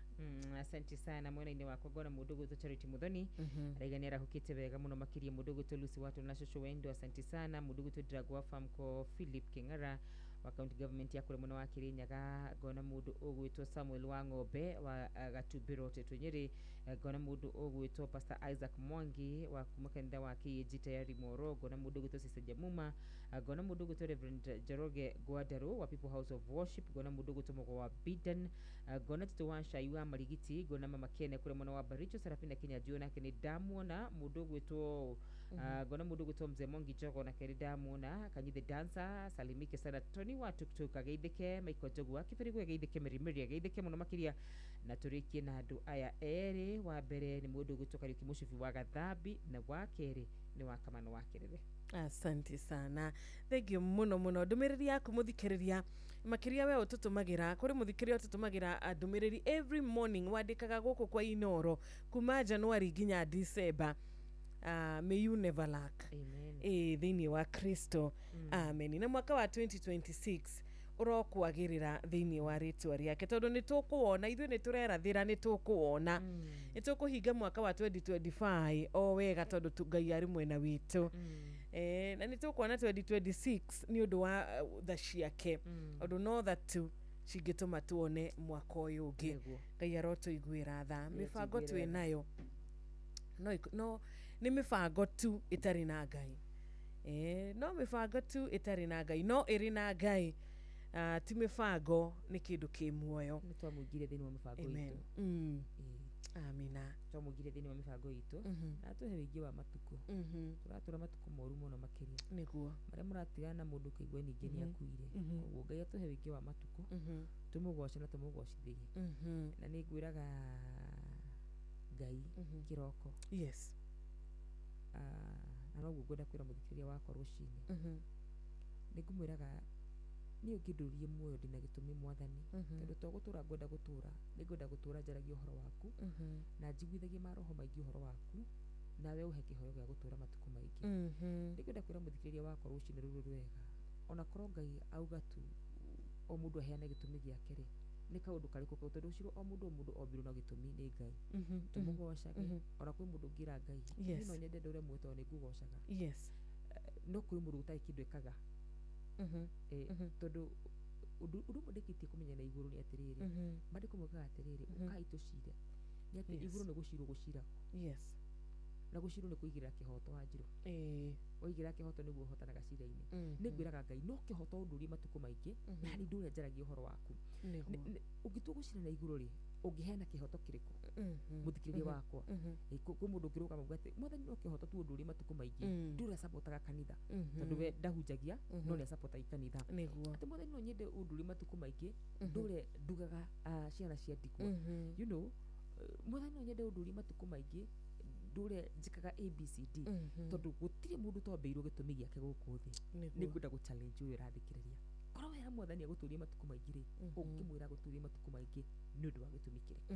Asante sana. Mwena-inĩ wakwa ngona mũndũ ũgwĩtwo Charity Muthoni, araiga nĩ arahũkĩte wega mũno makĩria. Mũndũ ũgwĩtwo Lucy Watu na Shosho Wendo, asante sana. Mũndũ ũgwĩtwo Dragwa Famco, Philip King'ara wa county government ya kũrĩa mwena wa Kirinyaga. Ngona mũndũ ũgwĩtwo Samuel wa Ng'ombe wa Gatumbĩro Tetũ Nyĩrĩ. Ngona mũndũ ũgwĩtwo Pastor Isaac Mwangi wa kuma kanitha wa KAG Tayari Moro. Ngona mũndũ ũgwĩtwo Sister Jamuma. Ngona mũndũ ũgwĩtwo Reverend Njoroge Gwandarũ wa People House of Worship. Ngona mũndũ ũgwĩtwo Mũgo wa Bidan. Ngona Tito wa Cai wa Marigiti. Ngona Mama Kene kũrĩa mwena wa Baricho. Sarafina Kinyanjui nake nĩ ndamuona. Mũndũ ũgwĩtwo ngona mũndũ ũgwĩtwo Mzee Mongi Njogo nake nĩ ndamuona. Kanyi the dancer, salimike sana. Tony wa Tuktuk ageithĩke, Michael Njogu wa Kĩbĩrĩgũ ageithĩke, Mary ageithĩke mũno makĩria. Na tũrĩkie na andũ aya erĩ, wa mbere nĩ mũndũ ũgwĩtwo Kariũki Mũcibi wa Gathambi, na wa kerĩ nĩ wa Kamano wa Kĩrĩrĩ. Asante sana, thengio mũno mũno. Ndũmĩrĩri yaku, mũthikĩrĩria, makĩria we ũtũtũmagĩra, kũrĩ mũthikĩrĩria ũtũtũmagĩra ndũmĩrĩri every morning, wandĩkaga gũkũ kwa Inoro kuma January nginya December. May you never lack. Thĩinĩ wa Kristo. Amen. Na mwaka wa 2026 ũrokwagĩrĩra thĩinĩ wa rĩtwa rĩake, tondũ nĩ tũkũwona, ithuĩ nĩ tũrerathĩra, nĩ tũkũwona, nĩ tũkũhinga mwaka wa 2025 o wega, tondũ Ngai arĩ mwena witũ. Na nĩ tũkuona 2026 nĩ ũndũ wa tha ciake, ũndũ no tha tu cingĩtũma tuone mwaka ũyũ ũngĩ. Ngai arotũiguĩra tha. Mĩbango twĩ nayo no nĩ mĩbango tu ĩtarĩ na Ngai. No mĩbango tu ĩtarĩ na Ngai, no ĩrĩ na Ngai. Ti mĩbango, nĩ kĩndũ kĩ muoyo. Nĩ twamũingire thĩinĩ wa mĩbango itũ. Amina. Twamũingire thĩinĩ wa mĩbango itũ na atũhe wĩingĩ wa matukũ. Tũratũra matukũ moru mũno makĩria. Nĩguo. Marĩa mũratigana na mũndũ ũkaigua ningĩ nĩ akuire. Koguo Ngai atũhe wĩingĩ wa matukũ, tũmũgoce na tũmũgocithĩrie. Na nĩ ngwĩraga Ngai kĩroko. Yes. Na noguo ngwenda kwĩra mũthikĩrĩria wakwa rũcinĩ. Nĩ ngũmwĩraga niĩ ũngĩndũrie muoyo ndĩna gĩtũmi Mwathani, tondũ to gũtũra ngwenda gũtũra, nĩ ngwenda gũtũra njaragia ũhoro waku na njiguithagie maroho maingĩ ũhoro waku, nawe ũhe kĩheo gĩa gũtũra matukũ maingĩ. Nĩ ngwenda kwĩra mũthikĩrĩria wakwa rũcinĩ rũrũ rwega, ona korwo Ngai auga tu o mũndũ aheane gĩtũmi gĩake rĩ, nĩ kaũndũ karĩkũ kau, tondũ ũcio o mũndũ ombirwo na gĩtũmi nĩ Ngai. Tũmũgocage. Ona kwĩ mũndũ ũngĩra Ngai, niĩ no nyende ndũre muoyo tondũ nĩ ngũgocaga. Yes. No kwĩ mũndũ gũtarĩ kĩndũ ekaga. Tondũ ũndũ ũmwe ndĩkĩtie kũmenya na igũrũ nĩ atĩrĩrĩ, maandĩko moigaga atĩrĩrĩ, ũkai tũcire, nĩ atĩ igũrũ nĩ gũcirwo gũciragwo. Yes. Na gũcirwo nĩ kũigĩrĩra kĩhoto wa njirũ. Waigĩrĩra kĩhoto nĩguo ũhotanaga cira-inĩ. Nĩ ngwĩraga Ngai no kĩhoto ũndũrie matukũ maingĩ, na nĩ ndũre njaragia ũhoro waku. Ũngĩtua gũcira na igũrũ rĩ, ũngĩheana kĩhoto kĩrĩkũ mũthikĩrĩria wakwa? Kwĩ mũndũ ũngĩrũgama auge atĩ Mwathani no kĩhoto tu ũndũrie matukũ maingĩ, ndũre acapotaga kanitha, tondũ we ndahunjagia no nĩ acapotaga kanitha. Atĩ Mwathani no nyende ũndũrie matukũ maingĩ, ndũre ndugaga ciana cia ndigwa. You know, Mwathani no nyende ũndũrie matukũ maingĩ, ndũre njĩkaga ABCD, tondũ gũtirĩ mũndũ tombĩirwo gĩtũmi gĩake gũkũ thĩ. Nĩ ngwenda gũ challenge ũyũ ũrathikĩrĩria. Korwo wera Mwathani agũtũrie matukũ maingĩ rĩ, ũngĩmwĩra agũtũrie matukũ maingĩ nĩ ũndũ wa gĩtũmi kĩrĩkũ?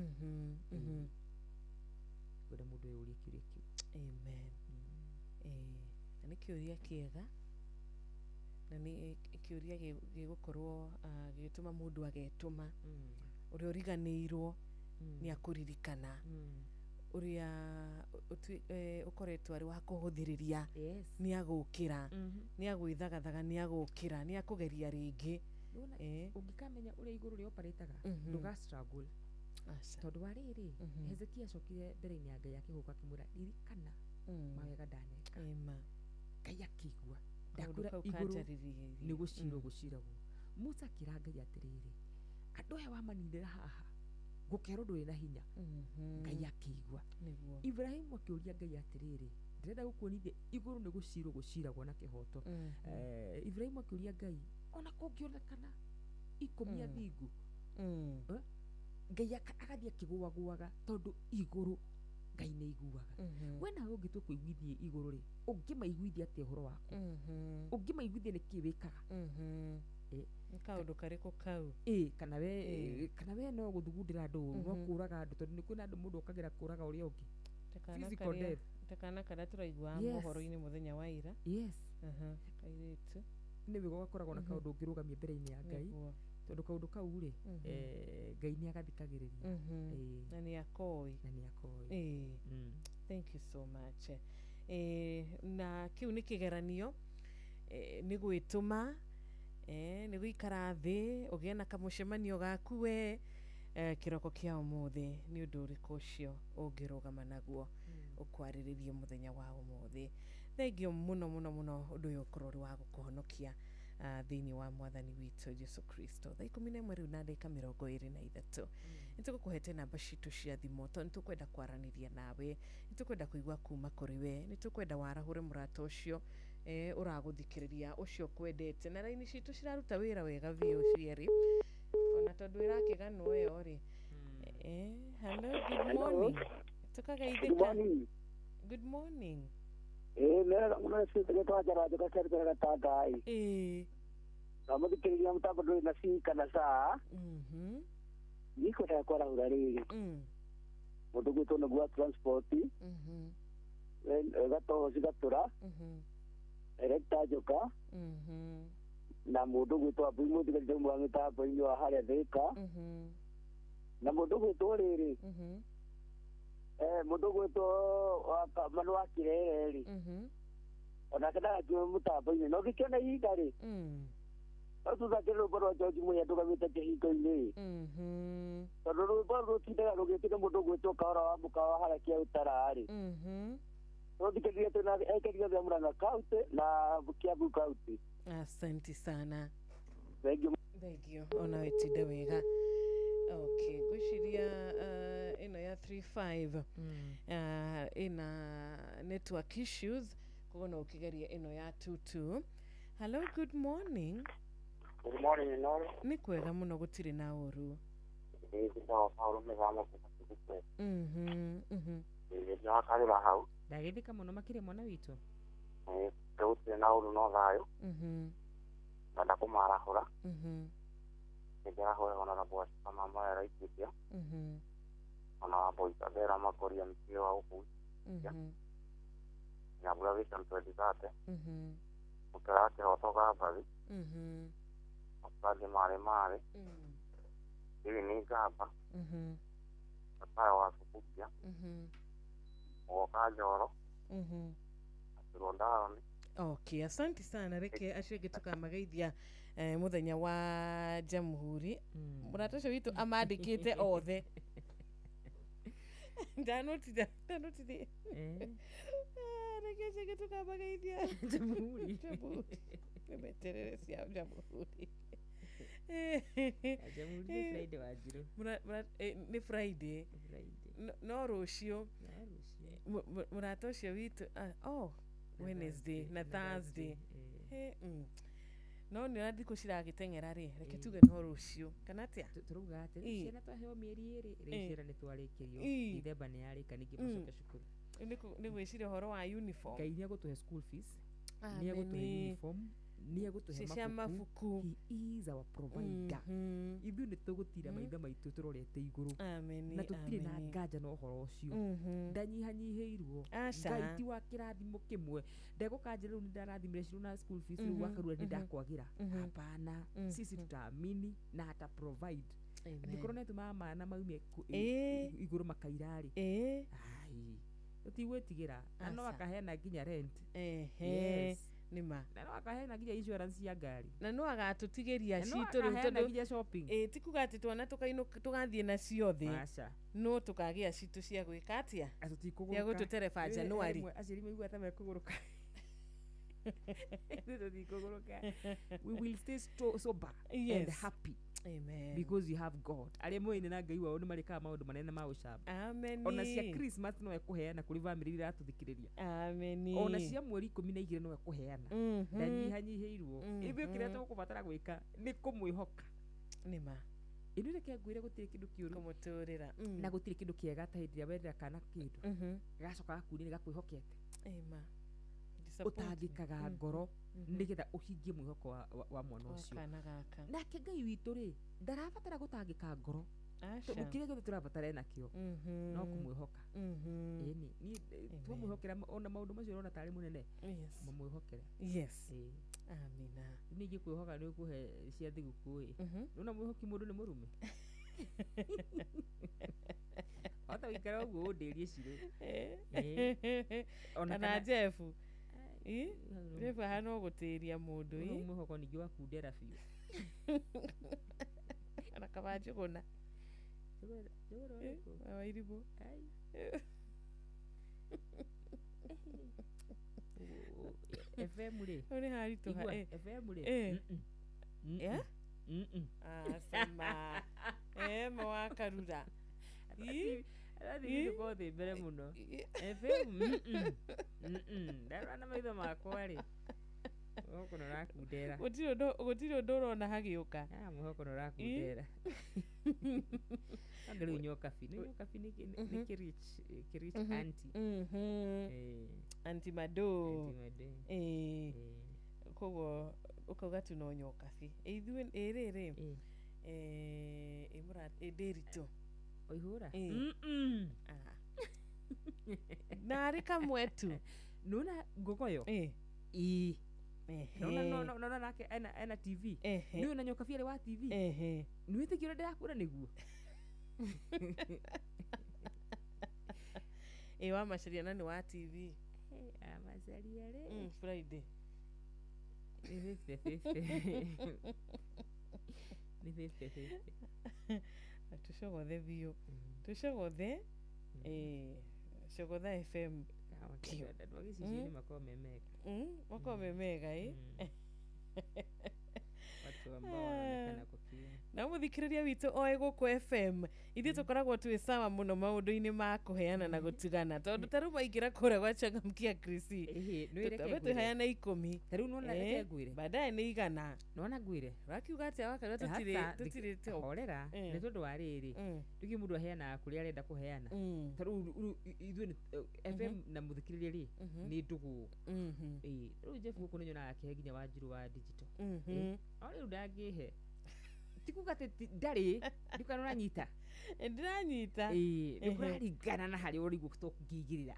Ngwenda mũndũ ũyũ ũrie kĩũria kĩu. Amen. Na nĩ kĩũria kĩega, na nĩ kĩũria gĩgũkorwo gĩgĩtũma mũndũ agetũma. Ũrĩa ũriganĩirwo nĩ akũririkana, ũrĩa ũkoretwo arĩ wa kũhũthĩrĩria nĩ agũkĩra, nĩ agwĩthagathaga, nĩ agũkĩra, nĩ akũgeria rĩngĩ. Ũngĩkamenya ũrĩa igũrũ rĩoparĩtaga, ndũga struggle. Tondũ wa rĩrĩ, Hezekia acokire mbere-inĩ ya Ngai akĩhũka akĩmwĩra, ririkana mawega ndaneka. Ngai akĩigua, ndakwĩra igũrũ nĩ gũcirwo gũciragwo. Musa akĩra Ngai atĩrĩrĩ, andũ aya wamaninĩra haha gũkerwo ndũrĩ na hinya. Ngai akĩigua. Ibrahimu akĩũria Ngai atĩrĩrĩ, ndĩrenda gũkuonithia igũrũ nĩ gũcirwo gũciragwo na kĩhoto. Ibrahimu akĩũria Ngai, ona kũngĩonekana 10 athingu, Ngai agathiĩ akĩgũagũaga, tondũ igũrũ Ngai nĩ aiguaga. We nawe ũngĩtua kũiguithia igũrũ rĩ, ũngĩmaiguithia atĩa ũhoro waku? Ũngĩmaiguithia nĩkĩĩ wĩkaga? Nĩ kaũndũ karĩkũ kau? Kana we no gũthugundĩra andũ ũru, no kũraga andũ, tondũ nĩ kwĩna andũ mũndũ okagĩra kũraga ũrĩa ũngĩ. Physical death. Ta kana karĩa tũraiguaga mohoro-inĩ mũthenya wa ira. Yes. Kairĩtu. Nĩ wega ũgakoragwo na kaũndũ ũngĩrũgamia mbere-inĩ ya Ngai, tondũ kaũndũ kau rĩ, Ngai nĩ agathikagĩrĩria. Na nĩ akoĩ. Na nĩ akoĩ. Thank you so much. Na kĩu nĩ kĩgeranio, nĩ gwĩtũma, nĩ gũikara thĩ ũgĩe na kamũcemanio gaku we kĩroko kĩa ũmũthĩ. Nĩ ũndũ ũrĩkũ ũcio ũngĩrũgama naguo ũkwarĩrĩrie mũthenya wa ũmũthĩ? Thengio mũno mũno mũno, ũndũ ũyũ ũkorwo ũrĩ wa gũkũhonokia thĩinĩ wa Mwathani witũ Jesu Kristo. Thaa 11 rĩu na ndagĩka 23. Nĩ tũgũkũhete namba citũ cia thimũ, tondũ nĩ tũkwenda kwaranĩria nawe, nĩ tũkwenda kũigua kuma kũrĩ we, nĩ tũkwenda warahũre mũrata ũcio ũragũthikĩrĩria, ũcio ũkwendete. Na raini citũ ciraruta wĩra wega biũ cierĩ, ona tondũ ĩrakĩganwo ĩyo rĩ. Hello, good morning. Tũkagaithĩka. Good morning. Mera mũno ciĩtagwo Njaranjũka ciarutĩraga ta Ngai. Na mũthikĩrĩria mũtambo ndũrĩ na C kana sa. Nikwendaga kwarahũra rĩrĩ, mũndũ gwĩtwo nĩguo wa transport. Gatohoci Gatura, Erecta Njoka, na mũndũ gwĩtwo Mbui mũthigari wa mĩtambo-inĩ wa harĩa Thĩka, na mũndũ gwĩtwo rĩrĩ, mũndũ gwĩtwo Manu wa Kirere rĩ, onake ndagakiume mũtambo-inĩ no ngĩkĩona ihinda rĩ, no tũthakĩre rwĩmbo rwa George Muhia ndũgamĩte kĩhingo-inĩ, tondũ rwĩmbo rũtindaga rũgĩtĩka mũndũ gwĩtwo Kahora wa Mũkawa harĩa Kĩautara rĩ, rũthikĩrĩria twĩna aikari othe a Murang'a County na Kiambu County. Asante sana. Thank you. Thank you. Ona wetinde wega. Okay, ngwĩciria ĩno ya 35 ĩna network issues koguo no ũkĩgeria ĩno ya 22. Hello, good morning. Good morning, Inoro. Nĩ kwega mũno gũtirĩ na ũru. Njĩtagwo Paul Mĩthamo kuma Kĩguku. Nĩwakarĩra hau. Ndagĩthĩka mũno makĩria mwana witũ. Gũtirĩ na ũru no thayũ. Ngenda kũmarahũra. Nĩndĩrahũra Honorable Wachika mama ya Laikipia. Ona wa Isabella Makori MC wa gũkũ. Nyambura Vision 2030. Mũkĩra wa kĩhoto Gambathi. Mũbangi Marĩ Marĩ. Hivi nĩ Ngamba. Mathayo wa Subukia. Mũgoka Njoro. Akĩrwo Ndaroni. Okay, asante sana. Reke acio angĩ tũkamageithia mũthenya wa Jamhuri. Mũrata ũcio witũ amandĩkĩte othe. Ndanotithia. Reke acio angĩ tũkamageithia. Jamhuri. Nĩmeterere cia Jamhuri. Jamhuri nĩ Friday Wanjirũ. Nĩ Friday. No rũciũ. Mũrata ũcio witũ Wednesday na Thursday. No nĩ ũrĩa thikũ ciragĩteng'era rĩ, reke tuge no rũciũ kana atĩa? Tũrauga atĩ rĩu ciana twaheo mĩeri ĩrĩ, rĩu ciana nĩ twarĩkĩrio, Dithemba nĩ yarĩka ningĩ macoke cukuru. Nĩ gwĩciria ũhoro wa uniform. Ngai nĩ egũtũhe school fees, nĩ egũtũhe uniform, nĩ egũtũhe mabuku. He is our provider. Ithuĩ nĩ tũgũtira maitho maitũ tũrorete igũrũ, na tũtirĩ na nganja na ũhoro ũcio. Ndanyihanyihĩirwo. Ngai ti wa kĩrathimo kĩmwe. Ndegũkanjĩra rĩu nĩ ndarathimire Shiro na school fees rĩu wakarura nĩ ndakwagĩra. Hapana, sisi tutaamini na ata provide. Angĩkorwo nĩ atũmaga mana maume igũrũ makaira rĩ, ai tũtigwĩtigĩra. Na no akaheana nginya rent. Yes. Nĩma. Na no akaheana nginya insurance ya ngari. Na no agatũtigĩria citũ rĩu tondũ nginya shopping. Ti kuga atĩ twana tũkainũka tũgathiĩ nacio thĩ. Aca. No tũkagĩa citũ cia gwĩka atĩa? Tũtikũgũrũka. Cia gũtũtereba January. Aciari maigua ta mekũgũrũka. Tũtikũgũrũka. We will stay sober and happy. Amen. Because you have God. Arĩa moine na Ngai wao nĩ marĩkaga maũndũ manene ma ũcamba. Amen. Ona cia Christmas no ekũheana kũrĩ family iria iratũthikĩrĩria. Amen. Ona cia mweri 12 no ekũheana. Ndanyihanyihĩirwo. Ithuĩ kĩrĩa tũkũbatara gwĩka nĩ kũmwĩhoka. Nĩma. Ĩno reke ngwĩre gũtirĩ kĩndũ kĩũru. Kũmũtũrĩra. Na gũtirĩ kĩndũ kĩega ta hĩndĩ ĩrĩa werĩra kana kĩndũ. Gagacoka gakuuria nĩ gakwĩhokete. Ĩma. Ũtangĩkaga ngoro nĩgetha ũhingie mwĩhoko wa mwana ũcio. Nake Ngai witũ rĩ, ndarabatara gũtangĩka ngoro. Tondũ kĩrĩa gĩothe tũrabatara enakĩo no kũmwĩhoka. Ĩni, niĩ twamwĩhokera ona maũndũ macio ũrona tarĩ mũnene, mamwĩhokere. Yes. Amina. Niĩ ingĩkwĩhoka nĩ ũkũhe cia thigũkũ ĩ. Nĩwona mwĩhoki mũndũ nĩ mũrume. Ota wĩikare ũguo ũndĩrie Shiro. Kana Jeff. Jeff ahana o gũtĩria mũndũ. Mwĩhoko ningĩ wakundera biũ. Ona kaba Njũgũna. Njũgũna ũrĩkũ? Wa Irimũ. FM rĩ. Hau nĩ haritũha. FM rĩ. Acema. Ma wa Karura. Arathiĩ gũkorwo thĩ mbere mũno. FM. Ndarora na maitho makwa rĩ. Mwĩhoko nĩ ũrakundera. Gũtirĩ ũndũ ũrona hagĩũka. Mwĩhoko nĩ ũrakundera. Anga rĩu Nyokabi. Nĩ Nyokabi nĩ kĩrich auntie. Auntie Mado. Koguo ũkauga tu no Nyokabi. Ithuĩ ĩrĩrĩ. Ndĩritũ. Oihũra? Na arĩ kamwe tu. Nona ngogoyo. Ii. No nake ena TV. Nĩ na nyoka biarĩ wa TV. Nĩ wĩtĩkio ũrĩa ndĩrakwĩra nĩguo. Ĩ wa Macharia na nĩ wa TV. Macharia rĩ. Friday. Nĩ 50-50. Nĩ 50-50. Tũcogothe biũ. Tũcogothe. Cogotha FM. Andũ a gĩcicio-inĩ makoragwo me mega. Makoragwo me mega ĩ. Watu ambao wanaonekana kwa kioo. Na mũthikĩrĩria witũ oe gũkũ FM ithuĩ tũkoragwo twĩ sawa mũno maũndũ-inĩ ma kũheana na gũtigana tondũ ta rĩu maingĩra kũrĩa gwa Changamkia Krisi tũtambe twĩheana 10 ta rĩu nĩwona reke ngwĩre baadaye nĩ 100 nĩwona ngwĩre ũrakiuga atĩa wakarĩa tũtirĩ horera nĩ tondũ wa rĩrĩ rĩu mũndũ aheanaga kũrĩa arenda kũheana ta rĩu ithuĩ FM na mũthikĩrĩria rĩ nĩ ndũgũ rĩu Jeff gũkũ nĩnyonaga akĩhe nginya Wanjiru wa digital no rĩu ndangĩhe tikuga atĩ ndarĩ ndikana ũranyita ndĩranyita nĩ kũraringana na harĩa ũraigua tũngĩigĩrĩra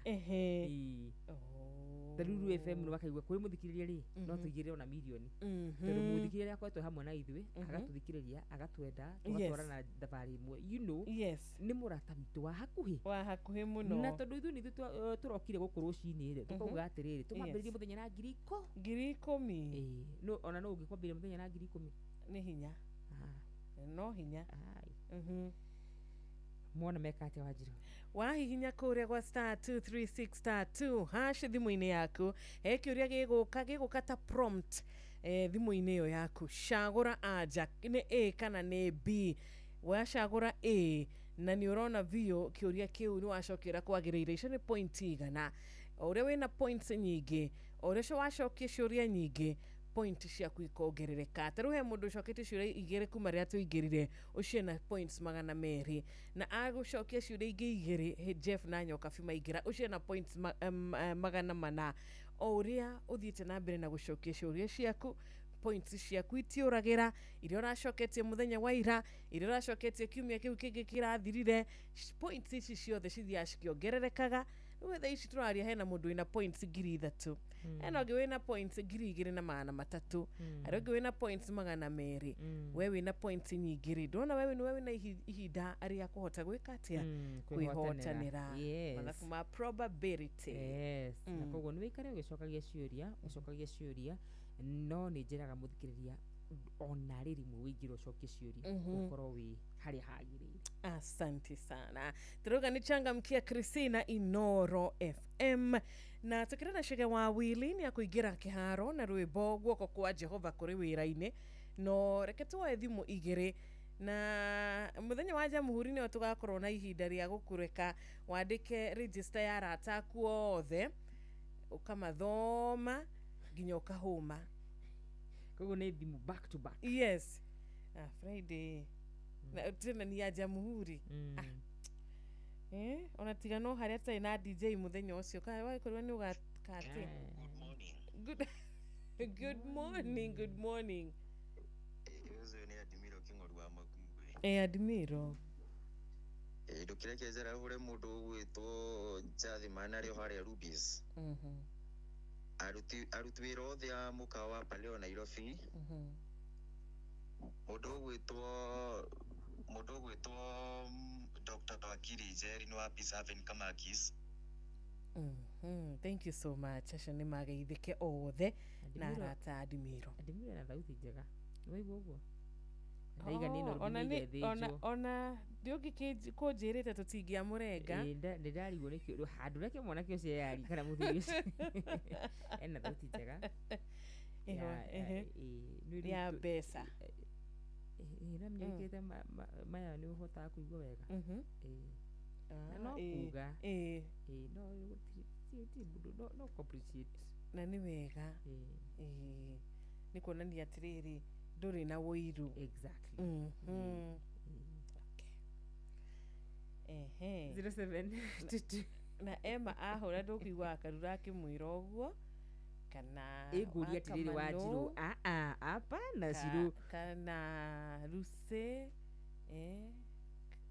ta rĩu rĩu FM nĩ wakaigua kũrĩ mũthikĩrĩria rĩ no tũigĩrĩre ona mirioni tondũ mũthikĩrĩria akoretwo hamwe na ithuĩ agatũthikĩrĩria agatwenda tũgatwarana thabarĩ ĩmwe you know nĩ mũrata witũ wa hakuhĩ mũno na tondũ ithuĩ nĩ ithuĩ tũrokire gũkũ rũcinĩ rĩ tũkauga atĩrĩrĩ tũmambĩrĩrie mũthenya na 10,000 ona no ũngĩkwambĩrĩria mũthenya na 10,000 nĩ hinya no hinya mwana meka atĩa Wanjiru wahihinya kũrĩa gwa star 236 star 2 hash thimũ-inĩ yaku he kĩũria gĩgũka ta prompt thimũ-inĩ ĩyo yaku cagũra anja nĩ A kana nĩ B wacagũra A na nĩ ũrona biũ kĩũria kĩu nĩ wacokera kwagĩrĩire icio nĩ point 100 o ũrĩa wĩna points nyingĩ o ũrĩa wacokia ciũria nyingĩ point ciaku ikongerereka ta rĩu he mũndũ ũcoketie ciũria 2 kuma rĩrĩa tũingĩrire ũcio na points 200 na agũcokia ciũria ingĩ 2 Jeff na Nyokabi maingĩra ũcio na points 400 o ũrĩa ũthiĩte na mbere na gũcokia ciũria ciaku points ciaku itiũragĩra iria ũracoketie mũthenya wa ira iria ũracoketie kiumia kĩu kĩngĩ kĩrathirire points ici ciothe cithiaga cikĩongererekaga rĩu thaa ici tũraria hena mũndũ wĩna points 3,000 hena ũngĩ wĩna points 2,300 harĩa ũngĩ wĩna points 200 we wĩna points nyingĩ rĩ ndona we wĩna ihinda rĩa kũhota gwĩka atĩa kwĩhotanĩra mathabu ma probability na koguo nĩ wĩikare ũgĩcokagia ciũria no nĩ njĩraga mũthikĩrĩria ona rĩ rĩmwe wĩingĩre ũcokie ciũria ũkorwo wĩ harĩa hagĩrĩire. Asante sana. Turuga ni Changamkia Kristina Inoro FM na tukĩrĩ na Chege wa Wili nĩ akũingĩra kĩharo na rwĩmbo guoko kwa Jehova kũrĩ wĩra-inĩ no reke tuoe thimũ 2 na mũthenya wa Jamhuri nĩo tũgakorwo na ihinda rĩa gũkũreka wandĩke register ya arata aku othe ũkamathoma nginya ũkahũma koguo nĩ thimũ back to back. Yes. Friday na tena ni ya Jamhuri. Ona tiga no harĩa tũtarĩ na DJ mũthenya ũcio kana wagĩkorwo nĩ ũgakate. Good morning. Good morning. Ũcio nĩ Admiro Kĩng'oru wa Makumbĩ. Admiro. Ndũkĩreke njara hũre mũndũ ũgwĩtwo Njathimani arĩ o harĩa Rubis. Aruti wĩra othe a mũkawa wa Paleo Nairobi. Mũndũ ũgwĩtwo Dr. Wakiri Njeri nĩ wa Peace Haven Kamakis. Thank you so much. Acio nĩ mageithĩke othe na arata Admiro. Admiro na thauti njega. Nĩwaigua ũguo? Ona ndĩũngĩ kũnjĩrĩte tũtingĩamũrenga. Nĩ ndarigwo nĩkĩo handũ reke mwanake ũcio eyari kana mũthuri ũcio ena thauti njega ya mbeca. Na mĩnyũkĩte maya nĩ ũhotaga kũigua wega. Na no kuga no gũtirĩ mũndũ no appreciate na nĩ wega nĩ kuonania atĩrĩrĩ ndũrĩ na ũiru. Exactly. Okay. 0722 na Emma ahũra ndũkũigua akarura akĩmwĩra ũguo kana ĩngũria atĩrĩrĩ Wanjiru hapana Shiru kana Lucy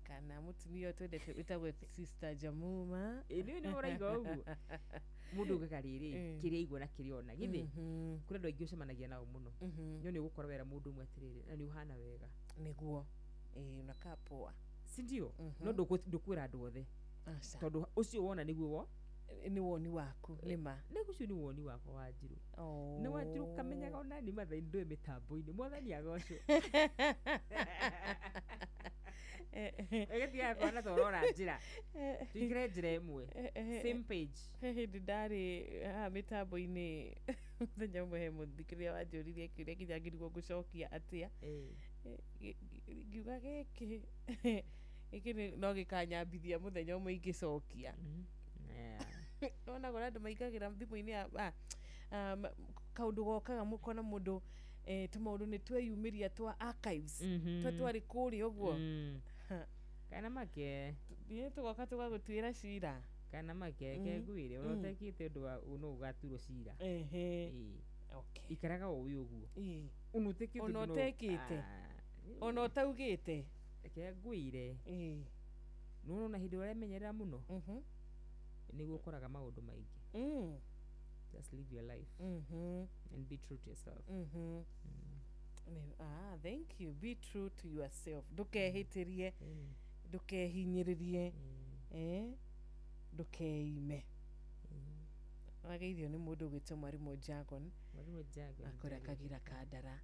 Kana mũtumia ũyũ twendete wĩtagwo Sister Jamuma. Ĩ nĩ ũraiga ũguo mũndũ ugaga rĩrĩ kĩrĩa aigua na kĩrĩa ona githĩ kũrĩ andũ aingĩ ũcemanagia nao mũno no nĩ ũgũkora wera mũndũ ũmwe atĩrĩrĩ na nĩ ũhana wega nĩguo unakaa poa si ndio? No ndũkwĩra andũ othe tondũ ũcio wona nĩguo wo nĩ woni waku nĩma nĩ ũcio nĩ woni wakwa wa Njirũ nĩ wa Njirũ kamenyaga ona nĩ mathaini ndũĩ mĩtambo-inĩ mwathani agocwo ĩgĩtigaga kũhana ta ũrora njĩra tuikare njĩra ĩmwe same page. Hĩndĩ ndarĩ haha mĩtambo-inĩ mũthenya ũmwe he mũthikĩrĩria wanjũririe kĩũria nginya ngĩrigwo ngũcokia atĩa ngiuga gĩkĩ gĩkĩ no gĩkanyambithia mũthenya ũmwe ingĩcokia. Nona kũrĩa andũ maingagĩra thimũ-inĩ ya kaũndũ gokaga mũkona mũndũ tũmaũndũ nĩ tweyumĩria twa archives twa twarĩ kũrĩa ũguo kana make tũgoka tũgagũtuĩra cira kana make kengwĩre ona ũtekĩte ũndũ wa no ũgaturwo cira. Ikaraga o wĩ ũguo ona ũtekĩte ona ũtaugĩte kengwĩre nĩwona hĩndĩ ũremenyerera mũno nĩguo ũkoraga maũndũ maingĩ. Just live your life and be true to yourself. Thank you. Be true to yourself. Ndũkehĩtĩrie, ndũkehinyĩrĩrie, ndũkeime. Wageithio nĩ mũndũ ũgwĩtwo Mwarimũ Jagon. Mwarimũ Jagon akũrĩa Kagira Kandara.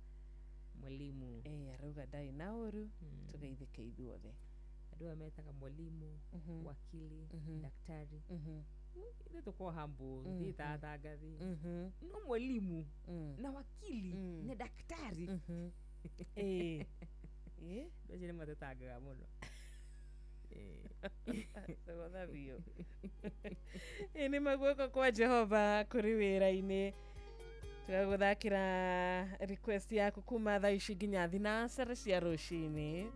Mwalimu arauga ndarĩ na ũru, tũgeithĩke ithuothe. Andũ aya metaga mwalimu, wakili, daktari. Ithuĩ tũkoragwo humble, tũthiĩte atangathi. No mwalimu na wakili na daktari. Andũ acio nĩ matũtangaga mũno. Tũgotha biũ. Nĩ maguoko kwa Jehova kũrĩ wĩra-inĩ. Tũgagũthakĩra request yaku kuma thaa ici nginya 7 cia rũcinĩ.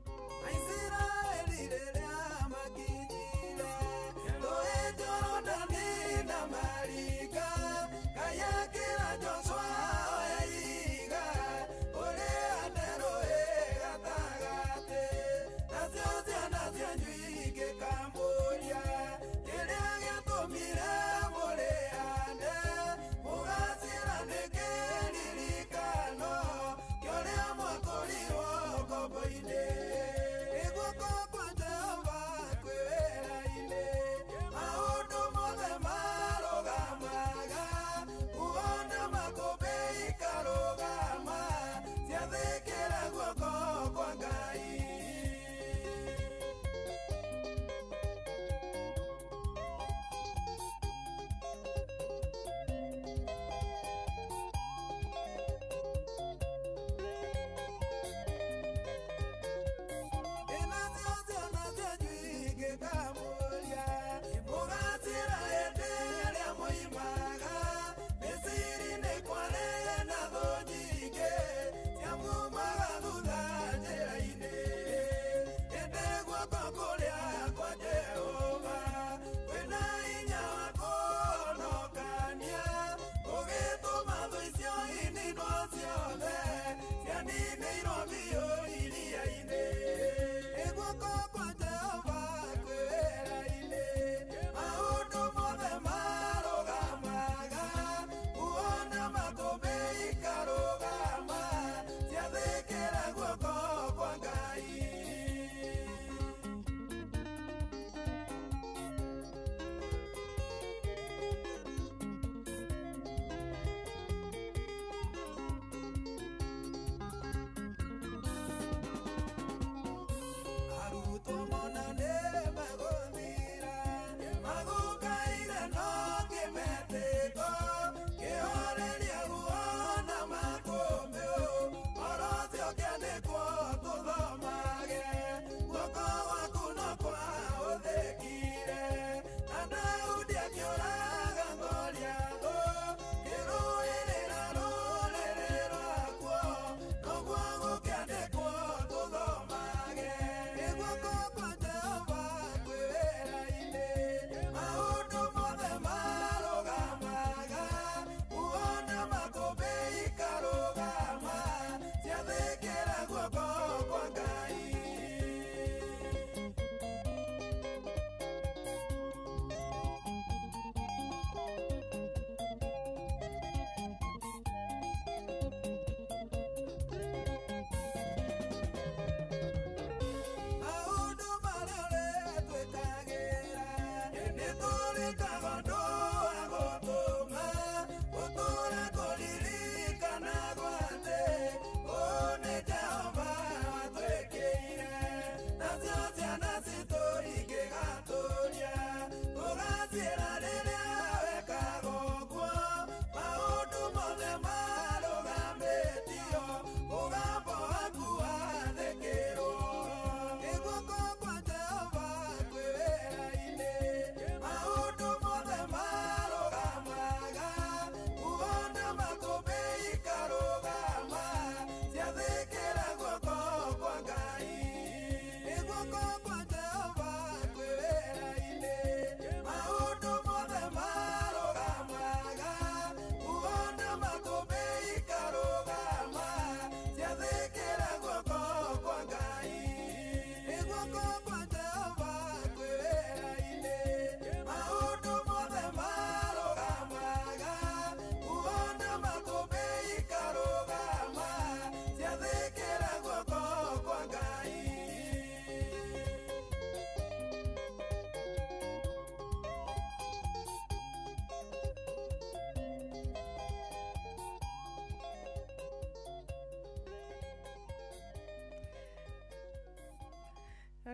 Ririkano, kĩrĩa mwakorirwo ngombo-inĩ.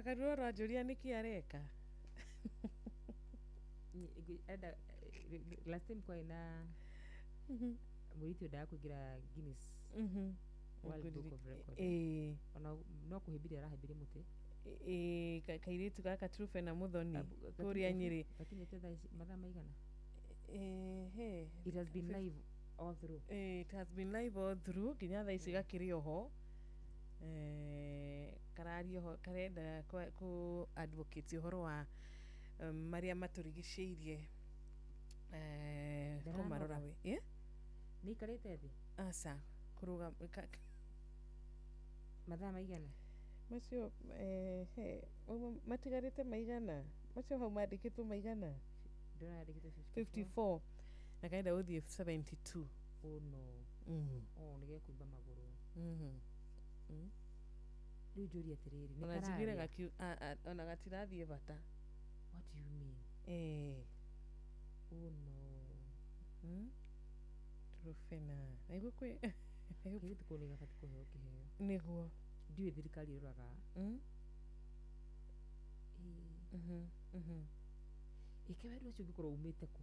Karura ũranjũria nĩkĩ areka. Enda last time kwarĩ na mũirĩtu wendaga kũingĩra Guinness World Book of Records. Ona no kũhĩmbĩria arahĩmbĩria mũtĩ. Ĩĩ, kairĩtu gaka Truphena Muthoni kũrĩa Nyĩrĩ. Gakinyĩte thaa ici mathaa maigana? Ehe. It has been live all through. It has been live all through nginya thaa ici gakĩrĩ oho. Kararia ũhoro, karenda kũ advocate ũhoro wa marĩa matũrigicĩirie, kũmarora we. Nĩ ikarĩte thĩ? Aca, kũrũgama mathaa maigana? Macio matigarĩte maigana? Macio hau mandĩkĩtwo maigana? Ndĩrona yandĩkĩtwo 54 na karenda gũthiĩ 72. Oh no. Oh, nĩ gekũimba magũrũ. Rĩu njũrie atĩrĩrĩ, nĩ Ona njugire kararia? Ona gatirathiĩ bata. What do you mean? Oh no. Truphena. Naigua kwĩ Kairĩtu kau nĩ gabatiĩ kũheo kĩheo. Nĩguo. Ndiũĩ thirikari ĩroraga. Ĩke wendo ũcio ũngĩkorwo umĩte kũ?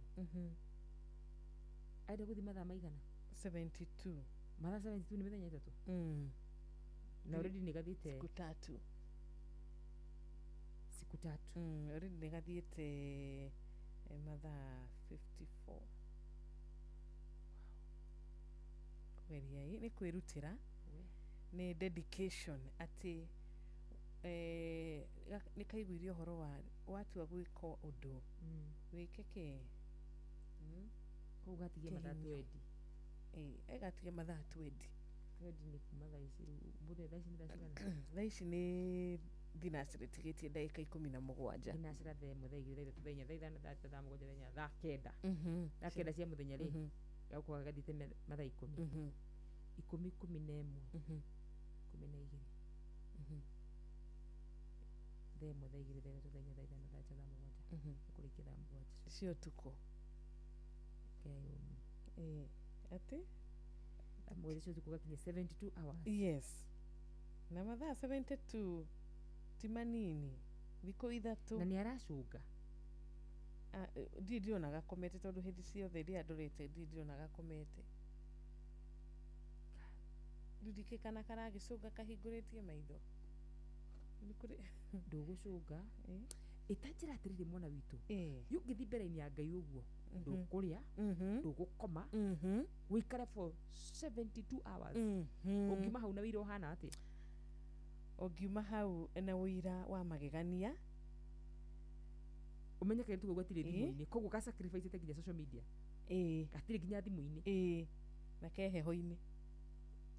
Arenda gũthiĩ mathaa maigana? 72. Mathaa 72 nĩ mĩthenya ĩtatũ? Na already nĩ gathiĩte siku tatu. Siku tatu. Already nĩ gathiĩte mathaa 54. Kũgeria ĩ nĩ kwĩrutĩra, nĩ dedication atĩ nĩ kaiguire ũhoro wa watua gwĩka ũndũ wĩke kĩ. Koguo gatigie mathaa 20. Ĩĩ, gatigie mathaa 20. 20 nĩ kuma thaa ici rĩu mũthenya thaa ici nĩ thaa cigana? Thaa ici nĩ thinacara ĩtigĩtie ndagĩka 17. Thinacara thaa ĩmwe, thaa igĩrĩ, thaa ithatũ, thaa inya, thaa ithano, thaa sita, thaa mũgwanja, thaa inyanya, thaa kenda. Thaa kenda cia mũthenya rĩ, gagũkorwo gathiĩte mathaa 10. 10, 11, 12. Thaa ĩmwe, thaa igĩrĩ, thaa ithatũ, thaa inya, thaa ithano, thaa sita, thaa mũgwanja. Gũkũrĩkia thaa mũgwanja. Cia ũtukũ. Ngai ũmi. Atĩ? Thaa mũgwanja cia ũtukũ gakinya 72 hours. Yes. Na mathaa 72 ti manini. Thikũ ithatũ. Na nĩ aracũnga. Ndirĩ ndĩrona gakomete tondũ hĩndĩ ciothe rĩrĩa ndorete ndirĩ ndĩrona gakomete. Rĩu ndikĩũĩ kana karagĩcũnga kahingũrĩtie maitho. Nĩ kũrĩ ndũgũcũnga. Ĩta njĩra atĩrĩrĩ mwana witũ. Yu ũngĩthiĩ mbere-inĩ ya Ngai ũguo, ndũkũrĩa, ndũgũkoma, ũikare for 72 hours. Ũngiuma hau na wĩira ũhana atĩa? Ũngiuma hau na ũira wa magegania. Ũmenye kairĩtu kau gatirĩ thimũ-inĩ, koguo ga sacrifice nginya social media. Gatirĩ nginya thimũ-inĩ. Na ke heho-inĩ.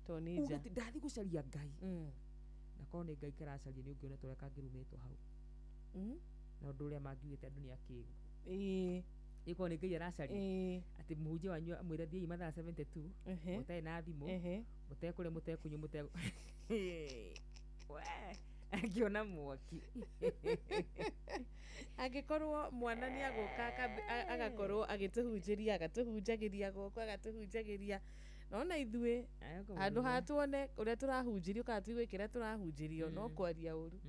Tondũ nĩ nja. Uge ndathiĩ gũcaria Ngai. Na korwo nĩ Ngai karacaria nĩ ũngĩona ta ũrĩa kangĩrumĩtwo hau. Na ũndũ ũrĩa mangiugĩte andũ nĩ akĩgu. Ĩkorwo nĩ Ngai aracaria. Atĩ mũhunjia wanyu amwĩra thiĩi mathaa 72, mũtarĩ na thimũ, mũtekũrĩa, mũtekũnyua, mũte we angĩona mwaki. Angĩkorwo mwana nĩ agũka agakorwo agĩtũhunjĩria, agatũhunjagĩria gũkũ, agatũhunjagĩria. Nona ithuĩ handũ ha tuone ũrĩa tũrahunjĩrio kana tũigue kĩrĩa tũrahunjĩrio no kwaria ũru.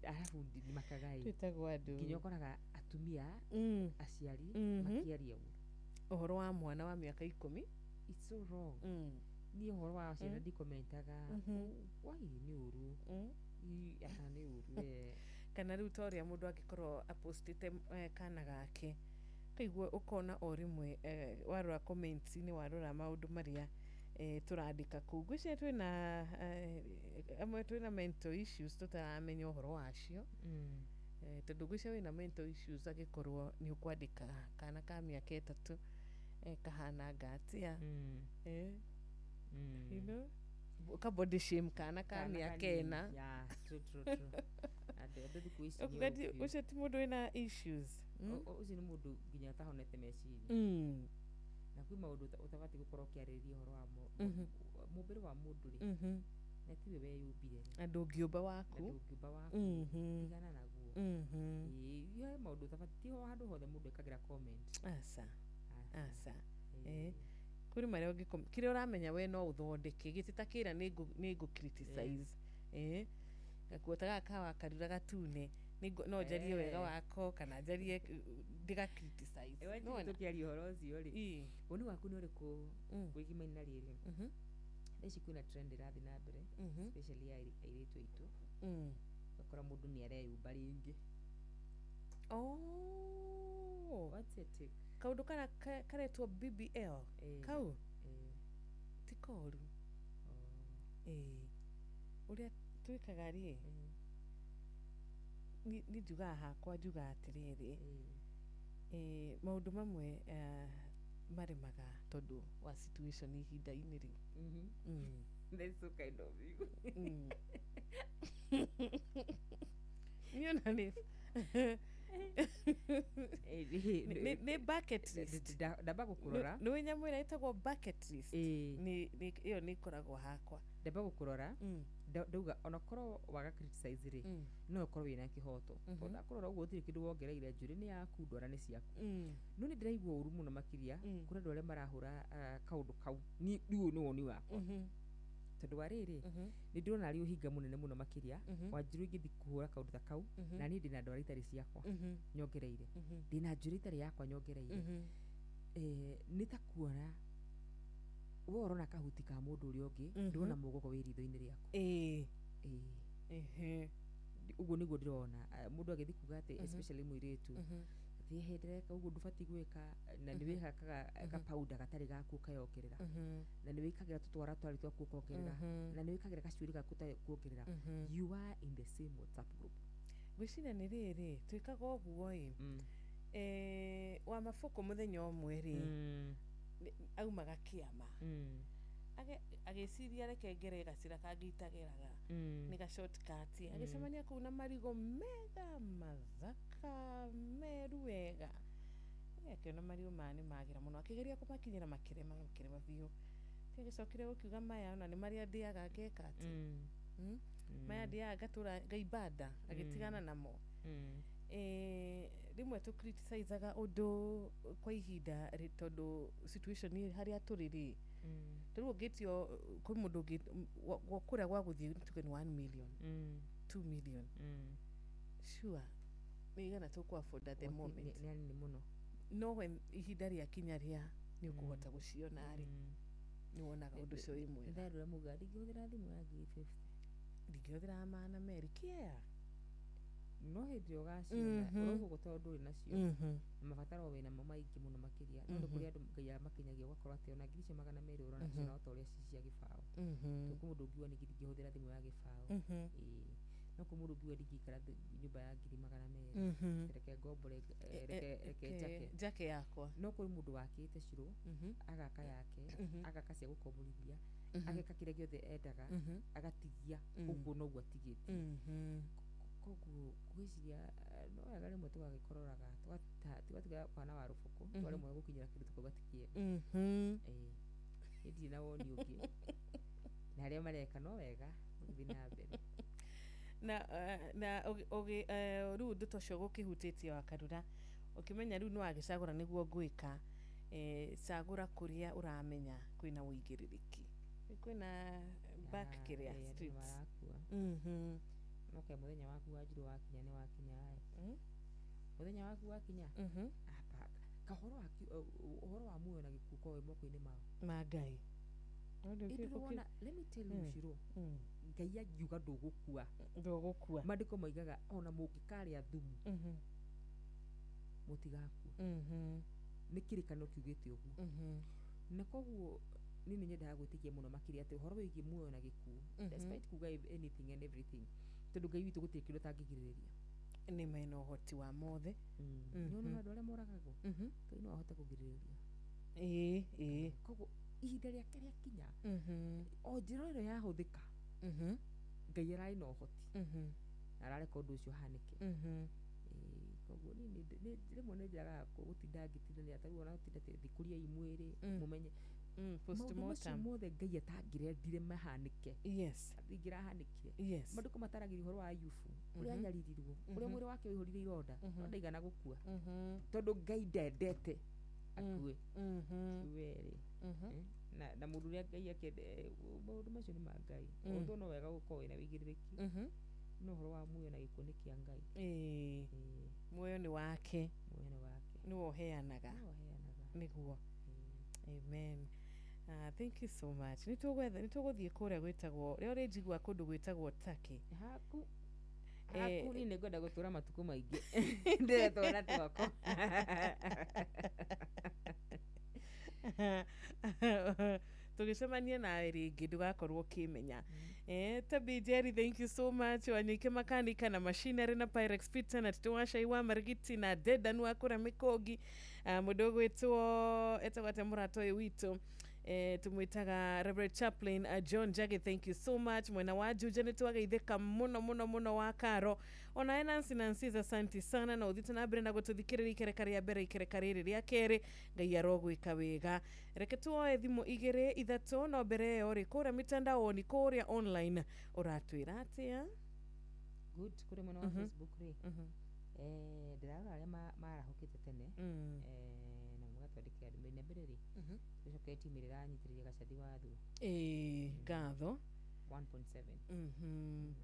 Arabu ndimakaga ĩ. Twĩtagwo andũ. Nginya ũkoraga atumia, aciari makĩaria ũru. Ũhoro wa mwana wa mĩaka 10. It's so wrong. Niĩ ũhoro wa ciana ndikomentaga. Wai nĩ ũru. Nĩ ũru we. Kana rĩu ta ũrĩa mũndũ angĩkorwo apostĩte kana gake. Ũkaigua ũkona o rĩmwe warora comments-inĩ, warora maũndũ marĩa tũrandĩka kũu. Ngwĩciria twĩna amwe twĩna mental issues tũtaramenya ũhoro wacio. Tondũ ngwĩciria wĩna mental issues angĩkorwo nĩ ũkwandĩka kana ka mĩaka 3 kahana atĩa. You know? Ka body shame kana ka mĩaka 4. Yeah, true, true, true. Andũ thikũ ici nĩ ũru biũ. Ũcio ti mũndũ wĩna issues. Ũcio nĩ mũndũ nginya ũtahonete meciria. Na kwĩ maũndũ ũtabatiĩ gũkorwo ũkĩarĩrĩria ũhoro wa mũmbĩre wa mũndũ rĩ, na tiwe weyũmbire rĩ. Na ndũngĩũmba waku. Na ndũngĩũmba waku. Tigana naguo. Ĩĩ, he maũndũ ũtabatiĩ, ti handũ hothe mũndũ ekagĩra comment. Aca. Aca. Kũrĩ marĩa kĩrĩa ũramenya we no ũthondeke, gĩtĩ ta kĩra nĩ ngũ criticize. Gakuo ta gaka wa Karura gatune no njarie wega wako kana njarie ndiga criticize. No tukiaria ũhoro ũcio rĩ, woni waku nĩ ũrĩkũ wĩgimaine na rĩrĩ? Thaa ici kwĩna trend ĩrathiĩ na mbere, especially ya airĩtu aitũ. Ũgakora mũndũ nĩ areyũmba rĩngĩ. Oh, what's your take? Kaũndũ kara karetwo BBL kau ti koru. Ũrĩa twĩkaga rĩ, ni njugaga hakwa, njugaga atĩrĩrĩ, maũndũ mamwe maremaga tondũ wa situation ihinda-inĩ rĩu. That's so kind of you. Niĩ ona nĩ bucket list. Ndamba gũkũrora. Nĩ nyamũ ĩrĩa ĩtagwo bucket list. Ĩyo nĩ ĩkoragwo hakwa. Ndamba gũkũrora. Ndauga onakorwo waga criticize rĩ, no ũkorwo wĩna kĩhoto. Tondũ ndakũrora ũguo gũtirĩ kĩndũ wongereire, njuĩrĩ nĩ yaku, ndwara nĩ ciaku. No nĩ ndĩraigua ũru mũno makĩria kũrĩ andũ arĩa marahũra kaũndũ kau. Rĩu ũyũ nĩ woni wakwa. Tondũ wa rĩrĩ, nĩ ndĩrona arĩ ũhinga mũnene mũno makĩria Wanjiru ingĩthiĩ kũhũra kaũndũ ta kau, na niĩ ndĩna ndwara itarĩ ciakwa nyongereire, ndĩna njuĩrĩ itarĩ yakwa nyongereire. Nĩ ta kuona we ũrona kahuti ka mũndũ ũrĩa ũngĩ, ndũrona mũgogo wĩ ritho-inĩ rĩaku. Ũguo nĩguo ndĩrona mũndũ agĩthiĩ kuga atĩ especially mũirĩtu atĩ he ndĩreka ũguo ndũbatiĩ gwĩka, na nĩ wĩhakaga kapauda gatarĩ gaku ũkayongerera, na nĩ wĩkagĩra tũtwara twarĩ twaku ũkongerera, na nĩ wĩkagĩra gacuĩrĩ gaku ũtarĩ kuongerera. You are in the same WhatsApp group. Ngwĩciria nĩ rĩrĩ twĩkaga ũguo ĩ, wa mabũkũ mũthenya ũmwe rĩ, aumaga kĩama agĩciria reke ngere gacĩra kangĩ itageraga nĩ ga shortcut, agĩcemania kũu na marigũ mega mathaka meru wega, akĩona marigũ maya nĩ magĩra mũno, akĩgeria kũmakinyĩra makĩrema makĩrema biũ. Agĩcokire gũkiuga maya ona nĩ marĩa ndĩaga ngeka atĩ maya ndĩaga ngatũra ngaimba nda, agĩtigana namo. Rĩmwe tũ criticizaga ũndũ kwa ihinda tondũ situation harĩa tũrĩ rĩ, rĩu ũngĩtio kwĩ mũndũ ũngĩ kũrĩa gwa gũthiĩ tuge nĩ 1 million 2 million, sure nĩ igana tũkũ afford at the moment, nĩ anini mũno, no when ihinda rĩakinya rĩa nĩ ũkũhota gũciona rĩ, nĩ wonaga ũndũ ũcio wĩ mwega. Ndarora mũga ndingĩhũthĩra thimũ ya ngiri 50, ndingĩhũthĩra magana merĩ kĩa no hĩndĩ ĩrĩa ũgaciona ũrauga tondũ ndũrĩ nacio na mabataro wĩna mo maingĩ mũno makĩria, no nĩ kũrĩ andũ Ngai amakinyagia ũgakora atĩ ona ngiri icio 200 ũrona nacio no ta ũrĩa ci cia gĩbaũ. Tondũ kwĩ mũndũ ũngiuga ningĩ ndingĩhũthĩra thimũ ya gĩbaũ, no kwĩ mũndũ ũngiuga ndingĩikara nyũmba ya ngiri 200, reke ngombore, reke njake yakwa. No kwĩ mũndũ wakĩte Shiro, agaka yake, agaka cia gũkomborithia, ageka kĩrĩa gĩothe endaga, agatigia ũguo noguo atigĩtie. Koguo ngwĩciria no wega rĩmwe tũgagĩkororaga tũgatiga kwana wa rũbũkũ, twaremwo nĩ gũkinyĩra kĩndũ tũkauga ti kĩega. Niĩ ndirĩ na woni ũngĩ, na arĩa mareka no wega magĩthiĩ na mbere. Na rĩu ũndũ ta ũcio gũkĩhutĩtie wa Karura, ũkĩmenya rĩu nĩ wagĩcagũra nĩguo ngwĩka, cagũra kũrĩa ũramenya kwĩna ũigĩrĩrĩki, kwĩna back kĩrĩa streets. No kaĩ mũthenya waku wa Njirũ wakinya nĩ wakinya ĩ, mũthenya waku wakinya kahoro ũhoro wa muoyo na gĩkuũ korwo wĩ moko-inĩ mao ma Ngai. Ndĩrona, let me tell you Shiro, Ngai angiuga ndũgũkua, ndũgũkua. Maandĩko moigaga ona mũngĩkarĩa thumu mũtigakua. Nĩ kĩrĩkanĩro kiugĩte ũguo. Na koguo niĩ nĩ nyendaga gwĩtĩkia mũno makĩria atĩ ũhoro wĩgiĩ muoyo na gĩkuũ, despite kuga anything and everything, tondũ Ngai witũ gũtirĩ kĩndũ atangĩgirĩrĩria. Nĩ mena ũhoti wa mothe. Nĩ ũrona andũ arĩa moragagwo, Ngai no ahote kũgirĩrĩria. Ĩĩ. Koguo ihinda rĩake rĩakinya, o njĩra ĩyo yahũthĩka, Ngai ararĩ na ũhoti na arareka ũndũ ũcio ũhanĩke. Koguo niĩ rĩmwe nĩ njagaga gũtinda ngĩtindanĩra, ta rĩu ona gũtinda atĩ thikũriai mwĩrĩ mũmenye maũndũ macio mothe Ngai atangĩrendire mahanĩke. Yes. Ingĩrahanĩkire. Yes. Maandĩko mataragĩria ũhoro wa Ayubu, ũrĩa anyaririrwo, ũrĩa mwĩrĩ wake waihũrire ironda, no ndaigana gũkua, tondũ Ngai ndendete akue. Werĩ. Na mũndũ ũrĩa Ngai akĩende, maũndũ macio nĩ ma Ngai. Although no wega gũkorwo wĩna wĩigĩrĩrĩki, No ũhoro wa muoyo na gĩkuũ nĩ kĩa Ngai. Ĩĩ. Muoyo nĩ wake. Muoyo nĩ wake. Nĩwe ũheanaga. Nĩwe ũheanaga. Nĩguo. Amen. Thank you so much. Nĩ tũgũthiĩ kũrĩa gwĩtagwo, rĩo rĩnjigua kũndũ gwĩtagwo Turkey. Haku. Haku niĩ nĩngwenda gũtũra matukũ maingĩ. Ndĩre twana twakwa. Tũgĩcemania nawe rĩngĩ ndũgakorwo ũkĩmenya. Tabi Jerry, thank you so much. Wanyike makanika na machinery na Pyrex Peter na Tito Wacai wa Marigiti na Dedan wa kũrĩa Mĩkũngi. Mũndũ ũgwĩtwo etagwo atĩa mũrata ũyũ witũ, tumwitaga Reverend Chaplain John Jage, thank you so much. Mwena wa Juja nĩ twageithĩka mũno mũno mũno wa Karo. Ona Nancy Nancy, asante sana na ũthiĩte na mbere na gũtũthikĩrĩria ikereka rĩa mbere ikereka rĩrĩ rĩa kerĩ. Ngai arogwĩka wega. Reke tuoe thimũ igĩrĩ ithatũ, no mbere ĩyo rĩ, kũrĩa mitandaoni, kũrĩa online ũratwĩra atĩa? Good. Kũrĩa mwena wa Facebook rĩ, ndĩrarora arĩa marahũkĩte tene, na mũgatwandĩkĩra ndũmĩrĩri. Na mbere rĩ, tũcoketie timu ĩrĩa ĩranyitĩrĩria Gacathi Wathu. Ĩĩ, ngatho. 1.7.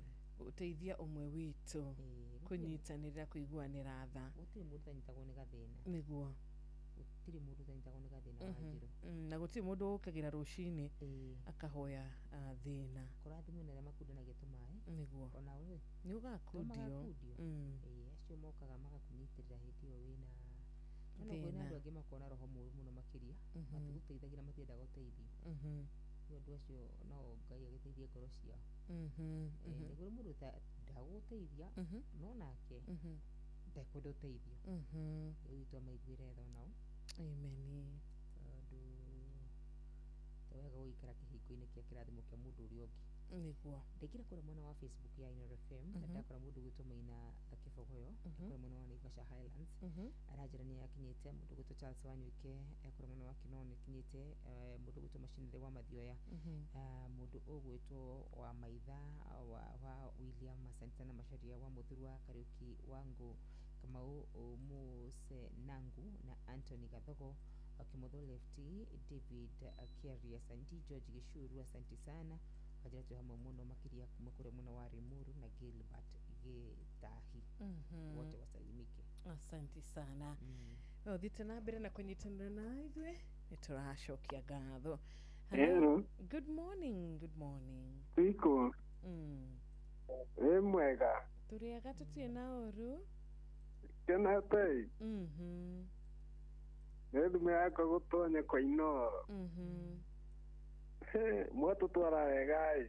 Ũteithia ũmwe witũ kũnyitanĩra kũiguanĩra tha. Gũtirĩ mũndũ ũtanyitagwo nĩ gathĩna. Nĩguo. Gũtirĩ mũndũ ũtanyitagwo nĩ gathĩna wa njĩra. Na gũtirĩ mũndũ ũkagĩra rũcinĩ akahoya thĩna. Kũrathimwo nĩ arĩa makundanagia tũmaĩ. Nĩguo. Ona we nĩ ũgakundio. Acio mokaga magakũnyitĩrĩra hĩndĩ ĩyo wĩna no kwĩna andũ angĩ makona roho mũũru mũno makĩria, matigũteithagia na matiendaga ũteithio. Nĩ ũndũ ũcio no Ngai agĩteithie ngoro ciao. Nĩ kũrĩ mũndũ ndagũgũteithia, no nake ndekwenda ũteithio. Rĩu twamaiguĩre tha onao. Amen. Tondũ ti wega gũikara kĩhingo-inĩ kĩa kĩrathimo kĩa mũndũ ũrĩa ũngĩ. Nĩguo. Ndaingĩra kũrĩa mwena wa Facebook ya Inooro FM, na ndakora mũndũ ũgwĩtwo Maina Kĩbogoyo, kũrĩa mwena wa Naivasha Highlands. Aranjĩra nĩ akinyĩte, mũndũ ũgwĩtwo Charles Wanyuike, kũrĩa mwena wa Kinoo nĩ akinyĩte, mũndũ ũgwĩtwo Machinery wa Mathioya, mũndũ ũgwĩtwo wa Maitha wa William Asante na Macharia wa Muthurwa Kariuki Wangu Kamau Muse Nangu na Anthony Gathogo Kimotho Lefty David Kiaria, asanti George Gishuru, asanti sana. Kajira tu hamwe muno makiria kuma kure muno wa Rimuru na Gilbert Gitahi. Wote wasalimike. Asante sana. Ũthiĩte na mbere na kũnyitanĩra na ithuĩ, nĩ tũracokia ngatho. Hello. Good morning, good morning. Tiko. Wĩ mwega. Tũrĩega tũtirĩ na ũru. Kenete. Nĩ thimũ yakwa gũtonya kwa Inooro. Mwatũtwara wega ĩ.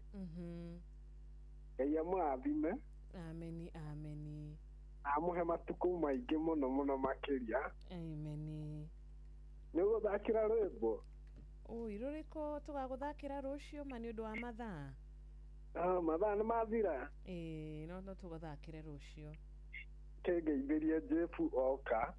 Ngai amũrathime. Ameni, ameni. Amũhe matukũ maingĩ mũno mũno makĩria. Ameni. Nĩ ũgũthakĩra rwĩmbo? Ũi, rũrĩkũ tũgagũthakĩra rũciũ ma nĩ ũndũ wa mathaa? Mathaa nĩ mathira? Ĩĩ, no tũgũthakĩre rũciũ. Kĩngeithĩrie Jeff oka.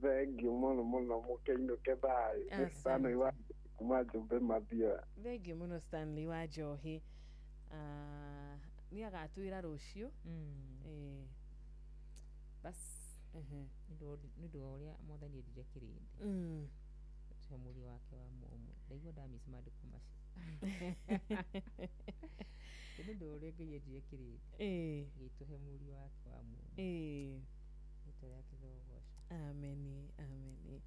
Thengiũ mũno mũno, mũkĩinũke thayũ. Nĩ Stanley wa kuma Njũmbĩ Mathioya. Thengiũ mũno Stanley wa Njohi. Nĩ agatwĩra rũciũ. Bas, nĩ ũndũ wa ũrĩa Mwathani endire kĩrĩndĩ. Tũhe mũriũ wake wa mũmwe. Ndaigua ndamiss maandĩko macio. Nĩ ũndũ wa ũrĩa Ngai endire kĩrĩndĩ. Agĩtũhe mũriũ wake wa mũmwe. Rĩtwa rĩake rĩrogocwo. Ameni, ameni.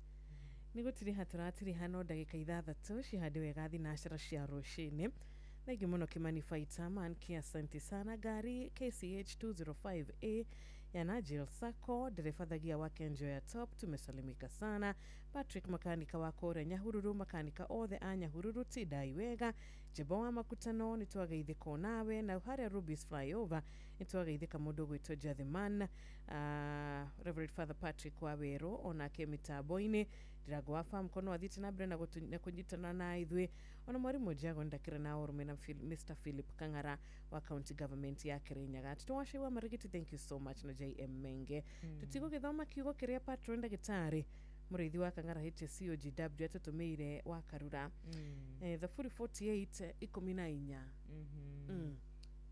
Nĩ gũtiriha tũratiriha no ndagĩka ithathatũ cihande wega thinacara cia rũcinĩ. Thengiũ mũno Kimani Fighter Man Kia, asante sana. Ngari KCH 205A ya Nigel Sacco, dereva thagia wa Kenjo ya Top, tumesalimika sana. Patrick makanika wa kũrĩa Nyahururu, makanika othe a Nyahururu tindai wega. Jebo wa makutano nĩ twageithĩka nawe. Na harĩa Rubis Flyover nĩ twageithĩka mũndũ ũgwĩtwo Jathiman, Reverend Father Patrick wa Wero onake mĩtambo-inĩ. Ndirango wa farm kono athiĩte na mbere na kũnyitana na ithuĩ. Ona mwarimũ Jago ndakĩra na ũrũme na Mr Philip Kang'ara wa county government ya Kirinyaga. Tito Wacai wa Marigiti, thank you so much na JM Menge. Tũtigũgĩthoma kiugo kĩrĩa patron ndagĩtarĩ mũrĩithi wa Kang'ara HCOGW atũtũmĩire wa Karura. Thaburi 48 14.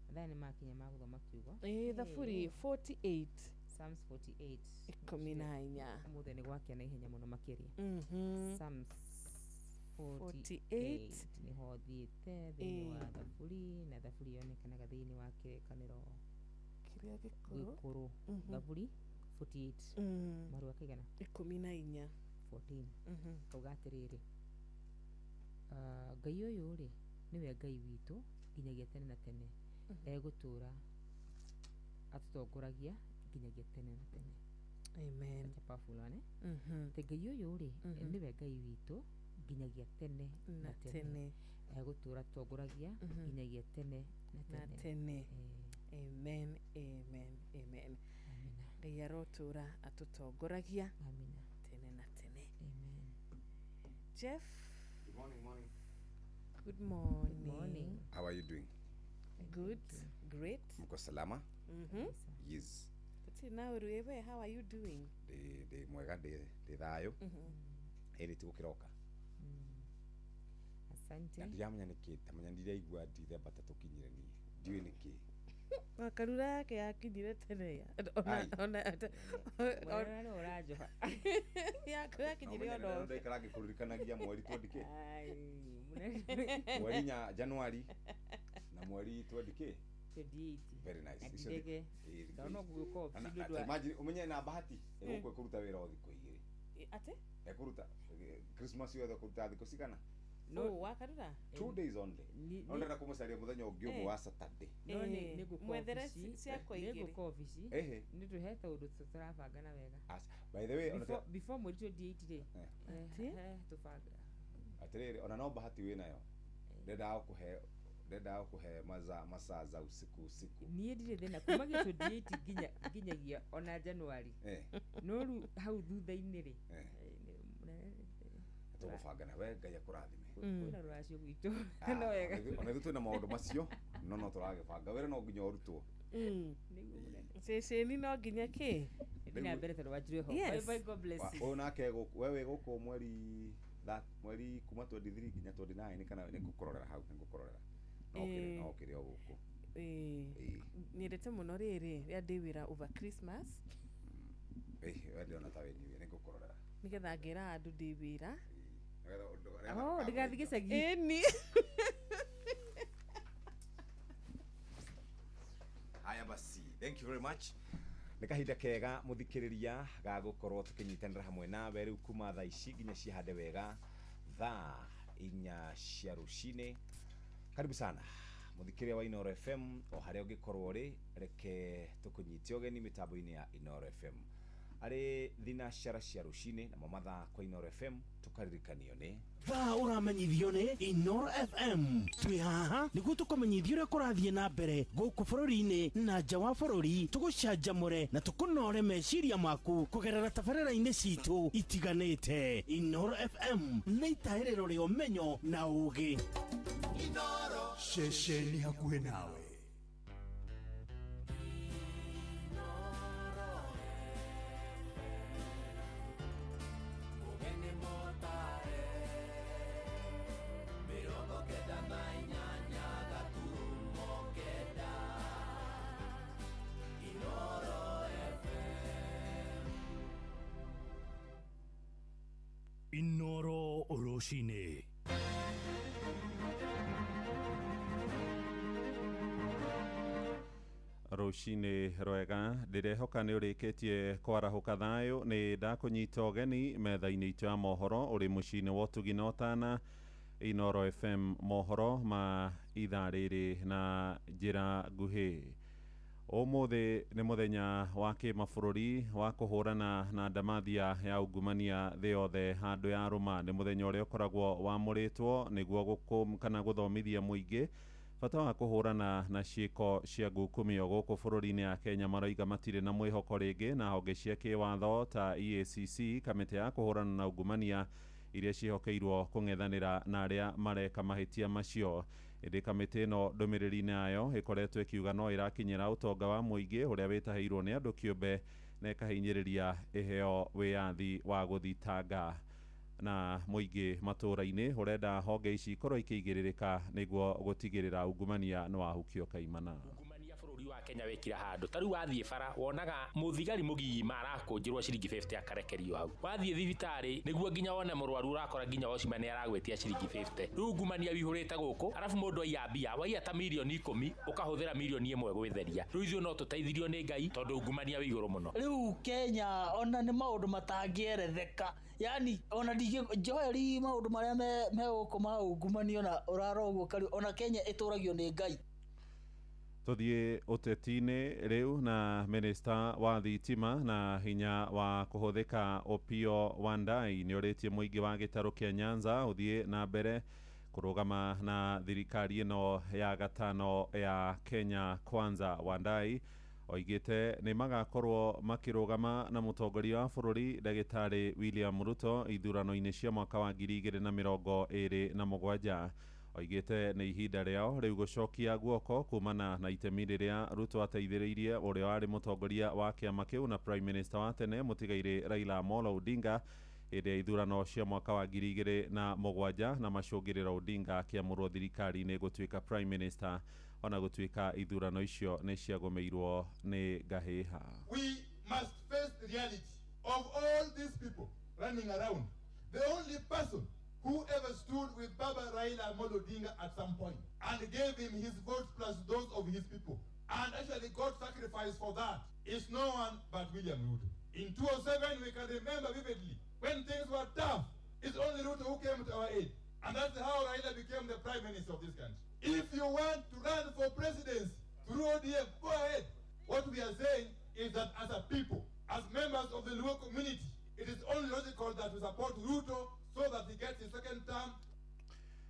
Mathaa nĩ makinya ma gũthoma kiugo. Thaburi 48 Psalms 48 14. Ũmũthĩ nĩ gwakia na ihenya mũno makĩria. Psalms 48 niho thiĩte thĩinĩ wa thaburi, na thaburi yonekanaga thĩinĩ wa kĩrĩkanĩro kĩrĩa gĩkũrũ. Thaburi 48 marũa kaigana 14 14 kauga atĩrĩrĩ, Ngai ũyũ rĩ nĩwe Ngai witũ nginyagia tene na tene, egũtũũra atũtongoragia nginyagia tene na tene. Amen. Such a powerful one, eh? Atĩ Ngai ũyũ rĩ nĩwe Ngai witũ nginyagia tene na tene, egũtũũra tũtongoragia nginyagia tene na tene. Amen, amen, amen. Ngai arotũũra atũtongoragia tene na tene. Amen. Jeff. Good morning, morning. Good morning. Good morning. How are you doing? Good, great. Mko salama? Yes. Now Ruewe, how are you doing? De mwega de thayo. Eri tigukiroka. Asante. Na ndiramenya niki, tamenya ndiraigua ndithemba ta tukinyire ni. Ndiũĩ niki. Makarura yake yakinyire tene ya. Ona ona no ũranjoha. Yaku yakinyire ona. Ndaikara ngĩkũririkanagia mweri 20K. Ai, munene. Mweri nya January na mweri 20K. 28. Very nice. Ndege. Ndona guko ofici ndu. Imagine umenye na bahati egũkũ kũruta wĩra o thikũ igĩrĩ. Ate? Ekũruta Christmas yothe kũruta thikũ cigana? No, wakarura? 2 days only. No ndenda kũmũcaria mũthenya ũngĩ ũmwe wa Saturday. No nĩ ngũka mwethere ofici. ciakwa igĩrĩ. Nĩ ngũka ofici. Nĩ tũ he tondũ tũrabangana wega. By the way, before mweri 28 rĩ. Tũbanga. Atĩrĩrĩ, ona no bahati wĩnayo. Ndendaga kũhe masaa za usiku usiku. Niĩ ndirĩ thĩna kuma gĩ 28 nginyagia ona January. No rĩu hau thutha-inĩ rĩ. Tũgũbangana we Ngai akũrathime. Kwĩna rũracio gwitũ. No wega. Ona ithuĩ twĩna maũndũ macio no tũragĩbanga wĩra no nginya ũrutwo. Ceceni no nginya kĩ? Thiĩ na mbere tondũ wanjirwo ho. Bye bye, God bless you. Ũyũ nake we wĩ gũkũ mweri kuma 23 nginya 29 kana nĩ ngũkũrorera hau, nĩ ngũkũrorera. No ũkĩrĩ o gũkũ. Nyendete mũno rĩrĩ rĩa ndĩ wĩra over Christmas. We ndĩrona ta wĩ niĩ, nĩ ngũkũrorera. Nĩgetha ngĩra andũ ndĩ wĩra. Oh, ndigathiĩ gĩcagi. Ĩni. Haya basi, thank you very much. Nĩ kahinda kega mũthikĩrĩria ga gũkorwo tũkĩnyitanĩra hamwe nawe rĩu kuma thaa ici nginya cihande wega thaa 4 cia rũcinĩ. Karibu sana mũthikĩrĩria wa Inooro FM o harĩa ũngĩkorwo ũrĩ, reke tũkũnyite ũgeni mĩtambo-inĩ ya Inooro FM arĩ thinacara cia rũcinĩ, namo mathaa kwa Inooro FM tũkaririkanio nĩ thaa ũramenyithio nĩ Inooro FM. Twĩ haha nĩguo tũkũmenyithia ũrĩa kũrathiĩ na mbere gũkũ bũrũri-inĩ na nja wa bũrũri, tũgũcanjamũre na tũkũnore meciria maku kũgerera tabarĩra-inĩ citũ itiganĩte. Inooro FM nĩ itahĩrĩro rĩa ũmenyo na ũũgĩ. Ceceni hakuhĩ nawe. Inooro rũcinĩ. Rũcinĩ rwega, ndĩrehoka nĩ ũrĩkĩtie kwarahũka thayũ. Nĩ ndakũnyita ũgeni metha-inĩ itũ ya mohoro ũrĩ mũciĩ-inĩ wa ũtugi na ũtana Inooro FM, mohoro ma ithaa rĩrĩ na njĩra nguhĩ. Ũmũthĩ nĩ mũthenya wa kĩmabũrũri wa kũhũrana na ndamathia ya ungumania thĩ yothe handũ ya rũma. Nĩ mũthenya ũrĩa ũkoragwo wamũrĩtwo nĩguo kana gũthomithia mũingĩ bata wa kũhũrana na ciĩko cia ngukumio gũkũ bũrũri-inĩ ya Kenya. Maroiga matirĩ na mwĩhoko rĩngĩ na honge cia kĩwatho ta EACC, kamĩtĩ ya kũhũrana na ungumania iria ciĩhokeirwo kũng'ethanĩra na arĩa mareka mahĩtia macio. Ĩndĩ kamĩtĩ ĩno ndũmĩrĩri-inĩ yayo ĩkoretwo ĩkiuga no ĩrakinyĩra ũtonga wa mũingĩ ũrĩa wĩtahĩirwo nĩ andũ kĩũmbe na ĩkahinyĩrĩria ĩheo wĩyathi wa gũthitanga na mũingĩ matũũra-inĩ. Ũrenda honge ici ikorwo ikĩigĩrĩrĩka nĩguo gũtigĩrĩra ungumania nĩ wahukio kaimana. Ungumania bũrũri wa Kenya wĩkira handũ ta rĩu wathiĩ bara wonaga mũthigari mũgima arakũnjĩrwo ciringi 50 akarekerio hau. Wathiĩ thibitarĩ nĩguo nginya wone mũrwaru ũrakora nginya wocima nĩ aragwĩtia ciringi 50. Rĩu ungumania wihũrĩte gũkũ, arabu mũndũ aiya mbia, waiya ta mirioni 10 ũkahũthĩra mirioni 1 gwĩtheria. Rĩu ithuĩ no tũteithirio nĩ Ngai tondũ ungumania wĩ igũrũ mũno. Rĩu Kenya ona nĩ maũndũ matangĩeretheka, yani ona Joeli maũndũ marĩa me gũkũ ma ungumania na ũrarogwo kariũ, ona Kenya ĩtũragio nĩ Ngai. Tuthiĩ ũteti-inĩ rĩu na minista wa thitima na hinya wa kũhũthĩka Opiyo Wandayi nĩ orĩtie mũingĩ wa gĩtarũ kĩa Nyanza ũthiĩ na mbere kũrũgama na thirikari ĩno ya gatano ya Kenya Kwanza. Wandayi oigĩte nĩ magakorwo makĩrũgama na mũtongoria wa bũrũri ndagĩtarĩ William Ruto ithurano-inĩ cia mwaka wa 2027. Oigĩte nĩ ihinda rĩao rĩu gũcokia guoko kumana na itemi rĩrĩa Ruto ateithĩrĩirie ũrĩa warĩ mũtongoria wa kĩama kĩu na Prime Minister wa tene mũtigairĩ Raila Amolo Odinga hĩndĩ ya ithurano cia mwaka wa 2007 na macũngĩrĩro Odinga akĩamũrwo thirikari-inĩ gũtuĩka Prime Minister ona gũtuĩka ithurano icio nĩ ciagũmĩirwo nĩ ngahĩha. We must face the reality of all these people running around. The only person who ever stood with Baba Raila Amolo Odinga at some point and gave him his votes plus those of his people and actually got sacrificed for that is no one but William Ruto. In 2007, we can remember vividly when things were tough, it's only Ruto who came to our aid. And that's how Raila became the prime minister of this country. If you want to run for presidency through ODM, go ahead. What we are saying is that as a people, as members of the Luo community, it is only logical that we support Ruto so that he gets his second term.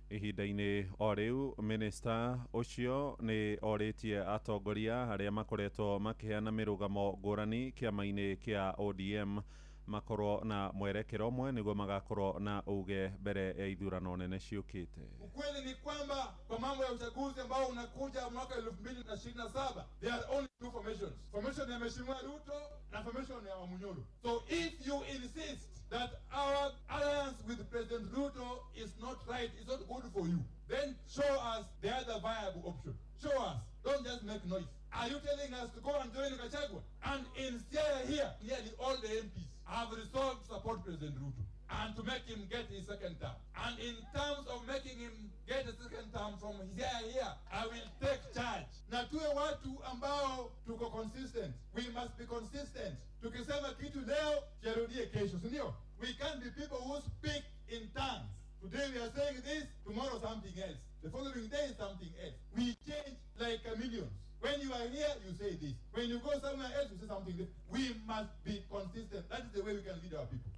Ihinda-inĩ o rĩu minista ũcio nĩ orĩtie atongoria arĩa makoretwo makĩheana mĩrũgamo ngũrani kĩama-inĩ kĩa ODM makorwo na mwerekero ũmwe nĩguo magakorwo na uge mbere ya ithurano nene ciũkĩte. Ukweli ni kwamba kwa mambo ya uchaguzi ambao unakuja mwaka 2027, there are only two formations. Formation ya Mheshimiwa Ruto na formation ya Wamunyoro. So if you insist that our alliance with President Ruto is not right, it's not good for you, then show us the other viable option. Show us. Don't just make noise. Are you telling us to go and join Gachagua? And in Siaya here, nearly all the MPs have resolved to support President Ruto and to make him get his second term. And in terms of making him get a second term from Siaya here, I will take charge. Na tuwe watu ambao tuko consistent. We must be consistent. Tukisema kitu leo, kirudie kesho, si ndio? We can't be people who speak in tongues. Today we are saying this, tomorrow something else. The following day is something else. We change like chameleons. When you are here, you say this. When you go somewhere else, you say something different. We must be consistent. That is the way we can lead our people.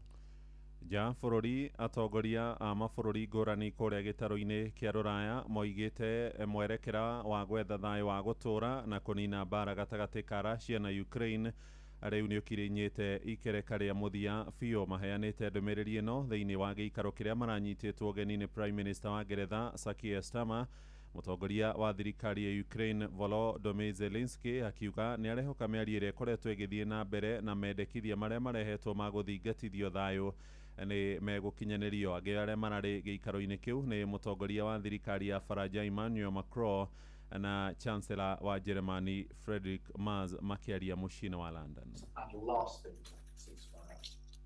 Ja bũrũri atongoria a mabũrũri ngũrani kũrĩa gĩtarũ-inĩ kĩa rũraya moigĩte mwerekera wa gwetha thayũ wa gũtũũra na kũnina mbara gatagatĩ ka Russia na Ukraine rĩu nĩ ũkinyĩte ikereka rĩa mũthia biũ. Maheanĩte ndũmĩrĩri ĩno thĩinĩ wa gĩikaro kĩrĩa maranyitĩtwo ũgeni nĩ Prime Minister wa Ngeretha Sir Keir Starmer. Mũtongoria wa thirikari ya Ukraine Volodymyr Zelensky akiuga nĩ arehoka mĩario ĩrĩa ĩkoretwo ĩgĩthiĩ na mbere na mendekithia marĩa marehetwo ma gũthingatithio thayũ nĩ megũkinyanĩrio. Angĩ arĩa mararĩ gĩikaro-inĩ kĩu nĩ mũtongoria wa thirikari ya Faranja Emmanuel Macron na Chancellor wa Germany Friedrich Merz makĩaria mũciĩ-inĩ wa London. And the last thing, ceasefire,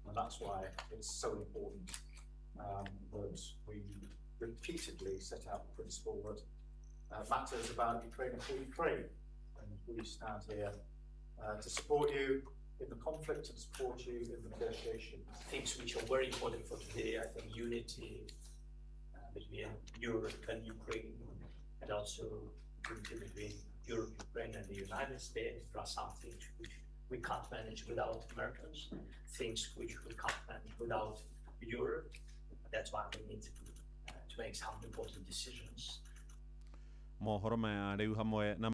and that's why it's so important that we repeatedly set out the principle that matters about Ukraine are for Ukraine, and we stand here to support you in the conflict and support you in the negotiations. Things which are very important for today, I think unity between Europe and Ukraine, and also unity between Europe, Ukraine and the United States. There are some things which we can't manage without Americans, things which we can't manage without Europe. That's why we need to make some important decisions. Mohoro maya rĩu hamwe na